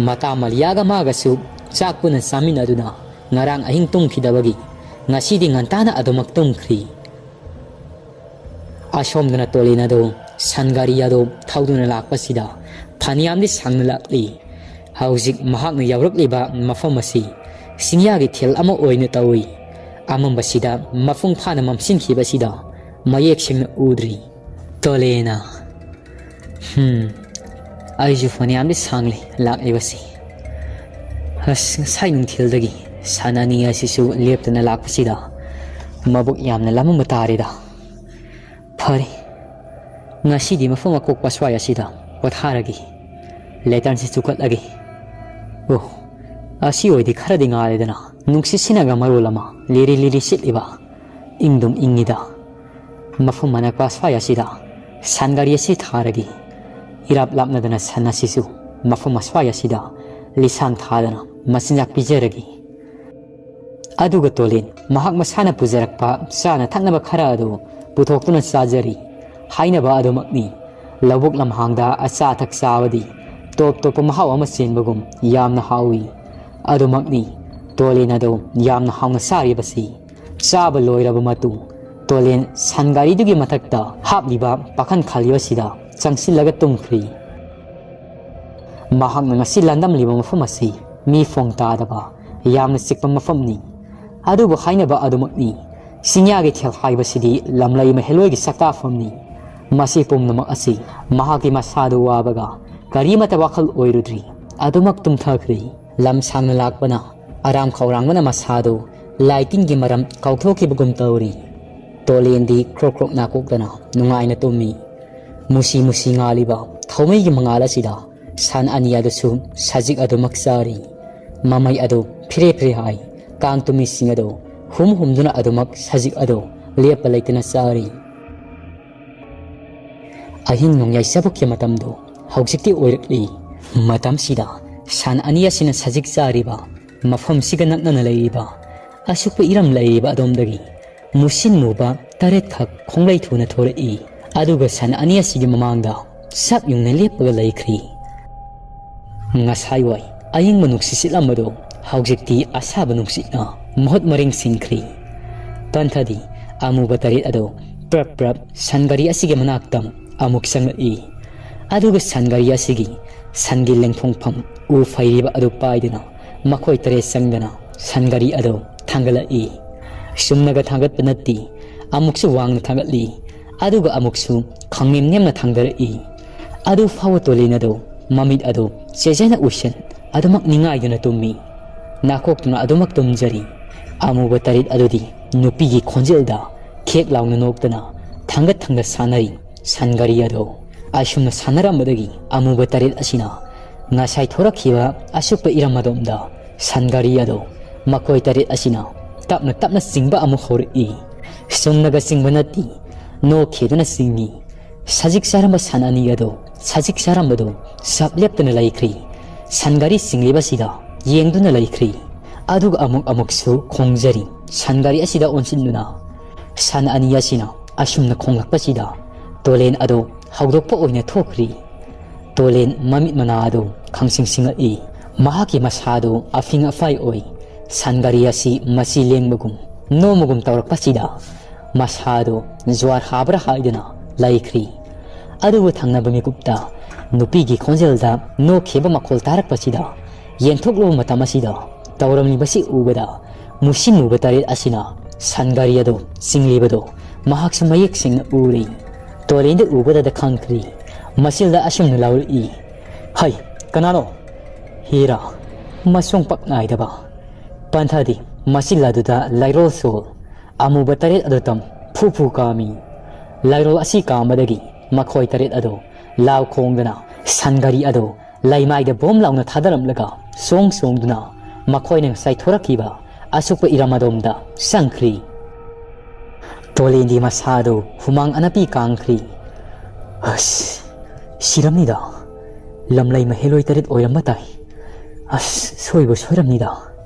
ꯃꯇꯥ ꯃꯂꯤꯌꯥꯒ ꯃꯥꯒꯁꯨ ꯆꯥꯛ ꯄꯨꯟꯅ ꯆꯥꯃꯤꯟꯅꯗꯨꯅ ꯉꯔꯥꯡ ꯑꯍꯤꯡ ꯇꯨꯝꯈꯤꯗꯕꯒꯤ ꯉꯁꯤꯗꯤ ꯉꯟꯇꯥꯅ ꯑꯗꯨꯃꯛ ꯇꯨꯝꯈ꯭ꯔꯤ꯫ ꯑꯁꯣꯝꯗꯅ ꯇꯣꯂꯤꯟ ꯑꯗꯨ ꯁꯟ ꯒꯥꯔꯤ ꯑꯗꯨ ꯊꯧꯗꯨꯅ ꯂꯥꯛꯄꯁꯤꯗ ꯐꯅꯌꯥꯝꯗꯤ ꯁꯥꯡꯅ ꯂꯥꯛꯂꯤ꯫ ꯍꯧꯖꯤꯛ ꯃꯍꯥꯛꯅ ꯌꯧꯔꯛꯂꯤꯕ ꯃꯐꯝ ꯑꯁꯤ ꯆꯤꯡꯌꯥꯒꯤ ꯊꯦꯜ ꯑꯃ ꯑꯣꯏꯅ ꯇꯧꯏ꯫ ꯑꯃꯝꯕꯁꯤꯗ ꯃꯄꯨꯡ ꯐꯥꯅ ꯃꯝꯁꯤꯟꯈꯤꯕꯁꯤꯗ ꯃꯌꯦꯛ ꯁꯦꯡꯅ ꯎꯗ꯭ꯔꯤ꯫ ꯇꯣꯂꯦꯅ, ꯍꯝ, ꯑꯩꯁꯨ ꯐꯅꯌꯥꯝꯗꯤ ꯁꯥꯡꯂꯤ ꯂꯥꯛꯂꯤꯕꯁꯤ꯫ ꯑꯁ, ꯉꯁꯥꯏ ꯅꯨꯡꯊꯤꯜꯗꯒꯤ ꯁꯟ ꯑꯅꯤ ꯑꯁꯤꯁꯨ ꯂꯦꯞꯇꯅ ꯂꯥꯛꯄꯁꯤꯗ ꯃꯕꯨꯛ ꯌꯥꯝꯅ ꯂꯥꯝꯃꯝꯕ ꯇꯥꯔꯦꯗ꯫ ꯐꯔꯦ, ꯉꯁꯤꯗꯤ ꯃꯐꯝ ꯑꯀꯣꯛꯄ ꯁ꯭ꯋꯥꯏ ꯑꯁꯤꯗ ꯄꯣꯊꯥꯔꯒꯦ꯫ ꯂꯦꯇꯔꯟꯁꯤ ꯆꯨꯈꯠꯂꯒꯦ꯫ ꯑꯣ, ꯑꯁꯤ ꯑꯣꯏꯗꯤ ꯈꯔꯗꯤ ꯉꯥꯜꯂꯦꯗꯅ꯫ ꯅꯨꯡꯁꯤꯠꯁꯤꯅꯒ ꯃꯔꯣꯜ ꯑꯃ ꯂꯤꯔꯤ ꯂꯤꯔꯤ ꯁꯤꯠꯂꯤꯕ꯫ ꯏꯪꯗꯨꯝ ꯏꯪꯉꯤꯗ꯫ ꯃꯐꯝ ꯑꯅꯛꯄ ꯁ꯭ꯋꯥꯏ ꯑꯁꯤꯗ ꯁꯟ ꯒꯥꯔꯤ ꯑꯁꯤ ꯊꯥꯔꯒꯦ꯫ ꯏꯔꯥꯞ ꯂꯥꯞꯅꯗꯅ ꯁꯟ ꯑꯁꯤꯁꯨ ꯃꯐꯝ ꯑꯁ꯭ꯋꯥꯏ ꯑꯁꯤꯗ ꯂꯤꯁꯥꯡ ꯊꯥꯗꯅ ꯃꯆꯤꯟꯖꯥꯛ ꯄꯤꯖꯔꯒꯦ꯫ ꯑꯗꯨꯒ ꯇꯣꯂꯤꯟ ꯃꯍꯥꯛ ꯃꯁꯥꯅ ꯄꯨꯖꯔꯛꯄ ꯆꯥꯅ ꯊꯛꯅꯕ ꯈꯔ ꯑꯗꯨ ꯄꯨꯊꯣꯛꯇꯨꯅ ꯆꯥꯖꯔꯤ꯫ ꯍꯥꯏꯅꯕ ꯑꯗꯨꯃꯛꯅꯤ꯫ ꯂꯧꯕꯨꯛ ꯂꯝꯍꯥꯡꯗ ꯑꯆꯥ ꯑꯊꯛ ꯆꯥꯕꯗꯤ ꯇꯣꯞ ꯇꯣꯞꯄ ꯃꯍꯥꯎ ꯑꯃ ꯆꯦꯟꯕꯒꯨꯝ ꯌꯥꯝꯅ ꯍꯥꯎꯏ꯫ ꯑꯗꯨꯃꯛꯅꯤ, ꯇꯣꯂꯤꯟ ꯑꯗꯨ ꯌꯥꯝꯅ ꯍꯥꯎꯅ ꯆꯥꯔꯤꯕꯁꯤ꯫ ꯆꯥꯕ ꯂꯣꯏꯔꯕ ꯃꯇꯨꯡ, ꯇꯣꯂꯤꯟ ꯁꯟ ꯒꯥꯔꯤꯗꯨꯒꯤ ꯃꯊꯛꯇ ꯍꯥꯞꯂꯤꯕ ꯄꯥꯈꯟ ꯈꯥꯂꯤꯕꯁꯤꯗ ꯆꯪꯁꯤꯜꯂꯒ ꯇꯨꯝꯈ꯭ꯔꯤ꯫ ꯃꯍꯥꯛꯅ ꯉꯁꯤ ꯂꯥꯟꯗꯝꯂꯤꯕ ꯃꯐꯝ ꯑꯁꯤ ꯃꯤ ꯐꯣꯡ ꯇꯥꯗꯕ ꯌꯥꯝꯅ ꯆꯤꯛꯄ ꯃꯐꯝꯅꯤ꯫ ꯑꯗꯨꯕꯨ ꯍꯥꯏꯅꯕ ꯑꯗꯨꯃꯛꯅꯤ, ꯆꯤꯡꯌꯥꯒꯤ ꯊꯦꯜ ꯍꯥꯏꯕꯁꯤꯗꯤ ꯂꯝꯂꯩ ꯃꯍꯦꯜꯂꯣꯏꯒꯤ ꯁꯛꯇꯥꯐꯝꯅꯤ꯫ ꯃꯁꯤ ꯄꯨꯝꯅꯃꯛ ꯑꯁꯤ ꯃꯍꯥꯛꯀꯤ ꯃꯁꯥꯗꯨ ꯋꯥꯕꯒ ꯀꯔꯤꯃꯠꯇ ꯋꯥꯈꯜ ꯑꯣꯏꯔꯨꯗ꯭ꯔꯤ꯫ ꯑꯗꯨꯃꯛ ꯇꯨꯝꯊꯈ꯭ꯔꯤ꯫ ꯂꯝ ꯁꯥꯡꯅ ꯂꯥꯛꯄꯅ ꯑꯔꯥꯝ ꯈꯧꯔꯥꯡꯕꯅ ꯃꯁꯥꯗꯨ ꯂꯥꯏ ꯇꯤꯟꯒꯤ ꯃꯔꯝ ꯀꯥꯎꯊꯣꯛꯈꯤꯕꯒꯨꯝ ꯇꯧꯔꯤ꯫ ꯇꯣꯂꯦꯟꯗꯤ ꯈ꯭ꯔꯣꯛ ꯈ꯭ꯔꯣꯛ ꯅꯥꯀꯣꯛꯇꯅ ꯅꯨꯡꯉꯥꯏꯅ ꯇꯨꯝꯃꯤ꯫ ꯃꯨꯁꯤ ꯃꯨꯁꯤ ꯉꯥꯜꯂꯤꯕ ꯊꯧꯃꯩꯒꯤ ꯃꯉꯥꯜ ꯑꯁꯤꯗ ꯁꯟ ꯑꯅꯤ ꯑꯗꯨꯁꯨ ꯁꯖꯤꯛ ꯑꯗꯨꯃꯛ ꯆꯥꯔꯤ꯫ ꯃꯃꯩ ꯑꯗꯨ ꯐꯤꯔꯦ ꯐꯤꯔꯦ ꯍꯥꯏ꯫ ꯀꯥꯡ ꯇꯨꯃꯤꯁꯤꯡ ꯑꯗꯨ ꯍꯨꯝ ꯍꯨꯝꯗꯨꯅ ꯑꯗꯨꯃꯛ ꯁꯖꯤꯛ ꯑꯗꯨ ꯂꯦꯞꯄ ꯂꯩꯇꯅ ꯆꯥꯔꯤ꯫ ꯑꯍꯤꯡ ꯅꯣꯡꯌꯥꯏ ꯆꯕꯨꯛꯀꯤ ꯃꯇꯝꯗꯨ ꯍꯧꯖꯤꯛꯇꯤ ꯑꯣꯏꯔꯛꯂꯤ꯫ ꯃꯇꯝꯁꯤꯗ ꯁꯟ ꯑꯅꯤ ꯑꯁꯤꯅ ꯁꯖꯤꯛ ꯆꯥꯔꯤꯕ ꯃꯐꯝꯁꯤꯒ ꯅꯛꯅꯅ ꯂꯩꯔꯤꯕ ꯑꯁꯨꯛꯄ ꯏꯔꯝ ꯂꯩꯔꯤꯕ ꯑꯗꯣꯝꯗꯒꯤ ꯃꯨꯁꯤꯟ ꯃꯨꯕ ꯇꯔꯦꯠꯈꯛ ꯈꯣꯡꯂꯩ ꯊꯨꯅ ꯊꯣꯔꯛꯏ꯫ ꯑꯗꯨꯒ ꯁꯟ ꯑꯅꯤ ꯑꯁꯤꯒꯤ ꯃꯃꯥꯡꯗ ꯆꯞ ꯌꯨꯡꯅ ꯂꯦꯞꯄꯒ ꯂꯩꯈ꯭ꯔꯤ꯫ ꯉꯁꯥꯏꯋꯥꯏ ꯑꯏꯪꯕ ꯅꯨꯡꯁꯤꯠ ꯁꯤꯠꯂꯝꯕꯗꯨ ꯍꯧꯖꯤꯛꯇꯤ ꯑꯁꯥꯕ ꯅꯨꯡꯁꯤꯠꯅ ꯃꯍꯨꯠ ꯃꯔꯤꯡ ꯁꯤꯟꯈ꯭ꯔꯤ꯫ ꯄꯟꯊꯗꯤ ꯑꯃꯨꯕ ꯇꯔꯦꯠ ꯑꯗꯨ ꯄ꯭ꯔꯞ ꯄ꯭ꯔꯞ ꯁꯟ ꯒꯥꯔꯤ ꯑꯁꯤꯒꯤ ꯃꯅꯥꯛꯇ ꯑꯃꯨꯛ ꯆꯪꯂꯛꯏ꯫ ꯑꯗꯨꯒ ꯁꯟ ꯒꯥꯔꯤ ꯑꯁꯤꯒꯤ ꯁꯟꯒꯤ ꯂꯦꯡꯐꯣꯡꯐꯝ ꯎ ꯐꯩꯔꯤꯕ ꯑꯗꯨ ꯄꯥꯏꯗꯨꯅ ꯃꯈꯣꯏ ꯇꯔꯦꯠ ꯆꯪꯗꯅ ꯁꯟ ꯒꯥꯔꯤ ꯑꯗꯨ ꯊꯥꯡꯒꯠꯂꯛꯏ꯫ ꯆꯨꯝꯅꯒ ꯊꯥꯡꯒꯠꯄ ꯅꯠꯇꯦ, ꯑꯃꯨꯛꯁꯨ ꯋꯥꯡꯅ ꯊꯥꯡꯒꯠꯂꯤ, ꯑꯗꯨꯒ ꯑꯃꯨꯛꯁꯨ ꯈꯪꯅꯦꯝ ꯅꯦꯝꯅ ꯊꯥꯡꯗꯔꯛꯏ꯫ ꯑꯗꯨ ꯐꯥꯎꯕ ꯇꯣꯂꯦꯟ ꯑꯗꯨ ꯃꯃꯤꯠ ꯑꯗꯨ ꯆꯦꯖꯅ ꯎꯏꯁꯟ ꯑꯗꯨꯃꯛ ꯅꯤꯡꯉꯥꯏꯗꯨꯅ ꯇꯨꯝꯃꯤ꯫ ꯅꯥꯀꯣꯛꯇꯨꯅ ꯑꯗꯨꯃꯛ ꯇꯨꯝꯖꯔꯤ꯫ ꯑꯃꯨꯕ ꯇꯔꯦꯠ ꯑꯗꯨꯗꯤ ꯅꯨꯄꯤꯒꯤ ꯈꯣꯟꯖꯦꯜꯗ ꯈꯦꯛ ꯂꯥꯎꯅ ꯅꯣꯛꯇꯅ ꯊꯥꯡꯒꯠ ꯊꯥꯡꯒꯠ ꯁꯥꯟꯅꯔꯤ꯫ ꯁꯟ ꯒꯥꯔꯤ ꯑꯗꯨ ꯑꯁꯨꯝꯅ ꯁꯥꯟꯅꯔꯝꯕꯗꯒꯤ ꯑꯃꯨꯕ ꯇꯔꯦꯠ ꯑꯁꯤꯅ ꯉꯁꯥꯏ ꯊꯣꯔꯛꯈꯤꯕ ꯑꯁꯨꯛꯄ ꯏꯔꯝ ꯑꯗꯣꯝꯗ ꯁꯟ ꯒꯥꯔꯤ ꯑꯗꯨ ꯃꯈꯣꯏ ꯇꯔꯦꯠ ꯑꯁꯤꯅ ꯇꯞꯅ ꯇꯞꯅ ꯆꯤꯡꯕ ꯑꯃꯨꯛ ꯍꯧꯔꯛꯏ꯫ ꯆꯨꯝꯅꯒ ꯆꯤꯡꯕ ꯅꯠꯇꯦ, ꯅꯣꯛꯈꯤꯗꯨꯅ ꯆꯤꯡꯏ꯫ ꯁꯖꯤꯛ ꯆꯥꯔꯝꯕ ꯁꯟ ꯑꯅꯤ ꯑꯗꯨ ꯁꯖꯤꯛ ꯆꯥꯔꯝꯕꯗꯨ ꯆꯞ ꯂꯦꯞꯇꯅ ꯂꯩꯈ꯭ꯔꯤ꯫ ꯁꯟ ꯒꯥꯔꯤ ꯆꯤꯡꯂꯤꯕꯁꯤꯗ ꯌꯦꯡꯗꯨꯅ ꯂꯩꯈ꯭ꯔꯤ꯫ ꯑꯗꯨꯒ ꯑꯃꯨꯛ ꯑꯃꯨꯛꯁꯨ ꯈꯣꯡꯖꯔꯤ꯫ ꯁꯟ ꯒꯥꯔꯤ ꯑꯁꯤꯗ ꯑꯣꯟꯁꯤꯟꯗꯨꯅ ꯁꯟ ꯑꯅꯤ ꯑꯁꯤꯅ ꯑꯁꯨꯝꯅ ꯈꯣꯡꯂꯛꯄꯁꯤꯗ ꯇꯣꯂꯦꯟ ꯑꯗꯨ ꯍꯧꯗꯣꯛꯄ ꯑꯣꯏꯅ ꯊꯣꯛꯈ꯭ꯔꯤ꯫ ꯇꯣꯂꯦꯟ ꯃꯃꯤꯠ ꯃꯅꯥ ꯑꯗꯨ ꯈꯪꯁꯤꯡ ꯁꯤꯡꯉꯛꯏ꯫ ꯃꯍꯥꯛꯀꯤ ꯃꯁꯥꯗꯨ ꯑꯐꯤꯡ ꯑꯐꯥꯏ ꯑꯣꯏ꯫ ꯁꯟ ꯒꯥꯔꯤ ꯑꯁꯤ ꯃꯆꯤ ꯂꯦꯡꯕꯒꯨꯝ ꯅꯣꯝꯕꯒꯨꯝ ꯇꯧꯔꯛꯄꯁꯤꯗ ꯃꯁꯥꯗꯨ ꯖ꯭ꯋꯥꯔ ꯍꯥꯕ꯭ꯔꯥ ꯍꯥꯏꯗꯨꯅ ꯂꯩꯈ꯭ꯔꯤ꯫ ꯑꯗꯨꯕꯨ ꯊꯪꯅꯕ ꯃꯤꯀꯨꯞꯇ ꯅꯨꯄꯤꯒꯤ ꯈꯣꯟꯖꯦꯜꯗ ꯅꯣꯛꯈꯤꯕ ꯃꯈꯣꯜ ꯇꯥꯔꯛꯄꯁꯤꯗ ꯌꯦꯟꯊꯣꯛꯂꯨꯕ ꯃꯇꯝ ꯑꯁꯤꯗ ꯇꯧꯔꯝꯂꯤꯕꯁꯤ ꯎꯕꯗ ꯃꯨꯁꯤꯟ ꯃꯨꯕ ꯇꯔꯦꯠ ꯑꯁꯤꯅ ꯁꯟ ꯒꯥꯔꯤ ꯑꯗꯨ ꯆꯤꯡꯂꯤꯕꯗꯨ ꯃꯍꯥꯛꯁꯨ ꯃꯌꯦꯛ ꯁꯦꯡꯅ ꯎꯔꯤ꯫ ꯇꯣꯂꯦꯟꯗ ꯎꯕꯗꯗ ꯈꯪꯈ꯭ꯔꯤ꯫ ꯃꯆꯤꯜꯗ ꯑꯁꯨꯝꯅ ꯂꯥꯎꯔꯛꯏ, "ꯍꯩ, ꯀꯅꯥꯅꯣ? ꯍꯤꯔꯥ, ꯃꯁꯨꯡ ꯄꯛ ꯅꯥꯏꯗꯕ ꯄꯟꯊꯗꯤ ꯃꯆꯤꯜ ꯑꯗꯨꯗ ꯂꯩꯔꯣꯜ ꯁꯣꯜ ꯑꯃꯨꯕ ꯇꯔꯦꯠ ꯑꯗꯨ ꯇꯝ ꯐꯨ ꯐꯨ ꯀꯥꯝꯃꯤ꯫ ꯂꯩꯔꯣꯜ ꯑꯁꯤ ꯀꯥꯝꯕꯗꯒꯤ ꯃꯈꯣꯏ ꯇꯔꯦꯠ ꯑꯗꯨ ꯂꯥꯎ ꯈꯣꯡꯗꯅ ꯁꯟꯒꯥꯔꯤ ꯑꯗꯨ ꯂꯩꯃꯥꯏꯗ ꯕꯣꯝ ꯂꯥꯎꯅ ꯊꯥꯗꯔꯝꯂꯒ ꯁꯣꯡ ꯁꯣꯡꯗꯨꯅ ꯃꯈꯣꯏꯅ ꯉꯁꯥꯏ ꯊꯣꯔꯛꯈꯤꯕ ꯑꯁꯨꯛꯄ ꯏꯔꯝ ꯑꯗꯣꯝꯗ ꯆꯪꯈ꯭ꯔꯤ꯫ ꯇꯣꯂꯦꯟꯒꯤ ꯃꯁꯥꯗꯨ ꯍꯨꯃꯥꯡ ꯑꯅꯞꯄꯤ ꯀꯥꯡꯈ꯭ꯔꯤ꯫ ꯑꯁ, ꯁꯤꯔꯝꯅꯤꯗ꯫ ꯂꯝꯂꯩ ꯃꯍꯦꯂꯣꯏ ꯇꯔꯦꯠ ꯑꯣꯏꯔꯝꯕ ꯇꯥꯏ꯫ ꯑꯁ, ꯁꯣꯏꯕꯨ ꯁꯣꯏꯔꯝꯅꯤꯗ꯫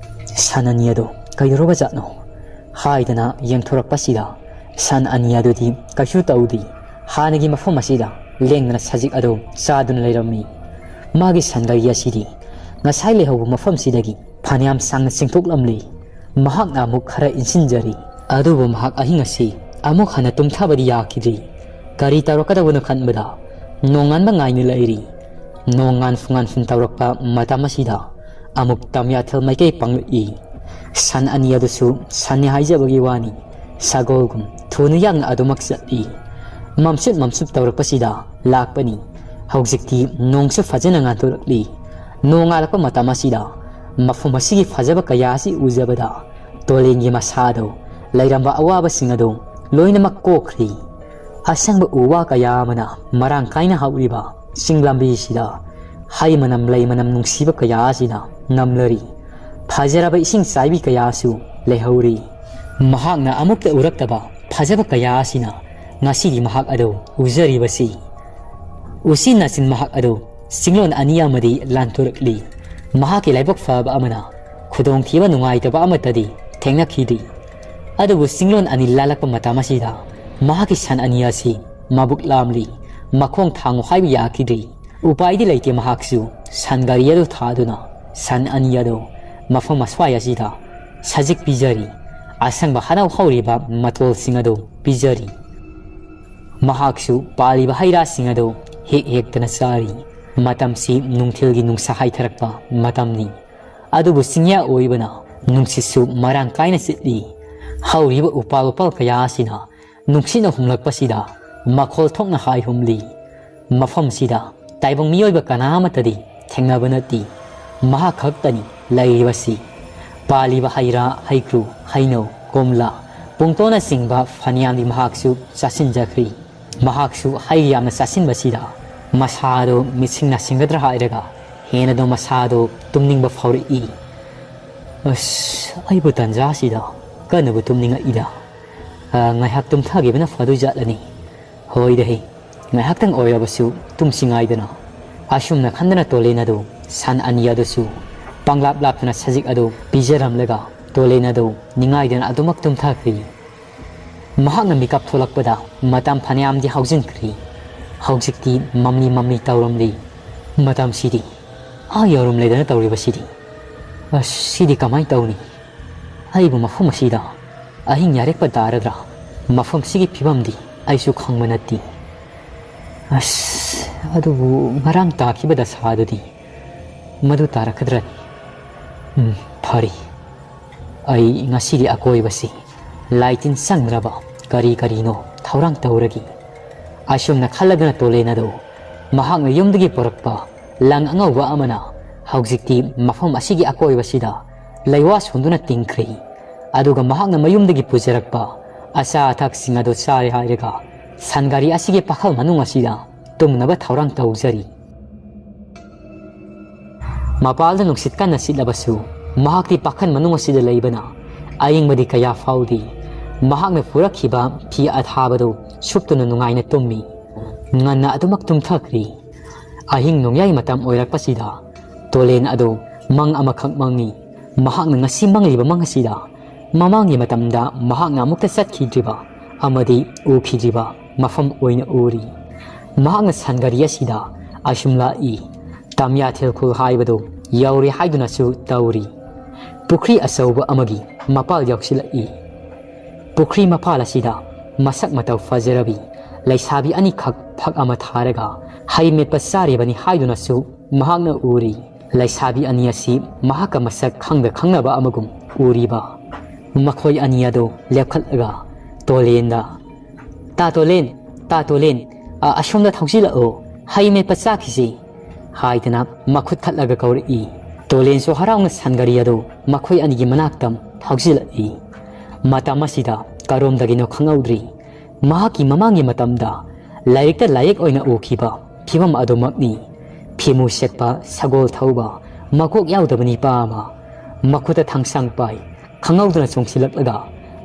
ꯁꯟ ꯑꯅꯤ ꯑꯗꯨ ꯀꯩꯗꯧꯔꯕ ꯖꯥꯠꯅꯣ? ꯍꯥꯏꯗꯅ ꯌꯦꯡꯊꯣꯔꯛꯄꯁꯤꯗ ꯁꯟ ꯑꯅꯤ ꯑꯗꯨꯗꯤ ꯀꯩꯁꯨ ꯇꯧꯗꯦ꯫ ꯍꯥꯟꯅꯒꯤ ꯃꯐꯝ ꯑꯁꯤꯗ ꯂꯦꯡꯗꯅ ꯁꯖꯤꯛ ꯑꯗꯨ ꯆꯥꯗꯨꯅ ꯂꯩꯔꯝꯃꯤ꯫ ꯃꯥꯒꯤ ꯁꯟꯒꯥꯔꯤ ꯑꯁꯤꯗꯤ ꯉꯁꯥꯏ ꯂꯩꯍꯧꯕ ꯃꯐꯝꯁꯤꯗꯒꯤ ꯐꯅꯌꯥꯝ ꯁꯥꯡꯅ ꯆꯤꯡꯊꯣꯛꯂꯝꯂꯤ꯫ ꯃꯍꯥꯛꯅ ꯑꯃꯨꯛ ꯈꯔ ꯏꯟꯁꯤꯟꯖꯔꯤ꯫ ꯑꯗꯨꯕꯨ ꯃꯍꯥꯛ ꯑꯍꯤꯡ ꯑꯁꯤ ꯑꯃꯨꯛ ꯍꯟꯅ ꯇꯨꯝꯊꯕꯗꯤ ꯌꯥꯈꯤꯗ꯭ꯔꯤ꯫ ꯀꯔꯤ ꯇꯧꯔꯛꯀꯗꯕꯅꯣ ꯈꯟꯕꯗ ꯅꯣꯡꯉꯥꯟꯕ ꯉꯥꯏꯅ ꯂꯩꯔꯤ꯫ ꯅꯣꯡꯉꯥꯟ ꯐꯨꯉꯥꯟꯐꯨꯟ ꯇꯧꯔꯛꯄ ꯃꯇꯝ ꯑꯁꯤꯗ ꯑꯃꯨꯛ ꯇꯝꯌꯥꯊꯦꯜ ꯃꯥꯏꯀꯩ ꯄꯥꯡꯂꯛꯏ꯫ ꯁꯟ ꯑꯅꯤ ꯑꯗꯨꯁꯨ ꯁꯟꯅꯤ ꯍꯥꯏꯖꯕꯒꯤ ꯋꯥꯅꯤ, ꯁꯒꯣꯜꯒꯨꯝ ꯊꯨꯅ ꯌꯥꯡꯅ ꯑꯗꯨꯃꯛ ꯆꯠꯂꯤ꯫ ꯃꯝꯁꯨꯠ ꯃꯝꯁꯨꯠ ꯇꯧꯔꯛꯄꯁꯤꯗ ꯂꯥꯛꯄꯅꯤ꯫ ꯍꯧꯖꯤꯛꯇꯤ ꯅꯣꯡꯁꯨ ꯐꯖꯅ ꯉꯥꯟꯊꯣꯔꯛꯂꯤ꯫ ꯅꯣꯡꯉꯥꯜꯂꯛꯄ ꯃꯇꯝ ꯑꯁꯤꯗ ꯃꯐꯝ ꯑꯁꯤꯒꯤ ꯐꯖꯕ ꯀꯌꯥ ꯑꯁꯤ ꯎꯖꯕꯗ ꯇꯣꯂꯦꯟꯒꯤ ꯃꯁꯥꯗꯣ ꯂꯩꯔꯝꯕ ꯑꯋꯥꯕꯁꯤꯡ ꯑꯗꯨ ꯂꯣꯏꯅꯃꯛ ꯀꯣꯛꯈ꯭ꯔꯤ꯫ ꯑꯁꯪꯕ ꯎ ꯋꯥ ꯀꯌꯥ ꯑꯃꯅ ꯃꯔꯥꯡ ꯀꯥꯏꯅ ꯍꯧꯔꯤꯕ ꯆꯤꯡ ꯂꯝꯕꯤꯁꯤꯗ ꯍꯩ ꯃꯅꯝ ꯂꯩ ꯃꯅꯝ ꯅꯨꯡꯁꯤꯕ ꯀꯌꯥ ꯑꯁꯤꯅ ꯅꯝꯂꯔꯤ꯫ ꯐꯖꯔꯕ ꯏꯁꯤꯡ ꯆꯥꯏꯕꯤ ꯀꯌꯥꯁꯨ ꯂꯩꯍꯧꯔꯤ꯫ ꯃꯍꯥꯛꯅ ꯑꯃꯨꯛꯇ ꯎꯔꯛꯇꯕ ꯐꯖꯕ ꯀꯌꯥ ꯑꯁꯤꯅ ꯉꯁꯤꯗꯤ ꯃꯍꯥꯛ ꯑꯗꯨ ꯎꯖꯔꯤꯕꯁꯤ꯫ ꯎꯆꯤꯟ ꯅꯥꯆꯤꯟ ꯃꯍꯥꯛ ꯑꯗꯨ ꯆꯤꯡꯂꯣꯟ ꯑꯅꯤ ꯑꯃꯗꯤ ꯂꯥꯟꯊꯣꯔꯛꯂꯤ꯫ ꯃꯍꯥꯛꯀꯤ ꯂꯥꯏꯕꯛ ꯐꯕ ꯑꯃꯅ ꯈꯨꯗꯣꯡꯊꯤꯕ ꯅꯨꯡꯉꯥꯏꯇꯕ ꯑꯃꯠꯇꯗꯤ ꯊꯦꯡꯅꯈꯤꯗꯦ꯫ ꯑꯗꯨꯕꯨ ꯆꯤꯡꯂꯣꯟ ꯑꯅꯤ ꯂꯥꯜꯂꯛꯄ ꯃꯇꯝ ꯑꯁꯤꯗ ꯃꯍꯥꯛꯀꯤ ꯁꯟ ꯑꯅꯤ ꯑꯁꯤ ꯃꯕꯨꯛ ꯂꯥꯝꯂꯤ꯫ ꯃꯈꯣꯡ ꯊꯥꯡꯉꯨ ꯍꯥꯏꯕ ꯌꯥꯈꯤꯗ꯭ꯔꯤ꯫ ꯎꯄꯥꯏꯗꯤ ꯂꯩꯇꯦ꯫ ꯃꯍꯥꯛꯁꯨ ꯁꯟ ꯒꯥꯔꯤ ꯑꯗꯨ ꯊꯥꯗꯨꯅ ꯁꯟ ꯑꯅꯤ ꯑꯗꯨ ꯃꯐꯝ ꯑꯁ꯭ꯋꯥꯏ ꯑꯁꯤꯗ ꯁꯖꯤꯛ ꯄꯤꯖꯔꯤ꯫ ꯑꯁꯪꯕ ꯍꯅꯧ ꯍꯧꯔꯤꯕ ꯃꯇꯣꯜꯁꯤꯡ ꯑꯗꯨ ꯄꯤꯖꯔꯤ꯫ ꯃꯍꯥꯛꯁꯨ ꯄꯥꯜꯂꯤꯕ ꯍꯩ ꯔꯥꯁꯤꯡ ꯑꯗꯨ ꯍꯦꯛ ꯍꯦꯛꯇꯅ ꯆꯥꯔꯤ꯫ ꯃꯇꯝꯁꯤ ꯅꯨꯡꯊꯤꯜꯒꯤ ꯅꯨꯡꯁꯥ ꯍꯥꯏꯊꯔꯛꯄ ꯃꯇꯝꯅꯤ꯫ ꯑꯗꯨꯕꯨ ꯆꯤꯡꯌꯥ ꯑꯣꯏꯕꯅ ꯅꯨꯡꯁꯤꯠꯁꯨ ꯃꯔꯥꯡ ꯀꯥꯏꯅ ꯁꯤꯠꯂꯤ꯫ ꯍꯧꯔꯤꯕ ꯎꯄꯥꯜ ꯋꯥꯄꯥꯜ ꯀꯌꯥ ꯑꯁꯤꯅ ꯅꯨꯡꯁꯤꯠꯅ ꯍꯨꯝꯂꯛꯄꯁꯤꯗ ꯃꯈꯣꯜ ꯊꯣꯛꯅ ꯍꯥꯏ ꯍꯨꯝꯂꯤ꯫ ꯃꯐꯝꯁꯤꯗ ꯇꯥꯏꯕꯪ ꯃꯤꯑꯣꯏꯕ ꯀꯅꯥ ꯑꯃꯠꯇꯗꯤ ꯊꯦꯡꯅꯕ ꯅꯠꯇꯦ꯫ ꯃꯍꯥꯛ ꯈꯛꯇꯅꯤ ꯂꯩꯔꯤꯕꯁꯤ꯫ ꯄꯥꯜꯂꯤꯕ ꯍꯩ ꯔꯥ, ꯍꯩꯀ꯭ꯔꯨ, ꯍꯩꯅꯧ, ꯀꯣꯝꯂꯥ, ꯄꯨꯡꯇꯣꯟꯅꯆꯤꯡꯕ ꯐꯅꯌꯥꯝꯗꯤ ꯃꯍꯥꯛꯁꯨ ꯆꯥꯁꯤꯟꯖꯈ꯭ꯔꯤ꯫ ꯃꯍꯥꯛꯁꯨ ꯍꯩ ꯌꯥꯝꯅ ꯆꯥꯁꯤꯟꯕꯁꯤꯗ ꯃꯁꯥꯗꯣ ꯃꯤꯠꯁꯤꯡ ꯅꯥꯁꯤꯡꯒꯗ꯭ꯔꯥ ꯍꯥꯏꯔꯒ ꯍꯦꯟꯅꯗꯣ ꯃꯁꯥꯗꯣ ꯇꯨꯝꯅꯤꯡꯕ ꯐꯥꯎꯔꯛꯏ꯫ ꯑꯁ, ꯑꯩꯕꯨ ꯇꯟꯖꯥꯁꯤꯗ ꯀꯟꯅꯕꯨ ꯇꯨꯝꯅꯤꯡꯉꯛꯏꯗ꯫ ꯑ, ꯉꯥꯏꯍꯥꯛ ꯇꯨꯝꯊꯈꯤꯕꯅ ꯐꯗꯣꯏ ꯖꯥꯠꯂꯅꯤ꯫ ꯍꯣꯏꯗ ꯍꯦ, ꯉꯥꯏꯍꯥꯛꯇꯪ ꯑꯣꯏꯔꯕꯁꯨ ꯇꯨꯝꯁꯤ ꯉꯥꯏꯗꯅ꯫ ꯑꯁꯨꯝꯅ ꯈꯟꯗꯅ ꯇꯣꯂꯦꯟ ꯑꯗꯨ ꯁꯟ ꯑꯅꯤ ꯑꯗꯨꯁꯨ ꯄꯪꯂꯥꯞ ꯂꯥꯞꯇꯨꯅ ꯁꯖꯤꯛ ꯑꯗꯨ ꯄꯤꯖꯔꯝꯂꯒ ꯇꯣꯂꯦꯟ ꯑꯗꯨ ꯅꯤꯡꯉꯥꯏꯗꯅ ꯑꯗꯨꯃꯛ ꯇꯨꯝꯊꯈ꯭ꯔꯤ꯫ ꯃꯍꯥꯛꯅ ꯃꯤꯀꯞ ꯊꯣꯛꯂꯛꯄꯗ ꯃꯇꯝ ꯐꯅꯌꯥꯝꯗꯤ ꯍꯧꯖꯤꯟꯈ꯭ꯔꯤ꯫ ꯍꯧꯖꯤꯛꯇꯤ ꯃꯝꯂꯤ ꯃꯝꯂꯤ ꯇꯧꯔꯝꯂꯤ꯫ ꯃꯇꯝꯁꯤꯗꯤ ꯑꯥ ꯌꯧꯔꯝꯂꯦꯗꯅ ꯇꯧꯔꯤꯕꯁꯤꯗꯤ꯫ ꯑꯁ, ꯁꯤꯗꯤ ꯀꯃꯥꯏꯅ ꯇꯧꯅꯤ? ꯑꯩꯕꯨ ꯃꯐꯝ ꯑꯁꯤꯗ ꯑꯍꯤꯡ ꯌꯥꯔꯦꯛꯄ ꯇꯥꯔꯗ꯭ꯔꯥ? ꯃꯐꯝꯁꯤꯒꯤ ꯐꯤꯕꯝꯗꯤ ꯑꯩꯁꯨ ꯈꯪꯕ ꯅꯠꯇꯦ꯫ ꯑꯁ, ꯑꯗꯨꯕꯨ ꯉꯔꯥꯡ ꯇꯥꯈꯤꯕ ꯗꯁꯥꯗꯨꯗꯤ ꯃꯗꯨ ꯇꯥꯔꯛꯀꯗ꯭ꯔꯅꯤ? ꯎꯝ, ꯐꯔꯦ꯫ ꯑꯩ ꯉꯁꯤꯒꯤ ꯑꯀꯣꯏꯕꯁꯤ ꯂꯥꯏꯇꯤꯟ ꯆꯪꯗ꯭ꯔꯕ ꯀꯔꯤ ꯀꯔꯤꯅꯣ ꯊꯧꯔꯥꯡ ꯇꯧꯔꯒꯦ꯫ ꯑꯁꯨꯝꯅ ꯈꯜꯂꯗꯨꯅ ꯇꯣꯂꯦꯟ ꯑꯗꯨ ꯃꯍꯥꯛꯅ ꯌꯨꯝꯗꯒꯤ ꯄꯨꯔꯛꯄ ꯂꯪ ꯑꯉꯧꯕ ꯑꯃꯅ ꯍꯧꯖꯤꯛꯇꯤ ꯃꯐꯝ ꯑꯁꯤꯒꯤ ꯑꯀꯣꯏꯕꯁꯤꯗ ꯂꯩꯋꯥ ꯁꯣꯟꯗꯨꯅ ꯇꯤꯡꯈ꯭ꯔꯤ꯫ ꯑꯗꯨꯒ ꯃꯍꯥꯛꯅ ꯃꯌꯨꯝꯗꯒꯤ ꯄꯨꯖꯔꯛꯄ ꯑꯆꯥ ꯑꯊꯛꯁꯤꯡ ꯑꯗꯨ ꯆꯥꯔꯦ ꯍꯥꯏꯔꯒ ꯁꯟ ꯒꯥꯔꯤ ꯑꯁꯤꯒꯤ ꯄꯥꯈꯜ ꯃꯅꯨꯡ ꯑꯁꯤꯗ ꯇꯨꯝꯅꯕ ꯊꯧꯔꯥꯡ ꯇꯧꯖꯔꯤ꯫ ꯃꯄꯥꯜꯗ ꯅꯨꯡꯁꯤꯠ ꯀꯟꯅ ꯁꯤꯠꯂꯕꯁꯨ ꯃꯍꯥꯛꯇꯤ ꯄꯥꯈꯜ ꯃꯅꯨꯡ ꯑꯁꯤꯗ ꯂꯩꯕꯅ ꯑꯏꯪꯕꯗꯤ ꯀꯌꯥ ꯐꯥꯎꯗꯦ꯫ ꯃꯍꯥꯛꯅ ꯄꯨꯔꯛꯈꯤꯕ ꯐꯤ ꯑꯊꯥꯕꯗꯨ ꯁꯨꯞꯇꯨꯅ ꯅꯨꯡꯉꯥꯏꯅ ꯇꯨꯝꯃꯤ꯫ ꯉꯟꯅ ꯑꯗꯨꯃꯛ ꯇꯨꯝꯊꯈ꯭ꯔꯤ꯫ ꯑꯍꯤꯡ ꯅꯣꯡꯌꯥꯏ ꯃꯇꯝ ꯑꯣꯏꯔꯛꯄꯁꯤꯗ ꯇꯣꯂꯦꯟ ꯑꯗꯨ ꯃꯪ ꯑꯃꯈꯛ ꯃꯪꯉꯤ꯫ ꯃꯍꯥꯛꯅ ꯉꯁꯤ ꯃꯪꯂꯤꯕ ꯃꯪ ꯑꯁꯤꯗ ꯃꯃꯥꯡꯒꯤ ꯃꯇꯝꯗ ꯃꯍꯥꯛꯅ ꯑꯃꯨꯛꯇ ꯆꯠꯈꯤꯗ꯭ꯔꯤꯕ ꯑꯃꯗꯤ ꯎꯈꯤꯗ꯭ꯔꯤꯕ ꯃꯐꯝ ꯑꯣꯏꯅ ꯎꯔꯤ꯫ ꯃꯍꯥꯛꯅ ꯁꯟ ꯒꯥꯔꯤ ꯑꯁꯤꯗ ꯑꯁꯨꯝ ꯂꯥꯛꯏ꯫ ꯇꯥꯃꯤꯌꯥꯊꯦꯜ ꯈꯨꯜ ꯍꯥꯏꯕꯗꯨ ꯌꯧꯔꯦ ꯍꯥꯏꯗꯨꯅꯁꯨ ꯇꯧꯔꯤ꯫ ꯄꯨꯈ꯭ꯔꯤ ꯑꯆꯧꯕ ꯑꯃꯒꯤ ꯃꯄꯥꯜ ꯌꯧꯁꯤꯜꯂꯛꯏ꯫ ꯄꯨꯈ꯭ꯔꯤ ꯃꯄꯥꯜ ꯑꯁꯤꯗ ꯃꯁꯛ ꯃꯇꯧ ꯐꯖꯔꯕꯤ ꯂꯩꯁꯥꯕꯤ ꯑꯅꯤꯈꯛ ꯐꯛ ꯑꯃ ꯊꯥꯔꯒ ꯍꯩ ꯃꯦꯠꯄ ꯆꯥꯔꯤꯕꯅꯤ ꯍꯥꯏꯗꯨꯅꯁꯨ ꯃꯍꯥꯛꯅ ꯎꯔꯤ꯫ ꯂꯩꯁꯥꯕꯤ ꯑꯅꯤ ꯑꯁꯤ ꯃꯍꯥꯛꯀ ꯃꯁꯛ ꯈꯪꯗ ꯈꯪꯅꯕ ꯑꯃꯒꯨꯝ ꯎꯔꯤꯕ꯫ ꯃꯈꯣꯏ ꯑꯅꯤ ꯑꯗꯨ ꯂꯦꯞꯈꯠꯂꯒ ꯇꯣꯂꯦꯟꯗ, "ꯇꯥ ꯇꯣꯂꯦꯟ, ꯇꯥ ꯇꯣꯂꯦꯟ, ꯑ, ꯑꯁꯣꯝꯗ ꯊꯧꯖꯤꯜꯂꯛꯑꯣ, ꯍꯩ ꯃꯦꯠꯄ ꯆꯥꯈꯤꯁꯤ," ꯍꯥꯏꯗꯅ ꯃꯈꯨꯠ ꯊꯠꯂꯒ ꯀꯧꯔꯛꯏ꯫ ꯇꯣꯂꯦꯟꯁꯨ ꯍꯔꯥꯎꯅ ꯁꯟꯒꯥꯔꯤ ꯑꯗꯨ ꯃꯈꯣꯏ ꯑꯅꯤꯒꯤ ꯃꯅꯥꯛꯇ ꯊꯧꯖꯤꯜꯂꯛꯏ꯫ ꯃꯇꯝ ꯑꯁꯤꯗ ꯀꯔꯣꯝꯗꯒꯤꯅꯣ ꯈꯪꯍꯧꯗ꯭ꯔꯤ꯫ ꯃꯍꯥꯛꯀꯤ ꯃꯃꯥꯡꯒꯤ ꯃꯇꯝꯗ ꯂꯥꯏꯔꯤꯛꯇ ꯂꯥꯏꯌꯦꯛ ꯑꯣꯏꯅ ꯎꯈꯤꯕ ꯐꯤꯕꯝ ꯑꯗꯨꯃꯛꯅꯤ꯫ ꯐꯤꯃꯨ ꯁꯦꯠꯄ, ꯁꯒꯣꯜ ꯊꯧꯕ, ꯃꯀꯣꯛ ꯌꯥꯎꯗꯕ ꯅꯤꯄꯥ ꯑꯃ ꯃꯈꯨꯠꯇ ꯊꯥꯡꯁꯥꯡ ꯄꯥꯏ, ꯈꯪꯍꯧꯗꯅ ꯆꯣꯡꯁꯤꯜꯂꯛꯂꯒ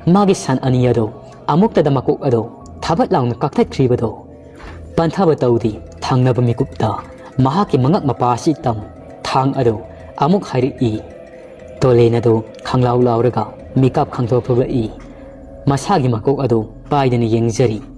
ꯃꯥꯒꯤ ꯁꯟ ꯑꯅꯤ ꯑꯗꯨ ꯑꯃꯨꯛꯇꯗ ꯃꯀꯣꯛ ꯑꯗꯨ ꯊꯥꯕꯠ ꯂꯥꯎꯅ ꯀꯛꯊꯠꯈ꯭ꯔꯤꯕꯗꯨ꯫ ꯄꯟꯊꯕ ꯇꯧꯗꯦ꯫ ꯊꯪꯅꯕ ꯃꯤꯀꯨꯞꯇ ꯃꯍꯥꯛꯀꯤ ꯃꯉꯛ ꯃꯄꯥ ꯑꯁꯤ ꯇꯝ ꯊꯥꯡ ꯑꯗꯨ ꯑꯃꯨꯛ ꯍꯥꯏꯔꯛꯏ꯫ ꯇꯣꯂꯦꯟ ꯑꯗꯨ ꯈꯪꯂꯥꯎ ꯂꯥꯎꯔꯒ ꯃꯤꯀꯞ ꯈꯪꯗꯣꯛ ꯊꯣꯛꯂꯛꯏ꯫ ꯃꯁꯥꯒꯤ ꯃꯀꯣꯛ ꯑꯗꯨ ꯄꯥꯏꯗꯅ ꯌꯦꯡꯖꯔꯤ꯫